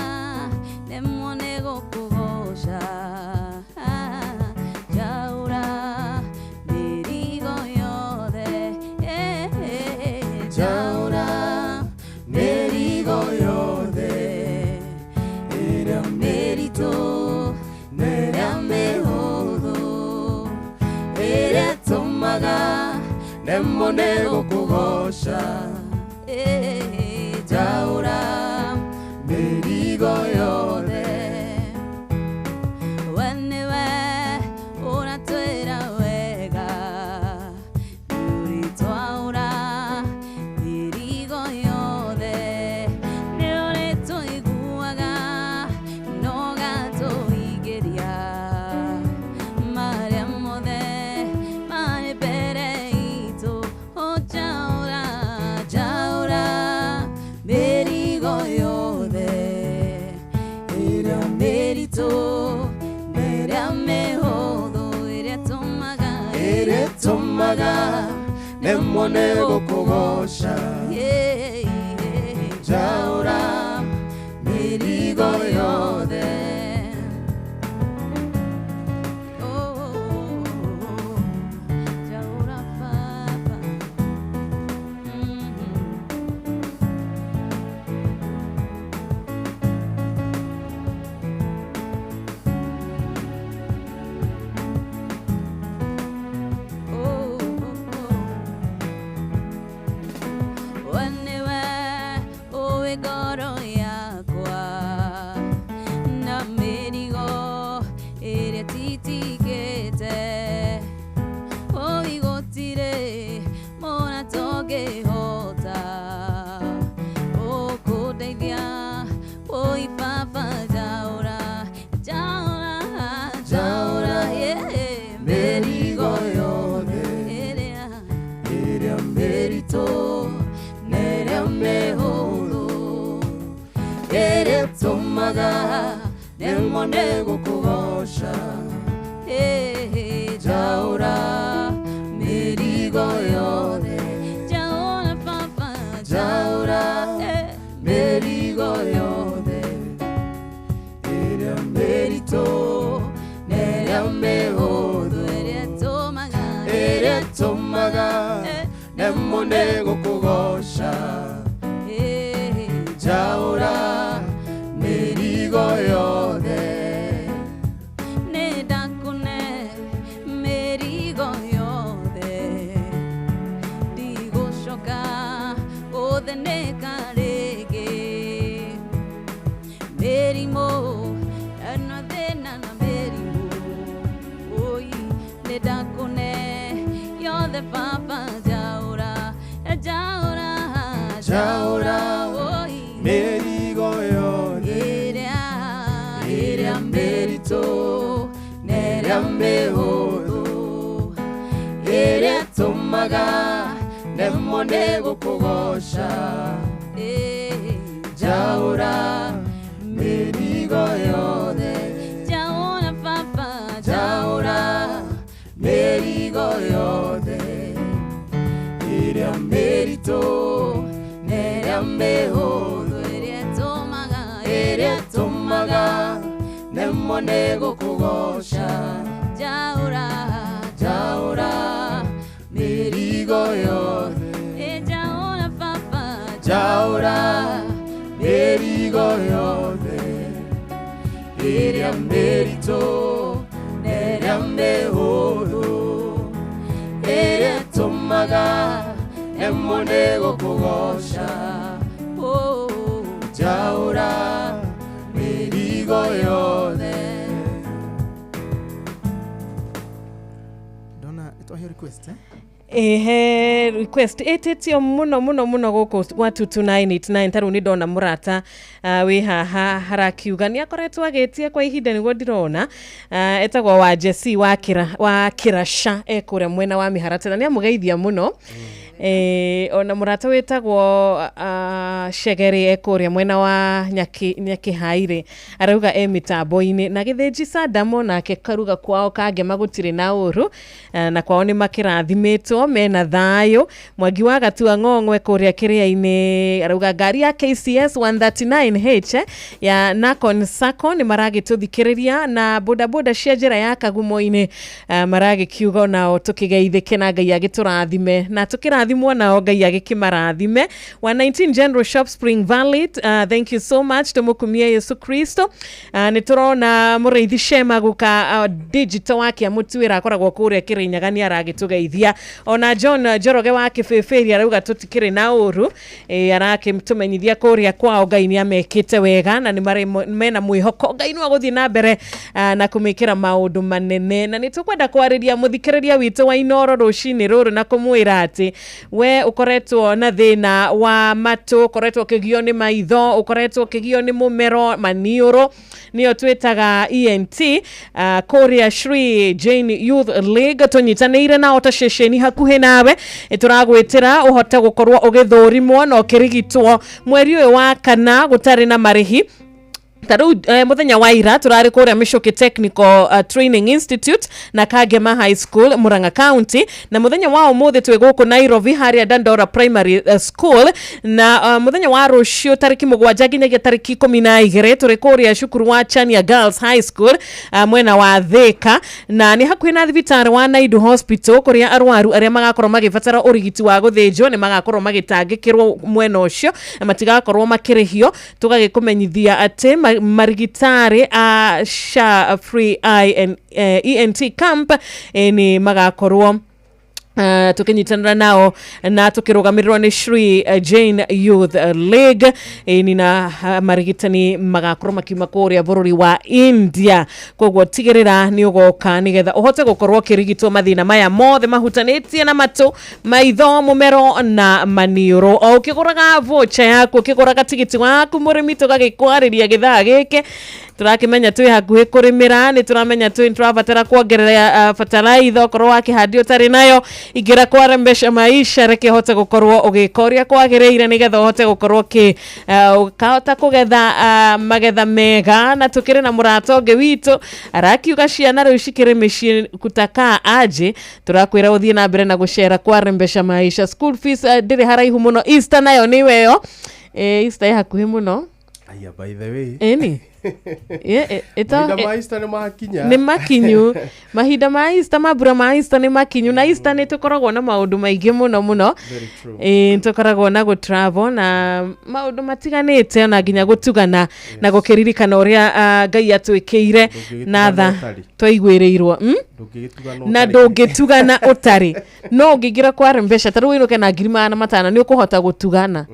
nemwo nĩ gũkũgoca. Njaũra mĩrigo yothe, njaũra mĩrigo yothe ĩrĩa mĩritũ na ĩrĩa mĩhũthũ ĩrĩa ĩtũmaga nemwo nĩ gũkũgoca. Njaũra mĩrigo yothe. We nĩwe ũratwĩra wega, nĩũrĩtwaũra mĩrigo yothe, nĩũrĩtũiguaga na ũgatũingĩria marĩa mothe marĩ mbere itũ. Njaũra, njaũra mĩrigo yothe ĩrĩa mĩritũ na ĩrĩa mĩhũthũ ĩrĩa ĩtũmaga ĩrĩa ĩtũmaga nemwo nĩ gũkũgoca. Njaũra mĩrigo yothe. Njaũra Baba. We nĩwe ũĩ ngoro yakwa na mĩrigo ĩrĩa titikĩte, ũi gũtirĩ mũrata ũngĩhota ũkũndeithia. Ũi Baba, njaũra, njaũra, njaũra, yeah, mĩrigo yothe ĩrĩa ĩrĩa mĩritũ na ĩrĩa mĩhũthũ ĩrĩa ĩtũmaga nemwo nĩ gũkũgoca. Njaũra mĩrigo yothe, njaũra Baba, njaũra mĩrigo yothe ĩrĩa mĩritũ na ĩrĩa mĩhũthũ ĩrĩa ĩtũmaga ĩrĩa nĩ gũkũgoca. Njaũra mĩrigo yothe. Nĩndakũne mĩrigo yothe, ndigũcoka gũthĩnĩka rĩngĩ. Mĩrimũ ĩno thĩna na mĩrimũ, oi nĩndakũne yothe baba, njaũra, njaũra. Njaũra oi mĩrigo yothe ĩrĩa ĩrĩa mĩritũ na ĩrĩa mĩhũthũ, ĩrĩa ĩtũmaga nemwo nĩ gũkũgoca. Njaũra mĩrigo yothe. Njaũra baba. Njaũra mĩrigo yothe ĩrĩa mĩritũ na ĩrĩa mĩhũthũ, ĩrĩa ĩtũmaga ĩrĩa ĩtũmaga nemwo nĩ gũkũgoca. Njaũra. Njaũra mĩrigo yothe. Njaũra baba. Njaũra mĩrigo yothe ĩrĩa mĩritũ na ĩrĩa mĩhũthũ, ĩrĩa ĩtũmaga nemwo nĩ gũkũgoca. Njaũra mĩrigo yothe. Ndona nĩtwaheo request, eh? Ehe, request ĩtĩtio mũno mũno mũno gũkũ gwa 22989. Ta rĩu nĩ ndona mũrata wĩ haha harakiuga nĩ akoretwo agĩtia kwa ihinda, nĩguo ndĩrona etagwo wa Jesse wa wa Kĩraca, e kũrĩa mwena wa Mĩharatĩ, na nĩ amũgeithia mũno. Ona mũrata wĩtagwo Cegere e kũrĩa mwena wa Nyakĩhairĩ, arauga e mĩtambo-inĩ. Na Gĩthĩnji Sadamo nake karuga kwao Kangema gũtirĩ na ũru, na kwao nĩ makĩrathimĩtwo mena thayũ. Mwangi wa Gatua Ng'ong'we kũrĩa Kĩrĩa-inĩ arauga ngari ya KCS 139H ya Nakon Sacco nĩ maragĩtũthikĩrĩria, na bodaboda cia njĩra ya Kagumo-inĩ maragĩkiuga nao tũkĩgeithĩke na Ngai agĩtũrathime, na tũkĩrathimwo nao Ngai agĩkĩmarathime. Wa 19 General Shop Spring Valley, thank you so much, tũmũkumie Yesu Kristo. Nĩ tũrona mũrĩithi Shema guka digital wa Kĩamũtuĩra akoragwo kũrĩa Kĩrĩnyaga, nĩ aragĩtũgeithia. Ona John Njoroge wa Kĩbĩbĩri arauga tũtikĩrĩ na ũru, arakĩtũmenyithia kũrĩa kwao Ngai nĩ amekĩte wega na nĩ marĩ mena mwĩhoko Ngai no agũthiĩ na mbere na kũmĩkĩra maũndũ manene. Na nĩ tũkwenda kwarĩria mũthikĩrĩria witũ wa Inoro rũcinĩ rũrũ na kũmwĩra atĩ we ũkoretwo na thĩna wa matũ, ũkoretwo ũkĩgio nĩ maitho, ũkoretwo ũkĩgio nĩ mũmero, maniũrũ, nĩyo twĩtaga ENT, kũrĩa Shri Jane Youth League tũnyitanĩire nao ta ceceni hakuhĩ nawe, tũragwĩtĩra ũhote gũkorwo ũgĩthũrimwo na ũkĩrigitwo mweri ũyũ wa kana gũtarĩ na marĩhi. Ta rĩu mũthenya wa ira tũrarĩ kũrĩa Michuki Technical Training Institute na Kangema High School, Murang'a County, na mũthenya wa ũmũthĩ twĩ gũkũ Nairobi harĩa Dandora Primary School, na mũthenya wa rũciũ tarĩki 7 nginyagia tarĩki 12 tũrĩ kũrĩa cukuru wa Chania Girls High School, mwena wa Thika, na nĩ hakuhĩ na thibitarĩ wa Naidu Hospital, kũrĩa arwaru arĩa magakorwo magĩbatara ũrigiti wa gũthĩnjwo nĩ magakorwo magĩtangĩkĩrwo mwena ũcio na matigakorwo makĩrĩhio. Tũgagĩkũmenyithia atĩ marigitari a SHA Free ENT Camp nĩ magakorwo tukinyitanĩra nao na tukĩrũgamĩrĩrwo nĩ Shri Jane Youth League, ni na marigitani magakorwo makiuma kũrĩa bũrũri wa India. Koguo tigĩrĩra nĩ ũgoka nĩgetha ũhote gũkorwo ũkĩrigitwo mathĩna maya mothe mahutanĩtie na matũ, maitho, mũmero na maniũrũ. O ũkĩgũraga voucher yaku, ũkĩgũraga tigiti waku mũrĩmi, tũgagĩkwarĩria gĩthaa gĩkĩ tũrakĩmenya twĩ hakuhĩ kũrĩmĩra, nĩ tũramenya twĩ tũrabatara kuongerera bataraitha, okorwo wakĩhandi ũtarĩ nayo, ingĩra kwa Rembesha Maisha, reke ũhote gũkorwo ũgĩka ũrĩa kwagĩrĩire nĩgetha ũhote gũkorwo ũkahota kũgetha magetha mega. Na tũkĩrĩ na mũrata ũngĩ witũ arakiuga ciana rĩu cikĩrĩ mĩciĩ kutakaa aje, tũrakwĩra ũthiĩ na mbere na gũcera kwa Rembesha Maisha. School fees ndĩrĩ haraihu mũno, Easter nayo nĩwe ĩyo, Easter ĩ hakuhĩ mũno. Aya, by the way. Ĩni. Mahinda ma Easter nĩ makinya. Nĩ makinyu. Mahinda ma Easter, mambura ma Easter nĩ makinyu, na Easter nĩ tũkoragwo na maũndũ maingĩ mũno mũno. Very true. Ĩĩ, tũkoragwo na gũ travel na maũndũ matiganĩte, ona nginya gũtugana na gũkĩririkana ũrĩa Ngai atwĩkĩire na tha ũtarĩ. twaiguĩrĩirwo. Ndũngĩgĩtugana Na ũtarĩ. Ndũngĩtugana ũtarĩ, no ũngĩingĩra kwa mbeca ta rĩu ũinũke na 500,000, nĩ ũkũhota gũtugana.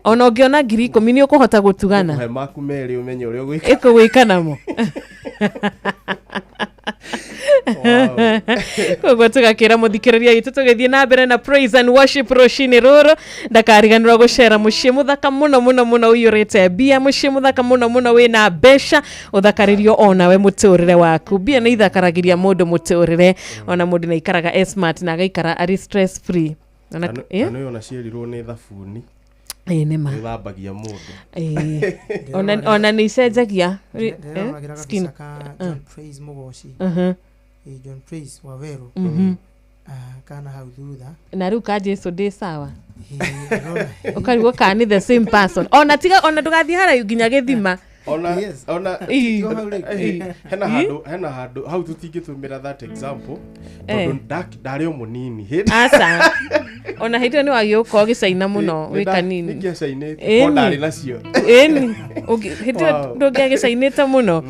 Ona ũngĩona 10,000 nĩ ũkũhota gũtugana. Ũhe maku merĩ ũmenye ũrĩa ũgwĩka. Ĩkũgwĩka namo. Koguo tũgakĩra mũthikĩrĩria witũ tũgĩthiĩ na mbere na praise and worship rũcinĩ rũrũ, ndakariganĩrwo gũcera mũciĩ mũthaka mũno mũno mũno ũiyũrĩte mbia, mũciĩ mũthaka mũno mũno wĩna mbeca, ũthakarĩrio onawe mũtũrĩre waku. Mbia nĩ ithakaragĩria mũndũ mũtũrĩre, ona mũndũ nĩ aikaraga e smart na agaikara arĩ stress free. Ona- Na eh? nĩ ona ciĩrirwo nĩ thabuni. Ĩĩ, nĩ ma. Ĩthambagia mũndũ. Ĩĩ. Ona nĩ icenjagia Ndĩroragĩra skin. gabica ka John Praise Mũgoci. John Praise Waweru. Kana hau thutha. Na rĩu ka Jesu ndĩ sawa. Ndĩrona. Ũkarigwo kana nĩ the same person, ona tiga ona ndũgathiĩ haraihu nginya gĩthima. Ona ona Ii. Hena handũ, hena handũ hau tũtingĩtũmĩra that example, tondũ ndarĩ o mũnini. Aca, ona hĩndĩ ĩyo nĩ wagĩũka ũgĩcaina mũno wĩ kanini. Nĩngĩacainĩte. Ĩni. Ko ndarĩ nacio. Ĩni. Hĩndĩ ĩyo ndũngĩagĩcainĩte mũno.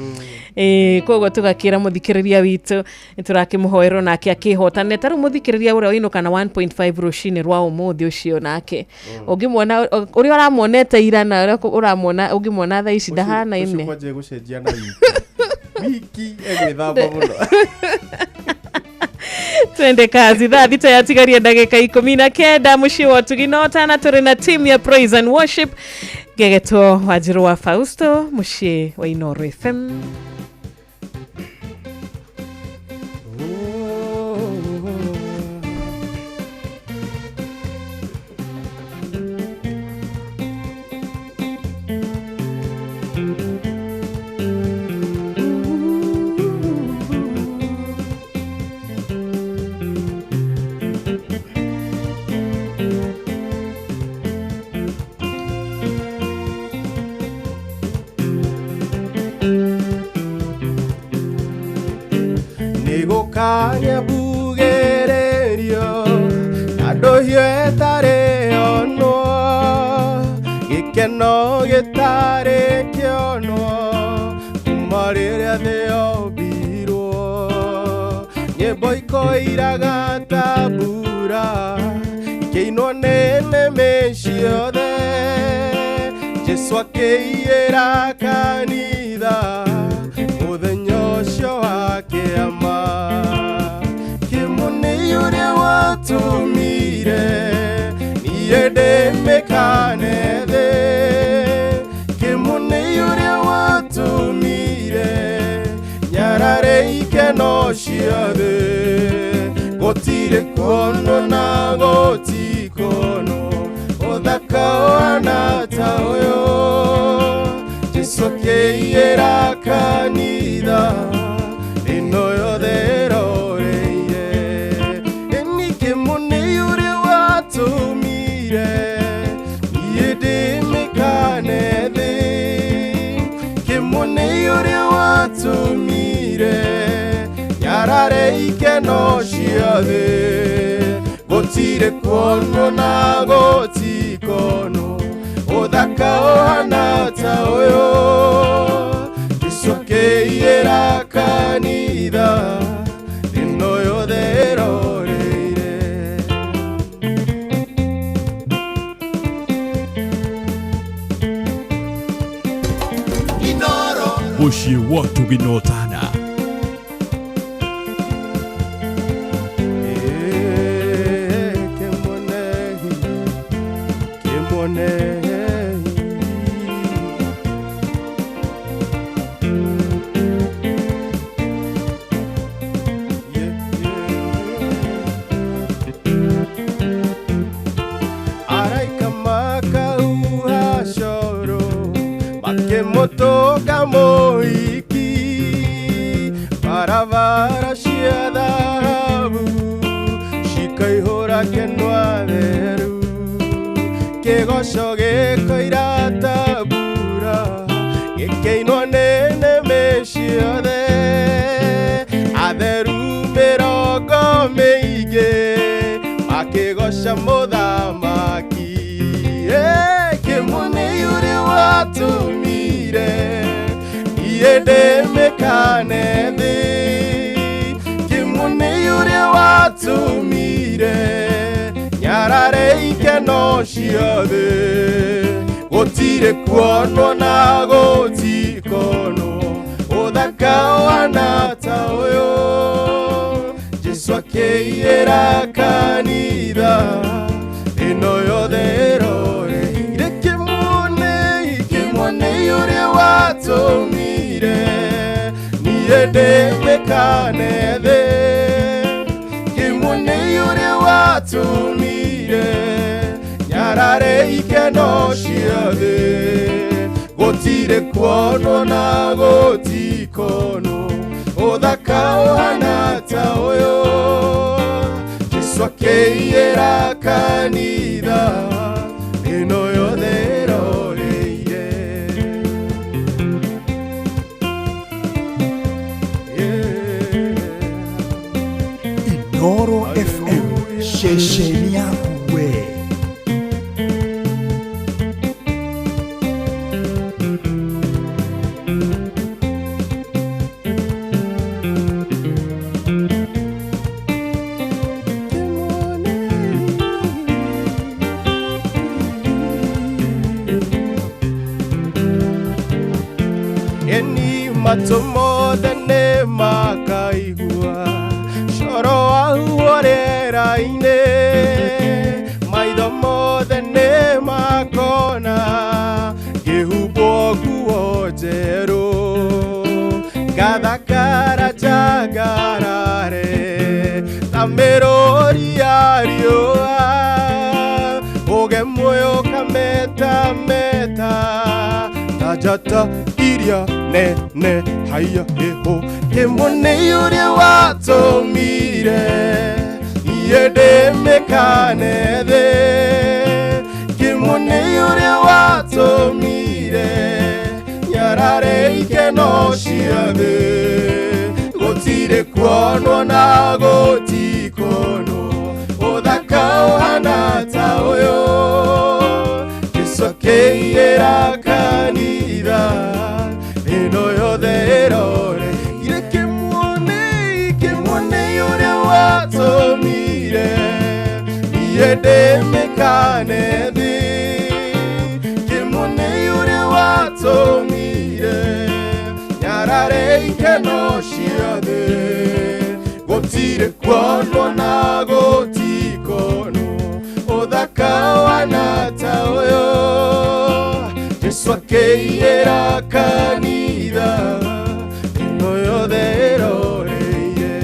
Ĩĩ, koguo tũgakĩra mũthikĩrĩria witũ nĩ tũrakĩmũhoera nake akĩhotane. Ta rĩu mũthikĩrĩria ũrĩa ũinũka na 1.5 rũcinĩ rwa ũmũthĩ, ũcio nake ũngĩmuona ũrĩa ũramuonete ira na ũrĩa ũramuona ũngĩmuona thaa ici Ũcio ndahanaine. kwanja gũcenjia na wiki wiki egwĩthamba mũno. Twende kazi. Thaa 6 yatigaria ndagĩka 19, mũciĩ wa ũtugi na ũtana, tũrĩ na team ya praise and worship ngegetwo Wanjirũ wa Fausto, mũciĩ wa Inooro FM. Nĩgũkagĩa mbugĩrĩrio na ndũhiũ ĩtarĩ yonwo, gĩkeno gĩtarĩ kĩonwo kuma rĩrĩa thĩ yombirwo. Nyĩmbo ikoiraga ta mbura ikĩinwo nĩ nĩmĩ ciothe, Jesũ akĩiyĩra kanitha mũthenya ũcio wa kĩama. Kĩmũnĩ ũrĩa watũmire niĩ ndĩmĩkane thĩ, kĩmũnĩ ũrĩa watũmire nyarare ikeno ciothe. Gũtirĩ kuonwo na gũtikonwo ũthaka ũhana ta ũyũ, Jesũ akĩiyĩra kanitha ĩno yothe ĩroreire. Ĩni kĩmũnĩ ũrĩa watũmire niĩ ndĩmĩkane thĩ, kĩmũnĩ ũrĩa watũmire nyarare ikeno ciothe. Gũtirĩ kuonwo na gũtikonwo ũthaka ũhana ta ũyũ, Jesũ akĩiyĩra kanitha ĩno yothe ĩroreire. Mũciĩ wa ũtugi na ũtana. Kĩmuonehi, kĩmuonehi. Araika makahuha coro makĩmũtũnga mũhiki, barabara cia thahabu cikaihũra kenwa theru, kĩgoco gĩkoira ta mbura Gĩkĩinwo nĩ nĩmĩ ciothe atheru mĩrongo mĩingĩ makĩgoca mũthamaki. Kĩmwe nĩ ũrĩa watũmire niĩ ndĩmĩkane thĩ. Kĩmwe nĩ ũrĩa watũmire nyarare ikeno ciothe. Gũtirĩ kuonwo na gũtikonwo ũthaka ũhana ta ũyũ. Jesũ akĩiyĩra kanitha ĩno yothe ĩroreire. Kĩmwe nĩ ũrĩa watũmire niĩ ndĩmĩkane thĩ. Kĩmwe nĩ ũrĩa watũmire nyarare ikeno ciothe. Gũtirĩ kuonwo na gũtikonwo ũthaka ũhana ta ũyũ. Jesũ akĩiyĩra kanitha ĩno yothe ĩroreire. Inoro FM ceceni yaku we. Eni matũ mothe nĩ makaigua coro wahuo rĩera-inĩ, maitho mothe nĩ makona ngĩhumbwo nguo njerũ. Ngathakara njangarare ta mĩrũri ya riũa, ũgemwe ũkametameta ta njata iria nene haiya heho. Kĩmwe nĩ ũrĩa watũmire niĩ ndĩmĩkane thĩ. Kĩmwe nĩ ũrĩa watũmire nyarare ikeno ciothe. Gũtirĩ kuonwo na gũtikonwo ũthaka ũhana ta ũyũ. Jesũ akĩiyĩra kanitha ĩno yothe ĩroreire. Kĩmwe nĩ ũrĩa watũmire niĩ ndĩmĩkane thĩ. Kĩmwe nĩ ũrĩa watũmire nyarare ikeno ciothe. Gũtirĩ kuonwo na gũtikonwo ũthaka ũhana ta ũyũ. Jesũ akĩiyĩra kanitha ĩno yothe ĩroreire.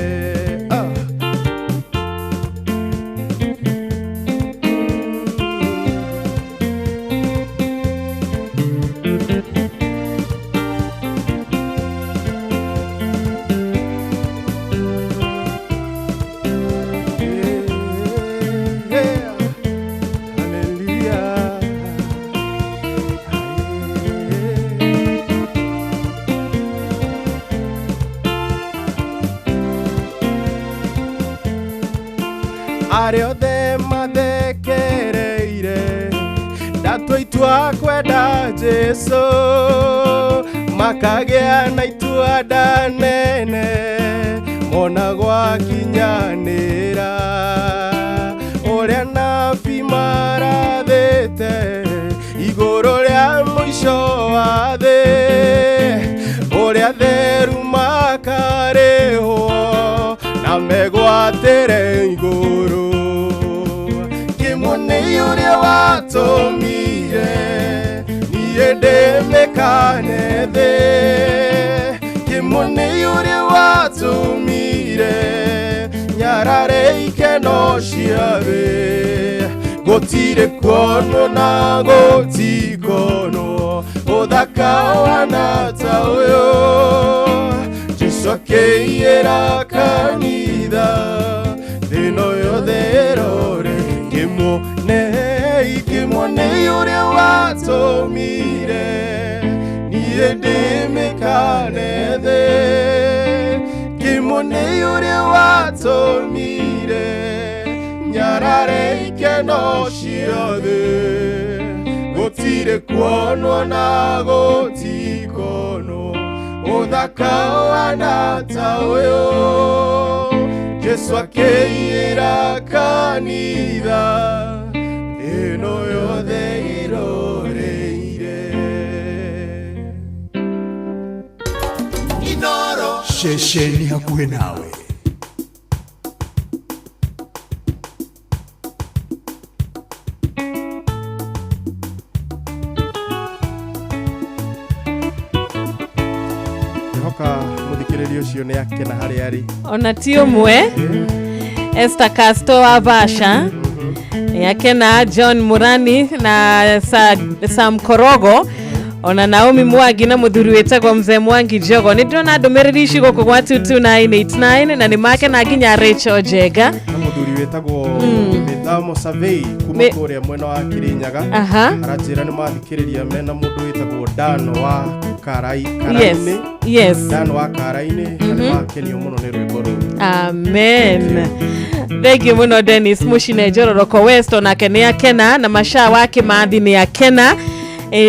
Hallelujah. Arĩa othe mathekereire ndatua itua kwenda Jesũ, makagĩa na itua nda nene mona gwakinyanĩra. Ũrĩa nabii marathĩte igũrũ rĩa mũico wa thĩ, ũrĩa theru makarĩhwo na megwatĩre igũrũ. Kĩmwe nĩ ũrĩa watũmire niĩ ndĩmĩkane thĩ. Kĩmwe nĩ ũrĩa watũmire nyarare ikeno ciothe. Gũtirĩ kuonwo na gũtikonwo ũthaka ũhana ta ũyũ. Jesũ akĩiyĩra kanitha ĩno yothe ĩrore. Kĩmwe nĩ ũrĩa watũmire niĩ Gũtirĩ ndĩmĩkane thĩ Kĩmũ nĩ ũrĩa watũmire Nyarare ikeno ciothe Gũtirĩ kuonwo na gũtikonwo Ũthaka ũhana ta ũyũ Jesu akĩiyĩra kanitha Ĩno yothe ĩroreire Inoro ceceni hakuhĩ nawe. Ndihoka mũthikĩrĩria ũcio nĩ akena harĩa arĩ. Ona ti ũmwe Esther Casto wa Basha yakena John Murani na Sam Korogo ona Naomi Mwangi na muthuri witagwo Mzee Mwangi Jogo. Nĩ ndĩrona ndũmĩrĩri ici gũkũ gwa 22989 na nĩ makena nginya Rachel Njega na muthuri witagwo Mithamo Survey kuma kuria mwena wa Kirinyaga. Aranjĩra nĩ mathikĩrĩria mena mũndũ wĩtagwo Dano wa Karainĩ. Yes. Dano wa Karainĩ na nĩ makenio mũno nĩ rwĩmbo rũu. Amen. Thank you muno Dennis Mushine Njororoko West onake nĩ akena na Masha wa Kimathi nĩ akena.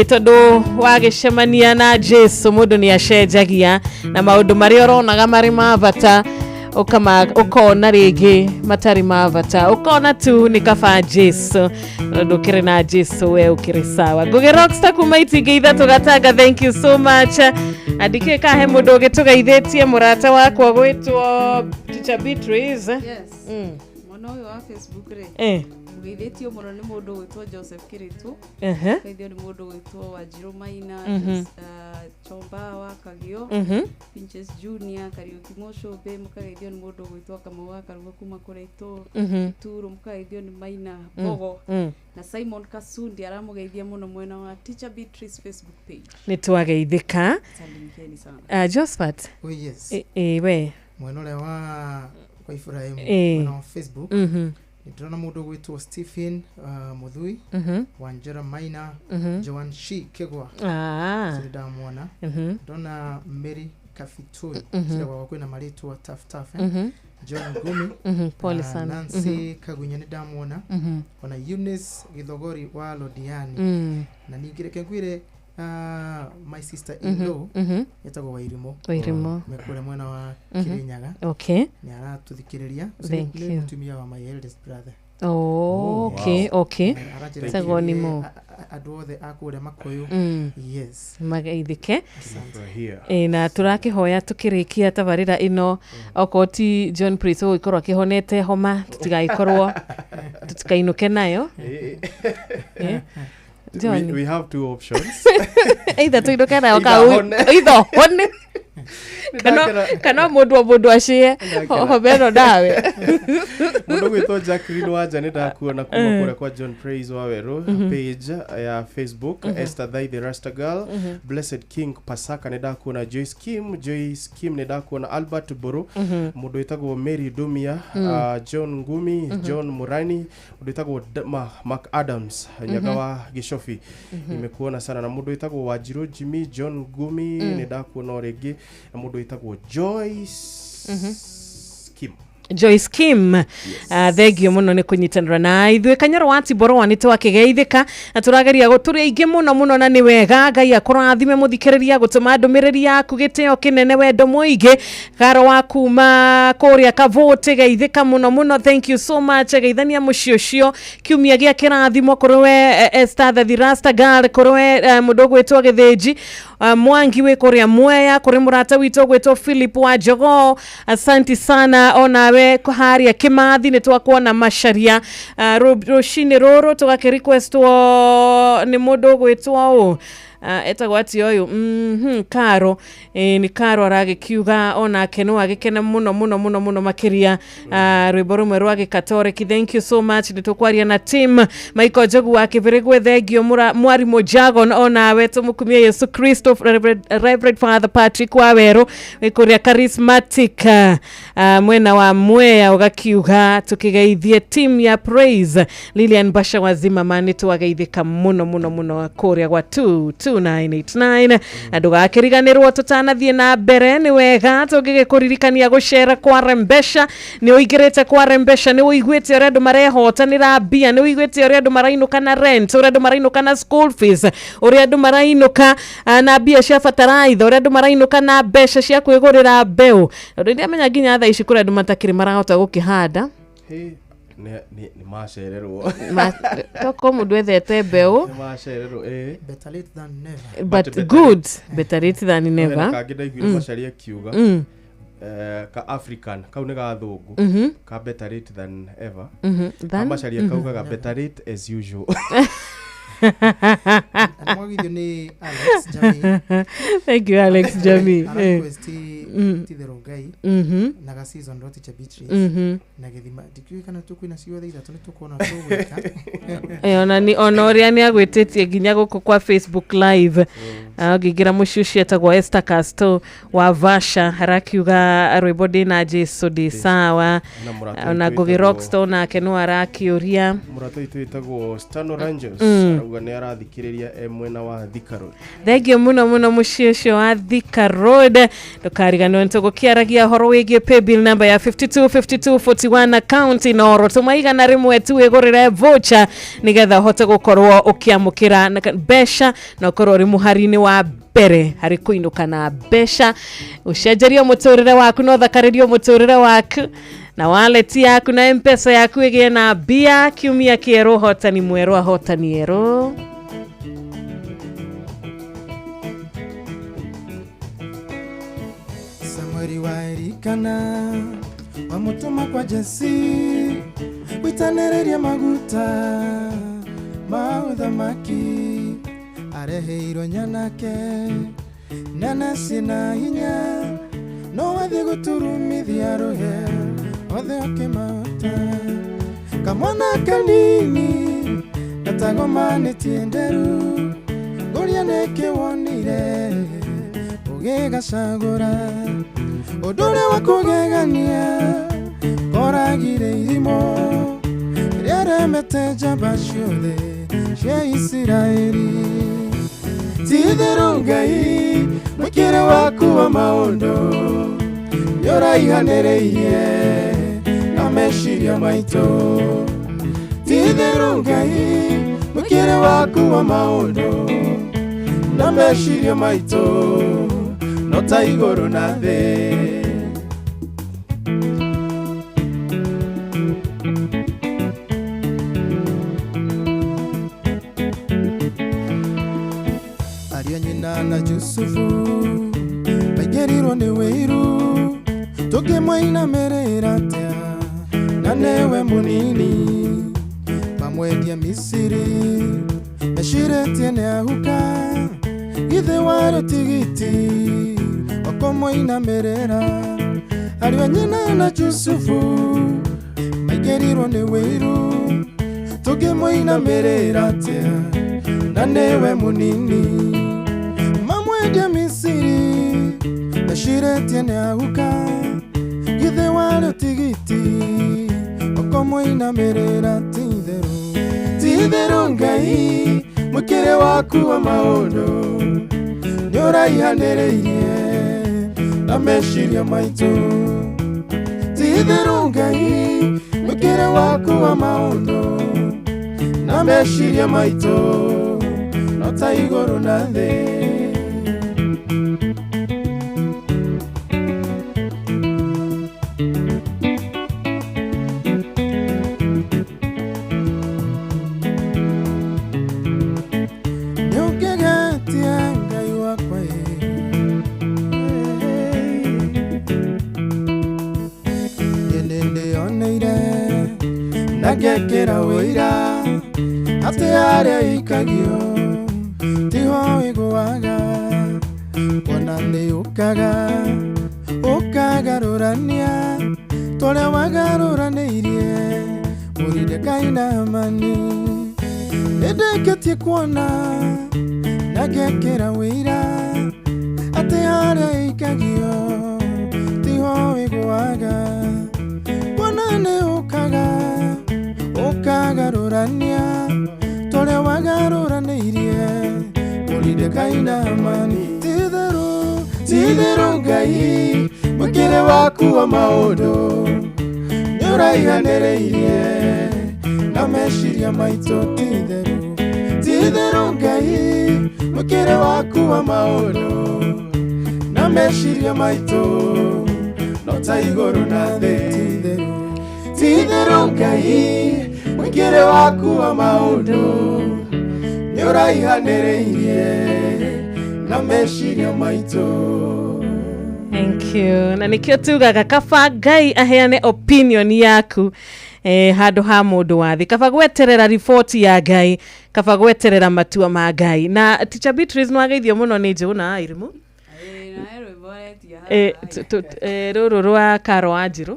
Tondu wagĩcemania na Jesu mũndũ nĩ acenjagia na maũndũ marĩa ũronaga marĩ ma bata ũkona rĩngĩ matarĩ ma bata, ũkona tu nĩ kaba Jesu tondũ ũkĩrĩ na Jesu we ũkĩrĩ sawa. Ngũgĩ Rockstar kuma itingĩ ithatũ Gatanga, thank you so much. Andikĩ kahe mũndũ ũgĩtũgeithĩtie mũrata wakwa gwĩtwo Teacher Beatrice. Yes. Mwana ũyũ wa Facebook rĩ mũgeithĩtio mũno nĩ mũndũ ũgwĩtwo Joseph Kĩrĩtũ. Geithio nĩ mũndũ ũgwĩtwo Wanjirũ Maina, Chomba wa Kagio, Pinches Junior, Kariuki Mũcũmbĩ, mũkageithio nĩ mũndũ ũgwĩtwo Kamau wa Karuga kuma kũrĩa Ituro, mũkageithio nĩ Maina Mbogo na Simon Kasundi aramũgeithia mũno mwena wa Teacher Beatrice Facebook page. Nĩ twageithĩka. Salimikeni sana. Josephat. Oh yes. We. Mwena ũrĩa wa kwa Ibrahim mwena wa Facebook. Ndĩrona mũndũ ũgwĩtwo Stephen Muthui, Wanjera Maina, Joan Shi Kegwa. Nĩ ndamwona. Ndona Mary Kafitoi, ciragwa kwĩna marĩtwa taf taf. John Ngumi, pole sana. Nancy Kagunya nĩ ndamwona. Ona Eunice Githogori wa Lodiani. Na ningĩ reke ngwĩre my sister in law etagwo Wairimu. Wairimu. Mekũrĩa mwena wa Kirinyaga. Okay. Nĩ aratũthikĩrĩria. Thank Nĩ you. mũtumia wa my eldest brother. Oh, okay, okay. Tagwo nĩ mo. Andũ othe a kũrĩa Makoyo. Yes. Mageithĩke. Na tũrakĩhoya tũkĩrĩkia tabarĩra ĩno okorwo ti John Prince ũgũgĩkorwo akĩhonete homa tũtigagĩkorwo tũtikainũke nayo. John. We have two options. Either tuinũke nayo ka either hone kana mũndũ o mũndũ aciĩ homa ĩno nawe. Mũndũ ũgwĩtwo Jacqueline Wanja nĩ ndakuona kuma kũrĩa kwa John Praise wa Werũ page ya Facebook, Esther Thai the Rasta Girl, Blessed King Pasaka nĩ ndakuona, Joyce Kim nĩ ndakuona, Albert Boro, mũndũ wĩtagwo Mary Dumia, John Ngumi, John Murani, mũndũ wĩtagwo Mark Adams Nyaga wa Gĩcobi, nimekuona sana, na mũndũ wĩtagwo Wanjirũ Jimmy, John Ngumi nĩ ndakuona o rĩngĩ, na mũndũ wĩtagwo Joyce Kim. Joyce Kim. Yes. Thengio mũno nĩ kũnyitanĩra na ithuĩ. Kanyoro wa Tiborwa nĩ twakĩgeithĩka na tũrageria gũtũrĩ aingĩ mũno mũno na nĩ wega. Ngai akũrathime mũthikĩrĩria gũtũma ndũmĩrĩri yaku gĩtĩo kĩnene wendo mũingĩ. Garo wa kuma kũrĩa Kavũtĩ geithĩka mũno mũno, thank you so much. Geithania mũciĩ ũcio kiumia gĩa kĩrathimo kũrĩ we Esther the Rasta Girl, kũrĩ we mũndũ ũgwĩtwo Gĩthĩnji Mwangi wĩ kũrĩa Mwea, kũrĩ mũrata witũ ũgwĩtwo Philip wa Jogoo, asanti sana onawe haria Kimathi nĩ twakuona Macharia. Rũcinĩ rũrũ tũgakĩrequestwo nĩ mũndũ ũgwĩtwo ũ etagwo atĩ ũyũ Karo. Nĩ Karo aragĩkiuga onake no agĩkena mũno mũno mũno mũno makĩria rwĩmbo rũmwe rwa gĩkatoreki. Thank you so much. Nĩ tũkwaria na Tim Michael Njogu wa Kĩbĩrĩgwe, thengio mwarimũ Jagon onawe tũmũkumie Yesu Kristo. Reverend Father Patrick wa Werũ wĩ kũrĩa Charismatic mwena wa Mwea ũgakiuga tũkĩgeithie team ya Praise. Lilian Basha wa Zimmerman nĩ twageithĩka mũno mũno mũno kũrĩa gwa 2 2989. Na ndũgakĩriganĩrwo tũtanathiĩ na mbere, nĩ wega tũngĩgĩkũririkania gũcera kwa Rembesha. Nĩ ũingĩrĩte kwa Rembesha, nĩ ũiguĩte ũrĩa andũ marehotanĩra mbia, nĩ ũiguĩte ũrĩa andũ marainũka na rent, ũrĩa andũ marainũka na school fees, ũrĩa andũ marainũka na mbia cia bataraitha, ũrĩa andũ marainũka na mbeca cia kwĩgũrĩra mbeũ. Tondũ ndiamenya nginya thaa ici kũrĩ andũ matakĩrĩ marahota gũkĩhanda. Nĩ macererwo. Toko mũndũ ethete mbeũ. Nĩ macererwo, ĩ. Better late than never. But good, better late than never. Hena kangĩ ndaiguire Macharia akiuga, ka African kau nĩ gathũngũ, ka better late than ever. Ka Macharia kaugaga better late as usual. Na mwagithio nĩ Alex Jamii. Thank you, Alex Jamii. Ara request titherũ Ngai na ga season rwa Teacher Beatrice na gĩthima ndikĩũĩ kana tũkwĩna ciothe ithatũ, nĩ tũkuona tũgwĩka. Ona ni ona ũrĩa nĩ agwĩtĩtie nginya gũkũ kwa Facebook Live. Ngĩingĩra mũciĩ ũcio etagwo Esther Casto wa Vasha, arakiuga rwĩmbo ndĩna Jesu ndĩ sawa. Na mũrata Ona witũ Ngugi wĩtagwo- Rockstone nake no arakĩũria. Mũrata witũ wĩtagwo Stano Rangers arauga nĩ arathikĩrĩria e mwena wa Thika Road. Thengio mũno mũno mũciĩ ũcio wa Thika Road. Ndũkariganĩrwo nĩ tũgũkĩaragia ũhoro wĩgiĩ paybill number ya 525241 account Inoro. Tũma 100 tu wĩgũrĩre voucher nĩgetha ũhote gũkorwo ũkĩamũkĩra mbeca na ũkorwo ũrĩ mũhari-inĩ wa mbere harĩ kũinũka na mbeca, ũcenjerio mũtũrĩre waku na ũthakarĩrio mũtũrĩre waku na wallet yaku na M-Pesa yaku ĩgĩe na mbia. Kiumia kĩerũ, ũhotani mwerũ, ahotani erũ. Samueli wa Elikana wamutuma kwa Jesi gwitanĩrĩria maguta ma ũthamaki, areheirwo nyanake nana ciĩna hinya, no athiĩ gũturumithia rũhe othe ũkĩmahota. Kamwana kanini gatagomanĩtie nderu, ngũria nĩkĩ wonire ũgĩgacagũra, ũndũ ũrĩa wa kũgegania koragire irimũ rĩrĩa remete njamba ciothe cia Isiraeli. Ti-itherũ Ngai mwĩkĩre waku wa maũndũ nĩũraihanĩrĩirie na meciria maitũ. Ti-itherũ Ngai mwĩkĩre waku wa maũndũ na meciria maitũ no ta igũrũ na thĩ. Ariũ nyina na Jusufu maingĩrirwo nĩ wĩiru, tũngĩmũinamĩrĩra atĩa na nĩwe mũnini. Mamwendia Misiri mecirĩtie nĩ ahuka, githĩ warĩ tigiti wa kũmũinamĩrĩra. Ariũ a nyina na Jusufu maingĩrirwo nĩ wĩiru, tũngĩmũinamĩrĩra atĩa na nĩwe mũnini. Mamwendia Misiri mecirĩtie nĩ ahuka, githĩ warĩ tigiti wa kũmũinamĩrĩra. Ti-itherũ, ti-itherũ Ngai mwĩkĩre waku wa maũndũ nĩũraihanĩrĩirie na meciria maitũ. Ti-itherũ Ngai mwĩkĩre waku wa maũndũ na meciria maitũ no ta igũrũ na thĩ. Nĩũngegetie Ngai wakwa ĩ, niĩ nĩndĩyoneire na ngekĩra ũira atĩ harĩa ikagio tiho ĩgũaga, kuona nĩũkaga ũkagarũrania tũrĩa wagarũranĩirie Moridekai na Hamani. Nĩndĩkĩtie kuona na ngekĩra ũira atĩ harĩa ikagio tiho ĩgũaga, kuona nĩũkaga ũkagarũrania tũrĩa wagarũranĩirie Moridekai Ngai na amani. Ti-itherũ, ti-itherũ Ngai, mwĩkĩre waku wa maũndũ nĩũraihanĩrĩirie na meciria maitũ. Ti-itherũ, ti-itherũ Ngai, mwĩkĩre waku wa maũndũ na meciria maitũ no ta igũrũ na thĩ. Ti-itherũ, ti-itherũ Ngai, mwĩkĩre waku wa maũndũ nĩũraihanĩrĩirie na meciria maitũ. Thank you. Na nikio tugaga kaba Ngai aheane opinion yaku handũ ha mũndũ wa thĩ, kaba gweterera riboti ya Ngai, kaba gweterera matua ma Ngai. Na Teacher Beatrice no ageithio mũno nĩ Njũgũna Irimũ. Rũrũ rwa Karo wa Njirũ.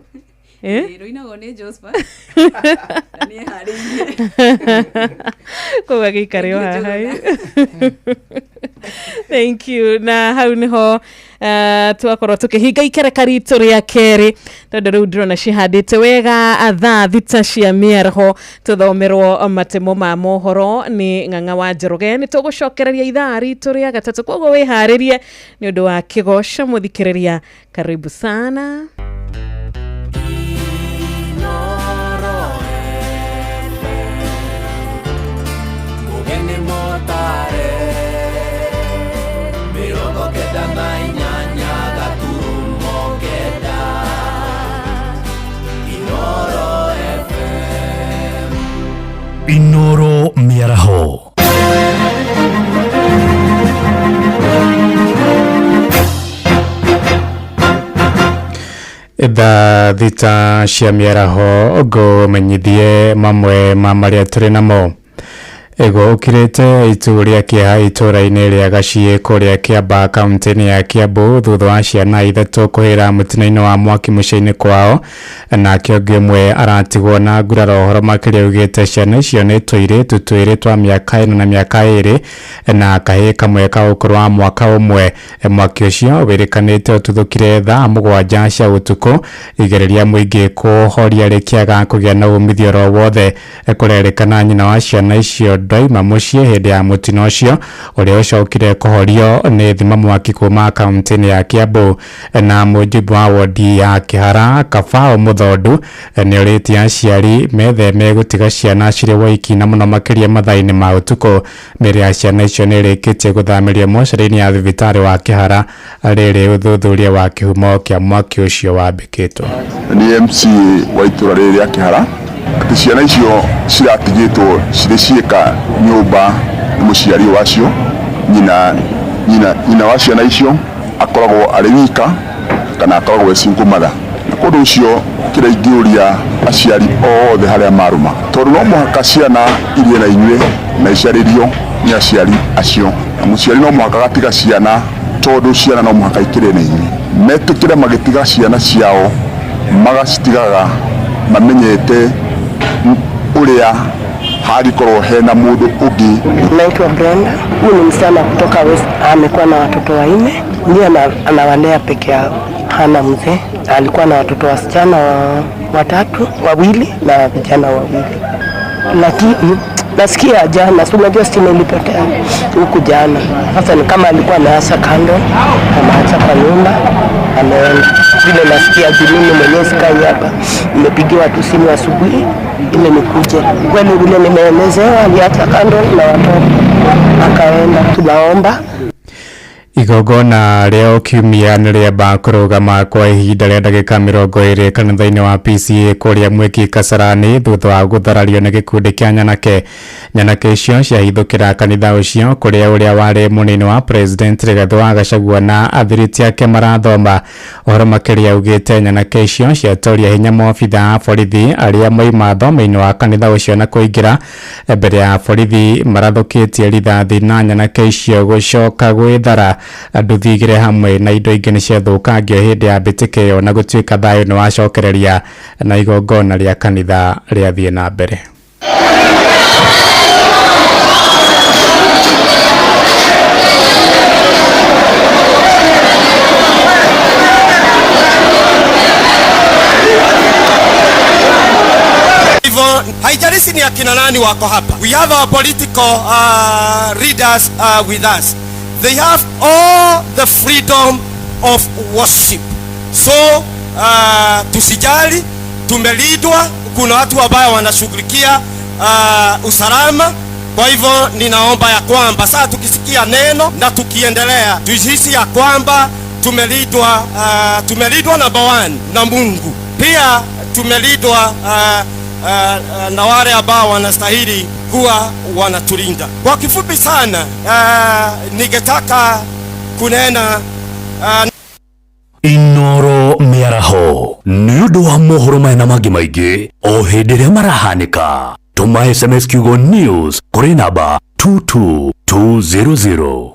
Rũinagwo nĩ Josephat. Na nĩeharĩirie. Koguo agĩikare o haha. Thank you. Na hau niho twakorwo tukihinga ikereka ritũ rĩa kerĩ, tondũ rĩu ndĩrona cihandĩte wega thaa 6 cia mĩaraho tũthomerwo matemo ma mohoro nĩ Ng'ang'a wa Njoroge. Nĩ tũgũcokereria ithaa ritũ rĩa gatatũ, koguo wĩharĩrie nĩ ũndũ wa kĩgoco mũthikĩrĩria. Karibu sana. Mugeni motare 98.9 Inoro FM. Inoro Mĩaraho. Thaa 6 cia mĩaraho ngũmenyithie mamwe ma marĩa tũrĩ namo. Ego ũkirĩte itu rĩa kĩeha itũũra-inĩ rĩa Gaciĩ kũrĩa Kĩambaa kaunti-inĩ ya Kiambu thutha wa ciana 3 kũhĩra mũtino-inĩ wa mwaki mũciĩ-inĩ kwao, nake ũngĩ ũmwe aratigwo na nguraro. Ũhoro makĩria ugĩte ciana icio nĩ tũirĩtu twĩrĩ twa mĩaka 4 na mĩaka 2 na kahĩĩ kamwe ka ũkũrũ wa mwaka 1. Mwaki ũcio wĩrĩkanĩte ũtuthũkire thaa 7 cia ũtukũ. Igereria mũingĩ kũhoria rĩkĩaga kũgĩa na umithio oro wothe. Kũrerĩkana nyina wa ciana icio ndaima mũciĩ hĩndĩ ya mũtino ũcio ũrĩa ũcokire kũhorio nĩ thima mwaki kuma kaunti-inĩ ya Kiambu. Na mũjumbe wa wodi ya Kĩhara Kabao Mũthondu nĩ orĩtie aciari metheme gũtiga ciana cirĩ woiki na mũno makĩria mathaa-inĩ ma ũtukũ. Mĩĩrĩ ya ciana icio nĩ ĩrĩkĩtie gũthamĩrio mocarĩ-inĩ ya thibitarĩ wa Kĩhara rĩrĩ ũthuthuria wa kĩhumo kĩa mwaki ũcio wambĩkĩtwo. Nĩ MCA wa itũũra rĩrĩ rĩa Kĩhara atĩ ciana icio ciratigĩtwo cirĩ ciĩka nyũmba nĩ mũciari wacio. Nyina wa ciana icio akoragwo arĩ wika kana akoragwo e single mother. Na kũndũ ũcio kĩrĩa ingĩũria aciari othe harĩa marũma, tondũ no mũhaka ciana irie na inyuĩ na icarĩrio nĩ aciari acio, na mũciari no mũhaka agatiga ciana tondũ ciana no mũhaka ikĩrĩe na inyuĩ. Metĩkĩre magĩtiga ciana ciao magacitigaga mamenyete ũrĩa hangĩkorwo hena mũndũ ũngĩ. Naitwa Brenda. Huyu ni msichana kutoka West, amekuwa na watoto 4, ndiye anawalea peke yao, hana mzee. Alikuwa na watoto wasichana 3, 2 na vijana 2. Lakini nasikia jana, si unajua stima ilipotea huku jana. Sasa ni kama alikuwa ameacha kando, ameacha kwa nyumba, ameenda. Vile nasikia juu mimi mwenyewe sikai hapa, nimepigiwa tu simu asubuhi ile nikuje. Kweli vile nimeelezewa, aliacha kando na watoto akaenda. Tunaomba Igongona rĩa kiumia nĩ rĩamba kũrũgama kwa ihinda rĩa ndagĩka 20 kanitha-inĩ wa PCA kũrĩa Mwiki Kasarani thutha wa gũtharario nĩ gĩkundi kĩa nyanake. Nyanake icio ciahithũkĩra kanitha ũcio kũrĩa ũrĩa warĩ mũnini wa president Rigathĩ wa Gachagua na athiriti ake marathoma. Ũhoro makĩria ugĩte nyanake icio ciatoria hinya maobitha a borithi arĩa moima thome-inĩ wa kanitha ũcio na kũingĩra mbere ya borithi marathũkĩtie rithathi na nyanake icio gũcoka gwĩthara. Nduthi igĩrĩ hamwe na indo ingĩ nĩ ciathũkangio hĩndĩ ya mbĩtĩka ĩyo na gũtuĩka thayũ nĩ wacokereria na igongona rĩa kanitha rĩathiĩ na mbere. Haijalishi ni akina nani wako hapa. We have our political leaders with us. They have all the freedom of worship. So tusijali, tumelindwa. Kuna watu ambao wanashughulikia usalama. Kwa hivyo ninaomba ya kwamba saa tukisikia neno na tukiendelea tujihisi ya kwamba tumelindwa, tumelindwa number one na Mungu, pia tumelindwa na wale ambao wanastahili kuwa wanatulinda. Kwa kifupi sana, ningetaka kunena Inoro mĩaraho nĩ ũndũ wa mohoro maya na mangĩ maingĩ o hĩndĩ ĩrĩa marahanĩka. Tũma SMS kiugo news kũrĩ namba 22200.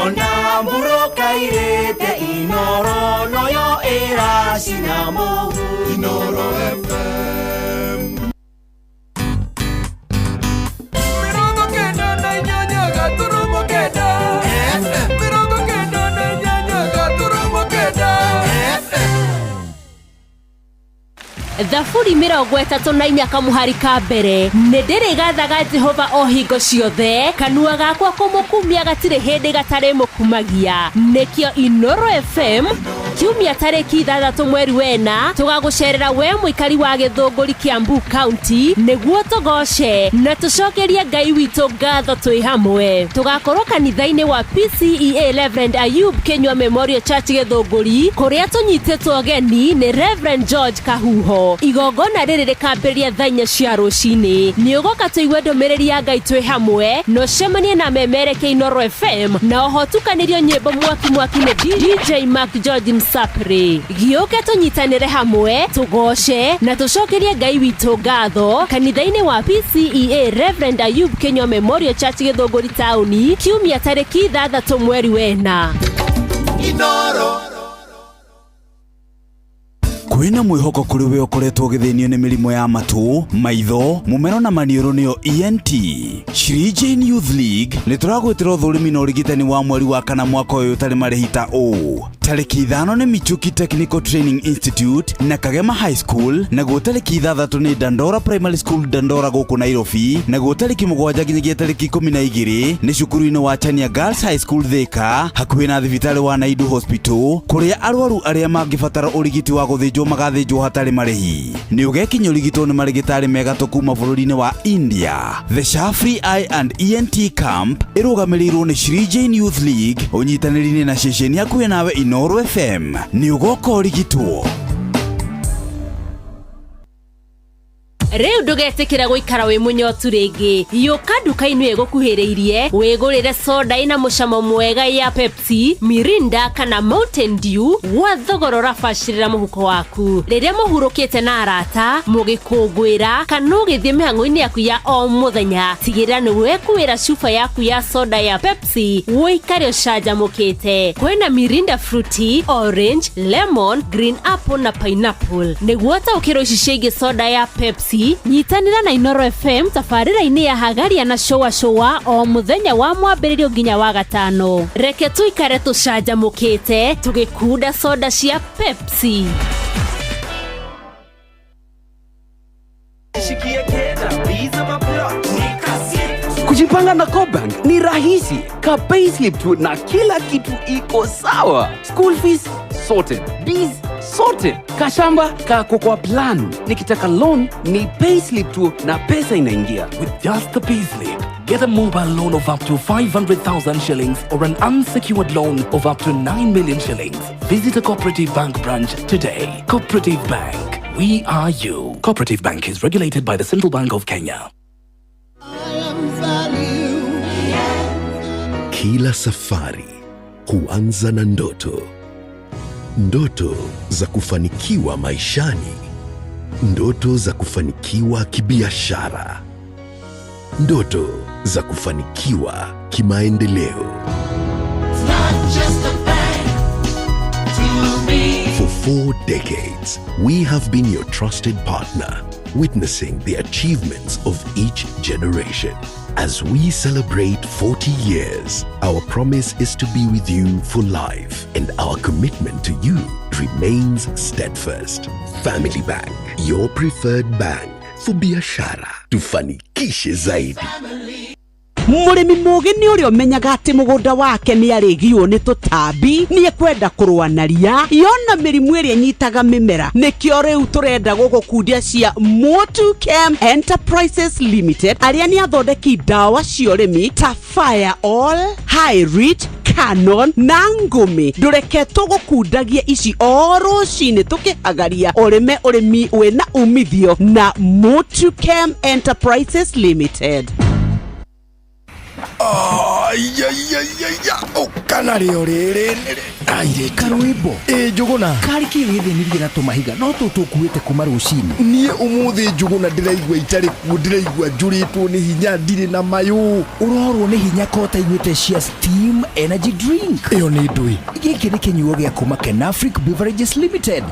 Ona mburoka irĩte Inoro noyo ĩracina mũhu Inoro FM 98.9 FM 98.9 FM. Thaburi 34 kamuhari ka mbere nĩ ndĩrĩgathaga Jehova o hingo ciothe, kanua gakwa kũmũkumia gatirĩ hĩndĩ gatarĩ mũkumagia. Nĩkĩo Inoro FM kiumia tarĩki 6 mweri wena tũgagũcerera we mũikari wa Gĩthũngũri Kiambu County nĩguo tũgoce na tũcokerie Ngai witũ ngatho twĩ hamwe. Tũgakorwo kanitha-inĩ wa PCEA Reverend Ayub Kinyua Memorial Church Gĩthũngũri kũrĩa tũnyitĩtwo ũgeni nĩ Reverend George Kahuho. Igongona rĩrĩ rĩkambĩrĩria thaa 4 cia rũcinĩ. Nĩ ũgoka tũigue ndũmĩrĩri ya Ngai twĩ hamwe na ũcemanie na memereke Inoro FM na oho tukanĩrio nyĩmbo mwaki mwaki nĩ DJ Mark George Msapri. Gĩũke tũnyitanĩre hamwe tũgoce na tũcokerie Ngai witũ ngatho kanitha-inĩ wa PCEA Reverend Ayub Kinyua Memorial Church Gĩthũngũri taũni kiumia tarĩki 6 mweri wena. Inoro. Kwĩna mwĩhoko kũrĩ we ũkoretwo ũgĩthĩnio nĩ mĩrimũ ya matũ, maitho, mũmero na maniũrũ nĩyo ENT. Shri Jane Youth League nĩ tũragwĩtĩra ũthũrimi na ũrigitani wa mweri wa kana mwaka ũyũ ũtarĩ marĩhi ta ũũ. Tarĩki 5 nĩ Michuki Technical Training Institute na Kagema High School, naguo tarĩki 6 nĩ Dandora Primary School Dandora gũkũ Nairobi, naguo tarĩki 7 nginyagia tarĩki 12 nĩ cukuru-inĩ wa Chania Girls High School Thika hakuhĩ na thibitarĩ wa Naidu Hospital kũrĩa arwaru arĩa mangĩbatara ũrigiti wa gũthĩnjwo magathĩnjwo hatarĩ marĩhi. Nĩ ũgekinya ũrigitwo nĩ marĩgĩtarĩ mega tũ kuma bũrũri-inĩ wa India. The Shafri Eye and ENT Camp ĩrũgamĩrĩirwo nĩ Shri Jane Youth League ũnyitanĩri-inĩ na ceceni hakuhĩ nawe Inoro FM. Nĩ ũgoka ũrigitwo. Rĩu ndũgetĩkĩra gũikara wĩ mũnyotu rĩngĩ. Yũka nduka-inĩ ĩgũkuhĩrĩirie wĩgũrĩre soda ĩna mũcamo mwega ya Pepsi, Mirinda kana Mountain Dew gwa thogora ũrabacĩrĩra mũhuko waku. Rĩrĩa mũhurũkĩte na arata, mũgĩkũngũĩra kana ũgĩthiĩ mĩhang'o-inĩ yaku ya o mũthenya, tigĩrĩra nĩ wekuĩra cuba yaku ya soda ya Pepsi ũikare ũcanjamũkĩte. Kwĩna Mirinda Fruity, Orange, Lemon, Green Apple na Pineapple. Nĩguo ũtaũkĩrwo ici ciĩgiĩ soda ya Pepsi, nyitanĩra na Inoro FM tabarĩra-inĩ ya Hagaria na Showa Showa o mũthenya wa mwambĩrĩrio nginya wa gatano. Reke tũikare tũcanjamũkĩte tũgĩkunda soda cia Pepsi. Kujipanga na CoBank ni rahisi. Ka payslip tu na kila kitu iko sawa. School fees sorted, biz sorted, kashamba kako kwa plan. Nikitaka loan ni payslip tu na pesa inaingia. With just the payslip, get a mobile loan of up to 500,000 shillings or an unsecured loan of up to 9 million shillings. Visit a Cooperative Bank branch today. Cooperative Bank, we are you. Cooperative Bank is regulated by the Central Bank of Kenya. Kila safari huanza na ndoto. Ndoto za kufanikiwa maishani, ndoto za kufanikiwa kibiashara, ndoto za kufanikiwa kimaendeleo. It's not just a bank to me. For 4 decades, we have been your trusted partner, witnessing the achievements of each generation. As we celebrate 40 years, our promise is to be with you for life, and our commitment to you remains steadfast. Family Bank, your preferred bank for biashara. Tufanikishe zaidi. Mũrĩmi mũgĩ nĩ ũrĩa ũmenyaga atĩ mũgũnda wake nĩ arĩgiwo nĩ tũtambi, nĩ ekwenda kũrũa na ria yona mĩrimũ ĩrĩa ĩnyitaga mĩmera. Nĩkĩo rĩu tũrenda gũgũkundia cia Motu Chem Enterprises Limited, arĩa nĩ athondeki ndawa cia ũrĩmi ta Fire All, High Rich, Canon na Ngũmi. Ndũreke tũgũkundagie ici o rũcinĩ tũkĩhagaria ũrĩme ũrĩmi wĩna umithio na Motu Chem Enterprises Limited. Kana rĩo rĩrĩ Karwĩmbo. Ĩ Njũgũna, karĩ kĩ gĩthĩnirie na tũmahiga no tũtũkuĩte kuma rũcinĩ? Niĩ ũmũthĩ Njũgũna ndĩraigua itarĩ kuo, ndĩraigua njũrĩtwo nĩ hinya, ndirĩ na mayũ. Ũrorwo nĩ hinya ko ũtaiguĩte cia Steam Energy Drink? Ĩyo nĩ ndũĩ. Gĩkĩ nĩ kĩnyuo gĩa kuma Kenafric Beverages Limited,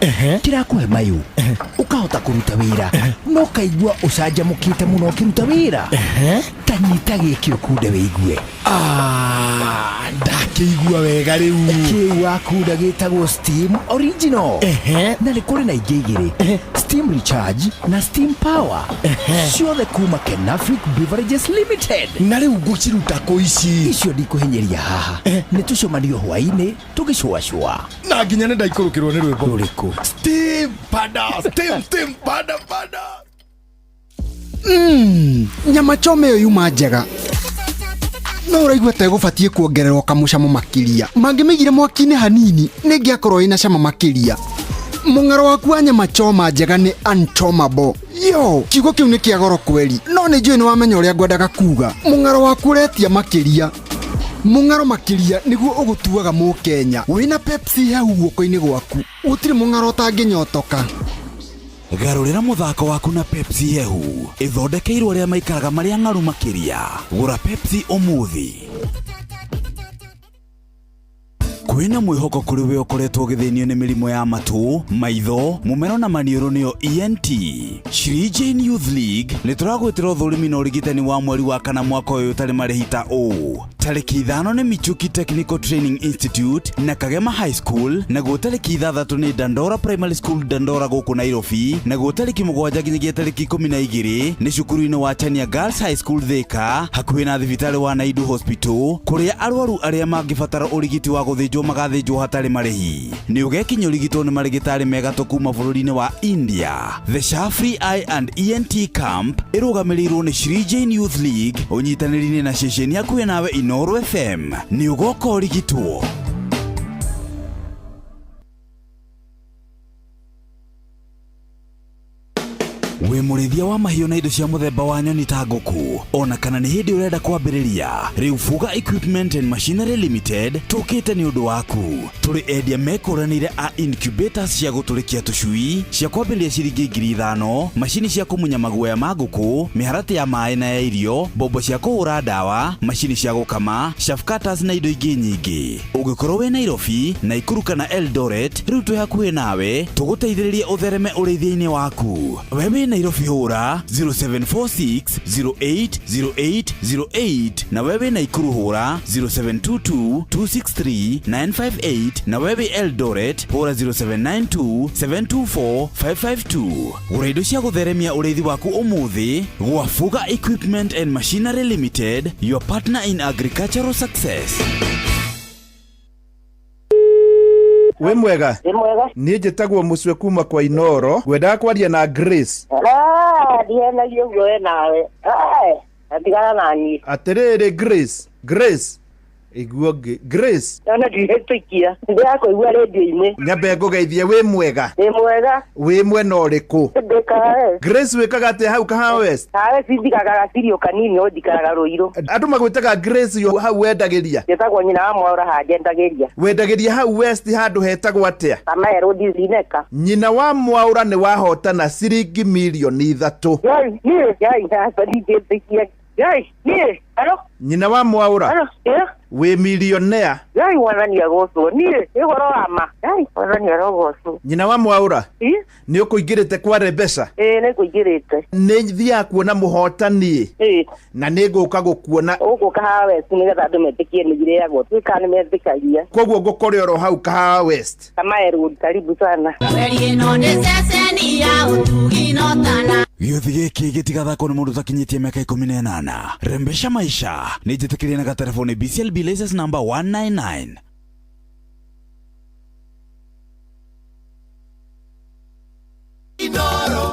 kĩrakũhe mayũ, ũkahota kũruta wĩra na ũkaigua ũcanjamũkĩte mũno ũkĩruta wĩra. Ta nyita gĩkĩ ũkunde wĩigue. Ndakĩigua wega rĩu. Kĩu wakunda gĩtagwo Steam Original. Na nĩ kũrĩ na ingĩ igĩrĩ, Steam Recharge na Steam Power, ciothe kuma Kenafric Beverages Limited. Na rĩu ngũciruta kũ ici? Icio ndikũhinyĩria haha, nĩ tũcemanio hwaĩ-inĩ tũgĩcũacũa. Na nginya nĩ ndaikũrũkĩrwo nĩ rwĩmbo. Rũrĩkũ? Steam pada, steam, steam pada pada. Nyama choma ĩyo yuma njega, no ũraigua ta ĩgũbatiĩ kuongererwo kamũcamo makĩria. Mangĩmĩigire mwaki-inĩ hanini nĩ ĩngĩakorwo ĩna cama makĩria. Mũng'aro waku wa nyama choma njega nĩ unchomable. Yo, kiugo kĩu nĩ kĩa goro kweri, no nĩ njũĩ nĩ wamenya ũrĩa ngwendaga kuga. Mũng'aro waku ũretia makĩria. Mũng'aro makĩria nĩguo ũgũtuaga Mũkenya. Wĩna Pepsi hehu guoko-inĩ gwaku, gũtirĩ mũng'aro ũtangĩnyotoka. Garũrĩra mũthako waku na Pepsi hehu ĩthondekeirwo arĩa maikaraga marĩa ng'aru makĩria. Gũra Pepsi ũmũthĩ. Kwĩna mwĩhoko kũrĩ we ũkoretwo ũgĩthĩnio nĩ mĩrimũ ya matũ, maitho, mũmero na maniũrũ nĩyo ENT. Shri Jane Youth League nĩ tũragwĩtĩra ũthũrimi na ũrigitani wa mweri wa kana mwaka ũyũ ũtarĩ marĩhi ta ũũ. Tarĩki 5 nĩ Michuki Technical Training Institute na Kagema High School, naguo tarĩki 6 nĩ Dandora Primary School Dandora gũkũ Nairobi, naguo tarĩki 7 nginyagia tarĩki 12 nĩ cukuru-inĩ wa Chania Girls High School Thika, hakuhĩ na thibitarĩ wa Naidu Hospital, kũrĩa arwaru arĩa mangĩbatara ũrigiti wa gũthĩnjwo magathĩnjwo hatarĩ marĩhi. Nĩ ũgekinya ũrigitwo nĩ marĩgĩtarĩ mega kuma bũrũri-inĩ wa India. The Shafri Eye and ENT Camp ĩrũgamĩrĩirwo nĩ Shri Jane Youth League ũnyitanĩri-inĩ na ceceni hakuhĩ nawe Inooro FM. Nĩ ũgoka ũrigitwo. Wĩ mũrĩithia wa mahiũ na indo cia mũthemba wa nyoni ta ngũkũ, ona kana nĩ hĩndĩ ũrenda kwambĩrĩria, rĩu Fuga Equipment and Machinery Limited tũkĩte nĩ ũndũ waku. Tũrĩ endia mekũranĩire a incubators cia gũtũrĩkia tũcui cia kwambĩrĩria ciringi 5,000, macini cia kũmunya maguoya ma ngũkũ, mĩharatĩ ya maĩ na ya irio, mbombo cia kũhũra ndawa, macini cia gũkama, chaff cutters na indo ingĩ nyingĩ. Ũngĩkorwo wĩ Nairobi, Naikuru kana Eldoret, rĩu twĩ hakuhĩ nawe tũgũteithĩrĩrie ũthereme ũrĩithia-inĩ waku. We wĩ Nairobi hũra 0746 08 08 08, na wewe Naikuru hũra 0722 263 958, na wewe Eldoret hũra 0792 724 552. Gũra indo cia gũtheremia ũrĩithi waku ũmũthĩ gwa Fuga Equipment and Machinery Limited, your partner in agricultural success. Wĩ mwega? Wĩ mwega. Niĩ njĩtagwo Mũcwe kuma kwa Inooro, ngwendaga kwaria na Grace. Ndihenagia ũguo we nawe. Atigana na niĩ. Atĩrĩrĩ Grace, Grace, iguo ngĩ Grace. Ona ndihĩtũkia, ndĩrakũigua rĩndiũ-inĩ. Nyambe ngũgeithie, wĩ mwega? Wĩ mwega. Wĩ mwena ũrĩkũ? Ndĩ Kahawa. Grace wĩkaga atĩa hau Kahawa West? Kahawa West njikaraga gacirio kanini, no njikaraga Rũirũ. Andũ magwĩtaga Grace yo hau wendagĩria? Njĩtagwo nyina wa Mwaũra haha njendagĩria. Wendagĩria hau West handũ hetagwo atĩa? Kamae Road Zineka. Nyina wa Mwaũra nĩ wahotana ciringi mirioni 3. Yai, niĩ, yai, aca ndingĩtĩkia. Ngai, niĩ, halo, Nyina wa Mwaura. Halo, ĩ, Wĩ millionaire. Ngai mwathani agocwo. Niĩ, nĩ ũhoro wa ma. Ngai, mwathani arogocwo. Nyina wa Mwaura. Ĩ? Nĩ ũkũingĩrĩte kwa Rebesa. Ĩ, nĩ ngũingĩrĩte. Nĩ thiaga kuona mũhotani. Ĩ. Na nĩ ngũka gũkuona. Ũgũka haha West nĩgetha andũ metĩkie nĩ irĩagwo. Tuĩka nĩ metĩkagia. Koguo ngũkore oro hau Kahawa West. Kamae Road, karibu sana. Ĩno nĩ ceceni ya ũtugi na ũtana. Gĩũthi gĩkĩ gĩtigathakwo nĩ mũndũ ũtakinyĩtie mĩaka 18. Rembesha maisha nĩ njĩtĩkĩrie na gatelefoni BCLB license number 199.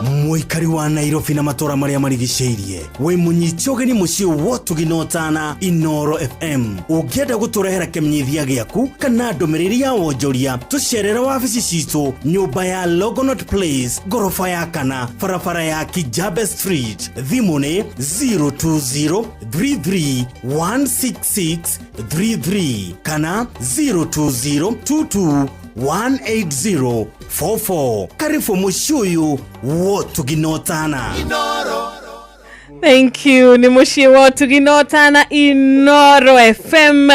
Mũikari wa Nairobi na matũra marĩa marigicĩirie wĩ mũnyiti ũgeni mũciĩ wotugi na ũtana Inoro FM. Ũngĩenda gũtũrehera kĩmenyithia gĩaku kana ndũmĩrĩri ya wonjoria, tũcerere wabici citũ nyũmba ya Longonot Place, ngoroba ya kana, barabara ya Kijabe Street. Thimũ nĩ 02033 16633 kana 02022 18044. Karibu mũciĩ ũyũ wotugi na ũtana. Thank you. Ni muciĩ wa ũtugi na ũtana Inoro FM,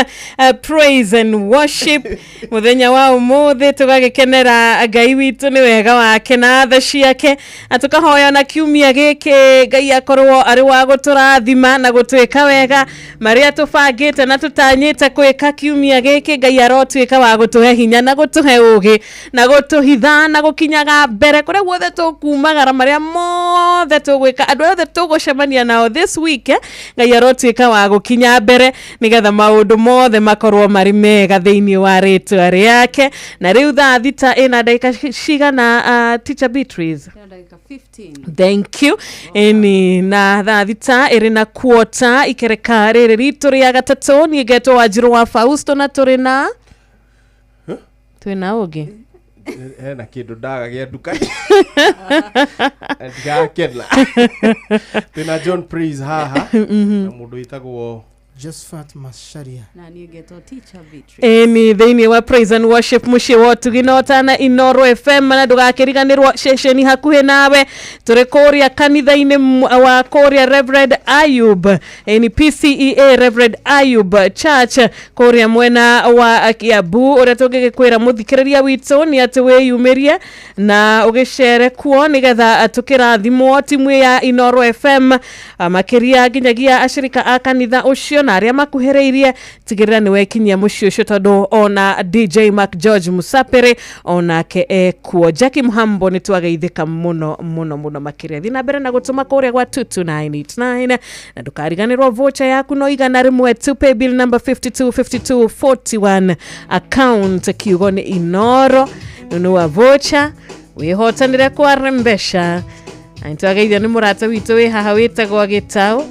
praise and worship. Muthenya wa ũmũthĩ tũgagĩkenera Ngai witũ nĩ wega wake na tha ciake, na tũkahoya na kiumia gĩkĩ Ngai akorwo arĩ wa gũtũrathima na gũtwĩka wega marĩa tũbangĩte na tũtanyĩte gwĩka kiumia gĩkĩ. Ngai arotuĩka wa gũtũhe hinya na gũtũhe ũgĩ na gũtũhitha na gũkinyaga mbere kũrĩa guothe tũkumagara, marĩa mothe tũgwĩka, andũ othe tũgũcemania nao this week, Ngai arotuĩka wa gũkinya mbere nĩgetha maũndũ mothe makorwo marĩ mega thĩinĩ wa rĩtwa rĩake. Na rĩu thaa 6 ĩna ndagĩka cigana, Teacher Beatrice? Thank you. Ĩni na thaa 6 ĩrĩ na quarter ikereka rĩrĩ ritũ rĩa gatatũ. Niĩ ngetwo Wanjirũ wa Fausto na tũrĩ na twĩna ũngĩ. Hena kĩndũ ndaga gĩa nduka ndigakena. Twĩna John Praise haha na mũndũ wĩtagwo Josephat Macharia. Na niĩ ngetwo Teacher Beatrice. Ĩni thĩinĩ wa praise and worship mũciĩ wa ũtugi na ũtana Inoro FM. Na ndũgakĩriganĩrwo ceceni hakuhĩ nawe tũrĩ kũrĩa kanitha-inĩ wa kũrĩa Reverend Ayub, ĩni PCEA Reverend Ayub Church kũrĩa mwena wa Kiambu. Ũrĩa tũngĩgĩkwĩra mũthikĩrĩria witũ nĩ atĩ wĩyumĩrie na ũgĩcere kuo nĩgetha tũkĩrathimwo timu ya Inoro FM, makĩria nginyagia acirika a kanitha ũcio na arĩa makuhĩrĩirie. Tigĩrĩra nĩ wekinyia mũciĩ ũcio tondũ ona DJ Mark George Musapere onake ekuo. Jackie Muhambo, nĩ twageithĩka mũno mũno mũno makĩria. Thiĩ na mbere na gũtũma kũrĩa gwa 22989 na ndũkariganĩrwo voucher yaku no 100 tu, pay bill number 525241, account kiugo nĩ Inoro. Nunua voucher wĩhotanĩre kwa Rembesha. Na nĩtwageithio nĩ mũrata witũ wĩ haha wĩtagwo Gĩtaũ.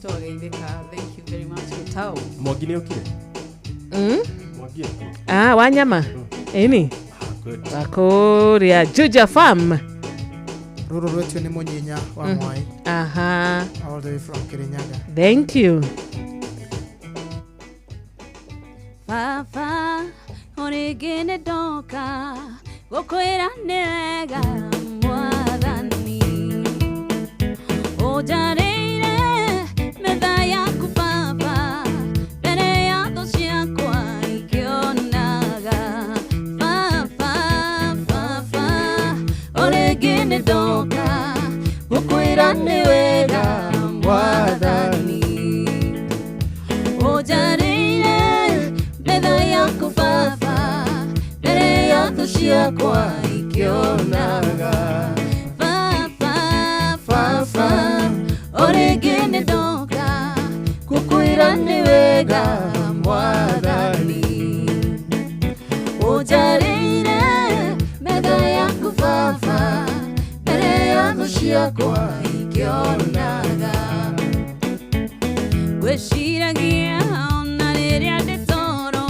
Twageithĩka. Thank you very much, Gĩtaũ. Mwangi nĩ okire. Mwangi ekuo. Ah, wanyama ĩni Good. wa kũrĩa Juja Farm. Rũrũ rwetio nĩ mũnyinya wa Mwai. Aha. All the way from Kirinyaga. Thank you. Baba, ũrĩngĩ nĩ ndoka gũkwĩra nĩ wega mwathani ũnjarĩire metha yaku baba mbere ya thũ ciakwa ikĩonaga. Baba, baba, ũrĩngĩ nĩ ndoka gũkwĩra nĩ wega mwathani ũnjarĩire metha yaku baba mbere ya thũ ciakwa ikĩonaga. Baba, baba, ũrĩngĩ nĩ ndoka gũkwĩra nĩ wega mwathani ũnjarĩire metha yaku baba mbere ya thũ ciakwa ikĩonaga. Ngwĩciragia ona rĩrĩa ndĩ toro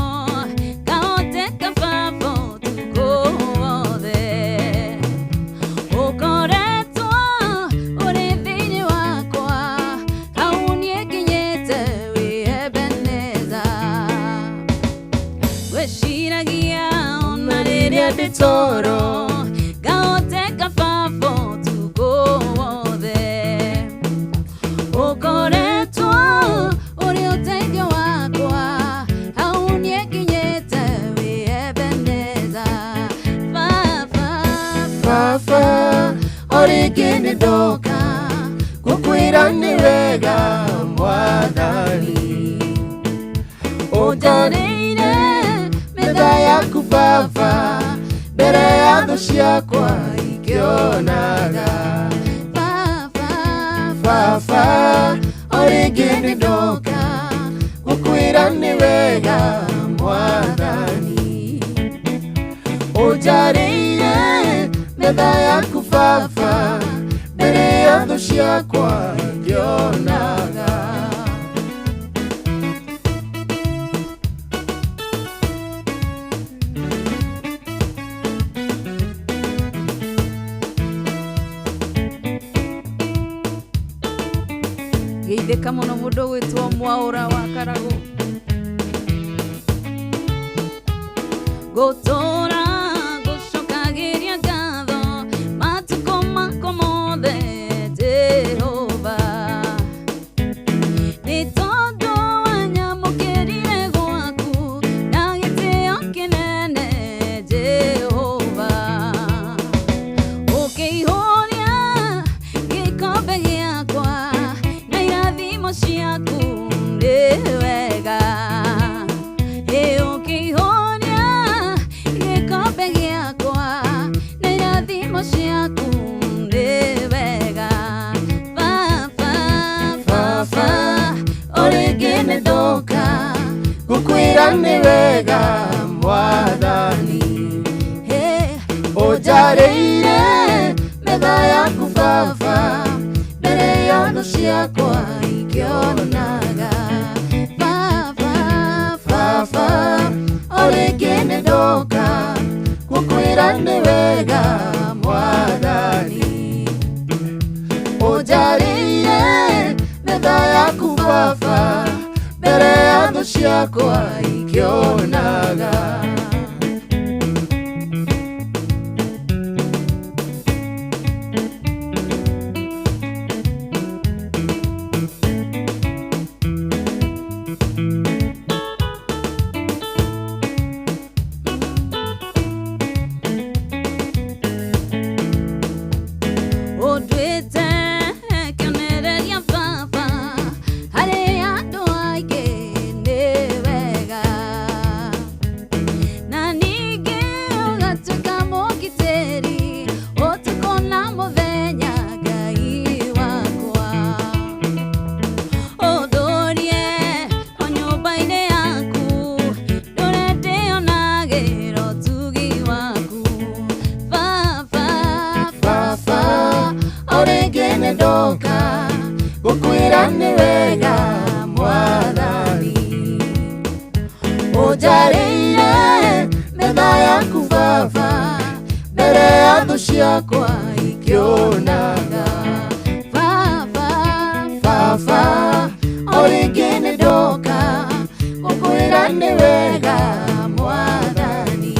ngahoteka baba ũtukũ wothe ũkoretwo ũrĩ thĩinĩ wakwa hau niĩ nginyĩte wĩ Ebeneza. Ngwĩciragia ona rĩrĩa ndĩ toro ngahoteka baba ũtukũ wothe ũkoretwo Baba o rĩngĩ nĩ ndoka gũkwĩra nĩ wega mwathani. Ũnjarĩire metha yaku Baba mbere ya thũ ciakwa ikĩonaga. Baba o rĩngĩ nĩ ndoka gũkwĩra nĩ wega mwathani. Ũnjarĩire metha yaku Baba mbere ya thũ ciakwa ngĩonaga. Geithĩka mũno mũndũ gwĩtwo Mwaũra wa Karagũ. Gũtũra gũcokagĩria ngatho matukũ makwa mothe Jehova, nĩ tondũ wanyamũkĩrire gwaku na gĩtĩo kĩnene Jehova, ũkĩihũria gĩkombe gĩakwa na irathimo ciaku nĩ wega. Ĩ ũkĩihũria gĩkombe gĩakwa na irathimo ciaku nĩ wega. Baba, Baba o rĩngĩ nĩ ndoka gũkwĩra nĩ wega mwathani. Ũnjarĩire metha yaku Baba mbere ya thũ ciakwa ikĩonaga. Baba, Baba o rĩngĩ nĩ ndoka gũkwĩra nĩ wega mwathani. Ũnjarĩire metha yaku Baba mbere ya thũ ciakwa ikĩonaga. Ũnduĩte kĩonereria Baba harĩ andũ aingĩ nĩ wega, na ningĩ ũgatuĩka mũgitĩri ũtukũ na mũthenya Ngai wakwa. Ũndũrie o nyũmba-inĩ yaku ndũre ndĩonagĩra ũtugi waku Baba. Baba o rĩngĩ nĩ ndoka gũkwĩra nĩ wega mwathani. Ũnjarĩire metha yaku Baba mbere ya thũ ciakwa ikĩonaga. Baba, Baba o rĩngĩ nĩ ndoka gũkwĩra nĩ wega mwathani.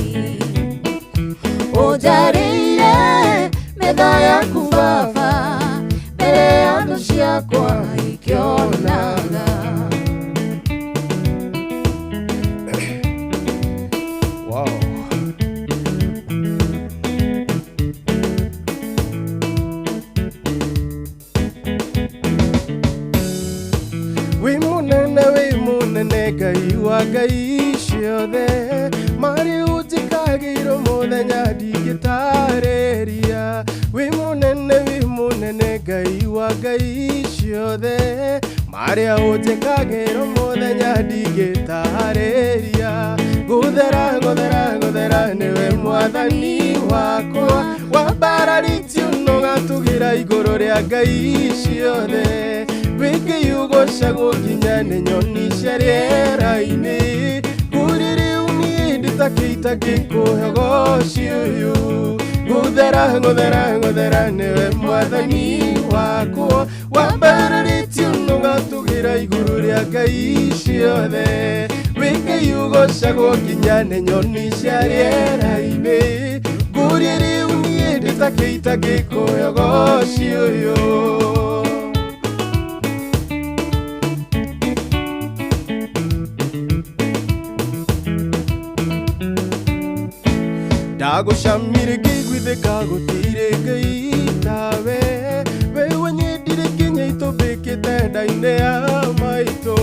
Ũnjarĩire metha yaku Baba mbere ya thũ ciakwa ikĩonaga. Wow. Wĩ mũnene Ngai wa ngai ciothe, marĩ ũnjĩkagĩrwo mũthenya ndingĩtarĩria. Wĩ mũnene Ngai wa ngai ciothe, marĩa ũnjĩkagĩrwo mũthenya ndingĩtarĩria. Gũthera gũthera gũthera nĩwe mwathani wakwa, wambararĩtio na ũgatũgĩra igũrũ rĩa ngai ciothe. Wĩkĩyugocagwo nginya nĩ nyoni cia rĩera-inĩ, kũrĩ rĩu niĩ ndĩtakĩita ngĩkũhe ũgoci ũyũ. Gũthera gũthera gũthera nĩwe mwathani wakwa, wambararĩtio na ũgatũgĩra igũrũ rĩa ngai ciothe. Wĩkĩyugocagwo nginya nĩ nyoni cia rĩera-inĩ, kũrĩ rĩu niĩ ndĩtakĩita ngĩkũhe ũgoci ũyũ. Ndagũcamire ngĩiguithĩtie Gũthuthĩka gũtirĩ Ngai tawe. Wewe nyendire kinya itũmbĩkĩte nda-inĩ ya maitũ.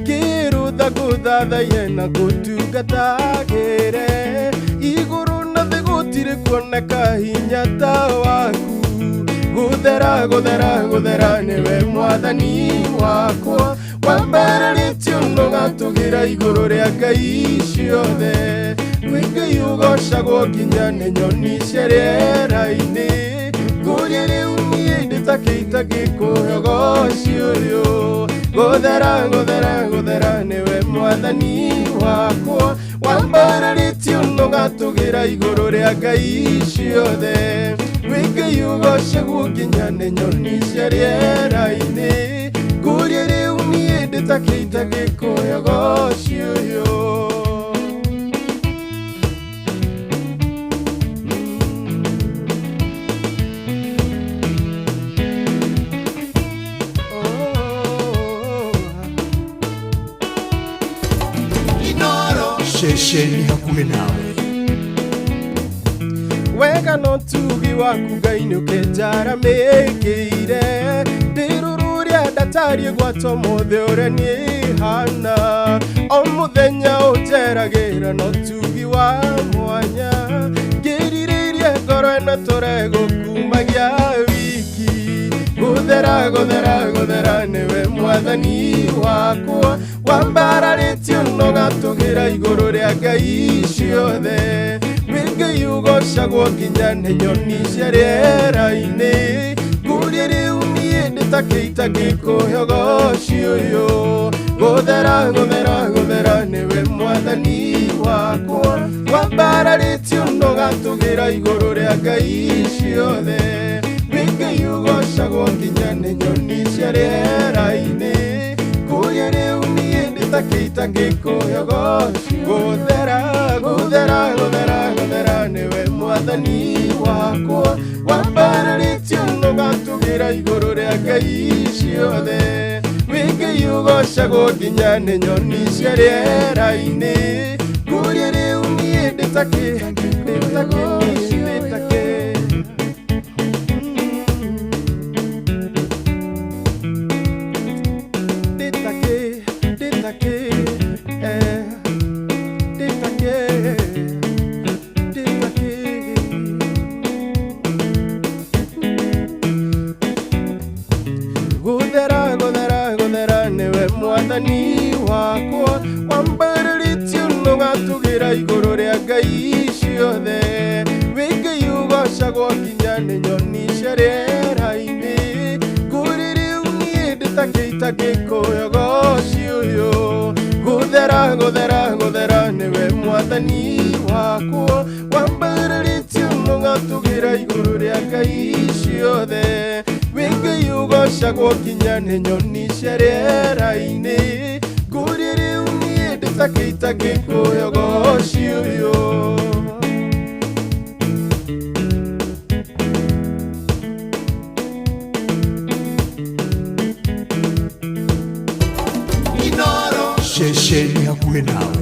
Kĩrũtha gũthathaiye na gũtungatagĩre. Igũrũ na thĩ gũtirĩ kuoneka hinya ta waku. Gũthera gũthera gũthera nĩwe mwathani wakwa. Wambararĩtio ũgatũgĩra igũrũ rĩa ngai ciothe. Wĩ Ngai ũgocagwo nginya nĩ nyoni cia rĩera-inĩ. Ngũria rĩu niĩ ndĩtakĩita ngĩkũhe ũgoci ũyũ. Gũthera gũthera gũthera nĩwe mwathani wakwa. Wambararĩtio ũgatũgĩra igũrũ rĩa ngai ciothe. Wĩ Ngai ũgocagwo nginya nĩ nyoni cia rĩera-inĩ. Ngũria rĩu niĩ ndĩtakĩita ngĩkũhe ũgoci ũyũ. Ceceni hakuhĩ nawe. Wega no tugi waku Ngai nĩ ũkĩnjaramĩkĩire. Ndĩrũrũrĩa ndatariĩ gwata ũmũthĩ ũrĩa niĩ hana. O mũthenya ũnjeragĩra no tugi wa mwanya. Ngĩrirĩirie ngoro ĩno tũregũkumagia wiki. Gũthera gũthera gũthera nĩwe mwathani wakwa. Wambararĩtio ũgatũgĩra igũrũ rĩa ngai ciothe. Wĩ Ngai ũgocagwo nginya nĩ nyoni cia rĩera-inĩ. Ngũria rĩu niĩ ndĩtakĩita ngĩkũhe ũgoci ũyũ. Gũthera gũthera gũthera nĩwe mwathani wakwa. Wambararĩtio ũgatũgĩra igũrũ rĩa ngai ciothe. Wĩ Ngai ũgocagwo nginya nĩ nyoni cia rĩera-inĩ. Ngũria rĩu niĩ ndĩtakĩita ngĩkũhe ũgoci. Gũthera gũthera gũthera gũthera nĩwe mwathani wakwa. Wambararĩtio ũgatũgĩra igũrũ rĩa ngai ciothe. Wĩ Ngai ũgocagwo nginya nĩ nyoni cia rĩera-inĩ. Ngũria rĩu niĩ ndĩtakĩ ndĩtakĩ ndĩtakĩ. Ndĩtakĩ ndĩtakĩ ndĩtakĩ ndĩtakĩ. Gũthera gũthera gũthera nĩwe mwathani wakwa. Wambararĩtio ũgatũgĩra igũrũ rĩa ngai ciothe. Wĩ Ngai ũgocagwo nginya nĩ nyoni cia rĩera-inĩ. Ngũria rĩu niĩ ndĩtakĩita ngĩkũhe ũgoci ũyũ. Gũthera gũthera gũthera nĩwe mwathani wakwa. Wambararĩtio ũgatũgĩra igũrũ rĩa ngai ciothe. Wĩ Ngai ũgocagwo nginya nĩ nyoni cia rĩera-inĩ. Ngũria rĩu niĩ ndĩtakĩita ngĩkũhe ũgoci ũyũ. Ceceni hakuhĩ nawe.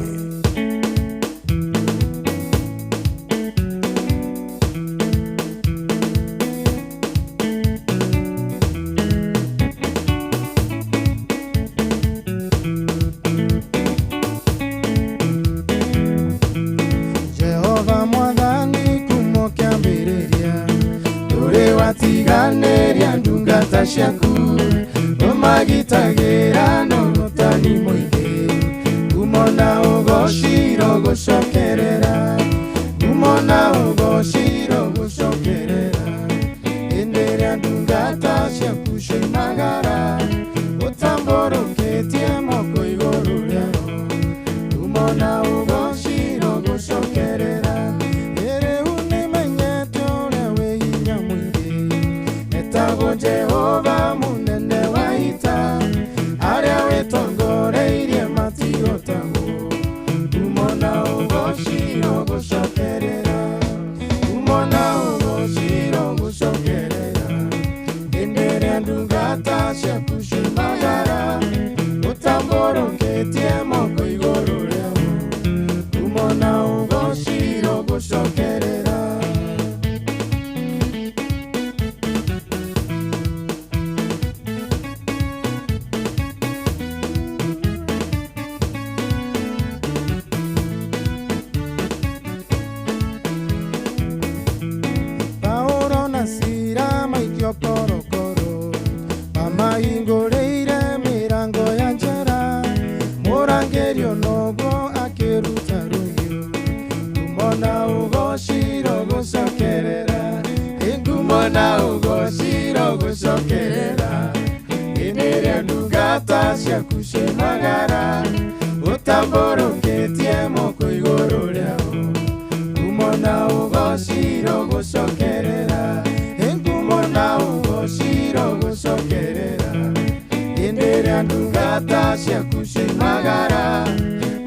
Jehova mwathani kumo kĩambĩrĩria. Ndũrĩ watiganĩria ndungata ciaku. Ũmagitagĩra na ũrutani mũingĩ. Ngumo na ũgociro gũcokerera. Ngumo na ũgociro gũcokerera. Hĩndĩ ĩrĩa ndungata ciaku cioimagara. Ũtambũrũkĩtie moko igũrũ rĩao. Ngumo na ũgociro gũcokerera. Rĩu nĩmenyete ũrĩa wĩ hinya mũingĩ. Etagwo Jehova mũnene wa ita. Arĩa wĩtongoreirie matihotagwo. Ngumo na ũgociro gũcokerera. Ngumo na ũgociro gũcokerera. Hĩndĩ ĩrĩa Ngumo na ũgociro gũcokerera hĩndĩ ĩrĩa ndungata ciaku ciumagara ũtambũrũkĩtie moko igũrũ rĩao ngumo na ũgociro gũcokerera ngumo na ũgociro gũcokerera hĩndĩ ĩrĩa ndungata ciaku ciumagara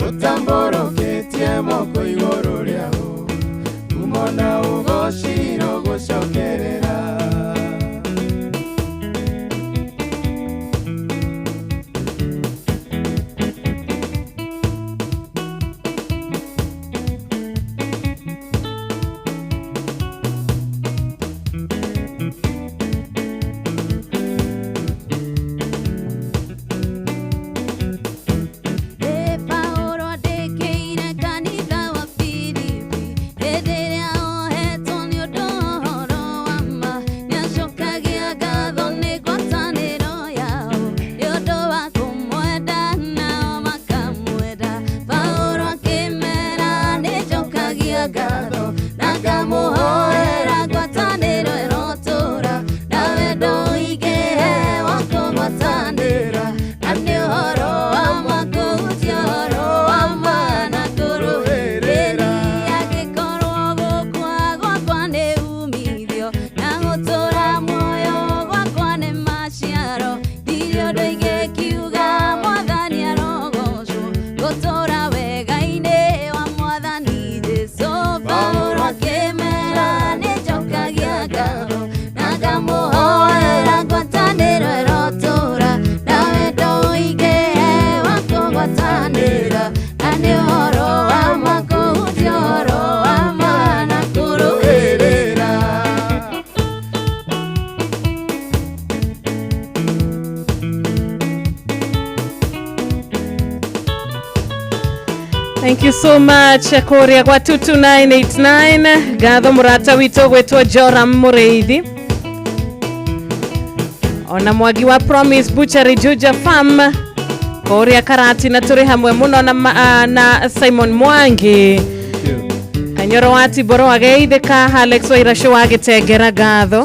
ũtambũrũkĩtie moko igũrũ rĩao ngumo na ũgociro gũcokerera. Paũlũ andĩkĩire kanitha wa Filipi hĩndĩ ĩrĩa ohetwo nĩ ũndũ wa ũhoro wa ma nĩacokagia ngatho nĩ ngwatanĩro yao nĩ ũndũ wa kũmwenda nao makamwenda. Paũlũ akĩmera nĩnjokagia ngatho na ngamũhoera ngwatanĩro ĩrotũũra na wendo ũingĩhe wa kũgwatanĩra na nĩ ũhoro wa ma kũhunjia ũhoro wa ma na kũrũĩrĩra. Angĩkorwo gũkua gwakwa nĩ umithio na gũtũũra muoyo gwakwa nĩ maciaro ndirĩ ũndũ ingĩkiuga mwathani arogocwo gũtũũra wega-inĩ wa mwathani Jesũ. Paũlũ akĩmera nĩnjokagia ngatho na ngamũhoera ngwatanĩro ĩrotũũra na wendo ũingĩhe wa kũgwatanĩra na nĩ ũhoro wa ma kũhunjia ũhoro wa ma na kũrũĩrĩra. Thank you so much kuria gwa 22989 ngatho murata witũ gwĩtwo Joram Mũrĩithi ona Mwangi wa Promise Butchery Juja Farm kuria Karatina tũrĩ hamwe mũno na, na Simon Mwangi Kanyoro wa Tiboro ageithĩka Alex Wairacũ wa Gĩtengera ngatho.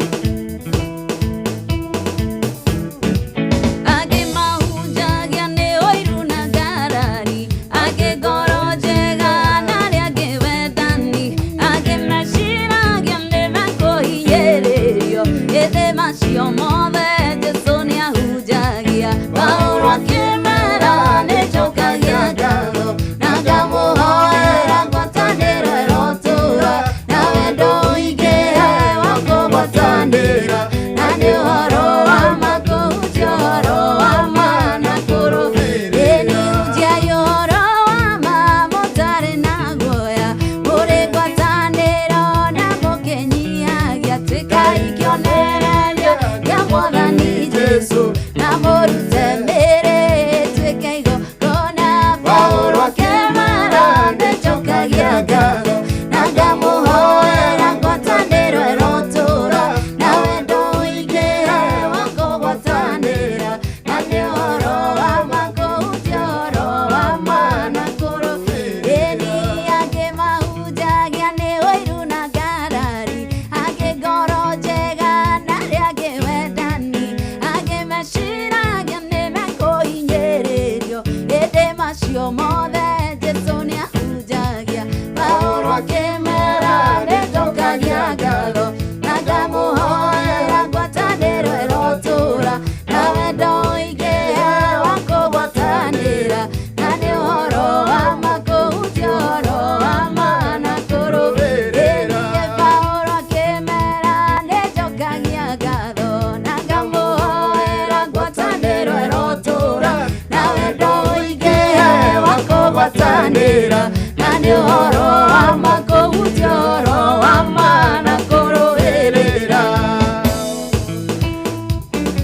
Angĩ mahunjagia nĩ ũiru na ngarari, angĩ ngoro njega na arĩa angĩ wendani, angĩ meciragia nĩ mekũhinyĩrĩrio, ĩndĩ macio mothe Jesũ nĩahunjagia. Paũlũ akĩmera nĩnjokagia ngatho na ngamũhoera ngwatanĩro ĩrotũũra na wendo ũingĩhe wa kũgwatanĩra na nĩ ũhoro wa ma kũhunjia ũhoro wa ma na kũrũĩrĩra. Hunjiai ũhoro wa ma mũtarĩ na guoya mũrĩ ngwatanĩro na mũkĩnyihagia tuĩkai kĩonereria kĩa mwathani Jesũ na mũrute mĩĩrĩ ĩtuĩke igongona. Paũlũ akĩmera nĩnjokagia ngatho na ngamũhoera ngwatanĩro ĩrotũũra na wendo ũingĩhe wa kũgwatanĩra na nĩ ũhoro wa ma kũhunjia ũhoro wa ma na kũrũĩrĩra. Angĩ mahunjagia nĩ ũiru na ngarari, angĩ ngoro njega na arĩa angĩ wendani, angĩ meciragia nĩ mekũhinyĩrĩrio, ĩndĩ macio mothe Jesũ nĩahunjagia. Paũlũ akĩmera nĩnjokagia ngatho na ngamũhoera ngwatanĩro ĩrotũũra na wendo ũingĩhe wa kũgwatanĩra na nĩ ũhoro wa ma kũhunjia ũhoro wa ma na kũrũĩrĩra. Paũlũ akĩmera nĩnjokagia ngatho na ngamũhoera ngwatanĩro ĩrotũũra na wendo ũingĩhe wa kũgwatanĩra na nĩ ũhoro wa ma kũhunjia ũhoro wa ma na kũrũĩrĩra.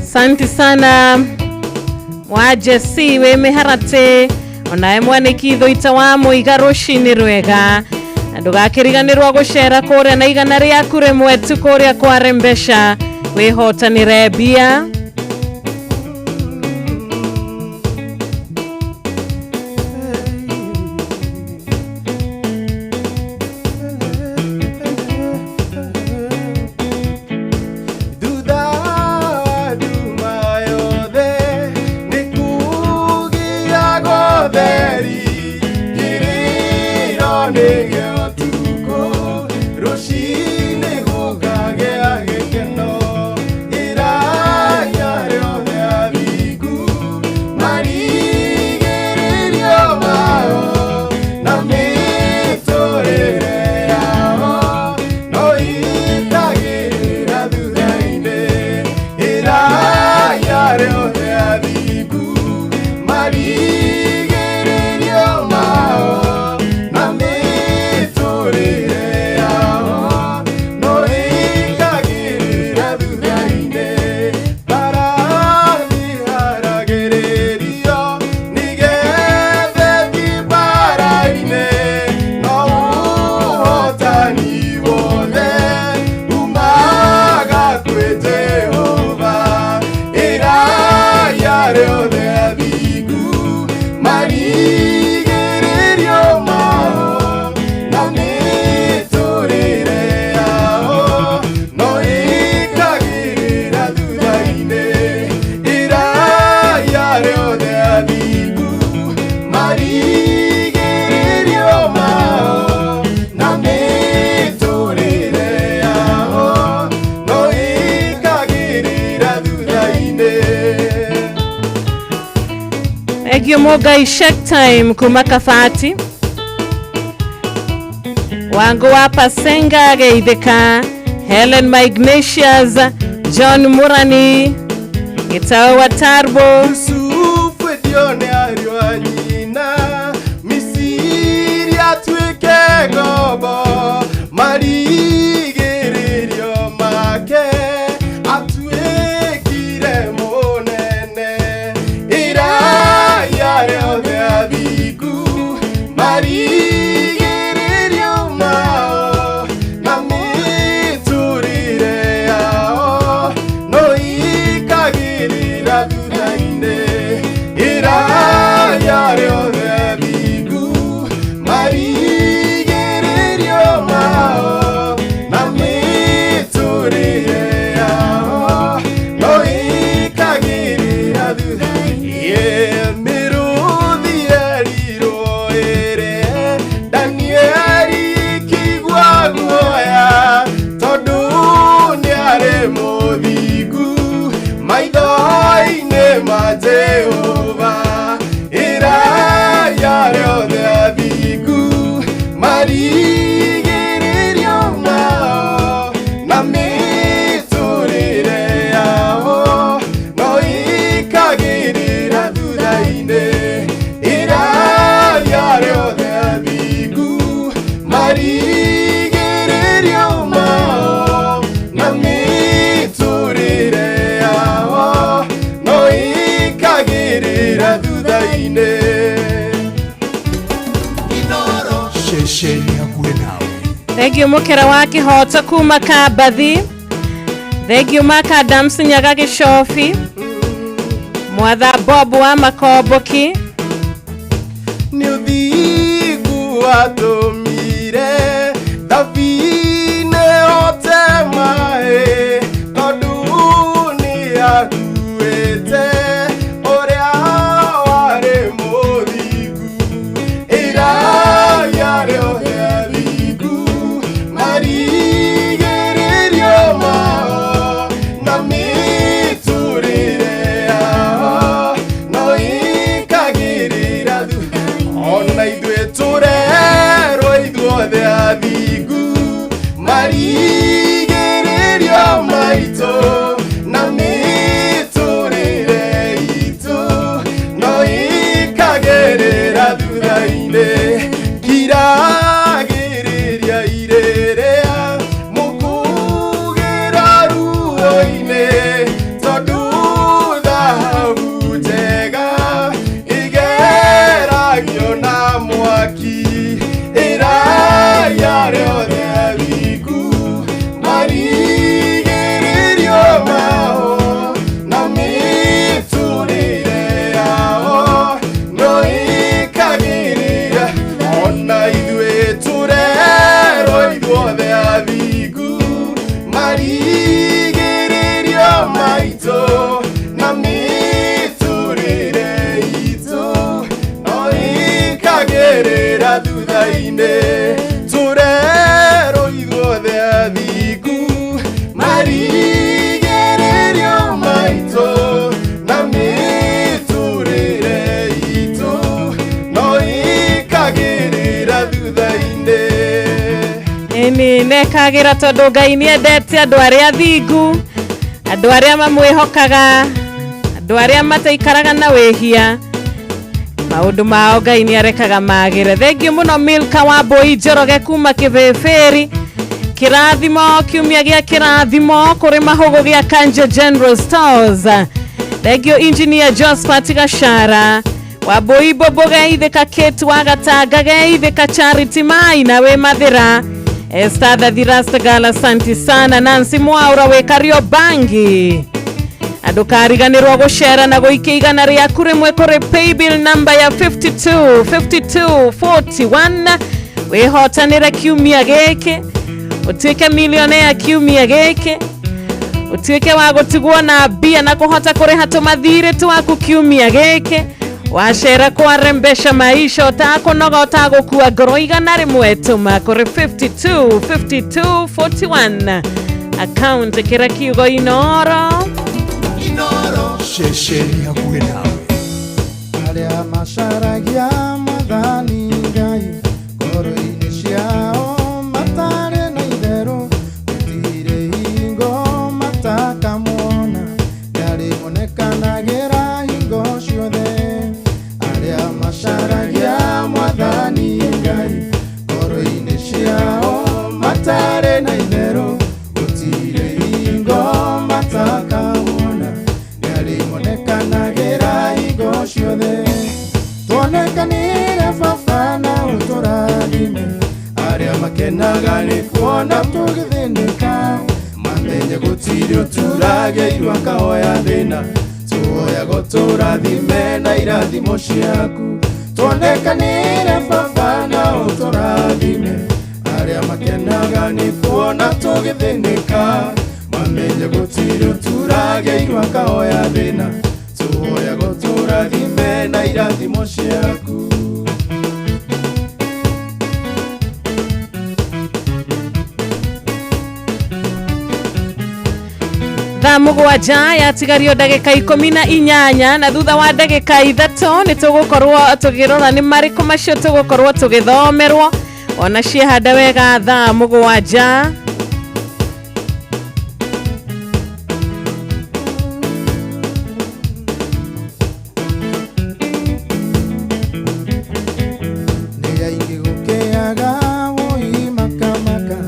Asante sana wa Jesse wĩ mĩharatĩ onawe mwanĩki thũita wa mũiga rũcinĩ rwega na ndũgakĩriganĩrwo gũcera kũrĩa na igana rĩaku rĩmwe tu kũrĩa kwa Rembesha wĩhotanĩre mbia. Thengio Mũngai Shek Time kuma Kabati. Wangu wa Pasenga geithĩka. Helen Ignatius, John Murani, Gitau wa Tarbo. Yusufu ndione ariũ a nyina Misiri atuĩke ngombo marigĩrĩrio make atuĩkire mũnene iraya rĩothe athingu marigĩrĩrio mao na mĩtũrĩre yao no ikagĩrĩra thutha-inĩ iraya rĩothe athingu marigĩrĩrio mao na mĩtũrĩre yao no ikagĩrĩra thutha-inĩ mĩrũthi yerirwo ĩrĩ Danieli ĩkĩigua guoya tondũ nĩarĩ mũthingu maitho-inĩ ma Jehova iraya rĩothe athingu marigĩrĩrio mao na mĩtũrĩre yao no ikagĩrĩra thutha-inĩ iraya rĩothe athingu marigĩrĩrio mao na mĩtũrĩre yao no ikagĩrĩra thutha-inĩ. Ceceni hakuhĩ nawe. Thengio Mũkĩra wa Kĩhoto kuma Kambathi. Thengio Maka Adams Nyaga Gĩcobi. Mwatha Bob wa Makomboki. Nĩ ũthingu watũmire thabine ote maĩ tondũ nĩ akuĩte ũrĩa warĩ mũthingu iraya rĩothe athingu marigĩrĩrio mao na mĩtũrĩre yao no ikagĩrĩra thutha ona ithuĩ tũrerwo ithuothe athingu marigĩrĩrio maitũ na mĩtũrĩre itũ no ikagĩrĩra thutha-inĩ kiragĩrĩria irĩrĩa mũkũgĩra ruo-inĩ tondũ thahabu njega igeragio na mwaki iraya rĩothe athingu marigĩrĩrio mao na mĩtũrĩre yao no ikagĩrĩra ona ithuĩ tũrerwo ithuothe athingu marigĩrĩrio maitũ na mĩtũrĩre itũ no ikagĩrĩra thutha-inĩ tũrerwo ithuothe athingu marigĩrĩrio maitũ na mĩtũrĩre itũ no ikagĩrĩra thutha-inĩ. Ĩni nekagĩra tondũ Ngai nĩendete andũ arĩa athingu, andũ arĩa mamwĩhokaga, andũ arĩa mataikaraga na wĩhia. Maũndũ mao Ngai nĩarekaga magĩre. Thengio mũno Milka wa Mbũi Njoroge kuma Kĩbĩbĩri. Kĩrathimo kiumia gĩa kĩrathimo kũrĩ mahũgũ gĩa Kanja General Stores. Thengio Engineer Josephat Gashara Wambui Bobo geithĩka Kate wa Gatanga geithĩka Charity Mai na wĩ Mathĩra. Esther Thathirastagala asanti sana. Nancy Mwaura wĩ Kariobangi. Andũkariganĩrwo gũcera na gũikia igana rĩaku rĩmwe kũrĩ paybill namba ya 52 52 41 wĩhotanĩre kiumia gĩkĩ ũtuĩke millionaire kiumia gĩkĩ ũtuĩke wa gũtigwo na mbia na kũhota kũrĩha tũmathirĩ twaku kiumia gĩkĩ wacera kwarembesha maisha ũtakũnoga ũtagũkua ngoro igana rĩmwe tũma kũrĩ 52 52 41 account kĩra kiugo Inoro. Ceceni hakuhĩ nawe. Arĩa macaragia Mwathani Ngai ngoro-inĩ ciao matarĩ na itherũ, gũtirĩ hingo matakamuona, nĩarĩmonekanagĩra hingo ciothe. Arĩa macaragia Mwathani Ngai ngoro-inĩ ciao matarĩ na itherũ, gũtirĩ hingo matakamuona, nĩarĩmonekanagĩra hingo ciothe. Tuonekanire baba na ũtũrathime, arĩa makenaga nĩ kuona tũgĩthĩnĩka, mamenye gũtirĩ ũturagĩirwo akahoya thĩna, tuoyago tũrathime na irathimo ciaku. Tuonekanire baba na ũtũrathime, arĩa makenaga nĩ kuona tũgĩthĩnĩka, mamenye gũtirĩ ũturagĩirwo akahoya thĩna, tuoyago tũrathime na irathimo ciaku. Thaa mũgwanja yatigario ndagĩka 18, na thutha wa ndagĩka 3 nĩ tũgũkorwo tũkĩrora nĩ marĩkũ macio tũgũkorwo tũgĩthomerwo ona ciehanda wega thaa 7. Nĩ aingĩ gũkĩaga wũi makamaka,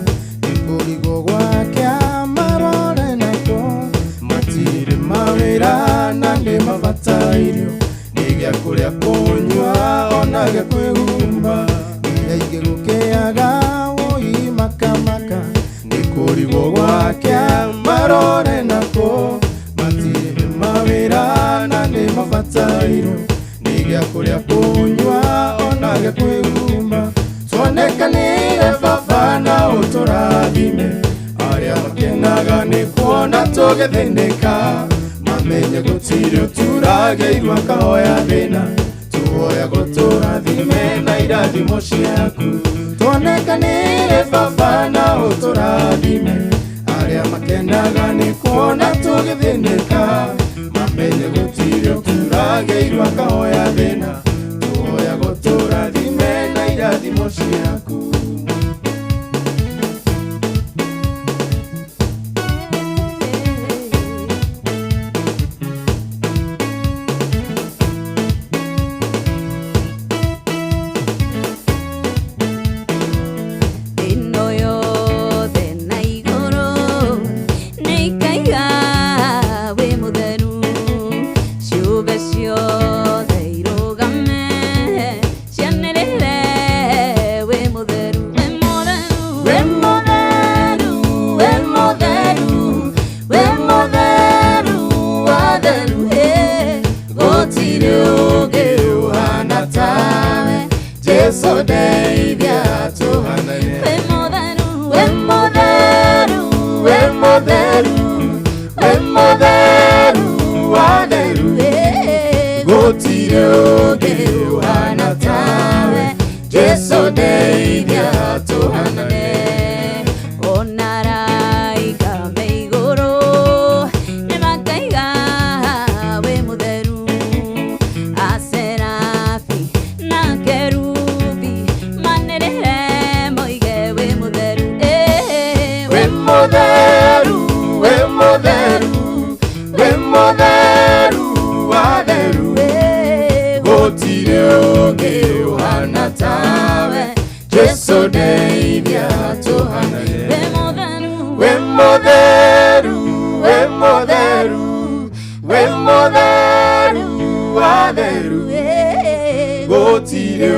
nĩ kũrigwo gwake marore nako, matirĩ mawĩra na nĩ mabatairio, nĩ gĩa kũrĩa kũnyua ona gĩa kwĩhumba. Nĩ aingĩ gũkĩaga wũi makamaka, nĩ kũrigwo gwake marore nako, matirĩ mawĩra na nĩ mabatairio, nĩ gĩa kũrĩa kũnyua ona gĩa kwĩhumba. Tuonekanire baba na ũtũrathime, arĩa makenaga nĩ kuona tũgĩthĩnĩka, mamenye gũtirĩ ũturagĩirwo akahoya thĩna, tuoyago tũrathime na irathimo ciaku. Tuonekanire baba na ũtũrathime, arĩa makenaga nĩ kuona tũgĩthĩnĩka, mamenye gũtirĩ ũturagĩirwo akahoya thĩna, tuoyago tũrathime na irathimo ciaku. Ĩno yothe na igũrũ nĩikaiga wĩ mũtheru, ciũmbe ciothe irũgame cianĩrĩre wĩ mũtheru, wĩ mũtheru, wĩ mũtheru, wĩ mũtheru, wĩ mũtheru watheru, ĩ gũtirĩ ũngĩ ũhana tawe, Jesu ndeithia tũhanane. Wĩ mũtheru, wĩ mũtheru, wĩ mũtheru, wĩ mũtheru watheru, gũtirĩ ũngĩ ũhana tawe, Jesu ndeithia tũhanane. Ona araika me igũrũ nĩmakaiga wĩ mũtheru, aserafi na kerubi manĩrĩre moige wĩ mũtheru, ĩ Wĩ mũtheru, wĩ mũtheru, wĩ mũtheru watheru, gũtirĩ ũngĩ ũhana tawe, Jesu ndeithia tũhanane. Wĩ mũtheru, Wĩ mũtheru, wĩ mũtheru, wĩ mũtheru watheru, gũtirĩ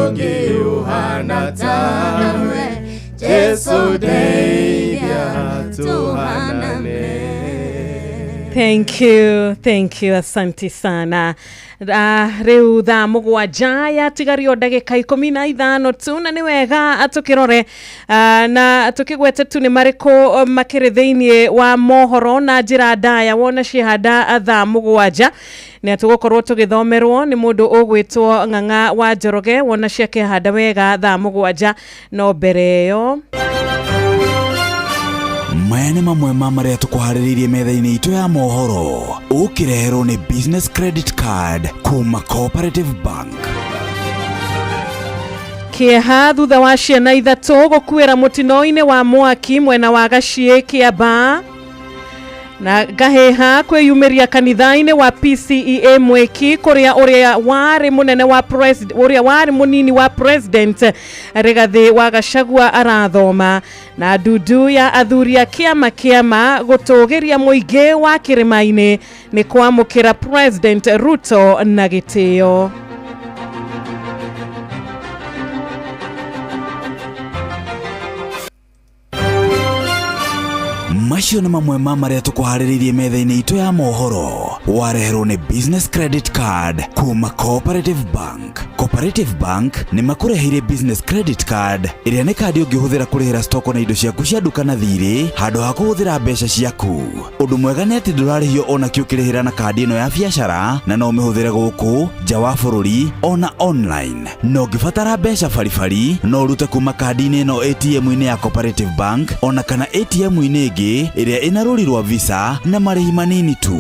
ũngĩ ũhana tawe, Jesu ndeithia tũhanane. Thank you, thank you, asante sana. Rĩu thaa 7 yatigario ndagĩka 15 tu, na nĩ wega tũkĩrore na tũkĩgwete tu nĩ marĩkũ makĩrĩ thĩinĩ wa mohoro na njĩra ndaya wona ciehanda thaa 7 nĩ tũgũkorwo tũgĩthomerwo nĩ mũndũ ũgwĩtwo Ng'ang'a wa Njoroge wona ciakĩhanda wega thaa 7 no mbere ĩyo. Maya nĩ mamwe ma marĩa tũkũharĩrĩirie metha-inĩ itũ ya mohoro ũkĩreherwo nĩ Business Credit Card kuma Cooperative Bank. Kĩeha thutha wa ciana ithatũ gũkuĩra mũtino-inĩ wa mwaki mwena wa Gaciĩ Kĩambaa. Na ngahĩha kwĩyumĩria kanitha-inĩ wa PCEA Mwĩki kũrĩa ũrĩa warĩ mũnene wa ũrĩa warĩ mũnini wa president Rigathĩ wa Gachagua arathoma. Na ndundu ya athuri a kĩama kĩama gũtũgĩria mũingĩ wa kĩrĩma-inĩ nĩ kwamũkĩra President Ruto na gĩtĩo. Macio nĩ mamwe ma marĩa tũkũharĩrĩirie metha-inĩ itũ ya mohoro wareherwo nĩ Business Credit Card kuma Cooperative Bank. Cooperative Bank nĩ makũreheire Business Credit Card ĩrĩa nĩ kandi ũngĩhũthĩra kũrĩhĩra stoko na indo ciaku cia nduka na thirĩ handũ ha kũhũthĩra mbeca ciaku. Ũndũ mwega nĩ atĩ ndũrarĩhio ona kĩ ũkĩrĩhĩra na kandi ĩno ya biacara na no ũmĩhũthĩre gũkũ nja wa bũrũri ona online. Na ũngĩbatara mbeca baribari no ũrute kuma kandi-inĩ ĩno ATM-inĩ ya Cooperative Bank ona kana ATM-inĩ ĩngĩ ĩrĩa ĩna rũri rwa Visa na marĩhi manini tu.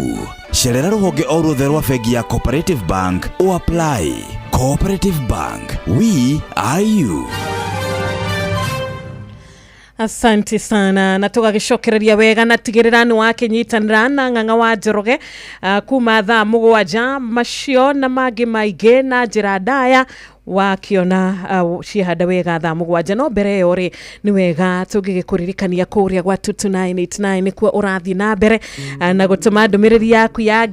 Cerera rũhonge o ruothe rwa bengi ya Cooperative Bank o apply. Cooperative Bank, we are you. Asante sana na tũgagĩcokereria wega na tigĩrĩra nĩ wakĩnyitanĩra na Ng'ang'a wa Njoroge kuma thaa mũgwanja macio na mangĩ maingĩ na njĩra ndaya wakiona ciehanda wega thaa mũgwanja. No mbere ĩyo rĩ nĩ wega tũngĩgĩkũririkania kũrĩa gwa 22989 nĩkuo ũrathiĩ na mbere na gũtũma ndũmĩrĩri yaku ya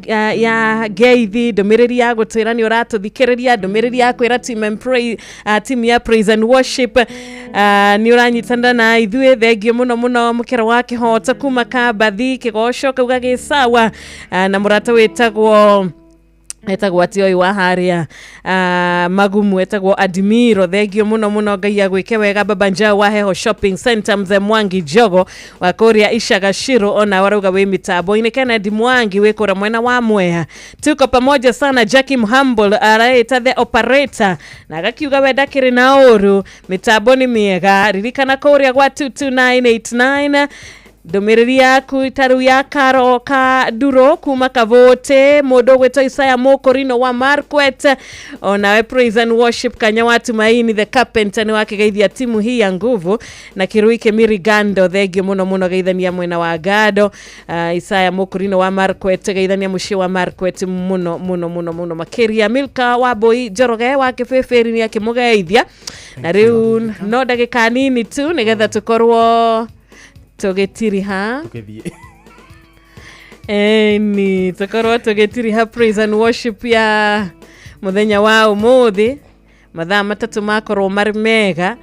ngeithi, ndũmĩrĩri ya gũtwĩra nĩ ũratũthikĩrĩria, ndũmĩrĩri ya kwĩra team and team ya praise and worship nĩ ũranyitanĩra na ithuĩ. Thengio mũno mũno mũkĩro wa kĩhoto kuma Kambathi kĩgoco kauga gĩ sawa na mũrata wĩtagwo etagwo atĩ ũyũ wa harĩa Magumu etagwo Admiro, thengio mũno mũno, Ngai agwĩke wega. Baba Njau wa Heho Shopping Center, Mzee Mwangi Jogo wa kũrĩa Icagaciro ona warauga wĩ mitambo-inĩ. Kennedy Mwangi wĩ kũrĩa mwena wa Mwea, tuko pamoja sana. Jackie Mhumble araita the operator na agakiuga we ndakĩrĩ na ũru, mitambo nĩ mĩega. Ririkana kũrĩa gwa 22989 ndũmĩrĩri yaku ta rĩu ya Karo Kanduro kuma Kavũtĩ, mũndũ ũgwĩtwo Isaya Mũkũrino wa Marquet, onawe praise and worship Kanya wa Tumaini the carpenter nĩ wakĩgeithia timu hii ya nguvu, na Kĩrui Kĩmiri Gando, thengio mũno mũno, geithania mwena wa Gando. Isaya Mũkũrino wa Marquet, geithania mũciĩ wa Marquet mũno mũno mũno mũno makĩria. Milka wa Mbũi Njoroge wa Kĩbĩbĩri nĩ akĩmũgeithia. Na rĩu no ndagĩka nini tu nĩgetha tũkorwo tũgĩtiriha eni tũkorwo tũgĩtiriha praise and worship ya mũthenya wa ũmũthĩ. Mathaa matatũ makorwo marĩ mega,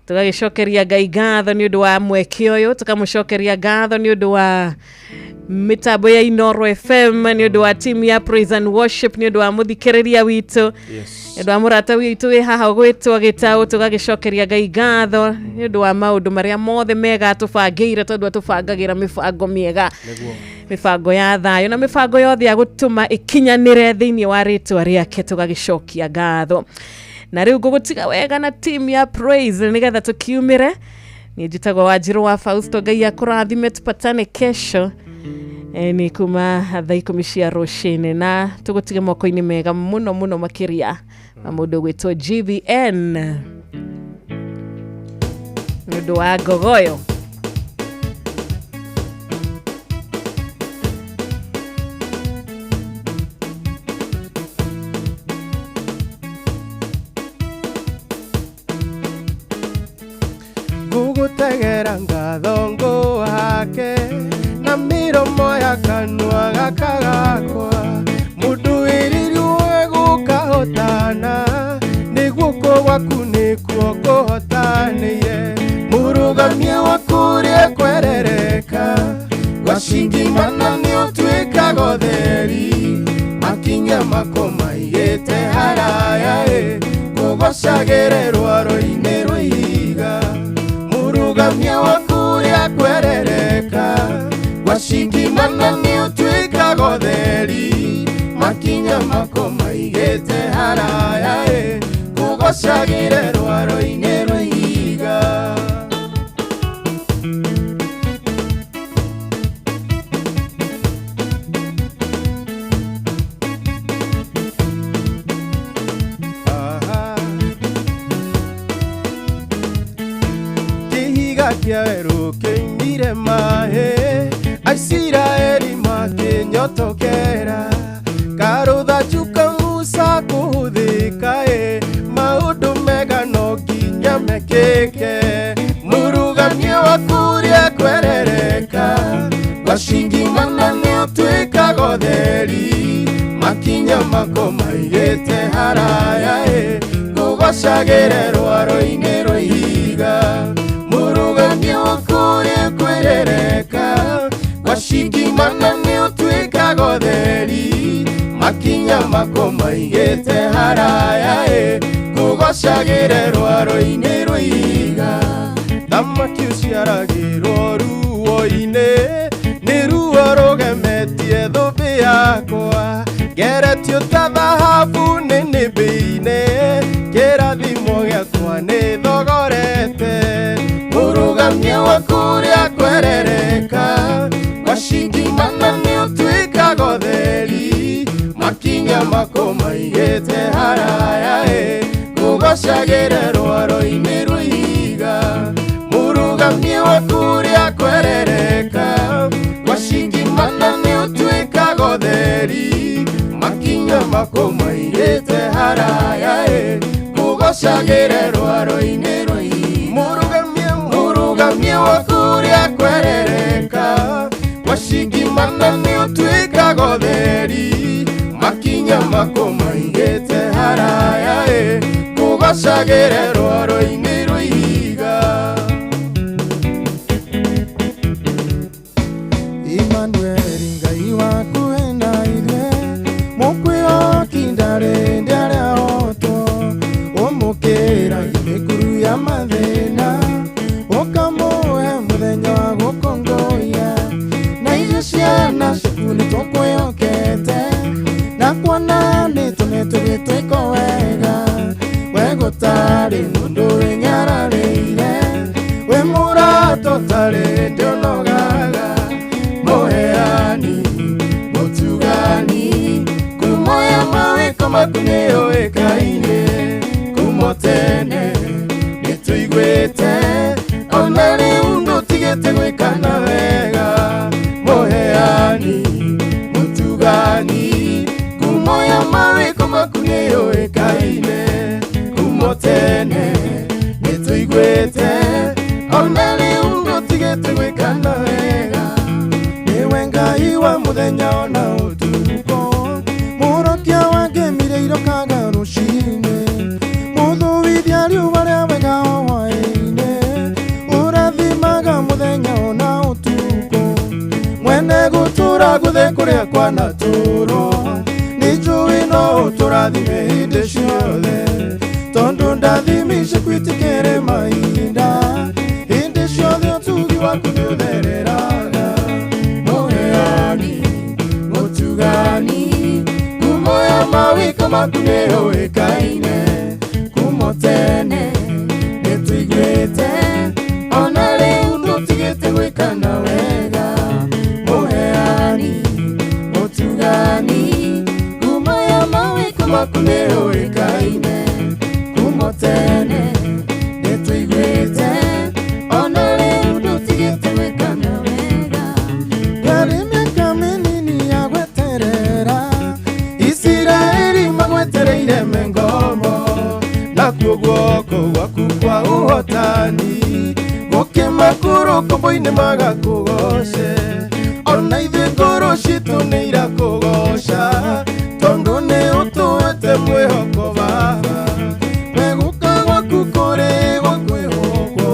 tũgagĩcokeria Ngai ngatho nĩ ũndũ wa mweke ũyũ, tũkamũcokeria ngatho nĩ ũndũ wa mĩtambo ya Inooro FM, nĩ ũndũ wa team ya praise and worship, nĩ ũndũ wa mũthikĩrĩria witũ, nĩ ũndũ wa mũrata witũ wĩ haha ũgwĩtwo Gĩtaũ, tũgagĩcokeria Ngai ngatho nĩ ũndũ wa maũndũ marĩa mothe mega atũbangĩire, tondũ atũbangagĩra mĩbango mĩega, mĩbango ya thayũ na mĩbango yothe ya gũtũma ĩkinyanĩre thĩinĩ wa rĩtwa rĩake, tũgagĩcokia ngatho. Na rĩu ngũgũtiga wega na team ya praise nĩgetha tũkiumĩre. Niĩ njĩtagwo Wanjirũ wa Fausto, Ngai akũrathime, tupatane kesho ni kuma thaa 10 cia rũcinĩ, na tũgũtige moko-inĩ mega mũno mũno makĩria ma mũndũ ũgwĩtwo GVN nĩ ũndũ wa ngogoyo. Ngũgũtegera ngatho ngũhake na mĩromo ya kanua gaka gakwa, mũndũ wĩrirwo gũkahotana nĩ guoko gwaku nĩkuo kũhotanĩire, mũrũgamia wa kũrĩa kwerereka gwacingimana nĩ ũtuĩkaga ũtheri, makinya mako maigĩte haraya ĩ kũgocagĩre rwaro-inĩ rwa ihiga, mũrũgamia wa kũrĩa kwerereka gwacingimana nĩ ũtuĩkaga ũtheri, makinya mako maigĩte haraya ĩ kũgocagĩre rwaro-inĩ rwa ihiga. Kĩa werũ kĩoimire maĩ, Aisiraeli makĩnyotokera. Karũthanju ka Musa kũhũthĩka ĩ, maũndũ mega no nginya mekĩke. Mũrũgamia waku ũrĩa kwerereka, gwacingimana nĩ ũtuĩkaga ũtheri. Makinya mako maigĩte haraya ĩ, ngũgocagĩre rwaro-inĩ rwa ihiga. Mũrũgamia waku ũrĩa kwerereka, gwacingimana nĩ ũtuĩkaga ũtheri. Makinya mako maigĩte haraya ĩ, ngũgocagĩre rwaro-inĩ rwa ihiga. Thamaki ũciaragĩrwo ruo-inĩ, nĩ ruo rũgemetie thũmbĩ yakwa. Ngeretio ta thahabu nĩnĩmbĩ-inĩ, kĩrathimo gĩakwa nĩ thogorete. Mũrũgamia waku ũrĩa kwerereka, gwacingimana nĩ ũtuĩkaga ũtheri. Makinya mako maigĩte haraya ĩ, ngũgocagĩre rwaro-inĩ rwa ihiga. Mũrũgamia waku ũrĩa kwerereka, gwacingimana nĩ ũtuĩkaga ũtheri. Makinya mako maigĩte haraya ĩ, ngũgocagĩre rwaro-inĩ rwa ihiga. Mũrũgamia waku ũrĩa kwerereka, gwacingimana nĩ ũtuĩkaga ũtheri. Makinya mako maigĩte haraya ĩ, ngũgocagĩre rwaro-inĩ rwa ihiga. Emmanuel Ngai waku ena ithuĩ, mũkwĩhoki ndarĩ ndarahotwo. Ũmũkĩragia mĩkuru ya mathĩna, ũkamũhe mũthenya wa gũkũngũiya. Na ithuĩ ciana ciaku nĩtũkwĩhokete, na kuona nĩtũnĩtũgĩtwĩko wega. We gũtarĩ mũndũ wĩnyararĩire, wĩ mũrata ũtarĩ ndĩũnogaga. Mũheani, mũtugani, ngumo ya mawĩko maku nĩyũĩkaine. Kuuma tene nĩtũiguĩte, ona rĩu ndũtigĩte gwĩkana wega. Mũheani, mũtugani, ngumo ya mawĩko maku nĩyũĩkaine. Kuuma tene nĩtũiguĩte, ona rĩu ndũtigĩte gwĩkana wega. Nĩwe Ngai wa mũthenya ona ũtukũ, mũrokia wa ngĩmire irokaga rũcinĩ. Mũthũithia riũa rĩa wega o hwaĩ-inĩ, ũrathimaga mũthenya ona ũtukũ. Mwene gũtũra guothe kũrĩa kwanatũrwo, nĩnjũĩ no ũtũrathime hĩndĩ ciothe. Tondũ ndathimi ciaku itikĩrĩ mahinda, hĩndĩ ciothe ũtugi waku nĩũthereraga. Mũheani, mũtugani, ngumo ya mawĩko maku nĩyũĩkaine. Kuuma tene nĩtũiguĩte, ona rĩu ndũtigĩte gwĩkana wega. Mũheani, mũtugani, ngumo ya mawĩko maku nĩyũĩkaine. Kuuma tene nĩtũiguĩte, ona rĩu ndũtigĩte gwĩkana wega. Yarĩ mĩaka mĩnini ya gweterera, Isiraeli magwetereire me ngombo. Nakuo guoko gwaku kwa ũhotani, gũkĩmakũrũ ngombo-inĩ magakũgoce. Ona ithuĩ ngoro citũ nĩirakũgoca, tondũ nĩ ũtũhete mwĩhoko Baba. We gũka gwaku kũrĩ gwa kwĩhokwo,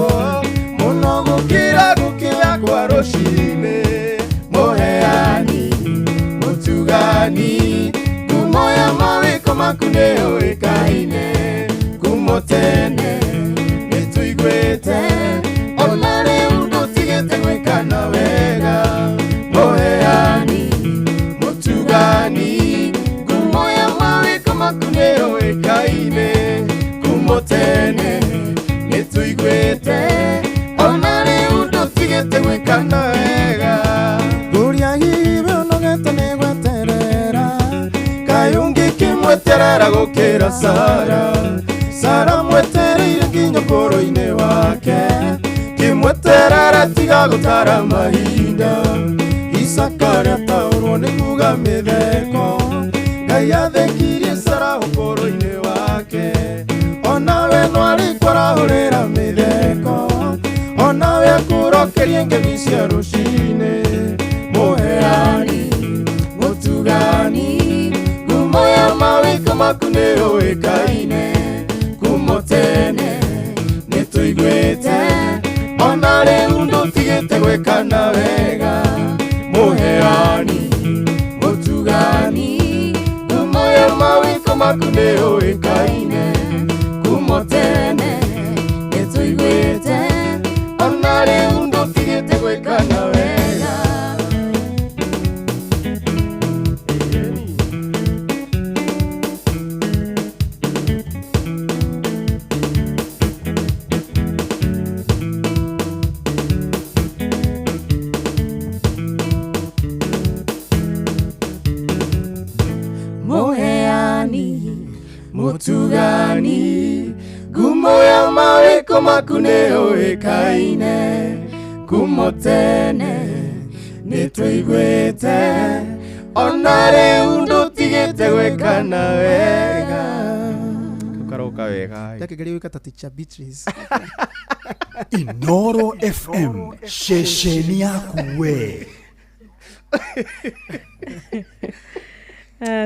mũno gũkĩra gũkĩra kwa rũcinĩ. Mũheani, mũtugani, ngumo ya mawĩko maku nĩyũĩkaine. Kuuma tene nĩtũiguĩte, ona rĩu ndũtigĩte gwĩkana wega. Mũheani, mũtugani, ngumo ya mawĩko maku nĩyũĩkaine. Kuuma tene nĩtũiguĩte, ona rĩu ndũtigĩte gwĩkana wega. Ngũria hihi we ũnogete nĩ gweterera, kaĩ ũngĩkĩmweterera gũkĩra Sara. Sara mwetereire nginya ũkũrũ-inĩ wake, kĩmwe Mweterere tiga gũtara mahinda Isaka nĩataũrwo nĩ kuga mĩtheko Ngai athekirie Sara ũkũrũ-inĩ wake Onawe no arĩkwarahũrĩra mĩtheko Onawe akũrokerie ngemi cia rũcinĩ Mũheani, mũtugani Ngumo ya mawĩko maku nĩyũĩkaine Kuuma tene nĩtũiguĩte Ona rĩu ndũtigĩte gwĩkana wega Mũheani, mũtugani Ngumo ya mawĩko maku nĩyũĩkaine Kuuma tene nĩtũiguĩte Ona rĩu ndũtigĩte gwĩkana wega Mũheani, mũtugani Ngumo ya mawĩko maku nĩyũĩkaine Kuuma tene nĩtũiguĩte Ona rĩu ndũtigĩte gwĩkana wega Ũkaroka wega Ndakĩgeria gwĩka ta Teacher Beatrice Inoro FM ceceni yaku we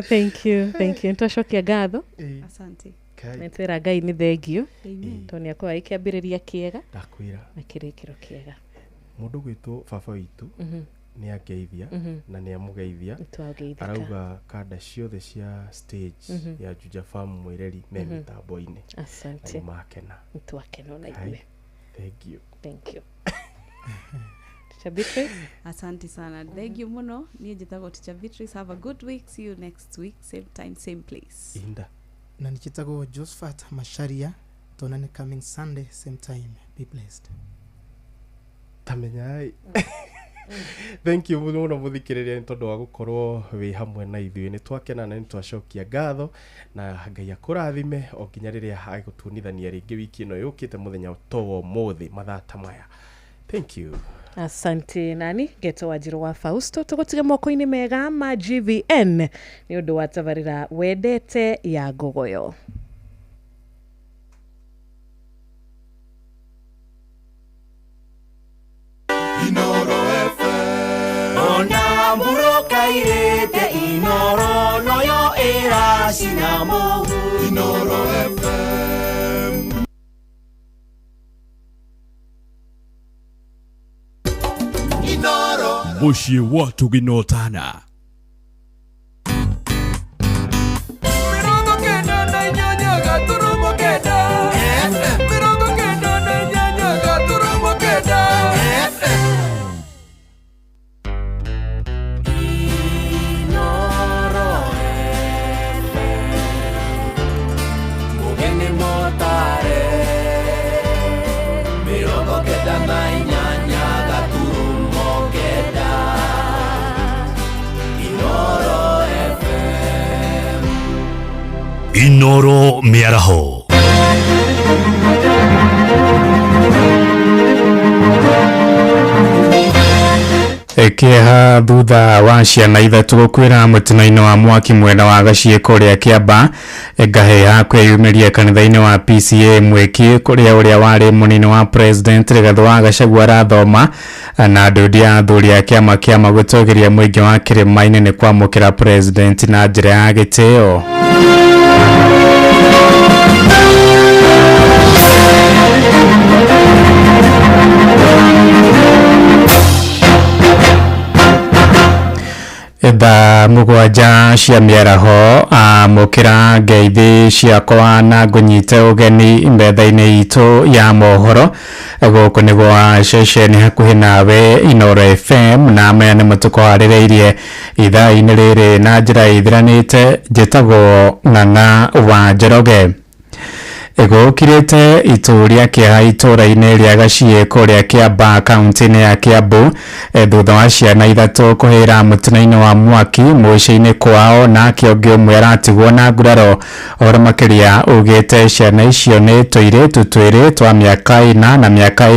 Thank you, thank you. Nĩtwacokia ngatho Asante. Nĩtwĩra Ngai nĩ thengio Amen. tondũ nĩakorwo ĩ kĩambĩrĩria kĩega Ndakwĩra. na kĩrĩkĩro kĩega. Mũndũ gwĩtwo baba witũ nĩ angeithia na nĩ amũgeithia Nĩtwageithĩka. arauga kanda ciothe cia stage ya Juja Farm mwĩreri me mĩtambo-inĩ Asante. na nĩmakena. Nĩtwakena ona Kai, ithuĩ. thank you. Thank you. Teacher Beatrice? Asante sana. Thank you muno. Niĩ njĩtagwo Teacher Beatrice. Have a good week. See you next week. Same time, same place. Inda. Na njĩtagwo Josephat Macharia tuonane coming Sunday same time be blessed Tamenyai. Thank you mũno mũthikĩrĩria nĩ tondũ wa gũkorwo wĩ hamwe na ithuĩ nĩ twakena na nĩ twacokia ngatho na Ngai akũrathime o nginya rĩrĩa agũtuonithania rĩngĩ wiki ĩno yũkĩte mũthenya to wa ũmũthĩ mathaa ta maya thank you Asante nani ngeto wanjiru wa Fausto tũgũtige moko-inĩ mega ma GVN nĩ ũndũ wa tabarĩra wendete ya ngogoyo. Inoro FM Ona mburoka irĩte Inoro noyo ĩracina mũhu Inoro FM Inoro Mũciĩ wa Tũginotana. 98 9 FM 98.9 FM Inoro FM Mugeni motare 98.9 Inoro FM Inoro Mĩaraho. Kĩeha thutha wa ciana ithatũ gũkuĩra mũtino-inĩ wa mwaki mwena wa Gaciĩ kũrĩa Kĩamba Ngahĩha kwĩyumĩria kanitha-inĩ wa PCA Mwĩki kũrĩa ũrĩa warĩ mũnini wa president Rigathĩ wa Gachagua arathoma na ndũndi ya athuri a kĩama kĩa gũtũgĩria mũingĩ wa kĩrĩma-inĩ nĩ kwamũkĩra president na njĩra ya gĩtĩo. Thaa 7 cia mĩaraho amũkĩra ngeithi ciakwa na ngũnyite ũgeni metha-inĩ itũ ya mohoro gũkũ nĩ gwa ceceni hakuhĩ nawe Inoro FM na maya nĩmo tũkwarĩrĩirie ithaa-inĩ rĩrĩ na njĩra ĩthiranĩte njĩtagwo Ng'ang'a wa Njoroge. Gũkirĩte itu rĩa kĩeha itũũra-inĩ rĩa Gaciĩ kũrĩa Kĩambaa kaunti-inĩ ya Kĩambu thutha wa ciana ithatũ kũhĩra mũtino-inĩ wa mwaki mũciĩ-inĩ kwao nake ũngĩ ũmwe aratigwo na nguraro. Ũhoro makĩria ugĩte ciana icio nĩ tũirĩtu twĩrĩ twa mĩaka 4 na mĩaka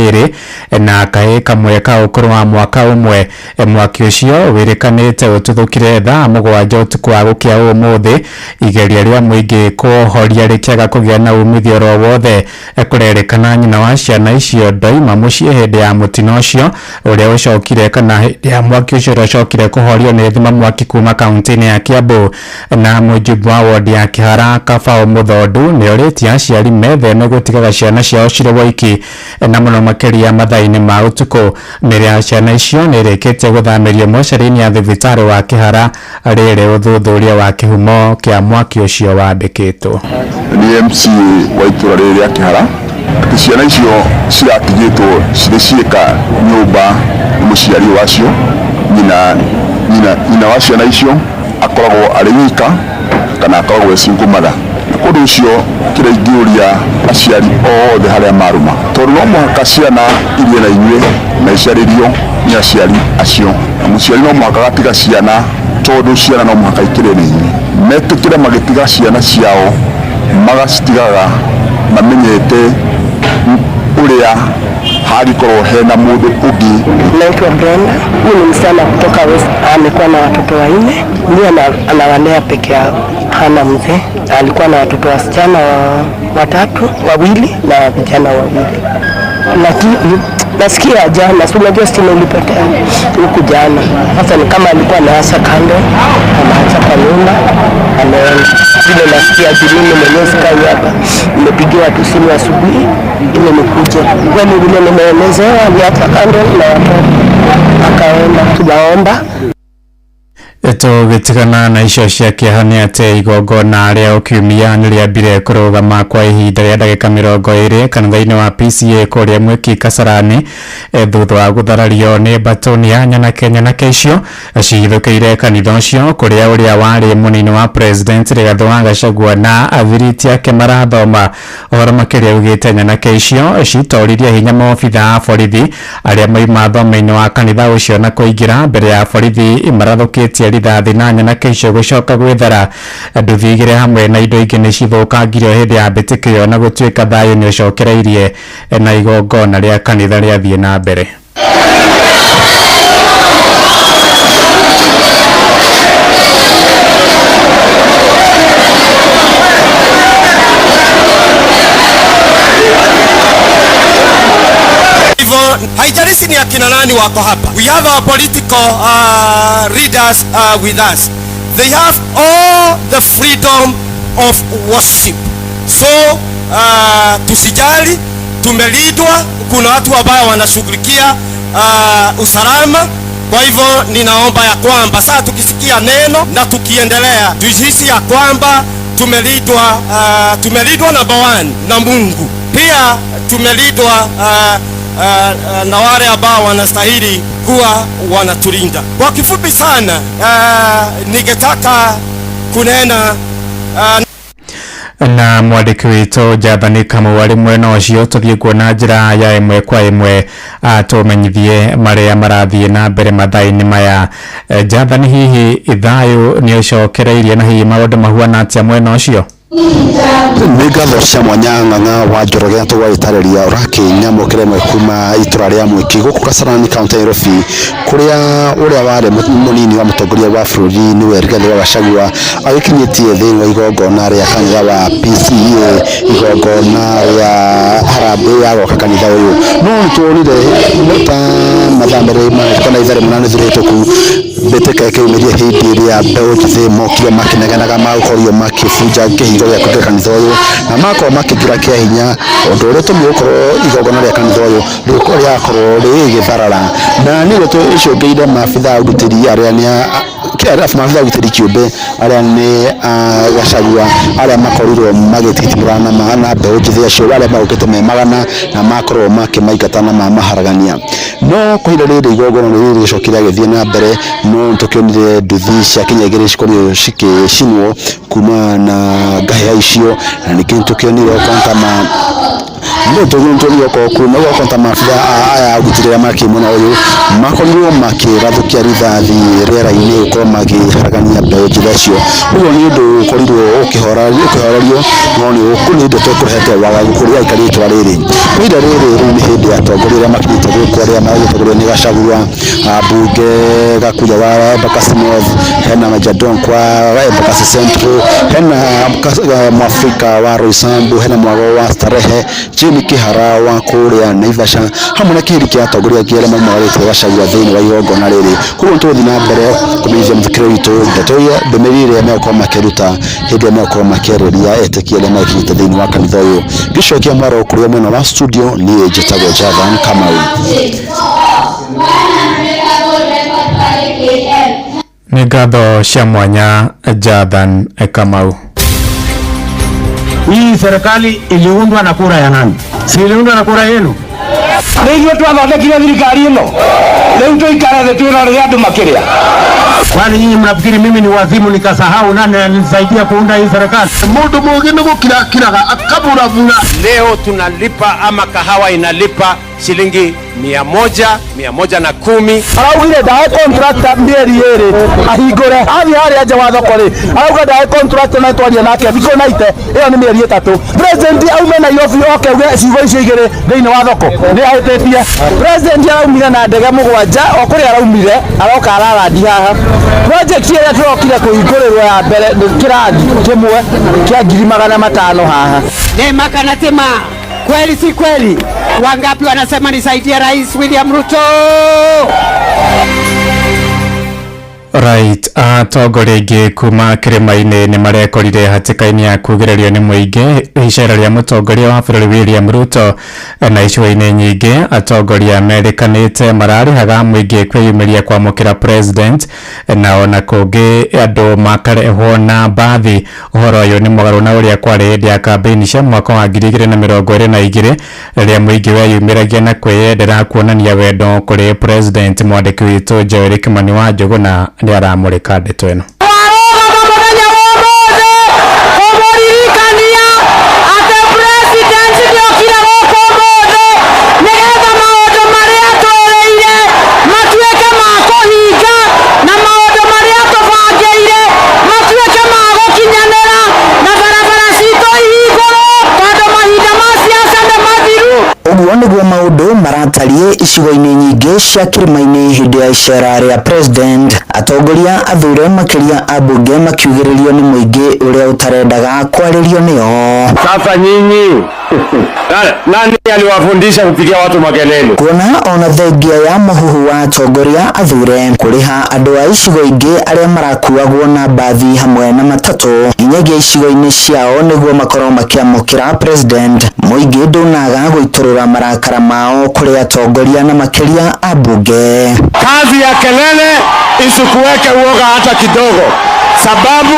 2 na kahĩĩ kamwe ka ũkũrũ wa mwaka ũmwe. Mwaki ũcio wĩrĩkanĩte ũtuthũkire thaa 7 ũtukũ wa gũkĩa ũmũthĩ. Igeria rĩa mũingĩ kũhoria rĩkĩaga kũgĩa na umithio oro wothe. Kũrerĩkana nyina wa ciana icio ndoima mũciĩ hĩndĩ ya mũtino ũcio ũrĩa ũcokire kana hĩndĩ ya mwaki ũcio ũrĩa ũcokire kũhorio nĩ thima mwaki kuma kaunti-inĩ ya Kiambu. Na mũjumbe wa wodi ya Kĩhara Kabao Mũthondu nĩ orĩtie aciari metheme gũtigaga ciana ciao cirĩ woiki na mũno makĩria mathaa-inĩ ma ũtukũ. Mĩĩrĩ ya ciana icio nĩ ĩrĩkĩtie gũthamĩrio mocarĩ-inĩ ya thibitarĩ wa Kĩhara rĩrĩ ũthuthuria wa kĩhumo kĩa mwaki ũcio wandĩkĩtwo. Ni MCA wa itũra rĩrĩ rĩa Kĩhara atĩ ciana icio ciratigĩtwo cirĩ ciĩka nyũmba nĩ mũciari wacio, nyina wa ciana icio akoragwo arĩ wika kana akoragwo e single mother. Na kũndũ ũcio kĩrĩa ingĩũria aciari othe harĩa marũma, tondũ no mũhaka ciana irie na inyuĩ na icarĩrio nĩ aciari acio, na mũciari no mũhaka agatiga ciana tondũ ciana no mũhaka ikĩrĩe na inyuĩ. Metĩkĩre magĩtiga ciana ciao magacitigaga mamenyete ũrĩa hangĩkorwo hena mũndũ ũngĩ. Naitwa Brenda, huyu ni msichana kutoka West, amekuwa na watoto 4, ndiye anawalea peke yao, hana mzee. Alikuwa na watoto wasichana watatu, 2 na vijana 2. Lakini nasikia jana, si unajua stima ilipotea huku jana. Sasa ni kama alikuwa anaacha kando, anaacha kwa nyumba, ameenda. Vile nasikia juu mimi mwenyewe sikai hapa, nimepigiwa tu simu asubuhi ili nikuje. Kweli vile nimeelezewa, aliacha kando na watoto akaenda. Tunaomba Tũgĩtigana na icio cia kĩeha nĩ atĩ igongona rĩa ũkiumia nĩ rĩambire kũrũgama kwa ihinda rĩa ndagĩka 20 kanitha-inĩ wa PCA kũrĩa Mwiki Kasarani thutha wa gũtharario nĩ mbatoni ya nyanake icio cihithũkĩire kanitha ũcio kũrĩa ũrĩa warĩ mũnini wa president Rigathĩ wa Gachagua na athiriti ake marathoma. Ũhoro makĩria ugĩte nyanake icio citoririe hinya maobitha a borithi arĩa mauma thome-inĩ wa kanitha ũcio na kũingĩra mbere ya borithi marathũkĩtie rithathi na nyanake icio gũcoka gwĩthara. Nduthi igĩrĩ hamwe na indo ingĩ nĩ cithũkangirio hĩndĩ ya mbĩtĩka ĩyo na gũtuĩka thayũ nĩ ũcokereirie na igongona rĩa kanitha rĩathiĩ na mbere. Haijalishi ni akina nani wako hapa. We have our political leaders with us. They have all the freedom of worship. So tusijali, tumelindwa, kuna watu ambao wanashughulikia usalama. Kwa hivyo ninaomba ya kwamba sasa tukisikia neno na tukiendelea tujihisi ya kwamba tumelindwa, tumelindwa number 1 na Mungu. Pia tumelindwa na wale ambao wanastahili kuwa wanatulinda. Kwa kifupi sana, ningetaka kunena na mwandĩki witũ Jathani Kamau arĩ mwena ũcio tũthiĩ kuona njĩra ya ĩmwe kwa ĩmwe atũmenyithie marĩa marathiĩ na mbere mathaa-inĩ maya. Jathani, hihi thayũ nĩ ũcokereirie na hihi maũndũ mahuana atĩa mwena ũcio? Nĩ ngatho cia mwanya Ng'ang'a wa Njoroge tũgagĩtarĩria ũrakĩnyamũkĩra ĩmwe kuma itũra rĩa Mwiki gũkũ Kasarani kaunti ya Nairobi kũrĩa ũrĩa warĩ mũnini wa mũtongoria wa bũrũri nĩwe Rigathĩ wa Gachagua agĩkinyĩtie thĩinĩ wa igongona rĩa kanitha wa PCEA, igongona rĩa harambee ya gwaka kanitha ũyũ. No nĩtuonire ta mathaa merĩ kana ithaa rĩmwe na nuthu rĩhĩtũku mbĩtĩka ĩkĩyumĩria hĩndĩ ĩrĩa mbeũ njĩthĩ mokire makĩnegenaga magũkorirwo makĩbunja kĩhingo gĩa kũingĩra kanitha ũyũ na makorwo makĩingĩra kĩa hinya, ũndũ ũrĩa ũtũmire gũkorwo igongona rĩa kanitha ũyũ rĩakorwo rĩgĩtharara. Na nĩguo tũcũngĩire maabitha a ũgitĩri arĩa nĩ Maabitha ũgitĩri kĩũmbe arĩa nĩ Gachagua arĩa makorirwo magĩtitimũrana na mbeũ njĩthĩ acio arĩa magũkĩte me magana na makorwo makĩmaingata na mamaharagania. No kwa ihinda rĩrĩ igongona rĩrĩ rĩgĩcokire rĩgĩthiĩ na mbere, no nĩtũkĩonire nduthi cia kinya igĩrĩ cikorirwo cikĩcinwo kuma na ngahĩha icio, na ningĩ nĩtũkĩonire okorwo ta no ta maabitha aya ũgitĩri arĩa makĩ mwena ũyũ makorirwo makĩrathũkia rithathi rĩera-inĩ gũkorwo makĩharagania mbeũ njĩthĩ acio. Ũguo nĩ ũndũ ũkorirwo ũkĩhorerio, no nĩ ndeto ĩkũrehete wagagu kũrĩ aikari a itũra rĩrĩ. Kwa ihinda rĩrĩ rĩu nĩ hĩndĩ ya atongoria arĩa makinyĩte gũkũ, arĩa maragĩtongorio nĩ Gachagua, mbunge Gakuya wa Embakasi North, hena Majadon kwa Embakasi Central, hena Mwafrika wa Roysambu, hena Mwago wa Starehe, Jane Kihara wa kũrĩa Naivasha, hamwe na kĩhĩri kĩa atongoria angĩ arĩa maumagarĩte Gachagua thĩinĩ wa igongona rĩrĩ. Koguo nĩtũgũthiĩ na mbere kũmenyithia mũthikĩrĩria witũ ndeto iria ndũmĩrĩri ĩrĩa megũkorwo makĩruta hĩndĩ ĩrĩa megũkorwo makĩarĩria etĩkia arĩa mekinyĩte thĩinĩ wa kanitha ũyũ. Ngĩcokia mwaro kũrĩa mwena wa studio, niĩ njĩtagwo Jathan Kamau. Nĩ ngatho cia mwanya Jathan Kamau. Hii serikali iliundwa na kura ya nani? Si iliundwa na kura yenu? Nä ithuä twathondekire thirikari ä no rä u tå ikare thä twä rorere andå makä rä a. Kwani nyinyi mnafikiri mimi ni wazimu nikasahau nani alinisaidia kuunda hii serikali? Mundu mugi ni gukirakiraga akaburabura. Leo tunalipa ama kahawa inalipa shilingi 100, 110. Araugire ndahe contractor mĩeri ĩrĩ ahingũre, athiĩ harĩa nja wa thoko rĩ, arauga ndahe contractor na twaria nake thikũ naite, ĩyo nĩ mĩeri 3. President aume Nairobi oke auge ciugo icio igĩrĩ thĩinĩ wa thoko nĩ ahĩtĩtie. President araumire na ndege 7 o kũrĩa araumire aroka ararandi haha. Project ĩrĩa tũrokire kũhingũrĩrwo ya mbere nĩ kĩrathi kĩmwe kĩa 500,000 haha. Nema kana tema, kweli si kweli? Wangapi wanasema nisaidie Rais William Ruto? Right, atongoria aingĩ kuma kĩrĩma-inĩ nĩ marekorire hatĩka-inĩ ya kugĩrĩrio nĩ mũingĩ icera rĩa mũtongoria wa bũrũri William Ruto, na icigo-inĩ nyingĩ atongoria merĩkanĩte mararĩhaga mũingĩ kwĩyumĩria kwamũkĩra president, na ona kũngĩ andũ makarehwo na mbathi. Ũhoro ũyũ nĩ mũgarũ na ũrĩa kwarĩ hĩndĩ ya kambĩini cia mwaka wa 2022 rĩrĩa mũingĩ weyumĩragia na kwĩyendera kuonania wendo kũrĩ president. Mwandĩki witũ Joel Kimani wa Njũgũna nĩ aramũrĩka ndeto ĩno. Warũgama mũthenya wa ũmũthĩ kũmũririkania atĩ president nĩokire gũkũ ũmũthĩ nĩgetha maũndũ marĩa twĩrĩire matuĩke ma kũhinga na maũndũ marĩa tũbangĩire matuĩke ma gũkinyanĩra na barabara citũ ihingũrwo tondũ mahinda ma siasa nĩ mathiru. Ũguo nĩguo maũndũ maratariĩ icigo-inĩ nyingĩ cia kĩrĩma-inĩ hĩndĩ ya icera rĩa president. Atongoria athure makĩria ambunge makiugĩrĩrio nĩ mũingĩ ũrĩa ũtarendaga kwarĩrio nĩo. Sasa nyinyi nani aliwafundisha kupigia watu makelele? Kuona ona thengia ya mũhuhu wa atongoria athure kũrĩha andũ a icigo ingĩ arĩa marakuagwo na mbathi hamwe na matatũ nginyagia icigo-inĩ ciao nĩguo makorwo makĩamũkĩra president, mũingĩ ndũnaga gũitũrũra marakara mao kũrĩ atongoria na makĩria ambunge. Kazi ya kelele isikuweke uoga hata kidogo, sababu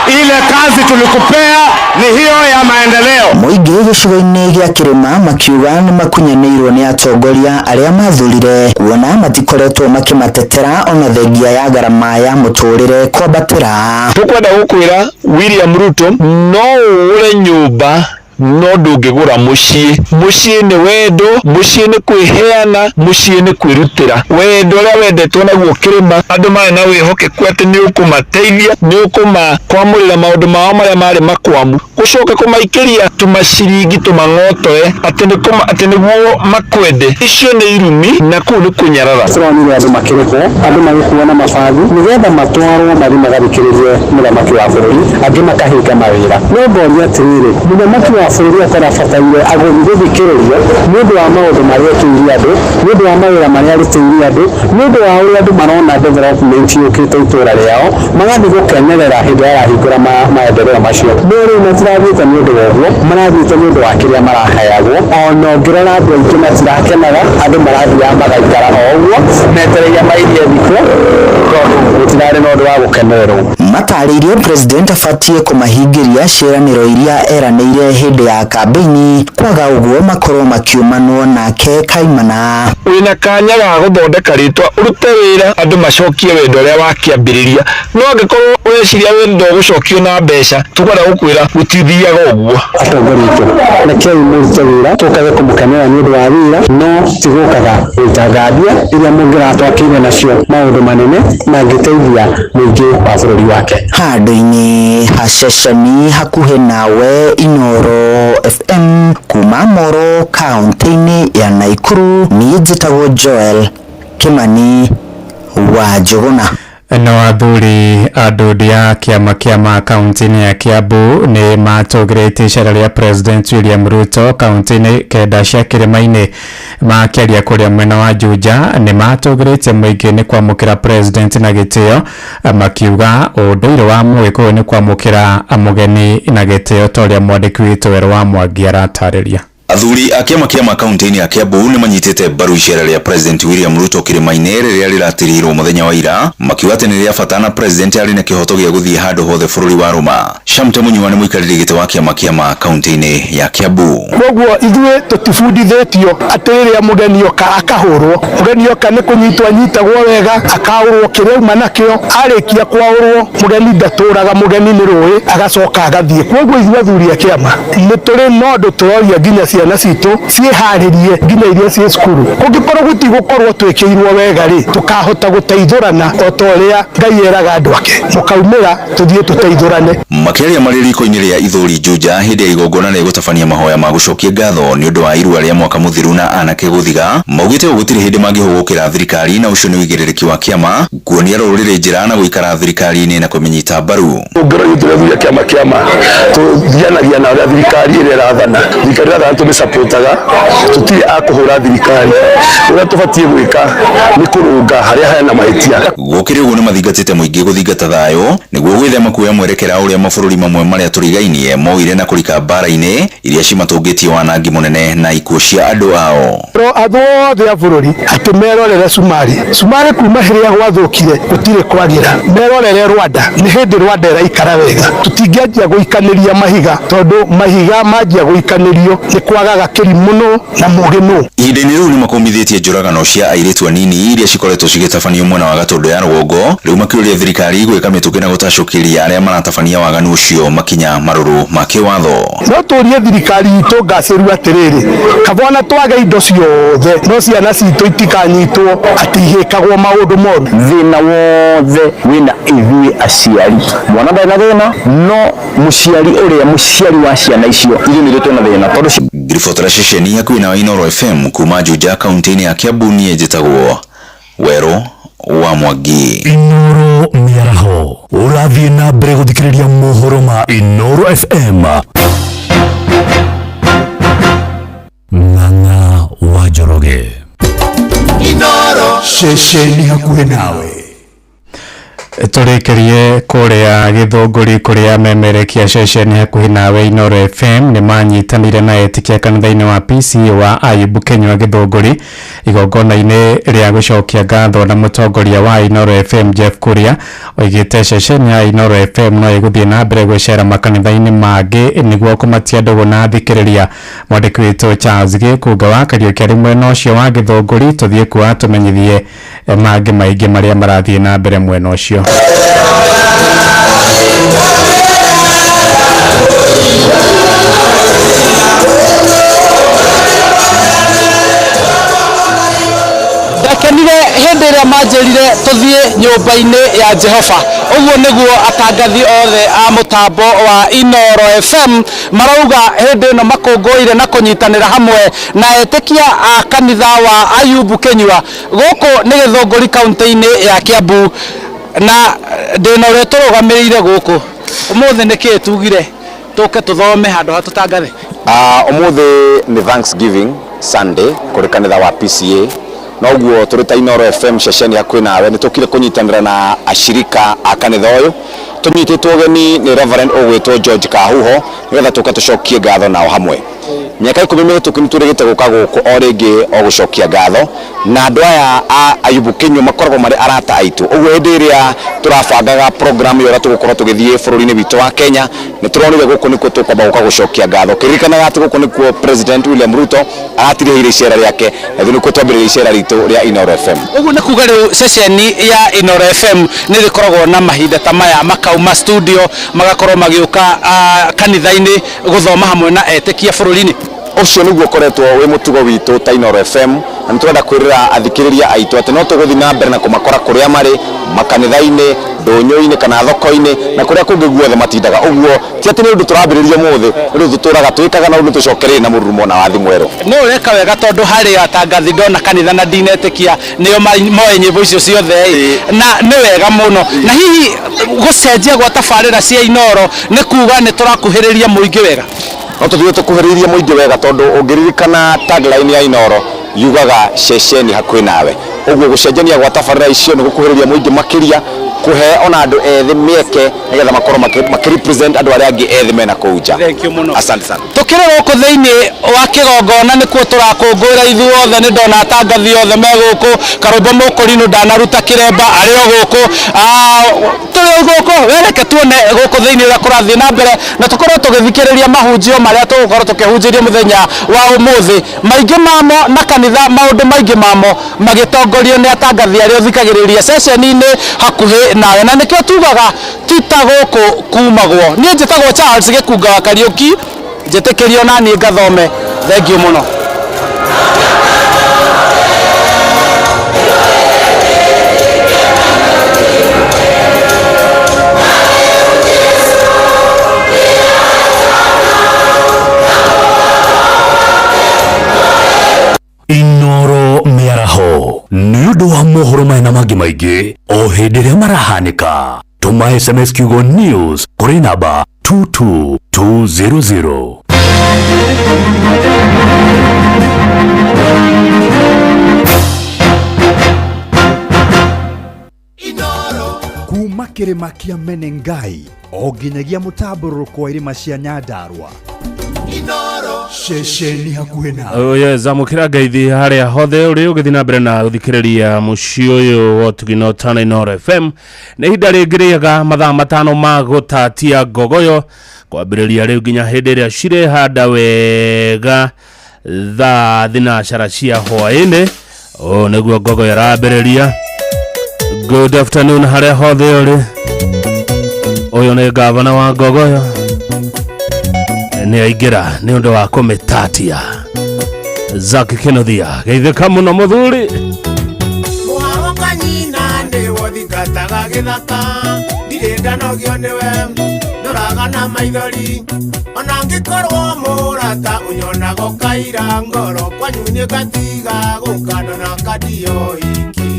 ile kazi tulikupea ni hiyo ya maendeleo. Mũingĩ gĩcigo-inĩ gĩa kĩrĩma makiuga nĩ makunyanĩirwo nĩ atongoria arĩa mathurire kuona matikoretwo makĩmatetera ona thengia ya gharama ya mũtũrĩre kwambatĩra. Tukwenda gukwira William Ruto no ũgũre nyũmba no ndũngĩgũra mũciĩ. Mũciĩ nĩ wendo, mũciĩ nĩ kwĩheana, mũciĩ nĩ kwĩrutĩra. Wendo ũrĩa wendetwo naguo kĩrĩma, andũ marĩ na wĩhokeku atĩ nĩ ũkũmateithia, nĩ ũkũmakwamũrĩra maũndũ mao marĩa marĩ makwamu, gũcoka kũmaikĩria tũmaciringi tũmang'otore atĩ nĩguo makwende. Icio nĩ irumi na kũu nĩ kũnyarara. Tũronire andũ makĩrĩhwo, andũ magĩkuo na mabathi nĩgetha matwarwo mathiĩ magathikĩrĩrie mũthamaki wa bũrũri, angĩ makahinga mawĩra. No ngoria atĩrĩrĩ, mũthamaki wa bũrũri akorwo abataire agũthiĩ gũthikĩrĩrio nĩ ũndũ wa maũndũ marĩa ekĩire andũ, nĩ ũndũ wa mawĩra marĩa arutĩire andũ, nĩ ũndũ wa ũrĩa andũ marona development yũkĩte itũra rĩao, magathiĩ gũkenerera hĩndĩ ĩrĩa arahingũra maendeleo macio. No rĩu matirathiĩte nĩ ũndũ wa ũguo, marathiĩte nĩ ũndũ wa kĩrĩa maraheagwo. Ona ũngĩrora andũ aingĩ matirakenaga, andũ marathiaga magaikara o ũguo metereire mairie thikũ, tondũ gũtirarĩ na ũndũ wa wa gũkenererwo. Matarĩirie president abatiĩ kũmahingĩria ciĩranĩro iria eranĩire hĩndĩ ya kambĩini, kwaga ũguo makorwo makiumanwo nake kaimana. Wĩna kanya ga gũthondeka rĩtwa, ũrute wĩra andũ macokie wendo ũrĩa wakĩambĩrĩria, no angĩkorwo ũreciria wendo ũgũcokio na mbeca, tũkwenda gũkwĩra gũtithiaga ũguo. Atongoria aitũ, rekei mũrute wĩra tũkage kũmũkenera nĩ ũndũ wa wĩra, no ti gũkaga gũitanga mbia iria mũngĩratwakĩire nacio maũndũ manene mangĩteithia mũingĩ wa bũrũri wake. Handũ-inĩ ha ceceni hakuhĩ nawe Inooro FM kuma Moro kaunti-inĩ ya Naikuru, niĩ njĩtagwo Joel Kimani wa Njũgũna. No athuri a ndũndũ ya kĩama kĩa ma kaunti-inĩ ya Kiambu nĩ matũgĩrĩtie icera rĩa President William Ruto kaunti-inĩ kenda cia kĩrĩma-inĩ. Makĩaria kũrĩa mwena wa Juja nĩ matũgĩrĩtie mũingĩ nĩ kwamũkĩra President na gĩtĩo, makiuga ũndũire wa Mũgĩkũyũ nĩ kwamũkĩra mũgeni na gĩtĩo ta ũrĩa mwandĩki witũ Werũ wa Mwangi aratarĩria. Athuri a kĩama kĩa ma kaunti-inĩ ya Kiambu nĩ manyitĩte mbaru icera rĩa President William Ruto kĩrĩma-inĩ rĩrĩa rĩratĩrĩirwo mũthenya wa ira, makiuga atĩ nĩ rĩa bata na President arĩ na kĩhoto gĩa gũthiĩ handũ hothe bũrũri wa rũma. Shamte Mũnyua nĩ mũikarĩri gĩtĩ wa kĩama kĩa ma kaunti-inĩ ya Kiambu. Koguo ithuĩ tũtibundithĩtio atĩ rĩrĩa mũgeni oka akahũrwo, mũgeni oka nĩ kũnyitwo anyitagwo wega, akaũrwo kĩrĩa auma nakĩo, arĩkia kwaũrwo mũgeni ndatũraga, mũgeni nĩ rũĩ agacoka agathiĩ. Koguo ithuĩ athuri a kĩama nĩ tũrĩ na ũndũ tũroria nginya ciana citũ ciĩharĩrie nginya iria ciĩ cukuru. Kũngĩkorwo gũtigũkorwo twĩkĩirwo wega rĩ, tũkahota gũteithũrana o ta ũrĩa Ngai eraga andũ ake, mũkaumĩra tũthiĩ tũteithũrane. Makĩaria marĩ riko-inĩ rĩa Ithũri Juja hĩndĩ ya igongona rĩa gũtabania mahoya ma gũcokia ngatho nĩ ũndũ wa irua rĩa mwaka mũthiru na anake gũthiga, maugĩte ũũ gũtirĩ hĩndĩ mangĩhũgũkĩra thirikari na ũcio nĩ ũigĩrĩrĩki wa kĩama kuonia rũrĩrĩ njĩra na gũikara thirikari-inĩ na kũmĩnyita mbaru. Ngoro itũ tũrĩa athuri a kĩama kĩama tũthianagia na ũrĩa thirikari ĩrĩa ĩrathana, thirikari ĩrathana tũmĩcapotaga, tũtirĩ a kũhũra thirikari. Ũrĩa tũbatiĩ gwĩka nĩ kũrũnga harĩa hena mahĩtia. Gũkĩrĩ ũguo nĩ mathingatĩte mũingĩ gũthingata thayũ nĩguo gwĩthema kuoya mwerekera ũrĩa mabũrũri mamwe marĩa tũrigainie moire na kũrika mbara-inĩ iria cimatũngĩtie wanangi mũnene na ikuũ cia andũ ao. Ro andũ othe a bũrũri atĩ merorere Cumarĩ. Cumarĩ kuma rĩrĩa gwathũkire gũtirĩ kwagĩra. Merorere Rwanda, nĩ hĩndĩ Rwanda ĩraikara wega. Tũtingĩanjia gũikanĩria mahiga tondũ mahiga manjia gũikanĩrio nĩ kwagaga kĩrimũ nũ na mũgĩ nũ. Ihinda-inĩ rĩu nĩ makũmithĩtie njũragano cia airĩtu anini iria cikoretwo cigĩtabanio mwena wa Gatũndũ ya rũgongo, rĩu makĩũria thirikari gwĩka mĩtũkĩ na gũtacũkĩria arĩa maratabania waganu ũcio makinya marũrũ ma kĩwatho. No tũrie thirikari itũ ngacĩru atĩrĩrĩ, kaba ona twage indo ciothe no ciana citũ itikanyitwo atĩ ihĩkagwo maũndũ moru. Thĩna wothe wĩna ithuĩ aciari, mwana ndarĩ na thĩna no mũciari ũrĩa mũciari wa ciana icio ithuĩ nĩthuĩ twĩna thĩna tondũ Ngiribotera ceceni hakuhĩ na Inooro FM kuma Juja kaunti-inĩ ya Kiambu, niĩ njĩtagwo Werũ wa Mwangi. Inooro mĩaraho ũrathiĩ na mbere gũthikĩrĩria mohoro ma Inooro FM. Ng'ang'a wa Njoroge. Inooro ceceni hakuhĩ nawe. Tũrĩkĩrie kũrĩa Gĩthũngũri kũrĩa memerekia ceceni hakuhĩ nawe Inooro FM nĩ manyitanĩire na etĩkia kanitha-inĩ wa PCEA wa Ayubu Kenywa Gĩthũngũri igongona-inĩ rĩa gũcokia ngatho na mũtongoria wa Inooro FM Jeff Kuria oigĩte ceceni ya Inooro FM no ĩgũthiĩ na mbere gũcera makanitha-inĩ mangĩ nĩguo kũmatia ndũgũ na athikĩrĩria. Mwandĩki witũ Charles Gĩkũnga wa Kariũki arĩ mwena ũcio wa Gĩthũngũri, tũthiĩ kuo atũmenyithie mangĩ maingĩ marĩa marathiĩ na mbere mwena ũcio. Ndakenire hĩndĩ ĩrĩa manjĩrire tũthiĩ nyũmba-inĩ ya Jehova. Ũguo nĩguo atangathi othe a mũtambo wa Inooro FM marauga hĩndĩ ĩno makũngũĩire na kũnyitanĩra hamwe na etĩkia a kanitha wa Ayubu Kenyua gũkũ nĩ Gĩthũngũri kaunti-inĩ ya Kiambu, na ndĩna ũrĩa tũrũgamĩrĩire gũkũ ũmũthĩ. Nĩkĩ tugire tũke tũthome handũ ha tũtangathe? Ũmũthĩ nĩ Thanksgiving Sunday kũrĩ kanitha wa PCEA, noguo tũrĩ ta Inooro FM ceceni hakuhĩ nawe nĩ tũkire kũnyitanĩra na ashirika a kanitha ũyũ Tũnyitĩtwo ũgeni nĩ Reverend ũgwĩtwo George Kahuho nĩgetha tũke tũcokie ngatho nao hamwe. Mĩaka 10 mĩhĩtũku nĩ tũrĩgĩte gũka gũkũ o rĩngĩ o gũcokia ngatho, na andũ aya a Ayubu Kinyua makoragwo marĩ arata aitũ. Ũguo hĩndĩ ĩrĩa tũrabangaga program ĩyo ũrĩa tũgũkorwo tũgĩthiĩ bũrũri-inĩ witũ wa Kenya, nĩ tũronire gũkũ nĩkuo tũkwamba gũka gũcokia ngatho. Kĩririkanaga atĩ gũkũ nĩkuo President William Ruto aratirihĩire icera rĩake, na ithuĩ nĩkuo twambĩrĩria icera ritũ rĩa Inooro FM. Ũguo nĩ kuga rĩu ceceni ya Inooro FM nĩ ĩrĩkoragwo na mahinda ta maya, makauma studio magakorwo magĩũka kanitha-inĩ gũthoma hamwe na etĩkia bũrũri-inĩ. Ũcio nĩguo ũkoretwo wĩ mũtugo witũ ta Inooro FM, na nĩ tũrenda kwĩrĩra athikĩrĩria aitũ atĩ no tũgũthiĩ na mbere na kũmakora kũrĩa marĩ, makanitha-inĩ, ndũnyũ-inĩ kana thoko-inĩ, na kũrĩa kũngĩ guothe matindaga. Ũguo ti atĩ nĩ ũndũ tũrambĩrĩria ũmũthĩ, nĩ ũndũ tũtũraga twĩkaga na ũndũ tũcokereirie na mũrurumo na wathi mwerũ. Nĩ ũreka wega tondũ harĩ atangathi ndona kanitha na ndinetĩkia nĩo moĩ nyĩmbo icio ciothe ĩ, na nĩ wega mũno. Na hihi gũcenjia gwa tabarĩra cia Inooro nĩ kuga nĩ tũrakuhĩrĩria mũingĩ wega? No tũthiĩ tũkuhĩrĩirie mũingĩ wega tondũ ũngĩririkana tagline ya Inooro yugaga ceceni hakuhĩ nawe. Ũguo gũcenjania gwa tabarĩra icio nĩ gũkuhĩrĩria mũingĩ makĩria, kũhe ona andũ ethĩ mĩeke nĩgetha makorwo makĩ-represent andũ arĩa angĩ ethĩ mena kũu nja. Thank you mũno. Asante sana. Tũkĩrĩ gũkũ thĩinĩ wa kĩgongona nĩkuo tũrakũngũĩra ithuothe, nĩ ndona atangathi othe me gũkũ, Karũmbo Mũkũrinũ ndanaruta kĩremba arĩ o gũkũ. Tũrĩ o gũkũ, we reke tuone gũkũ thĩinĩ ũrĩa kũrathiĩ na mbere, na tũkorwo tũgĩthikĩrĩria mahunjio marĩa tũgũkorwo tũkĩhunjĩrio mũthenya wa ũmũthĩ. Maingĩ mamo na kanitha, maũndũ maingĩ mamo magĩtongorio nĩ atangathi arĩa ũthikagĩrĩria ceceni-inĩ hakuhĩ nawe, na nĩkĩo tugaga ti ta gũkũ kumagwo. Niĩ njĩtagwo Charles Gĩkunga wa Kariũki, njĩtĩkĩrio na niĩ ngathome. Thengiũ mũno. Inooro mĩaraho nĩ ũndũ wa mohoro maya na mangĩ maingĩ o hĩndĩ ĩrĩa marahanĩka. Tũma SMS kiugo news kũrĩ namba 22200. Kuma kĩrĩma kĩa Menengai o nginyagia mũtambũrũrũko wa irĩma cia Nyandarua, ceceni hakuhĩ nawe. Oye, zamũkĩra ngeithi harĩa hothe ũrĩ ũgĩthiĩ na mbere na gũthikĩrĩria mũciĩ ũyũ wa ũtugi na ũtana Inooro FM. Nĩ ihinda rĩngĩ rĩega mathaa 5 ma gũtatia ngogoyo kwambĩrĩria rĩu nginya hĩndĩ ĩrĩa cirehanda wega thaa 9 cia hwaĩ-inĩ. Ũũ nĩguo ngogoyo ĩrambĩrĩria. Good afternoon harĩa hothe ũrĩ. Ũyũ nĩ gavana wa ngogoyo, nĩ aingĩra nĩ ũndũ wa kũmĩtatia. Zack Kĩnuthia, geithĩka mũno mũthuri. Mũharo kanyina nĩ wothingataga gĩthaka, ndirĩ ndanogio nĩwe, ndoraga na maithori. Ona angĩkorwo mũrata ũnyonaga ũkaira ngoro, kwanyu nĩ ngatiga gũka ndona kandio iki.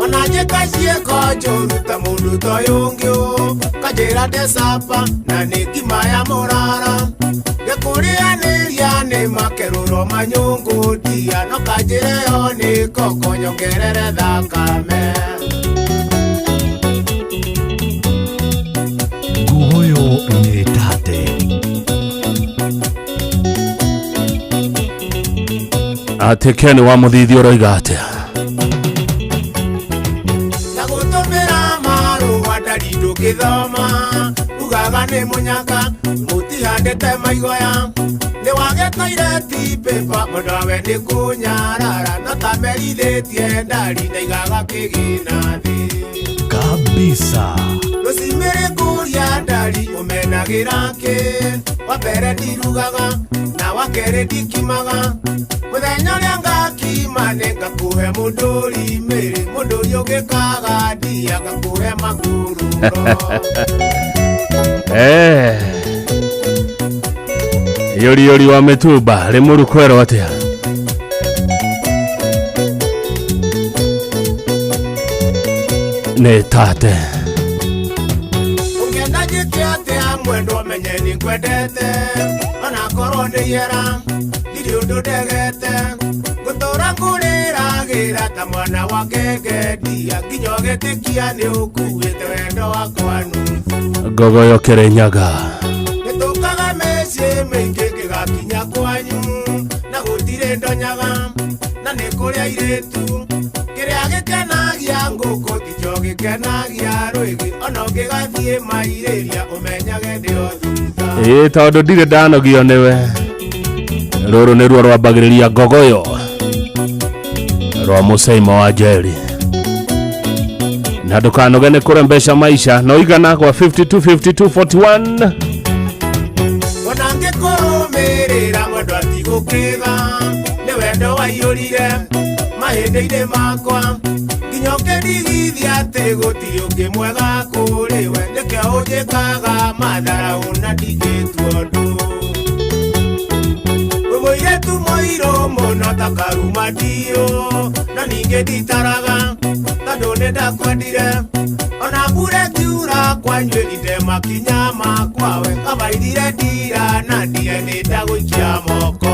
Ona njĩka ciĩko njũru ta mũndũ ta ũyũ ũngĩ ũ, kanjĩra ndĩcapa na nĩ ngima ya mũrara. Gĩkũrĩanĩria nĩ makerũro manyũngũ ndia, no kanjĩre yo nĩ koko nyongerere thakame. Nguoyo nĩ tate. Atĩ Ken wa Mũthithi ũroiga atĩa? Na gũtũmĩra marũa ndari ndũngĩthoma, ugaga nĩ mũnyaka mũtihandĩte maigoya. Nĩ wage toilet paper mũndũ awe nĩ kũnyarara, no ta merithĩtie ndari ndaigaga kĩgĩna thĩ. Kabisa. Rũcimĩrĩ ngũria ndari ũmenagĩra kĩ, wa mbere ndirugaga na wa kerĩ ndikimaga. Mũthenya ũrĩa ngakima nĩ ngakũhe mũndũri mĩrĩ, mũndũri ũngĩkaga ndia ngakũhe magũrũ. Yori yori wa mĩtumba rĩmũru kwerwo atĩa? Nĩ tate. Ũngĩenda njĩke atĩa mwendwa menye nĩ ngwendete, onakorwo nĩ ihera ndirĩ ũndũ ndegete. Ngũtũra Ngũtũra ngũrĩragĩra ta mwana wa ngengendia nginya ũgĩtĩkia nĩ ũkuĩte wendo wakwa nuthu. Ngogoyo Kirinyaga. Nĩtũkaga mĩciĩ mĩingĩ ngĩgakinya kwanyu na gũtirĩ ndonyaga na nĩ kũrĩ airĩtu kĩrĩa gĩkenagia ngũkũ tikĩo gĩkenagia rwĩgĩ ona ũngĩgathiĩ mairĩria ũmenyage ndĩ o thutha. Ĩĩ tondũ ndirĩ ndanogio nĩwe. Rũrũ nĩruo rwambagĩrĩria ngogoyo rwa Mũceimo wa Njeri. Na ndũkanoge nĩ kũre mbeca maisha no igana kwa 52 52 41. Ona ngĩkũrũmĩrĩra mwendwa tigũkĩga nĩ wendo waiyũrire mahĩndĩ-inĩ makwa nginya ũkĩndigithia atĩ gũtirĩ ũngĩ mwega kũrĩ we nĩkĩo ũnjĩkaga matharaũ na ndingĩtua ũndũ. Wĩ mũirĩtu mũirũ mũno ta karuma ndiũ na ningĩ nditaraga tondũ nĩ ndakwendire ona mbura ĩkiura kwanyu ĩrinde makinya makwa we kabairire ndira na ndire nĩ ndagũikia moko.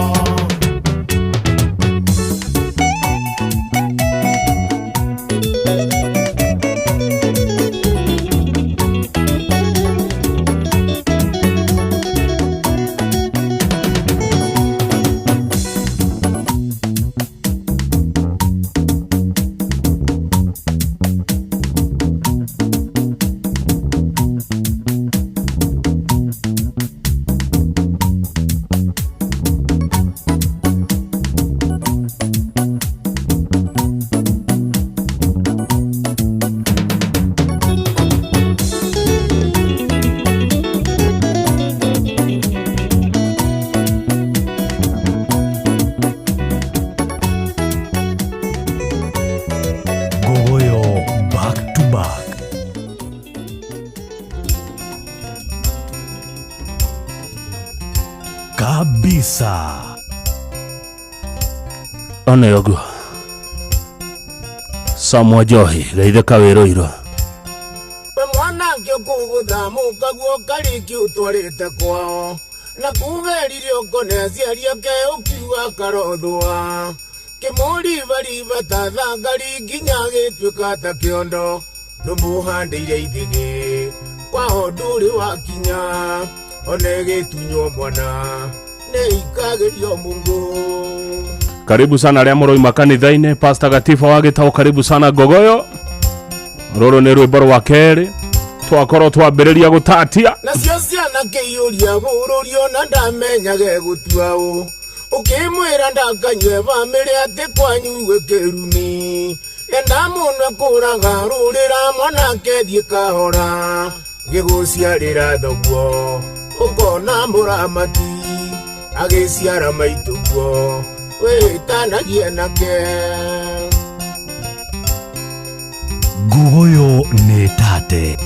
Ngogoyo back to back. Kabisa. One ũguo. Samuel Njohi geithĩka wĩrũirũ. We mwanake ũkũgũthamũka guo karĩki ũtwarĩte kwao na kugerire ũkone aciari ake ũkiuga karothũa kĩmũribariba ta thangari nginya gĩtuĩka ta kĩondo ndũmũhandĩire ithĩgĩ kwao ndũrĩ wakinya one gĩtunywo mwana nĩ ikagĩrio mũngũ. Karibu sana arĩa mũroima kanitha-inĩ. Pastor Gatifa wa Gĩtaũ, karibu sana Ngogoyo. Rũrũ nĩ rwĩmbo rwa kerĩ twakorwo twambĩrĩria gũtatia. Nacio ciana kĩiyũria bũrũri ona ndamenyage gũtua ũ ũkĩmwĩra ndakanyue bamĩrĩ atĩ kwanyu gwĩ kĩrumi enda mũno kũraga rũrĩra mwanake thiĩ kahora gĩgũciarĩra thoguo ũkona mũramati agĩciara maitũguo wĩtanagie nake. Ngogoyo nĩ tate.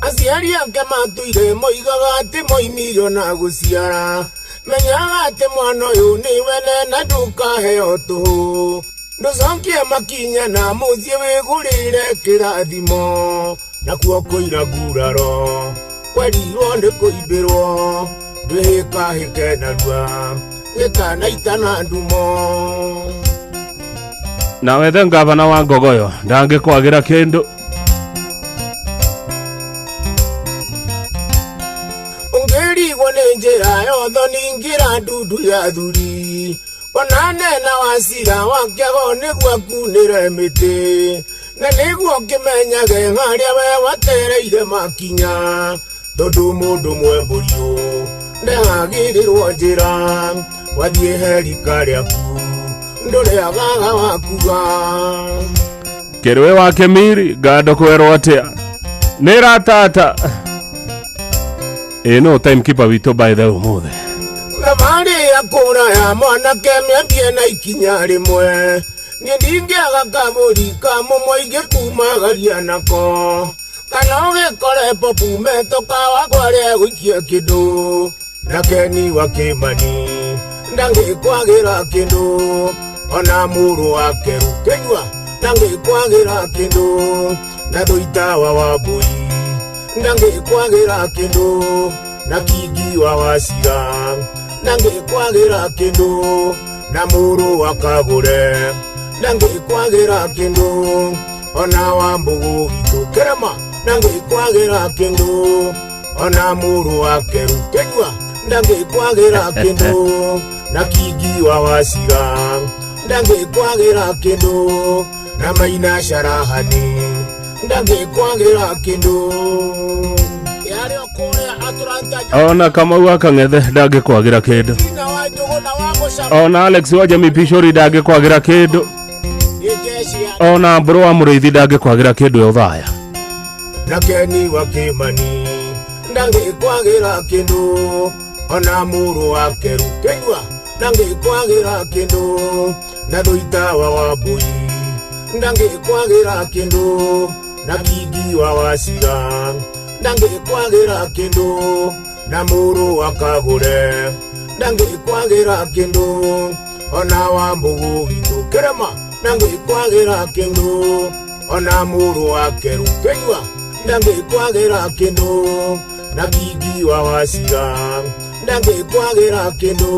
Aciari ake matũire moigaga atĩ moimirio na gũciara menyaga atĩ mwana ũyũ nĩ wene na ndũkaheo tũhũ ndũcokie makinya na mũciĩ wĩgũrĩre kĩrathimo nakuo kũira nguraro kwerirwo nĩ kũimbĩrwo ndwĩhĩkahĩke narua gĩkanaita na ndumo. Na wethe ngavana wa Ngogoyo ndangĩkwagĩra kĩndũ. Ũngĩrigwo nĩ njĩra yotho ningĩra ndundu ya thuri ona nena wa cira wa kĩago nĩguo akunĩre mĩtĩ na nĩguo ũkĩmenyage harĩa we watereire makinya tondũ mũndũ mwembũriũ ndehagĩrĩrwo njĩra wathiĩ herika rĩaku ndũrĩagaga wakuga. Kĩrũĩ wa Kĩmiri ngando kwerwo atĩa nĩ ratata. Ĩĩ no timekeeper witũ by the ũmũthĩ. Thabarĩ ya kũraya mwanake mĩambie na ikinya rĩmwe niĩ ndingĩaga kabũri ka mũmwe ingĩkumagaria nako kana ũgĩkore popu metoka wakwa rĩa gũikia kĩndũ na Keni wa Kĩmani ndangĩkwagĩra kĩndũ ona mũrũ wake Rũkĩnyua ndangĩkwagĩra kĩndũ na Thũitawa wa Mbũi ndangĩkwagĩra kĩndũ na Kingi wa Wacira Ndangĩkwagĩra kĩndũ na mũrũ wa Kagũre ndangĩkwagĩra kĩndũ ona wa Mbũgũ witũ Kĩrĩma ndangĩkwagĩra kĩndũ ona mũrũ wa Keru Kĩnyua ndangĩkwagĩra kĩndũ na Kingi wa Wacira ndangĩkwagĩra kĩndũ na Maina Carahani ndangĩkwagĩra kĩndũ yarĩ o kũrĩa Atlanta. Ona Kamau akang'ethe ndangĩkwagĩra kĩndũ. Na wa Njũgũna wa Mũcamo. Ona Alex wa Jamii Pishori ndangĩkwagĩra kĩndũ. Nĩ jeshi ya Ona Mbũrũ wa Mũrĩithi ndangĩkwagĩra kĩndũ ya ũthaya. Na Keni wa Kĩmani ndangĩkwagĩra kĩndũ ona mũrũ wa Keru Kĩnyua ndangĩkwagĩra kĩndũ na Thũita wa Wambũi ndangĩkwagĩra kĩndũ na Kingi wa Wacira ndangĩkwagĩra kĩndũ na mũrũ wa Kagũre ndangĩkwagĩra kĩndũ ona wa Mbũgũ witũ Kĩrĩma ndangĩkwagĩra kĩndũ ona mũrũ wa Keru Kĩnyua ndangĩkwagĩra kĩndũ na Kingi wa Wacira ndangĩkwagĩra kĩndũ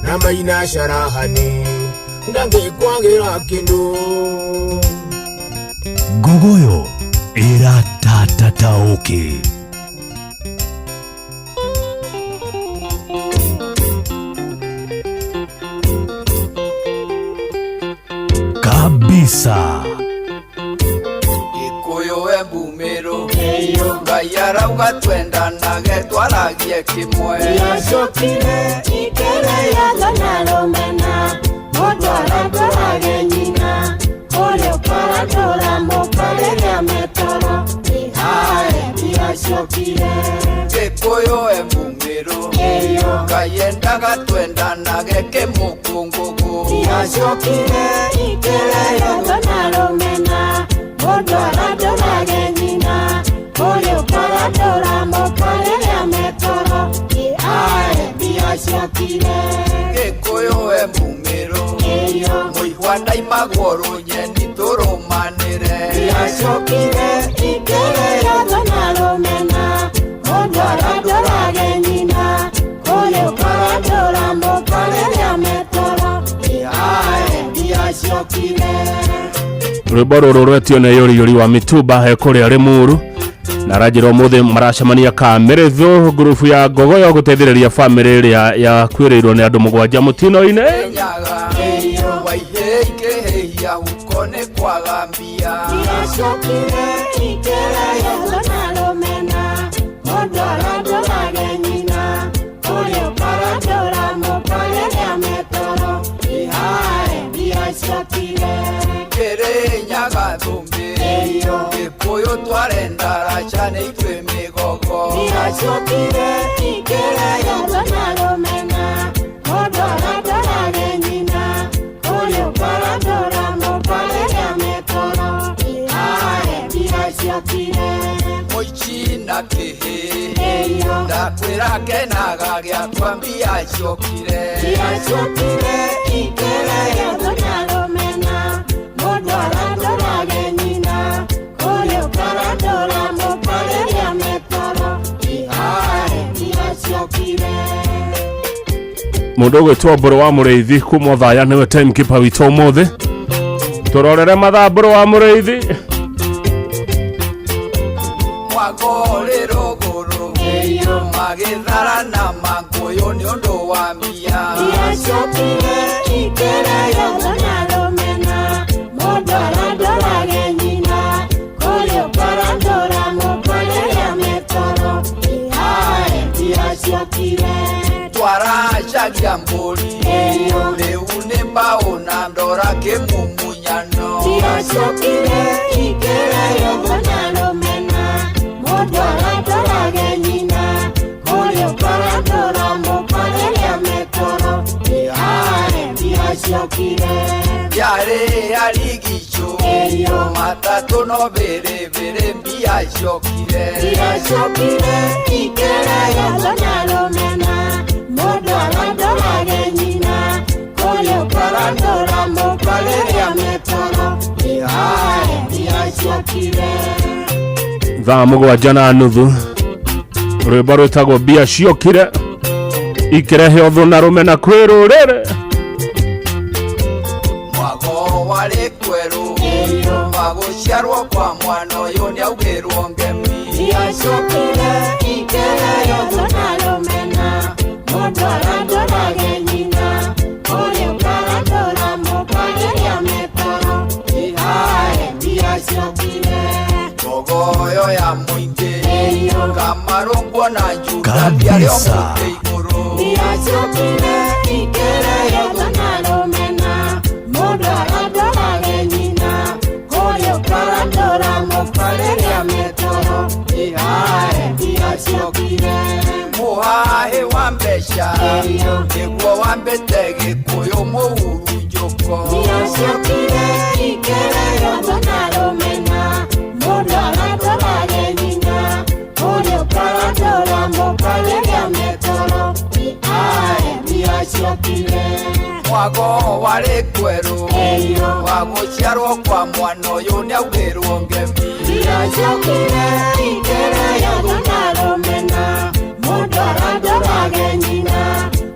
na Maina Carahani ndangĩkwagĩra kĩndũ. Ngogoyo ĩratatataũkĩ. Kabisa. Gĩkũyũ Embu Mĩrũ Ngai arauga twendanage twaragie kĩmwe. Ndiacokire ikĩrĩaga na rũmena mũndũ arandorage nyina ũrĩa ũkarandũra mũka rĩrĩa metoro ĩhae ndiacokire. Gĩkũyũ Embu Mĩrũ Ngai endaga twendanage kĩmũkũngũgũ. Ndiacokire ikĩrĩaga na rũmena mũndũ arandorage nyina ũrĩa ũkarandũra mũka rĩrĩa metoro ĩhae ndiacokire. Gĩkũyũ Embu Mĩrũ mũihwa ndaimagwo rũnyeni tũrũmanĩre. Ndiacokire ikĩrĩaga na rũmena mũndũ arandorage nyina ũrĩa ũkarandũra mũka rĩrĩa metoro ĩhae ndiacokire. Rwĩmbo rũrũ rwetio nĩ Yũri wa Mĩtumba he kũrĩa Rĩmuru na aranjĩra ũmũthĩ maracemania Kamĩrĩthũ ngurubu ya Ngogoyo gũteithĩrĩria bamĩrĩ ĩrĩa yakuĩrĩirwo nĩ andũ mũgwanja mũtino-inĩ. Nyaga waihĩ ikĩhĩhia huko nĩ kwaga mbia. Ndiacokire ikĩrĩaga na rũmena mũndũ arandorage nyina ũrĩa ũkarandũra mũka rĩrĩa metoro ĩhae ndiacokire. Kĩrĩnyaga thũmbĩ Gĩkũyũ twarendaraca nĩ ithuĩ mĩgogo. Ndiacokire ikĩrĩaga na rũmena mũndũ arandorage nyina ũrĩa ũkarandũra mũka rĩrĩa metoro ĩhae ndiacokire. Mũici na kĩhĩ ndakwĩra kenaga gĩakwa mbia ciokire. Ndiacokire ikĩrĩaga na rũmena mũndũ arandorage nyina ũrĩa ũkarandũra mũka rĩrĩa metoro ĩhae ndiacokire. Mũndũ ũgwĩtwo Mbũrũ wa Mũrĩithi kuma Othaya nĩwe timekeeper witũ ũmũthĩ. Tũrorere mathaa Mbũrũ wa Mũrĩithi. Mwago rĩ rũgũrũ magĩtharana mangũyũ nĩ ũndũ wa mbia. Ndiacokire ikĩrĩaga na rũmena mũndũ arandorage nyina ũrĩa ũkarandũra mũka rĩrĩa metoro ĩhae ndiacokire. Twaracagia mbũri rĩu nĩ mbaũ na ndora kĩmumunyano. Ndiacokire ikĩrĩaga na rũmena mũndũ arandorage nyina ũrĩa ũkarandũra mũka rĩrĩa metoro ĩhae ndiacokire. Yarĩ yarigicũ matatũ no bĩrĩbĩrĩ mbia ciokire. Ndiacokire ikĩrĩaga na rũmena mũndũ arandorage nyina ũrĩa ũkarandũra mũka rĩrĩa metoro ĩhae ndiacokire. 7:30 rwĩmbo rwĩtagwo mbia ciokire. Ikirehe ũthũ na rũmena kwĩ rũrĩrĩ. Mwago warĩ kwerũ wagũciarwo kwa mwana ũyũ nĩaugĩrwo ngemi. Ndiacokire ikĩheo thũ na rũmena, mũndũ arandorage nyina, ũrĩa ũkarandũra mũka rĩrĩa metoro. Ihae ndiacokire. Ngogoyo ya mũingĩ kamarũngwo na Juda ndiarĩ o mũtĩ igũrũ. Ndiacokire ikĩheo thũ na rũmena, mũndũ arandorage nyina, ũrĩa ũkarandũra mũka rĩrĩa metoro. Ihae ndiacokire. Mũhahĩ wa mbeca nĩguo wambĩte Gĩkũyũ mũhurunjũko. Ndiacokire ikĩheo thũ na rũmena, mũndũ arandorage nyina, ũrĩa ũkarandũra mũka rĩrĩa metoro. Ihae ndiacokire. Mwago warĩ kwerũ wagũciarwo kwa mwana ũyũ nĩaugĩrwo ngemi. Ndiacokire ikĩheo thũ na rũmena, mũndũ arandorage nyina,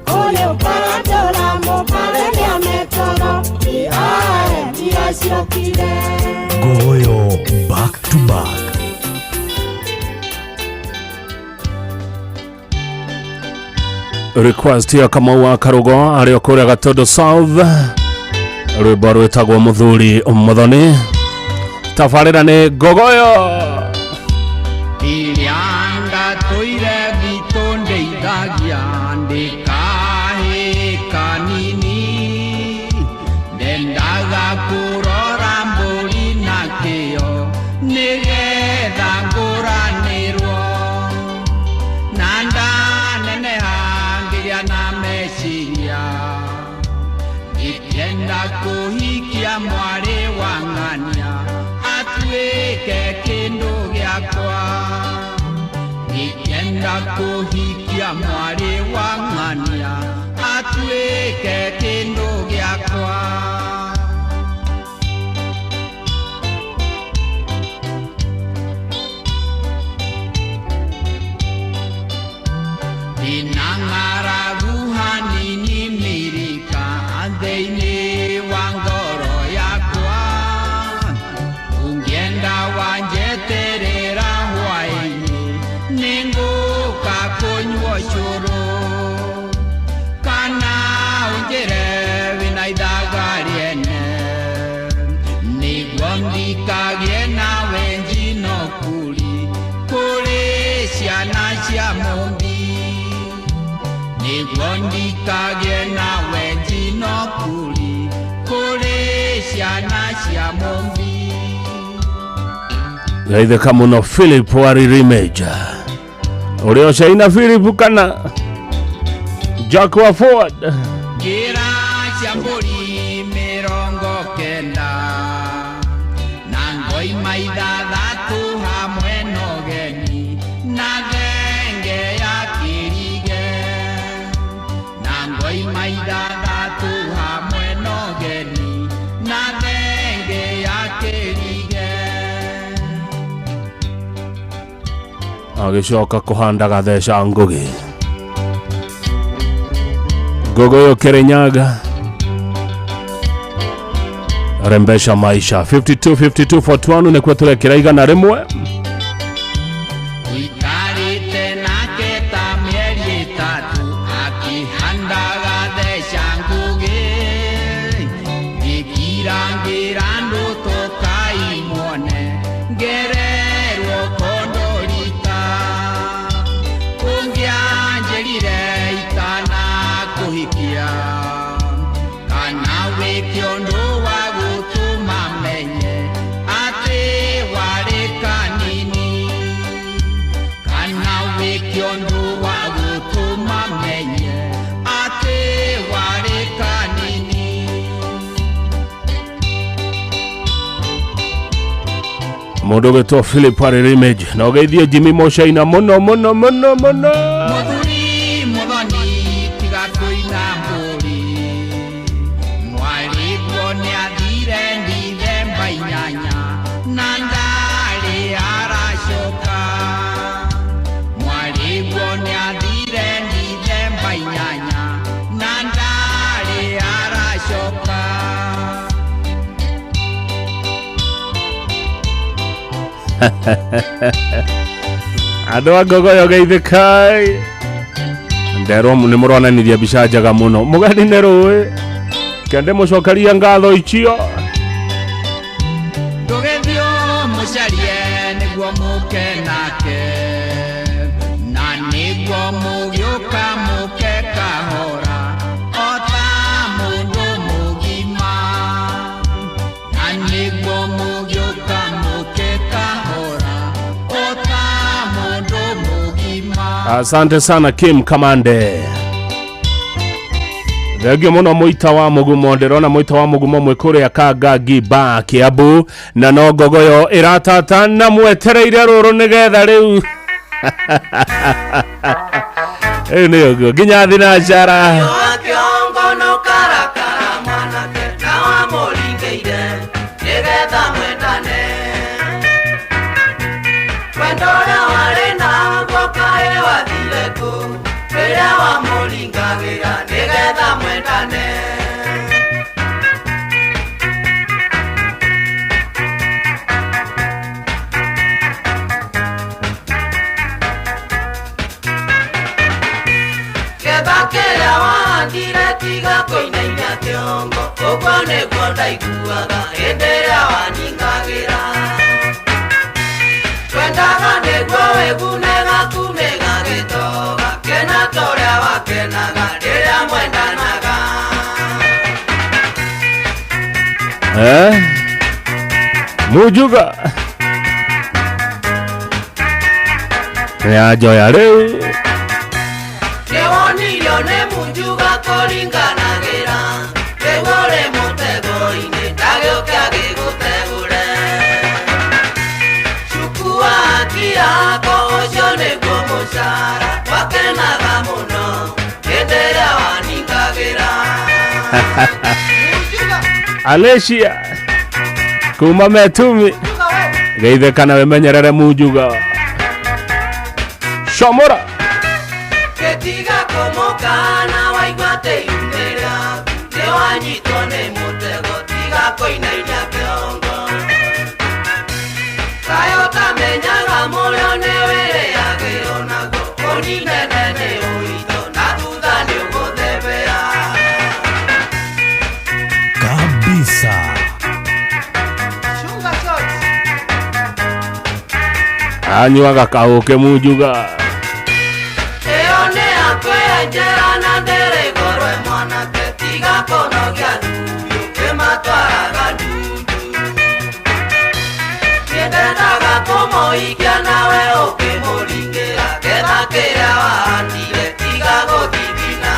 ũrĩa ũkarandũra mũka rĩrĩa metoro. Ihae ndiacokire. Goyo back to back. Request ya Kamau wa Karugo arĩ o kũrĩa Gatondo South, rwĩmbo rwĩtagwo Mũthuri Mũthoni. Tabarĩra nĩ Ngogoyo. Iria ndatũire gwitũ ndeithagia ndĩkahĩka nini, ndendaga kũrora mbũri na kĩo nĩgetha ngũranĩrwo, na ndaneneha ngĩgĩa na meciria ngĩkĩenda kũhikia mwarĩ wa ng'ania atuĩke kĩndũ gĩakwa. Ngĩkĩenda kũhikia mwarĩ wa ng'ania atuĩke kĩndũ gĩakwa. Ndĩna ng'aragu hanini mĩrika thĩinĩ wa ngoro yakwa, ũngĩenda wanjeterera hwaĩ-inĩ nĩngũka kũnyua cũrũ, kana ũnjĩre wĩna ithaga rĩene nĩguo ndikagĩe na wenji no kũri kũrĩ ciana cia Mũmbi, nĩguo ndikagĩe na wenji no kũri kũrĩ ciana cia Mũmbi. Geithĩka mũno Philip Waririmeja ũrĩa ũcaina Philip kana Jack wa Ford. Ngĩra cia mbũri 90 na ngoima 6 hamwe na ũgeni na thenge ya kĩrige, na ngoima 6 hamwe na ũgeni na thenge ya kĩrige. Agĩcoka kũhanda gatheca ngũgĩ. Ngogoyo Kirinyaga rembesha maisha. 52 52 41 nĩkuo tũrekĩra 101. Tũikarĩte nake ta mĩeri 3 akĩhandaga theca ngũgĩ, ngĩkira ngĩra andũ tũkaimuone ngererwo kondorita, ũngĩanjĩrire itanakũhikia kana wĩke ũndũ wa gũtũma menye atĩ warĩ kanini, kana wĩke ũndũ wa gũtũma menye atĩ warĩ kanini. Mũndũ ũgwĩtwo Philip Waririmeja na ũgeithie Jimmy Mũcaina mũno mũno mũno mũno. Mũthuri Mũthoni tiga kũina mbũri, mwarĩguo nĩathire Ndithemba 8 na ndarĩ aracoka, mwarĩguo nĩathire Ndithemba 8 Andå a ngogoyo geithĩkai. Nderwo nĩ mũronanirie mbica njega mũno. Mũgeni nĩ rũĩ. Kende mũcokerie ngatho icio. Ndũgĩthiĩ mũcarie nĩguo mũke nake na nĩguo mũgĩũka mũke kahora o ta mũndũ mũgima na nĩguo mũgĩũka mũke kahora o ta mũndũ mũgima. Asante sana Kim Kamande. Thengio mũno mũita wa mũgumo, ndĩrona mũita wa mũgumo mwĩ kũrĩa Kangangi ba Kiambu, na no ngogoyo ĩratata na mwetereire rũrũ nĩgetha rĩu rĩu nĩ ũguo nginya thinacara. Kĩongo no karakara mwanake na wamũringĩire nĩgetha mwendane wendo ũrĩa warĩ naguo kaĩ wathire kũ rĩrĩa wamũringagĩra nĩgetha mwendane. Getha kĩrĩa wahandire tiga kũinainia kĩongo ũguo nĩguo ndaiguaga hĩndĩ ĩrĩa waningagĩra twendaga nĩguo wĩgune gaku nĩgagĩtoga kena ta ũrĩa wakenaga rĩrĩa mwendanaga. Eh? Mujuga nĩanjoya rĩu. Nĩwonirio nĩ Munjuga kũringanagĩra rĩu ũrĩ mũtego-inĩ ndagĩũke agĩgũtegũre cukua haki yako ũcio nĩguo mũcara wakenaga mũno hĩndĩ ĩrĩa waningagĩra. Alesia kuma Metumi geithĩka na wĩmenyerere Munjuga Shomora. Gĩtiga kũmũkana waigua atĩ ihu rĩaku nĩwanyitwo nĩ mũtego tiga kũinainia kĩongo kaĩ ũtamenyaga mũrĩo nĩwĩrĩagĩrwo naguo ũninene nĩ ũito na thutha nĩũgũthebea. Kabisa. Anyuaga kaũkĩ Munjuga. Ĩyo nĩ yakwenjera na ndĩrĩ goro mwanake tiga kũnogia ndundu kĩmatwaraga ndundu nĩndendaga kũmũhikia nawe ũkĩmũringĩra getha kĩrĩa wahandire tiga gũthithina.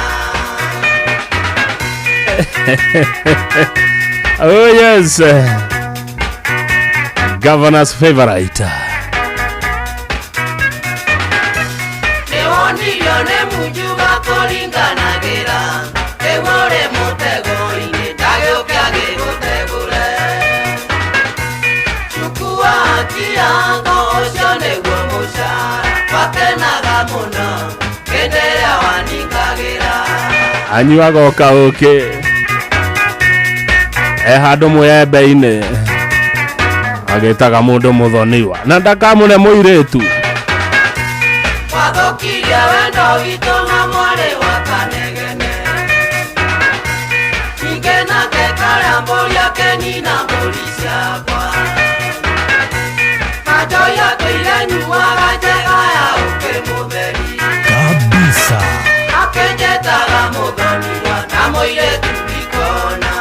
Oh yes, governor's favorite. Nĩwonirio nĩ Munjuga kũringanagĩra rĩu ũrĩ mũtego-inĩ ndagĩũke agĩgũtegũre cukua haki yako ũcio nĩguo mũcara wakenaga mũno hĩndĩ ĩrĩa waningagĩra. Anyuaga o kaũkĩ e handũ mũembe-inĩ agĩtaga mũndũ mũthoniwa na ndakamũne mũirĩtu. Wathũkirie wendo witũ na mwarĩ wa Kanegene ningĩ nake karĩa mbũri akenina mbũri ciakwa kanjoi atũire nyuaga njega ya ũkĩ mũtheri Kabisa. Akĩnjĩtaga mũthoniwa na mũirĩtu ndikona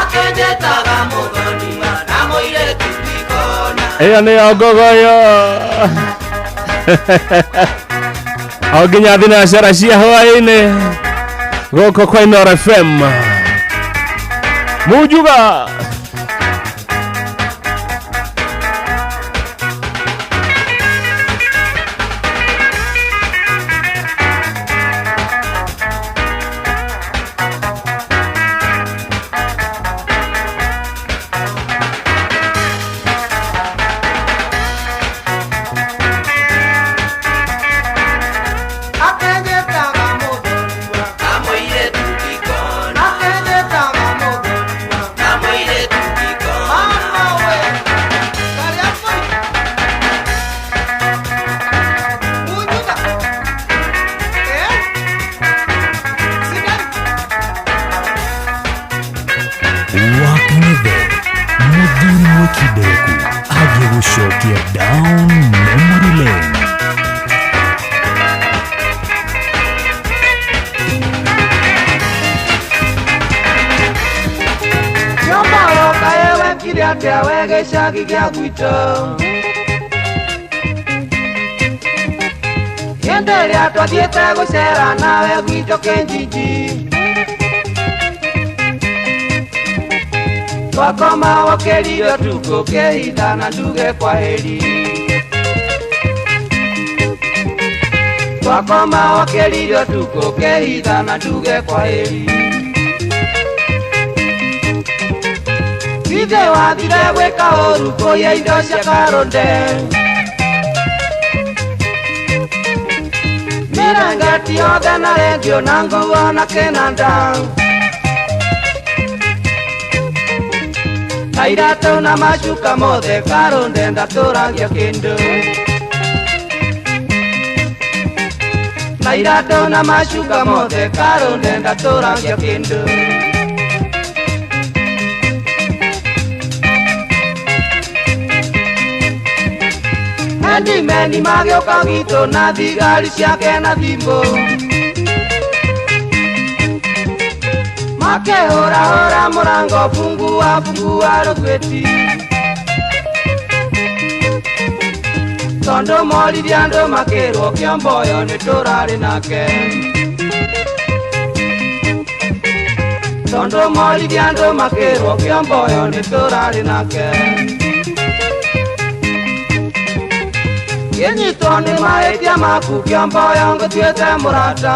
akĩnjĩtaga mũthoniwa na mũirĩtu ndikona. Ĩyo nĩyo ngogoyo o nginya thinacara cia hwaĩ-inĩ gũkũ kwa Inooro FM. Munjuga. Akĩnjĩtaga mũthoniwa na mũirĩtu ndikona akĩnjĩtaga mũthoniwa na mũirĩtu Kang'ethe mũthuri mwĩkindĩrĩku angĩgũcokia down memory lane. Kĩomboyo kaĩ wekire atĩa we gĩcagi gĩa gwitũ? Hĩndĩ ĩrĩa twathiĩte gũcera nawe gwitũ kĩnjinji, twakoma wokĩrire ũtukũ kĩhinda na nduge kwaheri. Twakoma wokĩrire ũtukũ kĩhinda na nduge kwaheri. Ithe wathire gwĩka ũru kũiya indo cia karũnde, mĩrangati yothe na rendio na nguo na kĩnanda na iratũ na macuka mothe, karũnde ndatũragia kĩndũ. Na iratũ na macuka mothe, karũnde ndatũragia kĩndũ. Handimeni magĩũka gwitũ na thigari ciake na thimũ, makĩhũrahũra mũrango, fungua fungua rũgwĩti, tondũ moririe andũ makĩrwo kĩomboyo nĩ tũrarĩ nake. Tondũ moririe andũ makĩrwo kĩomboyo nĩ tũrarĩ nake. Kĩnyitwo nĩ mahĩtia maku kĩomboyo ngũtuĩte mũrata,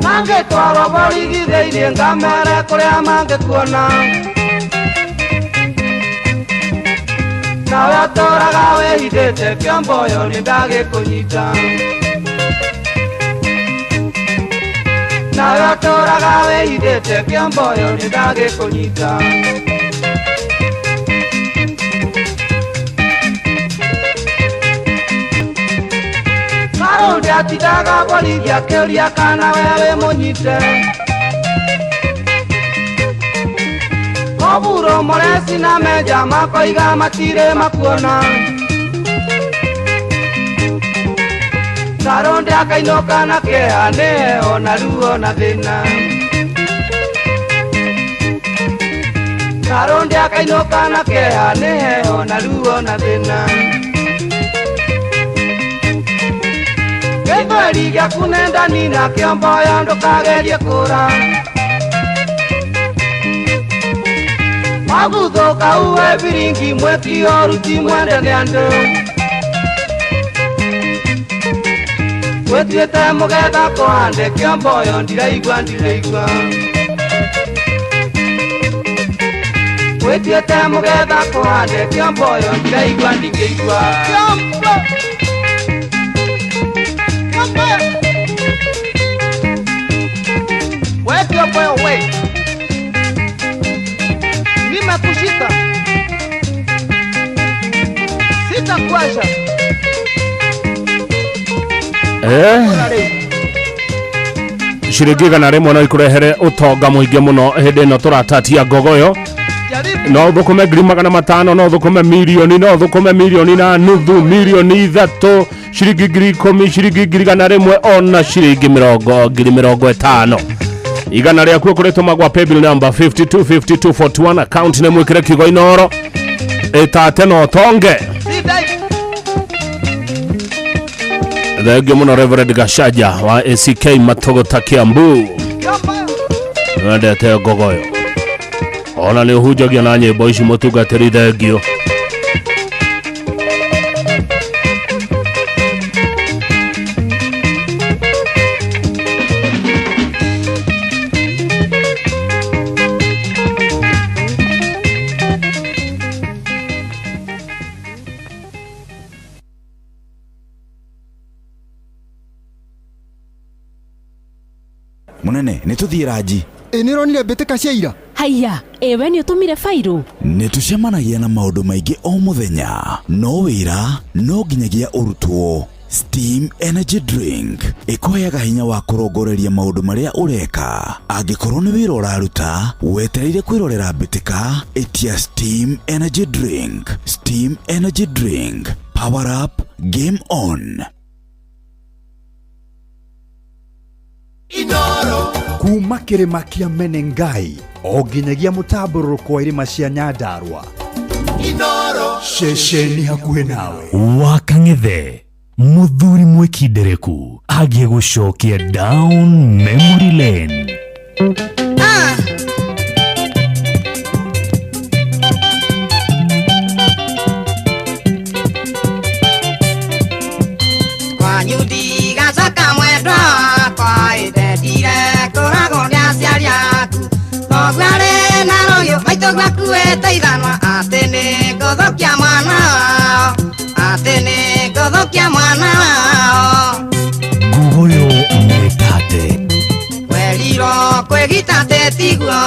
mangĩtwarwo borithi thĩinĩ ngamere kũrĩa mangĩkuona. Nawe ũtũraga wĩhithĩte kĩomboyo nĩ ndagĩkũnyita. Nawe ũtũraga wĩhithĩte kĩomboyo nĩ ndagĩkũnyita. Karũnde atindaga borithi akĩũria kana we wĩ mũnyite. Koburo Moresi na Menja makoiga matirĩ makuona. Karũnde akainũka na kĩeha nĩ heho na ruo na thĩna. Karũnde akainũka na kĩeha nĩ heho na ruo na thĩna. Gĩthweri gĩaku nĩ ndani na kĩomboyo ndũkagerie kũra. Maguthũka uwe biringi mweki ũru ti mwende nĩ andũ. Wĩtuĩte mũgetha kũhande kĩomboyo ndiraigua ndiraigua. Wĩtuĩte mũgetha kũhande kĩomboyo ndiraigua ndingĩigua. We kĩomboyo we, nimekushika, sitakuacha. Ciringi 100 no ikũrehere ũtonga mũingĩ mũno hĩndĩ ĩno tũratatia ngogoyo. No ũthũkũme 500,000, no ũthũkũme mirioni, no ũthũkũme mirioni na nuthu, mirioni 3, ciringi 10,000, ciringi 100,000, ona ciringi 50,000. 100 rĩaku ũkũrĩtũma gwa paybill number 525241, account nĩ mwĩkĩre kiugo Inooro, ĩtate na ũtonge. Thengio mũno Reverend Gashaja wa ACK Matũgũta Kiambu, wendete ngogoyo ona nĩ ũhunjagia na nyĩmbo ici mũtungatĩri, thengio. Munene, nĩ tũthiĩ ranji. Ĩ nĩ ũronire mbĩtĩka cia ira? Haiya, ĩwe nĩ ũtũmire bairũ? Nĩ tũcemanagia na maũndũ maingĩ o mũthenya, no wĩra no nginyagia ũrutwo. Steam Energy Drink ĩkũheaga hinya wa kũrongoreria maũndũ marĩa ũreka. Angĩkorwo nĩ wĩra ũraruta, wetereire kwĩrorera mbĩtĩka, ĩtia Steam Energy Drink. Steam Energy Drink. Power up, game on. Kuma kĩrĩma kĩa Menengai o nginyagia mũtambũrũrũko wa irĩma cia Nyandarua, ceceni hakuhĩ nawe. Wa Kang'ethe, mũthuri mwĩkindereku agiĩ gũcokia down memory lane. Kwanyu ndigacoka mwendwa wakwa, ĩndendire kũragwo nĩ aciari aku. Thoguo arĩ na rũhiũ, maitũ gwakuĩte ithanwa, atĩ nĩ ngũthũkia mwana wao, atĩ nĩ ngũthũkia mwana wao. Ngugoyo metate. Werirwo kwĩgita atĩ tiguo,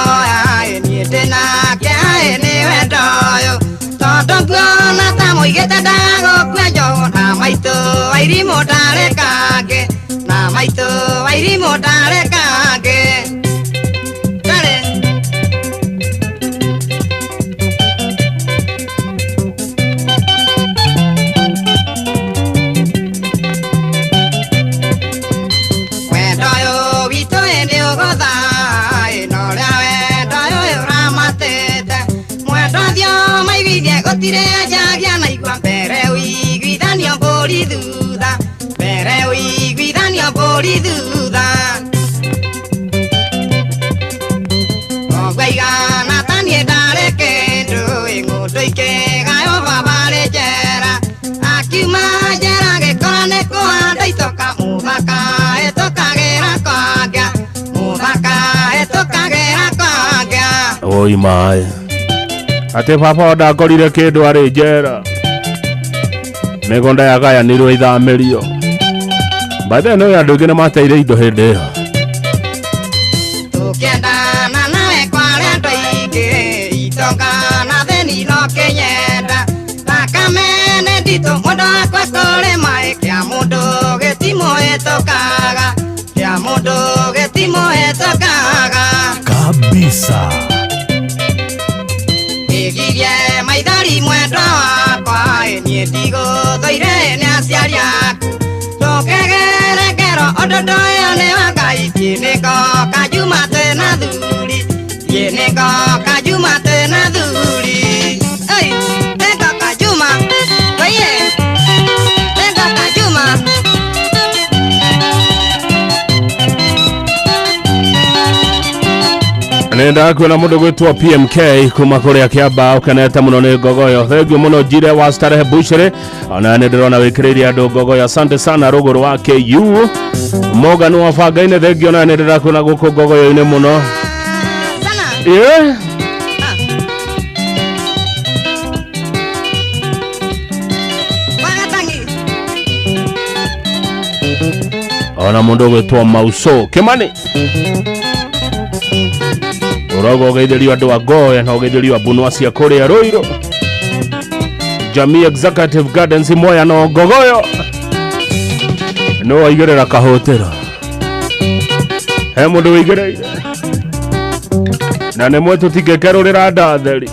aĩ niĩ ndĩnake, aĩ nĩ wendo ũyũ. Tondũ nguona ta mũigĩte ndagũkua njogu, na maitũ wairimũ ndarĩ kangĩ, na maitũ wairimũ ndarĩ kangĩ. Ndarĩ. Wendo ũyũ witũ ĩ nĩ ũgũtha, ĩ na ũrĩa wendo ũyũ ũramatĩte. Mwendwa thiĩ ũmaiguithie gũtirĩ anjagia na igua, mbere ũiguithanio mbũri thutha, mbere ũiguithanio mbũri thutha. Thoguo aigana ta niĩ ndarĩ kĩndũ, ĩ ng'ũndũ ikĩgaywo baba arĩ njera. Akiuma njera agĩkora nĩ kũhanda itoka, mũthaka ĩtũkagĩra kwangĩa, mũthaka ĩtũkagĩra kwangĩa. Oi maĩ atĩ baba ndakorire kĩndũ arĩ njera, mĩgũnda yagayanirwo ithamĩrio. By the way, no andũ aingĩ nĩ mateire indo hĩndĩ ĩyo. Tũkĩendana nawe kwarĩ andũ aingĩ, itonga na thĩni no kĩnyenda. Thakame nĩ nditũ mũndũ akua kũrĩ maĩ, kĩa mũndũ gĩtimũhĩtũkaga, kĩa mũndũ gĩtimũhĩtũkaga. Kabisa. Wĩgirie maithori mwendwa wakwa, ĩ niĩ ndigũthũire nĩ aciari aku. Ndũkegere ngero ũndũ ndũyũ nĩ wa Ngai, thiĩ nĩngoka Juma twĩna thuri, thiĩ nĩngoka Juma twĩna thuri. Oi, nĩngoka Juma, oiye, nĩngoka Juma. Nĩ ndakuona mũndũ gwĩtwo PMK kuma kũrĩa Kĩamba ũkenete mũno nĩ ngogoyo. Thengiũ mũno Njire wa Starehe Bushiri, ona nĩ ndĩrona wĩkĩrĩire andũ ngogoyo. Asante sana rũgũrũ wa KU Morgan wa Bangainĩ, thengiũ ona nĩ ndĩrakuona gũkũ ngogoyo-inĩ mũno. Yeah. Ona mũndũ ũgwĩtwo Mauso Kimani ũrauga ũgeithĩrio andũ a Ngoya na ũgeithĩrio ambunwa cia kũrĩa Rũirũ, Jamii Executive Gardens Moya no ngogoyo no waigĩrĩra kahũtĩro he mũndũ wĩigĩrĩire na nĩ mwe tũtingĩkerũrĩra ndatheri.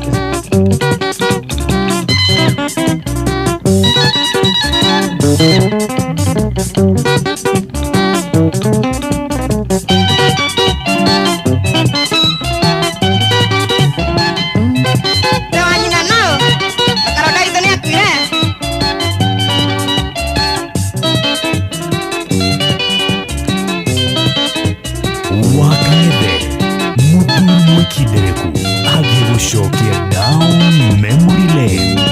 Ndĩ wa nyina nao, karonda itũ nĩ akuire. Wa Kang'ethe, mũthuri mwĩkindereku agiĩ gũcokia down memory lane.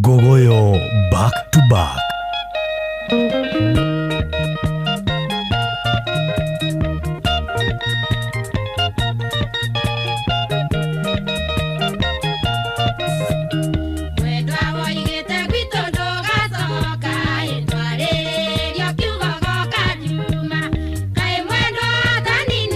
Gogoyo back to back. Mwendwa woigĩte gwitũ ndũgacoka, ĩ twarĩrio kiugo goka Juma. Kaĩ mwendwa ta nini.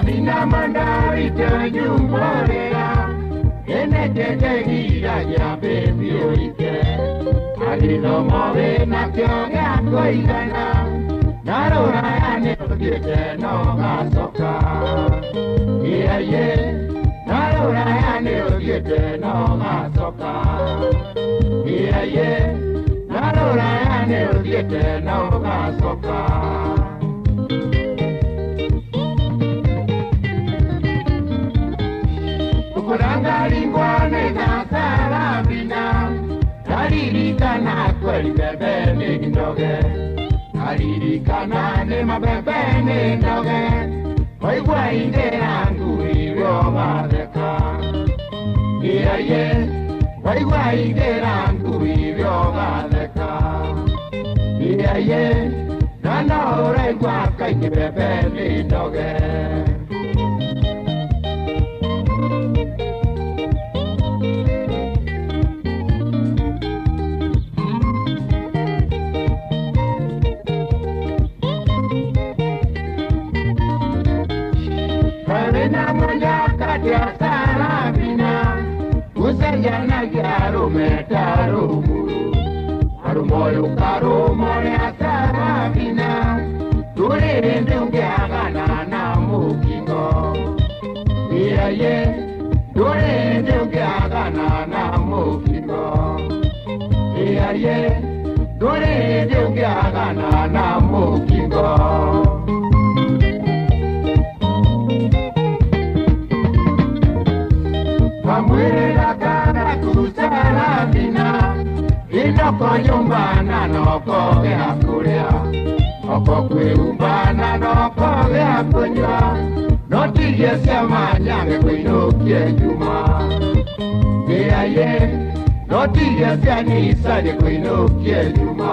Sarabina mandarite nyumbolea Enetetegira ya bebi oike Agithomo nakĩo gĩa kũigana Na rũraya nĩ ũthiĩte na ũgacoka Ĩaiĩ Na rũraya nĩ ũthiĩte na ũgacoka Ĩaiĩ Na rũraya nĩ ũthiĩte na ũgacoka Kurangaringwa nĩ Sarabina Naririkana kweli bebe nĩ ndoge Naririkana nĩ mabebe nĩ ndoge Waigua ingĩra ngui we ũgatheka Ĩaiĩ Waigua ingĩra ngui we ũgatheka Ĩaiĩ Na no ũraigua kaingĩ bebe nĩ ndoge Karena munyaka Sarabina Usajanagia rume tarumuru Arumoyo karumore Sarabina Turinde ungeagana na mukingo Iyaye Turinde ungeagana na mukingo Iyaye Turinde ungeagana na mukingo Kamwirira kana kusarabina Inoko nyumbana noko gĩa kũrĩa Oko kwĩhumbana noko gĩa kũnyua No tigie cia manyange kũinũkie njuma Ĩaiĩ No tigie cia nicari kũinũkie njuma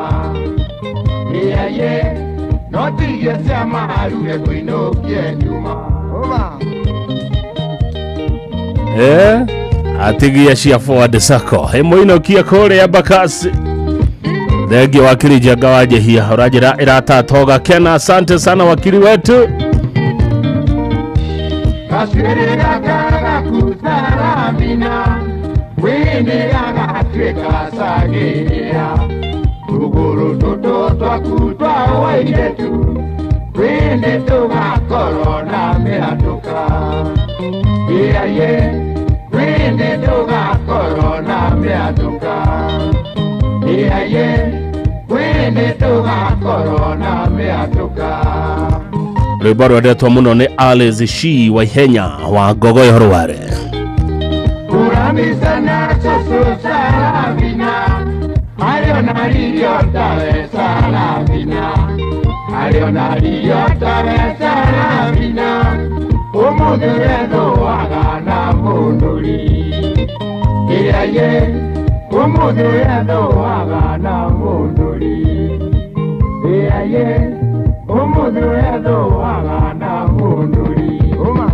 Ĩaiĩ No tigie cia maruge kũinũkie njuma Atigia cia Forward Sacco ĩmũinũkie kũrĩa Bakasi thengio wakiri Njenga wa Njehia ũranjĩra ĩratatoga kena asante sana wakiri wetu Kasuĩrĩ gaka gaku Sarabina Wĩnĩ gagatuĩka cagĩrĩra Tũgũrũ tũtũ twaku twa wairĩtu Wĩnĩ tũgakorwo na mĩhatũka Ĩaiĩ Wĩnĩ tũgakorwo na mĩhatũka Ĩaiĩ Wĩnĩ tũgakorwo na mĩhatũka Rwĩmbo rwendetwo mũno nĩ Alice Shi Waihenya wa Ngogoyo Rware Kuramisana susu Sarabina Aliona lirio tawe Sarabina Aliona lirio tawe Sarabina Ũmũthĩ wethũaga na mũndũri Ĩaiĩ Ũmũthĩ wethũaga na mũndũri Ĩaiĩ Ũmũthĩ wethũaga na mũndũri Ũma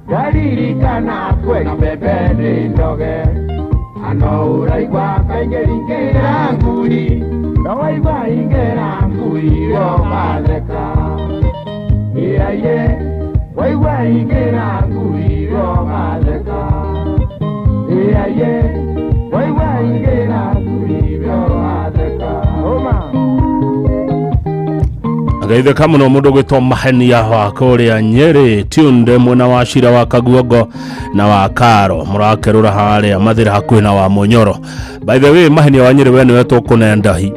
Ndaririkana kwĩna mbembe nĩ ndoge Ano ũraigua kaingĩ ingĩra ngui No waigua ingĩra ngui we ũgatheka Ĩaiĩ Waigua ingĩra ngui we ũgatheka Ĩaiĩ Waigua ingĩra ngui we ũgatheka Ũma Agaithĩka mũno mũndũ gwĩtwo Mahenia wa kũrĩa Nyĩrĩ tunde mwena wa Cira wa Kaguongo na wa Karo mũrakerũra harĩa Mathĩra hakuhĩ na wa Mũnyoro. By the way Mahenia wa Nyĩrĩ we nĩwe tũkũnendahi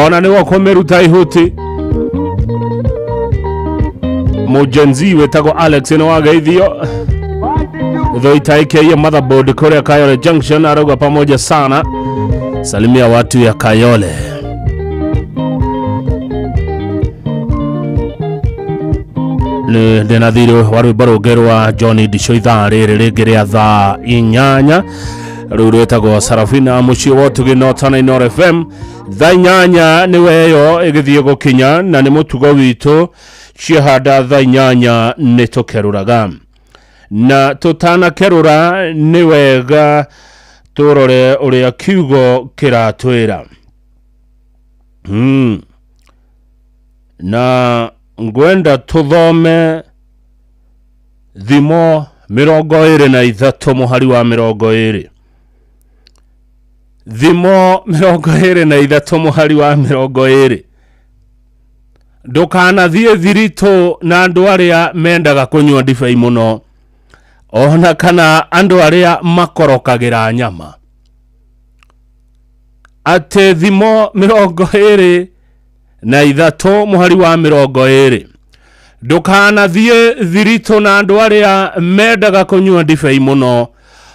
ona nĩwe ũkũmĩruta ihuti. Mũjenzi wĩtagwo Alex nĩ wageithio Thoita aka motherboard kũrĩa Kayole Junction arauga pamoja sana, salimia watu ya Kayole. Nĩ ndĩna thirĩ wa rwĩmbo rũngĩ rwa John Ndicho ithaa rĩrĩ rĩngĩ rĩa thaa 8. Rĩu rwĩtagwo Sarafina mũciĩ wa ũtugi na ũtana Inooro FM. Thaa 8 nĩwe ĩyo ĩgĩthiĩ gũkinya, na nĩ mũtugo witũ ciahanda thaa 8 nĩ tũkerũraga, na tũtanakerũra nĩ wega tũrore ũrĩa kiugo kĩratwĩra. Na ngwenda tũthome Thimo 23 mũhari wa 20. Thimo 23 mũhari wa 20. Ndũkanathiĩ thiritũ na andũ arĩa mendaga kũnyua ndibei mũno, ona kana andũ arĩa makorokagĩra nyama. Atĩ Thimo 23 mũhari wa 20. Ndũkanathiĩ thiritũ na andũ arĩa mendaga kũnyua ndibei mũno,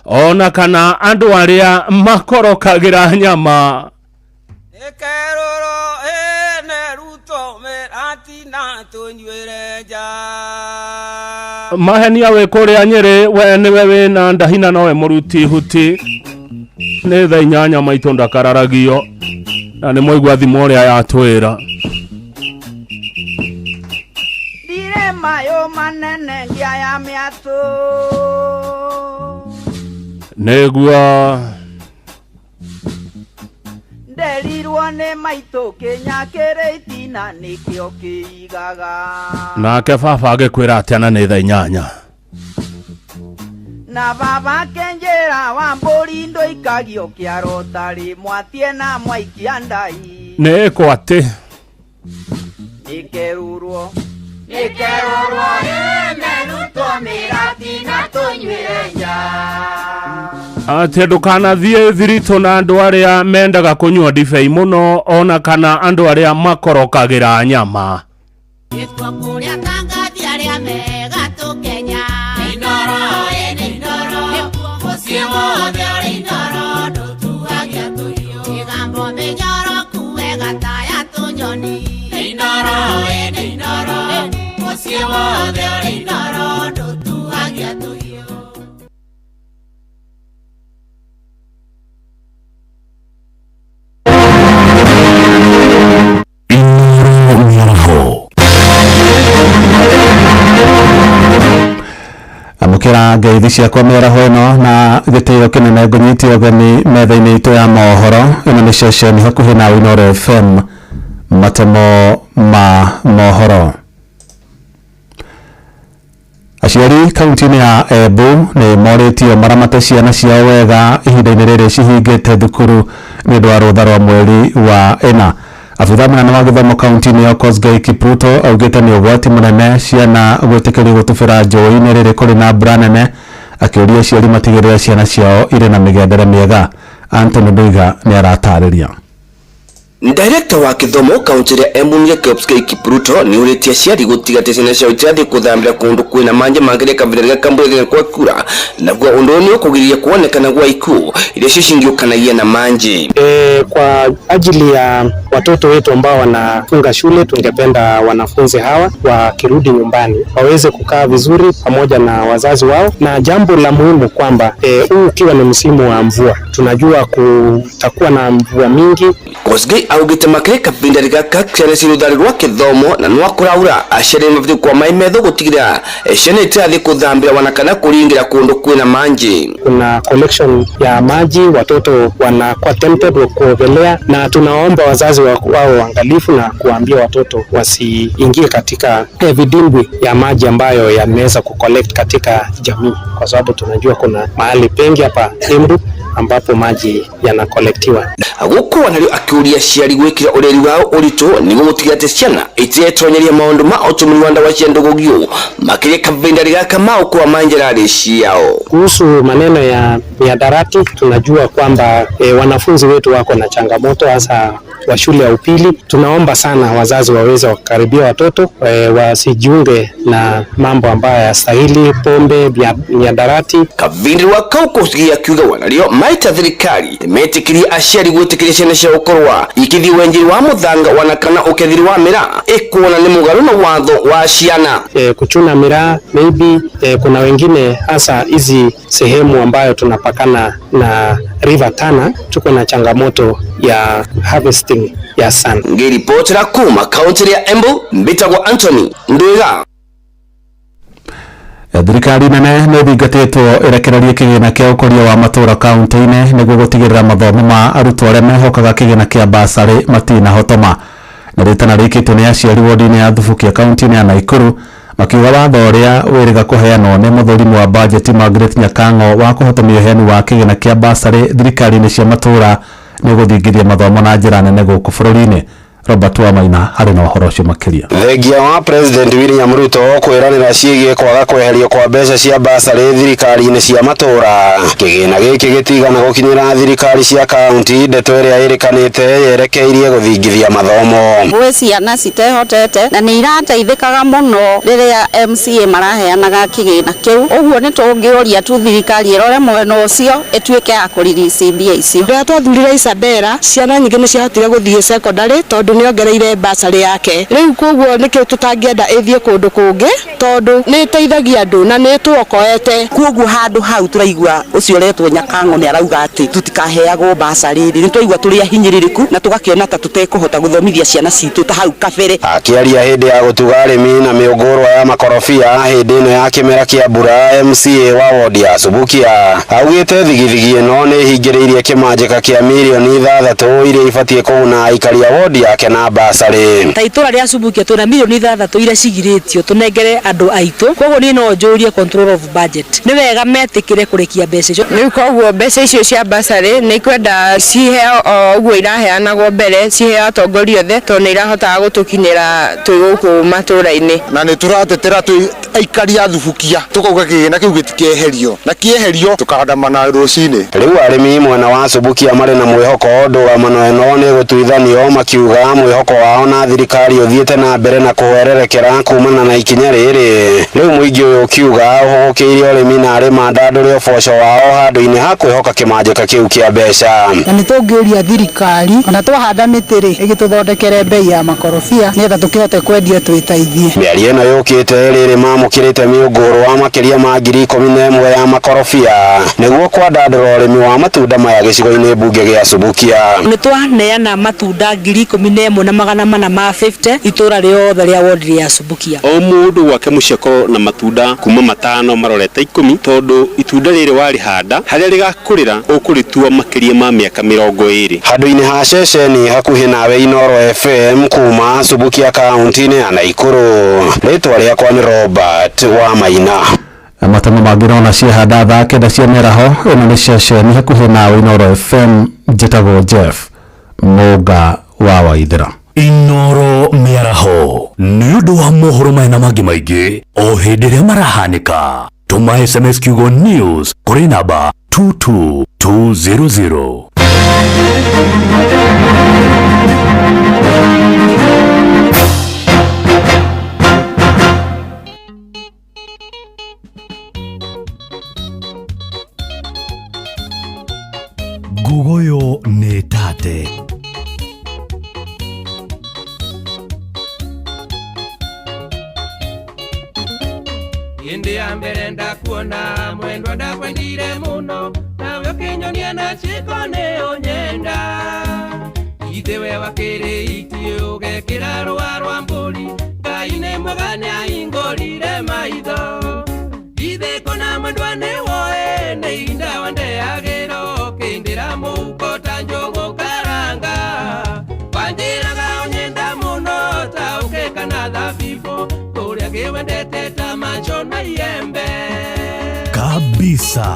ona kana andũ arĩa makorokagĩra nyama. Nĩkerũrwo ĩne Ruto mĩratina tũnyuĩre nja. Mahenia wĩ kũrĩa Nyĩrĩ, we nĩwe wĩna ndahina nowe mũruti huti. Nĩ thaa 8 maitũ ndakararagio, na nĩ mwaigua thimo ũrĩa yatwĩra. Ndirĩ mayũ manene ngĩaya mĩatũ. Nĩguo Nderirwo nĩ maitũ kĩnya kĩrĩ itina nĩkĩo kĩigaga. Nake baba agĩkwĩra atĩa na nĩ thaa 8? Na baba akĩnjĩra wa mbũri ndũikagio kĩaro tarĩ mwatie na mwaikia ndai. Nĩ ĩkwo atĩ? Nĩkerũrwo. Nĩkerũrwo ĩne Ruto mĩratina tũnyuĩre nja. Atĩ ndũkanathiĩ thiritũ na andũ arĩa mendaga kũnyua ndibei mũno, ona kana andũ arĩa makorokagĩra nyama. Gĩkwa kũrĩa tangathi arĩa mega tũkenya. Inooro ĩnĩ Inooro. Mũciĩ wothe ũrĩ Inooro ndũtuagia tũhiũ. Mĩgambo mĩnyoroku wega ta ya tũnyoni. Inooro ĩnĩ Inooro. Mũciĩ wothe ũrĩ Inooro ndũtuagia tũhiũ. Inooro Mĩaraho. Amũkĩra ngeithi ciakwa mĩaraho ĩno na gĩtĩo kĩnene, ngũnyitie ũgeni metha-inĩ itũ ya mohoro. Ĩno nĩ ceceni hakuhĩ na Inooro FM, matemo ma mohoro. Aciari kaunti-inĩ ya Embu nĩ morĩtio maramate ciana ciao wega ihinda-inĩ rĩrĩ cihingĩte thukuru nĩ ũndũ wa rũtha rwa mweri wa ĩna. Abithaa mũnene wa gĩthomo kaunti-inĩ ya Kosgei Kipruto augĩte nĩ ũgwati mũnene ciana gwĩtĩkĩrio gũtubĩra njũĩ-inĩ rĩrĩ kũrĩ na mbura nene, akĩũria aciari matigĩrĩre ciana ciao irĩ na mĩgendere mĩega. Anthony Nduiga nĩ aratarĩria. Director wa gĩthomo kaunti ya Embu nĩ Kosgei Kipruto nĩ ũrĩtie aciari gũtiga atĩ ciana ciao itirathiĩ gũthambĩra kũndũ kwĩna manjĩ mangĩrĩ kahinda rĩrĩa kambura ĩrĩa kwa kura, naguo ũndũ ũyũ nĩ ũkũgiria kuonekana gwa ikuũ iria cio cingĩũkanagia na manjĩ. Kwa ajili ya watoto wetu ambao wanafunga shule, tungependa wanafunzi hawa wakirudi nyumbani waweze kukaa vizuri pamoja na wazazi wao, na jambo la muhimu kwamba huu ukiwa ni msimu wa mvua, tunajua kutakuwa na mvua mingi. Kosgei augĩte makĩria kahinda gaka ciana ciĩ rũthari rwa gĩthomo na no kũraura, aciari nĩmabatiĩ gũkorwo marĩ metho gũtigĩrĩra ciana itirathiĩ gũthambĩra wana kana kũringĩra kũndũ kwĩna manjĩ. Kuna collection ya maji, watoto wanakuwa tempted kuogelea, na tunaomba wazazi wawe waangalifu na kuambia watoto wasiingie katika vidimbwi ya maji ambayo yameweza kucollect katika jamii, kwa sababu tunajua kuna mahali pengi hapa Embu ambapo maji yanakolektiwa. Gũkũ narĩo akĩũria aciari gwĩkĩra ũreri wao ũritũ nĩguo gũtigĩrĩra atĩ ciana itiretonyeria maũndũ ma ũtũmĩri wa ndawa cia ndũgũgio makĩria kahinda gaka ma ũkũa ma njĩra ciao. Kuhusu maneno ya mihadarati, tunajua kwamba wanafunzi wetu wako na changamoto hasa wa shule ya upili. Tunaomba sana wazazi waweze wakaribia watoto wasijiunge na mambo ambayo hayastahili, pombe, mihadarati. Kavindi wa kauko kiuga wanario maita thirikari metikirie aciari gwitikiria ciana ciao gukorwa ikithii wenjiri wa muthanga wana kana ukethiri wa miraa ikuona ni mugaru na watho wa ciana. Kuchuna miraa maybe, kuna wengine hasa hizi sehemu ambayo tunapakana na River Tana tuko na changamoto ya harvesting ya sand. Ngiripotera kuma kaunti ya Embu, mbitagwo Anthony Ndwiga. Thirikari nene nĩ ĩthingatĩtwo ĩrekererie kĩgĩna kĩa ũkũria wa matũũra kaunti-inĩ nĩguo gũtigĩrĩra mathomo ma arutwo arĩa mehokaga kĩgĩna kĩa basarĩ matinahotoma. Na rĩtana rĩkĩtwo nĩ aciari wodi-inĩ ya Thubukia kaunti-inĩ ya Naikuru makiuga watho ũrĩa wĩrĩga kũheanwo nĩ mũthũrimi wa bajeti Margaret Nyakang'o wa kũhotomia ũheani wa kĩgĩna kĩa basarĩ thirikari-inĩ cia matũũra nĩ ũgũthingithia mathomo na njĩra nene gũkũ bũrũri-inĩ. Robert Wamaina harĩ na ũhoro ũcio makĩria. Thengia wa President William Ruto kwĩranĩra ciĩgiĩ kwaga kweherio kwa mbeca cia basarĩ thirikari-inĩ cia matũũra. Kĩgĩna gĩkĩ gĩtigana gũkinyĩra thirikari cia kaunti, ndeto ĩrĩa ĩrĩkanĩte yerekeirie gũthingithia mathomo. Gwĩ ciana citehotete na nĩ irateithĩkaga mũno rĩrĩa MCA maraheanaga kĩgĩna kĩu. Ũguo nĩ tũngĩũria tu thirikari ĩrore mwena ũcio ĩtuĩke ya kũririci mbia icio. Rĩrĩa twathurire Isabella, ciana nyingĩ nĩ ciahotire gũthiĩ secondary tondũ nĩongereire basarĩ yake. Rĩu koguo nĩkĩo tũtangĩenda ĩthiĩ kũndũ kũngĩ tondũ nĩ ĩteithagia andũ na nĩ ĩtũokoete. Koguo handũ hau tũraigua ũcio ũretwo Nyakang'o nĩ arauga atĩ tũtikaheagwo basarĩ rĩ, nĩ twaigua tũrĩ ahinyĩrĩrĩku na tũgakĩona ta tũtekũhota gũthomithia ciana citũ ta hau kabere. Akĩaria hĩndĩ ya gũtuga arĩmi na mĩũngũrwa ya makorobia hĩndĩ ĩno ya kĩmera kĩa mbura, MCA wa wodi ya Subukia augĩte thigithigi ĩno nĩ ĩhingĩrĩirie kĩmanjĩka kĩa mirioni 6 iria ibatiĩ kũguna aikari a wodi yake na basarĩ. Ta itũra rĩa Subukia twĩna mirioni 6 iria cigirĩtio tũnengere andũ aitũ, koguo niĩ no njũrie control of budget nĩ wega metĩkĩre kũrĩkia mbeca icio. Rĩu koguo mbeca icio cia basarĩ nĩ ikwenda ciheo o ũguo iraheanagwo mbere, ciheo atongoria othe tondũ nĩ irahotaga gũtũkinyĩra twĩ gũkũ matũra-inĩ. Na nĩ tũratetera twĩ aikari a Thubukia tũkauga kĩgĩna kĩu gĩtikeherio, na kĩeherio tũkandamana rũcinĩ. Rĩu arĩmi mwena wa Subukia marĩ na mwĩhoko ndũgamano ĩno nĩ ĩgũtuithanio, makiuga mwĩhoko wao na thirikari ũthiĩte na mbere na kũhwererekera kumana na ikinya rĩrĩ. Rĩu mũingĩ ũyũ ũkiuga ũhũgũkĩire ũrĩmi na arĩ mandandũre ũboco wao handũ-inĩ ha kwĩhoka kĩmanjĩka kĩu kĩa mbeca. Na nĩ tũngĩũria thirikari ona twahanda mĩtĩ rĩ, ĩgĩtũthondekere bei ya makorobia nĩgetha tũkĩhote kwendia twĩteithie. Mĩario ĩno yũkĩte rĩrĩ mamũkĩrĩte mĩũngũrwa makĩria ma 11,000 ya makorobia nĩguo kwandandũra ũrĩmi wa matunda maya gĩcigo-inĩ mbunge gĩa Subukia. Nĩ twaneana matunda 11,450 itũra rĩothe rĩa wodi ya Subukia. O mũndũ gwake mũciĩ akorwo na matunda kuma 5 marorete 10 tondũ itunda rĩrĩ warĩhanda harĩa rĩgakũrĩra ũkũrĩtua makĩria ma mĩaka 20. Handũ-inĩ ha ceceni hakuhĩ nawe Inooro FM kuma Subukia kaunti-inĩ ya Naikuru, rĩtwa rĩakwa nĩ Robert Wamaina. Matemo mangĩ nona ciahanda thaa 9 cia mĩaraho. Ĩno nĩ ceceni hakuhĩ nawe Inooro FM, njĩtagwo Jeff Mũnga wa Waithera. Inooro mĩaraho nĩ ũndũ wa mohoro maya na mangĩ maingĩ o hĩndĩ ĩrĩa marahanĩka. Tũma SMS kiugo news kũrĩ namba 22200. Ngugoyo nĩ tate. Hĩndĩ ya mbere ndakuona mwendwa ndakwendire mũno, nawe ũkĩnyonia na ciĩko nĩ ũnyenda. Ithe we wakĩrĩ iti ũgekĩra rũa rwa mbũri, Ngai nĩ mwega nĩahingũrire maitho. Ithe kona mwendwa nĩ woe nĩ ihinda wandeagĩra, ũkĩndĩra mũhuko ta njũgũ karanga. Wanjĩraga ũnyenda mũno ta ũkeka na thabibũ, kũrĩa ngĩwendete ta macho na iembe. Kabisa.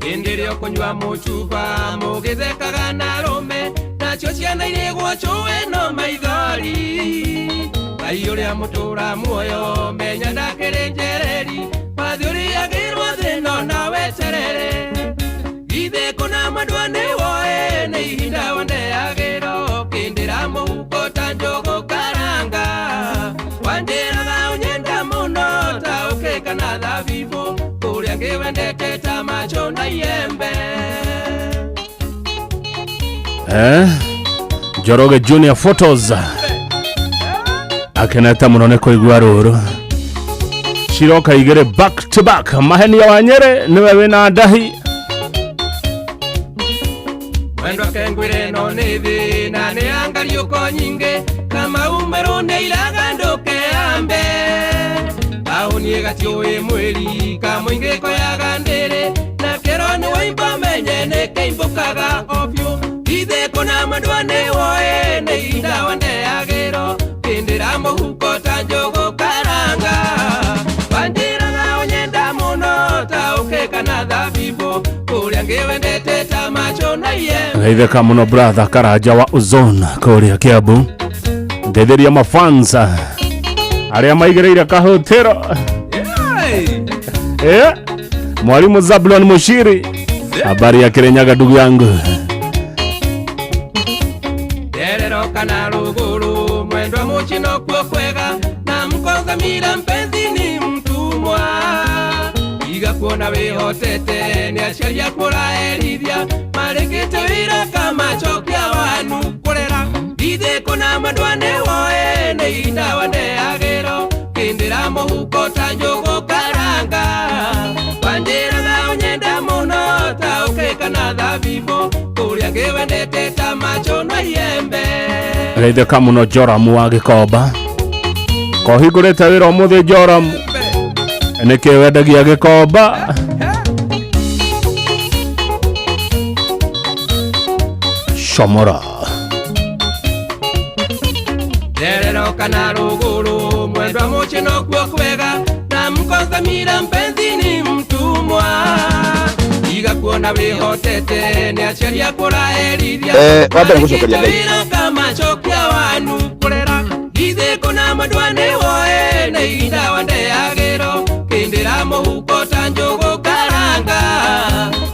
Hĩndĩ ĩrĩa ũkũnyua mũcuba mũgĩthekaga na arũme, nacio ciana Ciana irĩgwo cũĩ no maithori Ngai ũrĩa mũtũra muoyo menya ndakĩrĩ njereri Wathi ũrĩagĩrwo thĩno na weterere Githĩ kũna mwendwa nĩ woe nĩ ihinda wandeagĩrwo Kĩndĩra mũhuko ta njũgũ karanga Wanjĩraga ũnyenda mũno ta ũkĩ kana thabibũ Kũrĩa ngĩwendete ta macho na iembe. Eh? Njoroge Junior Photos akenete muno nĩ kũigua rũrũ ciroka igĩrĩ back to back. Mahenia wa Nyerĩ nĩwe wĩna ndahi. Mwendwa kengwire no nĩ thĩna nĩ angariũko nyingĩ kamaumĩrwo nĩ iraga ndũkeambe taũni ĩgatiũĩ mwĩri kamũingĩ koyaga ndĩrĩ na kĩro nĩ waimba menye nĩ kĩimbũkaga o biũ ithe kũna mwendwa nĩ woe nĩ ihinda wandeagĩrwo kĩndĩra mũhuko ta njũgũ karanga wanjĩraga ũnyenda mũno ta ũkĩ kana thabibũ kũrĩa ngĩwendete ta macho na iembe. Geithĩka mũno brother Karanja wa Ozone kũrĩa Kiambu. Ndeithĩria mafansa arĩa maigĩrĩire kahũtĩro. Eh, Mwalimu Zablon Mushiri, habari ya Kirinyaga ndugu yangu. Terero kana rũgũrũ mwendwa mũciĩ nokuo kwega na mkongamira mpenzi ni mtumwa iga kuona wĩhotete nĩ aciari aku ũraherithia marĩkĩte wĩra kamacokia wanu kũrera ithĩ kũna mwendwa nĩ woe nĩ ihinda wandeagĩrwo kĩndĩra mũhuko ta njũgũ karanga wanjĩraga ũnyenda mũno ta ũkĩ kana thabibũ kũrĩa ngĩwendete ta macho na iembe. Geithĩka mũno Joramu wa Gĩkomba. Kohingũrĩte wĩra ũmũthĩ Joramu. Nĩkĩ wendagia Gĩkomba? Shomora. Terero kana rũgũrũ mwendwa mũciĩ nokuo kwega na mkongamira mpenzi ni mtumwa iga kuona wĩhotete nĩ aciari aku ũraherithia. Wa mbere gũcokeria Ngai. Wĩra kamacokia wanu kũrera ithĩ kũna mwendwa nĩ woe nĩ ihinda wandeagĩrwo kĩndĩra mũhuko ta njũgũ karanga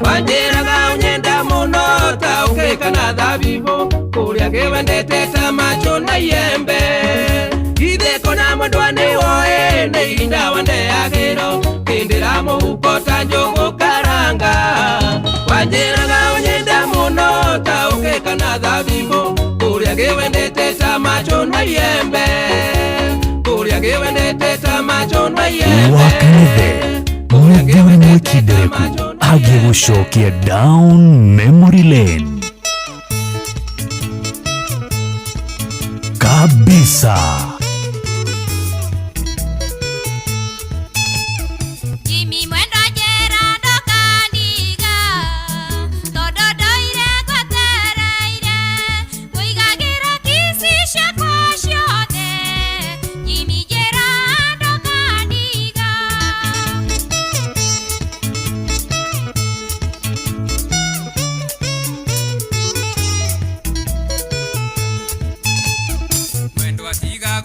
wanjĩraga ũnyenda mũno ta ũkĩ kana thabibũ kũrĩa ngĩwendete ta macho na iembe ithĩ kũna mwendwa nĩ woe nĩ ihinda wandeagĩrwo kĩndĩra mũhuko ta njũgũ karanga wanjĩraga ũnyenda mũno ta ũkĩ kana thabibũ kũrĩa ngĩwendete ta macho na iembe kũrĩa ngĩwendete ta macho na iembe. Wakanithe mũthuri mwĩkindereku agĩgũcokia down memory lane kabisa. Jimmy mwendwa njĩra ndũkandiga tondũ ndoire ngwetereire ngũigagĩra kici ciakwa ciothe Jimmy njĩra ndũkandiga. Mwendwa tiga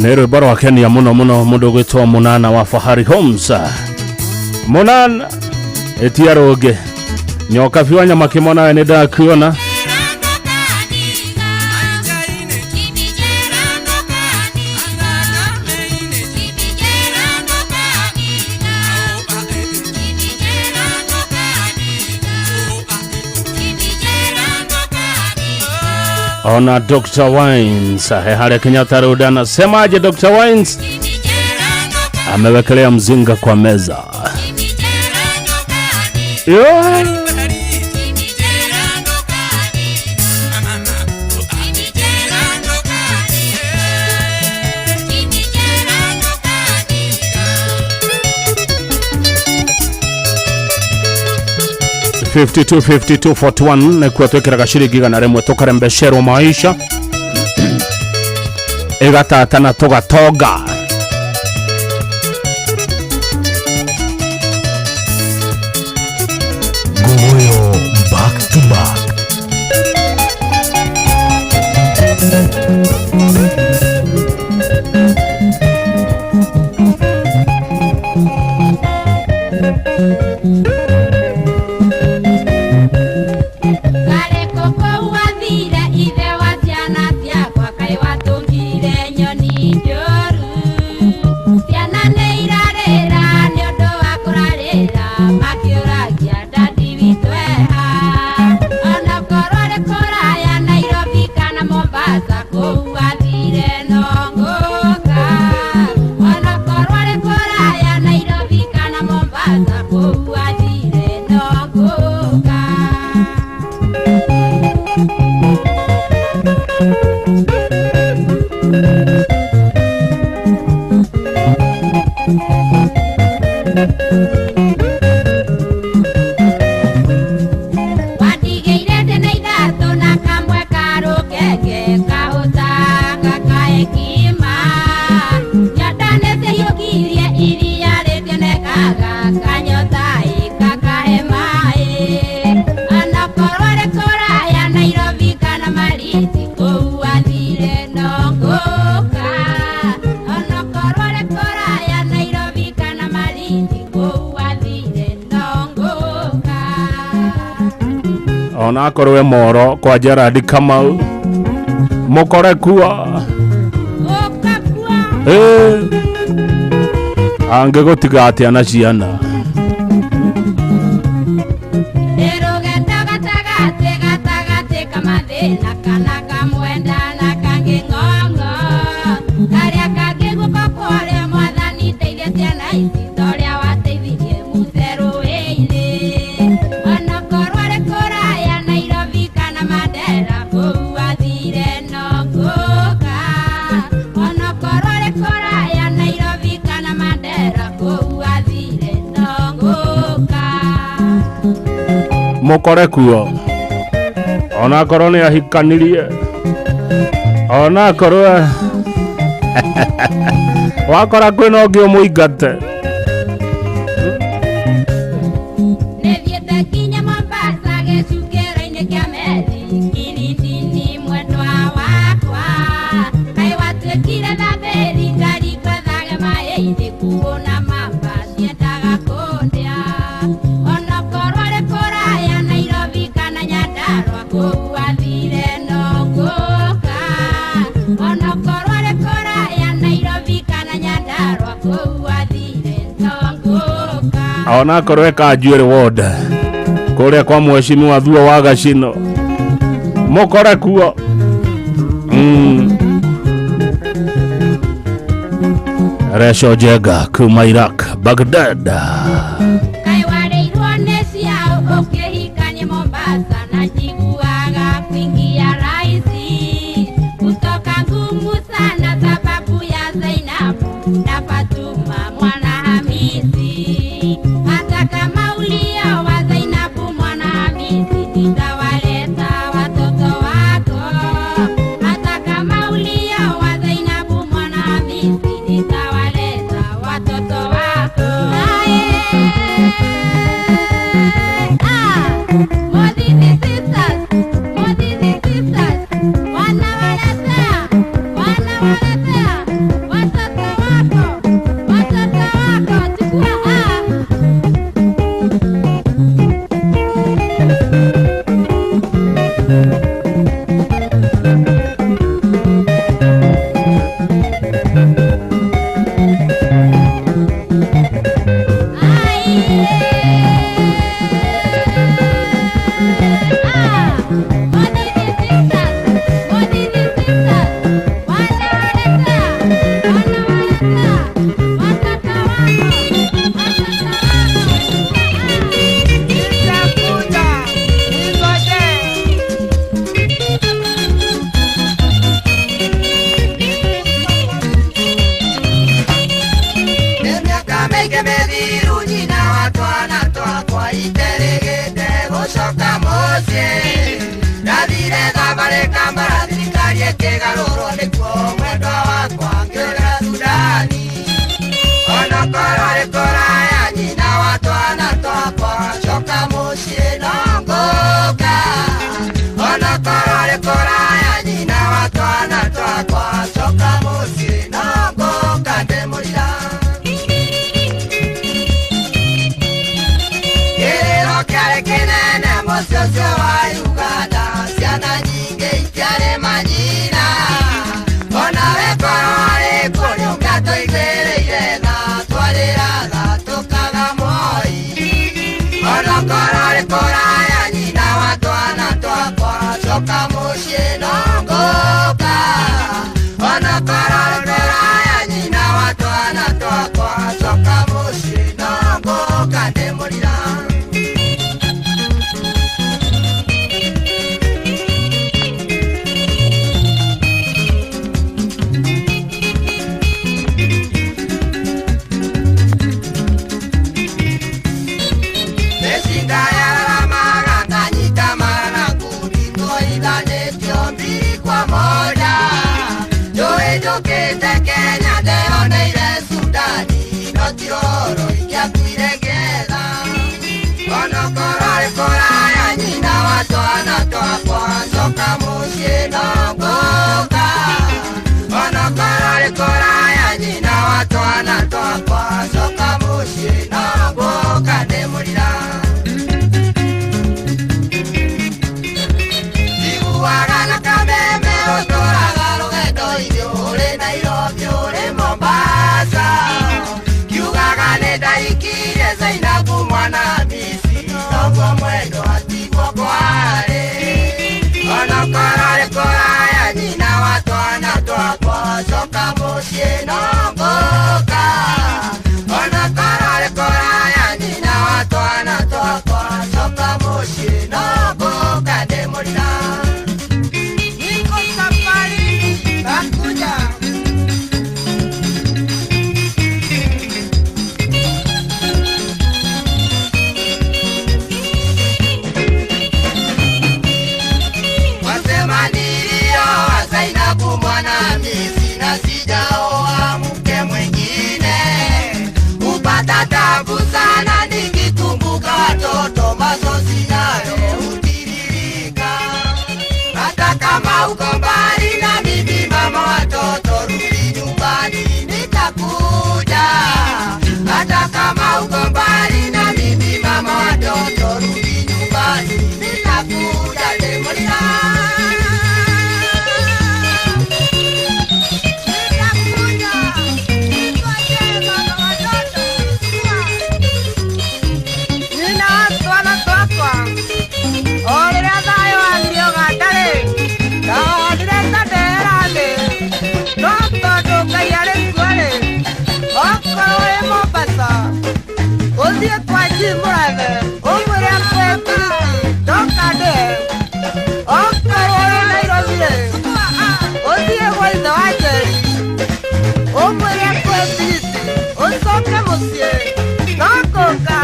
Nä rwä mbo rwa kenia må no må no må ndå å gwä two Munana wa Fahari Homes. Munana ä rå ngä nyoka biå nyama kä monawe nä ndakuona. Ona Dr. Wines he harĩa Kenyatta Road anasemaje? Dr. Wines amewekelea mzinga kwa meza. Yeah. 52 52 41 nĩkuo twĩkĩraga ciringi 100 tũkarembesherwo maisha ĩgatatana tũgatonga. Goyo back to back. Kareko kũu wathire ithe wa ciana ciakwa, kaĩ watũmire nyoni njũru. Ciana nĩ irarĩra nĩ ũndũ wa kũrarĩra, makĩũragia dadi witũ eha. Ona korwo nĩ kũraya Nairobi kana Mombasa, kũu wathire no ngũka. Ona korwo nĩ kũraya Nairobi kana Mombasa, kũu wathire no ngũka. Watigĩire ndĩna ithatũ na kamwe karũkenge kahũtanga kaekima. Nyondo nĩcihiũkirie iria rĩtionekaga, kanyota ĩkakahe maĩ. Onakorwo nĩ kũraya Nairobi kana Malindi, kũu wathire no ngũka. Onakorwo nĩ kũraya Nairobi kana Malindi, kũu wathire no ngũka. Ona akorwo e moro kwa Gerard Kamau mũkore kuo. Eh, angĩgũtiga atĩa na ciana? Ĩrũgendo gatagatĩ gatagatĩ kamathĩna, kana kamwenda na kangĩ ng'ong'o, karĩa kangĩ guoko kwarĩa. Mwathani teithia ciana ici torĩa wateithirie Muse rũĩ-inĩ. Onakorwo nĩ kũraya Nairobi kana Mandera, kũu wathire no ngũka. Onakorwo nĩ kũraya Nairobi kana Mandera, kũu wathire no ngũka. Mũkore kuo ona akorwo nĩ ahikanirie, ona akorwo wakora kwĩna ũngĩ ũmũingate. Nĩthiĩte nginya Mombasa gĩcukĩro-inĩ kĩa meri, Kilindini mwendwa wakwa. Kaĩ watuĩkire thabĩri ngarikwathage maĩ-inĩ, kuona mamba ciendaga kũndĩa. Onakorwo nĩ kũraya Nairobi kana Nyandarua, kũu wathire no ngũka. Onakorwo nĩ kũraya Nairobi kana Nyandarua, kũu wathire no ngũka. Ona akorwo eka Njuĩrĩ ward kũrĩa kwa mheshimiwa Thuo wa Gacino, mũkore kuo. Resho Njega kuma Iraq, Baghdad. Kaĩ warĩirwo nĩ ciao ũkĩhikania Mombasa, na njiguaga kuingia rahisi kutoka ngumu sana, sababu ya Zainabu na Fatuma mwana Hamisi. Hata kama ulioa Zainabu mwana Hamisi, nitawaleta watoto wako. Hata kama ulioa Zainabu mwana Hamisi, nitawaleta watoto wako. Aye. Ah, Modini sisters, Modini sisters, wanawaletea, wanawaletea. thiru nyina wa twana twakwa iterĩgĩte gũcoka mũciĩ ndathire thabarĩ Kambara thirikari ĩkĩgarũrwo nĩkuo mwendwa wakwa ngĩũrĩra Sudani onokorwo rĩ kũraya nyina wa twana twakwa coka mũciĩ no ngũka onokorwo rĩ kũraya nyina wa twana twakwa coka mũciĩ no ngũka ndĩmũrira kĩrĩro kĩarĩ kĩnene mũciĩ ũcio wa Uganda ciana nyingĩ itiarĩ manyina onawe korwo rĩ kũrĩ ũngĩatũigĩrĩire tha twarĩraga tũkaga moi onokorwo rĩ kũraya nyina wa twana twakwa coka mũciĩ no ngũka onokorwo rĩ kũraya nyina wa twana twakwa coka mũciĩ no ngũka ndĩmũrira Mĩcinga yararamaga nganyita mara na ngundi twoithanĩtio mbiri kwa moja njũĩ njũkĩte Kenya ndeyoneire Sudani no ti ũhoro ingĩakuire ngetha onokorwo rĩ kũraya nyina wa twana twakwa coka mũciĩ no ngũka onokorwo rĩ kũraya nyina wa twana twakwa coka mũciĩ no ngũka ndĩmũrira njiguaga na kameme ũtũraga rũgendo-inĩ ũrĩ Nairobi ũrĩ Mombasa kiugaga nĩ ndaikirie Zainabu mwana Hamisi noguo mwendwa atigwo kwarĩ onokorwo rĩ kũraya nyina wa twana twakwa coka mũciĩ no ngũka onokorwo rĩ kũraya nyina wa twana twakwa coka mũciĩ no ngũka ndĩmũrira niko safarini nakuja Wasema nilioa Zainabu mwana Hamisi na sijaoa mke mwingine. Hupata tabu sana nikikumbuka watoto, machozi nayo hutiririka. Hata kama uko mbali na mimi mama watoto, rudi nyumbani nitakuja. Hata kama uko mbali na mimi mama watoto, rudi nyumbani nitakuja ndĩmũrira. Nyina wa twana twakwa o rĩrĩa thayũ wathirie Ũganda rĩ ndonire ta ndehera thĩ no tondũ Ngai arĩ kuo rĩ okorwo wĩ Mombasa ũthiĩ kwa Jim Mũrathe ũmwĩre akũhe tigiti ndoka ndĩhe okorwo wĩ Nairobi rĩ ũthiĩ gwa ithe wa Njeri ũmwĩre akũhe tigiti ũcoke mũciĩ no ngũka.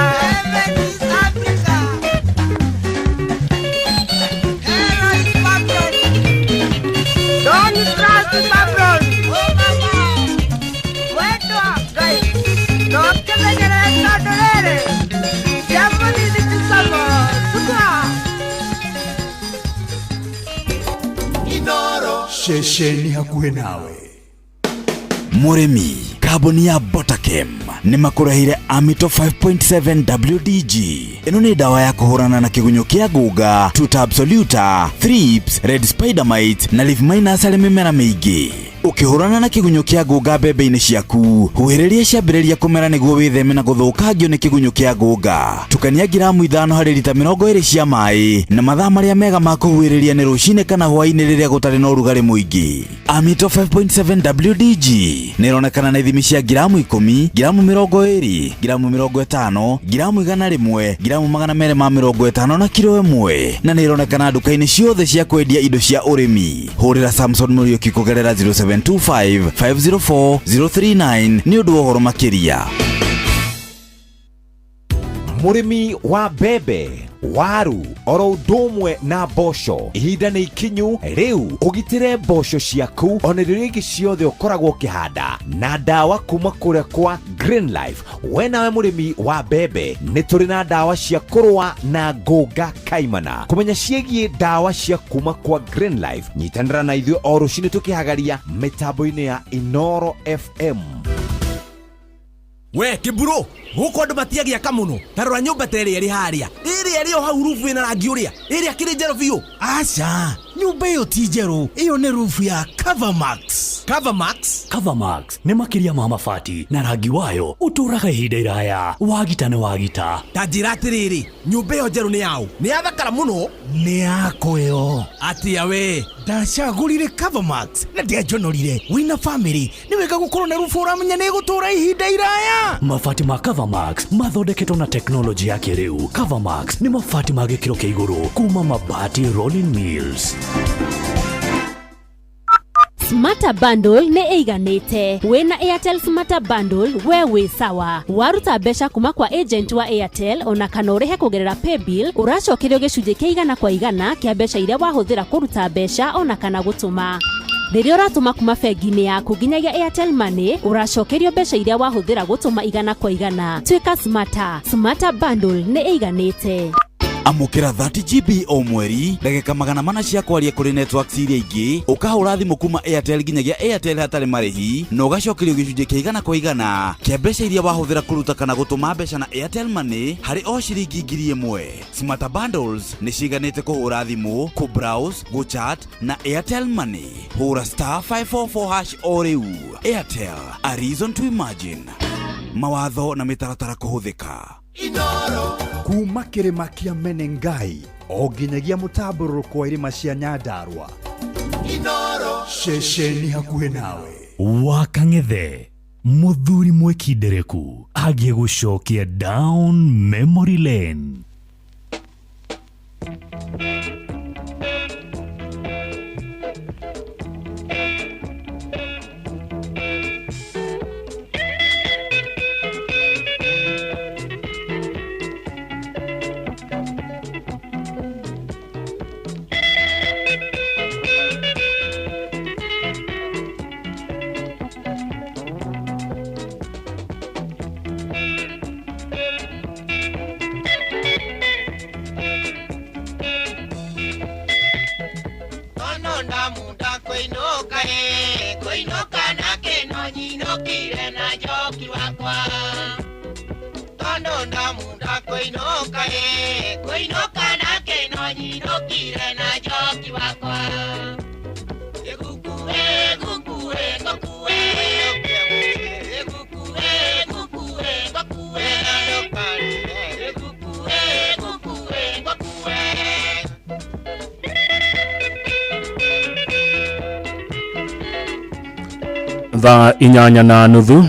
Don't trust Babylon. Mwendwa Ngai no kĩmenyerere tondũ rĩrĩ cia mũnini ti cama sukua. Ceceni hakuhĩ nawe. Mũrĩmi, kambuni ya Botakem nĩ makũrehire Amito 5.7 WDG. Ĩno nĩ ndawa ya kũhũrana na kĩgunyũ kĩa ngũnga, Tuta absoluta, thrips, red spider mite na leaf miners harĩ mĩmera mĩingĩ. Ũkĩhũrana na kĩgunyũ kĩa ngũnga mbembe-inĩ ciaku, huhĩrĩria ciambĩrĩria kũmera nĩguo wĩtheme na gũthũkangio nĩ kĩgunyũ kĩa ngũnga. Tukania ngiramu 5 harĩ rita 20 cia maĩ na mathaa marĩa mega ma kũhuhĩrĩria nĩ rũcinĩ kana hwaĩ-inĩ rĩrĩa gũtarĩ na ũrugarĩ mũingĩ. Amito 5.7 WDG nĩ ĩronekana na ithimi cia ngiramu 10, ngiramu 20, ngiramu 50, ngiramu 100, ngiramu 250 na kiro 1 na nĩ ĩronekana nduka-inĩ ciothe cia kwendia indo cia ũrĩmi. Hũrĩra Samson Mũriũki kũgerera 0725 504 039 nĩ ũndũ wa ũhoro makĩria. Mũrĩmi wa mbembe, waru oro ũndũ ũmwe na mboco, ihinda nĩ ikinyu rĩu ũgitĩre mboco ciaku ona irio iria ingĩ ciothe ũkoragwo ũkĩhanda na ndawa kuma kũrĩa kwa Green Life. We nawe mũrĩmi wa mbembe, nĩ tũrĩ na ndawa cia kũrũa na ngũnga kaimana. Kũmenya ciĩgiĩ ndawa cia kuma kwa Green Life, nyitanĩra na ithuĩ o rũcinĩ tũkĩhagaria mĩtambo-inĩ ya Inoro FM. We kĩmburu, gũkũ andũ matiagĩaka mũno. Ta rora nyũmba ta ĩrĩa ĩrĩ harĩa, ĩrĩa ĩrĩ o hau, rubu ĩna rangi ũrĩa, ĩrĩa kĩrĩ njerũ biũ. Aca, nyũmba ĩyo ti njerũ, ĩyo nĩ rubu ya Covermax. Covermax? Covermax nĩ makĩria ma mabati, na rangi wayo ũtũũraga ihinda iraya. Wagita nĩ wagita. Ta njĩra atĩrĩrĩ, nyũmba ĩyo njerũ nĩ yaũ? Nĩ yathakara mũno. Nĩ yakwa ĩyo. Atĩa we? Ndacagũrire Covermax na ndianjonorire. Wĩna famĩlĩ nĩ wega gũkorwo na rubu ũramenya nĩ ĩgũtũũra ihinda iraya. Mabati ma Covermax mathondeketwo na teknolojĩ ya kĩrĩu. Covermax nĩ mabati ma gĩkĩro kĩa igũrũ kuma Mabati Rolling Mills. Smarter Bundle nĩ ĩiganĩte. Wĩna Airtel Smarter Bundle, we wĩ sawa. Waruta mbeca kuma kwa agent wa Airtel ona kana ũrĩhe kũgerera paybill, ũracokerio gĩcunjĩ kĩa 100% kĩa mbeca iria wahũthĩra kũruta mbeca ona kana gũtũma. Rĩrĩa ũratũma kuma bengi-inĩ yaku nginyagia Airtel Money, ũracokerio mbeca iria wahũthĩra gũtũma 100%. Tuĩka smarter. Smarter Bundle nĩ ĩiganĩte. Amũkĩra 30 GB o mweri, ndagĩka 400 cia kwaria kũrĩ networks iria ingĩ, ũkahũra thimũ kuma Airtel nginyagia Airtel hatarĩ marĩhi, na ũgacokerio gĩcunjĩ kĩa 100% kĩa mbeca iria wahũthĩra kũruta kana gũtũma mbeca na Airtel Money harĩ o ciringi 1,000. Smarter Bundles nĩ ciganĩte kũhũra thimũ, kũ-browse, gũ-chat na Airtel Money. Hũra *544# o rĩu. Airtel, a reason to imagine. Mawatho na mĩtaratara kũhũthĩka. Kuma kĩrĩma kĩa Menengai o nginyagia mũtambũrũko wa irĩma cia Nyandarua, ceceni hakuhĩ nawe. Wakang'ethe mũthuri mwĩkindereku agiĩ gũcokia down memory lane. Tono ndamunda kũinũka ĩ, kũinũka na kĩno nyinũkire na njoki wakwa. Tono ndamunda kũinũka ĩ, kũinũka na kĩno nyinũkire na njoki wakwa. Ĩgukue, ĩgukue, ngũkue. Ĩgukue, ĩgukue, ngũkue. Ĩgukue, ĩgukue, ngũkue. Thaa 8:30,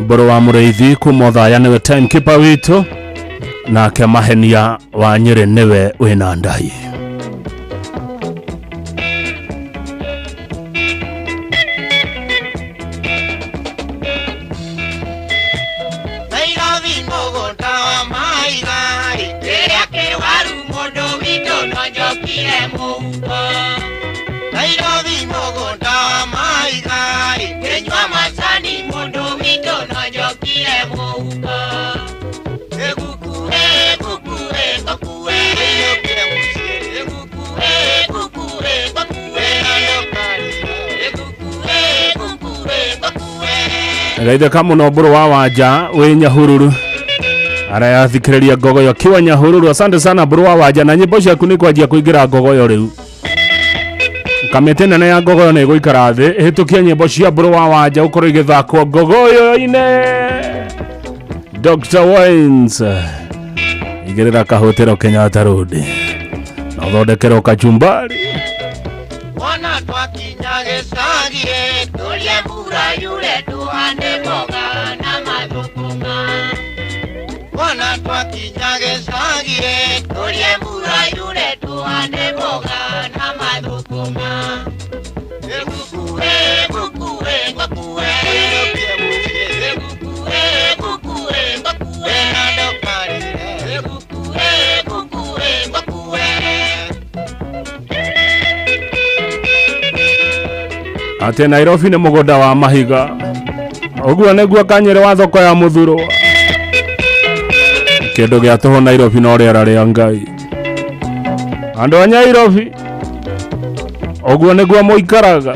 mbũrũ wa mũrĩithi kuma Othaya nĩwe timekeeper witũ, nake Mahenia wa Nyĩrĩ nĩwe wĩna ndai. Nairobi mũgũnda wa maiga, rĩrĩa kĩwaru mũndũ witũ no njokire mũhuko. Nairobi mũgũnda wa maiga, ngĩnyua macani mũndũ witũ no njokire mũhuko. Ĩgukue, ĩgukue, ngũkue. Ĩgukue, ĩgukue, ngũkue. Ĩgukue, ĩgukue, ngũkue. Geithĩka mũno mbũrũ wa Wanja wĩ Nyahururu, arayathikĩrĩria ngogoyo kiwa Nyahururu. Asante sana mbũrũ wa Wanja, na nyĩmbo ciaku nĩ kwanjia kũingĩra ngogoyo rĩu. Kamĩtĩ nene ya ngogoyo nĩ ĩgũikara thĩ ĩhĩtũkie nyĩmbo cia mbũrũ wa Wanja ũkorwo igĩthakwo ngogoyo-inĩ. Dr. Wines, igĩrĩra kahũtĩro Kenyatta Road na ũthondekerwo kachumbari. Mwana twakinya gĩcagi tũrĩe mbura yure tũhande mboga na mathũkũma. Mwana twakinya gĩcagi tũrĩe mbura yure tũhande mboga na mathũkũma. Ĩgukue, ĩgukue, ngũkue. Ĩgukue, ĩgukue, ngũkue. Atĩ Nairobi nĩ mũgũnda wa mahiga. Ũguo nĩguo Kanyĩrĩ wa thoko ya mũthurwo. Kĩndũ gĩa tũhũ Nairobi no rĩera rĩa Ngai. Andũ a Nairobi, ũguo nĩguo mũikaraga.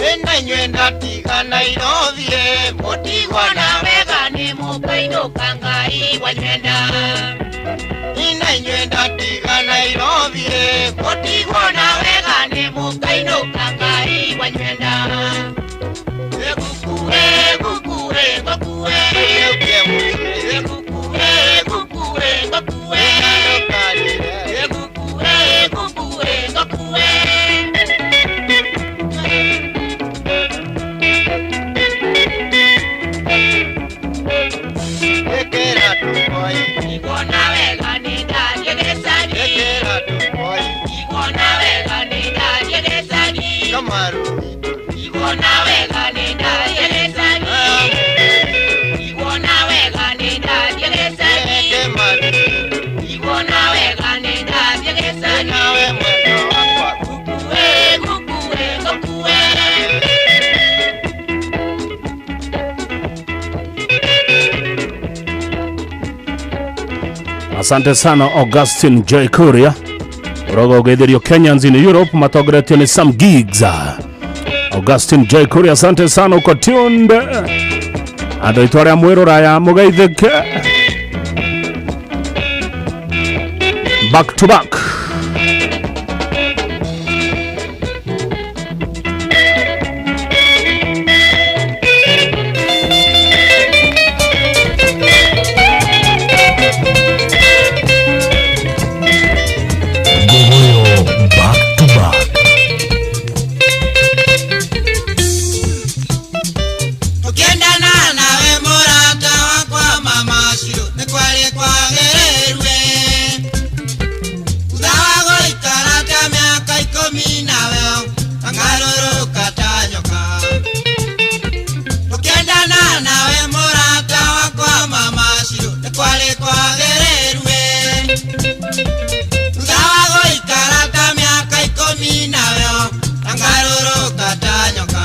Ĩna inyuĩ ndatiga Nairobi ĩ, mũtigwo na wega nĩ mũkainũka Ngai wanywenda. Ĩna inyuĩ ndatiga Nairobi ĩ, mũtigwo na wega nĩ mũkainũka Ngai wanywenda. Ĩgukue, ĩgukue, ngũkue. Ĩgukue, ĩgukue, ngũkue. Ĩgukue, ĩgukue, ngũkue. Igona wega nĩ ndathiĩ gĩcagi. Igona wega nĩ ndathiĩ gĩcagi. Igona wega nĩ ndathiĩ gĩcagi. Igona wega nĩ ndathiĩ gĩcagi. Igona wega nĩ ndathiĩ gĩcagi. Ngũkue, ngũkue, ngũkue. Asante sana Augustine Joy Kuria uroga ugeithĩrio Kenyans in Europe matongoretio nĩ Sam Gigs. Augustine Joy Kuria, asante sana, uko tuned. Andũ aitũ arĩa mwĩ rũraya mũgeithĩke back to back. Ngogoyo back to back. Tukiendana nawe mũrata wakwa mama Shiro nĩ kwarĩ kwagĩrĩirwe thutha wa gũikara ta mĩaka ikũmi nawe ngarũrũka ta nyoka. Tukiendana nawe mũrata wakwa mama Shiro nĩ kwarĩ kwagĩrĩirwe thutha wa gũikara ta mĩaka ikũmi nawe ngarũrũka ta nyoka.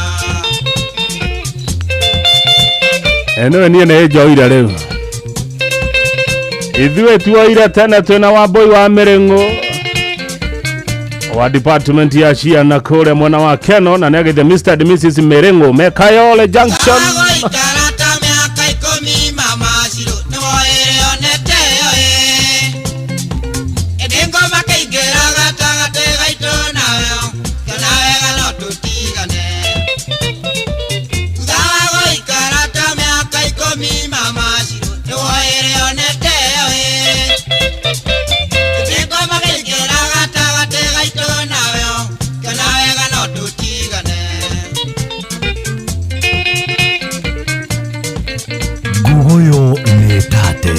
Ĩno niĩ nĩ njoire rĩu. Ithuĩ tuoire tene twĩna Wambũi wa Mĩrĩng'ũ wa department ya ciana kũrĩa mwena wa Keno na nĩagĩte Mr and Mrs Mĩrĩng'ũ me Kayole Junction. Gũikara ta mĩaka ikũmi mama Shiro nĩ woire onete yo ĩ ĩndĩ ngoma kĩingĩra gatagatĩ gaitũ nawe kĩona wega no tũtigane. Thutha wa gũikara ta mĩaka ikũmi mama Shiro nĩ woire onete yo ĩ ĩndĩ ngoma kĩingĩra gatagatĩ gaitũ nawe kĩona wega no tũtigane. Ngogoyo nĩ tate.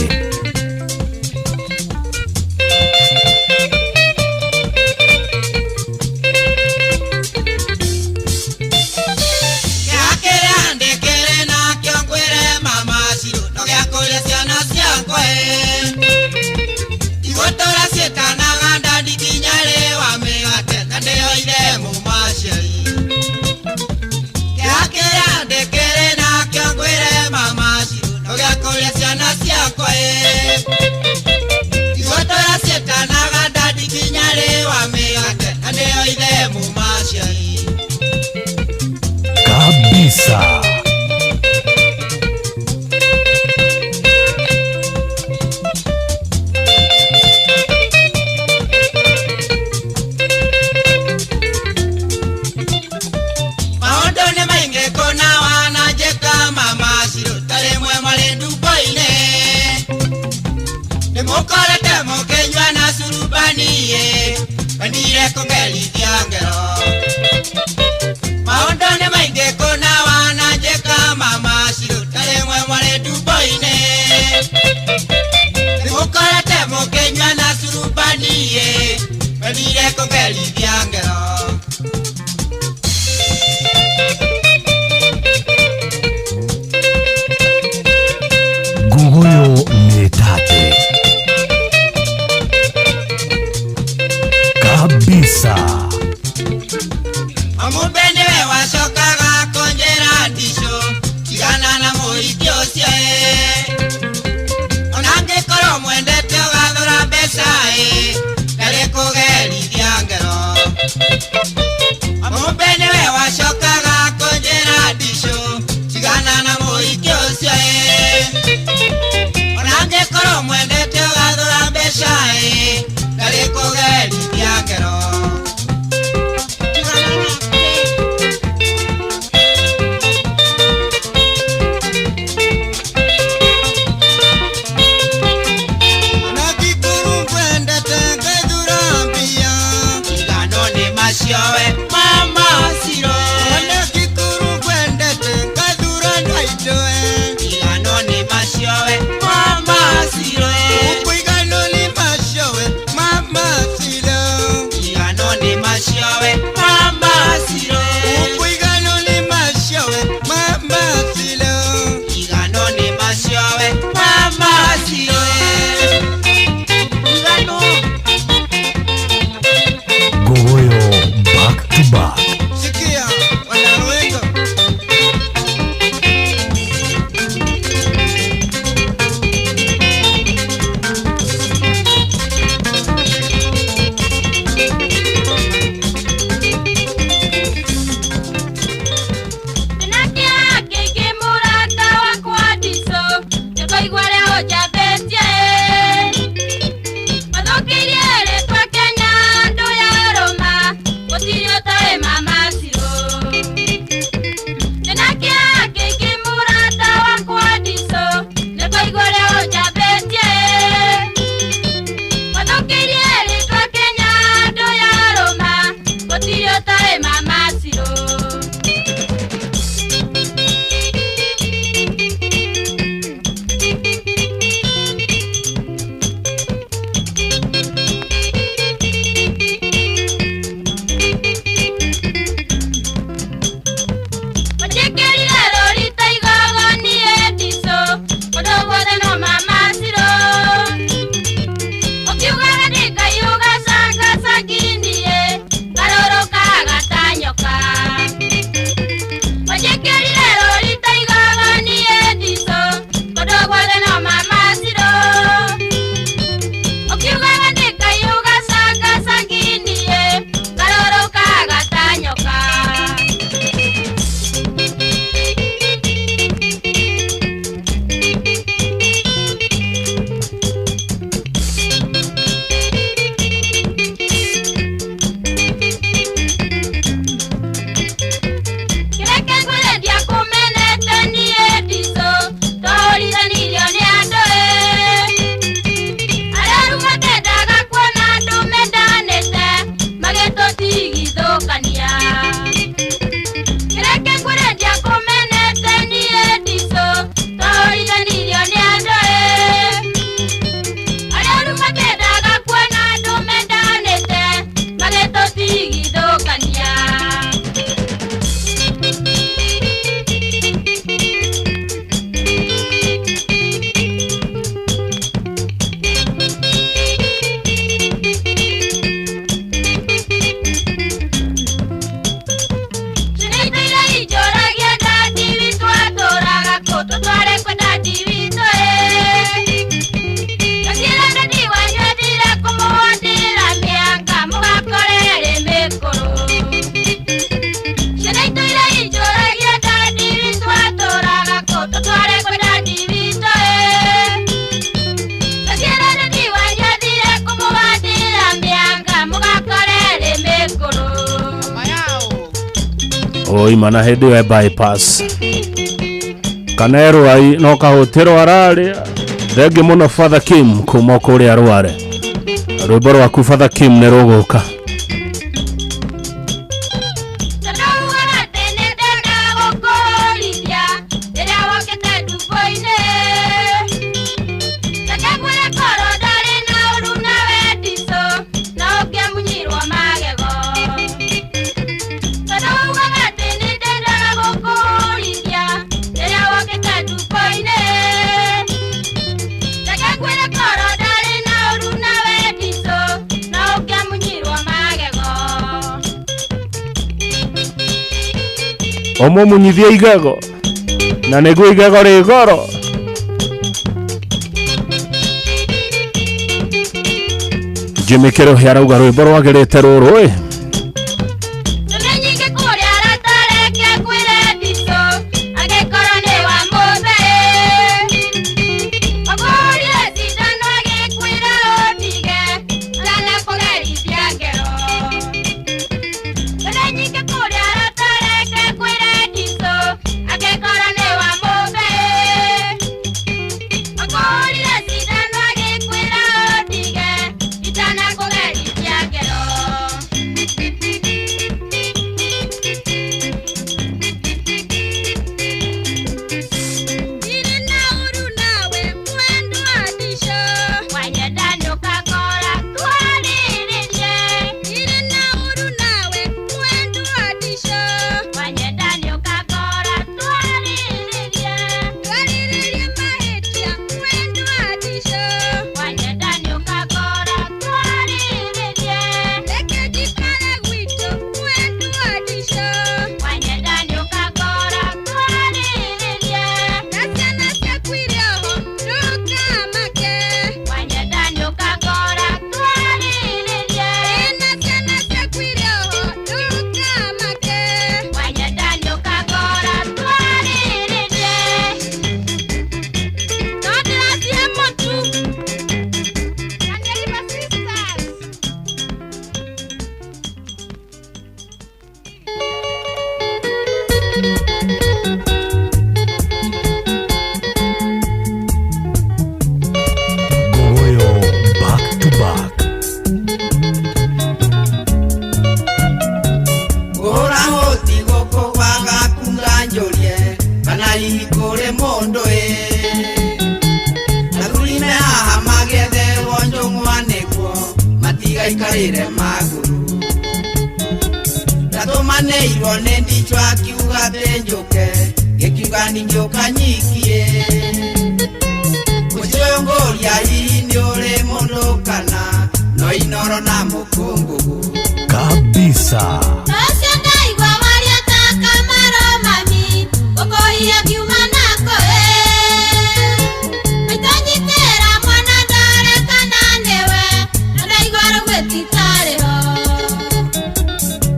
Gĩakĩrĩa ndĩkĩrĩ nakĩo ngwĩre mama Shiro no gĩa kũrĩa ciana ciakwa ĩ igũtũra ciĩtanaga ndandi nginya rĩ wa mĩgate na nĩyo ithe mũmaciari. Gĩakĩrĩa ndĩkĩrĩ nakĩo ngwĩre mama Shiro no gĩa kũrĩa ciana ciakwa ĩ igũtũra ciĩtanaga ndandi nginya rĩ wa mĩgate na nĩyo ithe mũmaciari. Kabisa. Maũndũ nĩ maingĩ kũna wananjĩka mama Shiro ta rĩmwe marĩ ndumbo-inĩ nĩ mũkorete mũkĩnyua na curubani-ĩ wendire kũngerithia ngero. Maũndũ nĩ maingĩ kũna wananjĩka Oima na hĩndĩ ĩyo e bypass kana erwai no kahũtĩrwo ararĩa. Thengi mũno Father Kim kuma kũrĩa Rware, rwĩmbo rwaku Father Kim nĩ rũgũka. Ũmũmunyithie igego na nĩguo igego rĩ goro. Jimmy Kĩrũhĩ arauga rwĩmbo rwagĩrĩte rũrũ ĩ. Ngogoyo back to back. Ngũra hũti gũkũ gwagaku nganjũrie kana hihi kũrĩ mũndũ ĩ athuri me haha magĩetherwo njũng'wa nĩguo matigaikarĩre magũrũ ndatũmanĩirwo nĩ ndichwa akiuga thĩ njũke gĩkiuga ningĩũka nyikie mũciĩ ũyũ ngũria hihi nĩ ũrĩ mũndũ kana no inoro na mũkũngũgũ. Kabisa. Ũcio ndaigua waria ta kamaro mami, ũkũhiya ngiuma nako ĩ. Maitũ nyitĩra mwana ndore kana nĩwe, na ndaigua rũgwĩti tarĩ ho.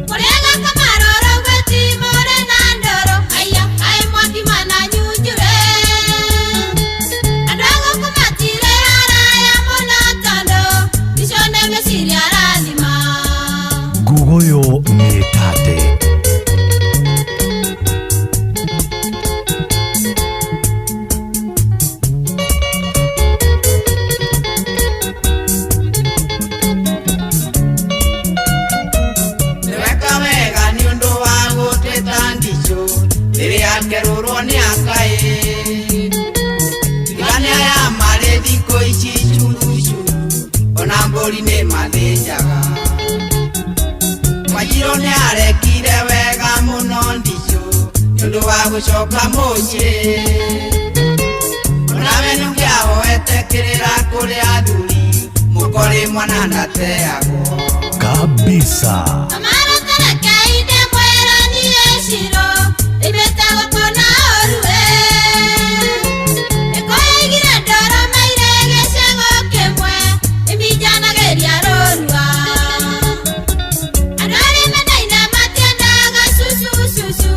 Mũrĩega kamaro rũgwĩti mũrĩ na ndũrũ, haiya kaĩ mwaki mananyunjure. Andũ a gũkũ matirĩ haraya mũno tondũ icio nĩ meciria arathima. Ngogoyo nĩ tate. Nĩweka wega nĩ ũndũ wa gũtwĩta ndicũ rĩrĩa akerũrwo nĩ akaĩ tigane aya marĩ thikũ ici curucuru ona mbũri nĩ mathĩnjaga Wanjirũ nĩ arekire wega mũno ndicũ nĩ ũndũ wa gũcoka mũciĩ onawe nĩũngĩahoete kĩrĩra kũrĩ athuri mũkorĩ mwana ndateagwo. Kabisa. Kamaro kareke inde mwera niĩ ciro, ĩmĩte gũkũ na ũru ĩ. Ĩkũyaigire ndoro maire gĩcego kĩmwe, ĩminjanagĩria rũrua. Andũ arĩa mendaine matiendaga cucu cucu,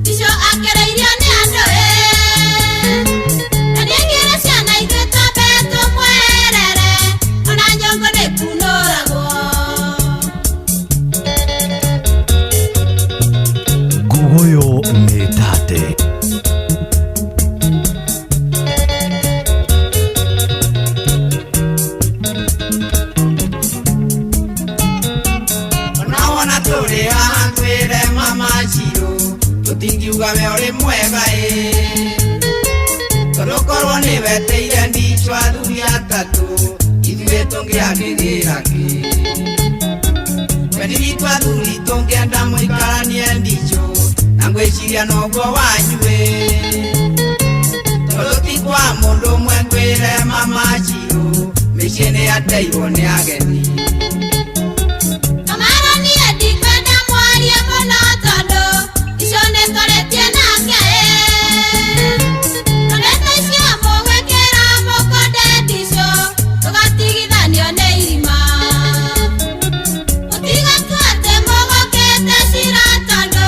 icio akereirio nĩ andũ ĩ. Na nĩngĩra ciana ithuĩ twambe tũmwerere, ona nyongo nĩ kunũragwo. mwega ĩ tondũ korwo nĩ weteire ndicho athuri atatũ ithuĩ tũngĩagĩrĩra kĩ wendi witũ athuri tũngĩenda mũikaranie ndicho na ngwĩciria noguo wanyu ĩ tondũ ti kwa mũndũ ũmwe ngwĩre mama Chirũ mĩciĩ nĩ yateirwo nĩ ageni. Kamaro niĩ ndikwenda mwarie mũno tondũ icio nĩ twarĩtie nake Ndeto icio mũgwĩkĩra mũkonde ndicio tũgatigithanio nĩ irima. Mũtigatua atĩ mũgũkĩte cira tondũ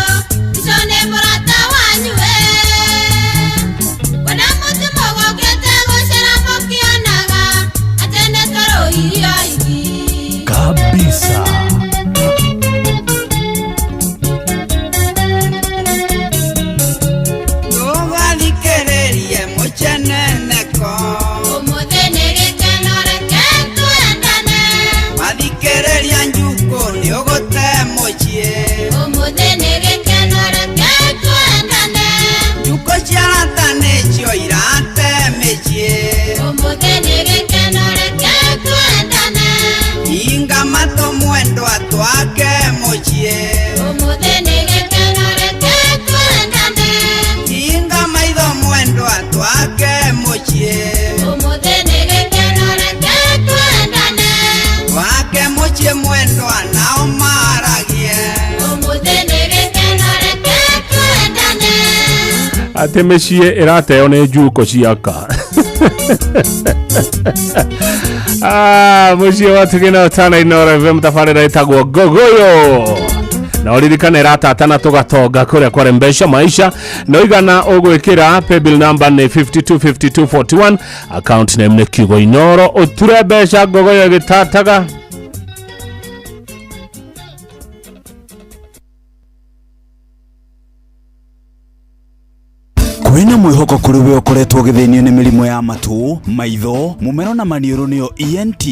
icio nĩ mũrata wanyu ĩ. Kwenda mũtĩ mũgũkĩte gũcera mũkĩonaga atĩ nĩ tũrũirio iki. Kabisa. Tũgathikĩrĩrie mũceneneko Ũmũthĩ nĩ gĩkeno reke twendane. Wathikĩrĩria njukũ nĩ ũgũte mũciĩ. Ũmũthĩ nĩ gĩkeno reke twendane. Njukũ cia arata nĩcio irate mĩciĩ. Ũmũthĩ nĩ gĩkeno reke twendane. Hinga matũ mwendwa twake mũciĩ. Ũmũthĩ nĩ gĩkeno reke twendane. Hinga maitho mwendwa twake mũciĩ. Ũmũthĩ nĩ gĩkeno reke twendane. Twake mũciĩ mwendwa nao maragie. Ũmũthĩ nĩ gĩkeno reke twendane. Atä mä ciä ä rateo nä njuko ciaka må ciä wa tugä na tana Inooro FM tabarä ra ĩtagwo ngogoyo na ũririkane ĩratatana tũgatonga kũrĩa kwarembesha maisha na ũigana ũgwĩkĩra paybill number nĩ 525241 account name nĩ kiugo Inooro ũture mbeca ngogoyo ĩgĩtataga. Kwĩna mwĩhoko kũrĩ we ũkoretwo ũgĩthĩnio nĩ mĩrimũ ya matũ, maitho, mũmero na maniũrũ nĩyo ENT.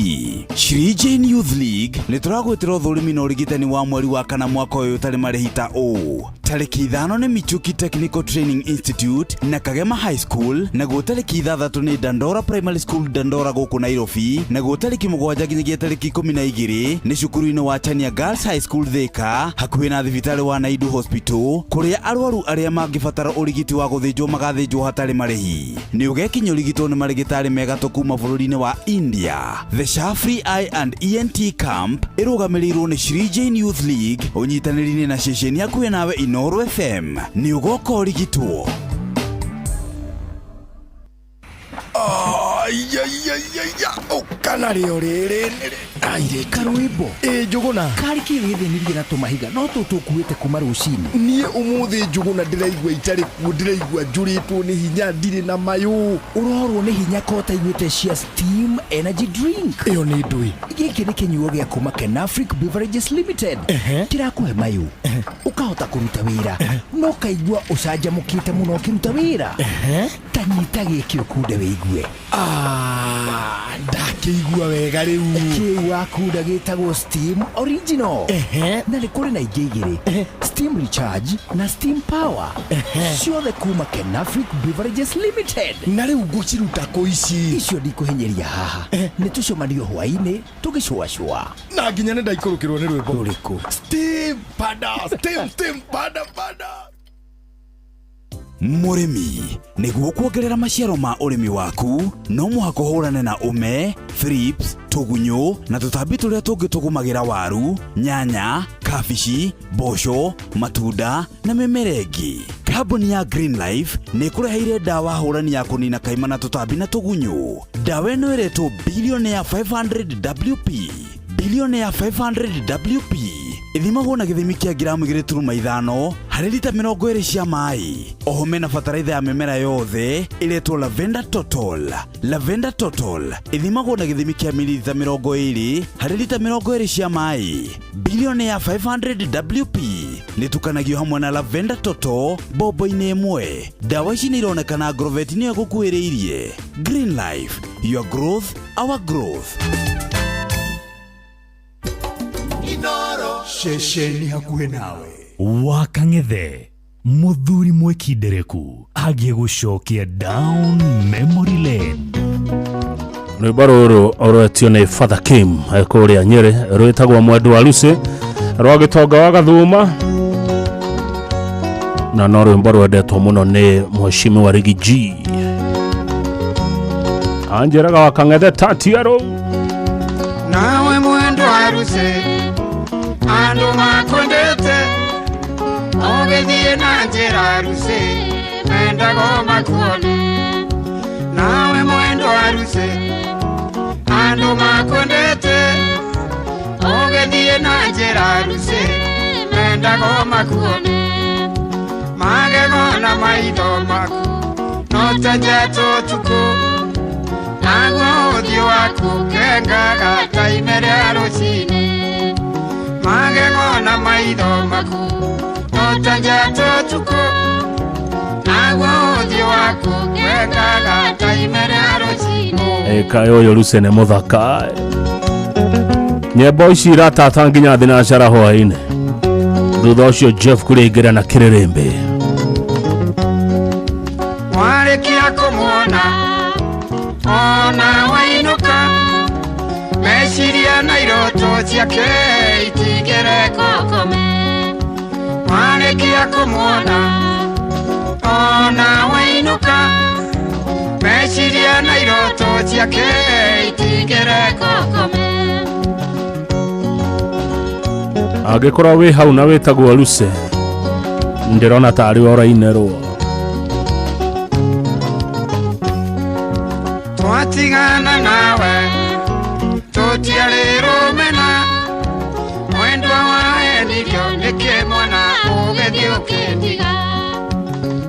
Shri Jane Youth League nĩ tũragwĩtĩra ũthũrimi na ũrigitani wa mweri wa kana mwaka ũyũ ũtarĩ marĩhi ta ũũ. Tarĩki 5 nĩ Michuki Technical Training Institute na Kagema High School, naguo tarĩki 6 nĩ Dandora Primary School Dandora gũkũ Nairobi, naguo tarĩki 7 nginyagia tarĩki 12 nĩ cukuru-inĩ wa Chania Girls High School Thika, hakuhĩ na thibitarĩ wa Naidu Hospital, kũrĩa arwaru arĩa mangĩbatara ũrigiti wa gũthĩnjwo magathĩnjwo hatarĩ marĩhi. Nĩ ũgekinya ũrigitwo nĩ marĩgĩtarĩ mega kuma bũrũri-inĩ wa India. The Shafri Eye and ENT Camp ĩrũgamĩrĩirwo nĩ Shri Jane Youth League ũnyitanĩri-inĩ na ceceni hakuhĩ nawe Inooro FM. Nĩ ũgoka ũrigitwo. Ũkana rĩo rĩrĩ karwĩmbo ĩ Njũgũna karĩ kĩ wĩthĩnirie na tũmahiga no tũ tũkuĩte kuma rũcinĩ. Niĩ ũmũthĩ Njũgũna ndĩraigua itarĩ kuo, ndĩraigua njũrĩtwo nĩ hinya, ndirĩ na mayũ. Ũrorwo nĩ hinya ko ũtaiguĩte cia Steam Energy Drink? Ĩyo nĩ ndũĩ. Gĩkĩ nĩ kĩnyuo gĩa kuma Kenafric Beverages Limited kĩrakũhe mayũ ũkahota kũruta wĩra na ũkaigua ũcanjamũkĩte mũno ũkĩruta wĩra. Ta nyita gĩkĩ ũkunde wĩigue. Ndakĩigua wega rĩu. Kĩu wakunda gĩtagwo Steam Original na nĩ kũrĩ na ingĩ igĩrĩ, Steam Recharge na Steam Power, ciothe kuma Kenafric Beverages Limited. Na rĩu ngũciruta kũ ici? Icio ndikũhinyĩria haha, nĩ tũcemanio hwaĩ-inĩ tũgĩcũacũa. Na nginya nĩ ndaikũrũkĩrwo nĩ rwĩmbo. Rũrĩkũ? Steam pada steam steam pada pada. Mũrĩmi, nĩguo kuongerera maciaro ma ũrĩmi waku, no mũhaka ũhũrane na ũme, thrips, tũgunyũ na tũtambi tũrĩa tũngĩ tũgũmagĩra waru, nyanya, kabici, mboco, matunda na mĩmera ĩngĩ. Kambuni ya Green Life nĩ ĩkũreheire ndawa hũrani ya kũnina kaima na tũtambi na tũgunyũ. Ndawa ĩno ĩretwo Billionaire 500 WP. Billionaire 500 WP ithimagwo na gĩthimi kĩa ngiramu 2.5 harĩ lita 20 cia maĩ. Oho mena bataraitha ya mĩmera yothe ĩretwo Lavender Total. Lavender Total ithimagwo na gĩthimi kĩa mililita 20 harĩ lita 20 cia maĩ. Billionaire 500 WP nĩtukanagio hamwe na Lavender Total bombo-inĩ ĩmwe. Ndawa ici nĩ ironekana Agrovet nĩyo ĩgũkuhĩrĩirie. Green Life, your growth, our growth. Ceceni hakuhĩ nawe. Wakang'ethe. Mũthuri mwĩkindereku agĩgũcokia down memory lane. Rwĩmbo rũrũ rwetio nĩ Father Kim kũrĩa Nyĩrĩ, rwĩtagwo Mwendwa Lucy rwa Gĩtonga wa Gathuma, na no rwĩmbo rwendetwo mũno nĩ Mheshimiwa Rigi G. Anjĩraga wa Kang'ethe tatiarũ. Nawe mwendwa Lucy, andũ makwendete, ũgĩthiĩ na njĩra Lucy, mendago makuone. Nawe mwendwa Lucy, andũ makwendete, ũgĩthiĩ na njĩra Lucy, mendago makuone. Magego na maitho maku no ta njata ũtukũ, naguo ũthiũ waku ũkengaga ta ime rĩa rũcinĩ. Magego na maitho maku no ta njata ũtukũ, naguo ũthiũ waku ũkengaga ta ime rĩa rũcinĩ. Kaĩ ũyũ Lucy nĩ mũthaka. Nyĩmbo ici iratata nginya thinacara hwaĩ-inĩ. Thutha ũcio Jeff kũrĩingĩra na kĩrĩrĩmbĩ. Warĩkia kũmuona ona wainũka, meciria na iroto ciake itigere kũkome. Warĩkia kũmuona ona wainũka, meciria na iroto ciake itigere kũkome. Angĩkorwo wĩ hau na wĩtagwo Lucy, ndĩrona tarĩ we ũrainĩrwo. Twatigana nawe tũtiarĩ rũmena, mwendwa wahenirio nĩkĩ mwana ũgĩthiĩ ũkĩndiga.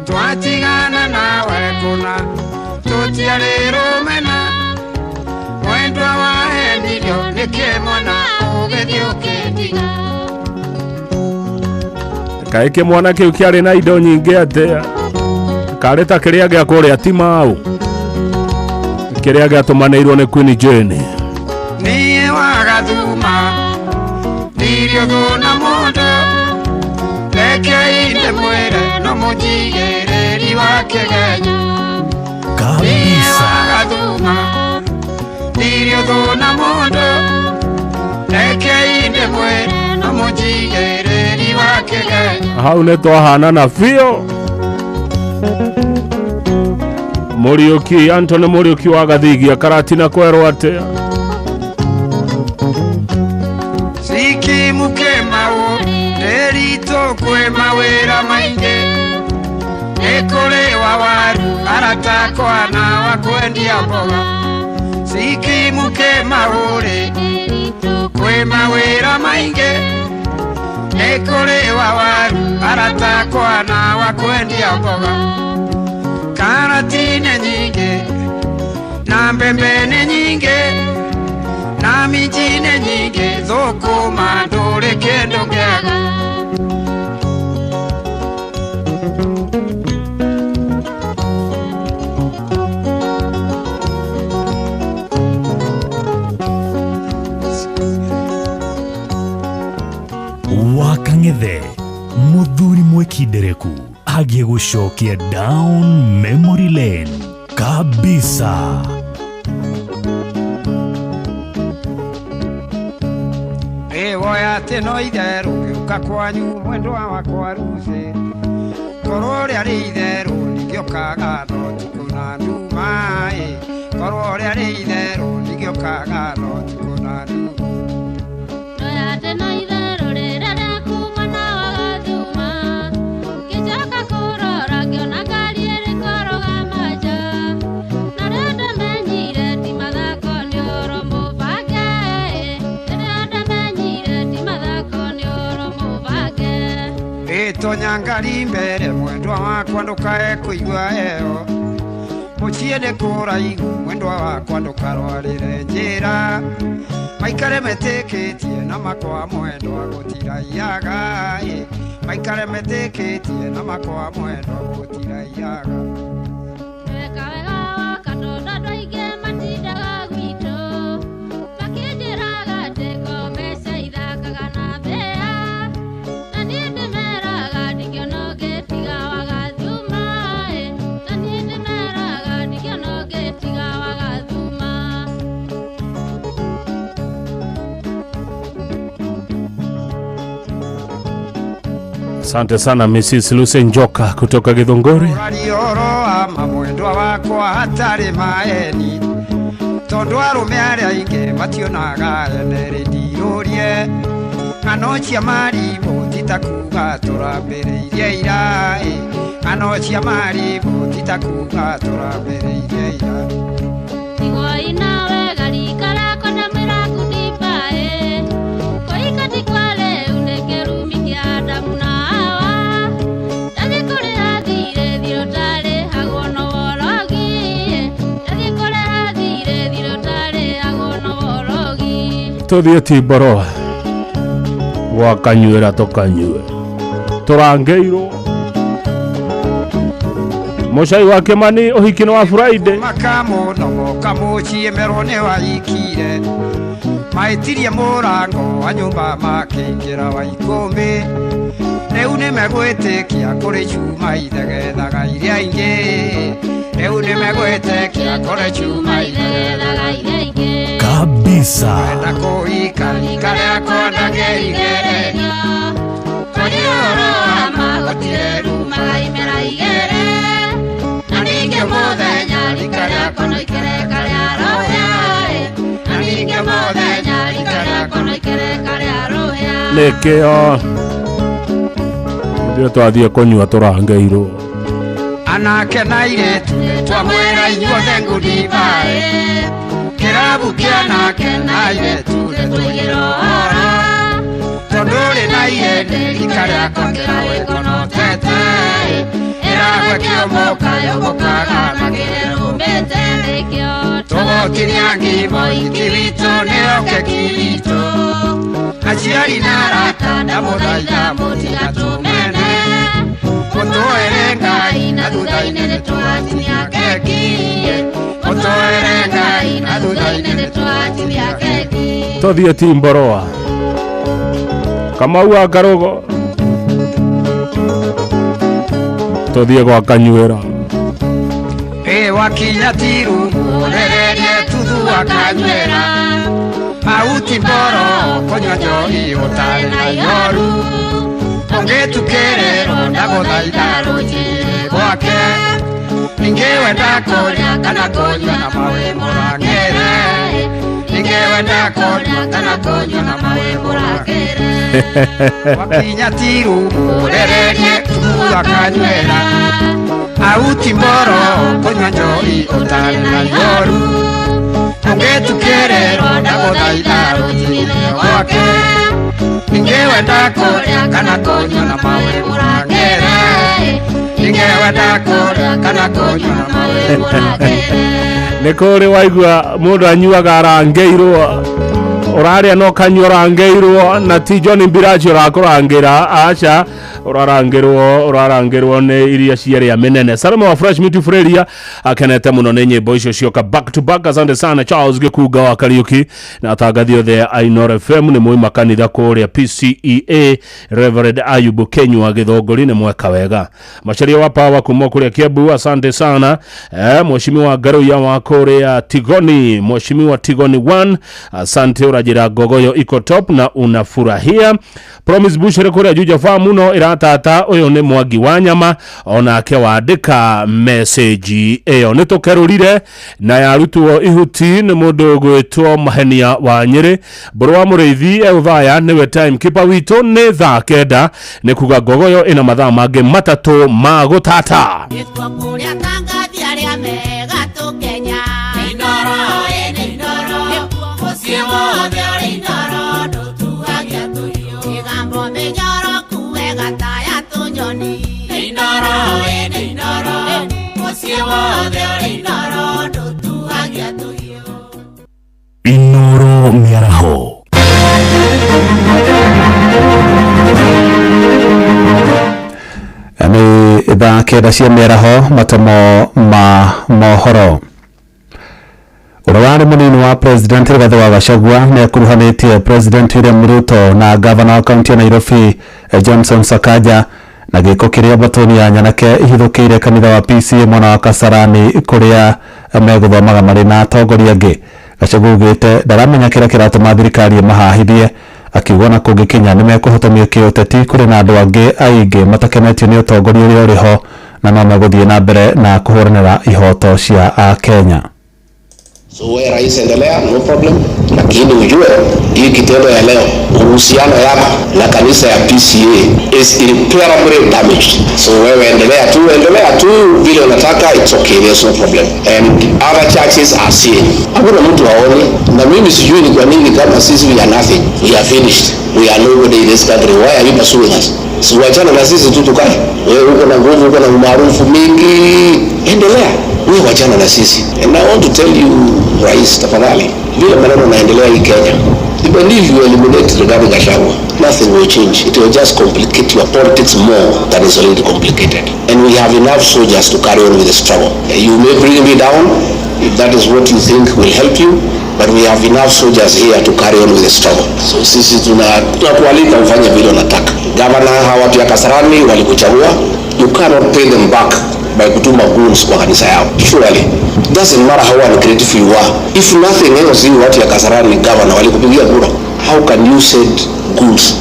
Twatigana nawe kũna tũtiarĩ rũmena, mwendwa wahenirio nĩkĩ mwana ũgĩthiĩ ũkĩndiga. Kaĩ kĩmwana kĩu kĩarĩ na indo nyingĩ atĩa? Karĩ ta kĩrĩa gĩa kũrĩa Timau, kĩrĩa gĩatũmanĩirwo nĩ Queen Jane. Niĩ wa Gathuma ndirĩ ũthũ na mũndũ, rekei ndĩmwĩre no mũnjigĩrĩri wa kĩgenyo. Niĩ wa Gathuma ndirĩ ũthũ na mũndũ, rekei ndĩmwĩre no mũnjigĩrĩri wa kĩgenyo. Hau nĩ twahanana biũ. Mũriũki Anthony Mũriũki wa Gathigia Karatina kwerwo atĩa? Sikimuke mau ndĩritũ kwĩ mawĩra maingĩ, nĩ kũrĩ wa waru aratakwa na wa kwendia mboga. Sikimuke mau rĩ kwĩ mawĩra maingĩ, nĩ kũrĩ wa waru aratakwa na wa kwendia mboga. Karati nĩ nyingĩ na mbembe nĩ nyingĩ na minji nĩ nyingĩ, thũkũma ndũrĩ kĩndũ kĩega. Wa Kang'ethe, mũthuri mwĩkindereku agĩgũcokia down memory lane kabisa. Ĩwoya atĩ no itherũ ngĩũka kwanyu mwendwa wakwa Lucy, korwo rĩarĩ itherũ ndingĩũkaga na ũtukũ na nduma ĩ, korwo rĩarĩ itherũ ndingĩũkaga na ũtukũ na nduma. Ndoya atĩ no itherũ rĩrĩa rĩakuma na wa Gathuma, ngĩcoka kũrora ngĩona ngari ĩrĩ kũrũgama nja, na rĩrĩa ndamenyire ti mathako nĩ ũhoro mũbange, rĩrĩa ndamenyire ti mathako nĩ ũhoro mũbange. Ĩtonya ngari mbere mwendwa wakwa ndũkae kũigua heho, mũciĩ nĩ kũraihu mwendwa wakwa ndũkarwarĩre njĩra, maikare metĩkĩtie na makwa mwendwa gũtiraiyaga ĩ, maikare metĩkĩtie na makwa mwendwa gũtiraiyaga. Weka wega woka tondũ andũ aingĩ matindaga gwitũ, makĩnjĩraga atĩ ko mbeca ithakaga na mbĩa, na niĩ ndĩmeraga ndingĩona ũngĩ tiga Asante sana Mrs. Lucy Njoka kutoka Githunguri. Ũrarioro wa mamwendwa wakwa hatarĩ maeni tondũ arũme arĩa aingĩ mationaga ene rĩndirũrie ng'ano cia marimũ ti ta kuga tũrambĩrĩirie ira ĩ ng'ano cia marimũ ti ta kuga tũrambĩrĩirie ira. Tigoi nawe garika rako na mwĩraku ndimbaĩ kũhika ti kwa rĩu nĩ kĩrumi kĩa Adamu na Hawa ndathiĩ kũrĩa thirĩ thirĩ ũtarĩhagwo no worogi ndathiĩ kũrĩa thirĩ thirĩ ũtarĩhagwo no worogi. Tuthiĩ Timboroa gwakanyuĩra tũkanyue tũrangĩirwo mũcai wa Kĩmani ũhiki nĩ wa Friday. Makamuno moka mũciĩ merwo nĩ waikire maĩtirie mũrango wa nyũmba makĩingĩra wa ikũmbĩ rĩu nĩmegwĩtĩkia kũrĩ cuma ithegethaga iria ingĩ rĩu nĩmegwĩtĩkia kũrĩ cuma ithegethaga iria ingĩ kabisa. Wenda kũhika rika rĩakwa ndangĩrigereria kũrĩ ũhoro wa ma gũtirĩ rumaga imera igĩrĩ na ningĩ mũthenya rika rĩakwa no ikereka rĩa rũhĩa na ningĩ mũthenya rika rĩakwa no ikereka rĩa rũhĩa. Nĩkĩo ithuĩ twathiĩ kũnyua tũrangĩirwo. Anake na airĩtu twamwĩra inyuothe ngudibaĩ kĩrabu kĩa anake na airĩtu nĩtũigĩrwo ũhoro tondũ ũrĩ na ihĩndĩ rika rĩakwa kĩrawĩkwo no tete ĩragwe kĩomoka yũmbũkaga na kĩrũmĩte nĩkĩo tũgũtinia ngimo iki witũ nĩyo keki witũ aciari na arata ndamũthaitha mũtigatũmene mũtũere Ngai na thutha-inĩ nĩtwatinia keki mũtũere Ngai na thutha-inĩ nĩtwatinia keki. Tũthiĩ Timboroa Kamau wa Karũgo tũthiĩ gwa Kanyuĩra. Ĩ wakinya tiru ũrererie tuthu wa Kanyuĩra auti mboro kũnyua njohi ũtarĩ na ihoru ũngĩtukĩrĩrwo ndagũthaitha rũnjirĩ gwake ningĩ wenda kũrĩa kana kũnyua na mawe mũrangĩre ningĩ wenda kũrĩa kana kũnyua na mawe mũrangĩre wakinya tiru ũrererie tuthu wa Kanyuĩra auti mboro kũnyua njohi ũtarĩ na ihoru ũngĩtukĩrĩrwo ndagũthaitha rũnjirĩ gwake ningĩ wenda kũrĩa kana kũnyua na mawe mũrangĩre ningĩ wenda kũrĩa kana kũnyua na mawe mũrangĩre. Nĩ kũrĩ waigua mũndũ anyuaga arangĩirwo ũrarĩa no kanyua ũrangĩirwo na ti John Mbiraci ũrakũrangĩra aca ũrarangĩrwo nĩ iria ciarĩa mĩnene. Salama wa Fresh Meat Freria akenete mũno nĩ nyĩmbo icio cioka back to back. Asante sana Charles Gĩkunga wa Kariuki na atangathi othe a Inooro FM nĩ moima kanitha kũrĩa PCEA Reverend Ayubu Kenyua Gĩthũngũri nĩ mweka wega. Macharia wa Power kuma kũrĩa Kiambu asante sana. Mheshimiwa Ngaruiya wa kũrĩa Tigoni, Mheshimiwa Tigoni 1 asante, ũranjĩra ngogoyo iko top na unafurahia. Promise Bushere kũrĩa Juja Farm muno ĩratata ũyũ nĩ Mwangi wa nyama onake wandĩka message ĩyo. Nĩ tũkerũrire na yarutwo ihuti nĩ mũndũ ũgwĩtwo Mahenia wa Nyĩrĩ Mbũrũ wa Mũrĩithi Euthaya nĩwe time keeper witũ nĩ thaa 9 nĩ kuga ngogoyo ĩna mathaa mangĩ 3 ma gũtata. Kũrĩa tangathi arĩa mega tũkenya Inooro ĩ Inooro mũciĩ wothe ũrĩ Inooro ndũtuagia tũhiũ mĩgambo mĩnyoroku wega ta ya tũnyoni Inooro ĩ Inooro mũciĩ wothe ũrĩ Inooro ndũtuagia tũhiũ. Inooro mĩaraho. Nĩ thaa 9 cia mĩaraho matomo ma mohoro. Ũrĩa warĩ mũnini wa President Rigathĩ wa Gachagua nĩ akuruhanĩtie President William Ruto na gavana wa kaunti ya Nairobi Johnson Sakaja na gĩko kĩrĩa mbatoni ya nyanake ihithũkĩire kanitha wa PCA mwena wa Kasarani kũrĩa megũthomaga marĩ na atongoria angĩ. Gachagua augĩte ndaramenya kĩrĩa kĩratũma thirikari ĩmahahithie Akiuga ona kũngĩkinya nĩ mekũhotomio kĩũteti, kũrĩ na andũ angĩ aingĩ matakenetio nĩ ũtongoria ũrĩa ũrĩ ho na no megũthiĩ na mbere na kũhũranĩra ihoto cia Akenya. So wewe rais, endelea, no problem, lakini ujue hii kitendo ya leo, uhusiano yako na kanisa ya PCA is irreparably damaged. So wewe endelea tu vile unataka, it's okay, there's no problem. And other churches are seeing. Hakuna mtu aoni, na mimi sijui ni kwa nini kama sisi we are nothing, we are finished, we are nobody in this country. Why are you pursuing us? Si wachana na sisi tu tukae. Wewe uko na nguvu, uko na umaarufu mingi, endelea wewe, wachana na sisi. And I want to tell you Rais, tafadhali, vile maneno naendelea hii Kenya, even if you eliminate Rigathi Gachagua, nothing will change. It will just complicate your politics more than it's already complicated. And we have enough soldiers to carry on with the struggle. You may bring me down if that is what you think will help you, but we have enough soldiers here to carry on with the struggle. So sisi tunakualika ufanye vile unataka. Gavana, hawa watu ya Kasarani walikuchagua, you cannot pay them back by kutuma goons kwa kanisa yao. Surely, doesn't matter how ungrateful you are. If nothing else, hii watu ya Kasarani governor walikupigia kura. How can you send goons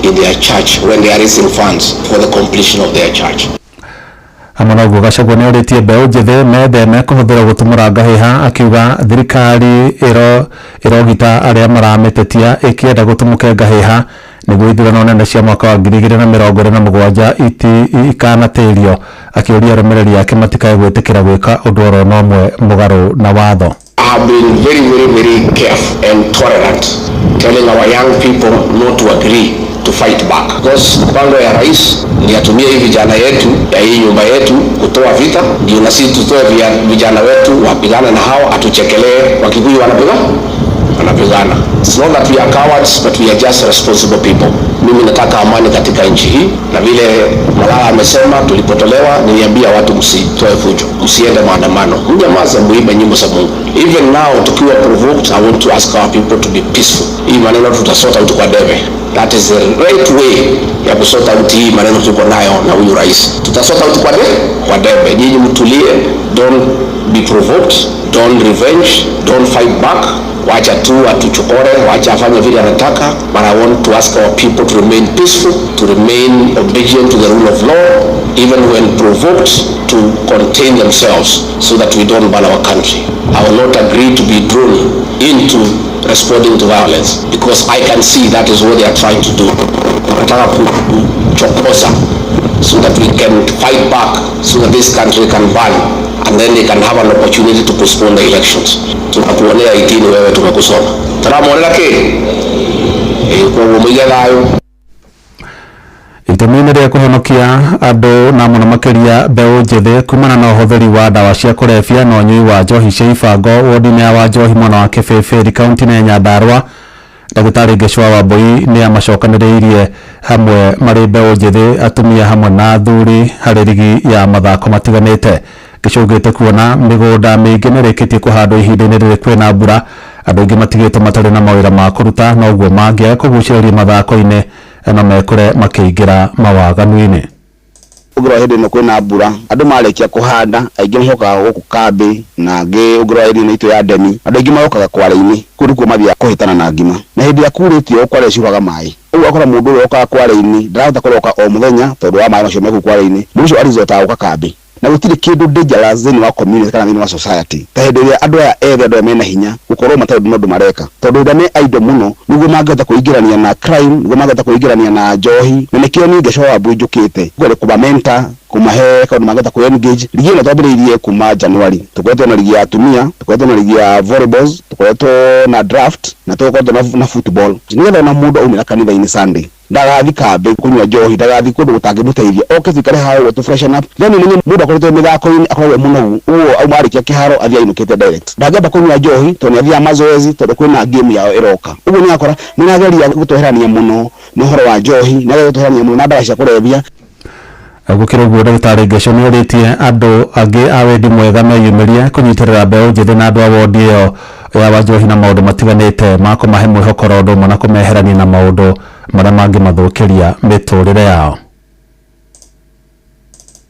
in their church when they are raising funds for the completion of their church? Hamwe na ũguo, Gachagua nĩ orĩtie mbeũ njĩthĩ metheme kũhũthĩra gũtumũra ngahĩha, akiuga thirikari ĩrogita arĩa maramĩtetia ĩkĩenda gũtumũke ngahĩha nĩguo ithurano nene cia mwaka wa 2027 ikanatĩrio, akĩũria arũmĩrĩri ake matikae gwĩtĩkĩra gwĩka ũndũ oro na ũmwe mũgarũ na watho. I have been very, very, very careful and tolerant, telling our young people not to agree to fight back. Because mpango ya rais ni atumie hii vijana yetu ya hii nyumba yetu kutoa vita, ndio na sisi tutoe vijana wetu wapigane na hao, atuchekelee. Wakikuyu wanapigana. It's not that we are cowards, but we are just responsible people. Mimi nataka amani katika nchi hii, na vile Malala amesema, tulipotolewa niliambia watu msitoe fujo, msiende maandamano, mnyamaze, muimbe nyimbo za Mungu. Even now tukiwa provoked, I want to ask our people to be peaceful. Hii maneno tutasort out kwa debe. That is the right way ya kusort out hii maneno tuko nayo na huyu rais. Tutasort out kwa debe, kwa debe. Nyinyi mtulie, don't be provoked, don't revenge, don't fight back. Wacha tu atuchokore, wacha afanye vile anataka, but I want to ask our people to remain peaceful, to remain obedient to the rule of law, even when provoked, to contain themselves so that we don't burn our country. I will not agree to be drawn into responding to violence because I can see that is what they are trying to do. Wanataka kuchokoza so that we can fight back, so that this country can burn and then they can have an opportunity to postpone the elections. Tunakuonea itini wewe, tumekusoma. Taramuonera ki? Koguo muige thayo. Itemi-inĩ rĩa kũhonokia andũ na mũno makĩria mbeũ njĩthĩ kumana na ũhũthĩri wa ndawa cia kũrebia na ũnyui wa njohi cia ibango wodi-inĩ ya Wanjohi mwena wa Kĩbĩbĩri kaunti-inĩ ya Nyandarua, Ndagĩtarĩ Gĩchua Wambui nĩ amacokanĩrĩirie hamwe marĩ mbeũ njĩthĩ, atumia hamwe na athuri harĩ rigi ya mathako matiganĩte. Gĩcũngĩte kuona mĩgũnda mĩingĩ nĩ ĩrĩkĩtie kũhandwo ihinda-inĩ rĩrĩ kwĩna mbura, andũ aingĩ matigĩtwo matarĩ na mawĩra ma kũruta, na ũguo mangĩaga kũgucĩrĩria mathako-inĩ no mekore makĩingĩra mawaganu-inĩ. Ũngĩrora hĩndĩ ĩno kwĩna mbura, andũ marĩkia kũhanda aingĩ macokaga gũkũ kambĩ, na angĩ ũngĩrora area ĩno itũ ya Ndemi, andũ aingĩ magokaga kware-inĩ, kũu nĩkuo mathiaga kũhĩtana na ngima, na hĩndĩ ĩrĩa kurĩtio kware ciuraga maĩ, ũguo ũgakora mũndũ ũrĩa ũkaga kware-inĩ ndarahota kũroka o mũthenya tondũ wa maĩ macio me kũu kware-inĩ, mũndũ ũcio arizotaga gũka kambĩ. Na gũtirĩ kĩndũ dangerous thĩinĩ wa community kana thĩinĩ wa society ta hĩndĩ ĩrĩa andũ aya ethĩ, andũ aya mena hinya gũkorwo matarĩ na ũndũ mareka, tondũ hĩndĩ ĩrĩa me idle mũno nĩguo mangĩhota kwĩingĩrania na crime, nĩguo mangĩhota kwĩingĩrania na njohi, na nĩkĩo niĩ Gĩchua Wambui njũkĩte ngwenda kũma-mentor, kũmahe kaũndũ mangĩhota kwĩ-engage. Ligi ĩno twambĩrĩirie kuma January, tũkoretwo na ligi ya atumia, tũkoretwo na ligi ya volleyballs, tũkoretwo na draft na tũkoretwo na football, nĩgetha ona mũndũ aumĩra kanitha-inĩ Sunday ndagathi kambĩ kũnyua njohi, ndagathi kũndũ gũtangĩmũteithia, oke tuikare haha ũguo tu freshen up. Then ũmenye mũndũ akoretwo mĩthako-inĩ akoragwo e mũnogu, ũguo auma arĩkia kĩharo athiĩ ainũkĩte direct, ndangĩamba kũnyua njohi tondũ nĩ athiaga mazoezi, tondũ kwĩna game yao ĩroka. Ũguo nĩ akora nĩ gũtweherania mũno na ũhoro wa njohi, nĩ ageria gũtweherania mũno na ndawa cia kũrebia. Gũkĩrĩ ũguo, ndagĩtarĩ Gĩchũ nĩ orĩtie andũ angĩ a wendi mwega meyumĩrie kũnyitĩrĩra mbeũ njĩthĩ na andũ a wondi ĩyo ya Wanjohi na maũndũ matiganĩte ma kũmahe mwĩhoko oro ũndũ ũmwe na kũmeherania na maũndũ marĩa mangĩmathũkĩria mĩtũrĩre yao.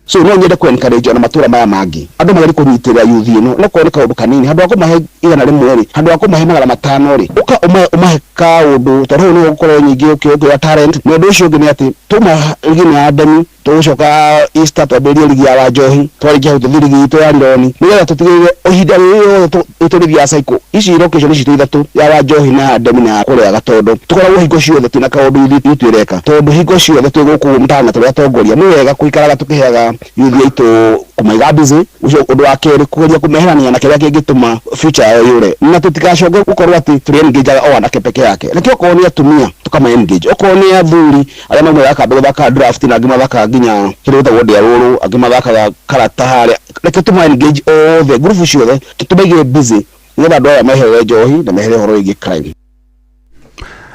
So no nyende ku encourage ona matura maya mangĩ andũ magerie kũnyitĩrĩra youth ĩno, no korwo nĩ kaũndũ kanini, handũ ha kũmahe 100 rĩ, handũ ha kũmahe 500 rĩ, ũka ũmahe kaũndũ, tondũ hau nĩho ũgũkorwo nyingĩ ũkĩoya talent. Na ũndũ ũcio ũngĩ nĩ atĩ tuma ligi ya ndemi, tũgũcoka Easter twambĩrĩrie ligi ya Wanjohi, twarĩkia hau tũthiĩ ligi itũ ya Rironi, nĩgetha tũtigĩrĩre ihinda rĩrĩ rĩothe tũrĩthiaga cycle ici location citũ ithatũ, ya Wanjohi na ya Ndemi na ya kũrĩa Gatondo, tũkoragwo hingo ciothe twĩna kaũndũ ithuĩ itũ ĩreka, tondũ hingo ciothe twĩ gũkũ mtaani tũrĩ atongoria, nĩ wega gũikaraga tũkĩheaga youth aitũ kũmaiga busy. Ũcio ũndũ wa kerĩ, kũgeria kũmeherania na kĩrĩa kĩngĩtũma future yao yũre, na tũtigacoke gũkorwo atĩ tũrĩ engage o anake peke yake. Reke okorwo nĩ atumia tũkama engage, okorwo nĩ athuri arĩa maumĩraga kambĩ gũthaka draft, na angĩ mathakaga nginya kĩrĩa gĩtagwo ndĩa rũrũ, angĩ mathakaga karata harĩa, reke tũma engage othe, ngurubu ciothe tũmaige busy, nĩgetha andũ aya meherere njohi na meherere ũhoro wĩgiĩ crime.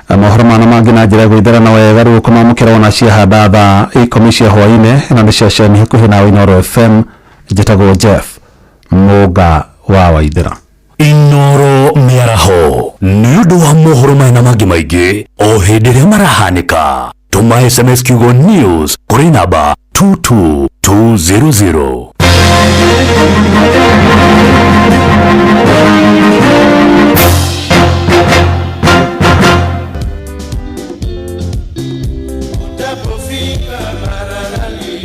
Mohoro mana mangĩ na njĩra ya gwĩthera wega rĩu kũmamũkĩra ona ciahanda thaa 10 cia hwaĩ-inĩ. Ĩno nĩ ceceni hakuhĩ nawe Inooro FM. Njĩtagwo Jeff Mũnga wa Waithĩra. Inoro mĩaraho nĩ ũndũ wa mohoro maya na mangĩ maingĩ o hĩndĩ ĩrĩa marahanĩka, tũma SMS kiugo news kũrĩ namba 22200. Utapofika Maralani,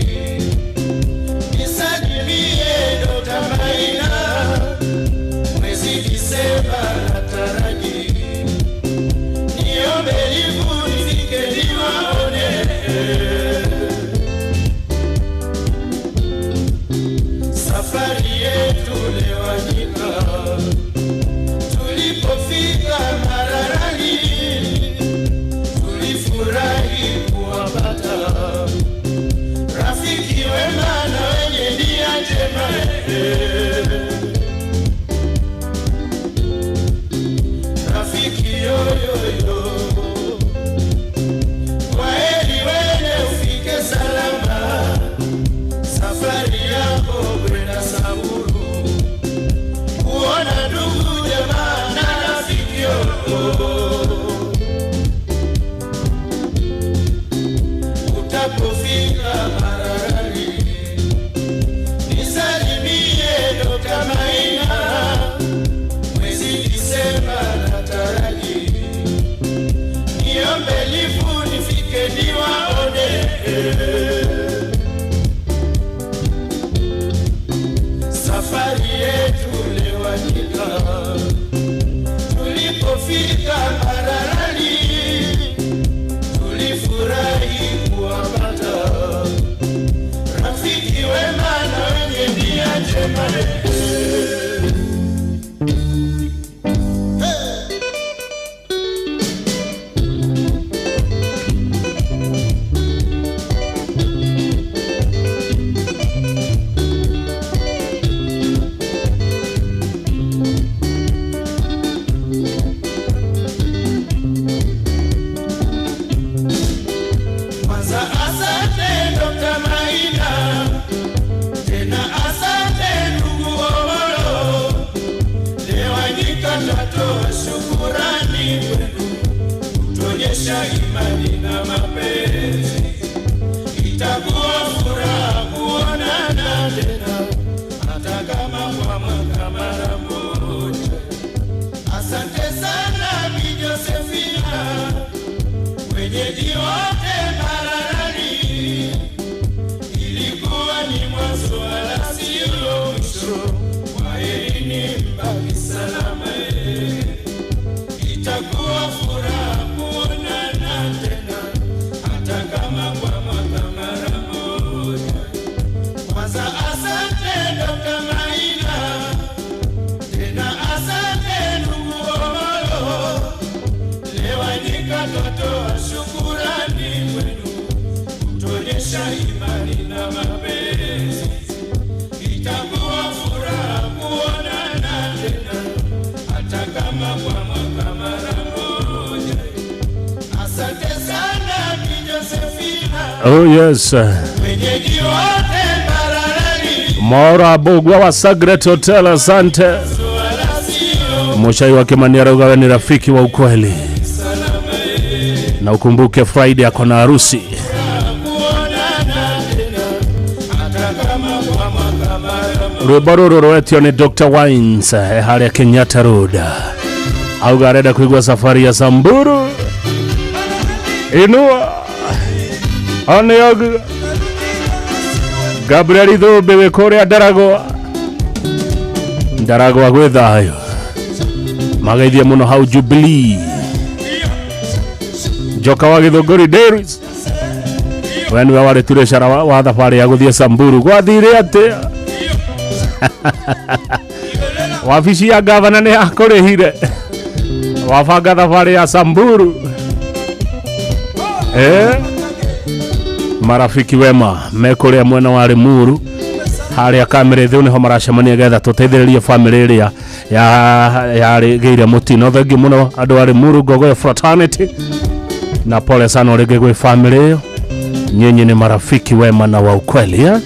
nisalimie Dr. Maina, mwezi Disemba nataraji, niombe livu nifike niwaone. Safari yetu Lewanyika, tulipofika Maralani, tulifurahi kuwapata rafiki wema na wenye nia njema. Rafiki yoyoyo, kwaheri wene, ufike salama, safari yako kwenda Samburu, kuona ndugu jamaa na rafiki yo. Utapofika Maralani, nisalimie Dr. Maina, mwezi Disemba nataraji, niombe lifu nifike niwaone. Safari yetu Lewanyika, tulipofika Maralani, tulifurahi kuwapata rafiki wema na wenye nia njema. Kwanza asante Dr. Maina, tena asante ndugu Omolo, Lewanyika twatoa shukurani kwenu, kutuonyesha imani na mapenzi. Itakuwa furaha kuonana tena, hata kama kwa mwaka mara moja. Asante sana Bi Josephina, wenyeji wote Maralani, ilikuwa ni mwanzo wala sio mwisho. Kwaherini, mbaki salama, eh. Itakuwa furaha kuonana tena, hata kama kwa mwaka mara moja. Kwanza asante Dr. Maina, tena asante ndugu Omolo, Lewanyika twatoa shukurani kwenu, kutuonyesha imani na mapenzi. Itakuwa furaha kuonana tena, hata kama kwa mwaka mara moja. Asante sana Bi Josephina, Oh yes. wenyeji wote Maralani, Maura Bogwa wa Sagret Hotel, asante. Muchai wa Kimani arauga we ni rafiki wa ukweli, na ukumbuke Friday ako na harusi. Kuonana tena, hata Rwĩmbo rũrũ rwetio nĩ Dr. Wines harĩa Kenyatta Road. Auga arenda kũigua safari ya Samburu. Inua Oneog Gabriel Thũmbĩ wĩ kũrĩa Ndaragwa. Ndaragwa gwĩ thayũ. Mageithie mũno hau Jubilee. Njoka wa Gĩthũngũri Dairies. We nĩwe warĩ turecara wa thabarĩ ya gũthiĩ Samburu. Gwathire atĩa? Wabici ya gavana nĩ yakũrĩhire. Wabanga thabarĩ ya Samburu. Eh? Marafiki wema me kũrĩa mwena wa Limuru harĩa Kamĩrĩthĩ nĩho maracemania getha tũteithĩrĩrie bamĩrĩ ĩrĩa yarĩgĩire mũtino. Thengiũ mũno andũ a Limuru Ngogoyo Fraternity, na pole sana rĩngĩ gwĩ bamĩrĩ ĩyo. Nyinyi ni marafiki wema na wa ukweli eh?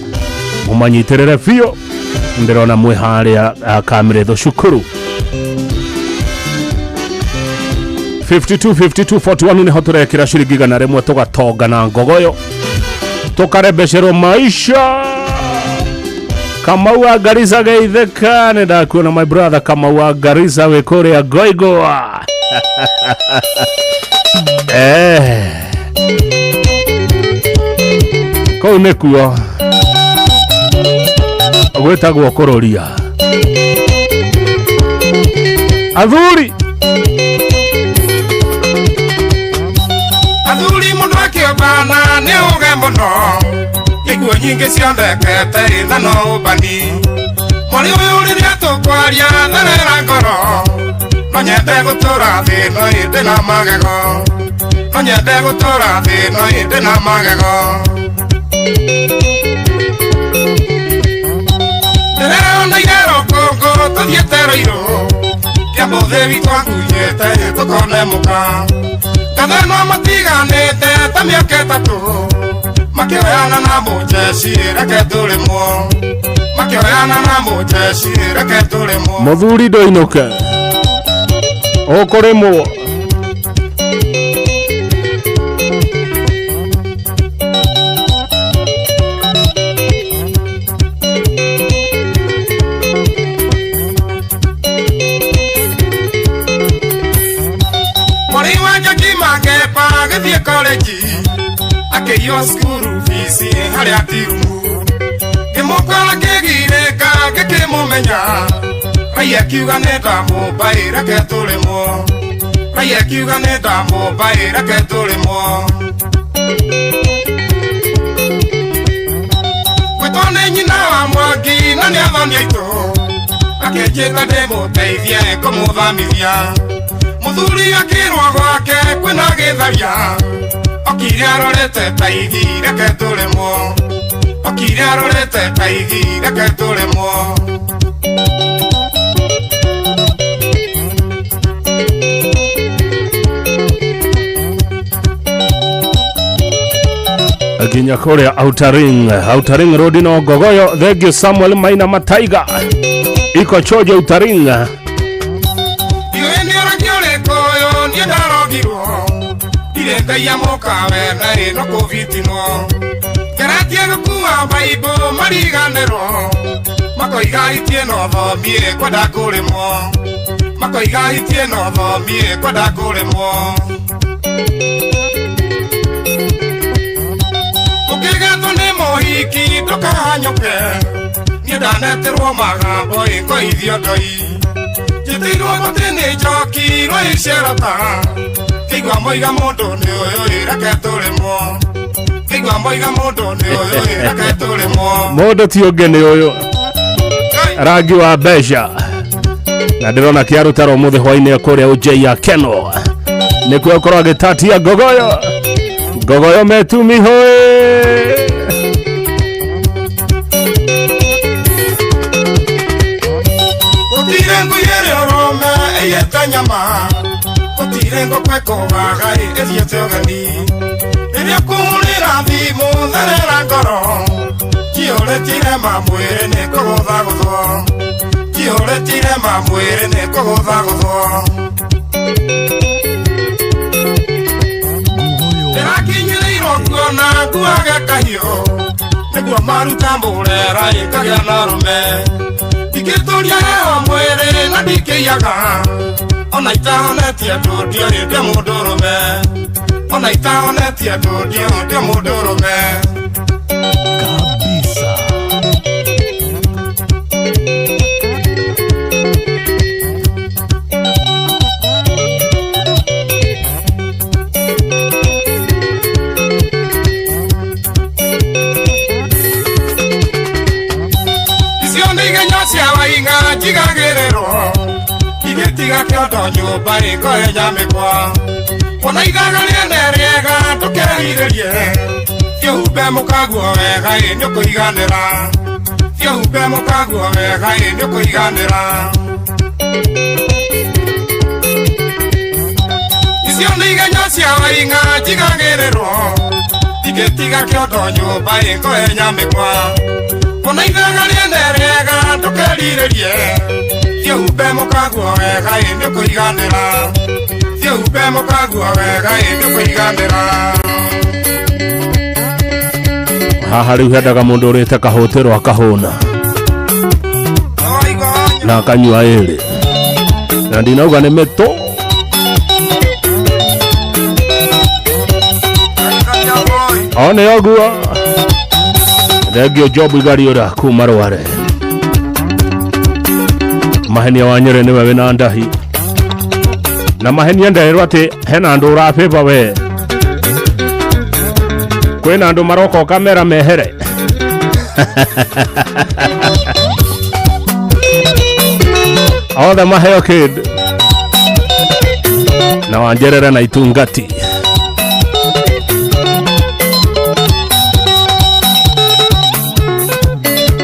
Mumanyitĩrĩre biũ, ndĩrona mwĩ harĩa Kamĩrĩthũ cukuru. 52 52 41 niho turekira ciringi 100 tugatonga na ngogoyo tukarebesherwo maisha. Kamau wa Garissa geitheka, nĩ ndakuona my brother Kamau wa Garissa wĩ kũrĩa Goigoa. Kũu nĩkuo gwĩtagwo kũrũria athuri. Athuri mũndũ akĩũmbana nĩ ũge mũno, ikuũ nyingĩ ciondekete itha no ũmbani. Mwarĩ ũyũ rĩrĩa tũkwaria therera ngoro, no nyende gũtũra thĩ no ĩndĩ na magego, no nyende gũtũra thĩ no ĩndĩ na magego. Ndĩreoneire rũkũngũ tũthiĩte Rũirũ, kĩamũthĩ witũ angunyĩte tũkone mũka. Kathenwa matiganĩte ta mĩaka 3, makĩoyana na mũjeci reke tũrĩmwo, makĩoyana na mũjeci reke tũrĩmwo. Mũthuri ndũinũke ũkũrĩmwo. Mwarĩ wa Njoki Magemba agĩthiĩ college, akĩiywo cukuru bici harĩa tirumu. Ngĩmũkora ngĩgirĩka ngĩkĩmũmenya, Raia akiuga nĩ ndamũmba ĩ reke tũrĩmwo, Raia akiuga nĩ ndamũmba ĩ reke tũrĩmwo. Gwĩtwo nĩ nyina wa Mwangi na nĩ athoni aitũ, akĩnjĩta ndĩmũteithie kũmũthamithia. Mũthuri akĩrwo gwake kwĩna gĩtharia, okire arorete ta igi reke tũrĩmwo, okire arorete ta igi reke tũrĩmwo. Nginya kũrĩa Outer Ring, Outer Ring Road no Ngogoyo. Thank you Samuel Maina Mataiga iko chojo Outer Ring. Iwe nĩ ũragi ũrĩkũ ũyũ niĩ ndarogirwo, ndirĩ Ngai amũkawe na ĩno kũbitinwo. Ngeretie gũkua Baibũ mariganĩrwo, makoiga itie no thomie kwenda kũrĩmwo, makoiga itie no thomie kwenda kũrĩmwo. Ũkĩgetwo nĩ mũhiki ndũkahanyũke, niĩ ndaneterwo magambo ĩkoithio ndoi. Njĩtĩirwo mũtĩ nĩ njoki rũicerota, kĩigua moiga mũndũ nĩ ũyũ ĩ reke tũrĩmwo, kĩigua moiga mũndũ nĩ ũyũ ĩ reke tũrĩmwo. Mũndũ ti ũngĩ nĩ ũyũ rangi wa mbeca, na ndĩrona kĩarutara ũmũthĩ hwainĩ kũrĩa ũnjei ya Keno nĩkuo ũkorwo agĩtatia ngogoyo ngogoyo metumihoe. Gũtirĩ ngui ĩrĩ ũrũme ĩiyĩte nyama, gũtirĩ ngũkũ ĩkũgaga ĩthiĩte ũgeni. Rĩrĩa kũhũrĩra thimũ therera ngoro, njiyũrĩtire mamwĩrĩ nĩ kũgũthagũthwo, njiyũrĩtire mamwĩrĩ nĩ kũgũthagũthwo. Ndĩrakinyĩrĩirwo kuona nguage kahiũ, nĩguo maruta mũrera ĩkagĩa na rũme. Ndingĩtũria heho mwĩrĩ na ndikĩiyaga ona itahonetie andũ ndiũĩ ndĩ mũndũrũme ona itahonetie andũ ndiũĩ ndĩ mũndũrũme kabisa. Icio nĩ igenyo cia waing'a njigagĩrĩrwo igĩtiga kĩondo nyũmba ĩkohe mĩkwa ona ithaga rĩene rĩega ndũkerirĩrie thiũhumbe mũkaguo wega ĩ nĩũkũiganĩra thiũhumbe mũkaguo wega ĩ nĩũkũiganĩra icio nĩ igenyo cia waing'a njigagĩrĩrwo igĩtiga kĩondo nyũmba ĩkohe mĩkwa ona ithaga rĩene rĩega ndũkerirĩrie thiũhumbe mũkaguo wega ĩ nĩũkũiganĩra thiũhumbe mũkaguo wega ĩ nĩũkũiganĩra Haha rĩu hendaga mũndũ ũrĩte kahũtĩro akahũna na akanyua ĩrĩ na ndinauga nĩ mĩtũ o nĩ ũguo thengio Job Igariũra kuma Rware Mahenia wa Nyerĩ nĩwe wĩna ndahi na Mahenia nderwo atĩ hena andũ ũrabĩba we kwĩna andũ maroka ũkamera mehere othe maheo kĩndũ na wanjerere na itungati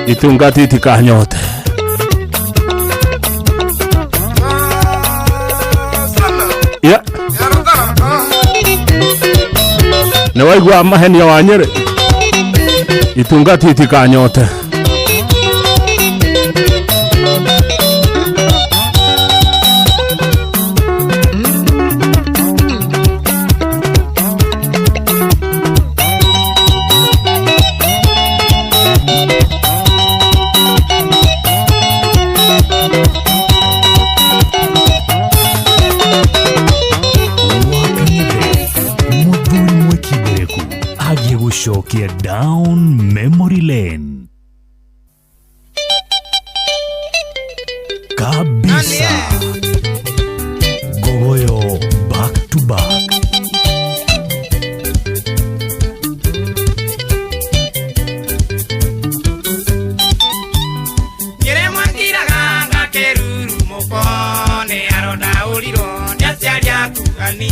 itungati itikanyote yeah. Nĩ waigua Mahenia wa Nyerĩ itungati itikanyote Muthuri mwekibereku agĩgũcokia down memory lane kabisa. Gogoyo back to back. Nyĩrĩ mwakiraga ngakĩrurumũko nĩ arondaũrirwo nĩ aciari aku ani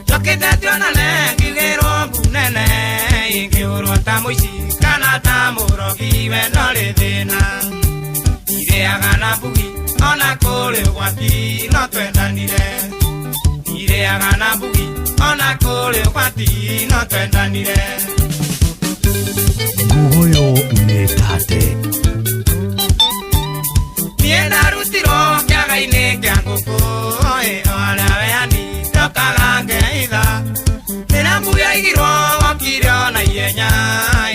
njokĩte tuonane ngiugĩrwo mbu nene ingĩhũrwo ta mũici kana ta mũrogi we no rĩ thĩna irĩaga na mbugi ona kũrĩ ũgwati no twendanire irĩaga na mbugi ona kũrĩ ũgwati no twendanire Gogoyo nĩ tate niĩ ndarutirwo kĩaga-inĩ kĩa ngũkũ ĩ o arĩa weani ndokaga ngeitha rĩrĩa mbugi yaigirwo wokire ona ihenya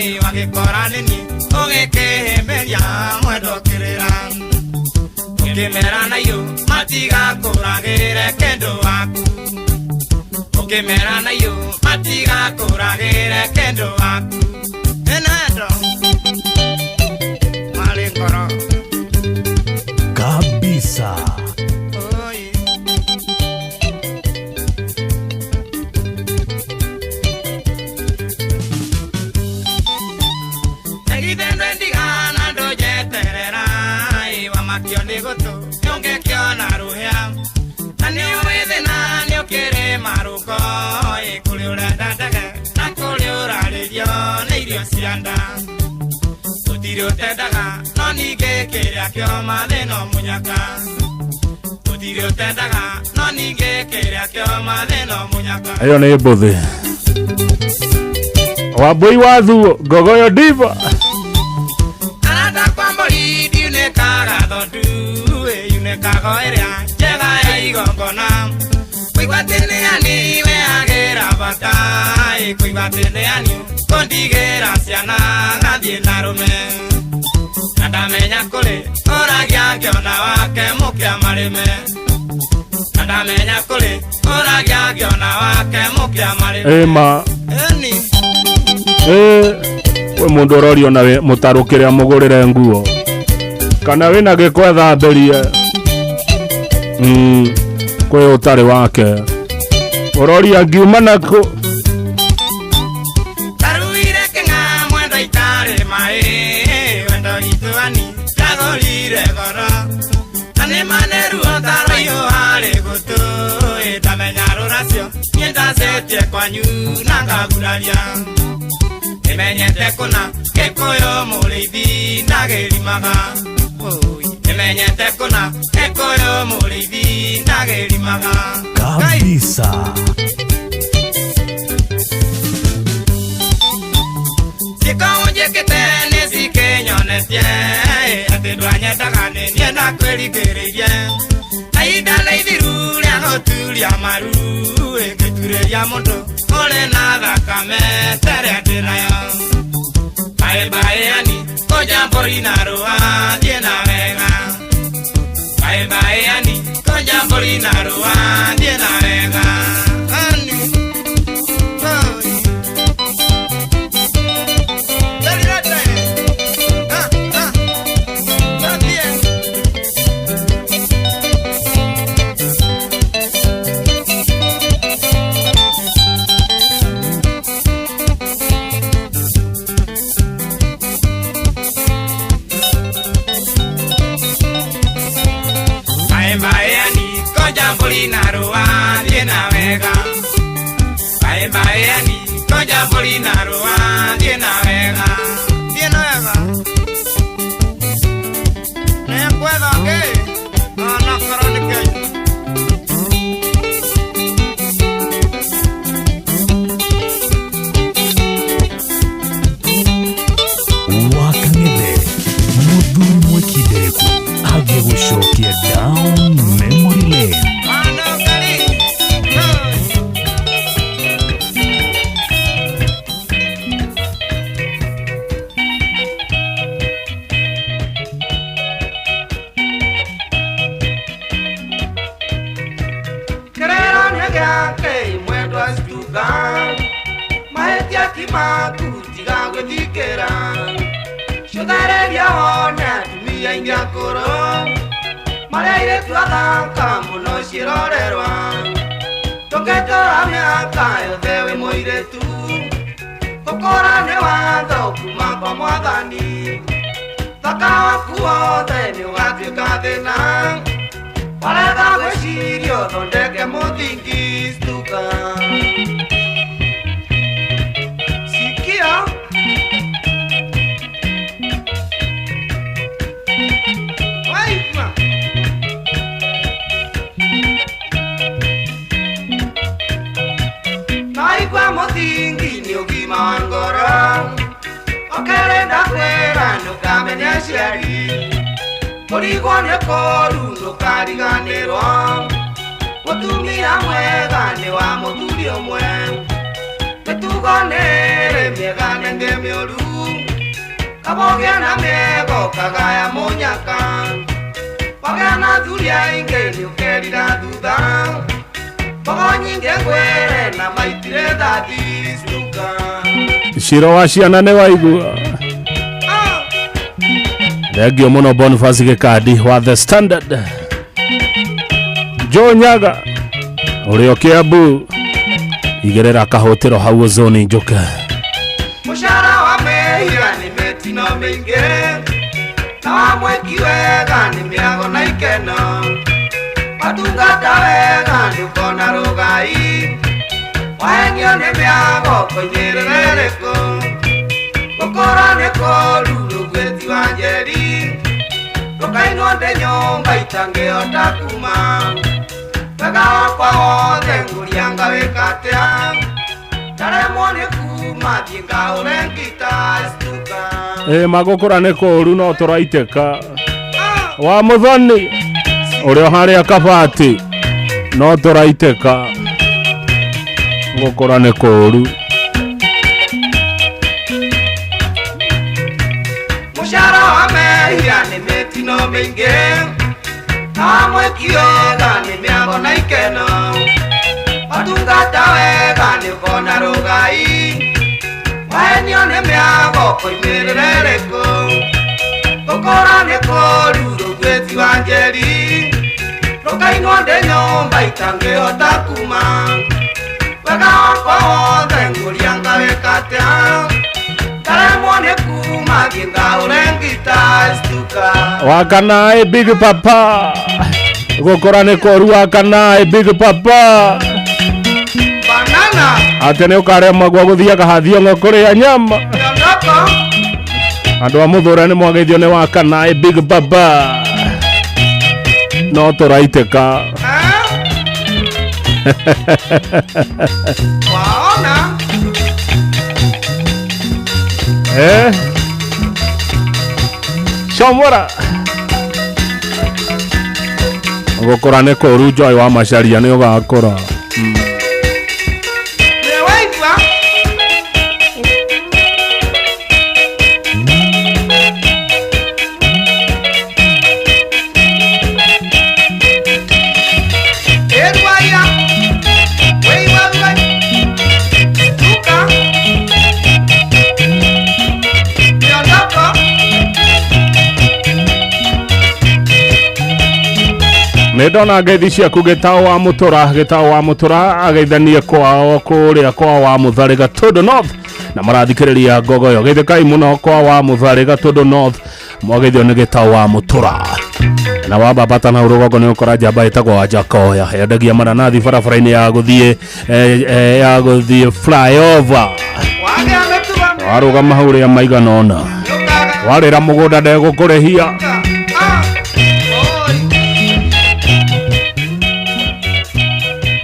ĩ wagĩkora nĩ niĩ ũgĩkĩhĩmbĩria mwendo kĩrĩra ũkĩmera naiyũ matigakũragĩre kĩndũ waku ũkĩmera naiyũ matigakũragĩre kĩndũ waku ĩnendo marĩ ngoro kabisa. Egithendo ndigana ndũnjeterera ĩ wamakio nĩ gũtũ nĩũngĩkĩona rũhĩa na nĩ ũĩ thĩna nĩũkĩrĩ marũko ĩ kũrĩ ũrenda ndege na kũrĩ ũrarĩrio nĩ irio cia nda gũtirĩ ũtendaga no ningĩ kĩrĩa kĩoma thĩna mũnyaka gũtirĩ ũtendaga no ningĩ kĩrĩa kĩoma thĩna mũnyaka ĩyo nĩ mbũthĩ Wambui wa Thuo Gogoyo Diva Arata kwa mbũri ndiunĩkaga thondu ĩ yunĩkaga o ĩrĩa njega ya igongona kũigua atĩ nĩ ani we agĩra bata ĩ kũigua atĩ nĩ ani kũndigĩra ciana ngathiĩ na rũme na Na ndamenya kũrĩ ũragia ngĩona wake mũkĩa marĩme. Na ndamenya kũrĩ ũragia ngĩona wake mũkĩa marĩme. Ĩma. Ĩni. Ĩ, kwĩ mũndũ ũrorio na mũtarũkĩre amũgũrĩre nguo kana wĩna gĩko ethambĩrie. Kwĩ ũtarĩ wake ũroria ngiuma nakũ. Taruire kĩng'a mwendo itarĩ maĩ wendo gituani ndagũrire goro na nĩ maneruo taraiũ harĩ gũtũ ĩ ndamenya rũracio niĩ ndacetie kwanyu na ngaguraria nĩmenyete kũna gĩkũyũ mũrĩithi ndagĩrimaga. Nĩmenyete kũna gĩkũyũ mũrĩithi ndagĩrimaga. Kabisa. Ciĩko njĩkĩte nĩ cikĩnyonetie atĩ ndwanyendaga nĩ niĩ ndakwĩringĩrĩirie na ihinda nĩ ithiru rĩa gũturia maru ĩngĩturĩria mũndũ ũrĩ na thakame ta ĩrĩa ndĩ nayo. Mbaĩ mbaĩ yani kũnja mbũri na rũa thiĩ na wega. Mbaĩ mbaĩ yani kũnja mbũri na rũa thiĩ na wega. Ani. Wakang'ethe mũthuri mwĩkindĩrĩku agĩgũcokia down memory lane. Kerero nĩgĩake mwendwa cituga mahĩtia ti maku tiga gwĩthikĩra cũthereria wone atumia aingĩ akũrũ marĩa airĩtu athaka mũno ciĩrorerwa ndũngĩtũra mĩaka yothe wĩ mũirĩtu gũkũra nĩ watho kuma kwa mwathani thaka waku wothe nĩ ũgatuĩka thĩna warega gwĩciria ũthondeke mũthingi stuka. Sikia. Waigua. Naigua mũthingi nĩ ũgima wa ngoro okerĩ ndakwĩra ndũkamene aciari kũrigwo nĩ kũũru ndũkariganĩrwo mũtumia mwega nĩ wa mũthuri ũmwe mĩtugo nĩrĩ mĩega na ĩngĩ mĩũru kaba ũgĩe na mĩega ũkagaya mũnyaka wagĩa na athuri aingĩ nĩ ũkerira thutha mbogo nyingĩ ngwĩre na maitire thathi cuka. Cira wa ciana nĩ waigua. Thengio mũno Boniface Gĩkandi wa The Standard. Joe Nyaga ũrĩa Kĩambu igĩrĩra kahũtĩro hau zoni njũke. Mũcara wa mehia nĩ mĩtino mĩingĩ na wa mwĩki wega nĩ mĩago na ikeno watungata wega nĩ ũkona rũgai wahenio nĩ mĩago kũinyĩrĩra ĩrĩkũ gũkũra nĩ kũũru rũgwĩti wa njeri ndũkainwo ndĩ nyũmba itangĩhota kuma wega wakwa wothe ngũria ngawĩka atĩa ndaremwo nĩ kuma thiĩ ngahũre ngita stuka. Ĩ magũkũra nĩ kũũru no tũraitĩka wa mũthoni ũrĩa harĩa kabati no tũraitĩka gũkũra nĩ kũũru. Mũcara wa mehia Amwĩki wega nĩ mĩago na ikeno Watungata wega nĩ ũkona rũgai Wahenio nĩ mĩago koimĩrĩre rĩkũ Gũkũra nĩ kũũru rũgwĩti wa njeri Rũkainwo ndĩ nyũmba itangĩhota kuma Wega wakwa wothe ngũria ngawĩka atĩa Ndaremwo nĩ kuma thiĩ ngaũre ngita stuka Wakanae big papa gũkũra nĩ kũũru wakanae big papa Banana atĩ nĩ ũkaremagwo gũthiaga hathiongo kũrĩa nyama andũ a mũthũre nĩ mwageithio nĩ wakanae big papa no tũraitĩka Waona eh Shomora gũkũra nĩ kũũru Joy wa Macharia nĩ ũgakũra Nĩwaigua Ĩrwaira Wĩigua Stuka Miondoko nĩ ndona ngeithi ciaku gĩtaũ wa mũtũra gĩtaũ wa mũtũra ageithanie kwao kũrĩa kwa wa mũtharĩ Gatũndũ North na marathikĩrĩria ngogoyo geithĩkai mũno kwa wa mũtharĩ Gatũndũ North mwageithio nĩ gĩtaũ wa mũtũra na wambambata na rũgongo nĩ ũkora njamba ĩtagwo Wanjakoya yendagia mananathi barabara-inĩ ya gũthiĩ ya gũthiĩ flyover warũgama hau rĩa maigana ũna warĩra mũgũnda ndegũkũrĩhia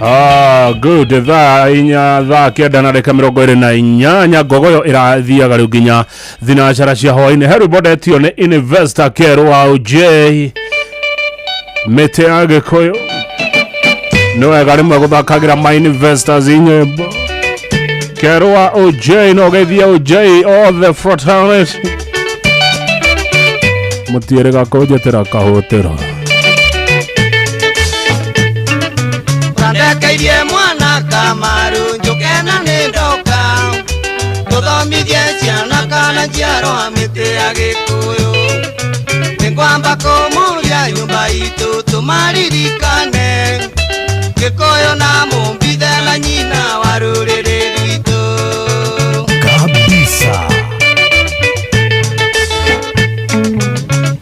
Ah, good thaa inya thaa kenda na ndagĩka mĩrongo ĩrĩ na inyanya ngogoyo ĩrathiaga rĩu nginya thinacara cia hwainĩ he rwĩmbo ndetio nĩ investor kerũ wa OJ mĩtĩ ya gĩkũyũ nĩ wega rĩmwe gũthakagĩra ma investors nyĩmbo kerũ wa OJ no ũgeithie OJ all the fraternity mũtiĩrĩga kũnjĩtĩra kahũtĩra Ũrandekeirie mwana Kamaru njũke na nĩ ndoka Tũthomithie ciana kana njiarwa mĩtĩ ya Gĩkũyũ Nĩngwamba kũmũria nyũmba itũ tũmaririkane Gĩkũyũ na mũmbithe na nyina wa rũrĩrĩ rwitũ Kabisa.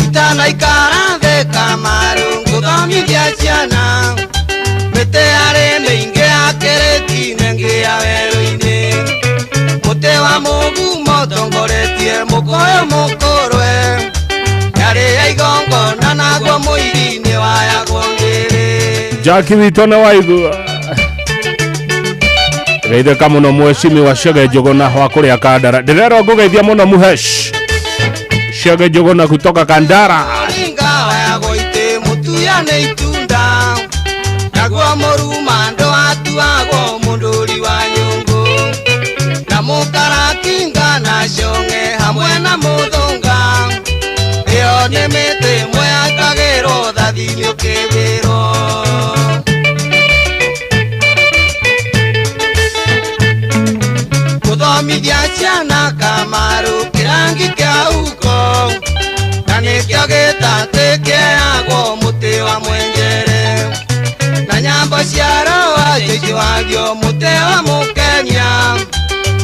Itanaikara thĩ Kamaru ngũthomithia ciana Mĩtĩ yarĩ mĩingĩ ya kĩrĩti na ĩngĩ ya werũ-inĩ Mũtĩ wa mũgumo ũtongoretie mũkũyũ mũkũrwe Yarĩ ya igongona naguo mũiri nĩ wayagwo ngĩrĩ Jackie witũ nĩ waigua geithĩka mũno mweshimiwa Chege Njũgũna wa kũrĩa Kandara ndĩrerwo ngũgeithia mũno Muhesh Chege Njũgũna kutoka Kandara Mũringa wayagwo itĩ mũtuya nĩ itunda Naguo mũrumando atuagwo mũndũri wa nyũngũ Na mũkarakinga na cong'e hamwe na mũthũnga Ĩyo nĩ mĩtĩ ĩmwe yakagĩrwo thathi-inĩ ũkĩwĩrwo Gũthomithia ciana Kamaru kĩrangi kĩa huko Na nĩkĩo gĩtatĩ kĩheagwo mũtĩ wa mwenjere Na nyambo cia roa ciicũhagio mũtĩ wa mũkenya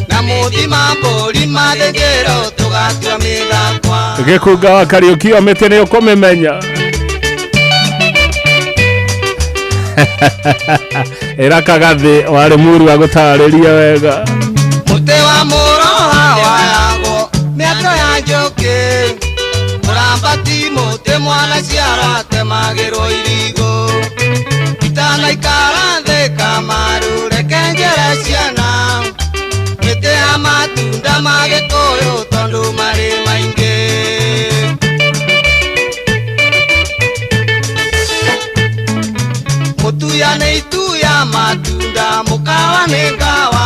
Na mũthima mbũri mathĩnjĩrwo tũgatua mĩthakwa gĩkunga wa Kariũki o mĩtĩ nĩ ũkũmĩmenya ĩra kagathĩ warĩ mũru wa gũtarĩria wega Mũtĩ wa mũroha wayagwo mĩatũ ya njũkĩ Mũrambati mũtĩ mwana ciara atemagĩrwo irigũ Itanaikara thĩ Kamaru reke njĩre ciana Mĩtĩ ya matunda ma Gĩkũyũ tondũ marĩ maingĩ Mũtuya nĩ ituya matunda mũkawa nĩ ngawa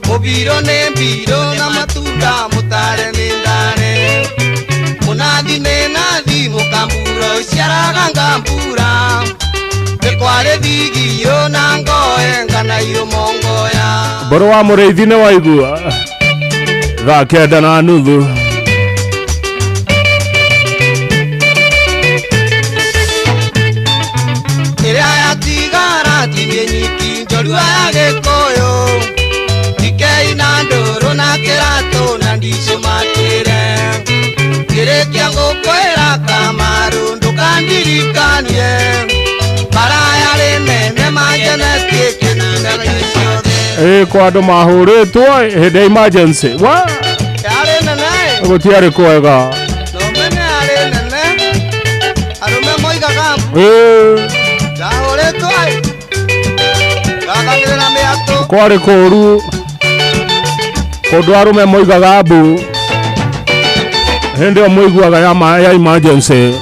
Mũbirũ nĩ mbirũ na matunda mũtare nĩ ndare Mũnathi nĩ nathi mũkambura ũciaraga ngambura Mbũrũ wa mũrĩithi nĩ waigua thaa 9:30. Ĩrĩa yatigara tinie nyiki njorua ya Gĩkũyũ Ikei na ndũrũ na kĩratũ na ndicũmatĩre Ngĩrĩkia ngũkwĩra Kamaru ndũkandirikanie Bara yarĩ nene manjenetie kĩnina ciothe. Ĩ kwa andũ mahũrĩtwo hĩndĩ ya emergency wa Yarĩ nene gũtiarĩ kwega. No mene yarĩ nene arũme moigaga Ĩ ndahũrĩtwo ĩ ngathanĩrĩra mĩatũ kwarĩ kũũru kũndũ arũme moigaga mbu hĩndĩ ĩyo mũiguaga ya emergency.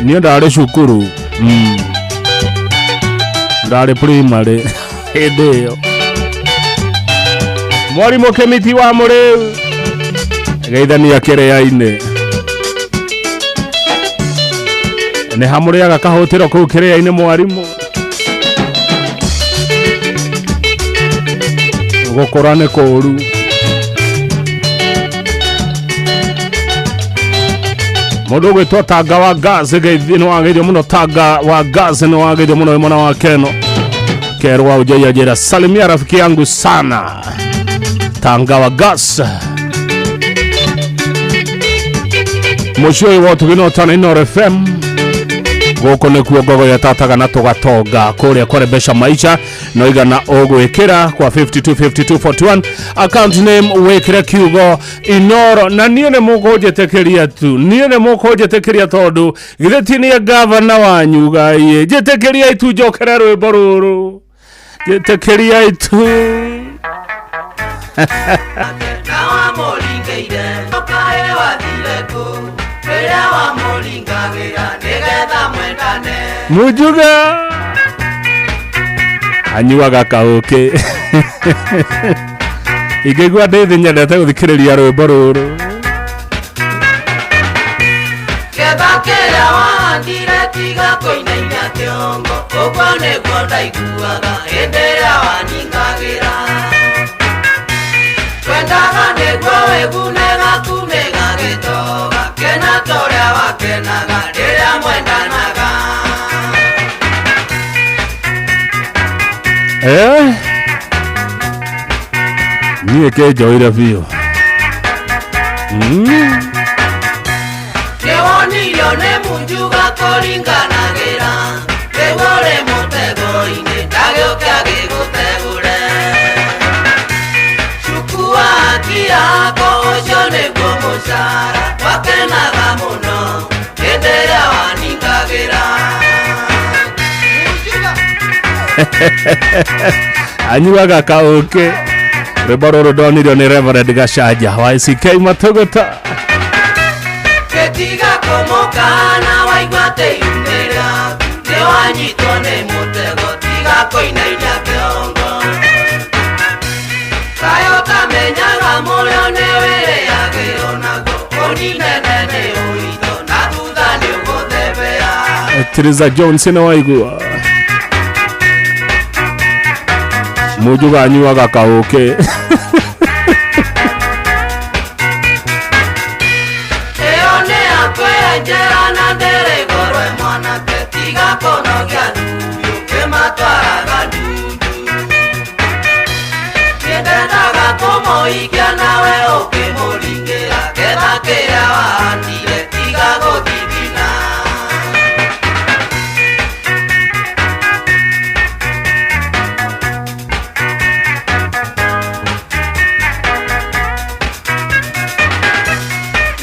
Niĩ ndarĩ cukuru, ndarĩ primary hĩndĩ ĩyo. Mwarimũ Kĩmiti wa Mũrĩu geithania kĩrĩa-inĩ nĩ hamũrĩaga kahũtĩro kũu kĩrĩa-inĩ mwarimũ. Gũkũra nĩ kũũru. Mũndũ ũgwĩtwo Tanga wa Gas geithi nĩ wagĩrio mũno. Tanga wa Gas nĩ wagĩrio mũno wĩ mwena wa Keno Kerwa ujaia jera. Salimia rafiki yangu sana Tanga wa Gas. Mũciĩ ũyũ wa Ũtugi na Ũtana Inooro FM gũkũ nĩkuo ngogo yatataga na tũgatonga kũrĩa kwarembesha maisha no igana ũgwĩkĩra kwa 525241 account name wĩkĩre kiugo Inooro na niĩ nĩ mũkũnjĩtĩkĩria tu, niĩ nĩ mũkũnjĩtĩkĩria tondũ githĩ ti niĩ gavana wanyu gai. Njĩtĩkĩria itu njokere rwĩmbo rũrũ, njĩtĩkĩria itu. Na wamũringĩire ũkae wathire kũ rĩrĩa wamũringagĩra nĩgetha mwendane. Mujuga anyuaga kaũkĩ ingĩigua ndĩ thĩ nyendete gũthikĩrĩria rwĩmbo rũrũ. Getha kĩrĩa wahandire tiga kũinainia kĩongo ũguo nĩguo ndaiguaga hĩndĩ ĩrĩa waningagĩra twendaga nĩguo wĩgune gaku nĩgagĩtoga kena torĩa wakenaga rĩrĩa mwendanaga. Niĩ kĩnjoire biũ. Nĩwonirio nĩ Munjuga kũringanagĩra rĩu ũrĩ mũtego-inĩ ndagĩũke agĩgũtegũre cukua haki yako ũcio nĩguo mũcara wakenaga mũno hĩndĩ ĩrĩa waningagĩra. Anyuaga kaũkĩ. Rwĩmbo rũrũ ndonirio nĩ Reverend Gachanja wa ICK Matũgũta. Gĩtiga kũmũkana waigua atĩ iumĩra nĩwanyitwo nĩ mũtego tiga kũinainia kĩongo kaĩ ũtamenyaga mũrĩo nĩwĩrĩagĩrwo naguo ũninene nĩ ũitho na thutha nĩũgũthebea. Teresa Jones nĩ waigua Mujuga anyuaga kaũkĩ. Ĩyo nĩ yakwenjera na ndĩrĩ goro mwanake tiga kũnogia ndundu kĩmatwaraga ndundu nĩndendaga kũmũikia nawe ũkĩmũringĩra getha kĩrĩa wahandire tiga gũthithina.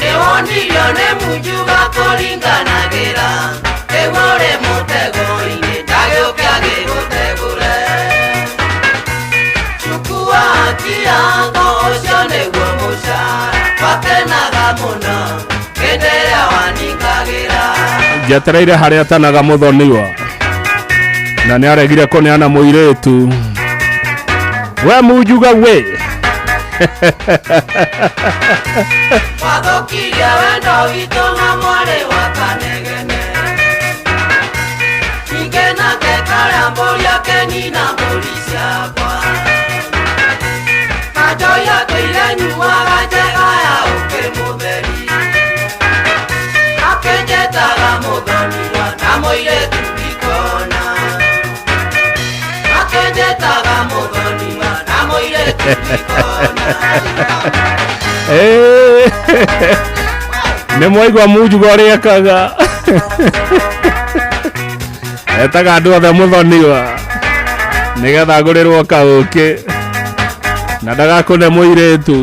Nĩwonirio nĩ Munjuga kũringanagĩra rĩu ũrĩ mũtego-inĩ ndagĩũke agĩgũtegũre cukua haki yako ũcio nĩguo mũcara wakenaga mũno hĩndĩ ĩrĩa waningagĩra. Njetereire harĩa atanaga mũthoniwa na nĩ aregire kũneana mũirĩtu we Munjuga we. Wathũkirie wendo witũ na mwarĩ wa Kanegene ningĩ nake karĩa mbũri akenina mbũri ciakwa. Mũthoniwa na mũirĩtu ndikona. Makĩnjĩtaga mũthoniwa na mũirĩtu ndikona. Nĩ mwaigua munjuga ũrĩa ekaga etaga andũ othe mũthoniwa nĩgetha agũrĩrwo kaũkĩ na ndagakũne mũirĩtu.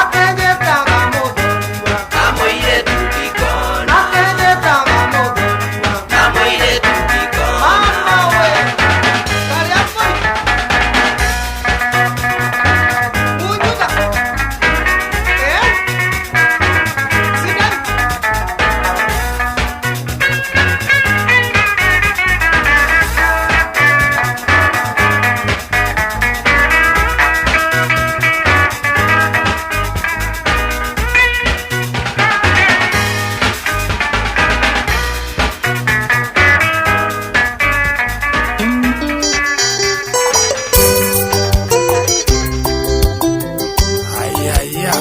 Akĩnjĩtaga mũthoniwa na mũirĩtu ndikona. Akĩnjĩtaga mũthoniwa na mũirĩtu ndikona. Mama we, karĩa kũi. Munjuga. Eh? Sidari. Ayaya.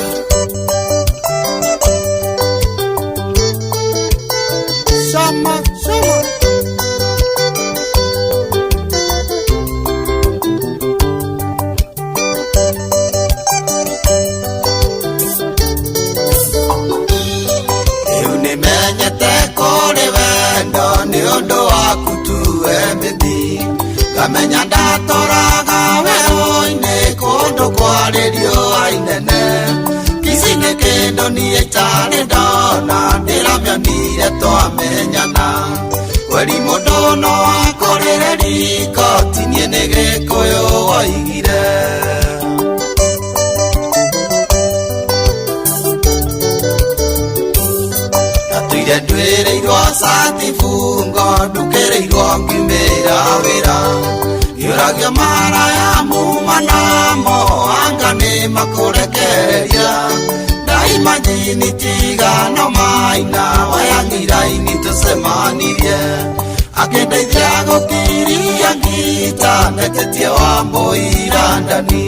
Shama, shama. Rĩu nĩmenyete kũrĩ wendo nĩ ũndũ waku tuwe mĩthi ngamenya ndatoraga werũ-inĩ kũndũ kwarĩ riũa inene kici nĩ kĩndũ niĩ itarĩ ndona ndĩramĩonire twamenyana kweri mũndũ no akũrĩre riko ti niĩ nĩ gĩkũyũ woigire. Ndatũire ndwĩrĩirwo cati bungo ndukĩrĩirwo ngiumĩra wĩra ngĩũragio maraya muma namo anga nĩ makũrekereria ndaimanyini tigano maina wayang'iraini tũcemanirie akĩndeithia gũkiria ngita netetie wa mbũira ndani.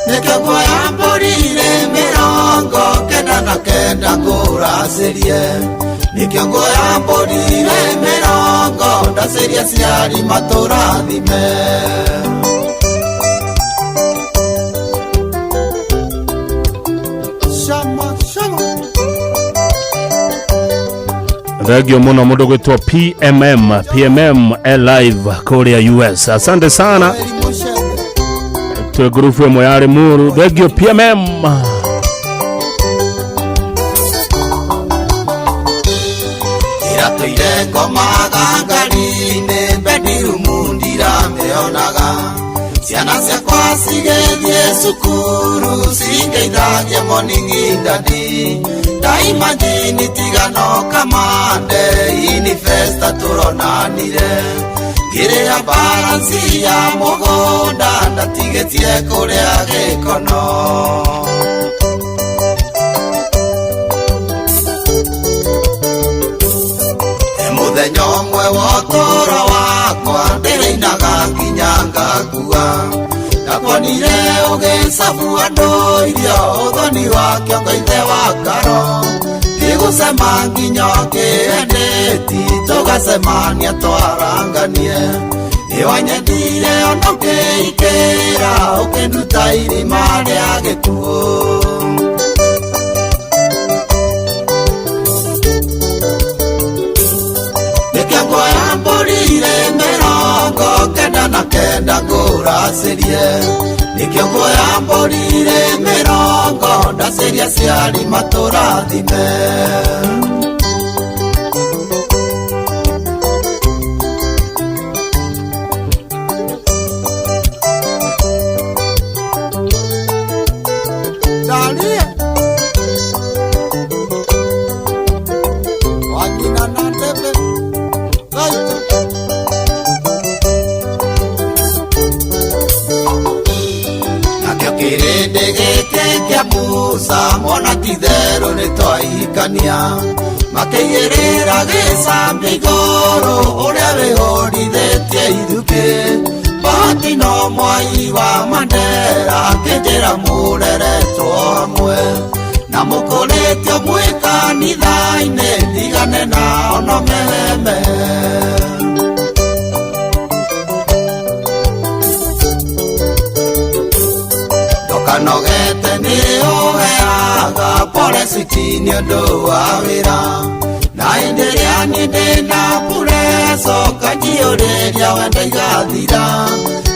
Nĩkĩo nguoya mbũri-rĩ 99 ngũracĩrie nĩkĩo nguoya mbũri-rĩ mĩrongo ndacĩrie aciari matũrathime. Shama, shama. Thengio mũno mũndũ gwĩtwo PMM PMM live kũrĩa US. Asante sana, twĩ ngurubu ĩmwe yarĩ muru. Thengio PMM. Iratũire ngomaga ngari-inĩ bedroom ndiramĩonaga ciana ciakwa cigĩthiĩ cukuru cingeithagie morning daddy ndaimanyini tigano kamande inifesta tũronanire ngĩrĩha balansi ya mũgũnda ndatigĩtie kũrĩa gĩkono. Mũthenya ũmwe wa ũtũũro wakwa ndĩrĩinaga nginya ngakua ndakuonire ũgĩcabu andũ irio ũthoni wa kĩongo ithe wa karo ngĩgũcema nginya ũkĩendeti tũgacemania twaranganie nĩwanyendire ona ũkĩikĩra ũkĩnduta irima rĩa gĩkuũ. Nĩkĩo nguoya mbũri-rĩ 99 ngũracĩrie nĩkĩo nguoya mbũri-rĩ mĩrongo ndacĩrie aciari matũrathime. Dalia. Wanyina na ndebe. Gaita. Gĩkĩ kĩa Musa mona ti itherũ nĩ twahikania makĩigĩrĩra gĩcambi igũrũ ũrĩa wĩhũrithĩtie ithukĩ bahati no mwai wa Mandera akĩnjĩra mũreretwo hamwe na mũkũrĩtio mwĩ kanitha-inĩ ndigane nao no meheme. Ndokanogete nĩ ũheaga pole switi nĩ ũndũ wa wĩra na hĩndĩ ĩrĩa niĩ ndĩna pureco kanjiyũrĩria wenda igathira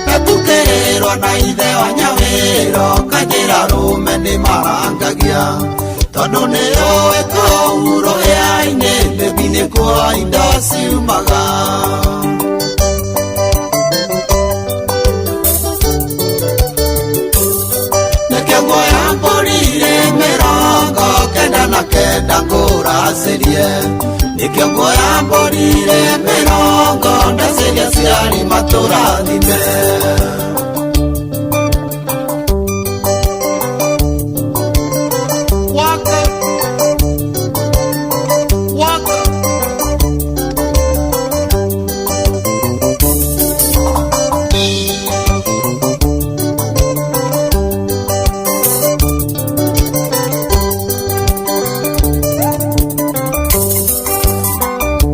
ngatukĩrĩrwo na ithe wa nyawĩro kanjĩra rũme nĩ marangagia tondũ nĩ ũĩ kũu rũhĩa-inĩ mĩbi nĩkuo indo ciumaga. Nĩkĩo nguoya mbũri irĩ mĩrongo kenda na kenda ngũracĩrie nĩkĩo nguoya mbũri irĩ mĩrongo ndacĩrie aciari matũrathime. Waka waka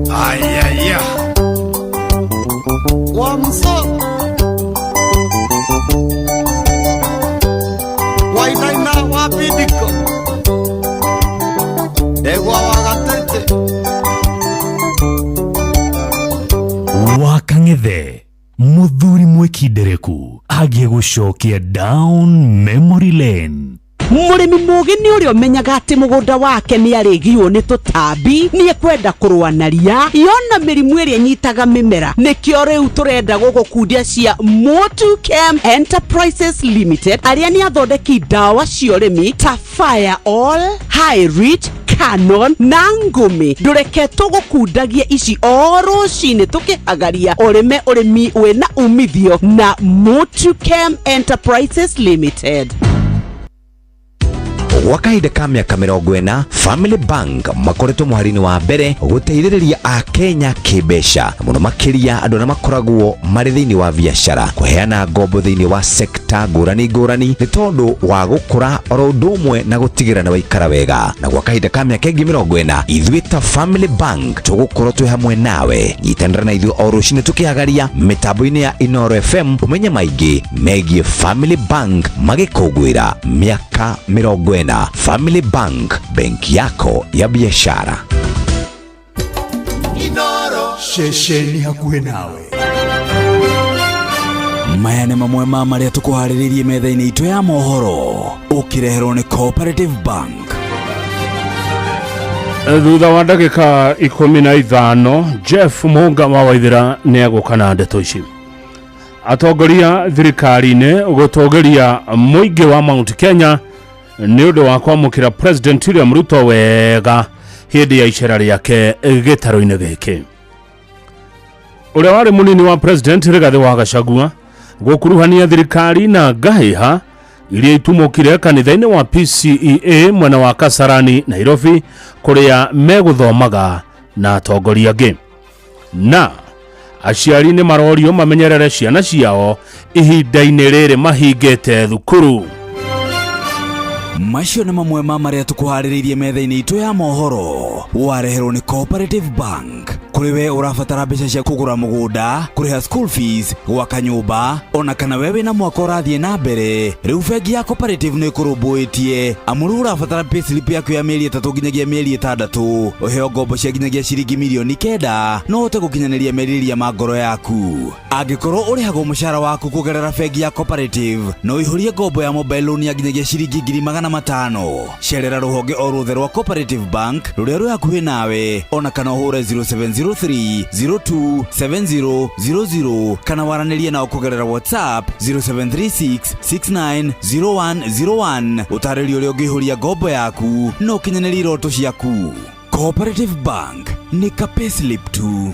Ayaya. Wamso Wainaina wabidiko Ndegwa wa gatete Wakang'ethe mũthuri mwĩkindereku agiĩ gũcokia down memory lane. Mũrĩmi mũgĩ nĩ ũrĩa ũmenyaga atĩ mũgũnda wake nĩ arĩgiwo nĩ tũtambi nĩ ekwenda kũrũa na ria yona mĩrimũ ĩrĩa ĩnyitaga mĩmera nĩkĩo rĩu tũrenda gũgũkundia cia Motu Chem Enterprises Limited arĩa nĩ athondeki ndawa cia ũrĩmi ta Fire All, High Rich, Canon na ngũmĩ ndũreke tũgũkundagie ici o rũcinĩ tũkĩhagaria ũrĩme ũrĩmi wĩna umithio na Motu Chem Enterprises Limited. Gwa kahinda ka mĩaka 40 Family Bank makoretwo mũhari-inĩ wa mbere gũteithĩrĩria akenya kĩmbeca mũno makĩria andũ arĩa makoragwo marĩ thĩinĩ wa biacara kũheana ngombo thĩinĩ wa sekta ngũrani ngũrani nĩ tondũ wa gũkũra oro ũndũ ũmwe na gũtigĩrĩra nĩ waikara wega na gwa kahinda ka mĩaka ĩngĩ 40 ithuĩ ta Family Bank tũgũkorwo twĩ hamwe nawe nyitanĩra na ithuĩ o rũcinĩ tũkĩhagaria mĩtambo-inĩ ya Inoro FM ũmenye maingĩ megiĩ Family Bank magĩkũngũĩra mĩaka 40. Family Bank, benki yako ya biashara. Inoro ceceni hakuhĩ nawe. Maya nĩ mamwe ma marĩa tũkũharĩrĩirie metha-inĩ itũ ya mohoro ũkĩreherwo nĩ Cooperative Bank. Thutha wa ndagĩka 15 Jeff Mũnga wa Waithĩra nĩ egũka na ndeto ici. Atongoria thirikari-inĩ gũtũgĩria mũingĩ wa Mount Kenya nĩ ũndũ wa kwamũkĩra President William Ruto wega hĩndĩ ya icera rĩake gĩtarũ-inĩ gĩkĩ. Ũrĩa warĩ mũnini wa President Rigathĩ wa Gachagua gũkuruhania thirikari na ngahĩha iria itumũkire kanitha-inĩ wa PCEA mwena wa Kasarani Nairobi kũrĩa megũthomaga na atongoria angĩ. Na aciari nĩ marorio mamenyerere ciana ciao ihinda-inĩ rĩrĩ mahingĩte thukuru. Macio nĩ mamwe ma marĩa tũkũharĩrĩirie metha-inĩ itũ ya mohoro wareherwo nĩ Cooperative Bank. Kũrĩ we ũrabatara mbeca cia kũgũra mũgũnda, kũrĩha school fees, gwaka nyũmba, ona kana we wĩna mwaka ũrathiĩ na mbere, rĩu bengi ya Cooperative nĩ ĩkũrũmbũĩtie amu rĩu ũrabatara payslip yaku ya mĩeri 3 nginyagia mĩeri 6 ũheo ngombo cia nginyagia ciringi mirioni 9 no ũhote gũkinyanĩria merirĩria ma ngoro yaku. Angĩkorwo ũrĩhagwo mũcara waku kũgerera bengi ya Cooperative, no ũihũrie ngombo ya mobile loan ya nginyagia ciringi 500,000. Cerera rũhonge o ruothe rwa Cooperative Bank rũrĩa rwĩ hakuhĩ nawe ona kana ũhũre 0703 02 7000 kana waranĩrie nao kũgerera WhatsApp 0736 690101 ũtarĩrio ũrĩa ũngĩihũria ngombo yaku na ũkinyanĩrie iroto ciaku. Cooperative Bank nĩ ka payslip tu.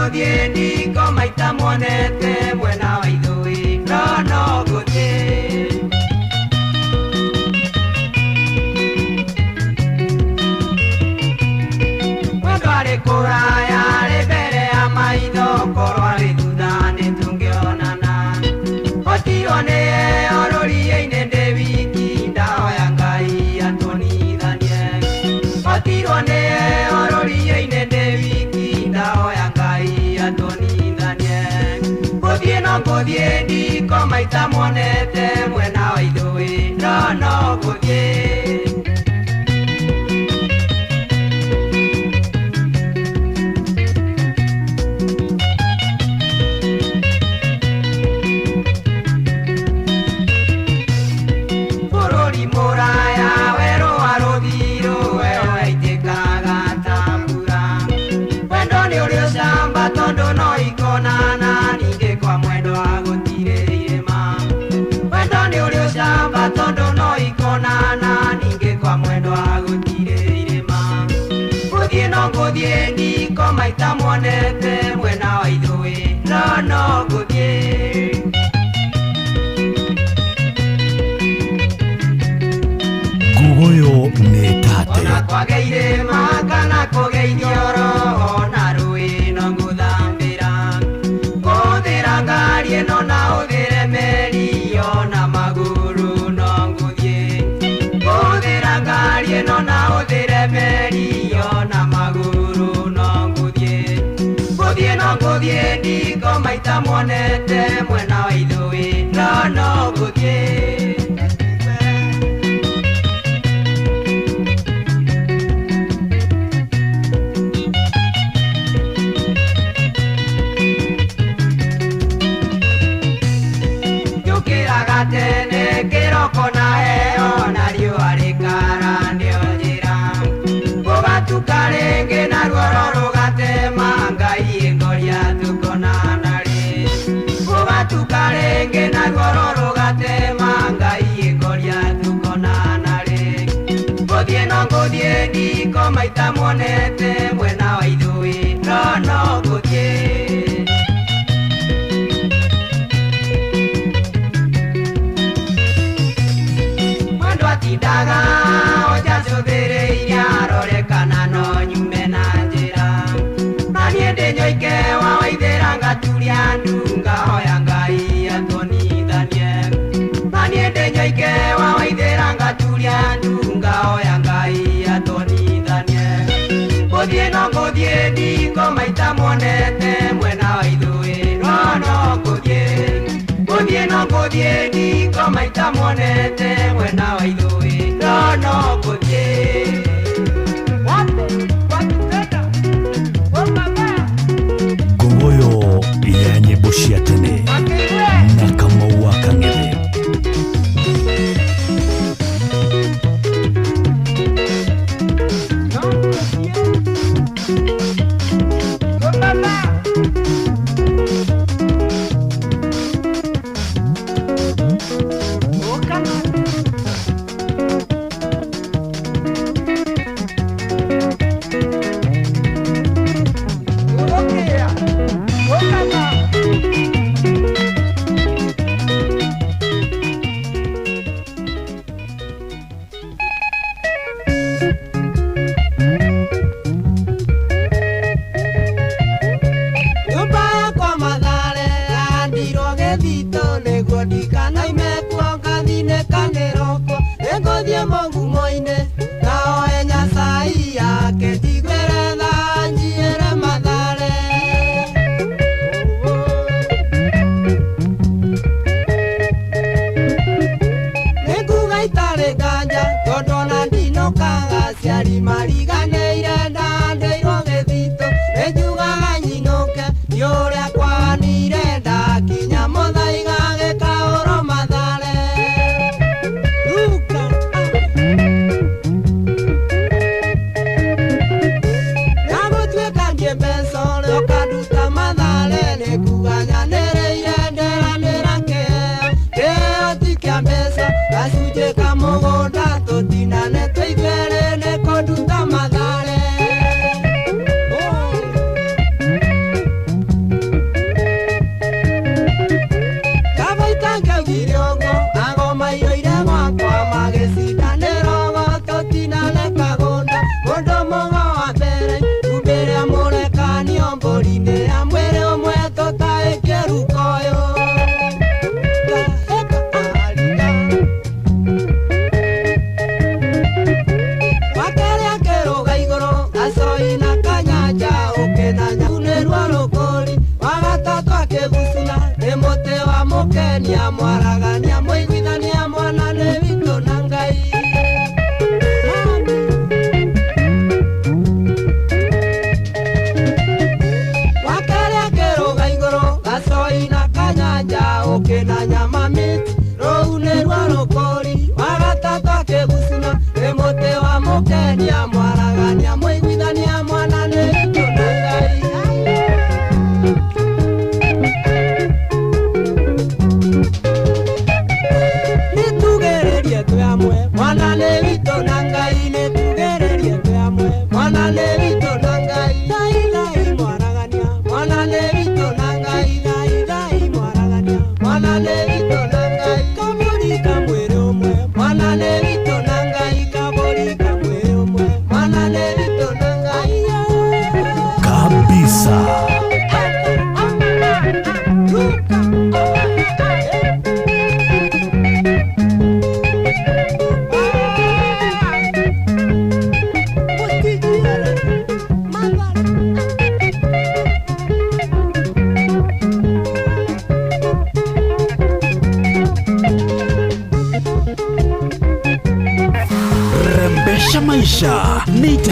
ngũthiĩ ndiko maita muonete mwena wa ithũĩro no ngũthiĩ. Mwendwa arĩ kũraya arĩ mbere ya maitho korwo arĩ thutha nĩtũngĩonana. Gũtirwo nĩye orũriĩ-inĩ ndĩ wiki ndahoya Ngai atuonithanie. Gũtirwo nĩye orũriĩ-inĩ ndĩ wiki ndahoya Ngai atuonithanie. Gũthiĩ no ngũthiĩ ndiko maita muonete mwena wa ithũĩro no ngũthiĩ. Bũrũri mũraya werũ wa rũthiru weho waitĩkaga ta mbura. Wendo nĩ ũrĩ ũcamba tondũ no ikonana ningĩ kwa mwendwa gũtirĩ irĩma. Wendo nĩ ũrĩ ũcamba tondũ no ikonana ningĩ kwa mwendwa gũtirĩ irĩma. Gũthiĩ no ngũthiĩ ndiko maita muonete mwena wa ithũĩro no ngũthiĩ. Ngugoyo nĩ tate. Ona kwage irĩma kana kũgĩa iniũrũ ona rũĩ no ngũthambĩra. Ngũhũthĩra ngari ĩno na hũthĩre meri ona magũrũ no ngũthiĩ. Ngũhũthĩra ngari ĩno na hũthĩre meri ona magũrũ no ngũthiĩ. Gũthiĩ no ngũthiĩ ndiko maita muonete mwena wa ithũĩro no ngũthiĩ. Njũkĩraga tene kĩroko na heho na riũa rĩkara nĩo njĩra. Gũgatuka rĩngĩ na ruoro rũgatema Ngai ĩngoria tũkonana rĩ. Gũgatuka rĩngĩ na ruoro rũgatema Ngai ĩngoria tũkonana rĩ. Gũthiĩ no ngũthiĩ ndiko maita muonete mwena wa ithũĩro no ngũthiĩ. Mwendwa atindaga oja cũthĩrĩirie arore kana no nyume na njĩra. Na niĩ ndĩ nyoike wa waithĩra ngaturia ndu ngahoya Ngai atuonithanie. Na niĩ ndĩ nyoike wa waithĩra ngaturia ndu ngahoya Ngai atuonithanie. Gũthiĩ no ngũthiĩ ndiko maita muonete mwena wa ithũĩro no ngũthiĩ. Gũthiĩ no ngũthiĩ ndiko maita muonete mwena wa ithũĩro no ngũthiĩ. Ngugoyo ya nyĩmbo cia tene na Kamau wa Kang'ethe.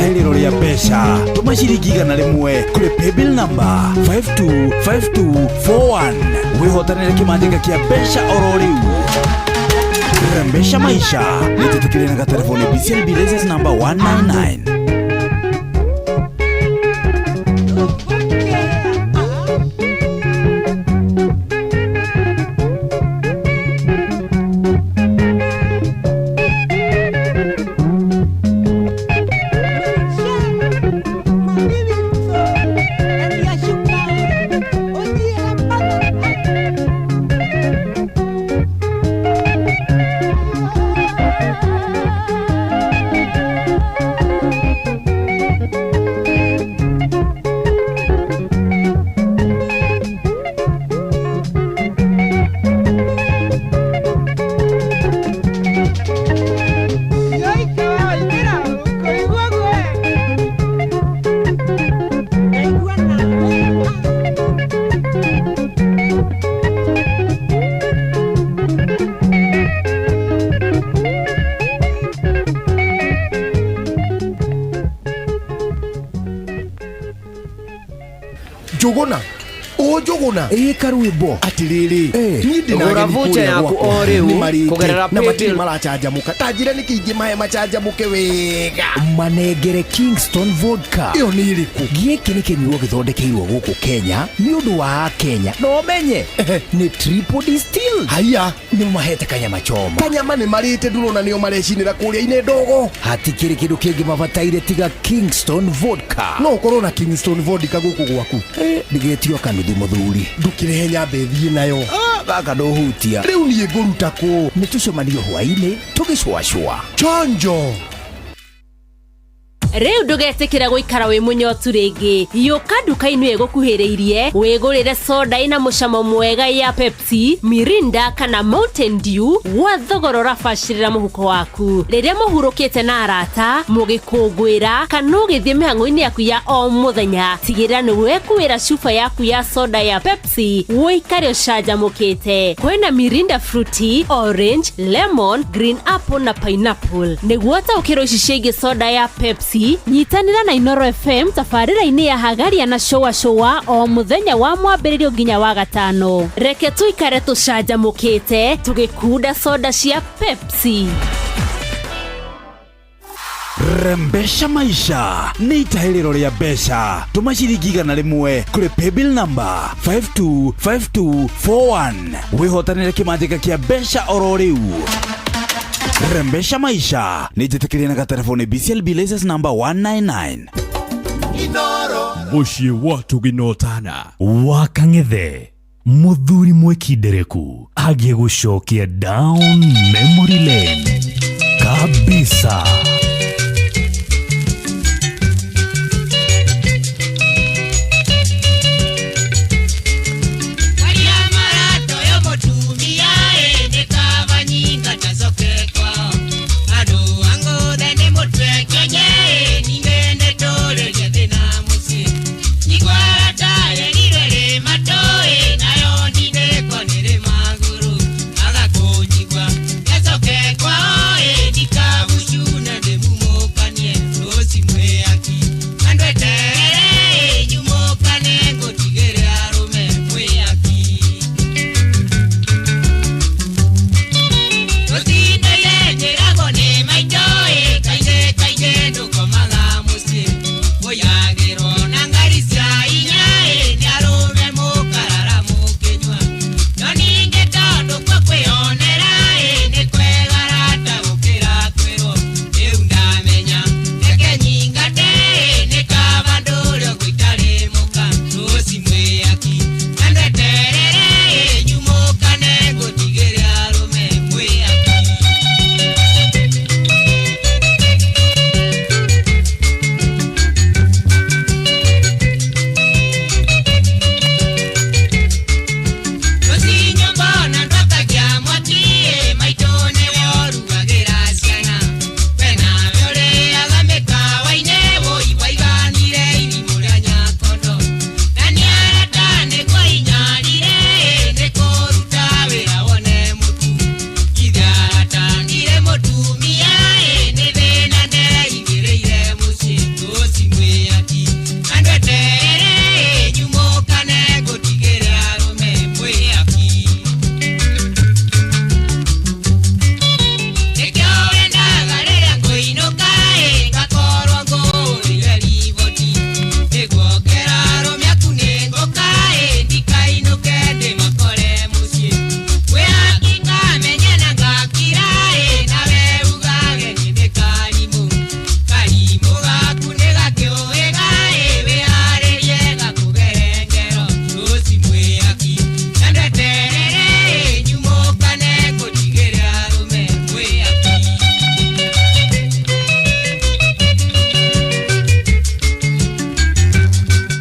Itahĩrĩro rĩa mbeca. Tũma ciringi 100 kũrĩ paybill number 525241 wĩhotanĩre kĩmanjĩka kĩa mbeca oro rĩu. Rembesha maisha nĩtĩtĩkĩrie na gatelefoni BCLB license number 199. Njũgũna ũ Njũgũna ĩ karwĩmbo atĩrĩrĩ niĩ ndĩ na Gũra ageni voucher kũrĩa yaku gwakwa. o rĩu, Nĩmarĩte, kũgerera na matirĩ Paybill. maracanjamũka ta njĩra nĩkĩ ingĩmahe macanjamũke wega. Manengere Kingston Vodka. Ĩyo nĩ ĩrĩkũ? Gĩkĩ nĩ kĩnyuo gĩthondekeirwo gũkũ Kenya nĩ ũndũ wa Akenya. Na ũmenye nĩ triple distilled. Haiya, nĩ mahete kanyama choma. Kanyama nĩ marĩte, ndũrona nĩo marecinĩra kũrĩa-inĩ ndogo. Hatikĩrĩ kĩndũ kĩngĩ mabataire tiga Kingston Vodka. No ũkorwo na Kingston Vodka gũkũ gwaku? Ndĩgetio kanuthu mũthuri. Ndũkĩrehe nyambe thiĩ nayo. Gaka ndũhutia. Rĩu niĩ ngũruta kũ? Nĩ tũcemanio hwaĩ-inĩ tũgĩcũacũa. Chonjo. Rĩu ndũgetĩkĩra gũikara wĩ mũnyotu rĩngĩ. Yũka nduka-inĩ ĩgũkuhĩrĩirie wĩgũrĩre soda ĩna mũcamo mwega ya Pepsi, Mirinda kana Mountain Dew gwa thogora ũrabacĩrĩra mũhuko waku. Rĩrĩa mũhurũkĩte na arata, mũgĩkũngũĩra kana ũgĩthiĩ mĩhang'o-inĩ yaku ya o mũthenya, tigĩrĩra nĩ wekuĩra cuba yaku ya soda ya Pepsi ũikare ũcanjamũkĩte. Kwĩna Mirinda Fruity, Orange, Lemon, Green Apple na Pineapple. Nĩguo ũtaũkĩrwo ici ciĩgiĩ soda ya Pepsi, nyitanĩra na Inoro FM tabarĩra-inĩ ya Hagaria na Shũa Shũa o mũthenya wa mwambĩrĩrio nginya wa gatano. Reke tũikare tũcanjamũkĩte tũgĩkunda soda cia Pepsi. Rembesha maisha nĩ itahĩrĩro rĩa mbeca. Tũma ciringi 100 kũrĩ paybill number 525241 wĩhotanĩre kĩmanjĩka kĩa mbeca oro rĩu. Rembesha maisha nĩ njĩtĩkĩrie na gatelefoni BCLB license number 199. Mũciĩ wa tũginotana wa Kang'ethe, mũthuri mwĩkindereku agĩgũcokia down memory lane kabisa. Kwao,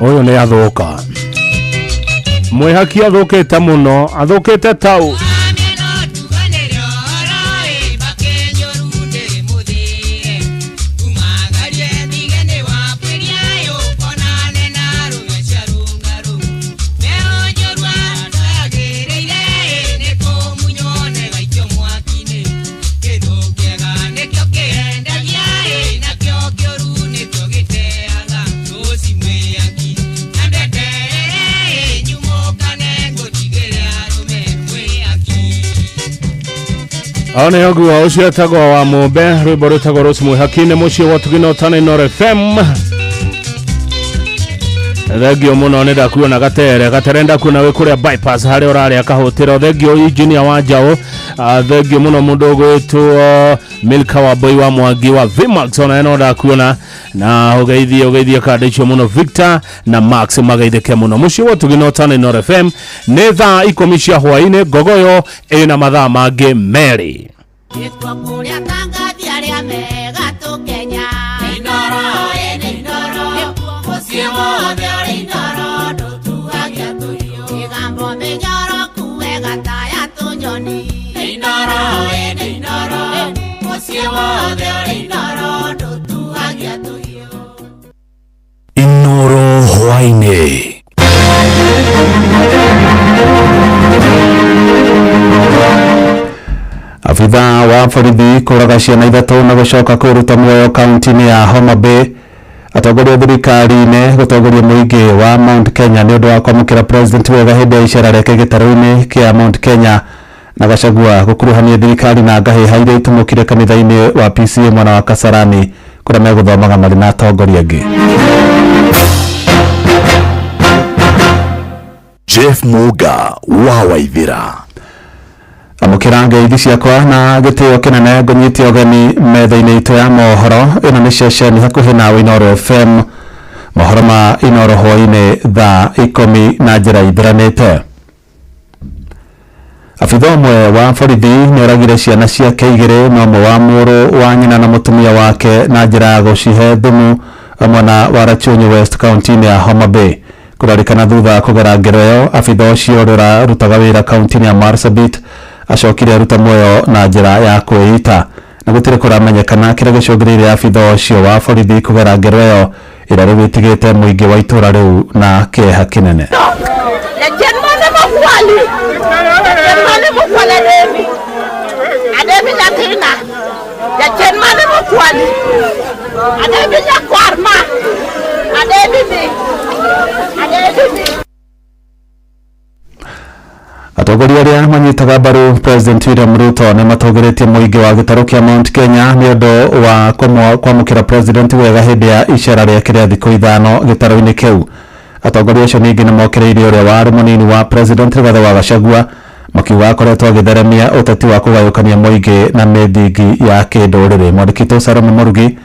Ũyũ nĩ athũka. Mwĩhaki athũkĩte mũno, athũkĩte tau. Ao nĩ ũguo ũcio etagwo wa mũmbe rwĩmbo rwĩtagwo Rose Mwĩhaki nĩ mũciĩ wa Tugina Ũtana Inooro FM. Thengio mũno nĩ ndakuona gatere gatere ndakuona wĩ kũrĩa bypass harĩa ũrarĩa kahũtĩro. Thengio engineer wa njaũ. Thengio mũno mũndũ ũgwĩtwo Milka wa Boy wa Mwangi wa Vmax ona no ndakuona na ũgeithie ũgeithie kanda icio mũno Victor na Max mageithĩke mũno. Mũciĩ wa Tugina Ũtana Inooro FM nĩ thaa 10 cia hwaĩ-inĩ ngogoyo ĩna mathaa mangĩ merĩ. Kũrĩa tangathi arĩa mega tũkenya Inooro ĩnĩ Inooro mũciĩ wothe ũrĩ Inooro ndũtuagia tũhiũ mĩgambo mĩnyoroku wega ta ya tũnyoni Inooro ĩnĩ Inooro mũciĩ wothe ũrĩ Inooro ndũtuagia tũhiũ. Inooro hwaĩ-inĩ. Abitha wa borithi kũraga ciana ithatũ na gũcoka kwĩruta muoyo kaunti-inĩ ya Homa Bay. Atongoria thirikari-inĩ gũtongoria mũingĩ wa Mount Kenya nĩ ũndũ wa kwamũkĩra president wega hĩndĩ ya icera rĩake gĩtarũ-inĩ kĩa Mount Kenya na Gachagua gũkuruhania thirikari na ngahĩha iria itumũkire kanitha-inĩ wa PCA mwena wa Kasarani kũrĩa megũthomaga marĩ na atongoria angĩ. Jeff Muga wa Waithira. Amũkĩra ngeithi ciakwa na gĩtĩo kĩnene ngũnyite ũgeni metha-inĩ itũ ya mohoro. Ĩno nĩ ceceni hakuhĩ nawe Inooro FM. Mohoro ma Inooro hwaĩ-inĩ thaa 10 na njĩra ithiranĩte. Abitha ũmwe wa borithi nĩoragire ciana ciake igĩrĩ na ũmwe wa mũrũ wa nyina na mũtumia wake na njĩra ya gũcihe thumu mwena wa Rachuonyo West kaunti-inĩ ya Homa Bay. Kũrarĩkana thutha wa kũgera ngero ĩyo, abitha ũcio ũrĩa ũrarutaga wĩra kaunti-inĩ ya Marsabit acokire aruta muoyo na njĩra ya kwĩita na gũtirĩ kũramenyekana kĩrĩa gĩcũngĩrĩirie abitha ũcio wa borithi kũgera ngero ĩyo ĩrĩa rĩu ĩtigĩte mũingĩ wa itũũra rĩu na kĩeha kĩnene. Atongoria arĩa manyitaga mbaru President William Ruto nĩ matongoretie mũingĩ wa gĩtarũ kĩa Mount Kenya nĩ ũndũ wa kwamũkĩra President wega hĩndĩ ya icera rĩake rĩa thikũ 5 gĩtarũ-inĩ kĩu. Atongoria acio ningĩ nĩ mokĩrĩire ũrĩa warĩ mũnini wa President Rigathi wa Gachagua makiuga akoretwo agĩtheremia ũteti wa kũgayũkania mũingĩ na mĩthingi ya kĩndũrĩrĩ. Mwandĩki witũ Salome Mũrugi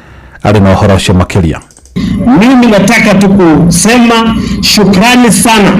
arĩ na ũhoro ũcio makĩria. Mimi nataka tu kusema shukrani sana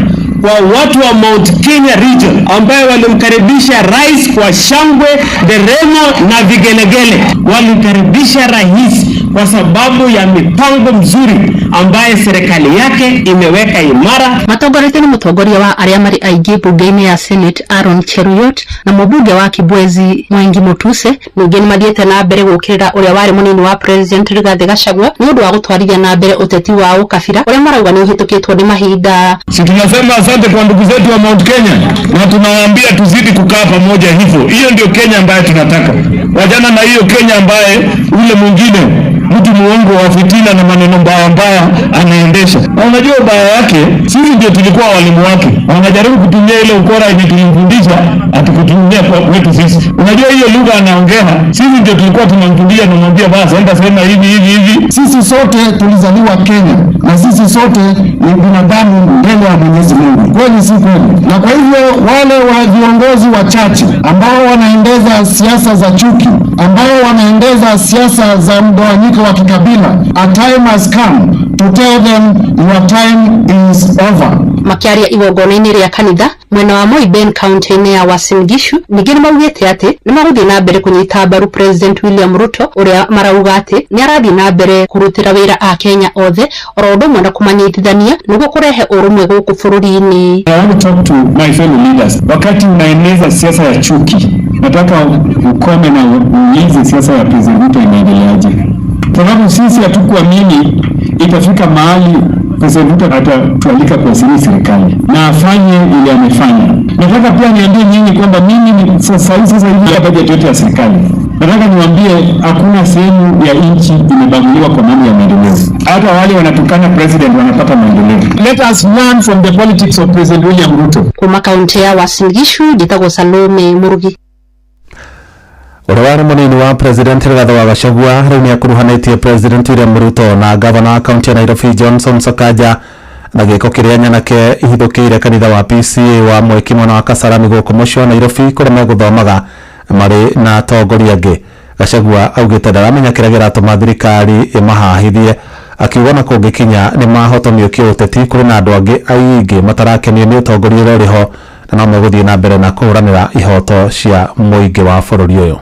kwa watu wa Mount Kenya region ambayo walimkaribisha rais kwa shangwe, nderemo na vigelegele. Walimkaribisha rais kwa sababu ya mipango mzuri ambaye serikali yake imeweka imara. Matongoretio nĩ mũtongoria wa arĩa marĩ aingĩ bunge-inĩ ya Senate Aaron Cheruiyot na mũmbunge wa Kibwezi Mwengi Mutuse. Ningĩ nĩ mathiĩte na mbere gũũkĩrĩra ũrĩa warĩ mũnini wa President Rigathi Gachagua nĩ ũndũ wa gũtwarithia na mbere ũteti wa ũkabira ũrĩa marauga nĩ ũhĩtũkĩtwo nĩ mahinda. Si tunasema asante kwa ndugu zetu wa Mount Kenya na tunawaambia tuzidi kukaa pamoja hivyo. Hiyo ndio Kenya ambayo tunataka. Wajana na hiyo Kenya ambaye ule mwingine mtu muongo wa fitina na maneno mbaya mbaya anaendesha. Na unajua ubaya yake, sisi ndio tulikuwa walimu wake. Wanajaribu kutumia ile ukora yenye tulimfundisha, atukutumia kwa kwetu sisi. Unajua hiyo lugha anaongea, sisi ndio tulikuwa tunamfundisha, tunamwambia basi enda sema hivi hivi hivi. Sisi sote tulizaliwa Kenya na sisi sote ni binadamu mbele ya Mwenyezi Mungu. Kweli si kweli? Na kwa hivyo wale wa viongozi wachache ambao wanaendeza siasa za chuki, ambao wanaendeza siasa za mgawanyiko wa kikabila, a time has come to tell them your time is over. Makĩaria igongona-inĩ rĩa kanitha mwena wa Moiben kaunti-inĩ ya Uasin Gishu, ningĩ nĩ maugĩte atĩ nĩ magũthiĩ na mbere kũnyita mbaru President William Ruto, ũrĩa marauga atĩ nĩ arathiĩ na mbere kũrutĩra wĩra Akenya othe oro ũndũ ũmwe na kũmanyitithania nĩguo kũrehe ũrũmwe gũkũ bũrũri-inĩ. I want to talk to my fellow leaders. Wakati unaeneza siasa ya chuki, nataka ukome na uulize siasa ya President Ruto inaendeleaje, sababu sisi hatukuamini itafika mahali President Ruto atatualika kuwasilia serikali na afanye ile amefanya. Nataka pia niambie nyinyi kwamba mimi ni sasa hivi sasa hivi ya bajeti yote ya serikali. Nataka niwaambie hakuna sehemu ya nchi imebaguliwa kwa mambo ya maendeleo. Hata wale wanatukana president wanapata maendeleo. Let us learn from the politics of President William Ruto. Kuma kaunti ya Uasin Gishu, njĩtagwo Salome Murugi. Ũrĩa warĩ mũnini wa President Rigathĩ wa Gachagua rĩu nĩ akuruhanĩtie President William Ruto na gavana wa kaunti ya Nairobi Johnson Sakaja na gĩko kĩrĩa nyanake ihithũkĩire kanitha wa PCA wa Mweki mwena wa Kasarani gũkũ mũciĩ wa Nairobi kũrĩa megũthomaga marĩ na atongoria angĩ. Gachagua augĩte ndaramenya kĩrĩa kĩratũma thirikari ĩmahahithie, akiuga na kũngĩkinya nĩ mahotomio kĩũteti kũrĩ na andũ angĩ aingĩ matarakenio nĩ ũtongoria ũrĩa ũrĩ ho na no megũthiĩ na mbere na kũhũranĩra ihoto cia mũingĩ wa bũrũri ũyũ.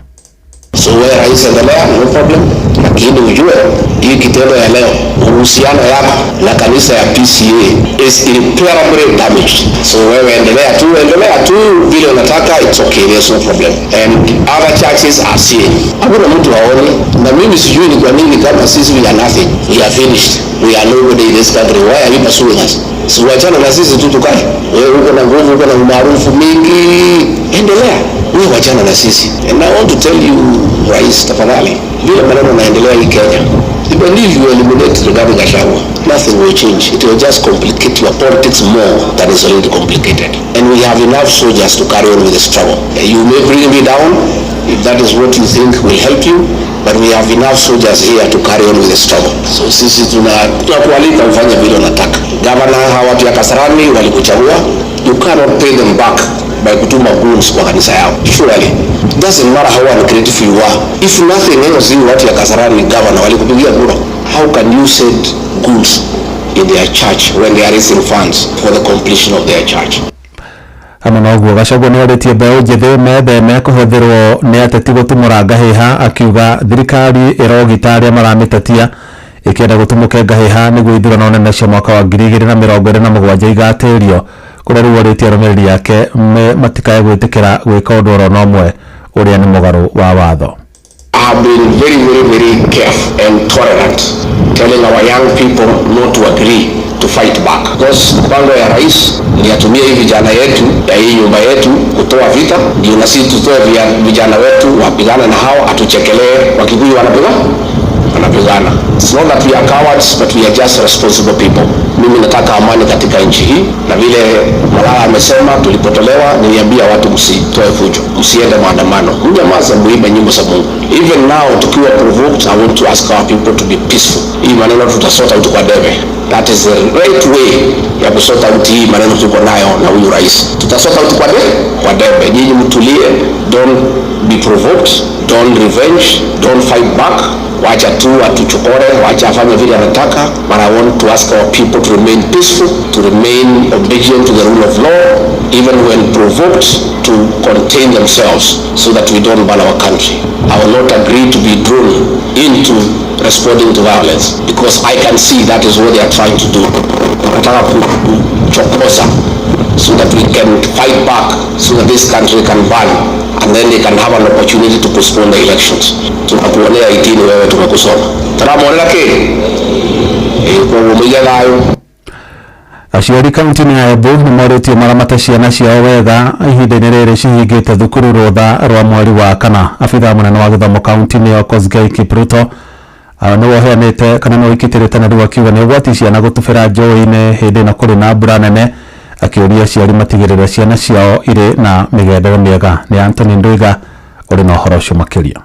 So wewe rais, endelea, no problem, lakini ujue hii kitendo ya leo, uhusiano yako na kanisa ya PCA is irreparably damaged. So wewe endelea tu vile unataka, it's okay, there's no problem. And other churches are seeing. Hakuna mtu haoni, na mimi sijui ni kwa nini kama sisi we are nothing, we are finished, we are nobody in this country. Why are you pursuing us? Si wachana na sisi tu tukae. Wewe uko na nguvu, uko na umaarufu mingi, endelea wewe, wachana na sisi. And I want to tell you Rais, tafadhali, vile maneno yanaendelea hii Kenya, even if you eliminate Rigathi Gachagua, nothing will change. It will just complicate your politics more than it's already complicated. And we have enough soldiers to carry on with the struggle. You may bring me down if that is what you think will help you, but we have enough soldiers here to carry on with the struggle. So sisi tunakualika ufanye vile unataka. Governor, hawa watu ya Kasarani walikuchagua, you cannot pay them back by kutuma goons kwa kanisa yao. Surely, doesn't matter how ungrateful you are. If nothing else, hii watu ya Kasarani governor walikupigia kura. How can you send goons in their church when they are raising funds for the completion of their church? Hamwe na ũguo, Gachagua nĩ orĩtie mbeũ njĩthĩ metheme kũhũthĩrwo nĩ ateti gũtumũra ngahĩha, akiuga thirikari ĩrogita arĩa maramĩtetia ĩkĩenda gũtumũke ngahĩha nĩguo ithurano nene cia mwaka wa 2027 igatĩrio, kũrĩa rĩu orĩtie arũmĩrĩri ake matikae gwĩtĩkĩra gwĩka ũndũ oro na ũmwe ũrĩa nĩ mũgarũ wa watho. I have been very, very, very careful and tolerant, telling our young people not to agree to fight back. Because mpango ya rais ni atumie hii vijana yetu ya hii nyumba yetu kutoa vita, ndio na sisi tutoe vijana wetu wapigane na hao, atuchekelee. Wakikuyu wanapigana. It's not that we are cowards, but we are just responsible people. Mimi nataka amani katika nchi hii, na vile Malala amesema, tulipotolewa niliambia watu msitoe fujo, msiende maandamano, mnyamaze, muimbe nyimbo za Mungu. Even now tukiwa provoked, I want to ask our people to be peaceful. Hii maneno tutasort out kwa debe. That is the right way ya kusort out hii maneno tuko nayo na huyu rais. Tutasort out kwa debe, kwa debe. Nyinyi mtulie, don't be provoked, don't revenge, don't fight back. Wacha tu atuchokore, wacha afanye vile anataka, but I want to ask our people to remain peaceful, to remain obedient to the rule of law, even when provoked, to contain themselves so that we don't burn our country. I will not agree to be drawn into responding to violence, because I can see that is what they are trying to do. Wanataka kuchokoza so that we can fight back, so that this country can burn, and then they can have an opportunity to postpone the elections. Tunakuonea itini wewe, tumekusoma. Taramuonera ki? Koguo mũige thayũ. Aciari kaunti-inĩ ya Embu nĩ morĩtio maramate ciana ciao wega ihinda-inĩ rĩrĩ cihingĩte thukuru rũtha rwa mweri wa kana. Abithaa mũnene wa gĩthomo kaunti-inĩ ĩyo Kosgei Kipruto nĩwe ũheanĩte kana nĩwe ũikĩtĩrĩte na rĩu akiuga nĩ ũgwati ciana gũtubĩra njũĩ-inĩ hĩndĩ ĩno kũrĩ na mbura nene, akĩũria aciari matigĩrĩre ciana ciao irĩ na mĩgendere mĩega. Nĩ Anthony Ndwiga ũrĩ na ũhoro ũcio makĩria.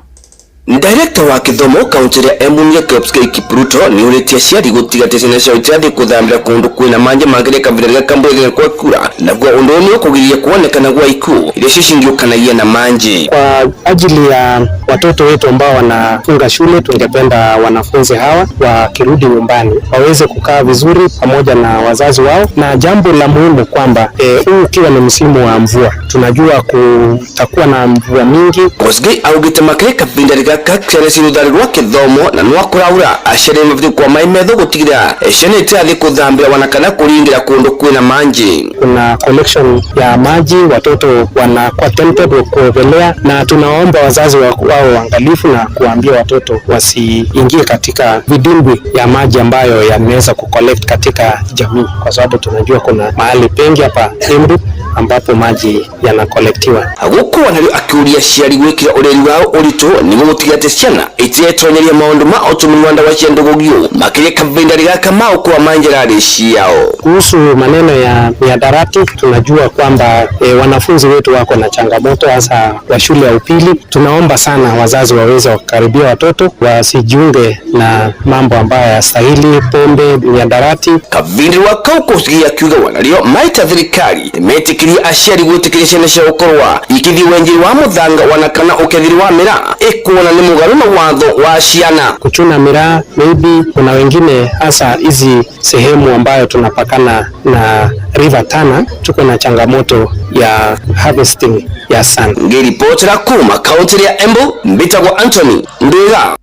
Director wa gĩthomo kaunti ya Embu nĩ Kipskei Kipruto nĩ ũrĩtie aciari gũtiga atĩ ciana ciao itirathiĩ kũthambĩra kũndũ kwĩna manjĩ mangĩrĩ kavinda rĩrĩa kambura kwa kura, naguo ũndũ ũyũ nĩ ũkũgiria kuonekana gwa ikuũ iria cicingĩũkanagia na manjĩ. Kwa ajili ya watoto wetu ambao wanafunga shule, tungependa wanafunzi hawa wakirudi nyumbani waweze kukaa vizuri pamoja na wazazi wao, na jambo la muhimu kwamba huu ukiwa ni msimu wa mvua, tunajua kutakuwa na mvua mingi. Kosgei augĩte makĩria kavinda gaka ciana ciĩ rũthare rwa gĩthomo na no kũraura aciari mabatiĩ gũkorwo marĩ metho gũtigĩrĩra ciana itirathiĩ kũthambĩra wana kana kũringĩra kũndũ kwĩna manjĩ. Kuna collection ya maji, watoto wanakuwa tempted kuogelea, na tunaomba wazazi wawe waangalifu na kuwaambia watoto wasiingie katika vidimbwi ya maji ambayo yameweza kucollect katika jamii, kwa sababu tunajua kuna mahali pengi hapa Embu ambapo maji yanakolektiwa. Gũkũ narĩo akĩũria aciari gwĩkĩra ũreri wao ũritũ nĩguo gũtigĩrĩra atĩ ciana itiretonyeria maũndũ ma ũtũmĩri wa ndawa cia ndũgũgio makĩria kavinda gaka ma ũkũa ma njĩra ciao. Kuhusu maneno ya mihadarati, tunajua kwamba wanafunzi wetu wako na changamoto hasa wa shule ya upili. Tunaomba sana wazazi waweze wakaribia watoto wasijiunge na mambo ambayo hayastahili, pombe, mihadarati. Kavindi wa kau Kosgei akiuga wanario maita thirikari nĩmetĩkĩrie aciari gwĩtĩkĩria ciana ciao gũkorwa ikĩthiĩ wenjeri wa mũthanga wana kana ũkethiri wa mĩraa ĩkuona nĩ mũgarũ na watho wa ciana. Kuchuna miraa maybe, kuna wengine hasa hizi sehemu ambayo tunapakana na River Tana, tuko na changamoto ya harvesting ya sand. Ngĩribotera kuma kaunti ya Embu, mbĩtagwo Anthony Ndwiga.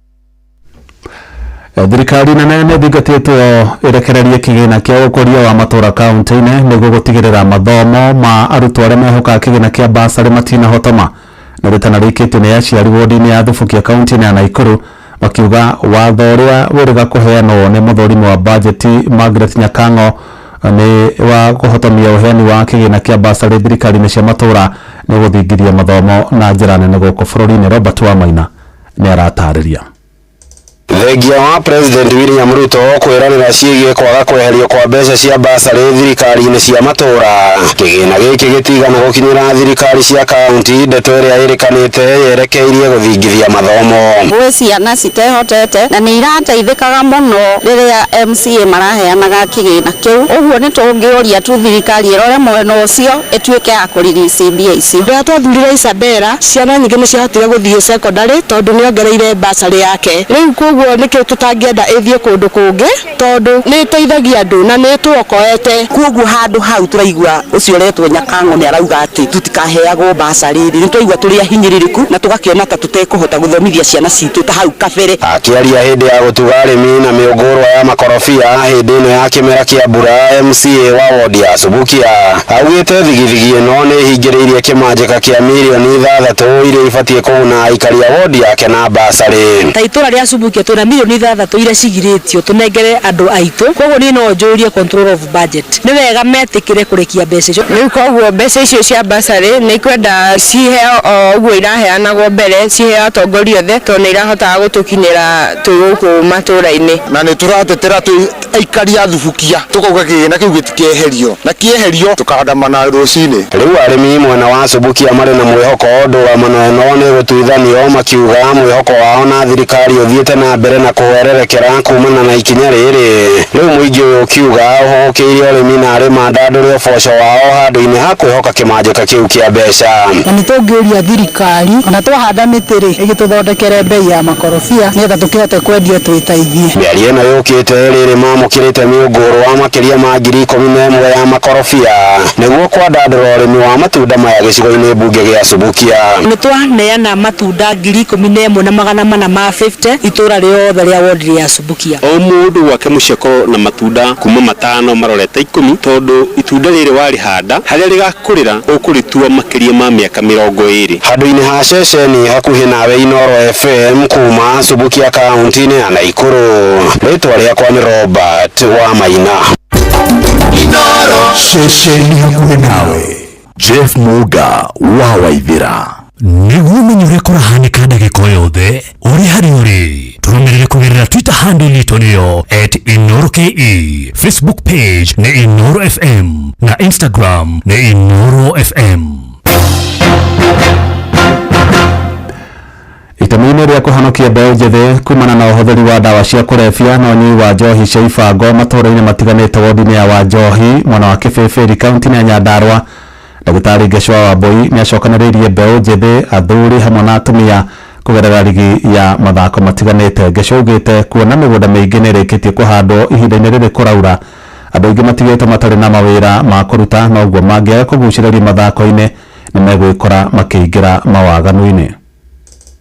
Thirikari nene nĩ ĩthingatĩtwo ĩrekererie kĩgĩna kĩa ũkũria wa matũra kaunti-inĩ nĩguo gũtigĩrĩra mathomo ma arutwo arĩa mehokaga kĩgĩna kĩa basarĩ matinahotoma. Na rĩtana rĩikĩtio nĩ aciari wodi-inĩ ya Thubukia kaunti-inĩ ya Naikuru makiuga watho ũrĩa wĩrĩga kũheanwo nĩ mũthũrimi wa bajeti Margaret Nyakang'o nĩ wa kũhotomia ũheani wa kĩgĩna kĩa basarĩ thirikari-inĩ cia matũra nĩ gũthingiria mathomo na njĩra nene gũkũ bũrũri-inĩ. Robert Wamaina nĩ aratarĩria. Thengia wa President William Ruto kwĩranĩra ciĩgiĩ kwaga kweherio kwa mbeca cia basarĩ thirikari-inĩ cia matũra. Kĩgĩna gĩkĩ gĩtigana gũkinyĩra thirikari cia kaunti, ndeto ĩrĩa ĩrĩkanĩte yerekeirie gũthingithia mathomo. Gwĩ ciana citehotete na nĩ irateithĩkaga mũno rĩrĩa MCA maraheanaga kĩgĩna kĩu, ũguo nĩ tũngĩũria tu thirikari ĩrore mwena ũcio ĩtuĩke ya kũririci mbia icio. Rĩrĩa twathurire Isabella, ciana nyingĩ nĩ ciahotire gũthiĩ secondary tondũ nĩ ongereire basarĩ yake. Rĩu koguo nĩkĩo tũtangĩenda ĩthiĩ kũndũ kũngĩ tondũ nĩ ĩteithagia andũ na nĩ ĩtũokoete. Koguo handũ hau tũraigua ũcio ũretwo Nyakang'o nĩ arauga atĩ tũtikaheagwo basarĩ rĩ, nĩ twaigua tũrĩ ahinyĩrĩrĩku na tũgakĩona ta tũtekũhota gũthomithia ciana citũ ta hau kabere. Akĩaria hĩndĩ ya gũtuga arĩmi na mĩũngũrwa ya makorobia hĩndĩ ĩno ya kĩmera kĩa mbura, MCA wa wodi ya Subukia augĩte thigithigi ĩno nĩ ĩhingĩrĩirie kĩmanjĩka kĩa mirioni 6 iria ibatiĩ kũguna aikari a wodi yake na basarĩ. Ta itũra rĩa Subukia tuna mirioni 6 iria cigirĩtio tũnengere andũ aitũ, koguo niĩ no njũrie control of budget nĩ wega metĩkĩre kũrĩkia mbeca icio. Rĩu koguo mbeca icio cia basarĩ nĩ ikwenda ciheo o ũguo iraheanagwo mbere, ciheo atongoria othe tondũ nĩ irahotaga gũtũkinyĩra twĩ gũkũ matũra-inĩ. Na nĩ tũratetera twĩ aikari a Thubukia tũkauga kĩgĩna kĩu gĩtikeherio, na kĩeherio tũkandamana rũcinĩ. Rĩu arĩmi mwena wa Subukia marĩ na mwĩhoko ndũgamano ĩno nĩ gũtuithanio, makiuga mwĩhoko wao na thirikari ũthiĩte na mbere na kũhwererekera kumana na ikinya rĩrĩ. Rĩu mũingĩ ũyũ ũkiuga ũhũkĩire ũrĩmi na arĩ mandandũre ũboco wao handũ-inĩ ha kwĩhoka kĩmanjĩka kĩu kĩa mbeca. Na nĩ tũngĩũria thirikari ona twahanda mĩtĩ rĩ, ĩgĩtũthondekere bei ya makorobia nĩgetha tũkĩhote kwendia twĩteithie. Mĩario ĩno yũkĩte rĩrĩ mamũkĩrĩte mĩũngũrwa makĩria ma 11,000 ya makorobia nĩguo kwandandũra ũrĩmi wa matunda maya gĩcigo-inĩ mbunge gĩa Subukia. Nĩ twaneana matunda 11,450 itũra rĩothe rĩa wodi ya Subukia. O mũndũ gwake mũciĩ akorwo na matunda kuma 5 marorete 10 tondũ itunda rĩrĩ warĩhanda harĩa rĩgakũrĩra ũkũrĩtua makĩria ma mĩaka 20. Handũ-inĩ ha ceceni hakuhĩ nawe Inooro FM kuma Subukia kaunti-inĩ ya Naikuru, rĩtwa rĩakwa nĩ Robert Wamaina. Ceceni hakuhĩ nawe, Jeff Muga wa Waithĩra. Nĩguo ũmenye ũrĩa kũrahanĩka ndagĩka o yothe ũrĩ harĩa ũrĩ, tũrũmĩrĩre kũgerera Twitter handle itũ nĩyo @InooroKE, Facebook page nĩ Inooro FM na Instagram nĩ Inooro FM. Itemi-inĩ rĩa kũhonokia mbeũ njĩthĩ kumana na ũhũthĩri wa ndawa cia kũrebia na ũnyui wa njohi cia ibango matũũra-inĩ matiganĩte wodi-inĩ ya Wanjohi mwena wa Kĩbĩbĩri kaunti-inĩ ya Nyandarua, Ndagĩtarĩ Gachua Wambui nĩ acokanĩrĩirie mbeũ njĩthĩ, athuri hamwe na atumia kũgerera rigi ya mathako matiganĩte. Gachua augĩte kuona mĩgũnda mĩingĩ nĩ ĩrĩkĩtie kũhandwo ihinda-inĩ rĩrĩ kũraura, andũ aingĩ matigĩtwo matarĩ na mawĩra ma kũruta na ũguo mangĩaga kũgucĩrĩrio mathako-inĩ nĩ megwĩkora makĩingĩra mawaganu-inĩ.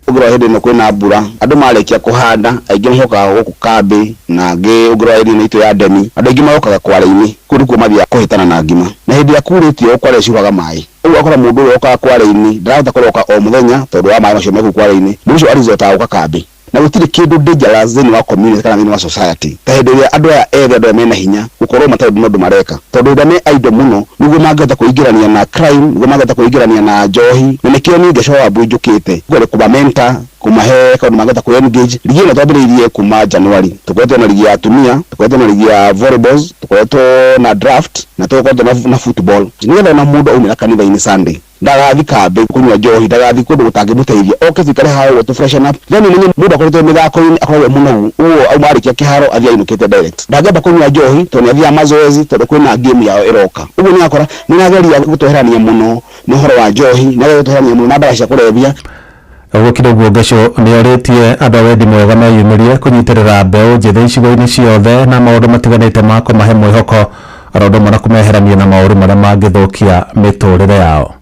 Ũngĩrora hĩndĩ ĩno kwĩna mbura, andũ marĩkia kũhanda aingĩ mokaga gũkũ kambĩ na angĩ ũngĩrora area ĩno itũ ya Ndemi, andũ aingĩ marokaga kware-inĩ, kũu nĩkuo mathiaga kũhĩtana na ngima. Na hĩndĩ ĩrĩa kurĩte ũũ kware ciuhaga maĩ. Ũguo ũgakora mũndũ ũrĩa ũkaga kware-inĩ ndarahota kũroka o mũthenya tondũ wa maĩ macio me kũu kware-inĩ, mũndũ ũcio arizotaga gũka kambĩ. Na gũtirĩ kĩndũ dangerous thĩinĩ wa community kana thĩinĩ wa society ta hĩndĩ ĩrĩa andũ aya ethĩ, andũ aya mena hinya gũkorwo matarĩ na ũndũ mareka. Tondũ hĩndĩ ĩrĩa me idle mũno nĩguo mangĩhota kwĩingĩrania na crime, nĩguo mangĩhota kwĩingĩrania na njohi. Na nĩkĩo niĩ Gachagua Wambui njũkĩte kũgeria kũma mentor, kũmahe kaũndũ mangĩhota kwĩ engage. Rigi ĩno twambĩrĩirie kuma January. Tũkoretwo na rigi ya atumia, tũkoretwo na rigi ya volleyballs, tũkoretwo na draft na tũkoretwo na football. Nĩgetha ona mũndũ aumĩra kanitha-inĩ Sunday ndagathi kambĩ kũnyua njohi, ndagathi kũndũ gũtangĩmũteithia, oke tuikare haha ũguo tũ freshen up. Then ũmenye mũndũ akoretwo mĩthako-inĩ akoragwo e mũnogu, ũguo auma arĩkia kĩharo athiĩ ainũkĩte direct. Ndangĩamba kũnyua njohi tondũ nĩ athiaga mazoezi tondũ kwĩna game yao ĩroka. Ũguo nĩ ũrakora nĩ ũrageria gũtweherania mũno na ũhoro wa njohi, nĩ ũrageria gũtweherania mũno na ndawa cia kũrebia. Gũkĩrĩ ũguo Gachũ nĩorĩtie andũ a wendi mwega meyumĩrie kũnyitĩrĩra mbeũ njĩthĩ icigo-inĩ ciothe na maũndũ matiganĩte ma kũmahe mwĩhoko oro ũndũ ũmwe na kũmeherania na maũru marĩa mangĩthũkia mĩtũrĩre yao.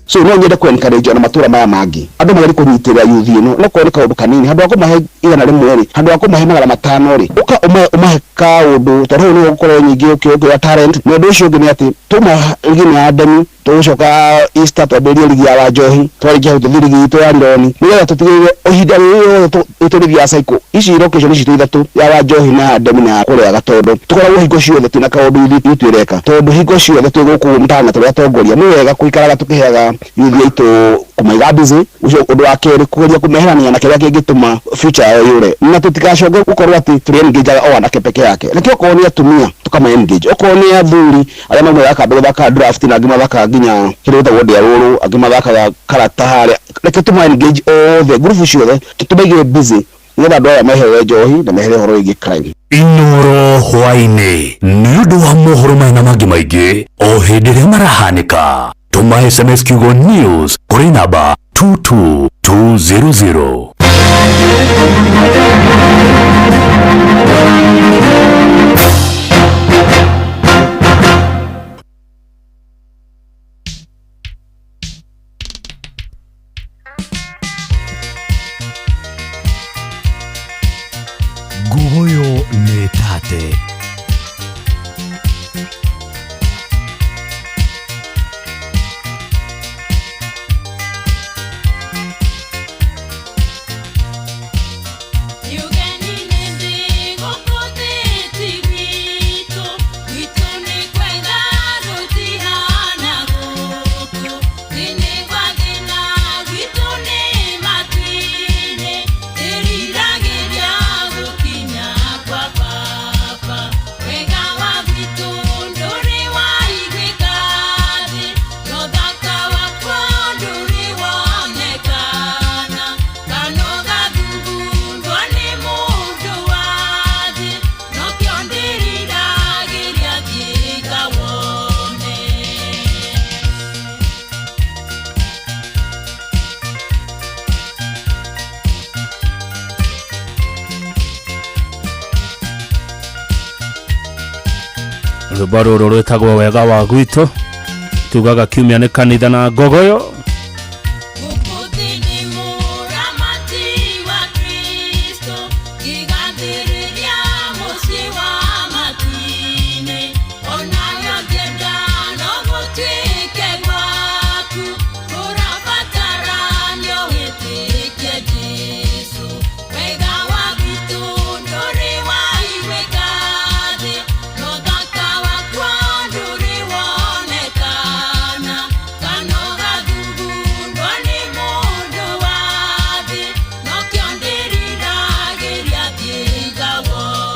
So no nyende kũ encourage ona matũra maya mangĩ andũ magerie kũnyitĩrĩra youth ĩno nokorwo nĩ kaũndũ kanini handũ ha kũmahe 100 rĩ, handũ ha kũmahe 500 rĩ, ũka ũmahe kaũndũ tondũ hau nĩho ũgũkorwo nyingĩ ũkĩoya talent. Na ũndũ ũcio ũngĩ nĩ atĩ twauma rigi ĩno ya Ndemi tũgũcoka Easter twambĩrĩrie rigi ya Wanjohi, twarĩkia hau tũthiĩ rigi itũ ya Rironi nĩgetha tũtigĩrĩre ihinda rĩrĩ rĩothe tũrĩthiaga cycle ici location citũ ithatũ ya Wanjohi na ya Ndemi na ya kũrĩa Gatondo tũkoragwo hingo ciothe twĩna kaũndũ youth itũ ĩreka tondũ hingo ciothe twĩ gũkũ mtaani tũrĩ atongoria nĩ wega gũikaraga tũkĩheaga youth aitũ kũmaiga busy. Ũcio ũndũ wa kerĩ kũgeria kũmeherania na kĩrĩa kĩngĩtũma future yao yũre na tũtigacoke gũkorwo atĩ tũrĩ engage o anake peke yake. Reke okorwo nĩ atumia tũkama engage, okorwo nĩ athuri arĩa maumĩraga kambĩ gũthaka draft na angĩ mathakaga nginya kĩrĩa gĩtagwo ndĩa rũrũ, angĩ mathakaga karata harĩa, reke tũma engage othe ngurubu ciothe tũmaigĩre busy nĩgetha andũ aya meherere njohi na meherere ũhoro wĩgiĩ crime. Inoro hwaĩ-inĩ nĩ ũndũ wa mohoro maya na mangĩ maingĩ o hĩndĩ ĩrĩa marahanĩka, tũma SMS kiugo news kũrĩ namba 22200. Nguguyu nĩ tate. Rwĩmbo rũrũ rwĩtagwo wega wa gwitũ, tugaga kiumia nĩ kanitha na ngogoyo.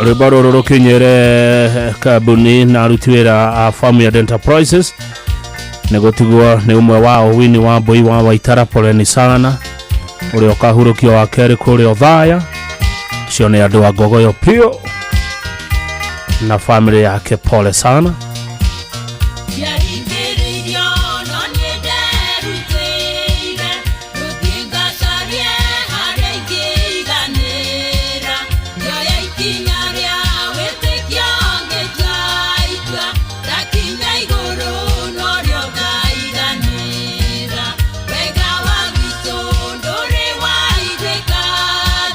Rwĩmbo rũrũ rũkinyĩre kambuni na aruti wĩra a Farmyard Enterprises nĩ gũtigwo nĩ ũmwe wao Winnie wa Mbui wa Waitara, poleni sana. Ũrĩa ũkahurũkio wa kerĩ kũrĩa Othaya. Cio nĩ andũ a Ngogoyo piũ na family yake, pole sana. Ndiahingĩrĩirio no niĩ nderutĩire gũthiĩ ngacarie harĩa ingĩiganĩra ngĩoya ikinya rĩa wĩtĩkio ngĩtua itua ndakinya igũrũ norĩo ngaiganĩra wega wa gwitũ ndũrĩ waiguĩka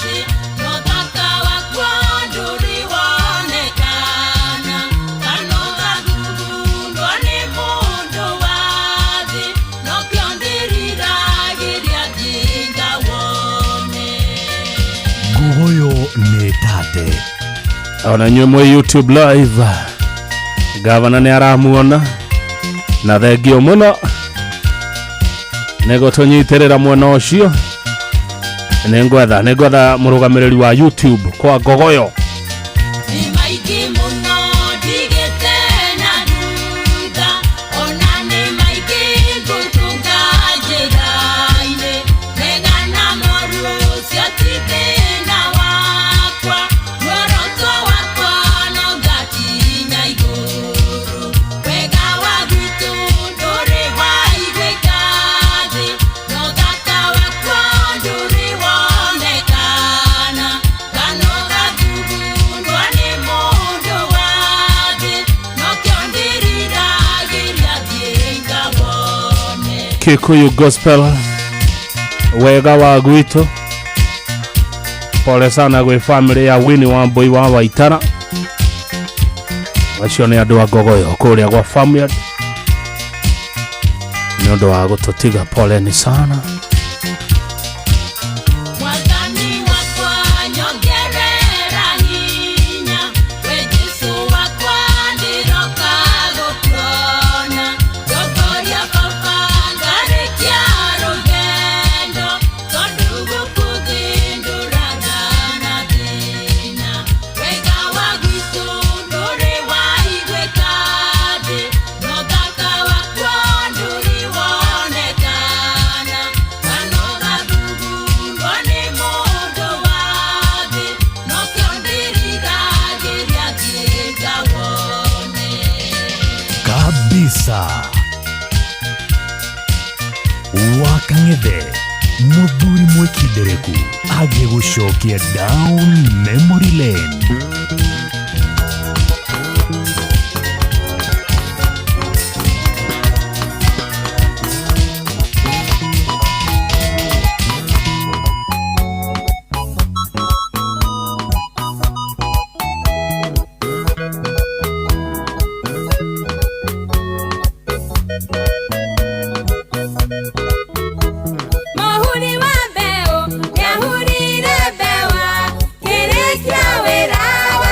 thĩ no thaka wakwa ndũrĩ wonekana kana ũgathugundwo nĩ mũndũ wa thĩ nokĩo ndĩriragĩria thiĩ ngawone. Ngogoyo nĩ tate. Ona inyuĩ mwĩ YouTube live, gavana nĩ aramuona na thengio mũno nĩ gũtũnyitĩrĩra mwena ũcio. Nĩ ngwetha mũrũgamĩrĩri wa YouTube kwa Ngogoyo. Nĩ maingĩ mũno ndigĩte na thutha ona nĩ maingĩ ngũtũnga njĩra-inĩ mega na moru ũcio ti thĩna wakwa muoroto wakwa no ngakinya igũrũ wega wa gwitũ ndũrĩ waiguĩka thĩ no thaka wakwa ndũrĩ wonekana kana ũgathugundwo nĩ mũndũ wa thĩ nokĩo ndĩriragĩria thiĩ ngawone. Kikuyu Gospel, wega wa gwitũ. Pole sana gwĩ family ya Winnie Wambui wa Waitara. Acio nĩ andũ a Ngogoyo kũrĩa gwa farmyard nĩ ũndũ wa gũtũtiga, poleni sana. Mwathani wakwa nyongerera hinya we Jesũ wakwa ndĩroka gũkuona ndongoria baba ngarĩkia rũgendo tondũ gũkũ thĩ ndũraga na thĩna wega wa gwitũ ndũrĩ waiguĩka thĩ no thaka wakwa ndũrĩ wonekana kana ũgathugundwo nĩ mũndũ wa thĩ nokĩo ndĩriragĩria thiĩ ngawone. Kabisa wakang'ethe mũthuri mwĩkindereku agĩgũcokia down memory lane. Mũhuri wa mbeũ nĩahurire mbeũ akĩrĩkia wĩra wa.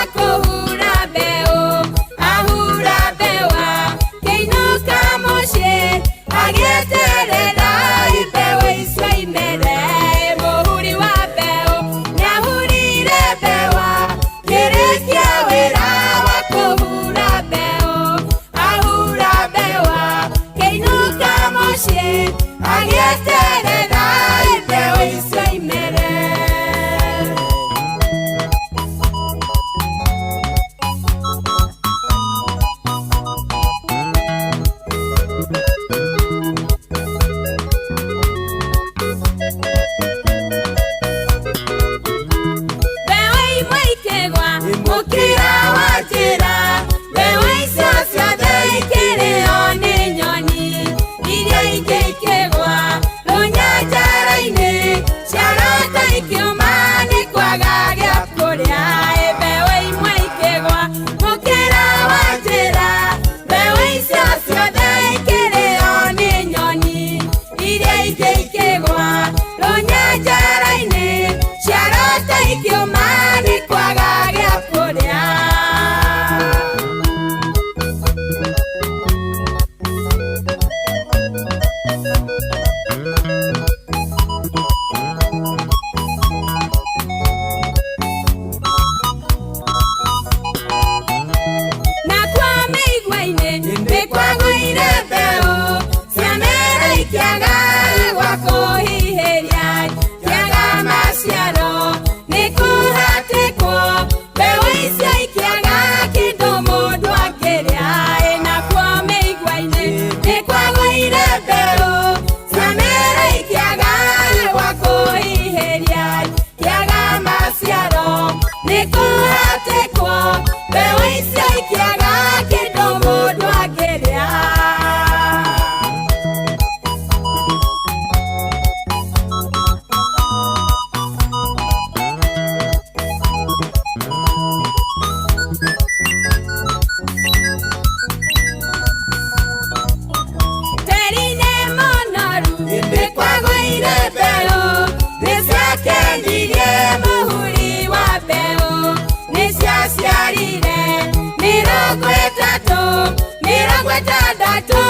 Ĩtandatũ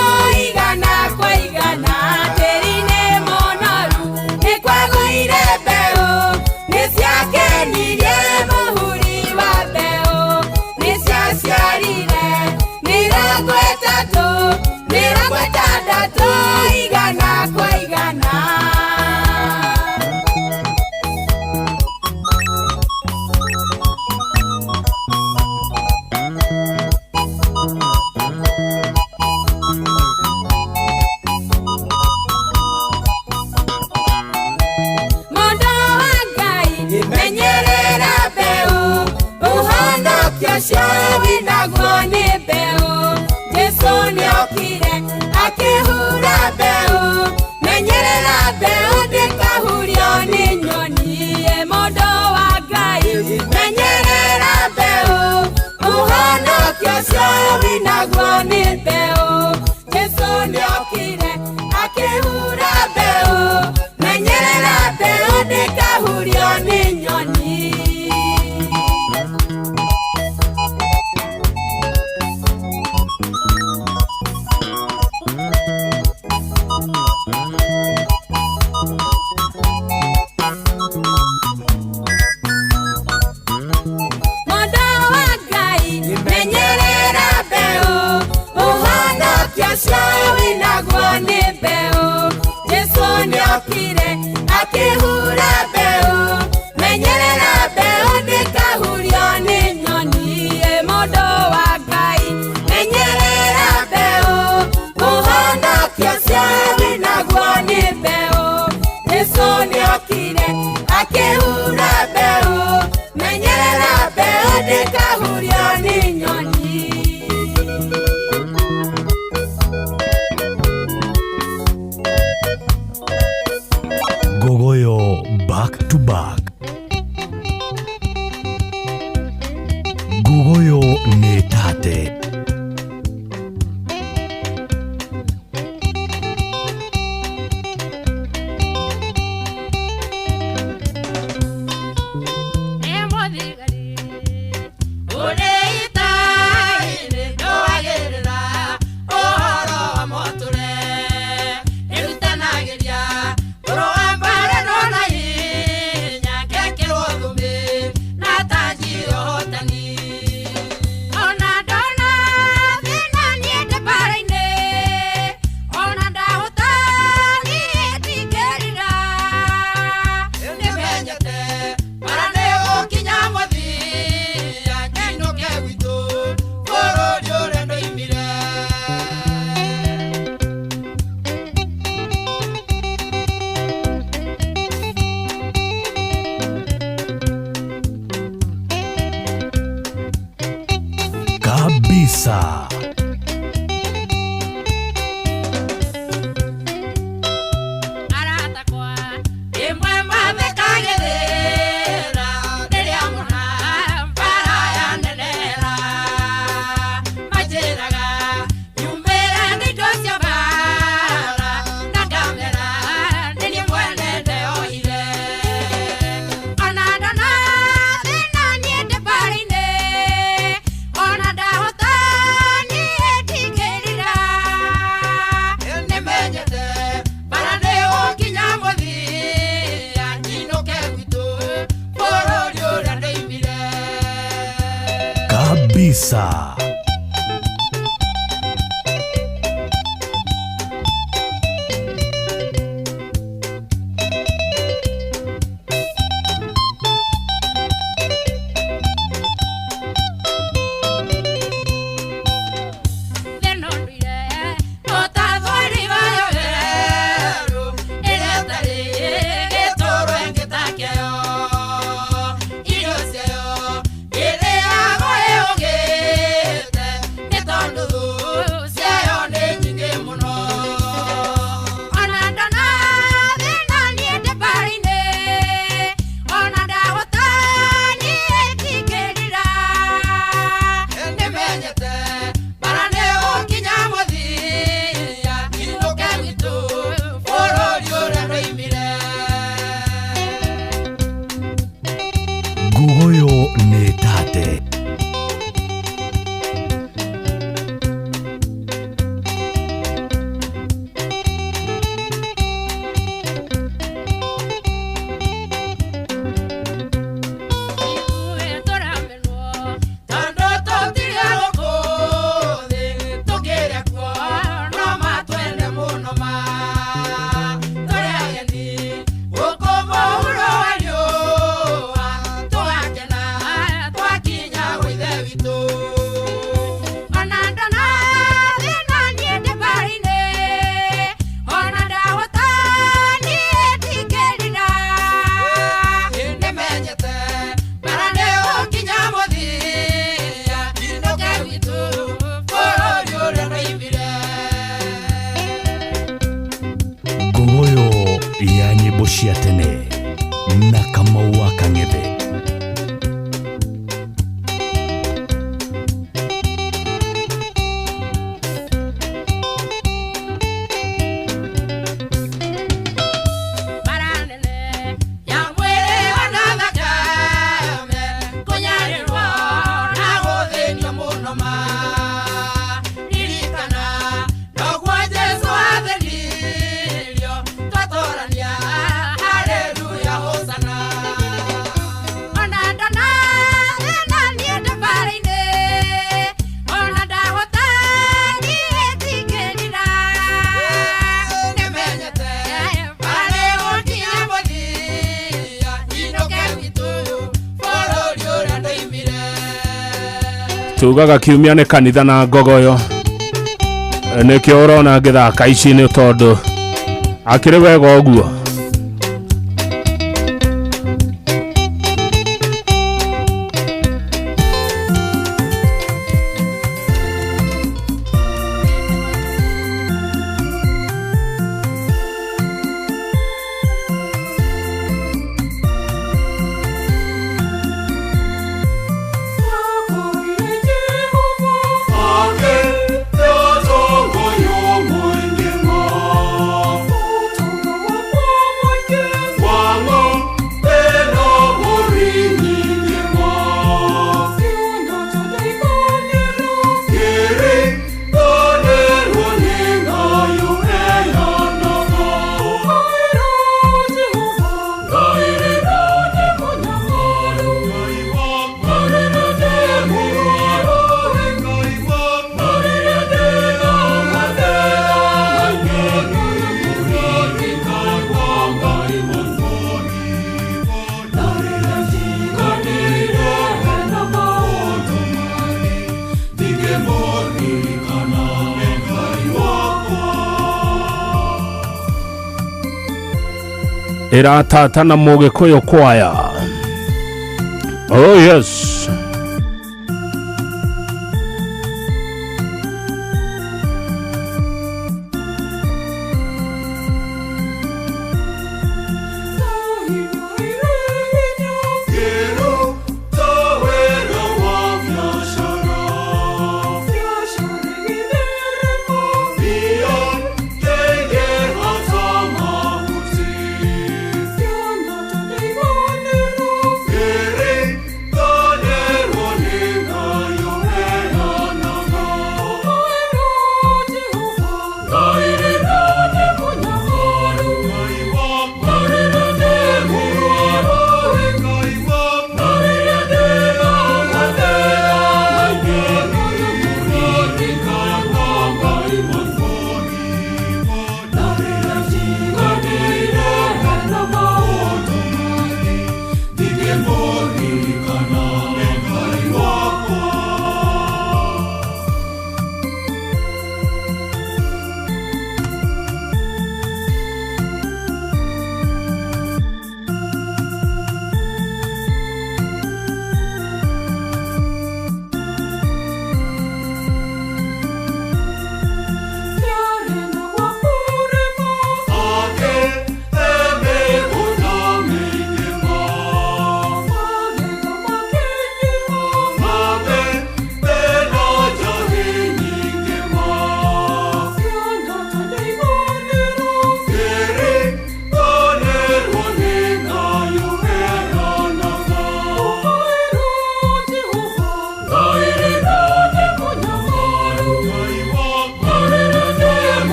igana kwa igana tĩri-inĩ mũnoru nĩ kwagũire mbeũ nĩ ciakenirie mũhuri wa mbeũ nĩ ciaciarire 30 60 igana kwa igana. Mũndũ wa Ngai menyerera mbeũ ũhonokio ũcio wĩnaguo nĩ mbeũ Jesũ nĩokire akĩhura mbeũ menyerera mbeũ ndĩkahurio nĩ nyoni ĩ mũndũ wa Ngai menyerera mbeũ ũhonokio ũcio wĩnaguo nĩ mbeũ Jesũ nĩokire akĩhura mbeũ menyerera mbeũ ndĩkahurio nĩ nyoni. Mũndũ wa Ngai menyerera mbeũ ũhonokio ũcio wĩnaguo nĩ mbeũ Jesũ nĩokire akĩhura mbeũ menyerera mbeũ ndĩkahurio nĩ nyoni ĩ mũndũ wa Ngai menyerera mbeũ ũhonokio ũcio wĩnaguo nĩ mbeũ Jesũ nĩokire akĩhura mbeũ menyerera mbeũ ndĩkahurio nĩ nyoni. Ngogoyo back to back. Ngogoyo nĩ tate. Ona ndona thĩna niĩ ndĩ mbara-inĩ, ona ndahũta niĩ ndingĩrira. Nĩmenyete bara nĩgũkinya mũthia nyinũke gwitũ bũrũri ũrĩa ndoimire. Kabisa. Aratakwa ĩmwe mathekagĩrĩra rĩrĩa mona mbara yanenera manjĩraga nyumĩre nĩ indo cia mbara na ngamera nĩ niĩ mwene ndeohire. Ona ndona thĩna niĩ ndĩ mbara-inĩ, ona ndahota niĩ ndingĩrira. Nĩmenyete bara nĩgũkinya mũthia nyinũke gwitũ bũrũri ũrĩa ndoimire. Kabisa. Thĩna ũndũire ũtathwari wayo werũ ĩrĩa ĩtarĩ Gĩtũũro ĩngĩ takĩo irio ciayo ĩrĩagwo ĩ ũgĩri. Cia tene na Kamau wa Kang'ethe. Ya mwĩrĩ ona thakame kũnyarĩrwo na gũthĩnio mũno ma ririkana noguo Jesũ athĩnirio twatorania haleluya hosana ona ndona thĩna niĩ thabarĩ-inĩ ona ndahota niĩ ndingĩrira nĩmenyete barĩ gũkinya mũthia inũke gwitũ bũrũri ũrĩa ndoimire. Tugaga kiumia nĩ kanitha na ngogoyo, nĩkĩo ũrona ngĩthaka ici nĩ tondũ akĩrĩ wega ũguo. Ĩratata na Mũgĩkũyũ kwaya. Oh yes.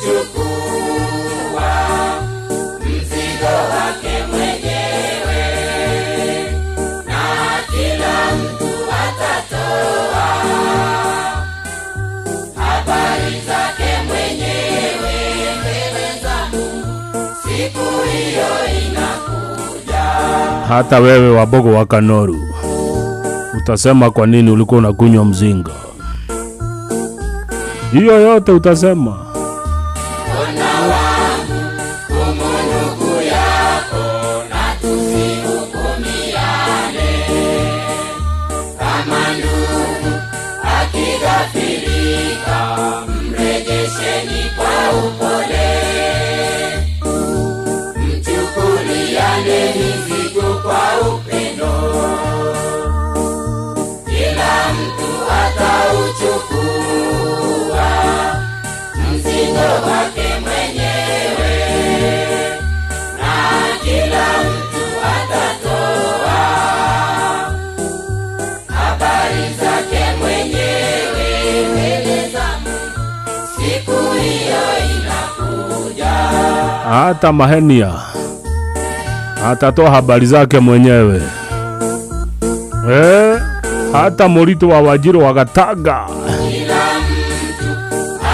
Atauchukua mzigo wake mwenyewe, na kila mtu atatoa habari zake mwenyewe mbele za Mungu. Siku hiyo inakuja. Hata wewe Wabogo wa Kanoru utasema kwa nini ulikuwa unakunywa mzinga. Hiyo yote utasema. Ona wangu humu ndugu yako, na tusihukumiane. Kama ndugu akighafilika, mrejesheni kwa upole. Mchukuliane mizigo kwa upendo, kila mtu atauchukua mzigo wake mwenyewe, na kila mtu atatoa habari zake mwenyewe mbele za Mungu. Siku hiyo inakuja. Hata Mahenia atatoa habari zake mwenyewe. Hata Morito wa Wajiro wa Gataga Kila mtu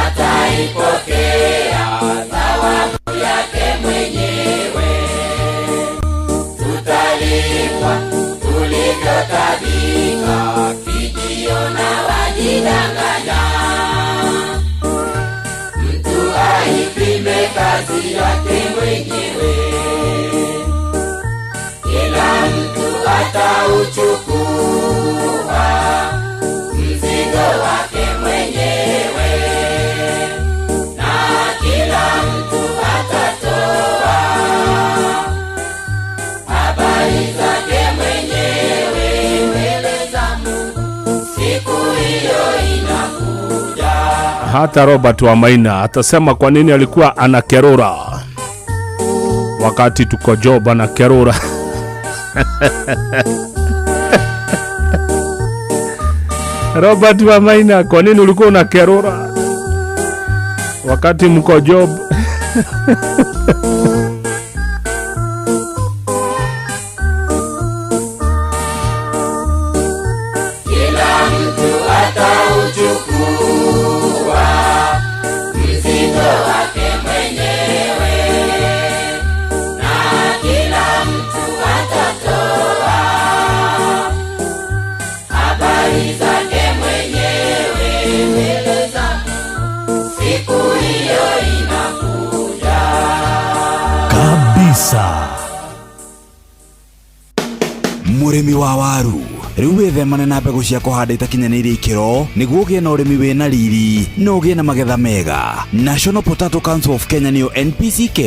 ataipokea thawabu yake mwenyewe. Tutalipwa tulivyotabika, kijiona wajidanganya. Mtu aipime kazi yake mwenyewe, kila mtu atauchukua mzigo wake mwenyewe, na kila mtu atatoa habari zake mwenyewe mbele za Mungu. Siku hiyo inakuja. Hata Robert wa Maina atasema kwa nini alikuwa anakerura wakati tuko job anakerura. Robert wa Maina, kwa nini ulikuwa unakerura wakati mko job? Kila mtu atauchukua mzigo wake mwenyewe, na kila mtu atatoa habari zake mwenyewe mbele za Mungu. Siku hiyo inakuja. Kabisa. Mũrĩmi wa waru, rĩu wĩthemane na mbegũ cia kũhanda itakinyanĩirie ikĩro nĩguo ũgĩe na ũrĩmi wĩna riri na ũgĩe na magetha mega. National Potato Council of Kenya nĩyo NPCK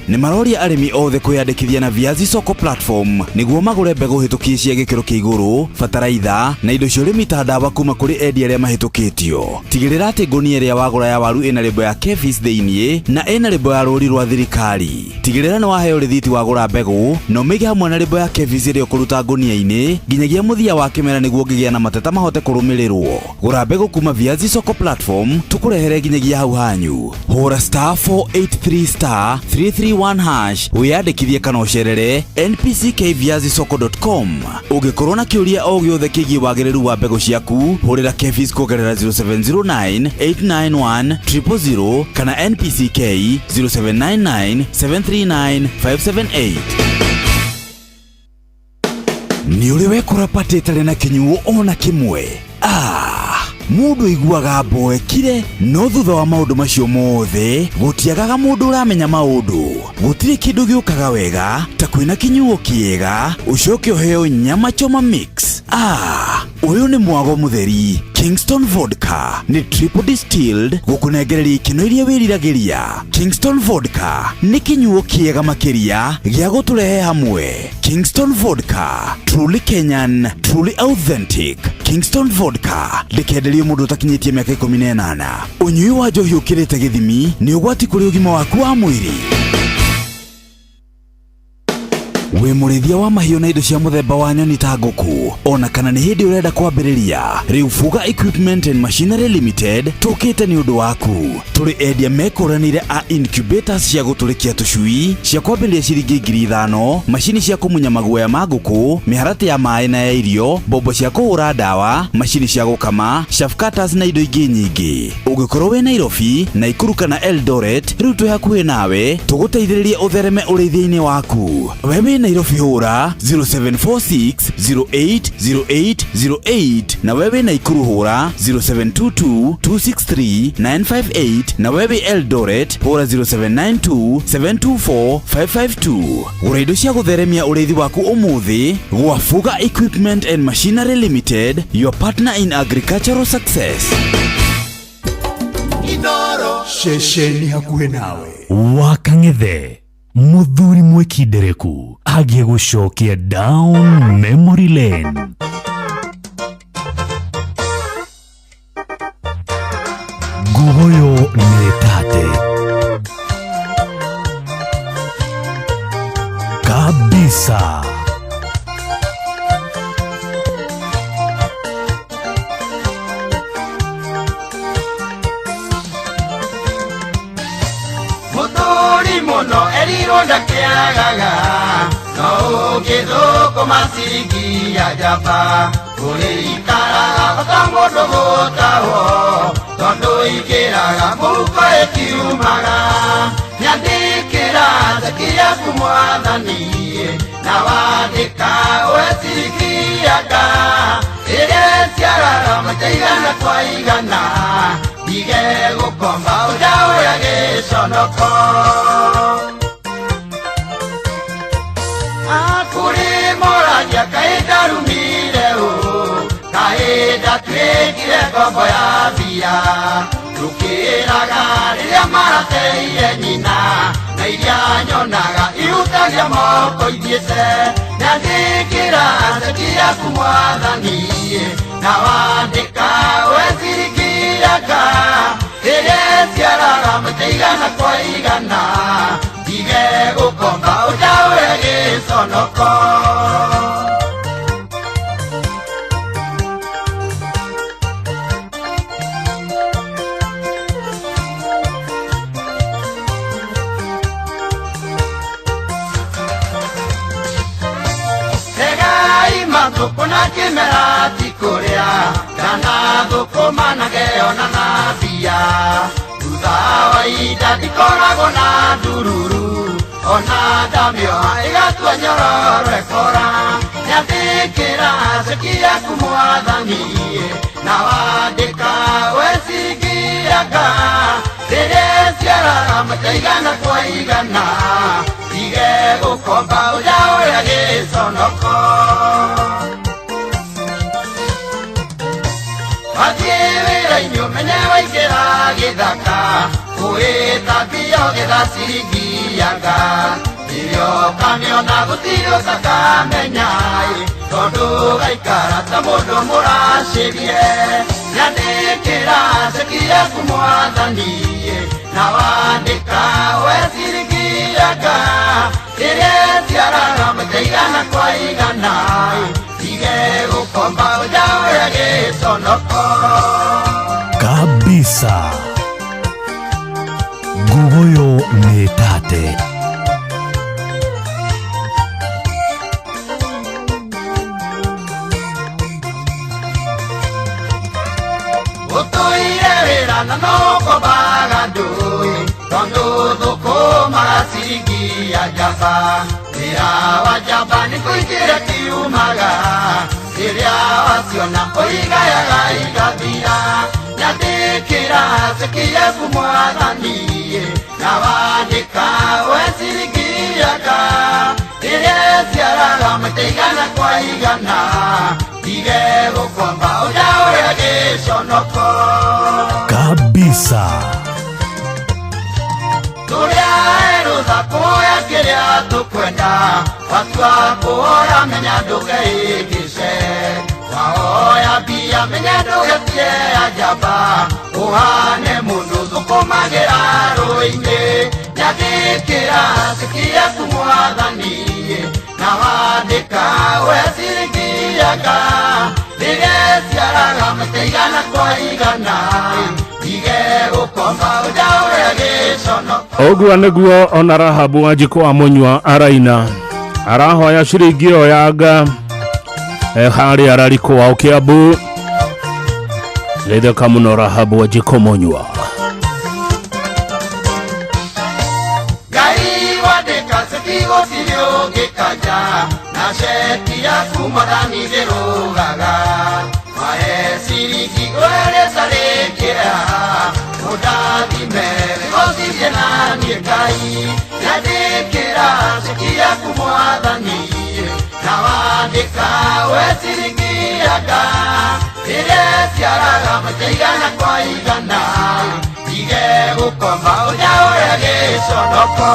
nĩ maroria arĩmi othe kwĩyandĩkithia na Viazi Soko Platform nĩguo magũre mbegũ hĩtũkie cia gĩkĩro kĩa igũrũ, bataraitha na indo cia ũrĩmi ta ndawa kuma kũrĩ endia arĩa mahĩtũkĩtio. Tigĩrĩra atĩ ngũnia ĩrĩa wagũra ya waru ĩna lebo ya KEPHIS thĩiniĩ na ĩna lebo ya rũri rwa thirikari. Tigĩrĩra nĩ waheo rĩthiti wagũra mbegũ na ũmĩige hamwe na lebo ya KEPHIS ĩrĩa ũkũruta ngũnia-inĩ nginyagia mũthia wa kĩmera nĩguo ũngĩgĩa na mateta mahote kũrũmĩrĩrwo. Gũra mbegũ kuma Viazi Soko Platform tũkũrehere nginyagia hau hanyu. Hũra star 483 star 331 hash wĩyandĩkithie kana ũcerere npckviazisoko.com. Ũngĩkorwo na kĩũria o gĩothe kĩgiĩ wagĩrĩru wa mbegũ ciaku, hũrĩra KEPHIS kũgerera 0709 891 000 kana NPCK 0799 739 578. Nĩ ũrĩ wekora patĩ ĩtarĩ na kĩnyuo ona kĩmwe? Mũndũ aiguaga mboekire, no thutha wa maũndũ macio mothe gũtiagaga mũndũ ũramenya maũndũ. Gũtirĩ kĩndũ gĩũkaga wega ta kwĩna kĩnyuo kĩega ũcoke ũheo nyama choma mix. Ũyũ nĩ mwago mũtheri. Kingston Vodka nĩ triple distilled gũkũnengereria ikeno iria wĩriragĩria. Kingston Vodka nĩ kĩnyuo kĩega makĩria gĩa gũtũrehe hamwe. Kingston Vodka, truly Kenyan, truly authentic. Kingston Vodka ndĩkenderio mũndũ ũtakinyĩtie mĩaka 18. Ũnyui wa njohi ũkĩrĩte gĩthimi nĩ ũgwati kũrĩ ũgima waku wa mwĩrĩ. Wĩ mũrĩithia wa mahiũ na indo cia mũthemba wa nyoni ta ngũkũ, ona kana nĩ hĩndĩ ũrenda kwambĩrĩria, rĩu Fuga Equipment and Machinery Limited tũkĩte nĩ ũndũ waku. Tũrĩ endia mekũranĩire a incubators cia gũtũrĩkia tũcui cia kwambĩrĩria ciringi 5,000, macini cia kũmunya maguoya ma ngũkũ, mĩharatĩ ya maĩ na ya irio, mbombo cia kũhũra ndawa, macini cia gũkama, chaff cutters na indo ingĩ nyingĩ. Ũngĩkorwo wĩ Nairobi, Naikuru kana Eldoret, rĩu twĩ hakuhĩ nawe tũgũteithĩrĩrie ũthereme ũrĩithia-inĩ waku. We wĩ Nairobi hũra 0746 0808 08 na we wĩ Naikuru hũra 0722 263 958 na we wĩ Eldoret hũra 0792 724 552. Gũra indo cia gũtheremia ũrĩithi waku ũmũthĩ gwa Fuga Equipment and Machinery Limited, your partner in agricultural success. Ceceni hakuhĩ nawe. Wakang'ethe muthuri mwĩkindereku agiĩ gũcokia down memory lane. Ngugoyo nĩ tate kabisa. Mũthuri mũno erirwo ndakĩagaga no ũngĩthũkũma ciringi ya njamba ũrĩikaraga ota mũndũ gũtahwo tondũ ingĩraga mũhuko ĩkiumaga nyandĩkĩra ceki yaku mwathani na wandĩka we ciringi yaka ĩrĩa ĩciaraga maita igana kwa igana ndige gũkomba ũnjaũra gĩconoko. Kũrĩ moragia kaĩ ndarumire ũ kaĩ ndatuĩkire ngombo ya mbia rũkĩraga rĩrĩa marateire nyina na iria nyonaga ihutagia moko ithiĩte nyandĩkĩra ceki yaku mwathani na wandĩka we ciringi yaka ĩrĩa ĩciaraga maita igana kwa igana ndige gũkomba ũnjaũre gĩconoko. Tegai mathũkũ na kĩmera ti kũrĩa kana thũkũma na geona na mbia thutha wa ihinda ndikoragwo na ndururu ona ndamĩoha ĩgatua nyororo ĩkora nyandĩkĩra ceki yaku mwathani na wandĩka we ciringi yaka rĩrĩa ĩciaraga maita igana kwa igana ndige gũkomba ũnjaũre gĩconoko. Wathiĩ wĩra-inĩ ũmenye waingĩra gĩthaka ũĩta mbia ũgetha ciringi yaka rĩrĩa ũkamĩona gũtirĩ ũtakamenya tondũ gaikara ta mũndũ mũracĩrie nyandĩkĩra ceki yaku mwathani na wandĩka we ciringi yaka ĩrĩa ĩciaraga maita igana kwa igana ndige gũkomba ũnjaũre gĩconoko. Kabisa. Ngugoyo nĩ tate. Ũtũire wĩra na no ũkombaga ndũĩ tondũ thũkũmaga ciringi ya njamba wĩra wa njamba nĩ kũingĩra kiumaga rĩrĩa waciona ũigayaga igathira nyandĩkĩra ceki yaku mwathani na wandĩka we ciringi yaka rĩrĩa ĩciaraga maita igana kwa igana ndige gũkomba ũnjaũre gĩconoko. Kabisa. Tũrĩa erũtha kuoya kĩrĩa tũkwenda watua kuoya menya ndũgeĩkĩce waoya mbia menya ndũgetie ya njamba ũhane mũndũ thũkũmagĩra rũĩ-inĩ nyandĩkĩra ceki yaku mwathani na maita igana kwa igana ige gũkoma ũnjaũre gĩcono. Ũguo nĩguo ona Rahabu Wanjikũ wa Mũnyua araina arahoya ciringi ĩyo yanga harĩa ararikũ wao Kiambu. Geithĩka mũno Rahabu Wanjikũ Mũnyua. Ngai wandĩka ceki gũtirĩ ũngĩkanja na ceki yaku mwathani ndĩrũgaga mahe ciringi ũrĩa rĩkĩra ũndathime wĩgocithie na niĩ Ngai yandĩkĩra ceki yaku mwathani na wandĩka we ciringi yanga ĩrĩa ĩciaraga maita igana kwa igana ige gũkoma ũnjaũre gĩconoko.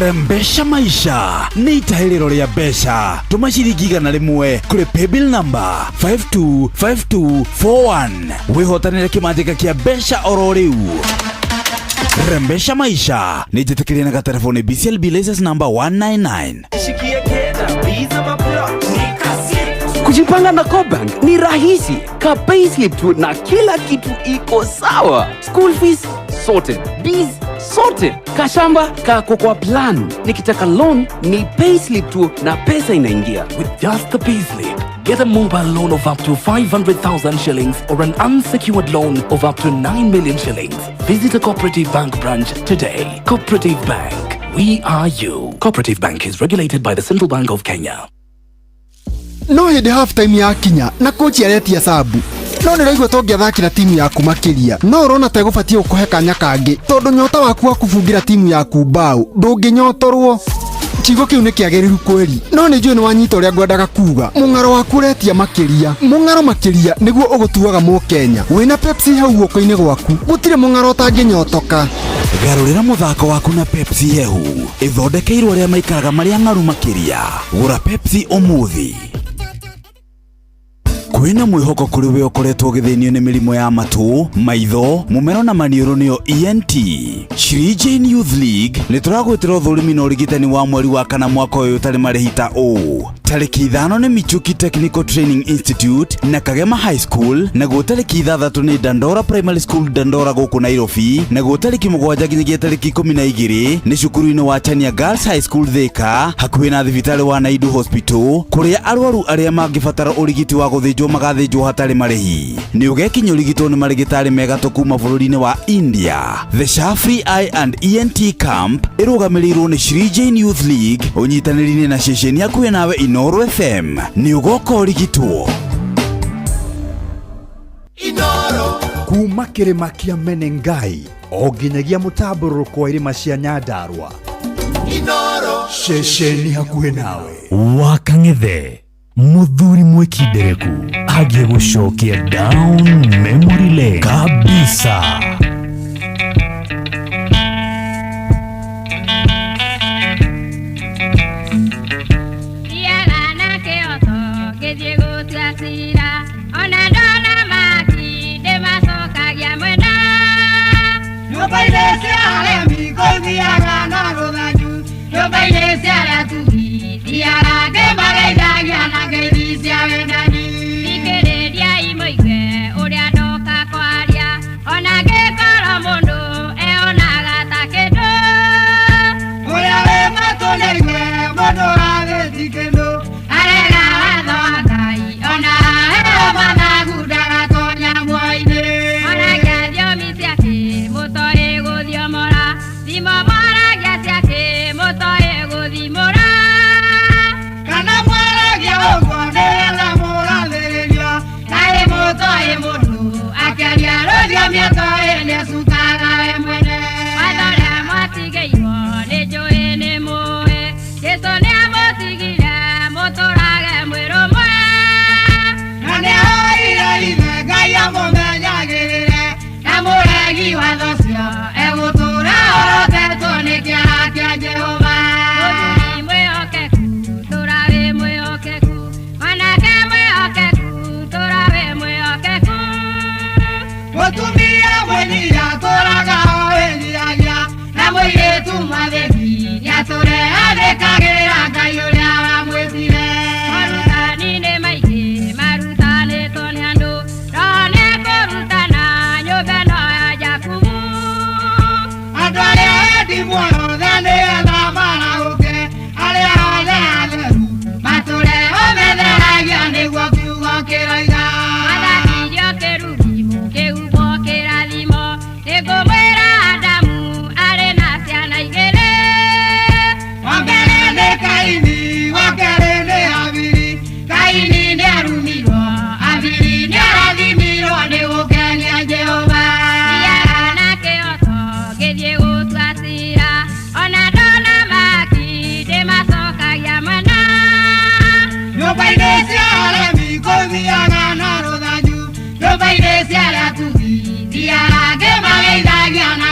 Rembesha maisha nĩ itahĩrĩro rĩa mbeca. Tũma ciringi 100 kũrĩ paybill number 525241 wĩhotanĩre kĩmanjĩka kĩa mbeca oro rĩu. Rembesha maisha nĩ njĩtĩkĩrie na gatelefoni BCLB license number 199. Kujipanga na CoBank ni rahisi. Ka payslip tu na kila kitu iko sawa. School fees sorted, biz sorted, kashamba kako kwa plan. Nikitaka loan ni payslip tu na pesa inaingia. With just the payslip, get a mobile loan of up to 500,000 shillings or an unsecured loan of up to 9 million shillings. Visit a Cooperative Bank branch today. Cooperative Bank, we are you. Cooperative Bank is regulated by the Central Bank of Kenya. No hĩndĩ half time yakinya na coach aretia sabu no nĩ raigua tũngĩathakĩra timu yaku makĩria no ũrona ta ĩgũbatiĩ gũkũhe kanya kangĩ tondũ nyota waku wa kũbungĩra timu yaku mbaũ ndũngĩnyotorwo. Kiugo kĩu nĩ kĩagĩrĩru kweri no nĩ njũĩ nĩ wanyita ũrĩa ngwendaga kuga. Mũng'aro waku ũretia makĩria, mũng'aro makĩria nĩguo ũgũtuaga mũkenya. Wĩna Pepsi hau guoko-inĩ gwaku gũtirĩ mũng'aro ũtangĩnyotoka. Garũrĩra mũthako waku na Pepsi hehu ĩthondekeirwo arĩa maikaraga marĩa ng'aru makĩria. Gũra Pepsi ũmũthĩ. Kwĩna mwĩhoko kũrĩ we ũkoretwo ũgĩthĩnio nĩ mĩrimũ ya matũ, maitho, mũmero na maniũrũ nĩyo ENT. Shri Jane Youth League nĩ tũragwĩtĩra ũthũrimi na ũrigitani wa mweri wa kana mwaka ũyũ ũtarĩ marĩhi ta ũũ. Tarĩki 5 nĩ Michuki Technical Training Institute na Kagema High School, naguo tarĩki 6 nĩ Dandora Primary School Dandora gũkũ Nairobi, naguo tarĩki 7 nginyagia tarĩki 12 nĩ cukuru-inĩ wa Chania Girls High School Thika hakuhĩ na thibitarĩ wa Naidu Hospital kũrĩa arwaru arĩa mangĩbatara ũrigiti wa gũthĩnjwo magathĩnjwo hatarĩ marĩhi. Nĩ ũgekinya ũrigitwo nĩ marĩgĩtarĩ mega kuma bũrũri-inĩ wa India. The Shafri Eye and ENT Camp ĩrũgamĩrĩirwo nĩ Shri Jane Youth League ũnyitanĩri-inĩ na ceceni hakuhĩ nawe Inooro FM. Nĩ ũgoka ũrigitwo. Inooro kuma kĩrĩma kĩa Menengai o nginyagia mũtambũrũko wa irĩma cia Nyandarua. Inooro ceceni hakuhĩ nawe. Wakang'ethe muthuri mwikindereku agie gucokia down memory lane kabisa. Marathimwo othe nĩgetha marahũke, arĩa othe atheru matũre ũmetheragia nĩguo kiugo kĩroiga. Mwathambirio kĩrumi mũkĩhumbwo kĩrathimo, nĩngũmwĩra Adamu arĩ na ciana igĩrĩ. Wa mbere nĩ Kaini, wa kerĩ nĩ Habili. Kaini nĩarumirwo, Habili nĩarathimirwo nĩ gũkenia Jehova. Thiaga na kĩhooto ngĩthiĩ gũtua cira, ona ndona maki ndĩmacokagia mwena. Nyũmba-inĩ cia aremi kũthiaga na rũthanju, nyũmba-inĩ cia arĩa atugi thiaga ngĩmageithagia na